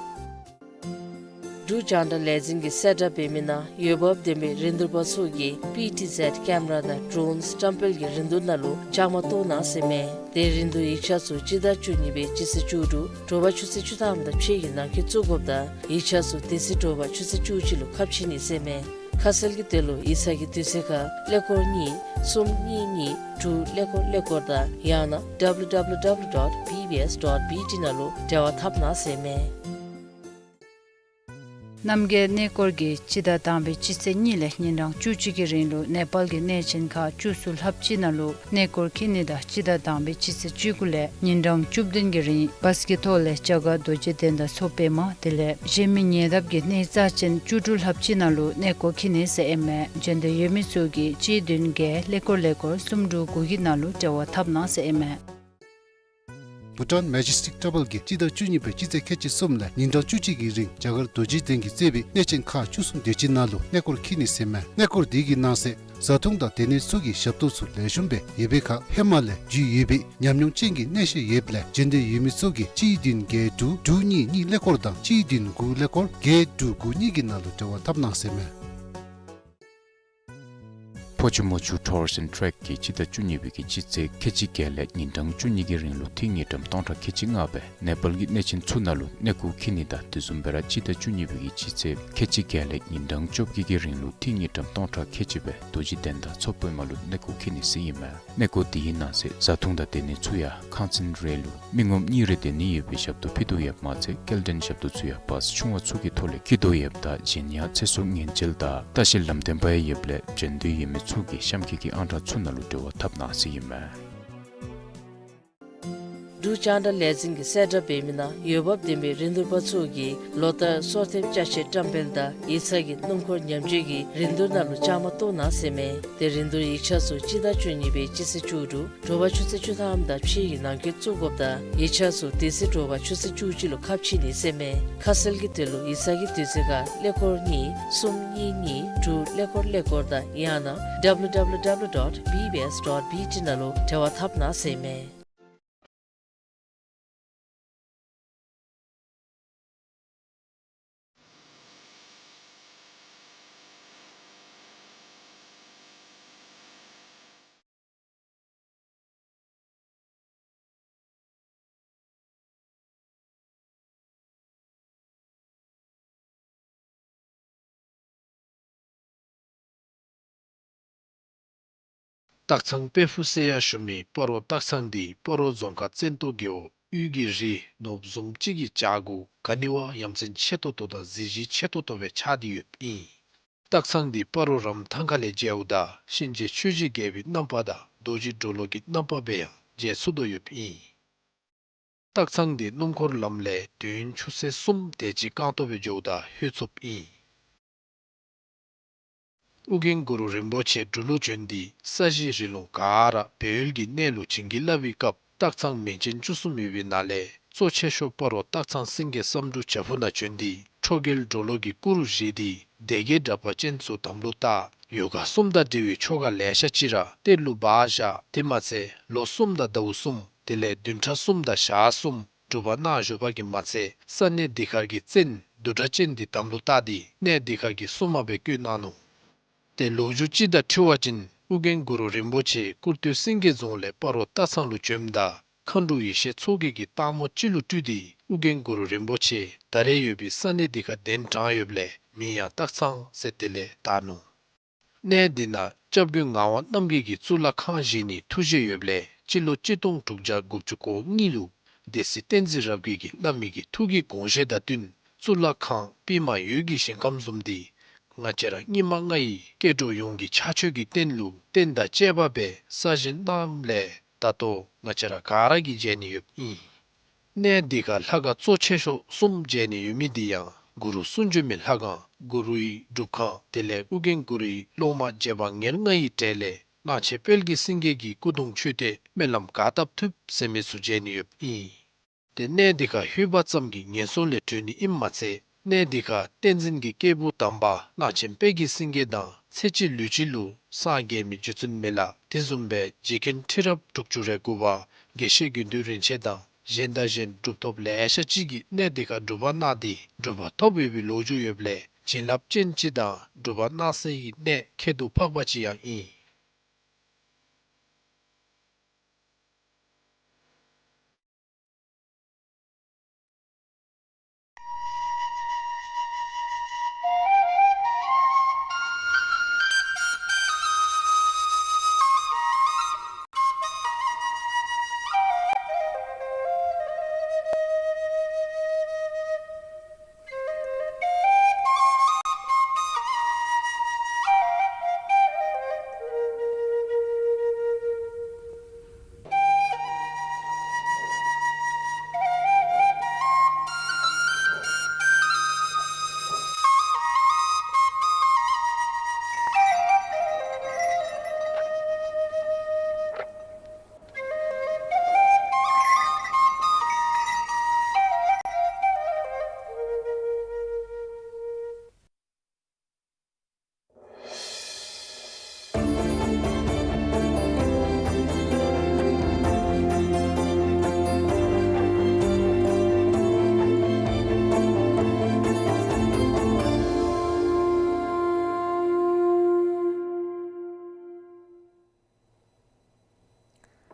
འབྲུག་རྒྱང་བསྒྲགས་ལས་འཛིན་གྱིས་གསལ་བསྒྲགས་འབད་མི་ནང་འོས་འབབ་ལྡན་པའི་རིན་བསྡུར་པ་ཚུ་གིས་པི་ཊི་ཟེཌ་ཀེམ་ར་དང་ཌོརོནསི་བཀྲམ་སྤེལ་གྱི་རིན་བསྡུར་ནང་ལུ་བཅའ་མར་གཏོགས་གནང་ཟེར་མས། དེ་རིན་བསྡུར་ཡིག་ཆ་ཚུ་སྤྱི་ཟླ་བཅུ་གཉིས་པའི་སྤྱི་ཚེས་བཅུ་དྲུག་དྲོ་པ་ཆུ་ཚོད་བཅུ་ཐམ་དང་ཕྱེད་ཀྱི་ནང་འཁོད་བཙུགས་དགོཔ་དང་ཡིག་ཆ་ཚུ་དེ་ཚེ་དྲོ་པ་ཆུ་ཚོད་བཅུ་གཅིག་ལུ་ཁ་ཕྱེ་ནི་ཟེར་མས། ཁ་གསལ་གྱི་དོན་ལུ་ཡིག་ཚང་གི་དུས་ཚོད་ཁར་ཀླད་ཀོར་གཉིས་གསུམ་གཉིས་གཉིས་དྲུག་ཀླད་ཀོར་ཀླད་ཀོར་དང་ཡང་ན་ཌབ་ལུ་ཌབ་ལུ་ཌབ་ལུ་ཌོཊ་བི་བི་ཨེསི་ཌོཊ་བི་ཊི་ནང་ལུ་འབྲེལ་བ་འཐབ་གནང་ཟེར་མས། རྣམ་རྒྱལ་གནས་སྐོར་གྱིས་སྤྱི་ཟླ་དང་པའི་སྤྱི་ཚེས་གཉིས་ལས་ཉིན་གྲངས་བཅུ་གཅིག་གི་རིང་ལུ་ནེ་པཱལ་གྱི་གནས་ཆེན་ཁག་བཅུ་གསུམ་ལྷགཔ་ཅིག་ནང་ལུ་གནས་སྐོར་འཁྱིད་ནི་དང་སྤྱི་ཟླ་དང་པའི་སྤྱི་ཚེས་བཅུ་དགུ་ལས་ཉིན་གྲངས་བཅུ་བདུན་གྱི་རིང་བཱས་ཀྱི་ཐོག་ལས་བྱ་དཀར་རྡོ་རྗེ་གདན་དང་མཚོ་པདྨ་དེ་ལས་གཞན་མི་ཉེ་འདབས་ཀྱི་གནས་རྩ་ཅན་བཅུ་དྲུག་ལྷགཔ་ཅིག་ནང་ལུ་གནས་སྐོར་འཁྱིད་ནི་ཟེར་ཨིན་མས། འབྱོན་འདོད་ཡོད་མི་ཚུ་གིས་གཅིག་བདུན་བརྒྱད་ཀླད་ཀོར་ཀླད་ཀོར་གསུམ་དྲུག་དགུ་བརྒྱད་ནང་ལུ་འབྲེལ་བ་འཐབ་གནང་ཟེར་ཨིན་མས། Bhutan Majestic Temple གྱིས་སྤྱི་ཟླ་བཅུ་གཉིས་པའི་སྤྱི་ཚེས་ཁལ་གཅིག་གསུམ་ལས་ཉིན་གྲངས་བཅུ་གཅིག་གི་རིང་རྒྱ་གར་རྡོ་རྗེ་གདན་གྱིས་གཙོས་པའི་གནས་ཆེན་ཁག་བཅུ་གསུམ་དེ་ཅིག་ནང་ལུ་གནས་སྐོར་འཁྱིད་ནི་ཟེར་མས། གནས་སྐོར་དེ་གི་ནང་གསེས་བཟའ་འཐུང་དང་སྡོད་གནས་ཚུ་གི་ཞབས་ཏོག་ཚུ་ལེགས་ཤོམ་སྦེ་ཡོད་པའི་ཁར་ཧེ་མ་ལས་རྒྱུས་ཡོད་པའི་ཉམས་མྱོང་ཅན་གྱི་གནས་བཤད་ཡོདཔ་ལས་འབྱོན་འདོད་ཡོད་མི་ཚུ་གིས་གཅིག་བདུན་བརྒྱད་དྲུག་དྲུག་གཉིས་གཉིས་ཀླད་ཀོར་དང་གཅིག་བདུན་དགུ་ཀླད་ཀོར་བརྒྱད་དྲུག་དགུ་གཉིས་ཀྱི་ནང་ལུ་འབྲེལ་བ་འཐབ་གནང་ཟེར་མས། ཕོ་ཆུ་མོ་ཆུ་Tours and Trek གིས་སྤྱི་ཟླ་བཅུ་གཉིས་པའི་གི་སྤྱི་ཚེས་ཁལ་གཅིག་བརྒྱད་ལས་ཉིན་གྲངས་བཅུ་གཉིས་ཀྱི་རིང་ལུ་ཐིག་དངུལ་ཀྲམ་སྟོང་ཕྲག་ཁལ་གཅིག་ལྔ་སྦེ་ནེ་པཱལ་གྱི་གནས་ཆེན་ཚུ་ནང་ལུ་གནས་སྐོར་འཁྱིད་ནི་དང་དེ་བཟུམ་སྦེ་ར་སྤྱི་ཟླ་བཅུ་གཉིས་པའི་གི་སྤྱི་ཚེས་ཁལ་གཅིག་བརྒྱད་ལས་ཉིན་གྲངས་བཅོ་བརྒྱད་ཀྱི་རིང་ལུ་ཐིག་དངུལ་ཀྲམ་སྟོང་ཕྲག་ཁལ་གཅིག་སྦེ་རྡོ་རྗེ་གདན་དང་མཚོ་པདྨ་ལུ་གནས་སྐོར་འཁྱིད་ནི་ཟེར་ཨིན་མས། གནས་སྐོར་དེའི་ནང་གསེས་བཟའ་འཐུང་དང་སྡོད་གནས་ཚུ་ཡང་ཁང་ཚན་རེ་ལུ་མི་ངོམ་གཉིས་རེ་སྡོད་ནི་ཡོད་པའི་ཞབས་ཏོག་ཕུལ་དོ་ཡོདཔ་མ་ཚད་སྐྱེལ་འདྲེན་ཞབས་ཏོག་ཚུ་ཡང་བཱས་ཆུང་བ་ཚུ་གི་ཐོག་ལས་འཁྱིད་དོ་ཡོདཔ་ད་གཞན་ཡང་ཚེ་སྲོག་ཉེན་བཅོལ་དང་ལྟ་བཤལ་ལམ་སྟོན་པ་ཡང་ཡོདཔ་ལས་འབྱོན་འདོད་ཡོད་མི་ཚུ་གིས་གཤམ་འཁོད་ཀྱི་ཨང་གྲངས་ཚུ་ནང་ལུ་འབྲེལ་བ་འཐབ་གནང་ཟེར་ཨིན་མས། འབྲུག་ལྕང་དྲ་ལས་འཛིན་གྱིས་གསལ་བསྒྲགས་འབད་མི་ནང་འོས་འབབ་ལྡན་པའི་རིན་བསྡུར་པ་ཚུ་གིས་ལོ་ལྟར་སྲོག་ཐེབས་ཅ་ཆས་བཀྲམ་སྤེལ་དང་ཡིག་ཚང་གི་སྣུམ་འཁོར་ཉམས་བཅོས་ཀྱི་རིན་བསྡུར་ནང་ལུ་བཅའ་མར་གཏོགས་གནང་ཟེར་མས། དེ་རིན་བསྡུར་ཡིག་ཆ་ཚུ་སྤྱི་ཟླ་བཅུ་གཉིས་པའི་སྤྱི་ཚེས་བཅུ་དྲུག་དྲོ་པ་ཆུ་ཚོད་བཅུ་ཐམ་དང་ཕྱེད་ཀྱི་ནང་འཁོད་བཙུགས་དགོཔ་དང་ཡིག་ཆ་ཚུ་དེ་ཚེ་དྲོ་པ་ཆུ་ཚོད་བཅུ་གཅིག་ལུ་ཁ་ཕྱེ་ནི་ཟེར་མས། ཁ་གསལ་གྱི་དོན་ལུ་ཡིག་ཚང་གི་དུས་ཚོད་ཁར་ཀླད་ཀོར་གཉིས་གསུམ་གཉིས་གཉིས་དྲུག་ཀླད་ཀོར་ཀླད་ཀོར་དང་ཡང་ན་W W W dot B B S dot B T ནང་ལུ་འབྲེལ་བ་འཐབ་གནང་ཟེར་མས། སྟག་ཚང་དཔལ་ཕུག་ཟེར་ཡང་ཞུ་མི་སྤ་རོ་སྟག་ཚང་འདི་སྤ་རོ་རྫོང་ཁག་བཙན་ཏོ་རྒེད་འོག་དབུས་ཀྱི་རི་ནོར་བུ་བཟུམ་ཅིག་གི་བྱག་གུ་ག་ནི་བ་ཡ་མཚན་ཆེ་ཏོག་ཏོ་དང་གཟི་བརྗིད་ཆེ་ཏོག་ཏོ་སྦེ་ཆགས་ཏེ་ཡོདཔ་ཨིན། སྟག་ཚང་འདི་སྤ་རོ་རམ་ཐང་ཁ་ལས་མཇལཝ་ད་གཤིན་རྗེ་ཆོས་ཀྱི་རྒྱལ་པོའི་རྣམ་པ་དང་རྡོ་རྗེ་གྲོ་ལོད་ཀྱི་རྣམ་པ་སྦེ་ཡང་མཇལ་ཚུགས་དོ་ཡོདཔ་ཨིན། སྟག་ཚང་འདི་སྣུམ་འཁོར་ལམ་ལས་དུས་ཡུན་ཆུ་ཚོད་གསུམ་དེ་ཅིག་རྐང་སྟོང་སྦེ་འགྱོཝ་ད་ལྷོད་ཚུགསཔ་ཨིན། ཨོ་རྒྱན་གུ་རུ་རིན་པོ་ཆེ་འབྲུག་ལུ་བྱོན་ཏེ་ས་གཞི་རི་ལུང་ག་ར་བལ་ཡུལ་གྱི་གནས་ལུ་བྱིན་གྱིས་བརླབས་པའི་སྐབས་སྟག་ཚང་མིང་ཅན་བཅུ་གསུམ་ཡོད་པའི་ནང་ལས་གཙོ་ཆེ་ཤོས་སྤ་རོ་སྟག་ཚང་སེང་གེ་བསམ་འགྲུབ་བྱག་ཕུག་ནང་བྱོན་ཏེ་ཁྲོ་རྒྱལ་གྲོ་ལོད་ཀྱི་སྐུ་རུ་བཞེངས་ཏེ་སྡེ་བརྒྱད་དྲེགས་པ་ཅན་ཚུ་དམ་ལུ་བཏགས། ཡོ་ག་གསུམ་དང་འབྲེལ་བའི་ཆོ་ག་ལེ་ཤ་ཅིག་ར་གཏེར་ལུ་སྦ་བཞག། དེ་མ་ཚད་ལོ་གསུམ་དང་ཟླཝ་གསུམ་དེ་ལས་བདུན་ཕྲག་གསུམ་དང་ཞག་གསུམ་སྒྲུབ་པ་གནང་བཞུགས་པ་གིས་མ་ཚད་ས་གནས་འདི་ཁར་གྱི་བཙན་བདུད་དྲེགས་ཅན་འདི་དམ་ལུ་བཏགས་ཏེ་གནས་འདི་ཁར་གྱི་སྲུང་མ་སྦེ་བསྐོས་གནང་ནུག། ཏེ་ལོ་རྒྱུས་ཅིག་དང་འཁྲིལ་བ་ཅིན་ཨོ་རྒྱན་གུ་རུ་རིན་པོ་ཆེ་སྐུར་སྟོད་སེང་གེ་རྫོང་ལས་སྤ་རོ་སྟག་ཚང་ལུ་བྱོནམ་ད་མཁའ་འགྲོ་ཡེ་ཤེས་མཚོ་རྒྱལ་གྱིས་སྟག་མོ་ཅིག་ལུ་སྤྲུལ་ཏེ་ཨོ་རྒྱན་གུ་རུ་རིན་པོ་ཆེ་ད་རེས་ཡོད་པའི་ས་གནས་འདི་ཁར་གདན་དྲངས་ཡོདཔ་ལས་མིང་ཡང་སྟག་ཚང་ཟེར་དེ་ལས་བཏགས་ནུག། གནས་འདི་ནང་སྐྱབས་མགོན་ངག་དབང་རྣམ་རྒྱལ་གྱིས་གཙུག་ལག་ཁང་བཞེངས་ནིའི་ཐུགས་བཞེད་ཡོདཔ་ལས་སྤྱི་ལོ་གཅིག་སྟོང་དྲུག་བརྒྱ་དགུ་བཅུ་གོ་གཉིས་ལུ་སྡེ་སྲིད་བསྟན་འཛིན་རབ་རྒྱས་ཀྱིས་བླ་མའི་གི་ཐུགས་ཀྱི་དགོངས་བཞེད་དང་བསྟུན་གཙུག་ལག་ཁང་པདྨ་འོད་ཀྱི་ཞིང་ཁམས་བཟུམ་འདི་ང་བཅས་ར་སྙིགས་མ་ལྔ་ཡི་སྐྱེ་འགྲོ་ཡོངས་ཀྱི་ཕྱག་མཆོད་ཀྱི་རྟེན་ལུ་རྟེན་དང་བཅས་པ་སྦེ་གསར་བཞེངས་གནངམ་ལས་ད་ལྟོ་ང་བཅས་ར་ག་ར་གིས་མཇལ་ནི་ཡོདཔ་ཨིན། གནས་འདི་ཁར་ལྷ་ཁང་གཙོ་ཆེ་ཤོས་གསུམ་མཇལ་ནི་ཡོད་མི་འདི་ཡང་གུ་རུ་གསུང་བྱོན་མའི་ལྷ་ཁང་གུ་རུའི་སྒྲུབ་ཁང་དེ་ལས་ཨོ་རྒྱན་གུ་རུའི་སློབ་མ་རྗེ་འབངས་ཉེར་ལྔ་ཡི་གྲས་ལས་གླང་ཆེན་དཔལ་གྱི་སེང་གེ་གི་སྐུ་གདུང་མཆོད་རྟེན་སྨོན་ལམ་ག་བཏབ་ཐུབ་ཟེར་མི་ཚུ་མཇལ་ནི་ཡོདཔ་ཨིན། ཏེ་གནས་འདི་ཁར་ལྷོད་པ་ཙམ་གྱིས་ངན་སོང་ལས་གྲོལ་ནི་ཨིནམ་མ་ཚད་གནས་འདི་ཁར་བསྟན་འཛིན་གྱི་སྐྱེས་བུ་དམ་པ་གླང་ཆེན་དཔལ་གྱི་སེང་གེ་དང་ཚེ་གཅིག་ལུས་གཅིག་ལུ་སངས་རྒྱས་མི་རྗེ་བཙུན་མི་ལ་དེ་བཟུམ་སྦེ་རྗེ་མཁན་ཁྲི་རབས་དྲུག་ཅུ་རེ་དགུ་པ་དགེ་བཤེས་དགེ་འདུན་རིན་ཆེན་དང་གཞན་དང་གཞན་གྲུབ་ཐོབ་ལེ་ཤ་ཅིག་གིས་གནས་འདི་ཁར་སྒྲུབ་པ་གནང་སྟེ་གྲུབ་པ་ཐོབ་ཡོད་པའི་ལོ་རྒྱུས་ཡོདཔ་ལས་བྱིན་རླབས་ཅན་ཅིག་དང་སྒྲུབ་པ་གནང་སའི་གནས་ཁྱད་དུ་འཕགས་པ་ཅིག་ཡང་ཨིན།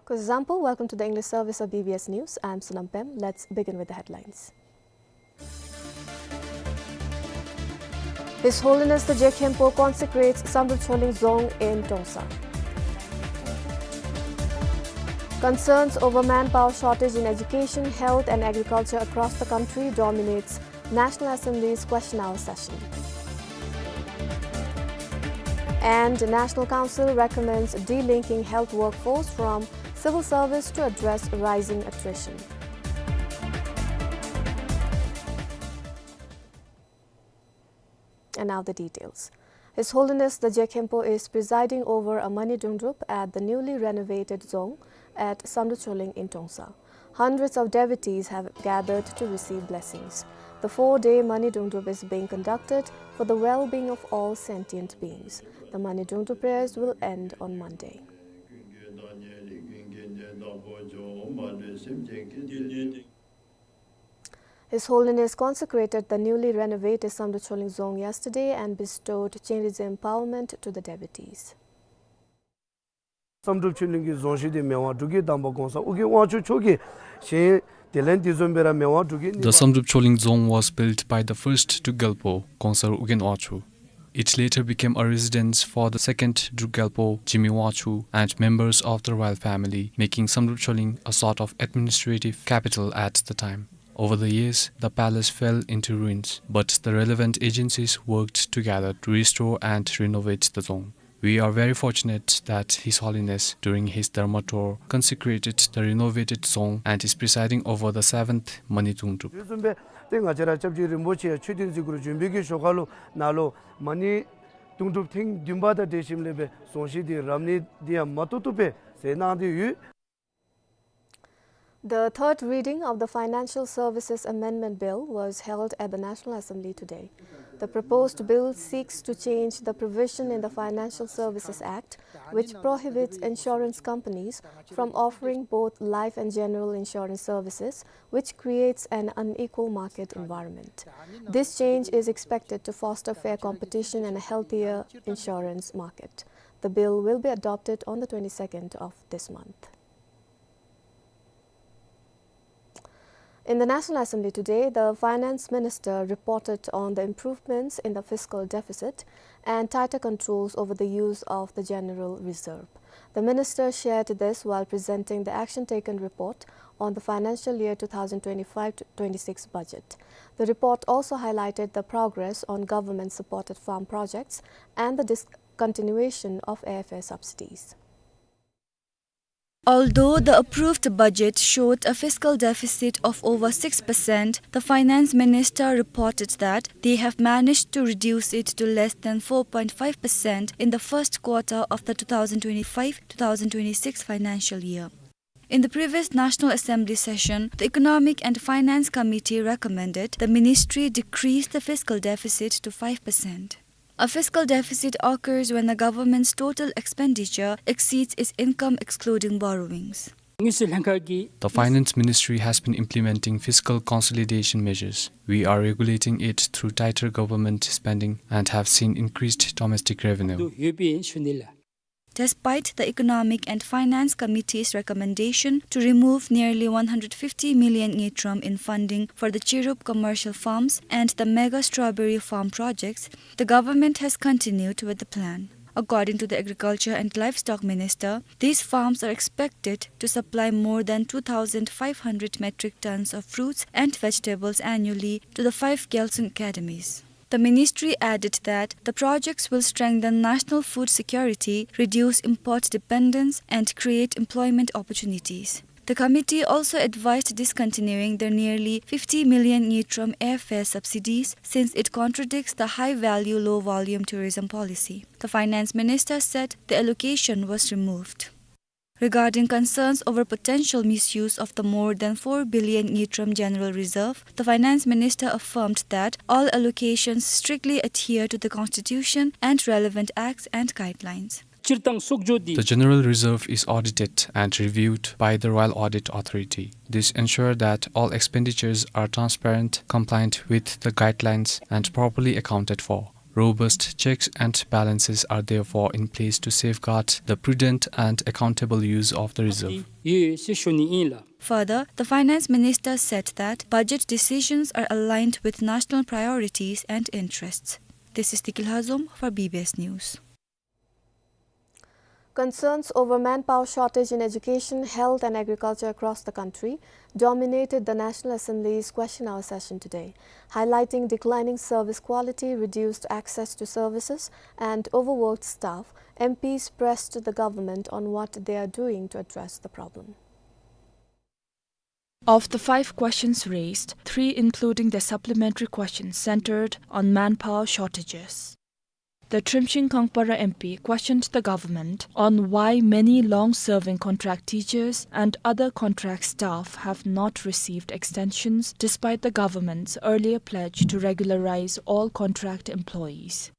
Kuzuzangpo, welcome to the English service of B B S News. I'm Sonam Pem. Let's begin with the headlines. His Holiness the Je Khenpo consecrates Samdrup Choling Dzong in Trongsa. Concerns over manpower shortage in education, health and agriculture across the country dominates National Assembly's question hour session. And National Council recommends delinking health workforce from civil service to address rising attrition. And now the details. His Holiness the Je Khenpo is presiding over a Mani Dungdrup at the newly renovated Dzong at Samdrup Choling in Trongsa. Hundreds of devotees have gathered to receive blessings. The four-day Mani Dungdrup is being conducted for the well-being of all sentient beings. The Mani Dungdrup prayers will end on Monday. His Holiness consecrated the newly renovated Samdrup Choling Dzong yesterday and bestowed Chenrezig empowerment to the devotees. བསམ་གྲུབ་ཆོས་གླིང་གི་རྫོང་གཞི་དེ་མི་དབང་འབྲུག་རྒྱལ་དང་པོ་གོང་ས་ཨོ་རྒྱན་དབང་ཕྱུག་མཆོག་གིས་བཞེངས། དེ་ལས་དེ་བཟུམ་སྦེ་ར་མི་དབང་འབྲུག་རྒྱལ་གཉིས་པ། The Samdrup Choling Dzong was built by the first Druk Gyalpo, Kongsar Ugyen Wangchuck. It later became a residence for the second Druk Gyalpo, Jigme Wangchuck, and members of the royal family, making Samdrup Choling a sort of administrative capital at the time. Over the years, the palace fell into ruins, but the relevant agencies worked together to restore and renovate the Dzong. We are very fortunate that His Holiness, during his Dharma tour, consecrated the renovated Dzong and is presiding over the seventh Mani Dungdrup. དེ་བཟུམ་སྦེ་ཏེ་ང་བཅས་ར་སྐྱབས་རྗེ་རིན་པོ་ཆེ་ཡང་མཆོད་རྟེན་འཛིན་གུ་རུ་བྱོན་པའི་གི་ཞོར་ཁ་ལུ་ནཱ་ལུ་མ་ཎི་དུང་སྒྲུབ་ཐེངས་བདུན་པ་དང་འབྲེལ་ཞིནམ་ལས་སྦེ་རྫོང་གཞི་འདི་རབ་གནས་འདི་ཡང་མ་ཏོག་ཏོ་སྦེ་མཛད་གནང་སྟེ་ཡོད། The third reading of the Financial Services Amendment Bill was held at the National Assembly today. The proposed bill seeks to change the provision in the Financial Services Act, which prohibits insurance companies from offering both life and general insurance services, which creates an unequal market environment. This change is expected to foster fair competition and a healthier insurance market. The bill will be adopted on the twenty-second of this month. In the National Assembly today, the Finance Minister reported on the improvements in the fiscal deficit and tighter controls over the use of the General Reserve. The Minister shared this while presenting the action taken report on the financial year two thousand twenty-five to twenty-six budget. The report also highlighted the progress on government-supported farm projects and the discontinuation of airfare subsidies. Although the approved budget showed a fiscal deficit of over six percent, the finance minister reported that they have managed to reduce it to less than four point five percent in the first quarter of the two thousand twenty-five two thousand twenty-six financial year. In the previous National Assembly session, the Economic and Finance Committee recommended the ministry decrease the fiscal deficit to five percent. A fiscal deficit occurs when the government's total expenditure exceeds its income excluding borrowings. དངུལ་རྩིས་ལྷན་ཁག་གིས། The Finance Ministry has been implementing fiscal consolidation measures. We are regulating it through tighter government spending and have seen increased domestic revenue. དུ་ཡོད་པའི་ཤུལ་ནི་ལ། Despite the Economic and Finance Committee's recommendation to remove nearly one hundred fifty million ngultrum in funding for the Chirup commercial farms and the mega strawberry farm projects, the government has continued with the plan. According to the Agriculture and Livestock Minister, these farms are expected to supply more than two thousand five hundred metric tons of fruits and vegetables annually to the five Gyaltsuen academies. The ministry added that the projects will strengthen national food security, reduce import dependence, and create employment opportunities. The committee also advised discontinuing the nearly fifty million ngultrum airfare subsidies since it contradicts the high-value, low-volume tourism policy. The finance minister said the allocation was removed. Regarding concerns over potential misuse of the more than four billion ngultrum general reserve, the finance minister affirmed that all allocations strictly adhere to the constitution and relevant acts and guidelines. སྤྱིར་བཏང་གསོག་འཇོག་འདི། The general reserve is audited and reviewed by the Royal Audit Authority. This ensures that all expenditures are transparent, compliant with the guidelines, and properly accounted for. Robust checks and balances are therefore in place to safeguard the prudent and accountable use of the reserve. ཡོད་ཟེར་ཞུ་ནི་ཨིན་ལགས། Further, the finance minister said that budget decisions are aligned with national priorities and interests. This is Tikil Hazum for B B S News. Concerns over manpower shortage in education, health and agriculture across the country dominated the National Assembly's question hour session today. Highlighting declining service quality, reduced access to services and overworked staff, M Ps pressed the government on what they are doing to address the problem. Of the five questions raised, three, including the supplementary question, centered on manpower shortages. The Trimshin Kangpara M P questioned the government on why many long-serving contract teachers and other contract staff have not received extensions despite the government's earlier pledge to regularize all contract employees.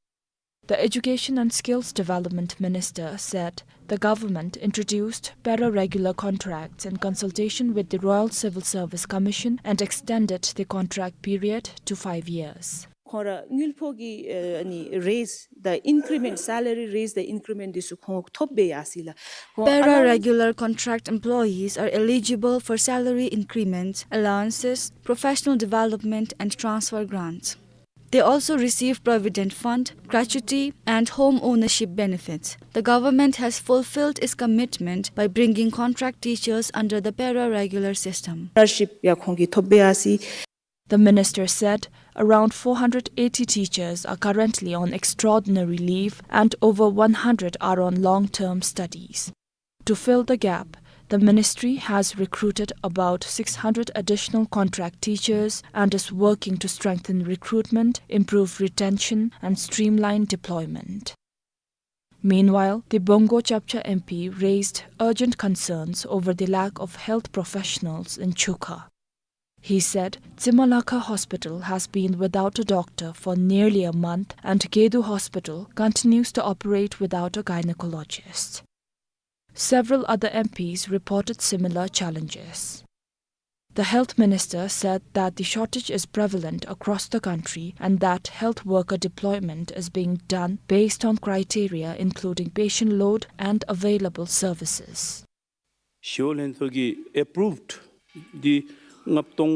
The Education and Skills Development Minister said the government introduced para-regular contracts in consultation with the Royal Civil Service Commission and extended the contract period to five years. ཁོང་ར་དངུལ་ཕོགས་ཀྱི་ཨ་ནི་raise དང་increment, salary raise དང་increment འདི་ཚུ་ཁོང་ཐོབ་སྦེ་ཡར་སོ་ཡི་ལགས། ཁོང་Para-regular contract employees are eligible for salary increments, allowances, professional development and transfer grants. They also receive provident fund, gratuity, and home ownership benefits. The government has fulfilled its commitment by bringing contract teachers under the para-regular system. Scholarship ཡང་ཁོང་གིས་ཐོབ་སྦེ་ཡར་སོ་ཡི། The minister said around four hundred eighty teachers are currently on extraordinary leave and over one hundred are on long-term studies. To fill the gap, the ministry has recruited about six hundred additional contract teachers and is working to strengthen recruitment, improve retention, and streamline deployment. Meanwhile, the Bongo Chapcha M P raised urgent concerns over the lack of health professionals in Chukha. He said Tsimalakha Hospital has been without a doctor for nearly a month and Gedu Hospital continues to operate without a gynecologist. Several other M Ps reported similar challenges. The health minister said that the shortage is prevalent across the country and that health worker deployment is being done based on criteria including patient load and available services. ཞི་གཡོག་ལྷན་ཚོགས་ཀྱིས་approved འདི་ལྔ་སྟོང་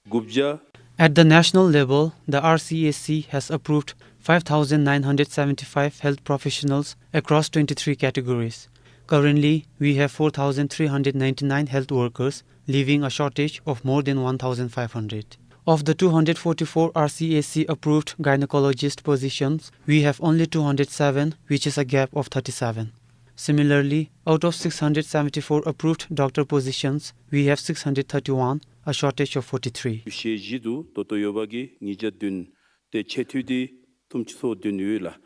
དགུ་བརྒྱ། At the national level, the R C S C has approved five thousand nine hundred seventy-five health professionals across twenty-three categories. Currently, we have four thousand three hundred ninety-nine health workers, leaving a shortage of more than one thousand five hundred. Of the two hundred forty-four R C S C approved gynecologist positions, we have only two hundred seven, which is a gap of thirty-seven. Similarly, out of six hundred seventy-four approved doctor positions, we have six hundred thirty-one, a shortage of forty-three. ཞེ་བཞི་འདུག། ད་ལྟོ་ཡོད་པ་གིས་ཉིས་བརྒྱ་བདུན། ཏེ་ཆེ་འཐུས་འདི་སུམ་ཅུ་སོ་བདུན་ཡོད་ལགས།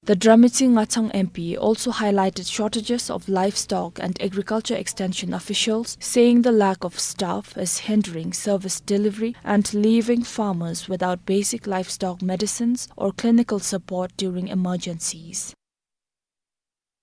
The Dramitsi Ngathsang M P also highlighted shortages of livestock and agriculture extension officials, saying the lack of staff is hindering service delivery and leaving farmers without basic livestock medicines or clinical support during emergencies.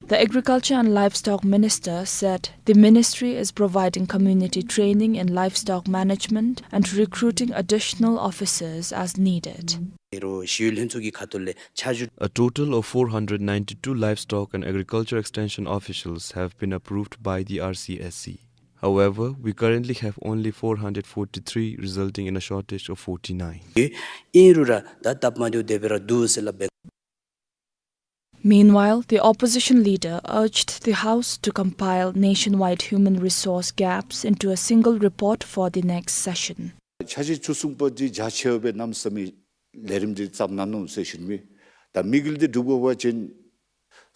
The Agriculture and Livestock Minister said the ministry is providing community training in livestock management and recruiting additional officers as needed. ཨེ་རོ་ཞི་གཡོག་ལྷན་ཚོགས་ཀྱི་ཁ་ཐུག་ལས་ཆ་འཇོག། A total of four hundred ninety-two livestock and agriculture extension officials have been approved by the R C S C. However, we currently have only four hundred forty-three, resulting in a shortage of forty-nine. ཨིན་རུང་ར་ད་སྟབས་མ་བདེཝ་དེ་སྦེ་ར་འདུག་ཟེར་སླབ་སྦེ། Meanwhile, the opposition leader urged the House to compile nationwide human resource gaps into a single report for the next session. འཆར་གཞི་བཅུ་གསུམ་པ་འདི་རྒྱ་ཆེ་བའི་གནམ་མེད་ས་མེད་ལས་རིམ་འདི་བརྩམས་གནང་ནུག་ཟེར་ཞུ་ནི་མས། ད་དམིགས་ཡུལ་འདི་སྒྲུབ་དགོ་པ་ཅིན་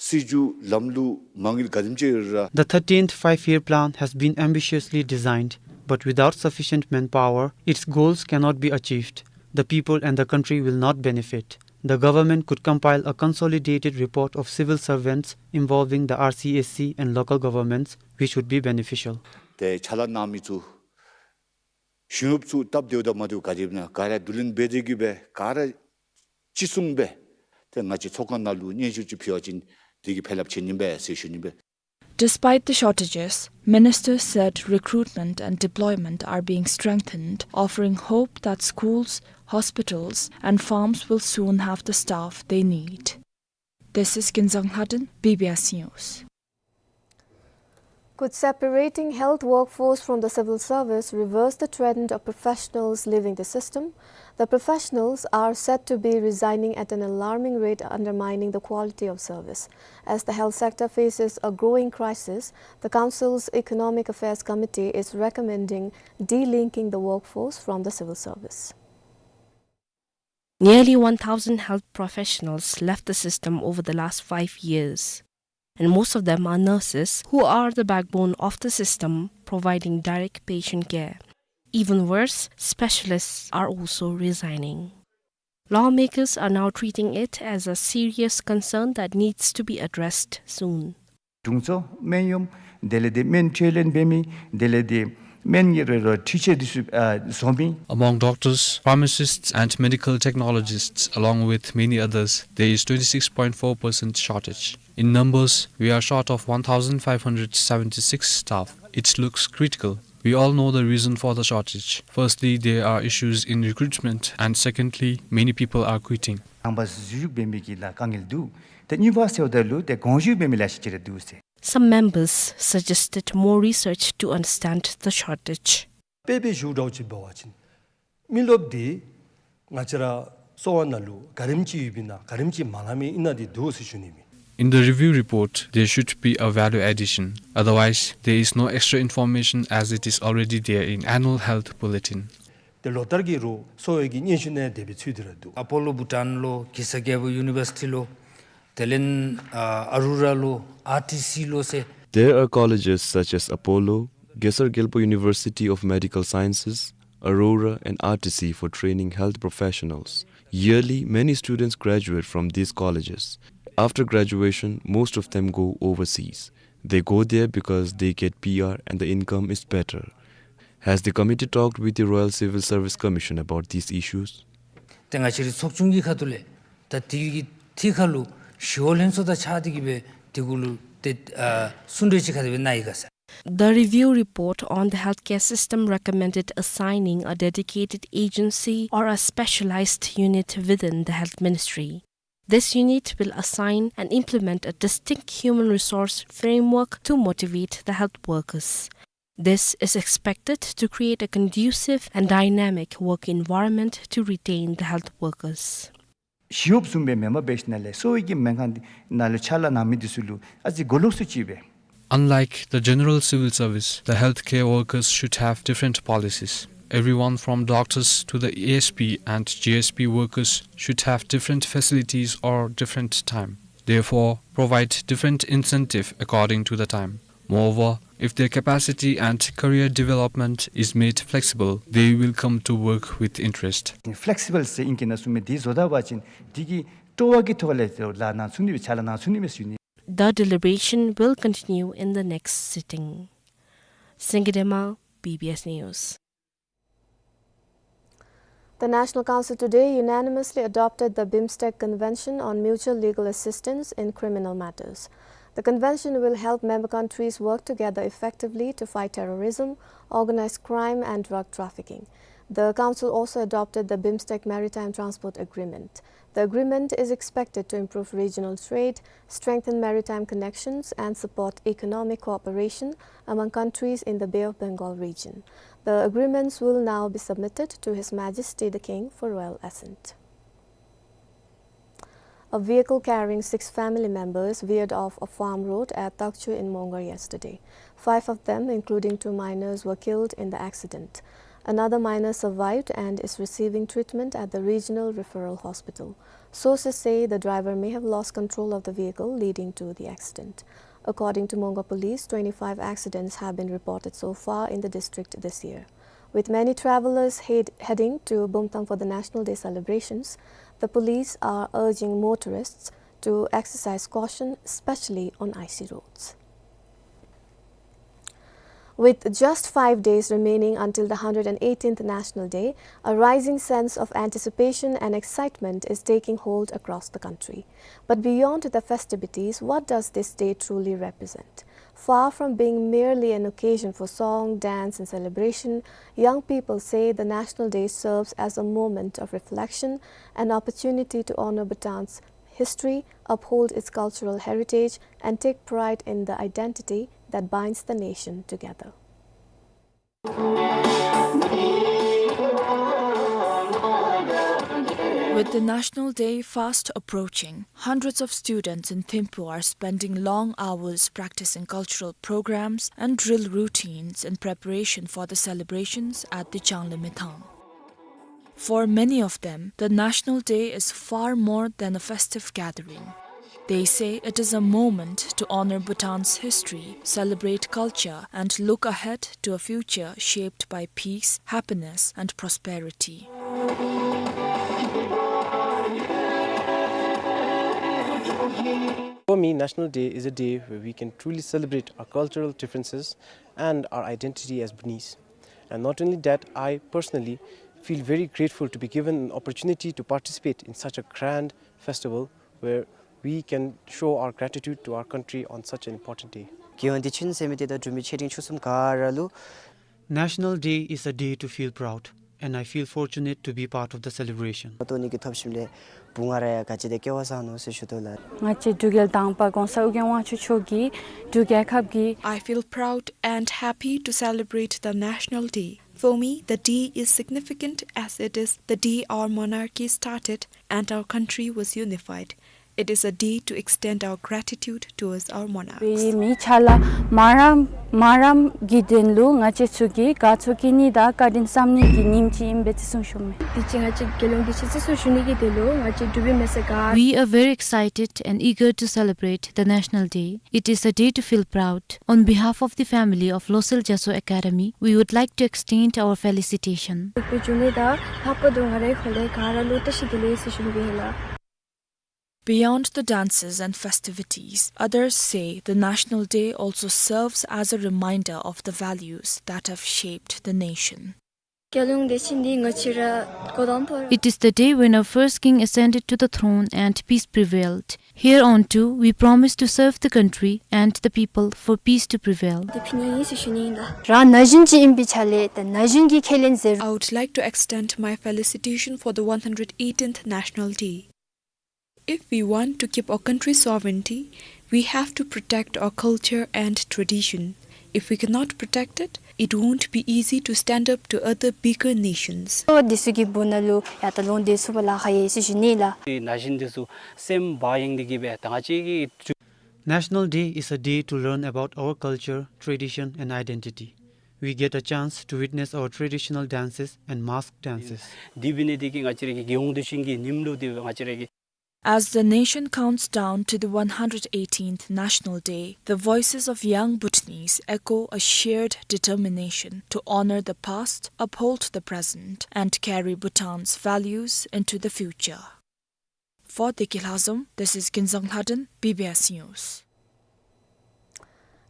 སྲིད་བྱུས་ལམ་ལུགས་མ་དངུལ་ག་དེམ་ཅིག་ཡོད་ར། The thirteenth Five-Year Plan has been ambitiously designed, but without sufficient manpower, its goals cannot be achieved. The people and the country will not benefit. The government could compile a consolidated report of civil servants involving the R C S C and local governments, which would be beneficial. ཏེ་ཕྱག་ལཱ་གནང་མི་ཚུ་གཞུང་གཡོགཔ་ཚུ་སྟབས་བདེཝ་དང་མ་བདེཝ་ག་དེ་ཨིན་ན་ག་ར་བསྡུ་ལེན་འབད་དེ་གིས་སྦེ་ག་ར་ཅིག་གསུངས་སྦེ་ཏེ་ང་བཅས་ཚོགས་ཁང་ནང་ལུ་སྙན་ཞུ་ཅིག་ཕུལ་བ་ཅིན་དེ་གིས་ཕན་རླབས་ཆེ་ནི་མས་ཟེར་ཞུ་ནི་མས། Despite the shortages, ministers said recruitment and deployment are being strengthened, offering hope that schools, Hospitals and farms will soon have the staff they need. This is Kinzang Haden, B B S News. Could separating health workforce from the civil service reverse the trend of professionals leaving the system? The professionals are said to be resigning at an alarming rate, undermining the quality of service. As the health sector faces a growing crisis, the council's Economic Affairs Committee is recommending delinking the workforce from the civil service. Nearly one thousand health professionals left the system over the last five years, and most of them are nurses, who are the backbone of the system, providing direct patient care. Even worse, specialists are also resigning. Lawmakers are now treating it as a serious concern that needs to be addressed soon. དྲུང་འཚོ་སྨན་གཡོགམོ་དེ་ལས་དེ་སྨན་འཕྲོད་ལེན་འབད་མི་དེ་ལས་དེ་སྨན་གྱི་རོ་རོ་འཕྲུལ་ཆས་འདི་ཚུ་ཨ་བཟོ་མི། Among doctors, pharmacists and medical technologists, along with many others, there is twenty-six point four percent shortage. In numbers, we are short of one thousand five hundred seventy-six staff. It looks critical. We all know the reason for the shortage. Firstly, there are issues in recruitment, and secondly, many people are quitting. ནང་པ་ཟུར་བཞུགས་འབད་མི་གི་ལཱ་དཀའ་ངལ་འདུག། ཏེ་གཉིས་པ་ཟེརཝ་ད་ལུ་ཏེ་གོང་ཞུས་འབད་མི་ལེ་ཤ་ཅིག་ར་འདུག་ཟེར། Some members suggested more research to understand the shortage. དཔེ་འབད་ཞུཝ་འདྲཝ་ཅིག་འབད་བ་ཅིན་མི་རློབས་འདི་ང་བཅས་ར་གསོ་བ་ནང་ལུ་ག་དེམ་ཅིག་ཡོདཔ་ཨིན་ན་ག་དེམ་ཅིག་མ་ལང་མི་ཨིན་ན་འདི་འདུག་ཟེར་ཞུ་ནི་མས། In the review report, there should be a value addition. Otherwise, there is no extra information as it is already there in annual health bulletin. ཏེ་ལོ་ལྟར་གྱི་རུང་གསོ་བའི་གི་སྙན་ཞུ་ནང་དེ་སྦེ་ཚུད་དེ་ར་འདུག། ཨ་པོ་ལོ་བྷུ་ཊཱན་ལོ་གེ་སར་རྒྱལ་པོ་ཡུ་ནི་བར་སི་ཊི་ལོ་དེ་ལས་ཨ་ཨ་རུ་ར་ལོ་ཨར་ཊི་སི་ལོ་ཟེར། There are colleges such as Apollo, Gesar Gyalpo University of Medical Sciences, Aurora, and R T C for training health professionals. Yearly, many students graduate from these colleges. After graduation, most of them go overseas. They go there because they get P R and the income is better. Has the committee talked with the Royal Civil Service Commission about these issues? ཏེ་ང་བཅས་རའི་ཚོགས་ཆུང་གི་ཁ་ཐུག་ལས་ད་དེ་གི་ཐད་ཁར་ལུ་ཞི་གཡོག་ལྷན་ཚོགས་དང་གཅིག་ཁར་འདི་གིས་སྦེ་དེ་གུ་ལུ་ཏེ་ཨ་གསུང་གྲོས་ཅིག་ག་དེ་སྦེ་གནང་ཡི་ག་ཟེར། The review report on the healthcare system recommended assigning a dedicated agency or a specialized unit within the health ministry. This unit will assign and implement a distinct human resource framework to motivate the health workers. This is expected to create a conducive and dynamic work environment to retain the health workers. ཞི་གཡོགཔ་བཟུམ་སྦེ་མེན་པར་འབད་ཞིནམ་ལས་གསོ་བའི་གི་སྨན་ཁང་འདི་ནང་ལུ་ཕྱག་ལཱ་གནང་མི་འདི་ཚུ་ལུ་ཨ་ཙི་གོ་ལོག་སུ་ཅིག་སྦེ། Unlike the general civil service, the healthcare workers should have different policies. Everyone from doctors to the A S P and G S P workers should have different facilities or different time. Therefore, provide different incentive according to the time. Moreover, if their capacity and career development is made flexible, they will come to work with interest. ཕེ་ལེག་སི་བཱལ་ཟེར་ཨིང་སྐད་ནང་གསུངས་མི་འདི་བཟོ་ད་པ་ཅིན་འདི་གིས་སྤྲོ་བ་གི་ཐོག་ལས་ལཱ་གནང་ཚུགས་ནི་སྦེ་ཕྱག་ལཱ་གནང་ཚུགས་ནི་སྦེ་ཞུ་ནི། The deliberation will continue in the next sitting. Singye Dema, B B S News. The National Council today unanimously adopted the BIMSTEC Convention on Mutual Legal Assistance in Criminal Matters. The convention will help member countries work together effectively to fight terrorism, organized crime, and drug trafficking. The Council also adopted the BIMSTEC Maritime Transport Agreement. The agreement is expected to improve regional trade, strengthen maritime connections, and support economic cooperation among countries in the Bay of Bengal region. The agreements will now be submitted to His Majesty the King for royal assent. A vehicle carrying six family members veered off a farm road at Takchu in Mongar yesterday. Five of them, including two minors, were killed in the accident. Another minor survived and is receiving treatment at the Regional Referral Hospital. Sources say the driver may have lost control of the vehicle, leading to the accident. According to Mongar Police, twenty-five accidents have been reported so far in the district this year. With many travelers head-, heading to Bumthang for the National Day celebrations, the police are urging motorists to exercise caution, especially on icy roads. With just five days remaining until the hundred and eighteenth National Day, a rising sense of anticipation and excitement is taking hold across the country. But beyond the festivities, what does this day truly represent? Far from being merely an occasion for song, dance, and celebration, young people say the National Day serves as a moment of reflection, an opportunity to honor Bhutan's history, uphold its cultural heritage, and take pride in the identity that binds the nation together. With the National Day fast approaching, hundreds of students in Thimphu are spending long hours practicing cultural programs and drill routines in preparation for the celebrations at the Changlimithang. For many of them, the National Day is far more than a festive gathering. They say it is a moment to honor Bhutan's history, celebrate culture, and look ahead to a future shaped by peace, happiness, and prosperity. For me, National Day is a day where we can truly celebrate our cultural differences and our identity as Bhutanese. And not only that, I personally feel very grateful to be given an opportunity to participate in such a grand festival where we can show our gratitude to our country on such an important day. རྒྱལ་ཡོངས་བདེ་ཆེན་ཟེར་མི་འདི་དང་འབྲུག་མི་ཆེ་འབྲིང་ཆུང་གསུམ་ག་ར་ལུ། National Day is a day to feel proud, and I feel fortunate to be part of the celebration. ཏོ་ནི་གི་ཐོབ་ཞིནམ་ལས་བུ་ང་ར་ཡང་ག་ཅི་དེ་སྐལ་བ་བཟང་ནུག་ཟེར་ཞུ་དོ་ལགས། ང་བཅས་འབྲུག་རྒྱལ་དང་པ་གོང་ས་ཨོ་རྒྱན་དབང་ཕྱུག་མཆོག་གིས་འབྲུག་རྒྱལ་ཁབ་ཀྱི I feel proud and happy to celebrate the National Day. For me, the day is significant as it is the day our monarchy started and our country was unified. It is a day to extend our gratitude towards our monarchs. མི་ཆ་ལ་མ་རམ་མ་རམ་གྱི་དོན་ལུ་ང་བཅས་ཚུ་གིས་དགའ་ཚོར་སྐྱེ་ནི་དང་བཀའ་དྲིན་བསམ་ནི་གི་ཉིནམ་ཅིག་ཨིན་པས་ཟེར་གསུངས་ཞུཝ་མས། དེ་ཅིག་ང་བཅས་རྒྱལ་ཡོངས་བདེ་ཆེན་བརྩི་སྲུང་ཞུ་ནི་གི་དོན་ལུ་ང་བཅས་འབྲུག་པའི་མི་སེར་ག We are very excited and eager to celebrate the National Day. It is a day to feel proud. On behalf of the family of Losel Jaso Academy, we would like to extend our felicitation. འབྲུག་པའི་འབྱུང་གནས་དང་ལྷག་པར་དུ་ང་རའི་འཁོར་ལས་ག་ར་ལུ་བཀྲ་ཤིས་བདེ་ལེགས་ཟེར་ཞུ་ནི་ཨིན་ལགས། Beyond the dances and festivities, others say the National Day also serves as a reminder of the values that have shaped the nation. རྒྱལ་ཡོངས་བདེ་ཆེན་འདི་ང་བཅས་ར་འགོ་དང་པ་ར། It is the day when our first king ascended to the throne and peace prevailed. Hereon too, we promise to serve the country and the people for peace to prevail. དེ་ཕི་ཉིན་ཨིན་ཟེར་ཞུ་ནི་ཨིན་ལགས། རང་ན་གཞོན་ཅིག་ཨིན་པའི་ཆ་ལས་ད་ན་གཞོན་གྱི་ཁས་ལེན་ཟེར། I would like to extend my felicitation for the one hundred eighteenth National Day. If we want to keep our country's sovereignty, we have to protect our culture and tradition. If we cannot protect it, it won't be easy to stand up to other bigger nations. འདི་ཚུ་གི་སྦུག་ན་ལུ་ཡང་ད་ལོངས་སྤྱོད་ཚུགས་པར་ལཱ་ཁག་ཡོད་ཟེར་ཞུ་ནི་ལགས། ན་གཞོན་འདི་ཚུ་སེམས་བག་ཡངས་འདི་གིས་སྦེ་ད་ང་བཅས་ཀྱི་National Day is a day to learn about our culture, tradition, and identity. We get a chance to witness our traditional dances and mask dances. དེ་འབད་ནི་འདི་གིས་ང་བཅས་ར་གི་རྒྱལ་ཡོངས་བདེ་ཆེན་གྱི་ཉིནམ་ལུ་འདི་ང་བཅས་ར་གི As the nation counts down to the one hundred eighteenth National Day, the voices of young Bhutanese echo a shared determination to honor the past, uphold the present, and carry Bhutan's values into the future. For Deki Lhazom, this is Kinzang Lhaden, B B S News.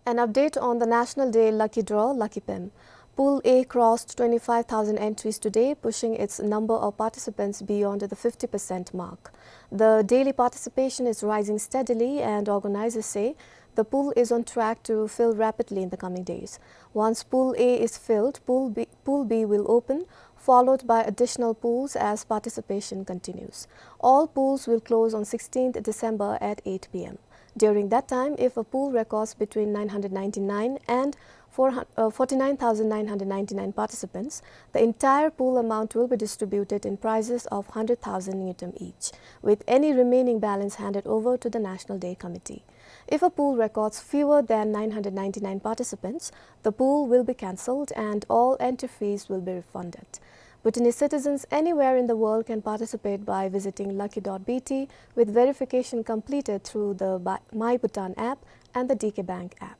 An update on the National Day Lucky Draw, Lucky Pem. Pool A crossed twenty-five thousand entries today, pushing its number of participants beyond the fifty percent mark. The daily participation is rising steadily, and organizers say the pool is on track to fill rapidly in the coming days. Once Pool A is filled, Pool B, Pool B will open, followed by additional pools as participation continues. All pools will close on sixteenth December at eight P M. During that time, if a pool records between nine hundred ninety-nine and four hundred, uh, forty-nine thousand nine hundred ninety-nine participants, the entire pool amount will be distributed in prizes of hundred thousand ngultrum each, with any remaining balance handed over to the National Day Committee. If a pool records fewer than nine hundred ninety-nine participants, the pool will be cancelled and all entry fees will be refunded. Bhutanese citizens anywhere in the world can participate by visiting lucky dot B T with verification completed through the Bi-, My Bhutan app and the D K Bank app.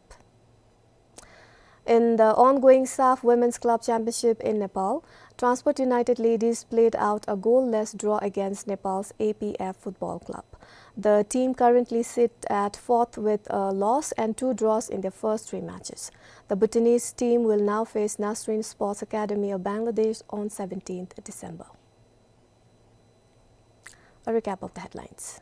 In the ongoing SAFF Women's Club Championship in Nepal, Transport United ladies played out a goalless draw against Nepal's A P F Football Club. The team currently sit at fourth with a loss and two draws in their first three matches. The Bhutanese team will now face Nasreen Sports Academy of Bangladesh on seventeenth December. A recap of the headlines.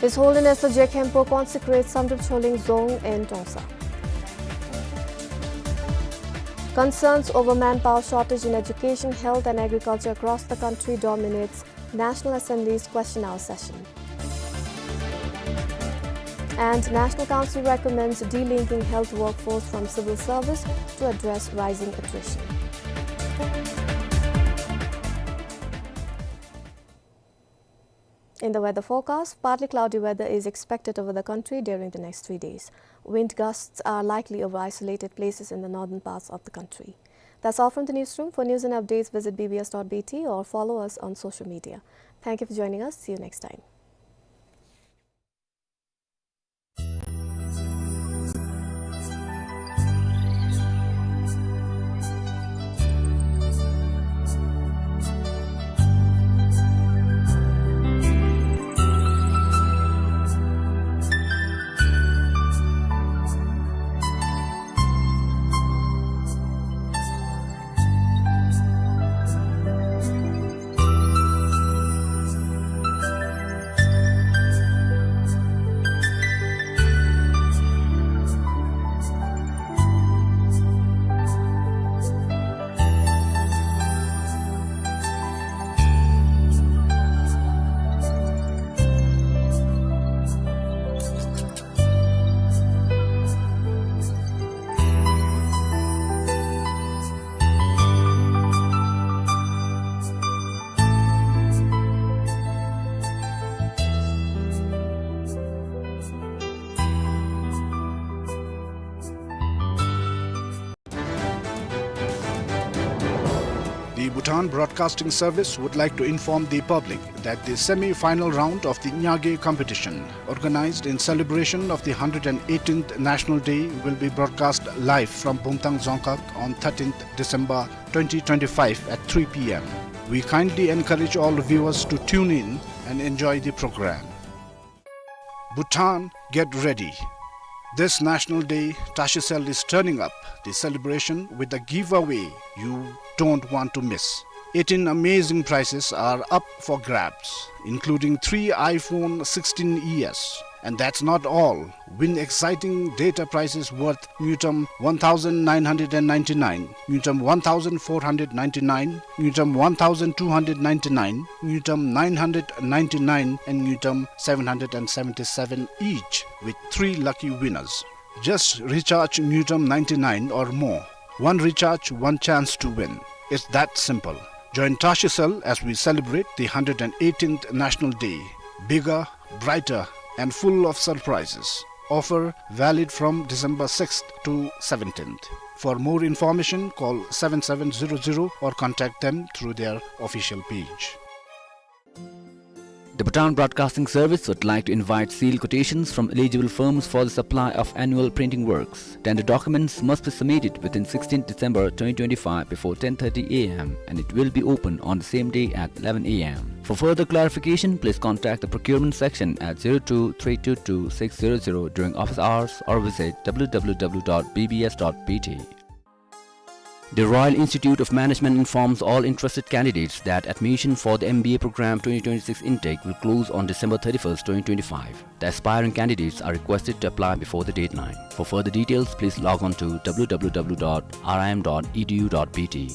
His Holiness the Je Khenpo consecrates Samdrup Choling Dzong in Trongsa. Concerns over manpower shortage in education, health and agriculture across the country dominates National Assembly's question hour session. And National Council recommends delinking health workforce from civil service to address rising attrition. In the weather forecast, partly cloudy weather is expected over the country during the next three days. Wind gusts are likely over isolated places in the northern parts of the country. That's all from the newsroom. For news and updates, visit B B S dot B T or follow us on social media. Thank you for joining us. See you next time. The Bhutan Broadcasting Service would like to inform the public that the semi-final round of the Nyage competition, organized in celebration of the hundred and eighteenth National Day, will be broadcast live from Bumthang Dzongkhag on thirteenth December twenty twenty-five at three P M. We kindly encourage all viewers to tune in and enjoy the program. Bhutan, get ready. This National Day, Tashicel is turning up the celebration with a giveaway you don't want to miss. Eighteen amazing prizes are up for grabs, including three iPhone sixteen E S. And that's not all. Win exciting data prizes worth ngultrum one thousand nine hundred and ninety-nine, ngultrum one thousand four hundred ninety-nine, ngultrum one thousand two hundred ninety-nine, ngultrum nine hundred ninety-nine, and ngultrum seven hundred and seventy-seven each, with three lucky winners. Just recharge ngultrum ninety-nine or more. One recharge, one chance to win. It's that simple. Join Tashicel as we celebrate the hundred and eighteenth National Day. Bigger, brighter, and full of surprises. Offer valid from December sixth to seventeenth. For more information, call seven seven zero zero or contact them through their official page. The Bhutan Broadcasting Service would like to invite sealed quotations from eligible firms for the supply of annual printing works. Tender documents must be submitted within sixteenth December twenty twenty-five before ten thirty A M, and it will be open on the same day at eleven A M. For further clarification, please contact the procurement section at zero two three two two six zero zero during office hours or visit W W W dot B B S dot B T. The Royal Institute of Management informs all interested candidates that admission for the M B A program twenty twenty-six intake will close on December thirty-first, twenty twenty-five. The aspiring candidates are requested to apply before the deadline. For further details, please log on to W W W dot R I M dot E D U dot B T.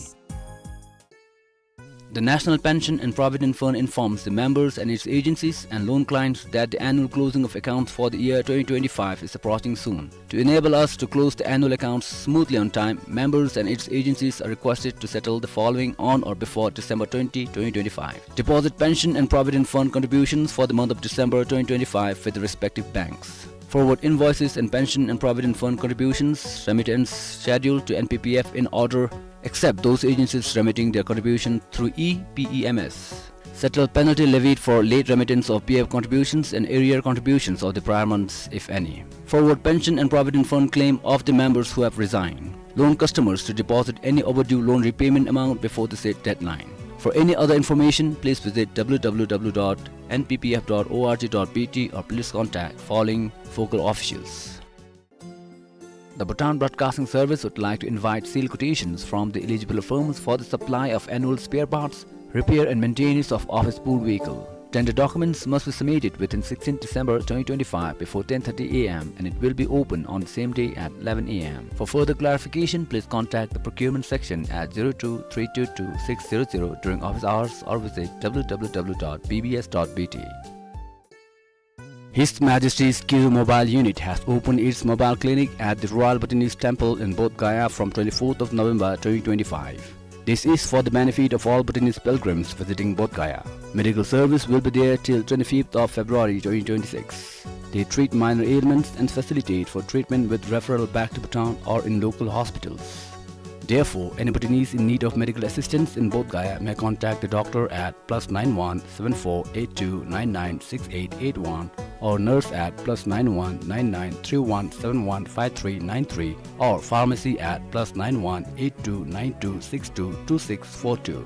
The National Pension and Provident Fund informs the members and its agencies and loan clients that the annual closing of accounts for the year twenty twenty-five is approaching soon. To enable us to close the annual accounts smoothly on time, members and its agencies are requested to settle the following on or before December twenty, twenty twenty-five. Deposit pension and provident fund contributions for the month of December twenty twenty-five with the respective banks. Forward invoices and pension and provident fund contributions remittance schedule to N P P F in order, except those agencies remitting their contribution through E P E M S. Settle penalty levied for late remittance of P F contributions and arrear contributions of the prior months, if any. Forward pension and provident fund claim of the members who have resigned. Loan customers to deposit any overdue loan repayment amount before the said deadline. For any other information, please visit W W W dot N P P F dot org dot B T or please contact following focal officials. The Bhutan Broadcasting Service would like to invite sealed quotations from the eligible firms for the supply of annual spare parts, repair and maintenance of office pool vehicle. Tender documents must be submitted within sixteenth December twenty twenty-five before ten thirty A M and it will be open on the same day at eleven A M. For further clarification, please contact the procurement section at zero two three two two six zero zero during office hours or visit W W W dot B B S dot B T. His Majesty's Kiru Mobile Unit has opened its mobile clinic at the Royal Bhutanese Temple in Bodh Gaya from twenty-fourth of November twenty twenty-five. This is for the benefit of all Bhutanese pilgrims visiting Bodh Gaya. Medical service will be there till twenty-fifth of February twenty twenty-six. They treat minor ailments and facilitate for treatment with referral back to Bhutan or in local hospitals. Therefore, any Bhutanese in need of medical assistance in Bodh Gaya may contact the doctor at plus nine one seven four eight two nine nine six eight eight one or nurse at plus nine one nine nine three one seven one five three nine three or pharmacy at plus nine one eight two nine two six two two six four two.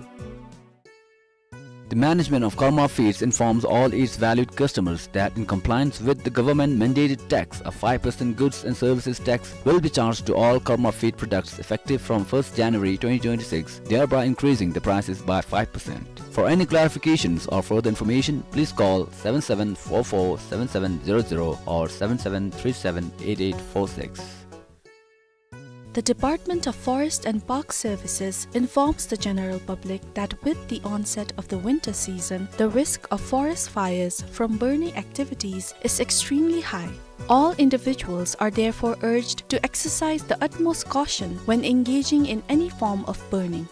The management of Karma Feeds informs all its valued customers that in compliance with the government mandated tax, a five percent goods and services tax will be charged to all Karma Feed products effective from first January twenty twenty-six, thereby increasing the prices by five percent. For any clarifications or further information, please call seven seven four four seven seven zero zero or seven seven three seven eight eight four six. The Department of Forest and Park Services informs the general public that with the onset of the winter season, the risk of forest fires from burning activities is extremely high. All individuals are therefore urged to exercise the utmost caution when engaging in any form of burning.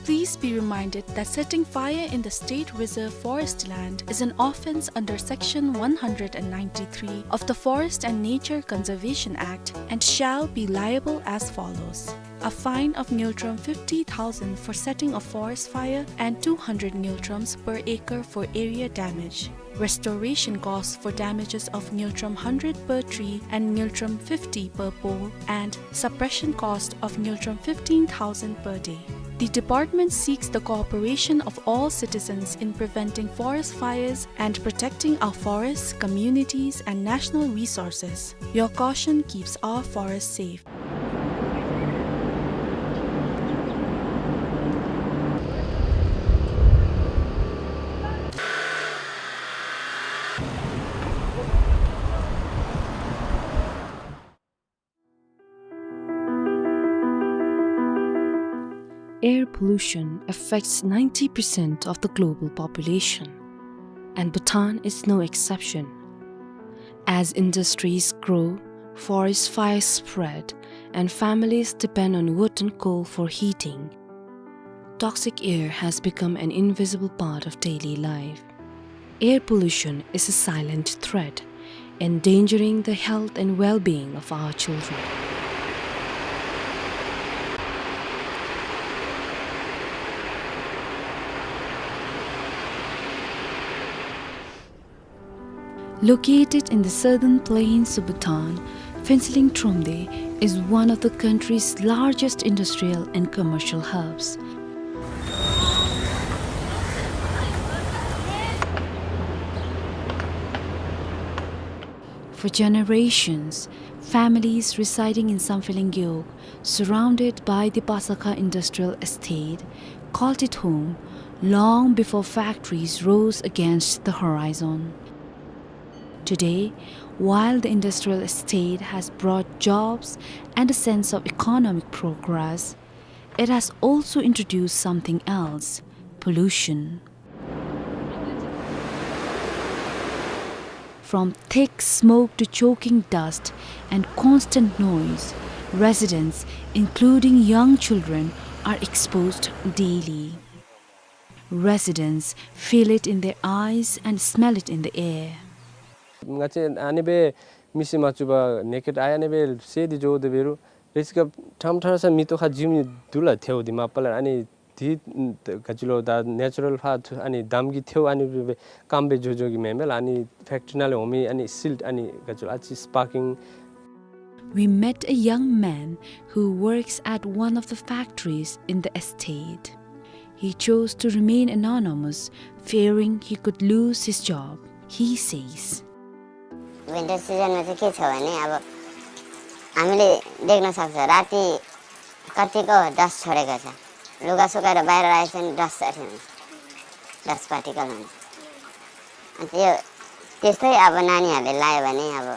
Please be reminded that setting fire in the state reserve forest land is an offence under Section one hundred and ninety-three of the Forest and Nature Conservation Act and shall be liable as follows. A fine of ngultrum fifty thousand for setting a forest fire and two hundred ngultrums per acre for area damage. Restoration cost for damages of ngultrum hundred per tree and ngultrum fifty per pole, and suppression cost of ngultrum fifteen thousand per day. The department seeks the cooperation of all citizens in preventing forest fires and protecting our forests, communities, and national resources. Your caution keeps our forests safe. Air pollution affects ninety percent of the global population, and Bhutan is no exception. As industries grow, forest fires spread, and families depend on wood and coal for heating, toxic air has become an invisible part of daily life. Air pollution is a silent threat, endangering the health and well-being of our children. Located in the southern plains of Bhutan, Phuentsholing Thromde is one of the country's largest industrial and commercial hubs. For generations, families residing in Samphehleng Gewog, surrounded by the Pasakha Industrial Estate, called it home long before factories rose against the horizon. Today, while the industrial estate has brought jobs and a sense of economic progress, it has also introduced something else: pollution. From thick smoke to choking dust and constant noise, residents, including young children, are exposed daily. Residents feel it in their eyes and smell it in the air. ང་བཅས་ཨ་ནི་སྦེ་མི་སེར་མ་བཅུག་པར་ནེ་ཀེཌ་ཨའི་ཨ་ནི་སྦེ་བསལ་ཏེ་འགྱོ་སྟེ་འབད་རུང་རེ་ཅིག་སྐབས་ཕྲང་ཕྲང་ས་མེ་ཏོག་ཁར་འཛུལ་མི་འདུག་ལགས། ཐལཝ་འདི་མ་པ་ལས་ཨ་ནི་ དེ་ག་ཅི་ལོ་ད་ནེ་ཅུ་རཱལ་ཕར་ཨ་ནི་འདམ་གྱི་ཐལཝ་ཨ་ནི་སྦེ་སྐམ་སྦེ་འགྱོ་འགྱོ་གི་མེན་མས་ལགས། ཨ་ནི་ཕེཀ་ཊི་རི་ནང་ལས་འོང་མི་ཨ་ནི་སིལཊ་ཨ་ནི་ག་ཅི་ལོ་ཨ་ཙི་སྤར་ཀིང། We met a young man who works at one of the factories in the estate. He chose to remain anonymous, fearing he could lose his job. He says, winter सिजनमा चाहिँ के छ भने, अब हामीले देख्न सक्छ, राति कतिको डस्ट छोडेको छ। लुगा सुकाएर बाहिर राखेको छ भने डस्ट अथवा हुन्छ, डस्ट पार्टिकल हुन्छ। अनि त्यो, त्यस्तै अब नानीहरूले लायो भने अब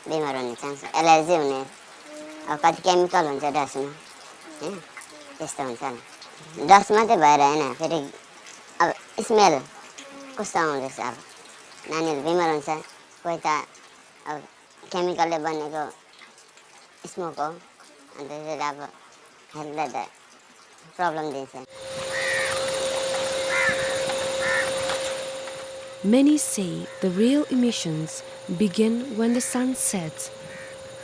बिमार हुने चान्स, एलर्जी हुने, अब कति केमिकल हुन्छ डस्टमा, होइन? त्यस्तो हुन्छ नि। डस्ट मात्रै भएर होइन, फेरि अब स्मेल कस्तो आउँदैछ, अब नानीहरू बिमार हुन्छ, कोही त अब केमिकलले बनेको स्मोक हो, अनि त्यसले अब हेल्थलाई त प्रब्लम दिन्छ। Many say the real emissions begin when the sun sets,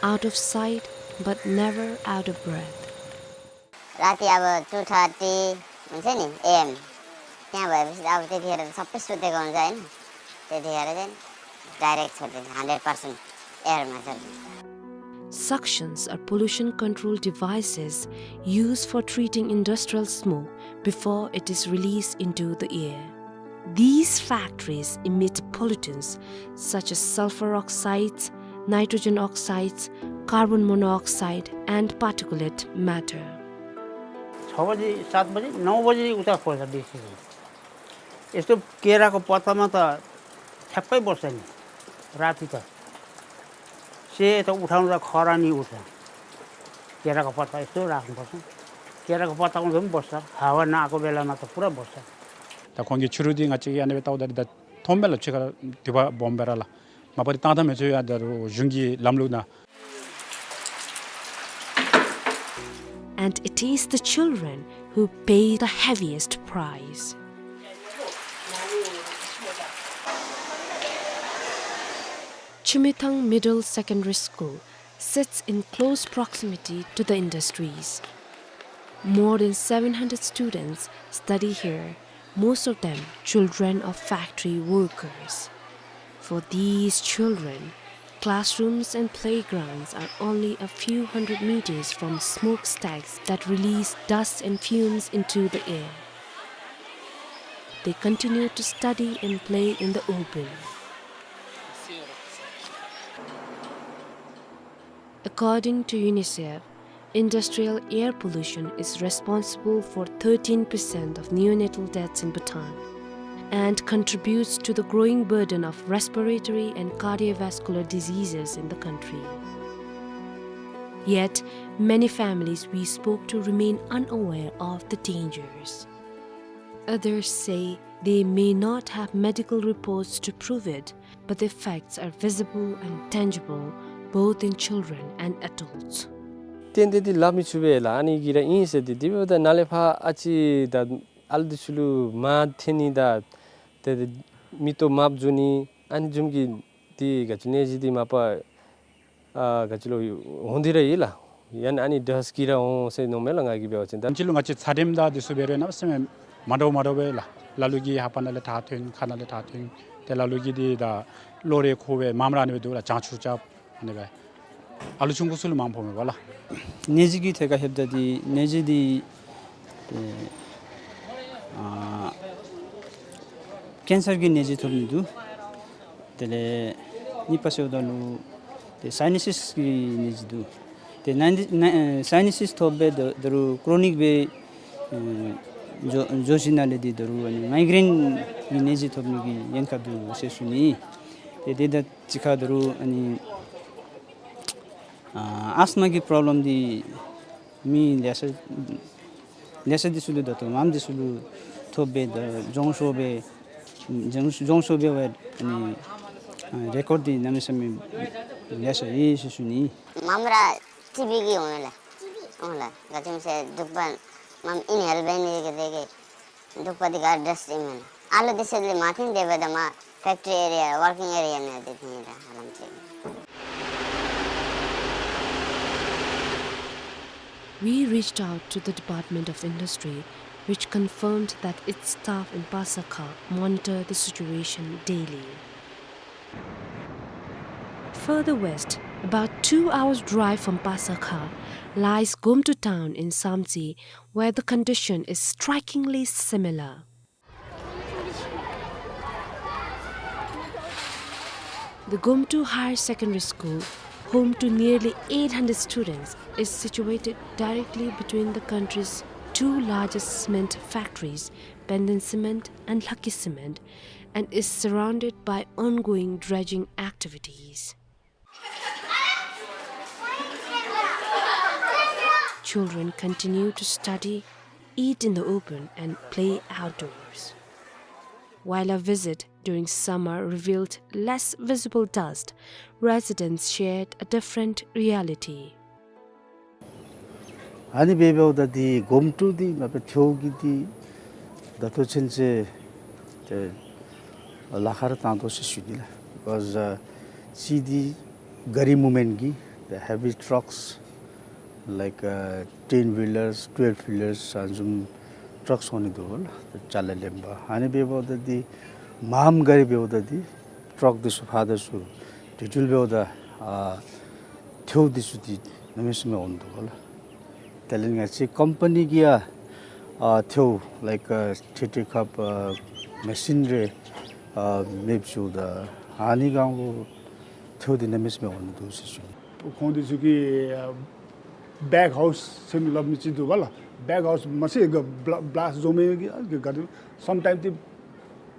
out of sight but never out of breath. राति अब टू थर्टी हुन्छ नि एएम, त्यहाँ भएपछि त अब त्यतिखेर त सबै सुतेको हुन्छ, होइन? त्यतिखेर चाहिँ डाइरेक्ट छोडिदिन्छ, हन्ड्रेड पर्सेन्ट एयरमा छोडिदिन्छ। Suctions are pollution control devices used for treating industrial smoke before it is released into the air. These factories emit pollutants such as sulfur oxides, nitrogen oxides, carbon monoxide, and particulate matter. छ बजी, सात बजी, नौ बजी उता खोज्छ बेसी चाहिँ। यस्तो केराको पत्तामा त ठ्याक्कै बस्छ नि, राति त। से त उठाउँदा खरानी उठ्छ। केराको पत्ता यस्तो राख्नुपर्छ। केराको पत्ता उठ्दा पनि बस्छ, हावा नआएको बेलामा त पुरा बस्छ। ད་ཁོང་གིས་ཕྱི་རུ་འདི་ང་བཅས་ཀྱིས་ཨ་ནི་སྦེ་བལྟཝ་ད་འདི་ད་མཐོངམ་མས་ལགས། ཕྱི་ཁར་དུ་བ་སྦོམ་སྦེ་ར་ལགས། མ་པ་འདི་བཏང་ད་མི་ཚུགས་ཡ། ད་རུང་གཞུང་གི་ལམ་ལུགས་ནང་། And it is the children who pay the heaviest price. Chumethang Middle Secondary School sits in close proximity to the industries. More than seven hundred students study here, most of them children of factory workers. For these children, classrooms and playgrounds are only a few hundred meters from smokestacks that release dust and fumes into the air. They continue to study and play in the open. According to UNICEF, industrial air pollution is responsible for thirteen percent of neonatal deaths in Bhutan and contributes to the growing burden of respiratory and cardiovascular diseases in the country. Yet, many families we spoke to remain unaware of the dangers. Others say they may not have medical reports to prove it, but the facts are visible and tangible, both in children and adults. ཏན་ཏན་འདི་ལབ་མི་ཚུགས་པས་ལགས། ཨ་ནི་གི་ར་ཨིན་ཟེར་ཏེ། དེ་འབདཝ་ད་ནཱ་ལས་ཕར་ཨ་ཙི་ད་ཨ་ལུ་འདི་ཚུ་ལུ་མར་འཐེན་ནི་དང་ཏེ་མིག་ཏོ་དམརཔོ་འགྱོ་ནི་ཨ་ནི་བཟུམ་གྱི་འདི་ག་ཅི་ནད་གཞི་འདི་མ་པ་ཨ་ག་ཅི་ལོ་འོང་སྟེ་ར་ཡོད་ལགས། ཡང་ན་ཨ་ནི་ཌསཊ་གིས་ར་འོང་ཟེར་མནོཝ་མས་ལགས། ང་གིས་འབད་བ་ཅིན་ད་ཕྱི་ལུ་ང་བཅས་ཚད་རིམས་དང་འདི་ཚུ་འབད་རུང་གནམ་མེད་ས་མེད་མ་འདྲཝ་མ་འདྲཝ་སྦེ་ལགས། ལ་ལུ་གིས་ལྷ་པ་ནང་ལས་ཐག་ཐོན། ཁ་ནང་ལས་ཐག་ཐོན། ཏེ་ལ་ལུ་གིས་འདི་ད་གློ་རེ་ཁུག་སྦེ་མངམ་ར་ཨ་ནི་སྦེ་འདུག་ལགས། བྱང་ཆུབ་རྐྱབ་ཨ་ནི་སྦེ། ཨ་ལུ་ཆུང་ཀུ་ཚུ་ལུ་མངམ་ཕོག་མས་པ་ལགས། ནད་གཞི་གི་ཐད་ཁར་ལྷོདཔ་ད་འདི་ནད་གཞི་འདི་ཨེ་ཨ་ཀེན་སར་གྱི་ནད་གཞི་ཐོབ་ནི་འདུག། དེ་ལས་གཉིས་པ་ཟེརཝ་ད་ལུ་ཏེ་སའི་ནཱ་སིས་ཀྱི་ནད་གཞི་འདུག། ཏེ་ནཱ་འདི་ནཱ་ཨེ་སའི་ནཱ་སིས་ཐོབ་སྦེ་ད་ད་རུང་ཀྲོ་ནིག་སྦེ་ཨེ་འགྱོ་འགྱོ་ཞིནམ་ལས་འདི་ད་རུང་ཨ་ནི་མའི་གྲེན་གྱི་ནད་གཞི་ཐོབ་ནི་གི་ཉེན་ཁ་འདུག་ཟེར་ཞུ་ནི། ཏེ་དེ་དང་གཅིག་ཁར་ད་རུང་ཨ་ནི་ཨ་ཨས་མ་གི་པྲོབ་ལེམ་འདི་མི་ལེ་ཤ་ལེ་ཤ་འདི་ཚུ་ལུ་ད་ལྟོ་མངམ་འདི་ཚུ་ལུ་ཐོབ་སྦེ་ད་མགྱོགས་སུ་སྦེ་མགྱོགས་མགྱོགས་སུ་སྦེ་འབད་ནི་རེ་ཀོཌ་འདི་གནམ་མེད་ས་མེད་ལེ་ཤ་ཡོད་ཟེར་ཞུ་ནི། མངམ་ར་ཊི་བི་གིས་འོང་ལགས། འོང་ལགས། ག་ཅི་སྨོ་ཟེར་གདུག་པ་མངམ་ཨིན་ཧེལ་འབད་ནི་གི་དེ་གིས་གདུག་པ་འདི་ག་ཌསཊ་ཨིན་མས་ལགས། ཨ་ལུ་འདི་ཚུ་ལས་མ་འཐེན་དེ་འབདཝ་ད་མར་ཕེཀ་ཊི་རི་ཨེ་རི་ཡ་ཝར་ཀིང་ཨེ་རི་ཡ་ནང་འདི་འཐེན་ད་ཧ་ལམ་ཅིག། We reached out to the Department of Industry which confirmed that its staff in Pasakha monitor the situation daily. Further west, about two hours' drive from Pasakha, lies Gomtu town in Samtse, where the condition is strikingly similar. The Gomtu Higher Secondary School, home to nearly eight hundred students, is situated directly between the country's two largest cement factories, Penden Cement and Lhakki Cement, and is surrounded by ongoing dredging activities. Children continue to study, eat in the open, and play outdoors. While a visit during summer revealed less visible dust, residents shared a different reality. ཨ་ནི་སྦེ་འབདཝ་ད་འདི་གོམ་ཀྲུ་འདི་མ་པ་ཐེའུ་གི་འདི་ད་ལྟོ་ཚུན་ཚོད་ཏེ་ལཱ་ཁག་ར་བཏང་དོ་ཟེར་ཞུ་ནི་ལགས། Because uh, see the gari movement གི་the heavy trucks like uh, ten wheelers, twelve wheelers ཨ་ནི་བཟུམ་ཊགས་འོང་ནི་འདུག་ལགས། ཅ་ལ་ལེན་པར་ཨ་ནི་སྦེ་འབདཝ་ད་འདི་མངམ་ག་ར་འབདཝ་ད་འདི་ཊགས་འདི་ཚུ་ཕར་དང་ཚུར་དེ་འཕྲོ་འབདཝ་ད་ཨ་ཐེའུ་འདི་ཚུ་འདི་གནམ་མེད་ས་མེད་འོང་འདུག་ལགས། དེ་ལས་ང་བཅས་ཀམ་པ་ནི་གིས་ཡང་ཨ་ཐེའུ་like uh, ཐེ་ཐེ་ཁབ་ཨ་མེ་ཤིན་རེ་ཨ་མེདཔ་བཟོཝ་ད་ཨ་ནི་སྒང་ལུ་ཐེའུ་འདི་གནམ་མེད་ས་མེད་འོང་ནི་འདུག་ཟེར་ཞུ་ནི། ཁོང་འདི་ཚུ་གིས་ཨ་བེག་ཧའུས་ཟེར་མི་སླབ་མི་ཅིག་འདུག་པ་ལགས། བེག་ཧའུས་མ་ཚད་ག་བླ་བླཱསཊ་བཟོ་མི་གི་ཨ་ག་ག་དེ་སམ་ཊའིམ་འདི་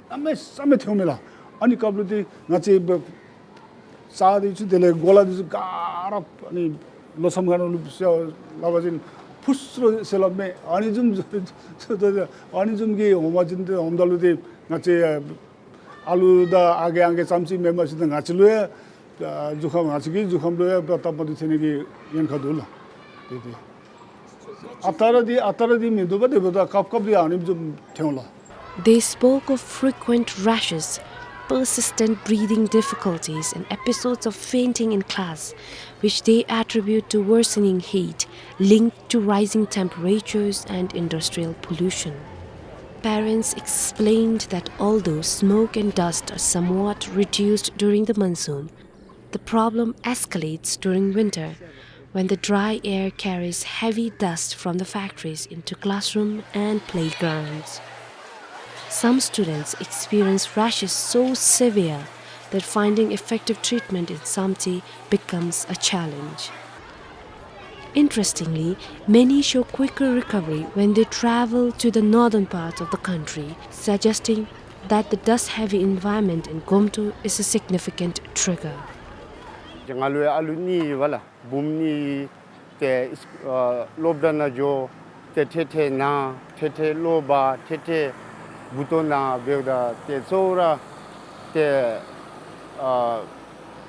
གནམ་མེད་ས་མེད་ཐེའུ་མས་ལགས། ཨ་ནི་སྐབས་ལུ་འདི་ང་བཅས་བ་རྩྭ་འདི་ཚུ་དེ་ལས་གོ་ལ་འདི་ཚུ་ག་ར་ཨ་ནི་ལོ་མཚམས་ཁ་ནང་ལུ་ཟེར་སླབ་པ་ཅིན་ཕུས་རོ་ཟེར་སླབ་མས། ཨ་ནི་བཟུམ་ཨ་ནི་བཟུམ་གྱི་འོང་པ་ཅིན་འདི་འོངམ་ད་ལུ་འདི་ང་བཅས་ཨ་ལུ་དང་ཨ་རྒས་ཨང་རྒས་ཙམ་ཅིག་མེན་པར་ཞིན་ན་ང་བཅས་ལུ་ཡང་ཨ་གཟུགས་ཁམས་ང་བཅས་ཀྱི་གཟུགས་ཁམས་ལུ་ཡང་སྟབས་མ་བདེཝ་ཐོན་ནི་གི་ཉེན་ཁ་འདུག་ལགས། དེ་དེ་ཨ་རྟག་ར་འདི་ཨ་རྟག་ར་འདི་མིན་འདུག་པ། དེ་འབདཝ་ད་སྐབས་སྐབས་འདི་ཨ་ནི་བཟུམ་ཐོན་ལགས། They spoke of frequent rashes, persistent breathing difficulties, and episodes of fainting in class, which they attribute to worsening heat linked to rising temperatures and industrial pollution. Parents explained that although smoke and dust are somewhat reduced during the monsoon, the problem escalates during winter, when the dry air carries heavy dust from the factories into classroom and playgrounds. Some students experience rashes so severe that finding effective treatment in Samtse becomes a challenge. Interestingly, many show quicker recovery when they travel to the northern parts of the country, suggesting that the dust-heavy environment in Gomtu is a significant trigger. ང་ལུ་ཡང་ཨ་ལུ་གཉིས་ཡོད་པ་ལགས། བུམོ་གཉིས་ཏེ་ཨ་སློབ་གྲྭ་ནང་འགྱོ། ཏེ་ཐེ་ཐེ་ན་ཐེ་ཐེ་གློ་བ་ཐེ་ཐེ་མགུ་ཏོ་ན་འབདཝ་ད་ཏེ་གཙོ་བོ་ར་ཏེ་ཨ་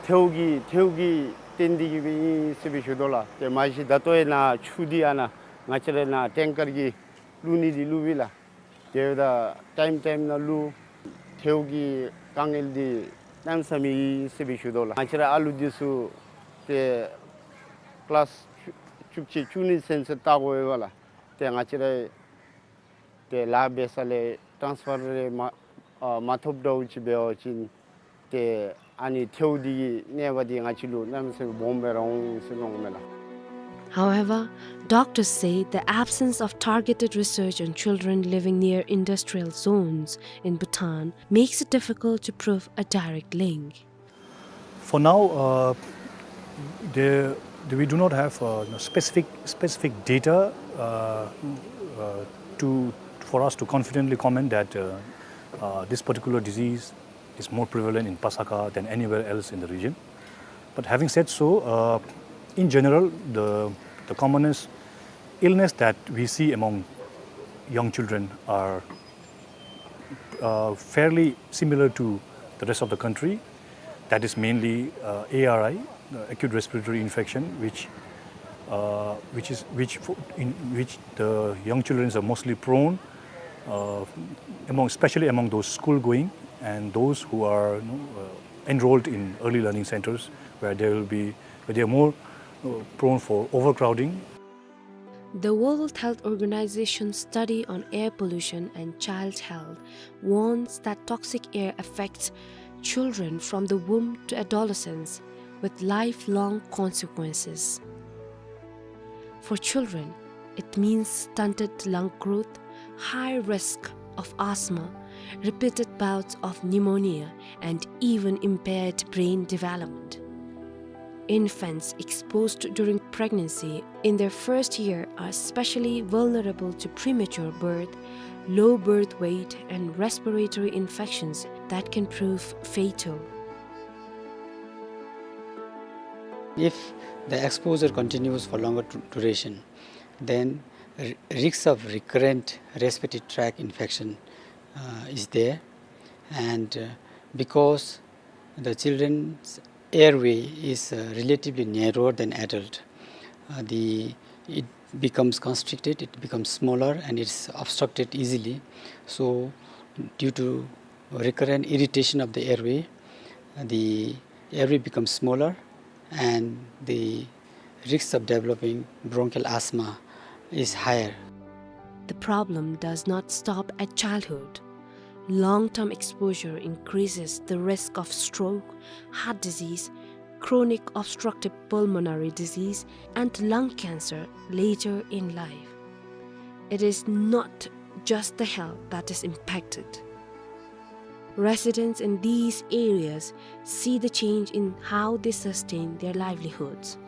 ཐེའུ་གི་ཐེའུ་གིས་བརྟེན་ཏེ་གིས་སྦེ་ཨིན་ཟེར་སྦེ་ཞུ་དོ་ལགས། ཏེ་མ་གཞི་ད་ལྟོ་ཡང་ནཱ་ཆུ་འདི་ཨ་ནཱ་ང་བཅས་ར་ནཱ་ཊེང་ཀར་གྱིས་བླུག་ནི་འདི་བླུག་པས་ལགས། དེ་འབདཝ་ད་ཊའིམ་ཊའིམ་ནང་བླུག། ཐེའུ་གི་དཀའ་ངལ་འདི་གནམ་མེད་ས་མེད་ཨིན་ཟེར་སྦེ་ཞུ་དོ་ལགས། ང་བཅས་ར་ཨ་ལུ་འདི་ཚུ་ཏེ་ཀི་ལཱསི་བཅུ་བཅུ་གཅིག་བཅུ་གཉིས་ཚུན་ཚོད་ལྟ་དགོ་པས་ལགས། ཏེ་ང་བཅས་ར་ཏེ་ལཱ་འབད་ས་ལས་ཊཱནསི་ཕར་རེ་མ་ཨ་མ་ཐོབ་འདྲཝ་ཅིག་འབད་བ་ཅིན་ཏེ་ཨ་ནི་ཐེའུ་འདི་གི་ནད་པ་འདི་ང་བཅས་ལུ་གནམ་མེད་ས་མེད་སྦོམ་སྦེ་ར་འོང་ཟེར་མནོཝ་མས་ལགས། However, doctors say the absence of targeted research on children living near industrial zones in Bhutan makes it difficult to prove a direct link. For now, uh, there, we do not have uh, specific specific data uh, uh, to for us to confidently comment that uh, uh, this particular disease is more prevalent in Pasakha than anywhere else in the region. But having said so, uh, in general, the, the commonest illness that we see among young children are uh, fairly similar to the rest of the country. That is mainly uh, A R I, uh, acute respiratory infection, which uh, which is which for, in which the young children are mostly prone, uh, among especially among those school going and those who are you know, uh, enrolled in early learning centers where they will be where they are more uh, prone for overcrowding. The World Health Organization study on air pollution and child health warns that toxic air affects children from the womb to adolescence with lifelong consequences. For children, it means stunted lung growth, high risk of asthma, repeated bouts of pneumonia, and even impaired brain development. Infants exposed during pregnancy in their first year are especially vulnerable to premature birth, low birth weight, and respiratory infections that can prove fatal. If the exposure continues for longer du-, duration, then r-, risks of recurrent respiratory tract infection, uh, is there. And, uh, because the children's airway is, uh, relatively narrower than adult, uh, the, it becomes constricted, it becomes smaller, and it's obstructed easily. So, due to recurrent irritation of the airway, the airway becomes smaller, and the risks of developing bronchial asthma is higher. The problem does not stop at childhood. Long-term exposure increases the risk of stroke, heart disease, chronic obstructive pulmonary disease, and lung cancer later in life. It is not just the health that is impacted. Residents in these areas see the change in how they sustain their livelihoods.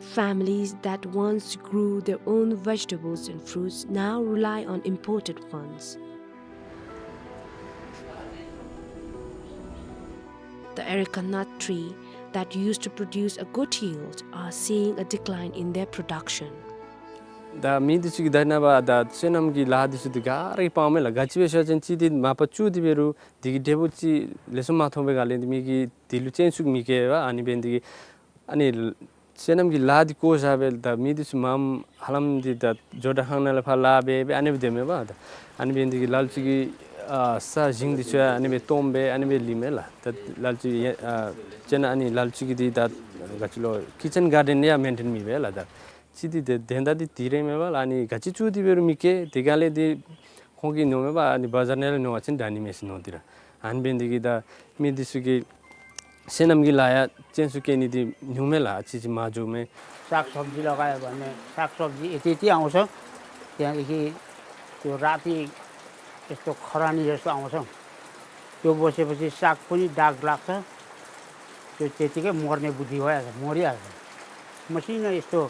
Families that once grew their own vegetables and fruits now rely on imported ones. The areca nut tree that used to produce a good yield are seeing a decline in their production. ད་མི་འདི་ཚུ་གིས་ད་ནངས་པ་ད་སོ་ནམ་གྱི་ལཱ་འདི་ཚུ་འདི་ག་ར་གིས་སྤང་མས་ལགས། ག་ཅི་སྦེ་ཟེར་བ་ཅིན་ཅིག་འདི་མ་པ་བཙུགས་ཏེ་འབད་རུང་འདི་གི་འབྲས་བུ་ཅིག་ལེགས་ཤོམ་མ་ཐོབ་པའི་སྒང་ལས་འདི་མི་གིས་འདི་ལུ་སྤྱན་ཟུག་མི་བསྐྱེད་པས། ཨ་ནི་འབད་ནི་འདི་གིས་ཨ་ནི་སོ་ནམ་གྱི་ལཱ་འདི་བཀོ་བཞག་སྦེ་ད་མི་འདི་ཚུ་མངམ་ཧ་ལམ་འདི་ད་ཇོ་བྲག་ཁང་ནང་ལས་ཕར་ལཱ་འབད་སྦེ་ཨ་ནི་སྦེ་སྡོད་མས་པ། ད་ཨ་ནི་འབད་ནི་འདི་གིས་ལ་ལུ་ཅིག་གིས་ཨ་ས་ཞིང་འདི་ཚུ་ཡང་ཨ་ནི་སྦེ་སྟོངམ་སྦེ་ཨ་ནི་སྦེ་ལུས་མས་ལགས། ད་ལ་ལུ་ཅིག་ཨ་དཔེར་ན་ཨ་ནི་ལ་ལུ་ཅིག་གིས་འདི་ད་ག་ཅི་ལོ་ཀི་ཅན་གཱར་ཌེན་ཡང་མེན་ཊེན་མི་འབད་ལགས། ད་ཅིག་འདི་དེ་དོན་དག་འདི་འདི་ར་མས་པ་ལགས། ཨ་ནི་ག་ཅི་བཙུགས་ཏེ་འབད་རུང་མི་སྐྱེ། དེ་སྒང་ལས་འདི་ཁོང་གིས་མནོཝ་མས་པ། ཨ་ནི་བ་ཛར་ནང་ལས་ཉོ་བ་ཅིན་དྲག་ནི་མས་ཟེར་མནོ་སྟེ་ར། ཨ་ནི་འབད་ནི་འདི་གིས་ད་མི་འདི་ཚུ་གིས་སོ་ནམ་གྱི་ལཱ་ཡང་སྤྱན་ཟུག་བསྐྱེད་ནི་འདི་ཉུང་མས་ལགས། ཅིག་ཅིག་མ་འགྱོཝ་མས། सागसब्जी लगायो भने सागसब्जी यति यति आउँछ। त्यहाँदेखि त्यो राति यस्तो खरानी जस्तो आउँछ। त्यो बसेपछि साग पनि दाग लाग्छ। त्यो त्यतिकै मर्ने बुद्धि भइहाल्छ, मरिहाल्छ। मसिनो यस्तो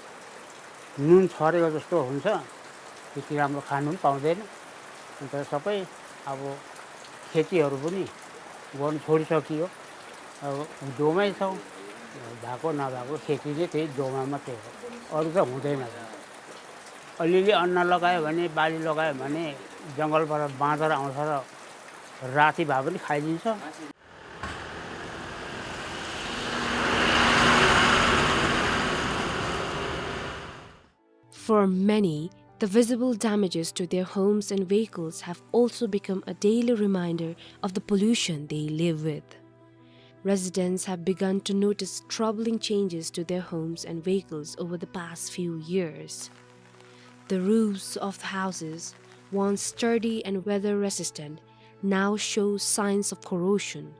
नुन छरेको जस्तो हुन्छ, त्यति राम्रो खानु पनि पाउँदैन। अन्त सबै अब खेतीहरू पनि गर्नु छोडिसकियो। अब दोमै छौँ, भएको नभएको खेती चाहिँ त्यही दोमा मात्रै हो, अरू त हुँदैन। अलिअलि अन्न लगायो भने, बाली लगायो भने जङ्गलबाट बाँदर आउँछ र राति भए पनि खाइदिन्छ। For many, the visible damages to their homes and vehicles have also become a daily reminder of the pollution they live with. Residents have begun to notice troubling changes to their homes and vehicles over the past few years. The roofs of the houses, once sturdy and weather-resistant, now show signs of corrosion.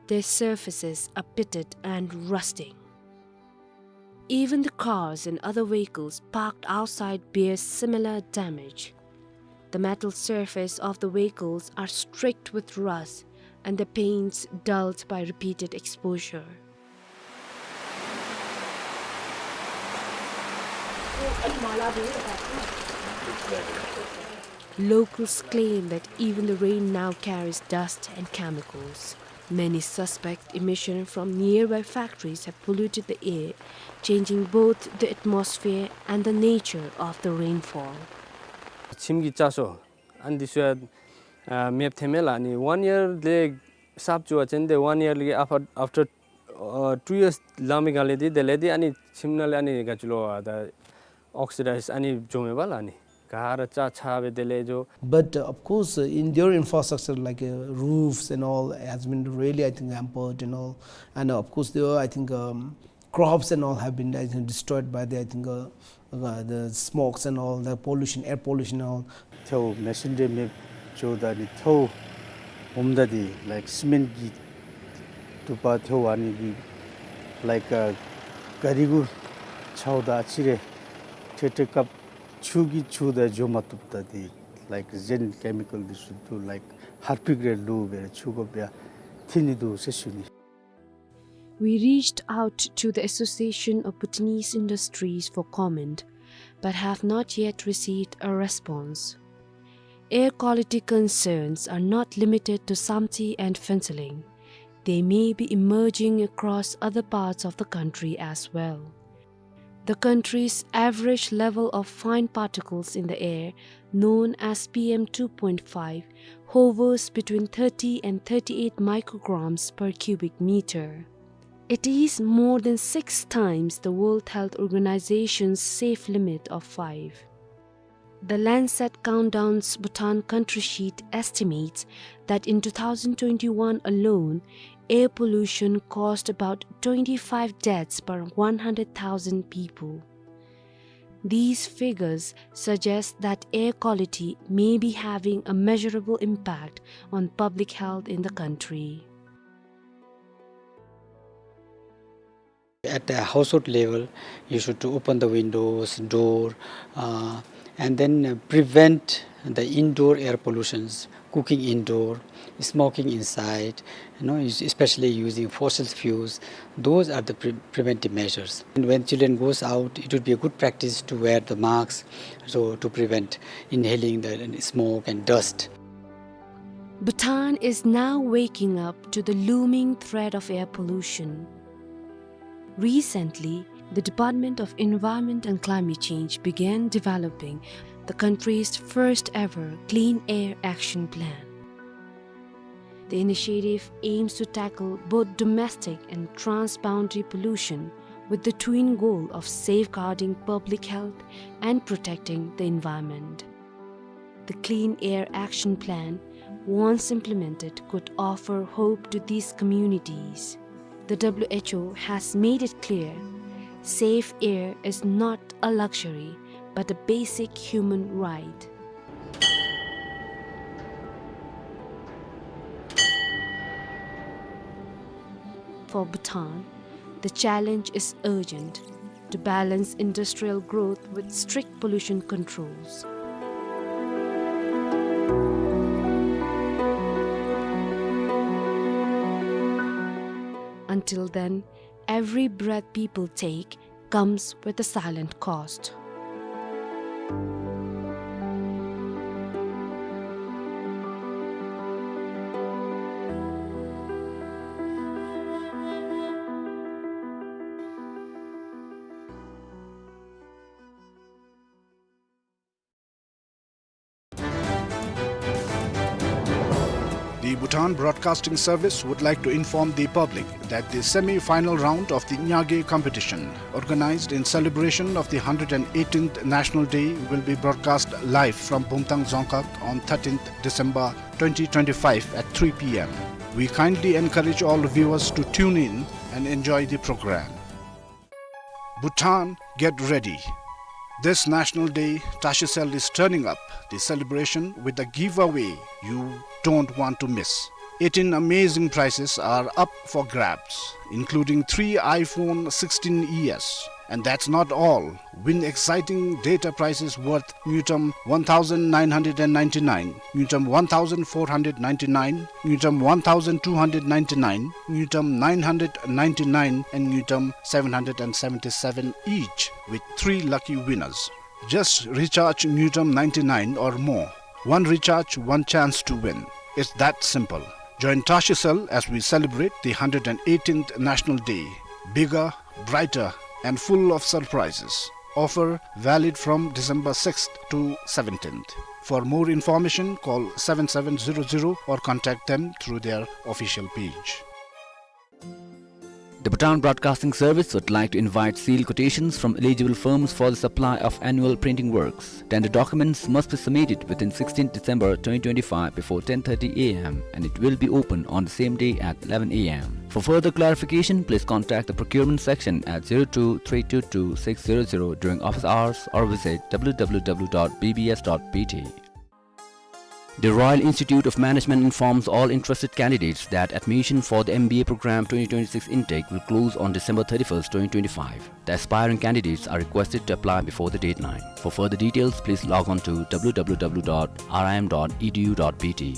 Their surfaces are pitted and rusting. Even the cars and other vehicles parked outside bear similar damage. The metal surface of the vehicles are streaked with rust and the paints dulled by repeated exposure. Locals claim that even the rain now carries dust and chemicals. Many suspect emission from nearby factories have polluted the air, changing both the atmosphere and the nature of the rainfall. ཁྱིམ་གྱི་ལྕགས་སོ་ཨ་ནི་འདི་ཚུ་ཡང་ཨ་མེདཔ་ཐོནམ་མས་ལགས། ཨ་ནི་ཝན་ཡར་ལས་གསརཔ་བཙུགས་པ་ཅིན་དེ་ཝན་ཡར་ལས་ཨ་ཕར་ཨཕ་ཊར་ཨ་ཊུ་ཡརསི་ལང་མི་སྒང་ལས་འདི་དེ་ལས་འདི་ཨ་ནི་ཁྱིམ་ནང་ལས་ཨ་ནི་ག་ཅི་ལོ་ཨ་ད་ཨོག་སི་ཌའིཛ་ཨ་ནི་འགྱོཝ་མས་པ་ལགས། ཨ་ནི་ག་ར་ཆག་ཆག་སྦེ་དེ་ལས་འགྱོ། But, uh, of course, uh, in their infrastructure like, uh, roofs and all has been really, I think, hampered and all. And, uh, of course, there were, I think, um, crops and all have been, I think, destroyed by the, I think, uh, uh, the smokes and all, the pollution, air pollution and all. ཐལཝ་མེ་ཤིན་རི་མེདཔ་འགྱོཝ་ད་ནི་ཐལཝ་ཧོནམ་ད་འདི་like cement གི་དུ་པ་ཐལཝ་ཨ་ནི་གི་like ཨ་ག་རི་གུ་འཕྱཝ་ད་ཨ་ཙི་རེ་ཁྲེ་ཁྲེ་སྐབས་ཆུ་གིས་འཁྱུ་ད་འགྱོ་མ་བཏུབ། ད་འདི་like གཞན་chemical འདི་ཚུ་འདུག like Harpic རེ་བླུགས་སྦེ་ཆུ་དགོ་པ་ཡང་ཐོན་ནི་འདུག་ཟེར་ཞུ་ནི། We reached out to the Association of Bhutanese Industries for comment, but have not yet received a response. Air quality concerns are not limited to Samtse and Phuentsholing. They may be emerging across other parts of the country as well. The country's average level of fine particles in the air, known as P M two point five, hovers between thirty and thirty-eight micrograms per cubic meter. It is more than six times the World Health Organization's safe limit of five. The Lancet Countdown's Bhutan Country Sheet estimates that in two thousand twenty-one alone, air pollution caused about twenty-five deaths per one hundred thousand people. These figures suggest that air quality may be having a measurable impact on public health in the country. At the household level, you should open the windows, door, uh, and then, uh, prevent the indoor air pollutions, cooking indoor, smoking inside, you know, es-, especially using fossil fuels. Those are the pre-, preventive measures. And when children goes out, it would be a good practice to wear the masks, so to prevent inhaling the smoke and dust. Bhutan is now waking up to the looming threat of air pollution. Recently, the Department of Environment and Climate Change began developing the country's first ever Clean Air Action Plan. The initiative aims to tackle both domestic and transboundary pollution with the twin goal of safeguarding public health and protecting the environment. The Clean Air Action Plan, once implemented, could offer hope to these communities. The W H O has made it clear, safe air is not a luxury, but a basic human right. For Bhutan, the challenge is urgent to balance industrial growth with strict pollution controls. Until then, every breath people take comes with a silent cost. The Bhutan Broadcasting Service would like to inform the public that the semi-final round of the Nyage competition, organized in celebration of the hundred and eighteenth National Day, will be broadcast live from Bumthang Dzongkhag on thirteenth December twenty twenty-five at three P M. We kindly encourage all viewers to tune in and enjoy the program. Bhutan, get ready. This National Day, Tashicel is turning up the celebration with a giveaway you don't want to miss. Eighteen amazing prizes are up for grabs, including three iPhone sixteen E S. And that's not all. Win exciting data prizes worth ngultrum one thousand nine hundred and ninety-nine, ngultrum one thousand four hundred ninety-nine, ngultrum one thousand two hundred ninety-nine, ngultrum nine hundred ninety-nine, and ngultrum seven hundred and seventy-seven each, with three lucky winners. Just recharge ngultrum ninety-nine or more. One recharge, one chance to win. It's that simple. Join Tashicel as we celebrate the hundred and eighteenth National Day. Bigger, brighter, and full of surprises. Offer valid from December sixth to seventeenth. For more information, call seven seven zero zero or contact them through their official page. The Bhutan Broadcasting Service would like to invite sealed quotations from eligible firms for the supply of annual printing works. Tender documents must be submitted within sixteenth December twenty twenty-five before ten thirty A M, and it will be open on the same day at eleven A M. For further clarification, please contact the procurement section at zero two three two two six zero zero during office hours or visit W W W dot B B S dot B T. The Royal Institute of Management informs all interested candidates that admission for the M B A program twenty twenty-six intake will close on December thirty-first, twenty twenty-five. The aspiring candidates are requested to apply before the deadline. For further details, please log on to W W W dot R I M dot E D U dot B T.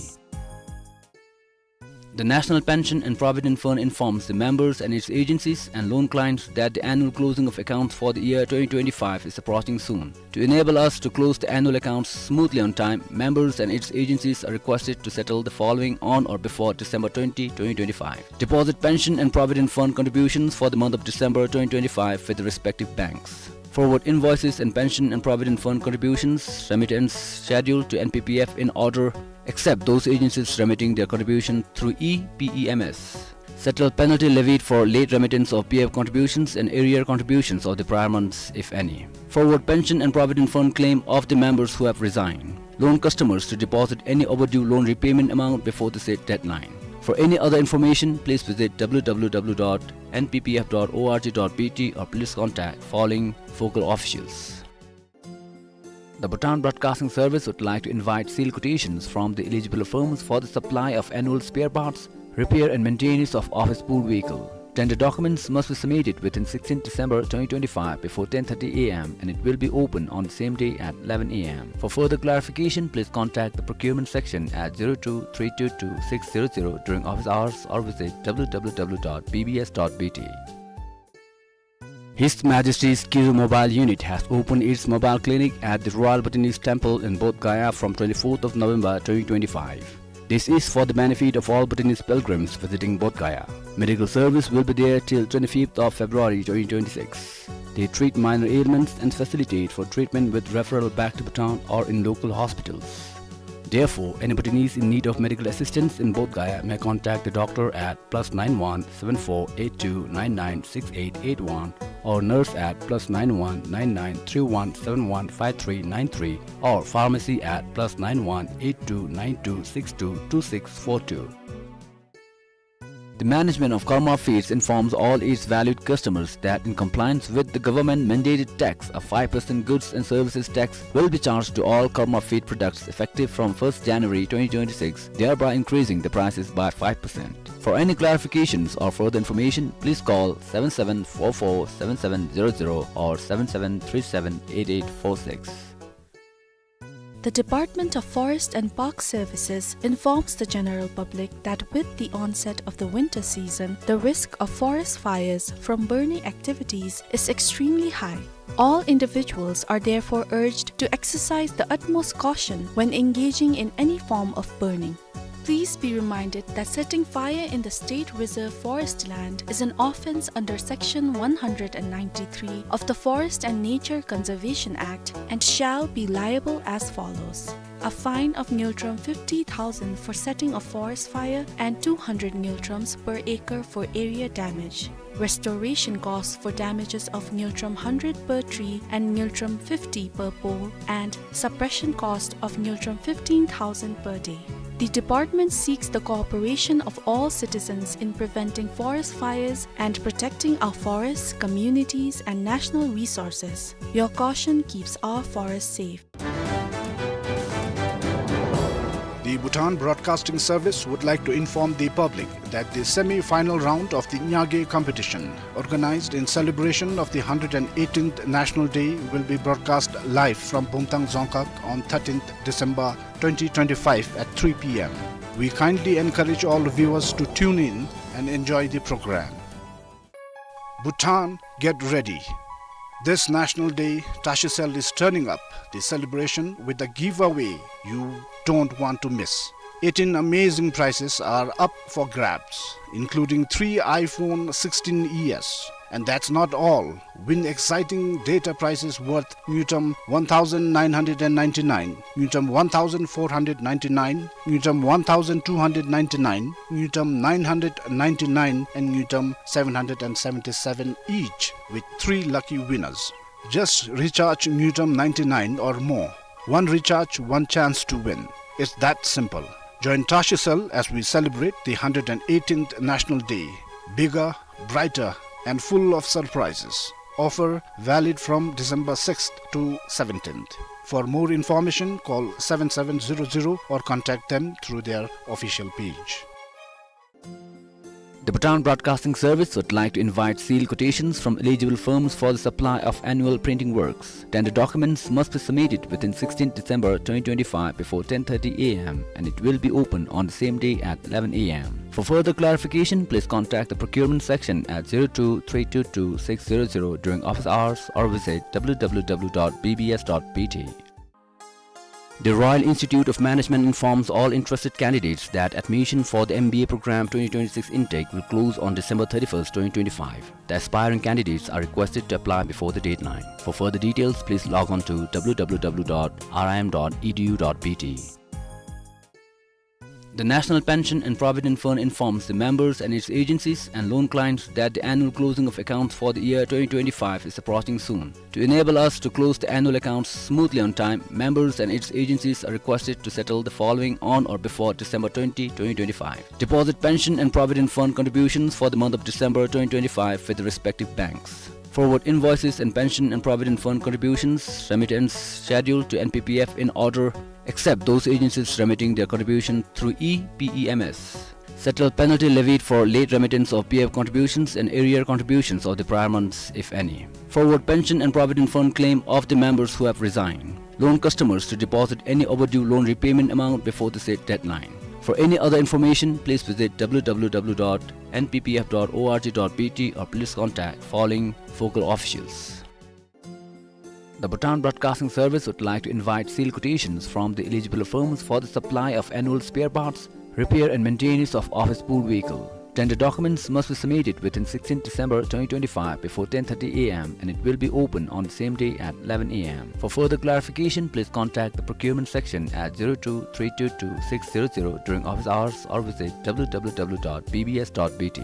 The National Pension and Provident Fund informs the members and its agencies and loan clients that the annual closing of accounts for the year twenty twenty-five is approaching soon. To enable us to close the annual accounts smoothly on time, members and its agencies are requested to settle the following on or before December twenty, twenty twenty-five. Deposit pension and provident fund contributions for the month of December twenty twenty-five with the respective banks. Forward invoices and pension and provident fund contributions remittance schedule to N P P F in order, except those agencies remitting their contribution through E P E M S. Settle penalty levied for late remittance of P F contributions and arrear contributions of the prior months, if any. Forward pension and provident fund claim of the members who have resigned. Loan customers to deposit any overdue loan repayment amount before the said deadline. For any other information, please visit W W W dot N P P F dot org dot B T or please contact following focal officials. The Bhutan Broadcasting Service would like to invite sealed quotations from the eligible firms for the supply of annual spare parts, repair and maintenance of office pool vehicle. Tender documents must be submitted within sixteenth December twenty twenty-five before ten thirty A M and it will be open on the same day at eleven A M. For further clarification, please contact the procurement section at zero two three two two six zero zero during office hours or visit W W W dot B B S dot B T. His Majesty's Kiru Mobile Unit has opened its mobile clinic at the Royal Bhutanese Temple in Bodh Gaya from twenty-fourth of November twenty twenty-five. This is for the benefit of all Bhutanese pilgrims visiting Bodh Gaya. Medical service will be there till twenty-fifth of February twenty twenty-six. They treat minor ailments and facilitate for treatment with referral back to Bhutan or in local hospitals. Therefore, any Bhutanese in need of medical assistance in Bodh Gaya may contact the doctor at plus nine one seven four eight two nine nine six eight eight one or nurse at plus nine one nine nine three one seven one five three nine three or pharmacy at plus nine one eight two nine two six two two six four two. The management of Karma Feeds informs all its valued customers that in compliance with the government mandated tax, a five percent goods and services tax will be charged to all Karma Feed products effective from first January twenty twenty-six, thereby increasing the prices by five percent. For any clarifications or further information, please call seven seven four four seven seven zero zero or seven seven three seven eight eight four six. The Department of Forest and Park Services informs the general public that with the onset of the winter season, the risk of forest fires from burning activities is extremely high. All individuals are therefore urged to exercise the utmost caution when engaging in any form of burning. Please be reminded that setting fire in the state reserve forest land is an offence under Section one hundred and ninety-three of the Forest and Nature Conservation Act and shall be liable as follows. A fine of ngultrum fifty thousand for setting a forest fire and two hundred ngultrums per acre for area damage. Restoration cost for damages of ngultrum hundred per tree and ngultrum fifty per pole, and suppression cost of ngultrum fifteen thousand per day. The department seeks the cooperation of all citizens in preventing forest fires and protecting our forests, communities, and national resources. Your caution keeps our forests safe. The Bhutan Broadcasting Service would like to inform the public that the semi-final round of the Nyage competition, organized in celebration of the hundred and eighteenth National Day, will be broadcast live from Bumthang Dzongkhag on thirteenth December twenty twenty-five at three P M. We kindly encourage all viewers to tune in and enjoy the program. Bhutan, get ready. This National Day, Tashicell is turning up the celebration with a giveaway you don't want to miss. Eighteen amazing prizes are up for grabs, including three iPhone sixteen E S. And that's not all. Win exciting data prizes worth ngultrum one thousand nine hundred and ninety-nine, ngultrum one thousand four hundred ninety-nine, ngultrum one thousand two hundred ninety-nine, ngultrum nine hundred ninety-nine, and ngultrum seven hundred and seventy-seven each, with three lucky winners. Just recharge ngultrum ninety-nine or more. One recharge, one chance to win. It's that simple. Join Tashicell as we celebrate the hundred and eighteenth National Day. Bigger, brighter, and full of surprises. Offer valid from December sixth to seventeenth. For more information, call seven seven zero zero or contact them through their official page. The Bhutan Broadcasting Service would like to invite sealed quotations from eligible firms for the supply of annual printing works. Tender documents must be submitted within sixteenth December twenty twenty-five before ten thirty A M, and it will be open on the same day at eleven A M. For further clarification, please contact the procurement section at zero two three two two six zero zero during office hours or visit W W W dot B B S dot B T. The Royal Institute of Management informs all interested candidates that admission for the M B A program twenty twenty-six intake will close on December thirty-first, twenty twenty-five. The aspiring candidates are requested to apply before the deadline. For further details, please log on to W W W dot R I M dot E D U dot B T. The National Pension and Provident Fund informs the members and its agencies and loan clients that the annual closing of accounts for the year twenty twenty-five is approaching soon. To enable us to close the annual accounts smoothly on time, members and its agencies are requested to settle the following on or before December twenty, twenty twenty-five. Deposit pension and provident fund contributions for the month of December twenty twenty-five with the respective banks. Forward invoices and pension and provident fund contributions remittance schedule to N P P F in order, except those agencies remitting their contribution through E P E M S. Settle penalty levied for late remittance of P F contributions and arrear contributions of the prior months, if any. Forward pension and provident fund claim of the members who have resigned. Loan customers to deposit any overdue loan repayment amount before the said deadline. For any other information, please visit W W W dot N P P F dot O R G dot B T or please contact following focal officials. The Bhutan Broadcasting Service would like to invite sealed quotations from the eligible firms for the supply of annual spare parts, repair and maintenance of office pool vehicle. Tender documents must be submitted within sixteenth December twenty twenty-five before ten thirty A M, and it will be open on the same day at eleven A M. For further clarification, please contact the procurement section at zero two three two two six zero zero during office hours or visit W W W dot B B S dot B T.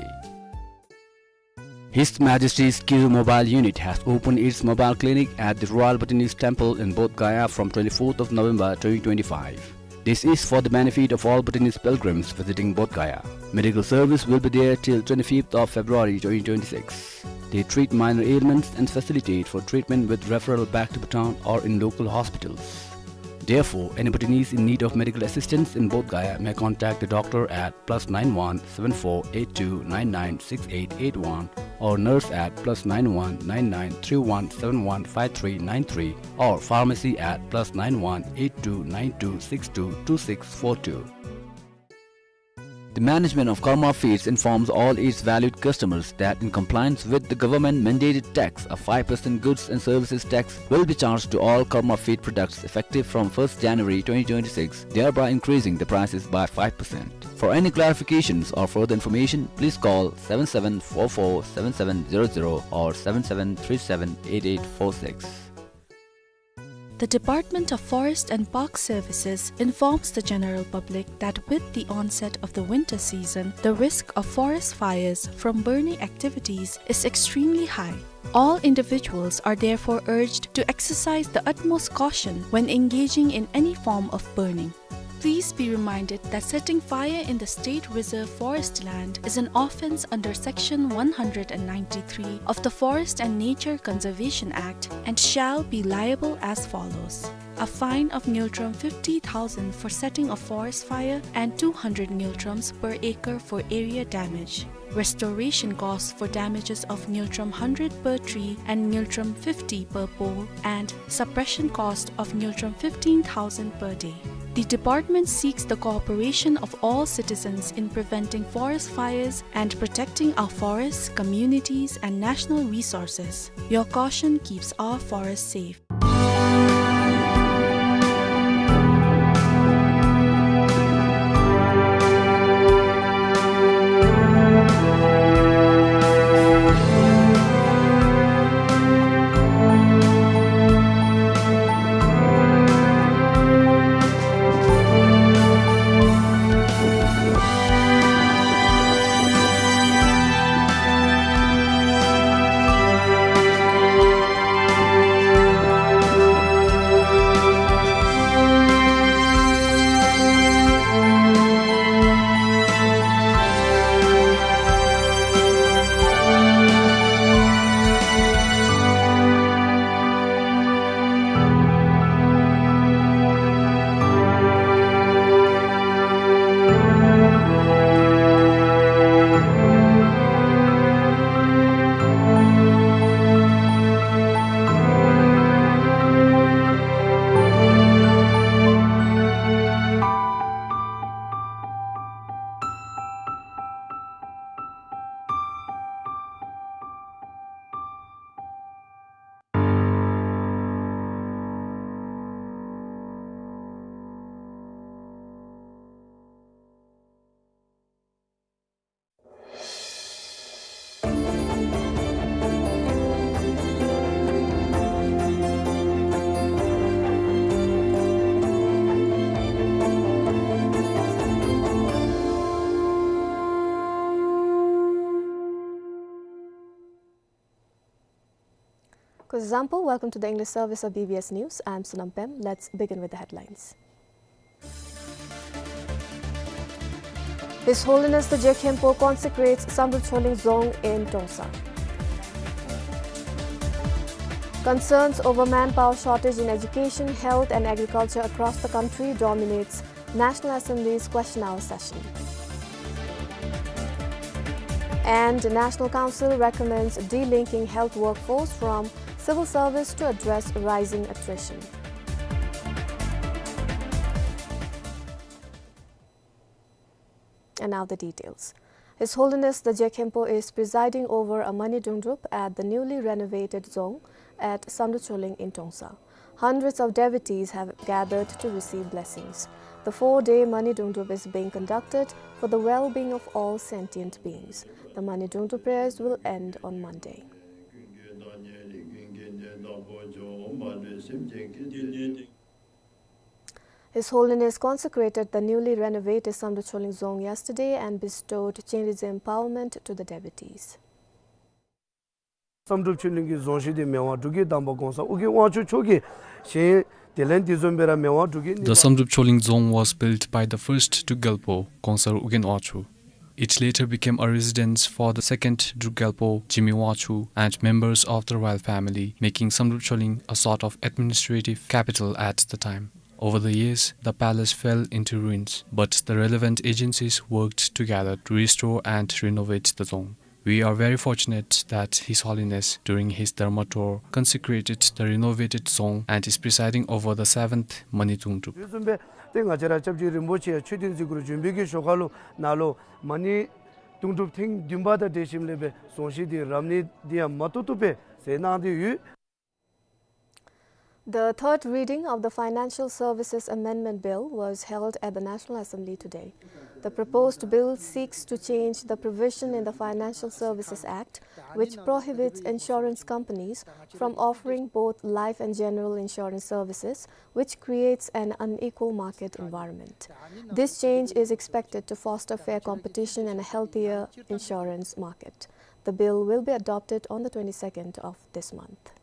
His Majesty's Kiru Mobile Unit has opened its mobile clinic at the Royal Bhutanese Temple in Bodh Gaya from twenty-fourth of November twenty twenty-five. This is for the benefit of all Bhutanese pilgrims visiting Bodh Gaya. Medical service will be there till twenty-fifth of February twenty twenty-six. They treat minor ailments and facilitate for treatment with referral back to Bhutan or in local hospitals. Therefore, any Bhutanese in need of medical assistance in Bodh Gaya may contact the doctor at plus nine one seven four eight two nine nine six eight eight one or nurse at plus nine one nine nine three one seven one five three nine three or pharmacy at plus nine one eight two nine two six two two six four two. The management of Karma Feeds informs all its valued customers that in compliance with the government mandated tax, a five percent goods and services tax will be charged to all Karma Feed products effective from first January twenty twenty-six, thereby increasing the prices by five percent. For any clarifications or further information, please call seven seven four four seven seven zero zero or seven seven three seven eight eight four six. The Department of Forest and Park Services informs the general public that with the onset of the winter season, the risk of forest fires from burning activities is extremely high. All individuals are therefore urged to exercise the utmost caution when engaging in any form of burning. Please be reminded that setting fire in the State Reserve Forest land is an offence under Section one hundred and ninety-three of the Forest and Nature Conservation Act and shall be liable as follows. A fine of ngultrum fifty thousand for setting a forest fire and two hundred ngultrums per acre for area damage. Restoration cost for damages of ngultrum hundred per tree and ngultrum fifty per pole, and suppression cost of ngultrum fifteen thousand per day. The department seeks the cooperation of all citizens in preventing forest fires and protecting our forests, communities, and national resources. Your caution keeps our forests safe. Kuzuzangpo, welcome to the English service of B B S News. I'm Sonam Pem. Let's begin with the headlines. His Holiness the Je Khenpo consecrates Samdrup Choling Dzong in Trongsa. Concerns over manpower shortage in education, health and agriculture across the country dominates National Assembly's question hour session. And National Council recommends delinking health workforce from civil service to address rising attrition. And now the details. His Holiness the Je Khenpo is presiding over a Mani Dungdrup at the newly renovated Dzong at Samdrup Choling in Trongsa. Hundreds of devotees have gathered to receive blessings. The four-day Mani Dungdrup is being conducted for the well-being of all sentient beings. The Mani Dungdrup prayers will end on Monday. His Holiness consecrated the newly renovated Samdrup Choling Dzong yesterday and bestowed Chenrezig empowerment to the devotees. བསམ་གྲུབ་ཆོས་གླིང་གི་རྫོང་གཞིས་འདི་མི་དབང་འབྲུག་རྒྱལ་དང་པ་གོང་ས་ཨོ་རྒྱན་དབང་ཕྱུག་མཆོག་གིས་བཞེངས། དེ་ལས་འདི་བཟུམ་སྦེ་ར་མི་དབང་འབྲུག་རྒྱལ་གཉིས་པ། The Samdrup Choling Dzong was built by the first Druk Gyalpo, Kongsar Ugyen Wangchuck. It later became a residence for the second Druk Gyalpo, Jigme Wangchuck, and members of the royal family, making Samdrup Choling a sort of administrative capital at the time. Over the years, the palace fell into ruins, but the relevant agencies worked together to restore and renovate the dzong. We are very fortunate that His Holiness, during his Dharma tour, consecrated the renovated dzong and is presiding over the seventh Mani Dungdrup. དེ་བཟུམ་སྦེ་ཏེ་ང་བཅས་ར་སྐྱབས་རྗེ་རིན་པོ་ཆེ་ཡང་མཆོད་རྟེན་གཟིགས་སྐོར་བྱོན་པའི་གི་ཞོར་ཁ་ལུ་ནཱ་ལུ་མ་ཎི་དུང་སྒྲུབ་ཐེངས་བདུན་པ་དང་འབྲེལ་ཞིནམ་ལས་སྦེ་རྫོང་གཞིས་འདི་རབ་གནས་འདི་ཡང་མ་བཏུབ་བཏུབ་སྦེ་མཛད་གནང་སྟེ་ཡོད། The third reading of the Financial Services Amendment Bill was held at the National Assembly today. The proposed bill seeks to change the provision in the Financial Services Act, which prohibits insurance companies from offering both life and general insurance services, which creates an unequal market environment. This change is expected to foster fair competition and a healthier insurance market. The bill will be adopted on the twenty-second of this month.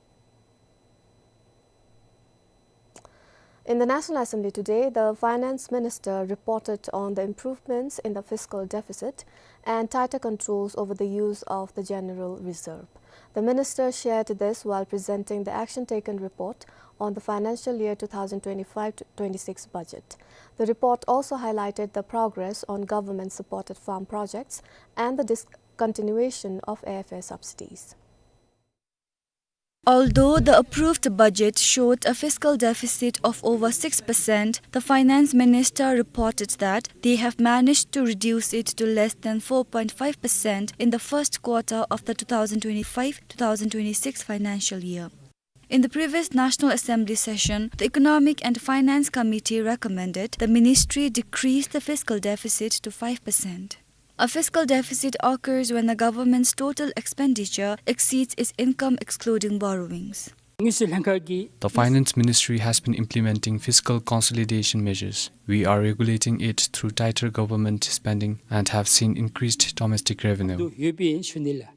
In the National Assembly today, the Finance Minister reported on the improvements in the fiscal deficit and tighter controls over the use of the General Reserve. The Minister shared this while presenting the action taken report on the financial year two thousand twenty-five twenty-six budget. The report also highlighted the progress on government-supported farm projects and the discontinuation of airfare subsidies. Although the approved budget showed a fiscal deficit of over six percent, the finance minister reported that they have managed to reduce it to less than four point five percent in the first quarter of the two thousand twenty-five two thousand twenty-six financial year. In the previous National Assembly session, the Economic and Finance Committee recommended the ministry decrease the fiscal deficit to five percent. A fiscal deficit occurs when the government's total expenditure exceeds its income excluding borrowings. དངུལ་རྩིས་ལྷན་ཁག་གིས། The Finance Ministry has been implementing fiscal consolidation measures. We are regulating it through tighter government spending and have seen increased domestic revenue. དུ་ཡོད་པའི་ཞུ་ནི་ལགས།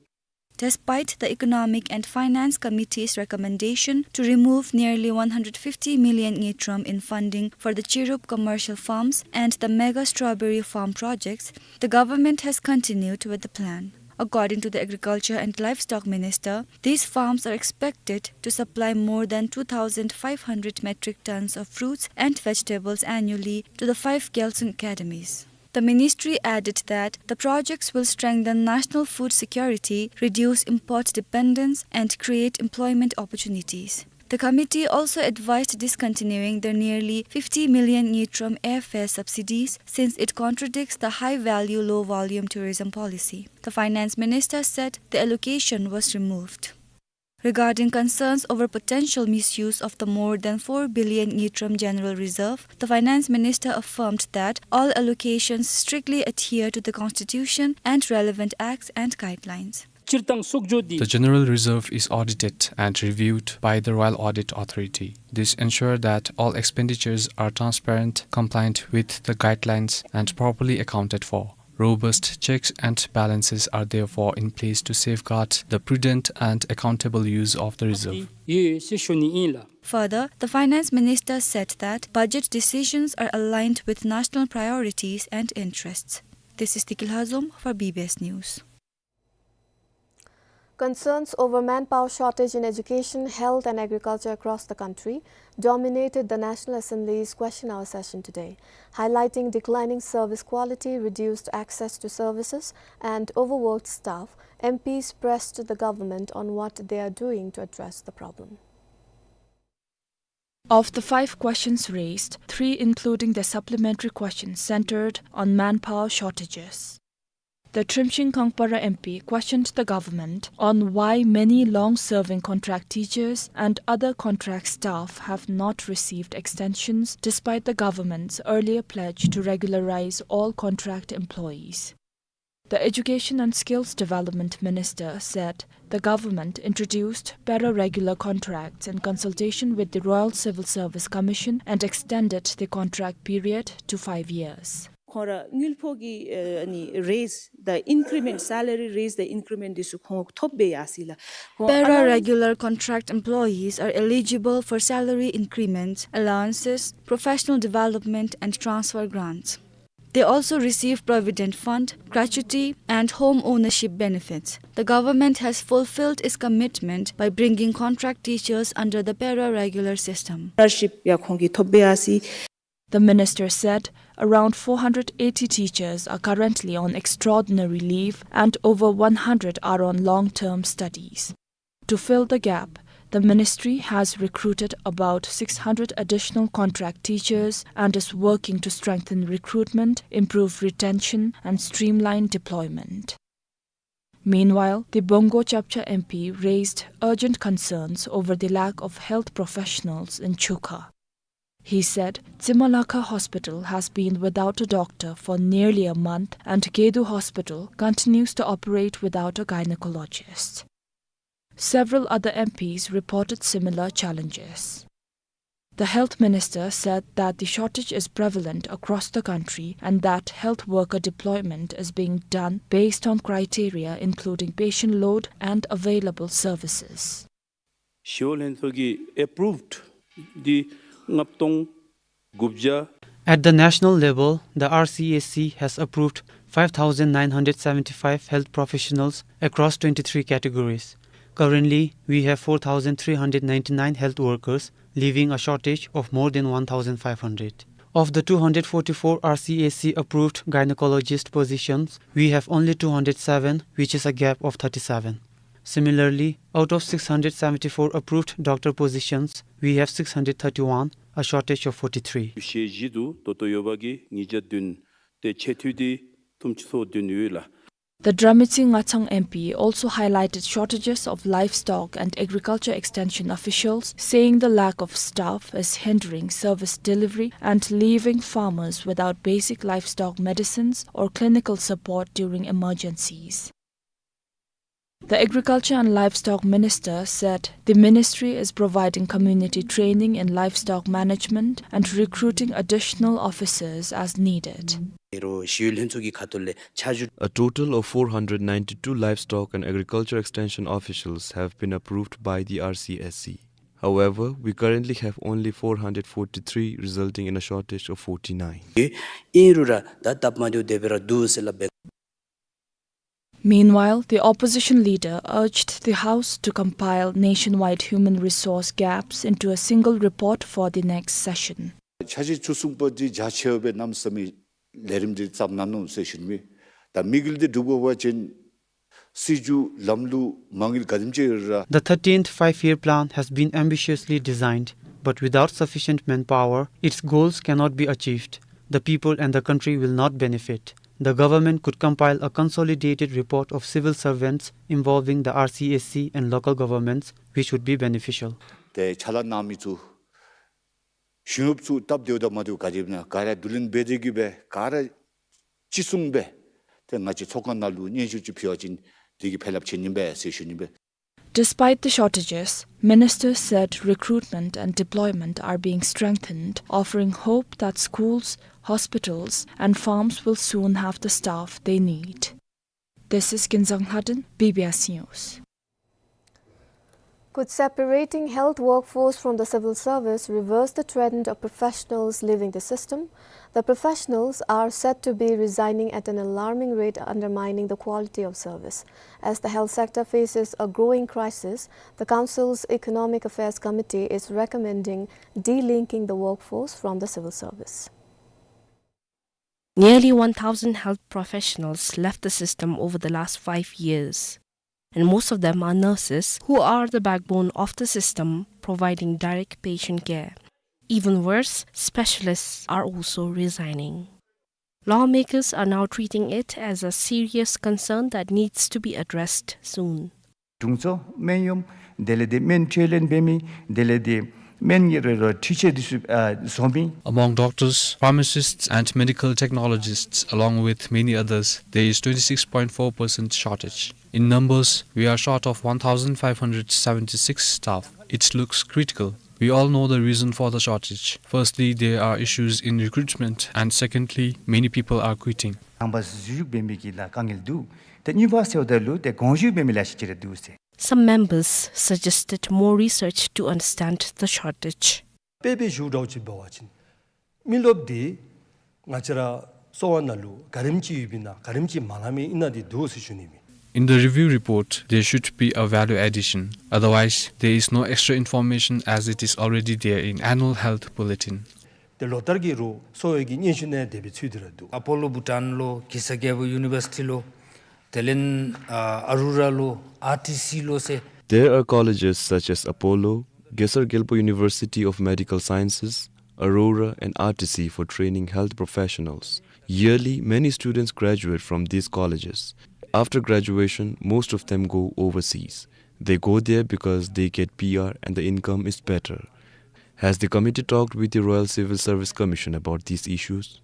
Despite the Economic and Finance Committee's recommendation to remove nearly one hundred fifty million ngultrum in funding for the Chirup commercial farms and the mega strawberry farm projects, the government has continued with the plan. According to the Agriculture and Livestock Minister, these farms are expected to supply more than two thousand five hundred metric tons of fruits and vegetables annually to the five Gyaltsuen academies. The ministry added that the projects will strengthen national food security, reduce import dependence, and create employment opportunities. The committee also advised discontinuing the nearly fifty million ngultrum airfare subsidies, since it contradicts the high-value, low-volume tourism policy. The finance minister said the allocation was removed. Regarding concerns over potential misuse of the more than four billion ngultrum general reserve, the finance minister affirmed that all allocations strictly adhere to the constitution and relevant acts and guidelines. སྤྱིར་བཏང་གསོག་འཇོག་འདི། The general reserve is audited and reviewed by the Royal Audit Authority. This ensures that all expenditures are transparent, compliant with the guidelines, and properly accounted for. Robust checks and balances are therefore in place to safeguard the prudent and accountable use of the reserve. ཡོད་ཟེར་ཞུ་ནི་ཨིན་ལགས། Further, the finance minister said that budget decisions are aligned with national priorities and interests. This is Tikil Hazom for B B S News. Concerns over manpower shortage in education, health and agriculture across the country dominated the National Assembly's question hour session today. Highlighting declining service quality, reduced access to services and overworked staff, M Ps pressed the government on what they are doing to address the problem. Of the five questions raised, three, including the supplementary question, centered on manpower shortages. The Trimshin Kangpara M P questioned the government on why many long-serving contract teachers and other contract staff have not received extensions despite the government's earlier pledge to regularize all contract employees. The Education and Skills Development Minister said the government introduced para-regular contracts in consultation with the Royal Civil Service Commission and extended the contract period to five years. ཁོང་ར་དངུལ་ཕོགས་ཀྱི་ཨ་ནི་རེས་དང་ཨིན་ཀི་རི་མེནཊ་སེ་ལ་རི་རེས་དང་ཨིན་ཀི་རི་མེནཊ་འདི་ཚུ་ཁོང་ཐོབ་སྦེ་ཡར་སོ་ཡི་ལགས། ཁོང་ཨ་ལའོན་Para-regular contract employees are eligible for salary increments, allowances, professional development and transfer grants. They also receive provident fund, gratuity, and home ownership benefits. The government has fulfilled its commitment by bringing contract teachers under the para-regular system. སི་ལ་ར་ཤིབ་ཡང་ཁོང་གིས་ཐོབ་སྦེ་ཡར་སོ་ཡི། The minister said around four hundred eighty teachers are currently on extraordinary leave and over one hundred are on long-term studies. To fill the gap, the ministry has recruited about six hundred additional contract teachers and is working to strengthen recruitment, improve retention, and streamline deployment. Meanwhile, the Bongo Chapcha M P raised urgent concerns over the lack of health professionals in Chukha. He said Tsimalakha Hospital has been without a doctor for nearly a month and Gedu Hospital continues to operate without a gynecologist. Several other M Ps reported similar challenges. The health minister said that the shortage is prevalent across the country and that health worker deployment is being done based on criteria including patient load and available services. ཞི་གཡོག་ལྷན་ཚོགས་ཀྱིས་ཨེ་པུ་རུབཌ་འདི་ལྔ་སྟོང་དགུ་བརྒྱ། At the national level, the R C S C has approved five thousand nine hundred seventy-five health professionals across twenty-three categories. Currently, we have four thousand three hundred ninety-nine health workers, leaving a shortage of more than one thousand five hundred. Of the two hundred forty-four R C S C approved gynecologist positions, we have only two hundred seven, which is a gap of thirty-seven. Similarly, out of six hundred seventy-four approved doctor positions, we have six hundred thirty-one, a shortage of forty-three. བཞི་དུ་ཏོག་ཏོ་ཡོད་པ་གིས་ཉིས་བརྒྱ་བདུན་ཏེ་ཆེ་འཐུས་འདི་ཐུམ་ཅུ་སོ་བདུན་ཡོད་ལགས། The Dramitsi Ngathang M P also highlighted shortages of livestock and agriculture extension officials, saying the lack of staff is hindering service delivery and leaving farmers without basic livestock medicines or clinical support during emergencies. The Agriculture and Livestock Minister said the ministry is providing community training in livestock management and recruiting additional officers as needed. ཨིན་རུང་ཞི་གཡོག་ལྷན་ཚོགས་ཀྱི་ཁ་ཐུག་ལས་ཆ་འཇོག A total of four hundred ninety-two livestock and agriculture extension officials have been approved by the R C S C. However, we currently have only four hundred forty-three, resulting in a shortage of forty-nine. ཨིན་རུང་ར་ད་སྟབས་མ་བདེཝ་དེ་སྦེ་ར་འདུག་ཟེར་སླབ་སྦེ། Meanwhile, the opposition leader urged the House to compile nationwide human resource gaps into a single report for the next session. འཆར་གཞི་བཅུ་གསུམ་པ་འདི་རྒྱ་ཆེ་བའི་གནམ་མེད་ས་མེད་ལས་རིམ་འདི་བརྩམས་གནང་ནུག་ཟེར་ཞུ་ནི་མས། ད་དམིགས་ཡུལ་འདི་སྒྲུབ་དགོ་པ་ཅིན་སྲིད་བྱུས་ལམ་ལུགས་མ་དངུལ་ག་དེམ་ཅིག་ཡོད་ར། The thirteenth Five-Year Plan has been ambitiously designed, but without sufficient manpower, its goals cannot be achieved. The people and the country will not benefit. The government could compile a consolidated report of civil servants involving the R C S C and local governments, which would be beneficial. ཏེ་ཕྱག་ལཱ་གནང་མི་ཚུ་གཞུང་གཡོགཔ་ཚུ་སྟབས་བདེཝ་དང་མ་བདེཝ་ག་དེ་ཨིན་ན་ག་ར་བསྡུ་ལེན་འབད་དེ་གི་སྦེ་ག་ར་ཅིག་གསུངས་སྦེ་ཏེ་ང་བཅས་ཚོགས་ཁང་ནང་ལུ་སྙན་ཞུ་ཅིག་ཕུལ་བ་ཅིན་དེ་གིས་ཕན་རླབས་ཆེ་ནི་མས་ཟེར་ཞུ་ནི་མས། Despite the shortages, ministers said recruitment and deployment are being strengthened, offering hope that schools, hospitals, and farms will soon have the staff they need. This is Kinzang Haden, B B S News. Could separating health workforce from the civil service reverse the trend of professionals leaving the system? The professionals are said to be resigning at an alarming rate, undermining the quality of service. As the health sector faces a growing crisis, the council's Economic Affairs Committee is recommending delinking the workforce from the civil service. Nearly one thousand health professionals left the system over the last five years, and most of them are nurses, who are the backbone of the system, providing direct patient care. Even worse, specialists are also resigning. Lawmakers are now treating it as a serious concern that needs to be addressed soon. དྲུང་འཚོ་སྨན་གཡོགམོ་དེ་ལས་དེ་སྨན་འཕྲོ་ལེན་འབད་མི་དེ་ལས་དེ་སྨན་གྱི་རོ་རོ་འཕྲུལ་ཆས་འདི་ཚུ་ཨ་བཟོ་མི། Among doctors, pharmacists and medical technologists, along with many others, there is twenty-six point four percent shortage. In numbers, we are short of one thousand five hundred seventy-six staff. It looks critical. We all know the reason for the shortage. Firstly, there are issues in recruitment, and secondly, many people are quitting. ནང་པ་ཟུར་བཞུགས་འབད་མི་གི་ལཱ་དཀའ་ངལ་འདུག། ཏེ་གཉིས་པ་ཟེརཝ་ད་ལུ་ཏེ་དགོངས་ཞུ་འབད་མི་ལེ་ཤ་ཅིག་ར་འདུག་ཟེར། Some members suggested more research to understand the shortage. དཔེ་འབད་ཞུཝ་འདྲཝ་ཅིག་འབད་བ་ཅིན་མི་རློབས་འདི་ང་བཅས་ར་གསོ་བ་ནང་ལུ་ག་དེམ་ཅིག་ཡོདཔ་ཨིན་ན་ག་དེམ་ཅིག་མ་ལང་མི་ཨིན་ན་འདི་འདུག་ཟེར་ཞུ་ནི་མས། In the review report, there should be a value addition. Otherwise, there is no extra information as it is already there in annual health bulletin. ཏེ་ལོ་ལྟར་གྱི་རོགས་གསོ་བའི་གི་སྙན་ཞུ་ནང་དེ་སྦེ་ཚུད་དེ་ར་འདུག། ཨ་པོ་ལོ་བྷུ་ཊཱན་ལོ་གེ་སར་རྒྱལ་པོ་ཡུ་ནི་བར་སི་ཊི་ལོ་དེ་ལས་ཨ་ཨ་རུ་ར་ལོ་ཨར་ཊི་སི་ལོ་ཟེར། There are colleges such as Apollo, Gesar Gyalpo University of Medical Sciences, Aurora, and R T C for training health professionals. Yearly, many students graduate from these colleges. After graduation, most of them go overseas. They go there because they get P R and the income is better. Has the committee talked with the Royal Civil Service Commission about these issues?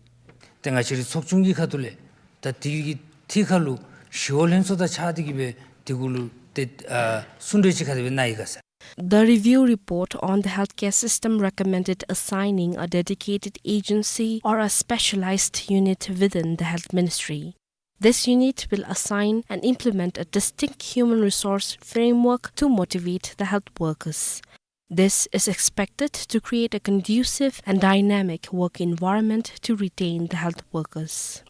ཏེ་ང་བཅས་རའི་ཚོགས་ཆུང་གི་ཁ་ཐུག་ལས་ད་དེ་གི་ཐད་ཁར་ལུ་ཞི་གཡོག་ལྷན་ཚོགས་དང་གཅིག་ཁར་འབད་དེ་གུ་ལུ་ཏེ་ཨ་གསུང་གྲོས་ཅིག་ཁ་ཐུག་འབད་གནང་ཡི་ག་ཟེར། The review report on the healthcare system recommended assigning a dedicated agency or a specialized unit within the Health Ministry. This unit will assign and implement a distinct human resource framework to motivate the health workers. This is expected to create a conducive and dynamic work environment to retain the health workers.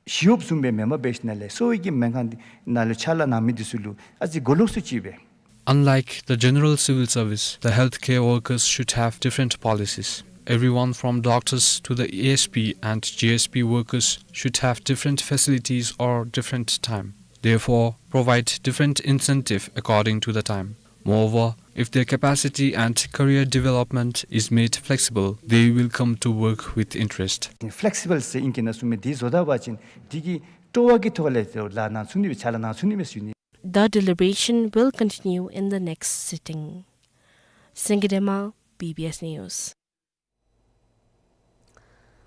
ཞི་གཡོགཔ་བཟུམ་སྦེ་མེན་པར་འབད་ཞིནམ་ལས་གསོ་བའི་གི་སྨན་ཁང་ནང་ལུ་ཕྱག་ལཱ་གནང་མི་འདི་ཚུ་ལུ་ཨ་ཙི་གོ་ལོག་སུ་ཅིག་སྦེ། Unlike the general civil service, the healthcare workers should have different policies. Everyone from doctors to the A S P and G S P workers should have different facilities or different time. Therefore, provide different incentive according to the time. Moreover, if their capacity and career development is made flexible, they will come to work with interest. Flexible ཟེར་ཨིང་སྐད་ནང་གསུངས་མི་འདི་བཟོ་ད་པ་ཅིན་འདི་གིས་སྤྲོ་བ་གི་ཐོག་ལས་ལཱ་གནང་ཚུགས་ནི་སྦེ་ཕྱག་ལཱ་གནང་ཚུགས་ནི་སྦེ་ཞུ་ནི། The deliberation will continue in the next sitting. Singye Dema, B B S News.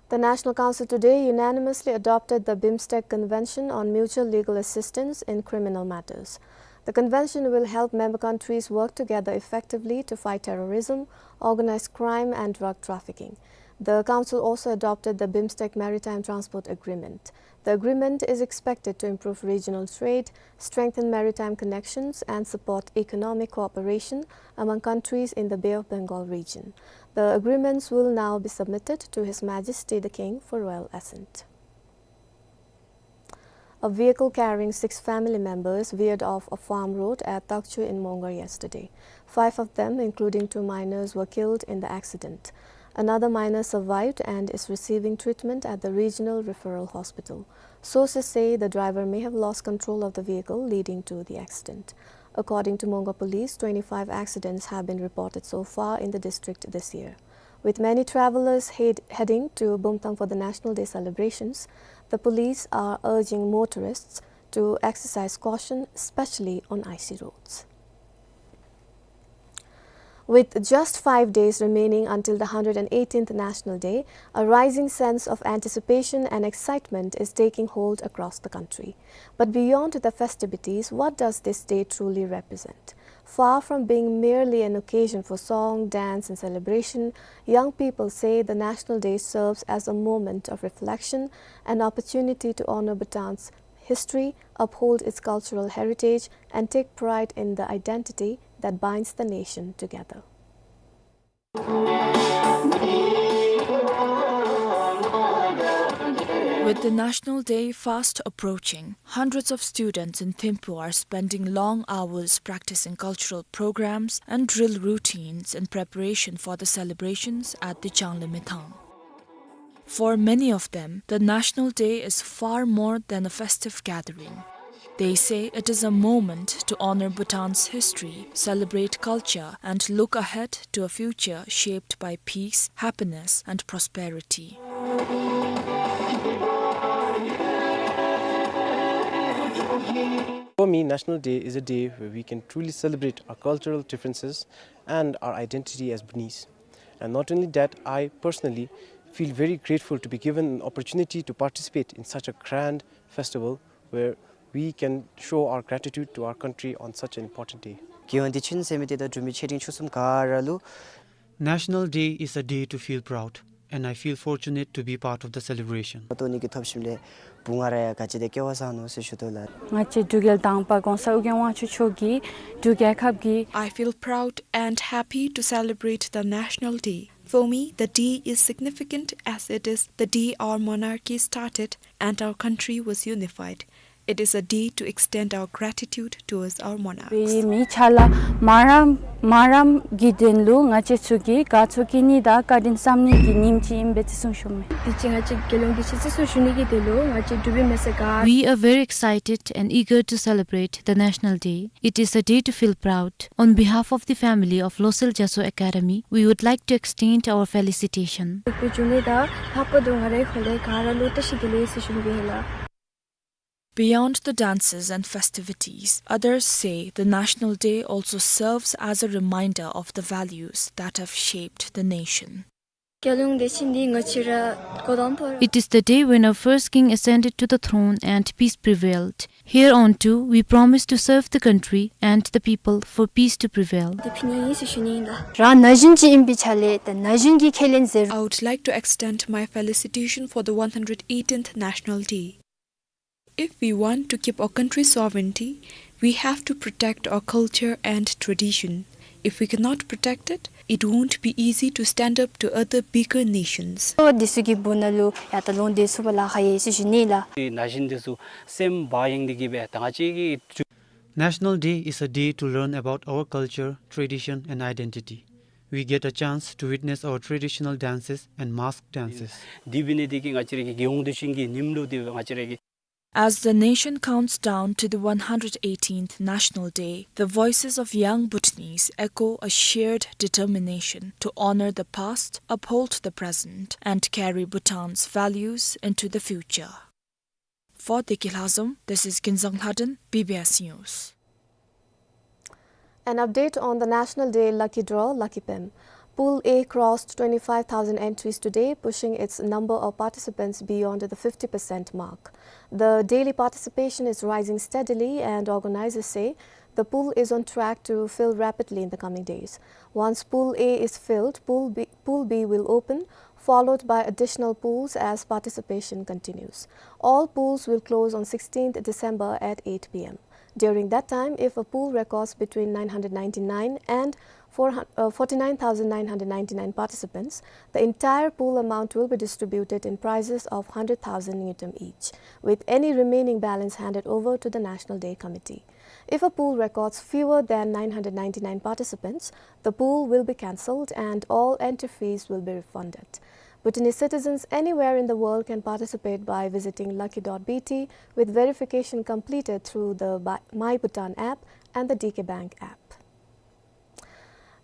The National Council today unanimously adopted the BIMSTEC Convention on Mutual Legal Assistance in Criminal Matters. The convention will help member countries work together effectively to fight terrorism, organized crime and drug trafficking. The Council also adopted the BIMSTEC Maritime Transport Agreement. The agreement is expected to improve regional trade, strengthen maritime connections, and support economic cooperation among countries in the Bay of Bengal region. The agreements will now be submitted to His Majesty the King for royal assent. A vehicle carrying six family members veered off a farm road at Takchu in Mongar yesterday. Five of them, including two minors, were killed in the accident. Another minor survived and is receiving treatment at the Regional Referral Hospital. Sources say the driver may have lost control of the vehicle, leading to the accident. According to Mongar Police, twenty-five accidents have been reported so far in the district this year. With many travelers head-, heading to Bumthang for the National Day celebrations, the police are urging motorists to exercise caution, especially on icy roads. With just five days remaining until the hundred and eighteenth National Day, a rising sense of anticipation and excitement is taking hold across the country. But beyond the festivities, what does this day truly represent? Far from being merely an occasion for song, dance, and celebration, young people say the National Day serves as a moment of reflection, an opportunity to honor Bhutan's history, uphold its cultural heritage, and take pride in the identity that binds the nation together. With the National Day fast approaching, hundreds of students in Thimphu are spending long hours practicing cultural programs and drill routines in preparation for the celebrations at the Changlimithang. For many of them, the National Day is far more than a festive gathering. They say it is a moment to honor Bhutan's history, celebrate culture, and look ahead to a future shaped by peace, happiness, and prosperity. For me, National Day is a day where we can truly celebrate our cultural differences and our identity as Bhutanese. And not only that, I personally feel very grateful to be given an opportunity to participate in such a grand festival where we can show our gratitude to our country on such an important day. དགེ་འོང་བདེ་ཆེན་ཟེར་མི་འདི་དང་འབྲུག་མི་ཆེ་འབྲིང་ཆུང་གསུམ་ག་ར་ལུ། National Day is a day to feel proud, and I feel fortunate to be part of the celebration. ད་ནི་གི་ཐོབ་ཞིནམ་ལས་བུ་ང་ར་ཡང་ག་ཅི་དེ་སྐལ་བ་བཟང་ནུག་ཟེར་ཞུ་དོ་ལགས། ང་བཅས་འབྲུག་རྒྱལ་དང་པ་གོང་ས་ཨོ་རྒྱན་དབང་ཕྱུག་མཆོག་གིས་འབྲུག་རྒྱལ་ཁབ་ཀྱི། I feel proud and happy to celebrate the National Day. For me, the day is significant as it is the day our monarchy started and our country was unified. It is a day to extend our gratitude towards our monarchs. བའི་མི་ཆ་ལ་མ་རམ་མ་རམ་གྱི་དོན་ལུ་ང་བཅས་ཚུ་གིས་དགའ་ཚོར་སྐྱེ་ནི་དང་བཀའ་དྲིན་བསམ་ནི་གི་ཉིནམ་ཅིག་ཨིན་པས་ཟེར་གསུངས་ཞུཝ་མས། དེ་ཅིག་ང་བཅས་དགེ་སློང་དགེ་ཆེ་ཟེར་གསུངས་ཞུ་ནི་གི་དོན་ལུ་ང་བཅས་འབྲུག་པའི་མི་སེར་ག We are very excited and eager to celebrate the National Day. It is a day to feel proud. On behalf of the family of Losel Jaso Academy, we would like to extend our felicitation. བོད་ལྗོངས་ནང་ལྷག་པར་དུ་ང་རའི་ཧོར་ལས་ག་ར་ལུ་བཀྲ་ཤིས་བདེ་ལེགས་ཟེར་ཞུ་ནི་ཨིན་ལགས། Beyond the dances and festivities, others say the National Day also serves as a reminder of the values that have shaped the nation. རྒྱལ་ཡོངས་བདེ་ཆེན་འདི་ང་བཅས་ར་འགོ་དང་པ་ར། It is the day when our first king ascended to the throne and peace prevailed. Hereon too, we promise to serve the country and the people for peace to prevail. འདི་ཕུལ་ནི་ཨིན་ཟེར་ཞུ་ནི་ཨིན་ལགས། རང་ན་གཞོན་ཅིག་ཨིན་པའི་ཆ་ལས་ད་ན་གཞོན་གྱི་ཁས་ལེན་ཟེར། I would like to extend my felicitation for the one hundred eighteenth National Day. If we want to keep our country's sovereignty, we have to protect our culture and tradition. If we cannot protect it, it won't be easy to stand up to other bigger nations. འདི་ཚུ་གི་སྦུག་ན་ལུ་ཡང་ད་ལོག་སྡོད་ཚུགས་པར་ལཱ་ཁག་ཡོད་ཟེར་ཞུ་ནི་ལགས། ཏེ་ན་གཞོན་འདི་ཚུ་སེམས་བག་ཡངས་ཏེ་གི་སྦེ་ད་ང་བཅས་ཀྱི་National Day is a day to learn about our culture, tradition, and identity. We get a chance to witness our traditional dances and mask dances. འདི་འབད་ནི་འདི་གིས་ང་བཅས་ར་གི་རྒྱལ་ཡོངས་བདེ་ཆེན་གྱི་ཉིནམ་ལུ་འདི་ང་བཅས་ར་གི As the nation counts down to the one hundred eighteenth National Day, the voices of young Bhutanese echo a shared determination to honor the past, uphold the present, and carry Bhutan's values into the future. For Deki Lhazom, this is Kinzang Lhaden, B B S News. An update on the National Day Lucky Draw, Lucky Pem. Pool A crossed twenty-five thousand entries today, pushing its number of participants beyond the fifty percent mark. The daily participation is rising steadily, and organizers say the pool is on track to fill rapidly in the coming days. Once Pool A is filled, Pool B, Pool B will open, followed by additional pools as participation continues. All pools will close on sixteenth December at eight P M. During that time, if a pool records between nine hundred ninety-nine and four hundred, uh, forty-nine thousand nine hundred ninety-nine participants, the entire pool amount will be distributed in prizes of hundred thousand ngultrum each, with any remaining balance handed over to the National Day Committee. If a pool records fewer than nine hundred ninety-nine participants, the pool will be cancelled and all entry fees will be refunded. Bhutanese citizens anywhere in the world can participate by visiting lucky dot B T, with verification completed through the Bi-, My Bhutan app and the D K Bank app.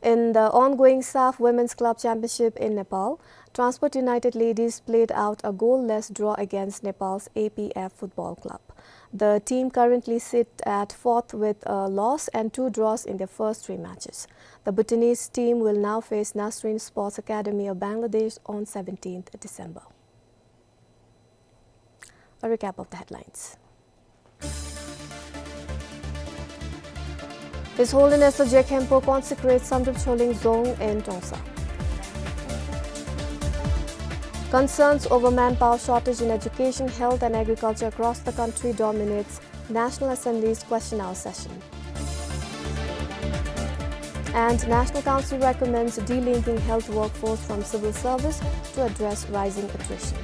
In the ongoing SAFF Women's Club Championship in Nepal, Transport United Ladies played out a goalless draw against Nepal's A P F Football Club. The team currently sit at fourth with a loss and two draws in their first three matches. The Bhutanese team will now face Nasreen Sports Academy of Bangladesh on seventeenth December. A recap of the headlines. His Holiness the Je Khenpo consecrates Samdrup Choling Dzong in Trongsa. Concerns over manpower shortage in education, health and agriculture across the country dominates National Assembly's question hour session. And National Council recommends delinking health workforce from civil service to address rising attrition.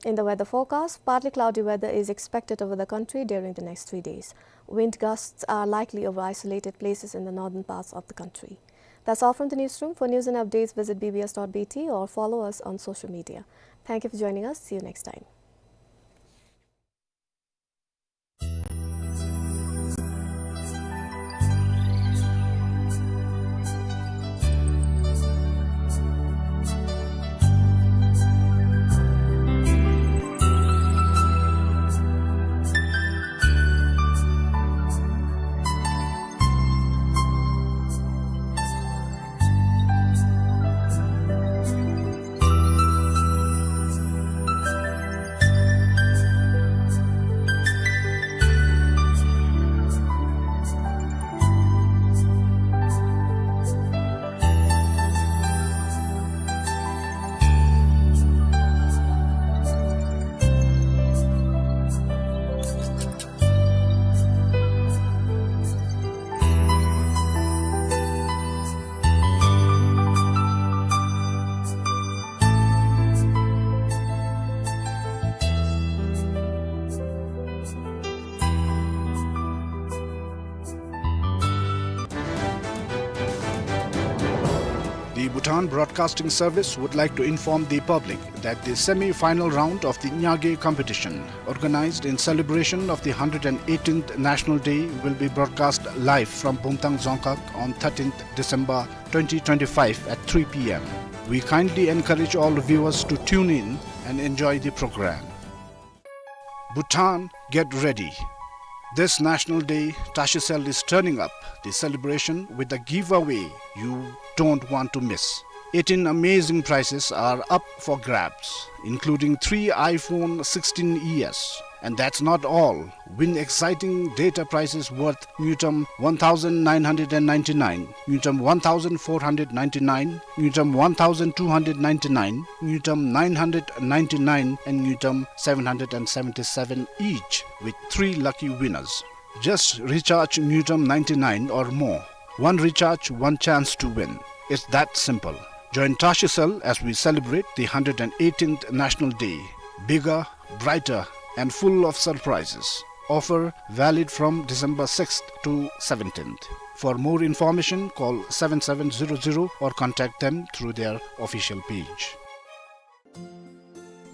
In the weather forecast, partly cloudy weather is expected over the country during the next three days. Wind gusts are likely over isolated places in the northern parts of the country. That's all from the newsroom. For news and updates, visit B B S dot B T or follow us on social media. Thank you for joining us. See you next time. The Bhutan Broadcasting Service would like to inform the public that the semi-final round of the Nyage competition, organized in celebration of the hundred and eighteenth National Day, will be broadcast live from Bumthang Dzongkhag on thirteenth December twenty twenty-five at three P M. We kindly encourage all viewers to tune in and enjoy the program. Bhutan, get ready. This National Day, Tashicel is turning up the celebration with a giveaway you don't want to miss. Eighteen amazing prizes are up for grabs, including three iPhone sixteen E S. And that's not all. Win exciting data prizes worth ngultrum one thousand nine hundred and ninety-nine, ngultrum one thousand four hundred ninety-nine, ngultrum one thousand two hundred ninety-nine, ngultrum nine hundred ninety-nine, and ngultrum seven hundred and seventy-seven each, with three lucky winners. Just recharge ngultrum ninety-nine or more. One recharge, one chance to win. It's that simple. Join Tashicel as we celebrate the hundred and eighteenth National Day. Bigger, brighter, and full of surprises. Offer valid from December sixth to seventeenth. For more information, call seven seven zero zero or contact them through their official page.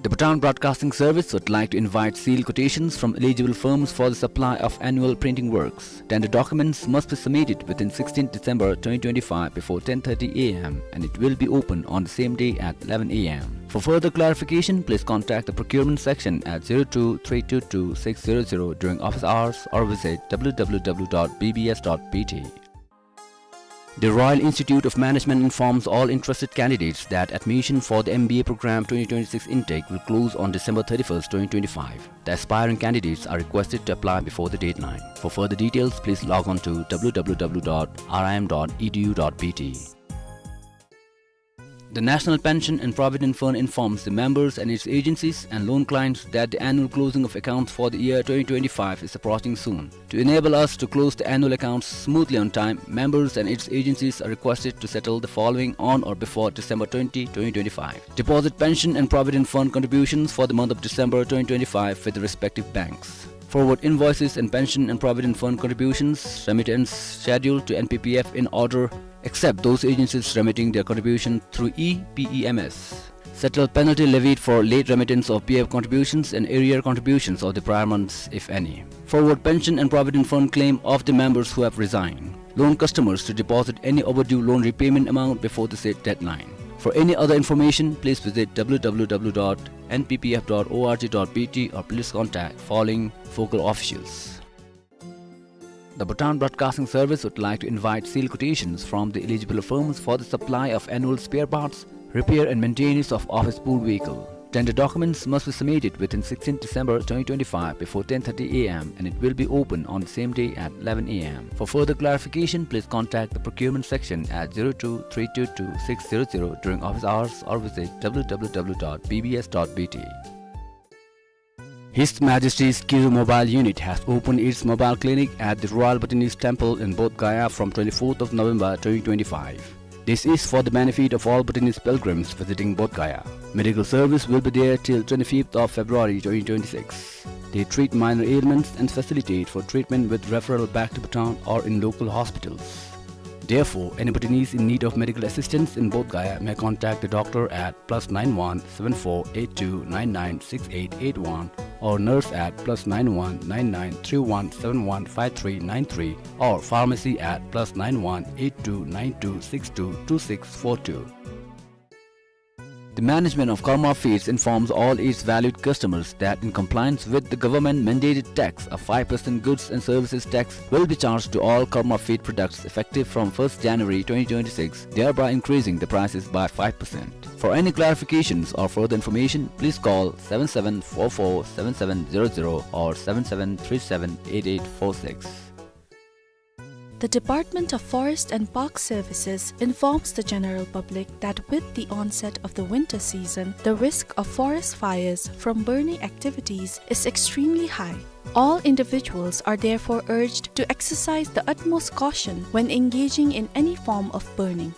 The Bhutan Broadcasting Service would like to invite sealed quotations from eligible firms for the supply of annual printing works. Tender documents must be submitted within sixteenth December twenty twenty-five before ten thirty A M, and it will be open on the same day at eleven A M. For further clarification, please contact the procurement section at zero two three two two six zero zero during office hours or visit W W W dot B B S dot B T. The Royal Institute of Management informs all interested candidates that admission for the M B A program twenty twenty-six intake will close on December thirty-first, twenty twenty-five. The aspiring candidates are requested to apply before the deadline. For further details, please log on to W W W dot R I M dot E D U dot B T. The National Pension and Provident Fund informs the members and its agencies and loan clients that the annual closing of accounts for the year twenty twenty-five is approaching soon. To enable us to close the annual accounts smoothly on time, members and its agencies are requested to settle the following on or before December twenty, twenty twenty-five. Deposit pension and provident fund contributions for the month of December twenty twenty-five with the respective banks. Forward invoices and pension and provident fund contributions, remittance schedule to N P P F in order, except those agencies remitting their contribution through E P E M S. Settle penalty levied for late remittance of P F contributions and arrear contributions of the prior months, if any. Forward pension and provident fund claim of the members who have resigned. Loan customers to deposit any overdue loan repayment amount before the said deadline. For any other information, please visit W W W dot N P P F dot O R G dot B T or please contact following focal officials. The Bhutan Broadcasting Service would like to invite sealed quotations from the eligible firms for the supply of annual spare parts, repair and maintenance of office pool vehicle. Tender documents must be submitted within sixteenth December twenty twenty-five before ten thirty A M and it will be open on the same day at eleven A M. For further clarification, please contact the procurement section at zero two three two two six zero zero during office hours or visit W W W dot B B S dot B T. His Majesty's Kizu Mobile Unit has opened its mobile clinic at the Royal Bhutanese Temple in Bodh Gaya from twenty-fourth of November twenty twenty-five. This is for the benefit of all Bhutanese pilgrims visiting Bodh Gaya. Medical service will be there till twenty-fifth of February twenty twenty-six. They treat minor ailments and facilitate for treatment with referral back to Bhutan or in local hospitals. Therefore, any Bhutanese in need of medical assistance in Bodh Gaya may contact the doctor at plus nine one seven four eight two nine nine six eight eight one or nurse at plus nine one nine nine three one seven one five three nine three or pharmacy at plus nine one eight two nine two six two two six four two. The management of Karma Feeds informs all its valued customers that in compliance with the government mandated tax, a five percent goods and services tax will be charged to all Karma Feed products effective from first January twenty twenty-six, thereby increasing the prices by five percent. For any clarifications or further information, please call seven seven four four seven seven zero zero or seven seven three seven eight eight four six. The Department of Forest and Park Services informs the general public that with the onset of the winter season, the risk of forest fires from burning activities is extremely high. All individuals are therefore urged to exercise the utmost caution when engaging in any form of burning.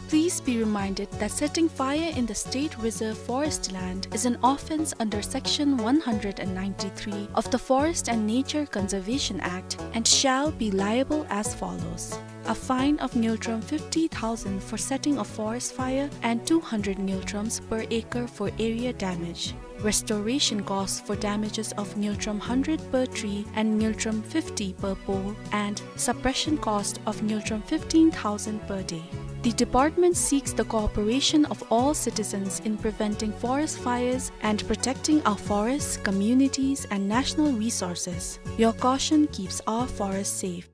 Please be reminded that setting fire in the state reserve forest land is an offence under section one hundred and ninety-three of the Forest and Nature Conservation Act and shall be liable as follows. A fine of ngultrum fifty thousand for setting a forest fire and two hundred ngultrums per acre for area damage. Restoration costs for damages of ngultrum hundred per tree and ngultrum fifty per pole, and suppression cost of ngultrum fifteen thousand per day. The department seeks the cooperation of all citizens in preventing forest fires and protecting our forests, communities, and national resources. Your caution keeps our forests safe.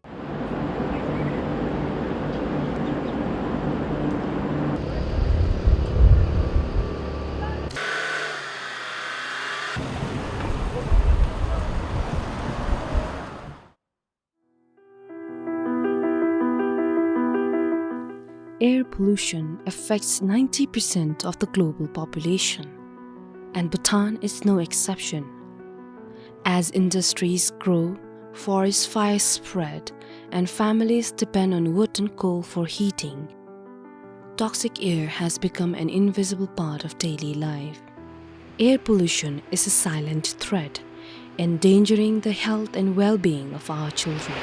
Air pollution affects ninety percent of the global population, and Bhutan is no exception. As industries grow, forest fires spread, and families depend on wood and coal for heating, toxic air has become an invisible part of daily life. Air pollution is a silent threat, endangering the health and well-being of our children.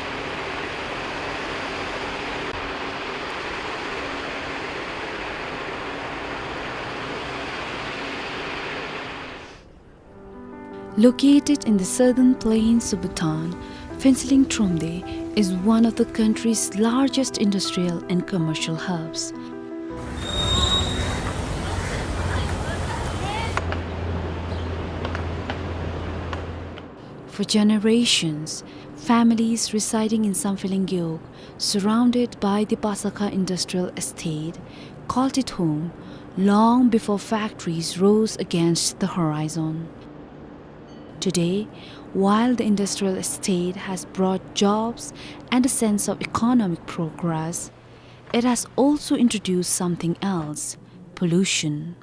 Located in the southern plains of Bhutan, Phuentsholing Thromde is one of the country's largest industrial and commercial hubs. For generations, families residing in Samphehleng Gewog, surrounded by the Pasakha Industrial Estate, called it home long before factories rose against the horizon. Today, while the industrial estate has brought jobs and a sense of economic progress, it has also introduced something else: pollution.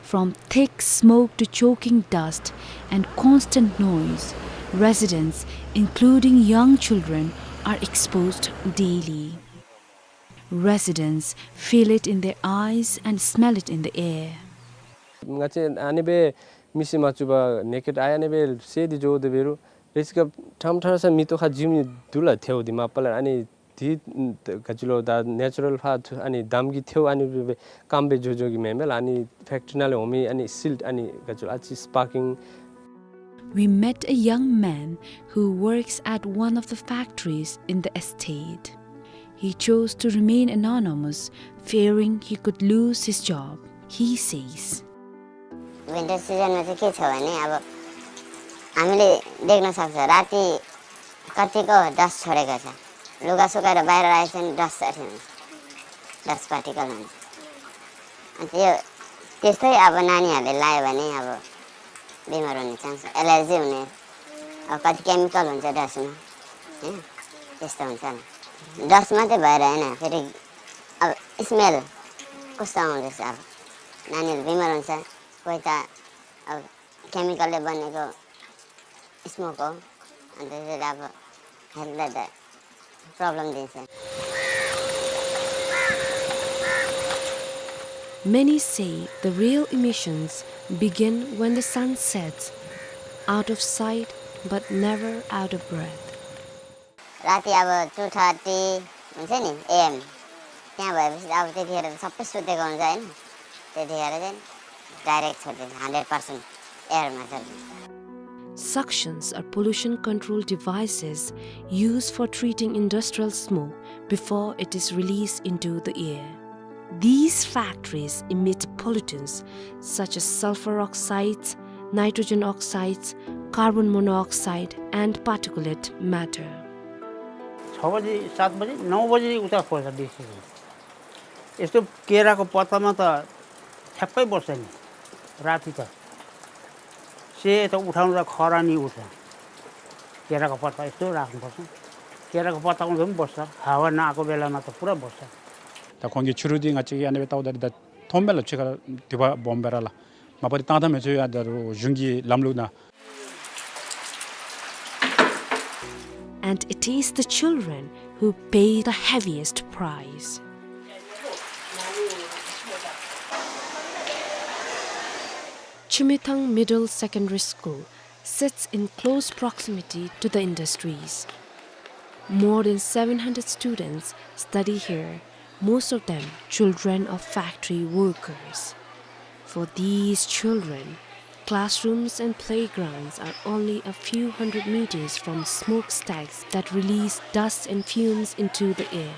From thick smoke to choking dust and constant noise, residents, including young children, are exposed daily. Residents feel it in their eyes and smell it in the air. ང་བཅས་ཨ་ནི་སྦེ་མིག་གིས་མ་བཙུགས་པར་ནེ་ཀེཌ་ཨའི་ཨ་ནི་སྦེ་གསལ་ཏེ་འགྱོ་དོ་འབད་རུང་རེས་ཅིག་ཁར་ཁྲམ་ཁྲ་ས་མིག་ཏོ་ཁར་འཛུམ་ནི་འདུག་ལགས། ཐལཝ་འདི་མ་པ་ལས་ཨ་ནི་འདི་ག་ཅི་ལོ་ད་ནེ་ཅུ་རཱལ་ཕར་ཨ་ནི་འདམ་གྱི་ཐལཝ་ཨ་ནི་སྦེ་སྐམ་སྦེ་འགྱོ་འགྱོ་གི་མེན་མས་ལགས། ཨ་ནི་ཕེཀ་ཊི་རི་ནང་ལས་འོང་མི་ཨ་ནི་སིལཊ་ཨ་ནི་ག་ཅི་ལོ་ཨ་ཙི་སི་པར་ཀིང། We met a young man who works at one of the factories in the estate. He chose to remain anonymous, fearing he could lose his job. He says, winter सिजनमा चाहिँ के छ भने, अब हामीले देख्न सक्छ, राति कतिको डस्ट छोडेको छ। लुगा सुकाएर बाहिर राखेको छ भने डस्ट चढ्छ, डस्ट पार्टिकल हुन्छ। अनि त्यो, त्यस्तै अब नानीहरूले लगायो भने अब बिमार हुने चान्स, एलर्जी हुने, अब कति केमिकल हुन्छ डस्टमा, होइन? त्यस्तो हुन्छ नि। डस्ट मात्रै भएर होइन, फेरि अब स्मेल कस्तो आउँदैछ, अब नानीहरू बिमार हुन्छ, कोही त अब केमिकलले बनेको स्मोक हो, अनि त्यसले अब हेल्थलाई त प्रब्लम दिन्छ। Many say the real emissions begin when the sun sets, out of sight but never out of breath. राति अब टू थर्टी हुन्छ नि एएम, त्यहाँ भएपछि अब त्यतिखेर त सबै सुतेको हुन्छ, होइन? त्यतिखेर चाहिँ डाइरेक्ट छोडिदिन्छ, हन्ड्रेड पर्सेन्ट एयरमा छोडिदिन्छ। Suctions are pollution control devices used for treating industrial smoke before it is released into the air. These factories emit pollutants such as sulfur oxides, nitrogen oxides, carbon monoxide, and particulate matter. छ बजी, सात बजी, नौ बजी उता खोज्छ बेसी। यस्तो केराको पत्तामा त ठ्याक्कै बस्छ नि राति त। से त उठाउनु त खरानी उठ्छ। केराको पत्ता यस्तो राख्नुपर्छ। केराको पत्ता उठ्दा पनि बस्छ। हावा नआएको बेलामा त पुरा बस्छ। ད་ཁོང་གིས་ཕྱི་རུ་འདི་ང་བཅས་ཀྱིས་ཨ་ནི་སྦེ་བལྟཝ་ད་འདི་ད་མཐོངམ་མས་ལགས། ཕྱི་ཁར་དུད་པ་སྦོམ་སྦེ་ར་ལགས། མ་པ་འདི་བཏང་ད་མི་ཚུགས་ཡ། ད་རུང་གཞུང་གི་ལམ་ལུགས་ནང་། And it is the children who pay the heaviest price. Chumithang Middle Secondary School sits in close proximity to the industries. More than seven hundred students study here, most of them children of factory workers. For these children, classrooms and playgrounds are only a few hundred meters from smokestacks that release dust and fumes into the air.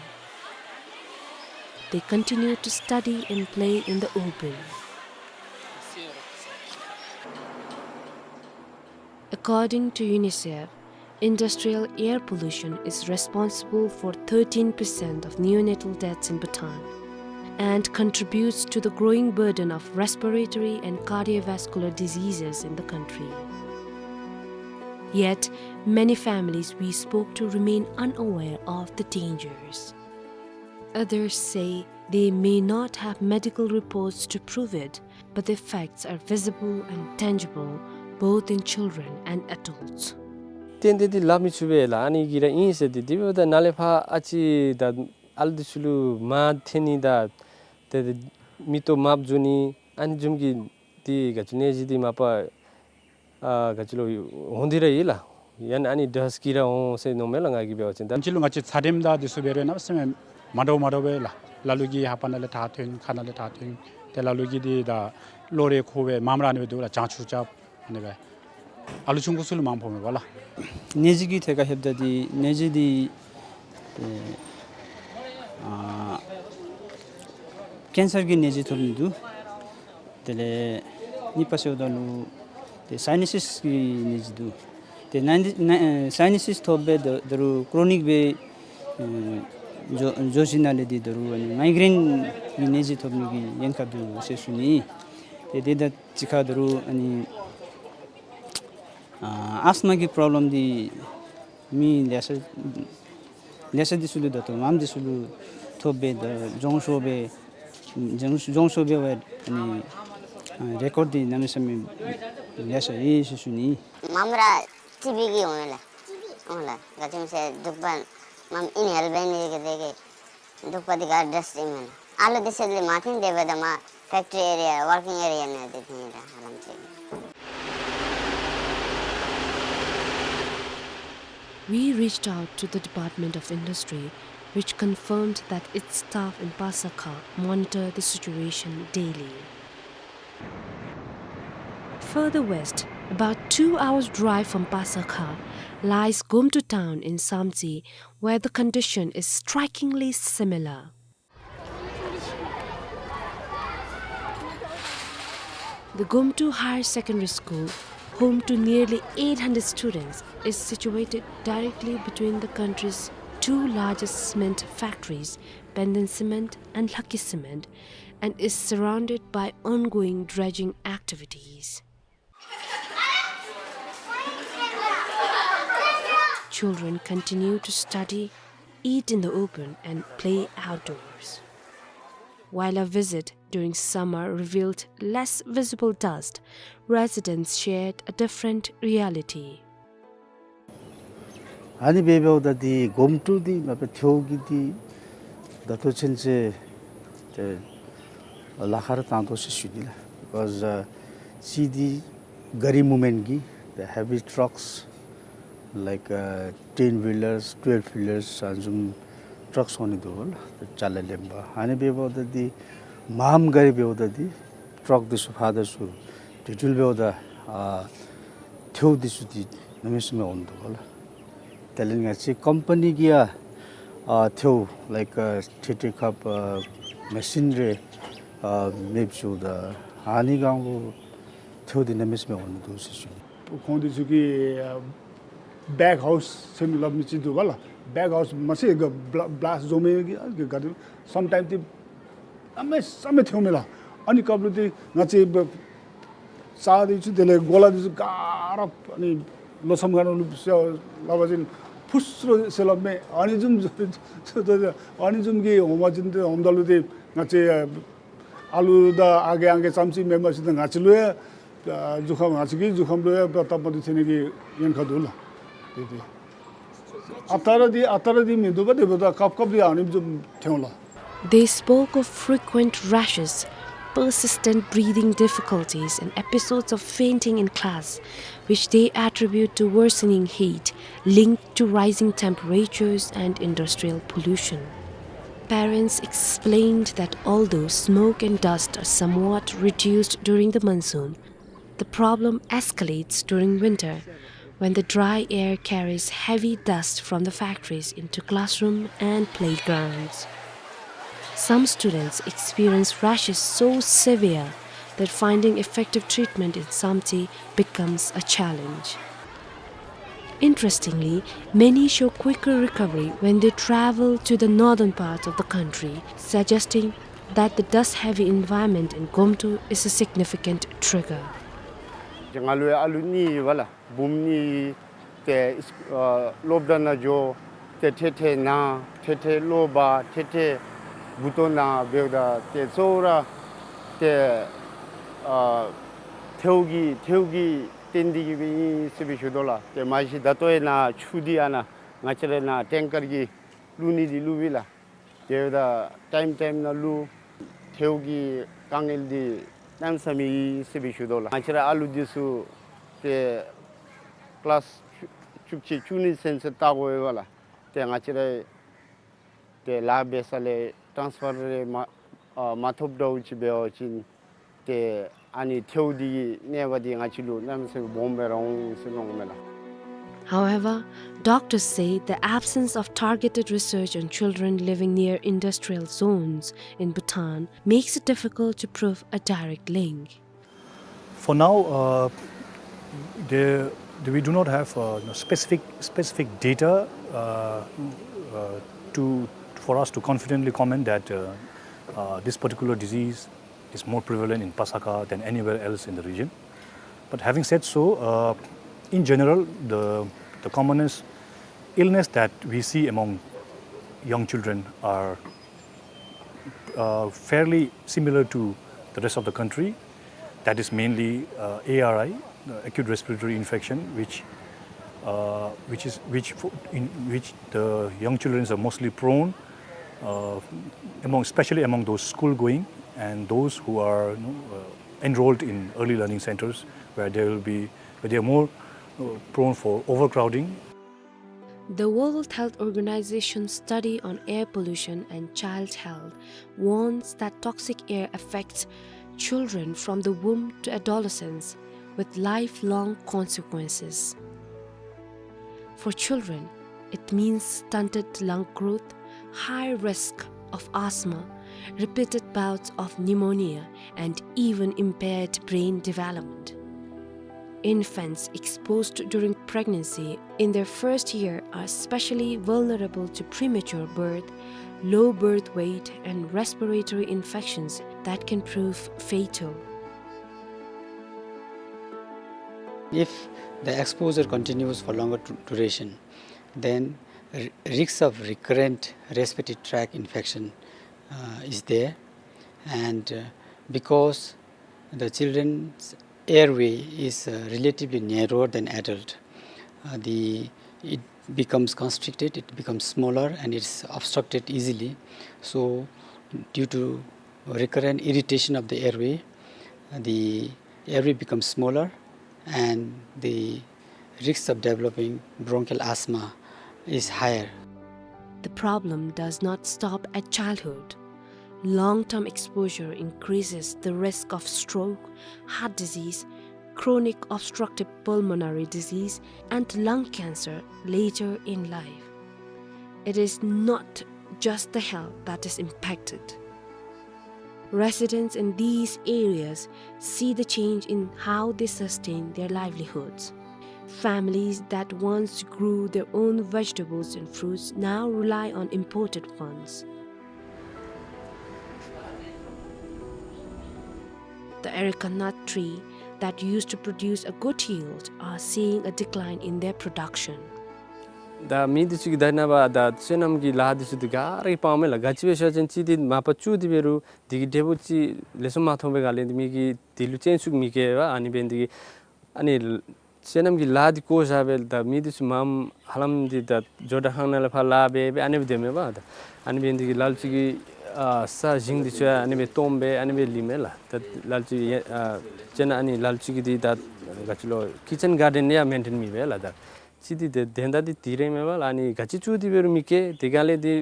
They continue to study and play in the open. According to UNICEF, industrial air pollution is responsible for thirteen percent of neonatal deaths in Bhutan and contributes to the growing burden of respiratory and cardiovascular diseases in the country. Yet, many families we spoke to remain unaware of the dangers. Others say they may not have medical reports to prove it, but the effects are visible and tangible, both in children and adults. ཏན་ཏན་འདི་སླབ་མི་ཚུགས་པས་ལགས། ཨ་ནི་གི་ར་ཨིན་ཟེར་ཏེ། དེ་འབདཝ་ད་ནཱ་ལས་ཕར་ཨ་ཙི་ད་ཨ་ལུ་འདི་ཚུ་ལུ་མར་འཐེན་ནི་ད་ཏེ་མིག་ཏོ་དམརཔོ་འགྱོ་ནི་ཨ་ནི་བཟུམ་གྱི་འདི་ག་ཅི་ནད་གཞི་འདི་མ་པ་ཨ་ག་ཅི་ལོ་འོང་སྟེ་ར་ཡོད་ལགས། ཡང་ན་ཨ་ནི་ཌསཊ་གིས་ར་འོང་ཟེར་མནོཝ་མས་ལགས། ང་གིས་འབད་བ་ཅིན་ད་ཕྱི་ལུ་ང་བཅས་ཚ་དྲོམ་དང་འདི་ཚུ་འབད་རུང་ནཱ་སེམས་མ་འདྲཝ་མ་འདྲཝ་སྦེ་ལགས། ལ་ལུ་གིས་ལྷ་པ་ནང་ལས་ཐག་ཐོན། ཁ་ནང་ལས་ཐག་ཐོན། ཏེ་ལ་ལུ་གིས་འདི་ད་གློག་རས་ཁུག་སྦེ་མངམ་ར་ཨ་ནི་སྦེ་འདུག་ལགས། གྱང་ཆུ་རྐྱབ་ཨ་ནི་སྦེ། ཨ་ལུ་ཆུང་ཀུ་ཚུ་ལུ་མངམ་ཕོག་མས་པ་ལགས། ནད་གཞི་གི་ཐད་ཁར་ལྷོདཔ་ད་འདི་ནད་གཞི་འདི་ཨེ་ཨ་ཀེན་སར་གྱི་ནད་གཞི་ཐོབ་ནི་འདུག། དེ་ལས་གཉིས་པ་ཟེརཝ་ད་ལུ་ཏེ་སའི་ནཱ་སིས་ཀྱི་ནད་གཞི་འདུག། ཏེ་ནཱ་ནཱ་ཨེ་སའི་ནཱ་སིས་ཐོབ་སྦེ་ད་ད་རུང་ཀྲོ་ནིག་སྦེ་ཨེ་འགྱོ་འགྱོ་ཞིནམ་ལས་འདི་ད་རུང་ཨ་ནི་མའི་གྲེན་གྱི་ནད་གཞི་ཐོབ་ནི་གི་ཉེན་ཁ་འདུག་ཟེར་ཞུ་ནི། ཏེ་དེ་དང་གཅིག་ཁར་ད་རུང་ཨ་ནི་ཨ་ཨས་མ་གི་པྲོབ་ལེམ་འདི་མི་ལེ་ཤ་ལེ་ཤ་འདི་ཚུ་ལུ་ད་ལྟོ་མངམ་འདི་ཚུ་ལུ་ཐོབ་སྦེ་ད་འགྱོ་ཤོར་སྦེ་འགྱོ་འགྱོ་ཤོར་སྦེ་འབད་ཨ་ནི་ཨ་རེ་ཀོཌ་འདི་གནམ་མེད་ས་མེད་ལེ་ཤ་ཡོད་ཟེར་ཞུ་ནི། མངམ་ར་ཊི་བི་གིས་འོང་ལགས། འོང་ལགས། ག་ཅི་སྨོ་ཟེར་དུག་པ་མངམ་ཨིན་ཧེལ་འབད་ནི་དེ་གིས་དེ་གིས་དུག་པ་འདི་ག་ཌསཊ་ཨིན་མས་ལགས། ཨ་ལུ་འདི་ཚུ་ལས་མ་འཐོན་དེ་འབདཝ་ད་མར་ཕེཀ་ཊི་རི་ཨེ་རི་ཡ་ཝར་ཀིང་ཨེ་རི་ཡ་ནང་འདི་འཐོན་ཡི་ལགས། ཧ་ལམ་ཅིག། We reached out to the Department of Industry, which confirmed that its staff in Pasakha monitor the situation daily. Further west, about two hours' drive from Pasakha, lies Gomtu town in Samtse, where the condition is strikingly similar. The Gomtu Higher Secondary School, home to nearly eight hundred students, is situated directly between the country's two largest cement factories, Penden Cement and Lhakki Cement, and is surrounded by ongoing dredging activities. Children continue to study, eat in the open, and play outdoors. While a visit during summer revealed less visible dust, residents shared a different reality. ཨ་ནི་འབདཝ་ད་འདི་གོམ་ཏོ་འདི་མ་པ་ཐལཝ་གི་འདི་ད་ལྟོ་ཚུན་ཚོད་ཏེ་ལཱ་ཁག་ར་བཏང་དོ་ཟེར་ཞུ་ནི་ལགས། Because uh, see the gari movement གི the heavy trucks like uh, ten wheelers, twelve wheelers ཨ་ནི་བཟུམ་ཊརཀ་འོང་ནི་འདུག་ལགས། ཅ་ལ་ལེན་པར། ཨ་ནི་འབདཝ་ད་འདི་མངམ་ག་ར་འབདཝ་ད་འདི་ཊརཀ་འདི་ཚུ་ཕར་དང་ཚུར་དེ་འཕྲོ་འབདཝ་ད་ཨ་ཐལཝ་འདི་ཚུ་འདི་གནམ་མེད་ས་མེད་འོང་འདུག་ལགས། དེ་ལས་ང་བཅས་ཀམ་པ་ནི་གིས་ཡང་ཨ་ཐལཝ་like uh, ཐེ་ཐེ་ཁབ་ཨ་མེ་ཤིན་རེ་ཨ་མེདཔ་བཟོཝ་ད་ཨ་ནི་སྒང་ལུ་ཐལཝ་འདི་གནམ་མེད་ས་མེད་འོང་ནི་འདུག་ཟེར་ཞུ་ནི། ཁོང་འདི་ཚུ་གིས་ཨ་བེག་ཧའུསི་ཟེར་མི་སླབ་མི་ཅིག་འདུག་པ་ལགས། བེག་ཧའུསི་མ་ཚད་ག་བླ་བླཱསཊ་བཟོ་མི་གི་ཨ་ག་ག་དེ་སམ་ཊའིམ་འདི་གནམ་མེད་ས་མེད་ཐལཝ་མས་ལགས། ཨ་ནི་སྐབས་ལུ་འདི་ང་བཅས་ས་འདི་ཚུ་དེ་ལས་གོ་ལ་འདི་ཚུ་ག་ར་ཨ་ནི་ལོ་མཚམས་ཁ་ནང་ལུ་ཟེར་སླབ་པ་ཅིན་ཕུ་སུ་རུ་ཟེར་སླབ་མས། ཨ་ནི་བཟུམ་ཨ་ནི་བཟུམ་གྱི་འོང་པ་ཅིན་འདི་འོངམ་ད་ལུ་འདི་ང་བཅས་ཨ་ལུ་དང་ཨ་རྒས་ཨང་རྒས་ཙམ་ཅིག་མེན་པར་ཅིག་ད་ང་བཅས་ལུ་ཡང་ཨ་གཟུགས་ཁམས་ང་བཅས་ཀྱི་གཟུགས་ཁམས་ལུ་ཡང་སྟབས་མ་བདེཝ་ཐོན་ནི་གི་ཉེན་ཁ་འདུག་ལགས། དེ་དེ་ཨ་རྟག་ར་འདི་ཨ་རྟག་ར་འདི་མིན་འདུག་པ། དེ་འབདཝ་ད་སྐབས་སྐབས་འདི་ཨ་ནི་བཟུམ་ཐོན་ལགས། They spoke of frequent rashes, persistent breathing difficulties, and episodes of fainting in class, which they attribute to worsening heat linked to rising temperatures and industrial pollution. Parents explained that although smoke and dust are somewhat reduced during the monsoon, the problem escalates during winter, when the dry air carries heavy dust from the factories into classroom and playgrounds. Some students experience rashes so severe that finding effective treatment in Samtse becomes a challenge. Interestingly, many show quicker recovery when they travel to the northern parts of the country, suggesting that the dust-heavy environment in Gomtu is a significant trigger. ང་ལུ་ཨ་ལུ་གཉིས་ཡོད་པ་ལགས། བུམོ་གཉིས། ཏེ་ཨ་སློབ་གྲྭ་ནང་འགྱོ། ཏེ་ཐེ་ཐེ་ན། ཐེ་ཐེ་གློ་བ། ཐེ་ཐེ་མགུ་ཏོ་ན་འབདཝ་ད་ཏེ་གཙོ་བོ་ར་ཏེ་ཨ་ཐལཝ་གི་ཐལཝ་གི་རྟེན་འདི་གིས་སྦེ་ཨིན་ཟེར་སྦེ་ཞུ་དོ་ལགས། ཏེ་མ་གཞི་ད་ལྟོ་ཡང་ན་ཆུ་འདི་ཨ་ན་ང་བཅས་ར་ན་ཊེང་ཀར་གྱིས་བླུག་ནི་འདི་བླུག་པས་ལགས། དེ་འབདཝ་ད་ཊའིམ་ཊའིམ་ནང་བླུག། ཐལཝ་གི་དཀའ་ངལ་འདི་གནམ་མེད་ས་མེད་ཨིན་ཟེར་སྦེ་ཞུ་དོ་ལགས། ང་བཅས་ར་ཨ་ལུ་འདི་ཚུ་ཏེ་ཀི་ལཱསི་བཅུ་གཅིག་བཅུ་གཉིས་ཚུན་ཚོད་བལྟ་དགོ་པས་ལགས། ཏེ་ང་བཅས་ར་ཏེ་ལཱ་འབད་ས་ལས་ཊཱནསི་ཕར་རེ་མ་ཨ་མ་ཐོབ་འདྲཝ་ཅིག་འབད་བ་ཅིན་ཏེ་ཨ་ནི་ཐལཝ་འདི་གི་ནད་པ་འདི་ང་བཅས་ལུ་གནམ་མེད་ས་མེད་སྦོམ་སྦེ་ར་འོང་ཟེར་མནོཝ་མས་ལགས། However, doctors say the absence of targeted research on children living near industrial zones in Bhutan makes it difficult to prove a direct link. For now, uh, there, we do not have uh, specific specific data uh, uh, to for us to confidently comment that uh, uh, this particular disease is more prevalent in Pasakha than anywhere else in the region. But having said so, uh, in general, the, the commonest illness that we see among young children are uh, fairly similar to the rest of the country. That is mainly uh, A R I, uh, acute respiratory infection, which uh, which is which fo- in which the young children are mostly prone, uh, among especially among those school going and those who are you know, uh, enrolled in early learning centers where they will be where they are more uh, prone for overcrowding. The World Health Organization study on air pollution and child health warns that toxic air affects children from the womb to adolescence with lifelong consequences. For children, it means stunted lung growth, high risk of asthma, repeated bouts of pneumonia, and even impaired brain development. Infants exposed during pregnancy in their first year are especially vulnerable to premature birth, low birth weight, and respiratory infections that can prove fatal. If the exposure continues for longer du-, duration, then r-, risks of recurrent respiratory tract infection, uh, is there. And, uh, because the children's airway is, uh, relatively narrower than adult, uh, the, it becomes constricted, it becomes smaller, and it's obstructed easily. So, due to recurrent irritation of the airway, the airway becomes smaller, and the risks of developing bronchial asthma is higher. The problem does not stop at childhood. Long-term exposure increases the risk of stroke, heart disease, chronic obstructive pulmonary disease, and lung cancer later in life. It is not just the health that is impacted. Residents in these areas see the change in how they sustain their livelihoods. Families that once grew their own vegetables and fruits now rely on imported ones. The areca nut tree that used to produce a good yield are seeing a decline in their production. ད་མི་འདི་ཚུ་གིས་ད་ནངས་པ་ད་སོ་ནམ་གྱི་ལཱ་འདི་ཚུ་འདི་ག་ར་གིས་སྤང་མས་ལགས། ག་ཅི་སྦེ་ཟེར་བ་ཅིན་གཅིག་འདི་མ་པ་བཙུགས་ཏེ་འབད་རུང་འདི་གི་འབྲས་བུ་ཅིག་ལེགས་ཤོམ་མ་ཐོབ་པའི་སྒང་ལས་འདི་མི་གིས་འདི་ལུ་སྤྱན་ཟུག་མི་བཀལ་བས། ཨ་ནི་འབད་ནི་འདི་གིས་ཨ་ནི་སོ་ནམ་གྱི་ལཱ་འདི་བཀོ་བཞག་སྦེ་ད་མི་འདི་ཚུ་མངམ་ཧ་ལམ་འདི་ད་ཇོ་བྲག་ཁང་ནང་ལས་ཕར་ལཱ་འབད་སྦེ་ཨ་ནི་སྦེ་སྡོད་མས་པ། ད་ཨ་ནི་འབད་ནི་འདི་གིས་ལ་ལུ་ཅིག་གིས་ཨ་ས་ཞིང་འདི་ཚུ་ཡང་ཨ་ནི་སྦེ་སྟོངམ་སྦེ་ཨ་ནི་སྦེ་ལུས་མས་ལགས། ད་ལ་ལུ་ཅིག་ཨ་དཔེར་ན་ཨ་ནི་ལ་ལུ་ཅིག་གིས་འདི་ད་ག་ཅི་ལོ་ཀི་ཅན་གཱར་ཌེན་ཡང་མེན་ཊེན་མི་འབད་ལགས། ད་ཅིག་འདི་དེ་དོན་དག་འདི་དེ་ར་མས་པ་ལགས། ཨ་ནི་ག་ཅི་བཙུགས་ཏེ་འབད་རུང་མི་སྐྱེ། དེ་སྒང་ལས་འདི་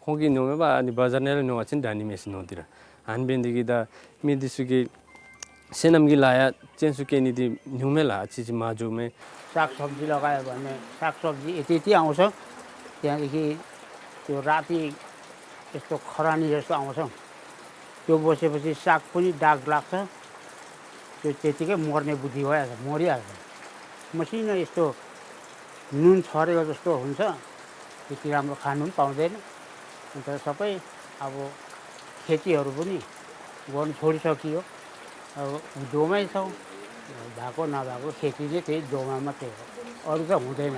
ཁོང་གིས་མནོཝ་མས་པ། ཨ་ནི་བ་ཛར་ནང་ལས་ཉོ་བ་ཅིན་དྲག་ནི་མས་ཟེར་མནོ་སྟེ་ར། ཨ་ནི་འབད་ནི་འདི་གིས་ད་མི་འདི་ཚུ་གིས་སོ་ནམ་གྱི་ལཱ་ཡང་སྤྱན་ཟུག་བཀལ་ནི་འདི་ཉུང་མས་ལགས། ཨ་ཙི་ཅིག་མར་འགྱོཝ་མས། सागसब्जी लगायो भने सागसब्जी यति यति आउँछ। त्यहाँदेखि त्यो राति यस्तो खरानी जस्तो आउँछ। त्यो बसेपछि साग पनि दाग लाग्छ। त्यो त्यतिकै मर्ने बुद्धि भइहाल्छ, मरिहाल्छ। मसिनो यस्तो नुन छरेको जस्तो हुन्छ। त्यति राम्रो खानु पनि पाउँदैन। अन्त सबै अब खेतीहरू पनि गर्नु छोडिसकियो। अब दोमै छौँ। भएको नभएको खेती चाहिँ त्यही दोमा मात्रै हो, अरू त हुँदैन।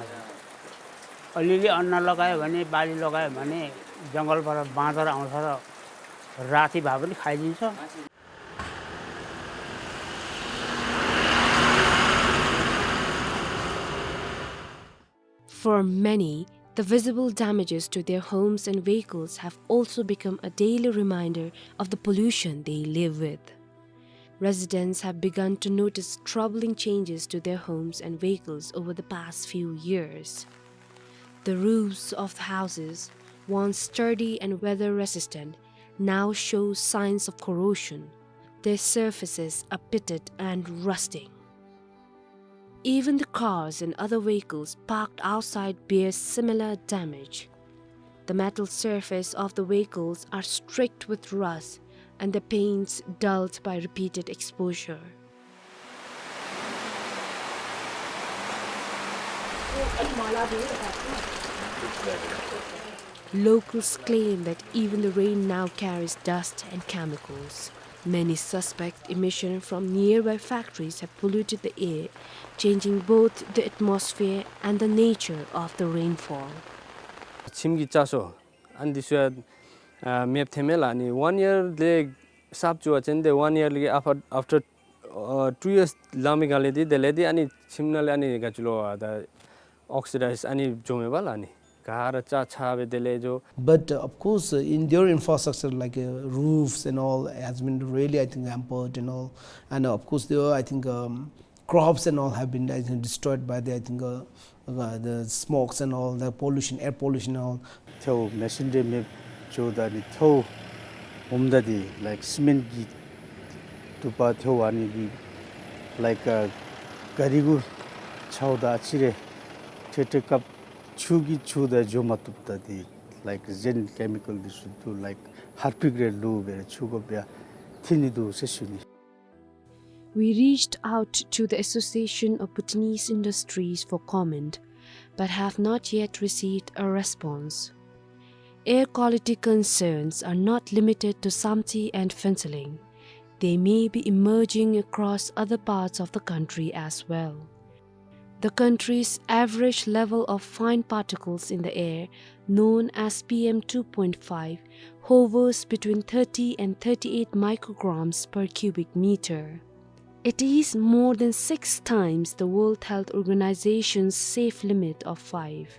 अलिअलि अन्न लगायो भने, बाली लगायो भने जङ्गलबाट बाँदर आउँछ र राति भए पनि खाइदिन्छ। For many, the visible damages to their homes and vehicles have also become a daily reminder of the pollution they live with. Residents have begun to notice troubling changes to their homes and vehicles over the past few years. The roofs of the houses, once sturdy and weather-resistant, now show signs of corrosion. Their surfaces are pitted and rusting. Even the cars and other vehicles parked outside bear similar damage. The metal surface of the vehicles are streaked with rust and the paints dulled by repeated exposure. Locals claim that even the rain now carries dust and chemicals. Many suspect emission from nearby factories have polluted the air, changing both the atmosphere and the nature of the rainfall. ཁྱིམ་གྱི་ལྕགས་ཤོག་ཨ་ནི་འདི་ཚུ་ཡང་ཨ་མེདཔ་ཐལ་མས་ལགས། ཨ་ནི་ཝན་ཡར་ལས་གསརཔ་བཙུགས་པ་ཅིན་དེ་ཝན་ཡར་ལས་ཨ་ཕར་ཨཕ་ཊར་ཨ་ཊུ་ཡརསི་ལང་མི་སྒང་ལས་འདི་དེ་ལས་འདི་ཨ་ནི་ཁྱིམ་ནང་ལས་ཨ་ནི་ག་ཅི་ལོ་ཨ་ད་ཨོག་སི་ཌའིཛ་ཨ་ནི་འགྱོཝ་མས་པ་ལགས། ཨ་ནི་ག་ར་ཆག་ཆག་སྦེ་དེ་ལས་འགྱོ། But, uh, of course, uh, in their infrastructure, like, uh, roofs and all, has been really, I think, hampered and all. And, uh, of course, there, I think, um, crops and all have been, I think, destroyed by the, I think, uh, uh, the smokes and all, the pollution, air pollution and all. ཐལཝ་མེ་ཤིན་རེ་མེདཔ་འགྱོཝ་ད་ནི་ཐལཝ་འོངམ་ད་འདི་ལའིཀ་སི་མེནཊ་གི་དུ་པ་ཐལཝ་ཨ་ནི་གི་ལའིཀ་ཨ་ག་རི་གུ་འཕྱརཝ་ད་ཨ་ཙི་རེ་ཁྲེ་ཁྲེ་བཀབ། ཆུ་གིས་འཁྱུ་ད་འགྱོ་མ་བཏུབ། ད་འདི་ལའིཀ་གཞན་ཀེ་མི་ཀཱལ་འདི་ཚུ་འདུག། ལའིཀ་ཧར་པིཀ་རེ་བླུག་སྦེ་ཆུ་ཁོག་སྦེ་ཡར་འཐིང་ནི་འདུག་ཟེར་ཞུ་ནི། We reached out to the Association of Bhutanese Industries for comment, but have not yet received a response. Air quality concerns are not limited to Samtse and Phuentsholing. They may be emerging across other parts of the country as well. The country's average level of fine particles in the air, known as P M two point five, hovers between thirty and thirty-eight micrograms per cubic meter. It is more than six times the World Health Organization's safe limit of five.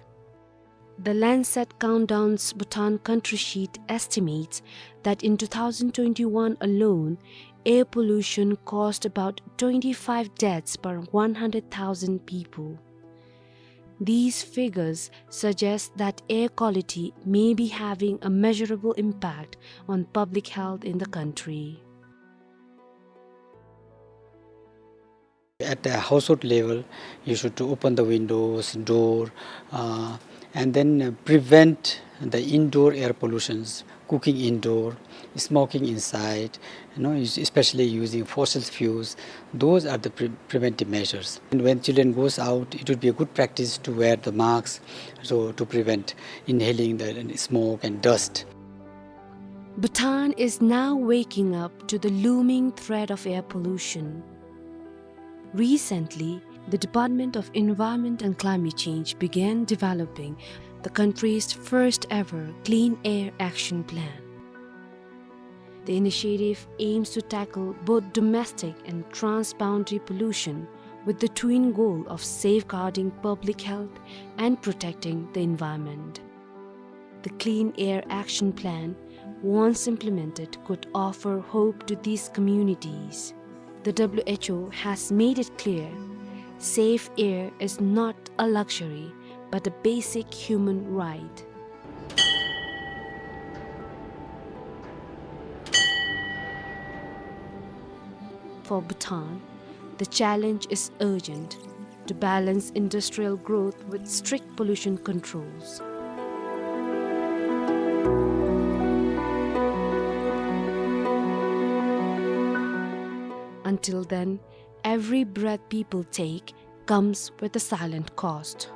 The Lancet Countdown's Bhutan Country Sheet estimates that in two thousand twenty-one alone, air pollution caused about twenty-five deaths per one hundred thousand people. These figures suggest that air quality may be having a measurable impact on public health in the country. At the household level, you should open the windows, door, uh, and then, uh, prevent the indoor air pollutions, cooking indoor, smoking inside, you know, es-, especially using fossil fuels. Those are the pre-, preventive measures. And when children goes out, it would be a good practice to wear the masks, so to prevent inhaling the smoke and dust. Bhutan is now waking up to the looming threat of air pollution. Recently, the Department of Environment and Climate Change began developing the country's first ever Clean Air Action Plan. The initiative aims to tackle both domestic and transboundary pollution with the twin goal of safeguarding public health and protecting the environment. The Clean Air Action Plan, once implemented, could offer hope to these communities. The W H O has made it clear, safe air is not a luxury, but a basic human right. For Bhutan, the challenge is urgent to balance industrial growth with strict pollution controls. Until then, every breath people take comes with a silent cost.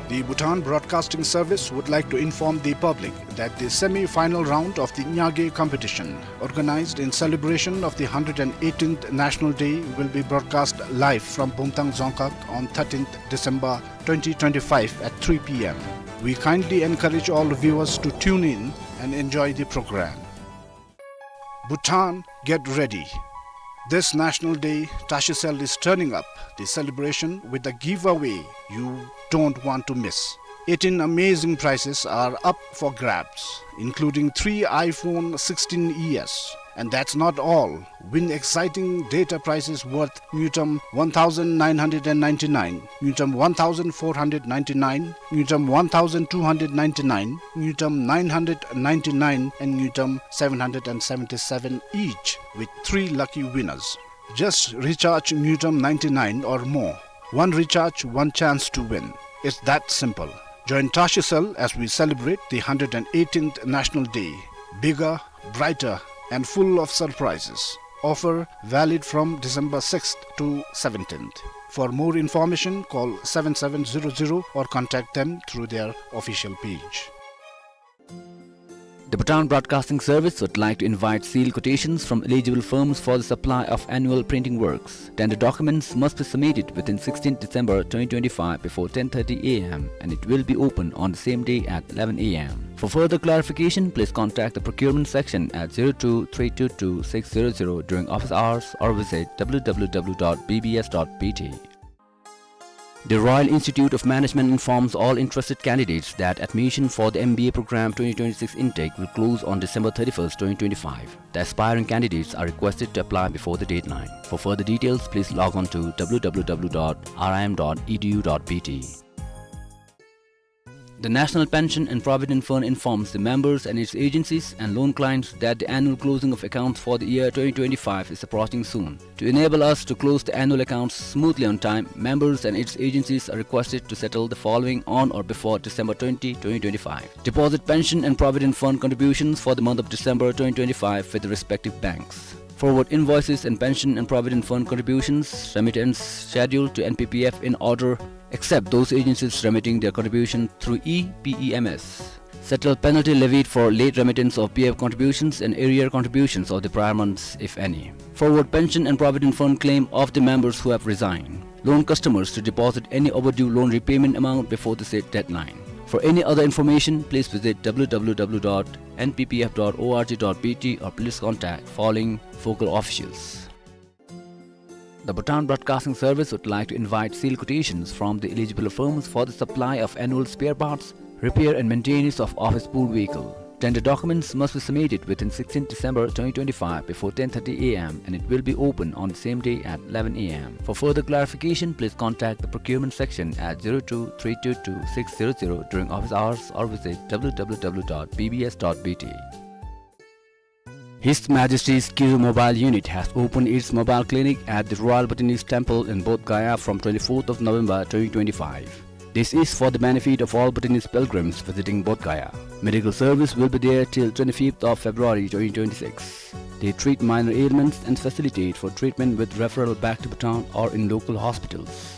The Bhutan Broadcasting Service would like to inform the public that the semi-final round of the Nyage competition, organized in celebration of the hundred and eighteenth National Day, will be broadcast live from Bumthang Dzongkhag on thirteenth December twenty twenty-five at three P M. We kindly encourage all viewers to tune in and enjoy the program. Bhutan, get ready. This National Day, Tashicell is turning up the celebration with a giveaway you don't want to miss. Eighteen amazing prizes are up for grabs, including three iPhone sixteen E S. And that's not all. Win exciting data prizes worth ngultrum one thousand nine hundred and ninety-nine, ngultrum one thousand four hundred ninety-nine, ngultrum one thousand two hundred ninety-nine, ngultrum nine hundred ninety-nine, and ngultrum seven hundred and seventy-seven each, with three lucky winners. Just recharge ngultrum ninety-nine or more. One recharge, one chance to win. It's that simple. Join Tashicell as we celebrate the hundred and eighteenth National Day. Bigger, brighter, and full of surprises. Offer valid from December sixth to seventeenth. For more information, call seven seven zero zero or contact them through their official page. The Bhutan Broadcasting Service would like to invite sealed quotations from eligible firms for the supply of annual printing works. Tender documents must be submitted within sixteenth December twenty twenty-five before ten thirty A M, and it will be open on the same day at eleven A M. For further clarification, please contact the procurement section at zero two three two two six zero zero during office hours or visit W W W dot B B S dot B T. The Royal Institute of Management informs all interested candidates that admission for the M B A program twenty twenty-six intake will close on December thirty-first, twenty twenty-five. The aspiring candidates are requested to apply before the deadline. For further details, please log on to W W W dot R I M dot E D U dot B T. The National Pension and Provident Fund informs the members and its agencies and loan clients that the annual closing of accounts for the year twenty twenty-five is approaching soon. To enable us to close the annual accounts smoothly on time, members and its agencies are requested to settle the following on or before December twenty, twenty twenty-five. Deposit pension and provident fund contributions for the month of December twenty twenty-five with the respective banks. Forward invoices and pension and provident fund contributions remittance schedule to N P P F in order, except those agencies remitting their contribution through E P E M S. Settle penalty levied for late remittance of P F contributions and arrear contributions of the prior months, if any. Forward pension and provident fund claim of the members who have resigned. Loan customers to deposit any overdue loan repayment amount before the said deadline. For any other information, please visit W W W dot N P P F dot org dot B T or please contact following focal officials. The Bhutan Broadcasting Service would like to invite sealed quotations from the eligible firms for the supply of annual spare parts, repair and maintenance of office pool vehicle. Tender documents must be submitted within sixteenth December twenty twenty-five before ten thirty A M and it will be open on the same day at eleven A M. For further clarification, please contact the procurement section at zero two three two two six zero zero during office hours or visit W W W dot B B S dot B T. His Majesty's Kiru Mobile Unit has opened its mobile clinic at the Royal Bhutanese Temple in Bodh Gaya from twenty-fourth of November twenty twenty-five. This is for the benefit of all Bhutanese pilgrims visiting Bodh Gaya. Medical service will be there till twenty-fifth of February twenty twenty-six. They treat minor ailments and facilitate for treatment with referral back to Bhutan or in local hospitals.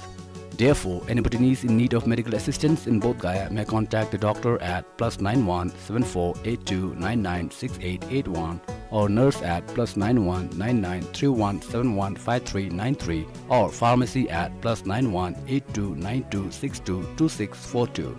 Therefore, any Bhutanese in need of medical assistance in Bodh Gaya may contact the doctor at plus nine one seven four eight two nine nine six eight eight one or nurse at plus nine one nine nine three one seven one five three nine three or pharmacy at plus nine one eight two nine two six two two six four two.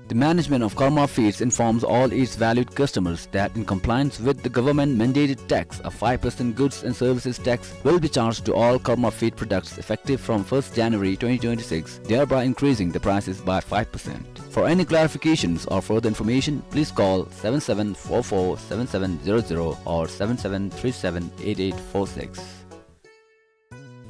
The management of Karma Feeds informs all its valued customers that in compliance with the government mandated tax, a five percent goods and services tax will be charged to all Karma Feed products effective from first January twenty twenty-six, thereby increasing the prices by five percent. For any clarifications or further information, please call seven seven four four seven seven zero zero or seven seven three seven eight eight four six.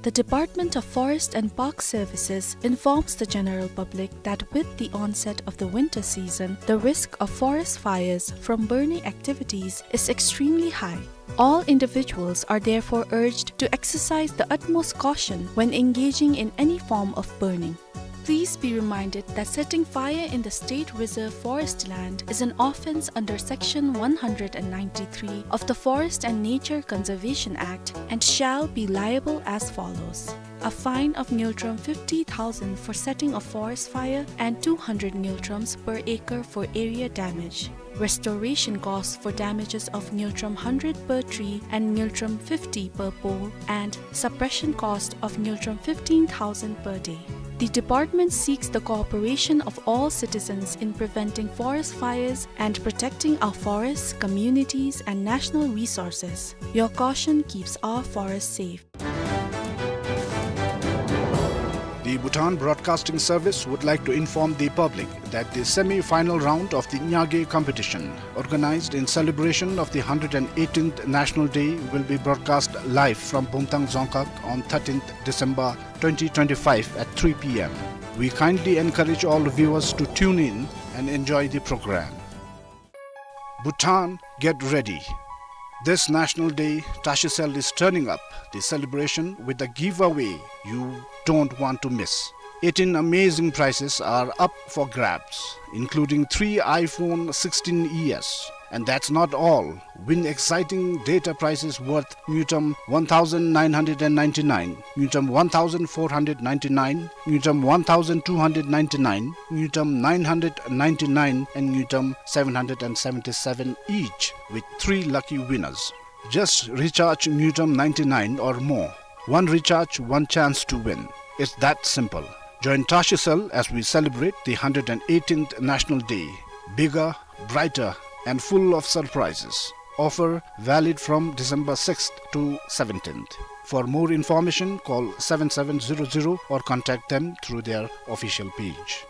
The Department of Forest and Park Services informs the general public that with the onset of the winter season, the risk of forest fires from burning activities is extremely high. All individuals are therefore urged to exercise the utmost caution when engaging in any form of burning. Please be reminded that setting fire in the state reserve forest land is an offence under Section one hundred and ninety-three of the Forest and Nature Conservation Act and shall be liable as follows. A fine of ngultrum fifty thousand for setting a forest fire and two hundred ngultrums per acre for area damage. Restoration costs for damages of ngultrum hundred per tree and ngultrum fifty per pole, and suppression cost of ngultrum fifteen thousand per day. The department seeks the cooperation of all citizens in preventing forest fires and protecting our forests, communities, and national resources. Your caution keeps our forests safe. The Bhutan Broadcasting Service would like to inform the public that the semi-final round of the Nyage competition, organized in celebration of the hundred and eighteenth National Day, will be broadcast live from Bumthang Dzongkhag on thirteenth December twenty twenty-five at three P M. We kindly encourage all viewers to tune in and enjoy the program. Bhutan, get ready. This National Day, Tashicel is turning up the celebration with a giveaway you don't want to miss. Eighteen amazing prizes are up for grabs, including three iPhone sixteen E S. And that's not all. Win exciting data prizes worth ngultrum one thousand nine hundred and ninety-nine, ngultrum one thousand four hundred ninety-nine, ngultrum one thousand two hundred ninety-nine, ngultrum nine hundred ninety-nine, and ngultrum seven hundred and seventy-seven each, with three lucky winners. Just recharge ngultrum ninety-nine or more. One recharge, one chance to win. It's that simple. Join Tashicel as we celebrate the hundred and eighteenth National Day. Bigger, brighter, and full of surprises. Offer valid from December sixth to seventeenth. For more information, call seven seven zero zero or contact them through their official page.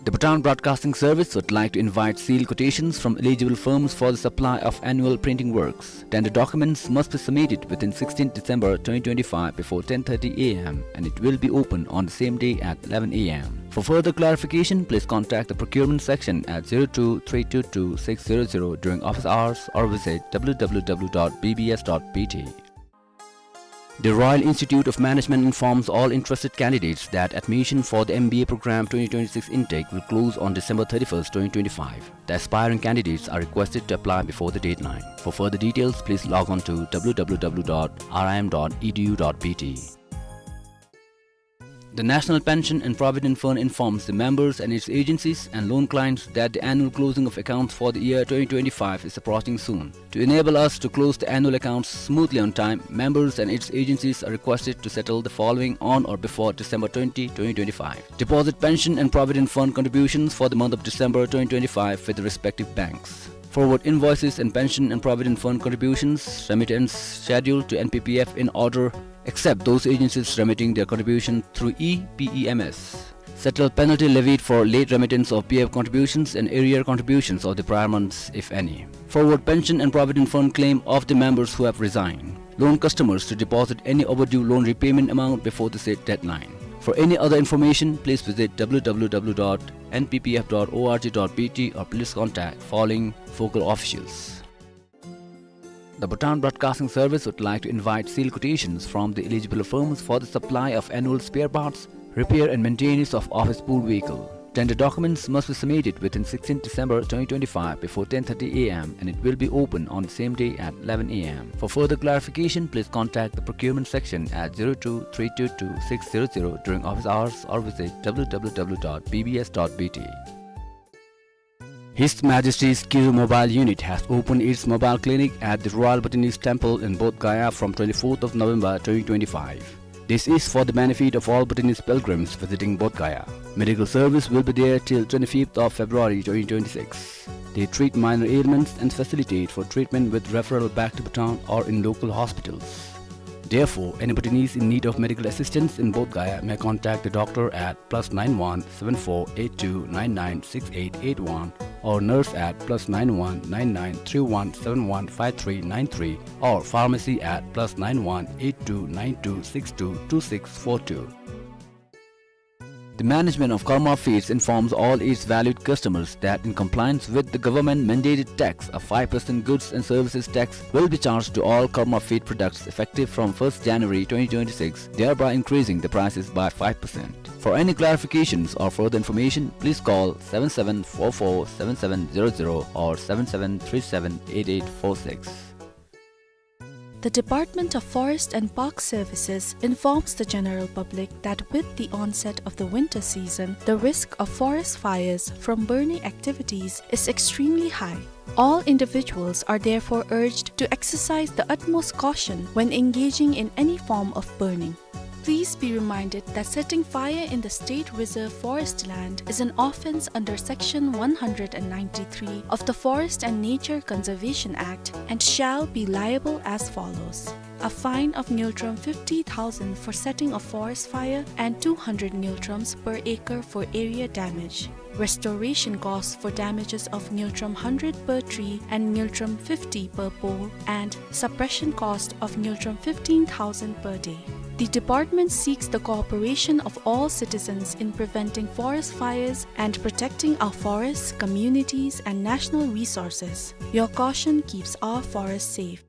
The Bhutan Broadcasting Service would like to invite sealed quotations from eligible firms for the supply of annual printing works. Tender documents must be submitted within sixteenth December twenty twenty-five before ten thirty A M and it will be open on the same day at eleven A M. For further clarification, please contact the procurement section at zero two three two two six zero zero during office hours or visit W W W dot B B S dot B T. The Royal Institute of Management informs all interested candidates that admission for the M B A program twenty twenty-six intake will close on December thirty-first, twenty twenty-five. The aspiring candidates are requested to apply before the deadline. For further details, please log on to W W W dot R I M dot E D U dot B T. The National Pension and Provident Fund informs the members and its agencies and loan clients that the annual closing of accounts for the year twenty twenty-five is approaching soon. To enable us to close the annual accounts smoothly on time, members and its agencies are requested to settle the following on or before December twenty, twenty twenty-five. Deposit pension and provident fund contributions for the month of December twenty twenty-five with the respective banks. Forward invoices and pension and provident fund contributions remittance schedule to N P P F in order, except those agencies remitting their contribution through E P E M S. Settle penalty levied for late remittance of P F contributions and arrear contributions of the prior months, if any. Forward pension and provident fund claim of the members who have resigned. Loan customers to deposit any overdue loan repayment amount before the said deadline. For any other information, please visit W W W dot N P P F dot org dot B T or please contact following focal officials. The Bhutan Broadcasting Service would like to invite sealed quotations from the eligible firms for the supply of annual spare parts, repair and maintenance of office pool vehicle. Tender documents must be submitted within sixteenth December twenty twenty-five before ten thirty A M and it will be open on the same day at eleven A M. For further clarification, please contact the procurement section at zero two three two two six zero zero during office hours or visit W W W dot B B S dot B T. His Majesty's Kiru Mobile Unit has opened its mobile clinic at the Royal Bhutanese Temple in Bodh Gaya from twenty-fourth of November twenty twenty-five. This is for the benefit of all Bhutanese pilgrims visiting Bodh Gaya. Medical service will be there till twenty-fifth of February twenty twenty-six. They treat minor ailments and facilitate for treatment with referral back to Bhutan or in local hospitals. Therefore, any Bhutanese in need of medical assistance in Bodh Gaya may contact the doctor at plus nine one seven four eight two nine nine six eight eight one or nurse at plus nine one nine nine three one seven one five three nine three or pharmacy at plus nine one eight two nine two six two two six four two. The management of Karma Feeds informs all its valued customers that in compliance with the government mandated tax, a five percent goods and services tax will be charged to all Karma Feed products effective from first January twenty twenty-six, thereby increasing the prices by five percent. For any clarifications or further information, please call seven seven four four seven seven zero zero or seven seven three seven eight eight four six. The Department of Forest and Park Services informs the general public that with the onset of the winter season, the risk of forest fires from burning activities is extremely high. All individuals are therefore urged to exercise the utmost caution when engaging in any form of burning. Please be reminded that setting fire in the state reserve forest land is an offence under Section one hundred and ninety-three of the Forest and Nature Conservation Act and shall be liable as follows. A fine of ngultrum fifty thousand for setting a forest fire and two hundred ngultrums per acre for area damage. Restoration cost for damages of ngultrum hundred per tree and ngultrum fifty per pole, and suppression cost of ngultrum fifteen thousand per day. The department seeks the cooperation of all citizens in preventing forest fires and protecting our forests, communities, and national resources. Your caution keeps our forests safe.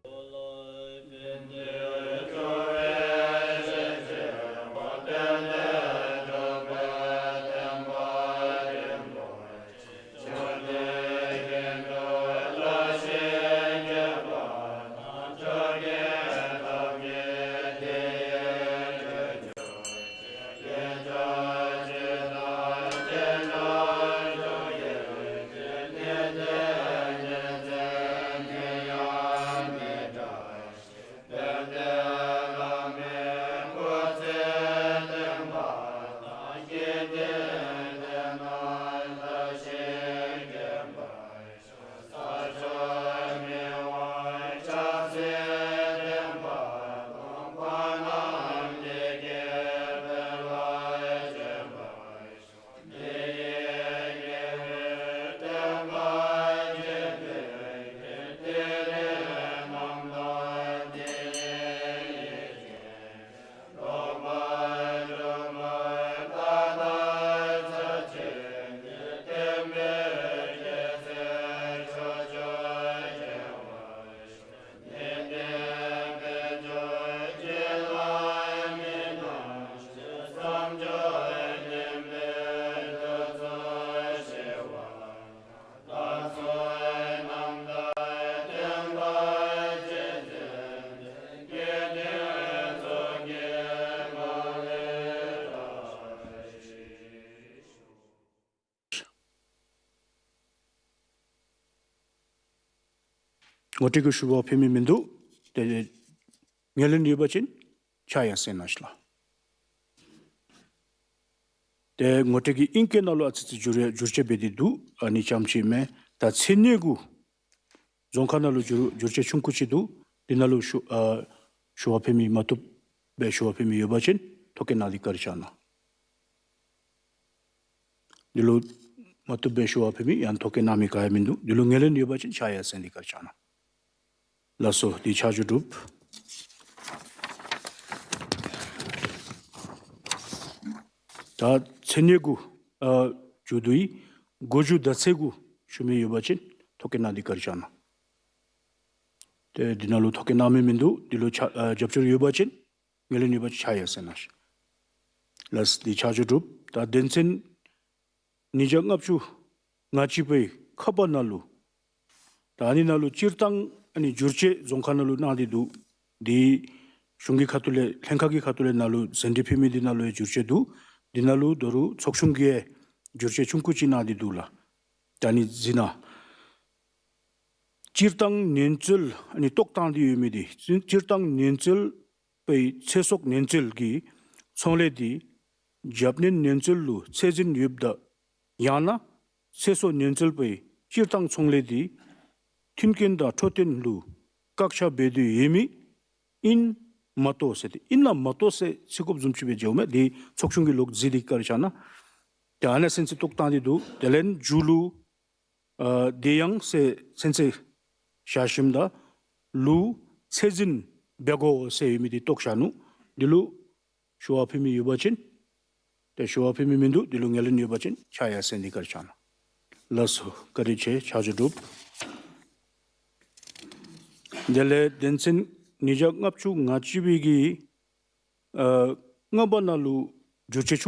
ངོ་སྤྲོད་ཀྱི་ཞུ་བ་ཕུལ་མི་མིན་འདུག། ཏེ་ངོས་ལེན་ཡོད་པ་ཅིན་ཕྱག་ཡར་སེང་གནང་ཤིག་ལགས། ཏེ་ངོ་སྤྲོད་ཀྱི་ཨིང་སྐད་ནང་ལུ་ཨ་ཙི་ཙི་བསྒྱུར་བསྒྱུར་བཅོས་འབད་དེ་འདུག། ཨ་ནི་ཙམ་ཅིག་མས། ད་མཚན་ཉིད་གུ་རྫོང་ཁག་ནང་ལུ་བསྒྱུར་བསྒྱུར་བཅོས་ཆུང་ཀུ་ཅིག་འདུག། དེ་ནང་ལུ་ཞུ་ཨ་ཞུ་བ་ཕུལ་མི་མ་བཏུབ་སྦེ་ཞུ་བ་ཕུལ་མི་ཡོད་པ་ཅིན་ཐོ་བཀོད་གནང་སྟེ་བཀའ་དྲིན་བསྐྱང་གནང་། འདི་ལུ་མ་བཏུབ་སྦེ་ཞུ་བ་ཕུལ་མི་ཡང་ཐོ་བཀོད་གནང་མི་ག་ཡང་མིན་འདུག། འདི་ལུ་ངོས་ལེན་ཡོད་པ་ཅིན་ཕྱག་ཡར་སེང་སྟེ་བཀའ་དྲིན་བསྐྱང་གནང་། ལགས་སོ། དེ་ཕྱག་ཞུ་གྲུབ། ད་མཚན་ཉིད་གུ་ཨ་མཇུག་བསྡུ་ཡི་འགོ་མཇུག་ཟླ་ཚེས་གུ་ཞུ་མི་ཡོད་པ་ཅིན་ཐོ་བཀོད་གནང་སྟེ་བཀའ་དྲིན་བསྐྱང་གནང་། ཏེ་འདི་ནང་ལུ་ཐོ་བཀོད་གནང་མི་མིན་འདུག། འདི་ལུ་ཕྱག་ཨ་རྒྱབ་སྐྱོར་ཡོད་པ་ཅིན་ངོས་ལེན་ཡོད་པ་ཅིན་ཕྱག་ཡར་སེང་གནང་ཤིག། ལགས། དེ་ཕྱག་ཞུ་གྲུབ། ད་དོན་ཚན་ཉིས་བརྒྱ་ལྔ་བཅུ་ང་གཅིག་པའི་ཁ་པར་ནང་ལུ་ད་ཨ་ནི་ནང་ལུ་སྤྱིར་བཏང་ཨ་ནི་བསྒྱུར་བཅོས་རྫོང་ཁག་ནང་ལུ་གནང་སྟེ་འདུག། དེ་གཞུང་གི་ཁ་ཐུག་ལས་ལྷན་ཁག་གི་ཁ་ཐུག་ལས་ནང་ལུ་ཟིན་བྲིས་ཕུལ་མི་དེ་ནང་ལུ་ཡང་བསྒྱུར་བཅོས་འདུག། དེ་ནང་ལུ་ད་རུང་ཚོགས་ཆུང་གིས་བསྒྱུར་བཅོས་ཆུང་ཀུ་ཅིག་གནང་སྟེ་འདུག་ལགས། ད་ཨ་ནི་གཟིགས་གནང་། སྤྱིར་བཏང་ཉེན་སྲུང་ཨ་ནི་གཏོགས་བཏང་སྟེ་ཡོད་མི་དེ་སྤྱིར་བཏང་ཉེན་སྲུང་པའི་ཚེ་སྲོག་ཉེན་སྲུང་གི་ཚོང་ལས་དེ་རྒྱབ་གནོན་ཉེན་སྲུང་ལུ་ཚད་འཛིན་ཡོདཔ་དང་ཡང་ན་ཚེ་སྲོག་ཉེན་སྲུང་པའི་སྤྱིར་བཏང་ཚོང་ལས་དེ་མཐུན་རྐྱེན་དང་འཕྲོད་བསྟེན་ལུ་བཀག་ཆ་འབད་དེ་ཡོད་མི་ཨིན་མ་གཏོགས་ཟེར་ཏེ་ཨིན་ན་མ་གཏོགས་ཟེར་ཚིག་གོབ་བཟུམ་ཅིག་སྦེ་མཇལཝ་མས། དེ་ཚོགས་ཆུང་གིས་ལོག་གཟིགས་ཏེ་བཀའ་དྲིན་བསྐྱང་གནང་། ཏེ་ཨ་ནཱ་ཚུན་ཚོད་གཏོགས་བཏང་སྟེ་འདུག། དེ་ལས་མཇུག་ལུ་ཨ་དེ་ཡང་ཟེར་ཚུན་ཚོད་བཞག་ཞིནམ་ད་ལུ་ཚད་འཛིན་འབད་དགོ་ཟེར་ཡོད་མི་དེ་གཏོགས་བཞག་ནུག། འདི་ལུ་ཞུ་བ་ཕུལ་མི་ཡོད་པ་ཅིན། ཏེ་ཞུ་བ་ཕུལ་མི་མིན་འདུག། འདི་ལུ་ངོས་ལེན་ཡོད་པ་ཅིན་ཕྱག་ཡར་སེང་སྟེ་བཀའ་དྲིན་བསྐྱང་གནང་། ལགས་སོ། བཀའ་དྲིན་ཆེ། ཕྱག་ཞུ་གྲུབ། དེ་ལས་དོན་ཚན་ཉིས་བརྒྱ་ལྔ་བཅུ་ང་གཅིག་པའི་གི་ཨ་ལྔ་པ་ནང་ལུ་བསྒྱུར་བཅོས་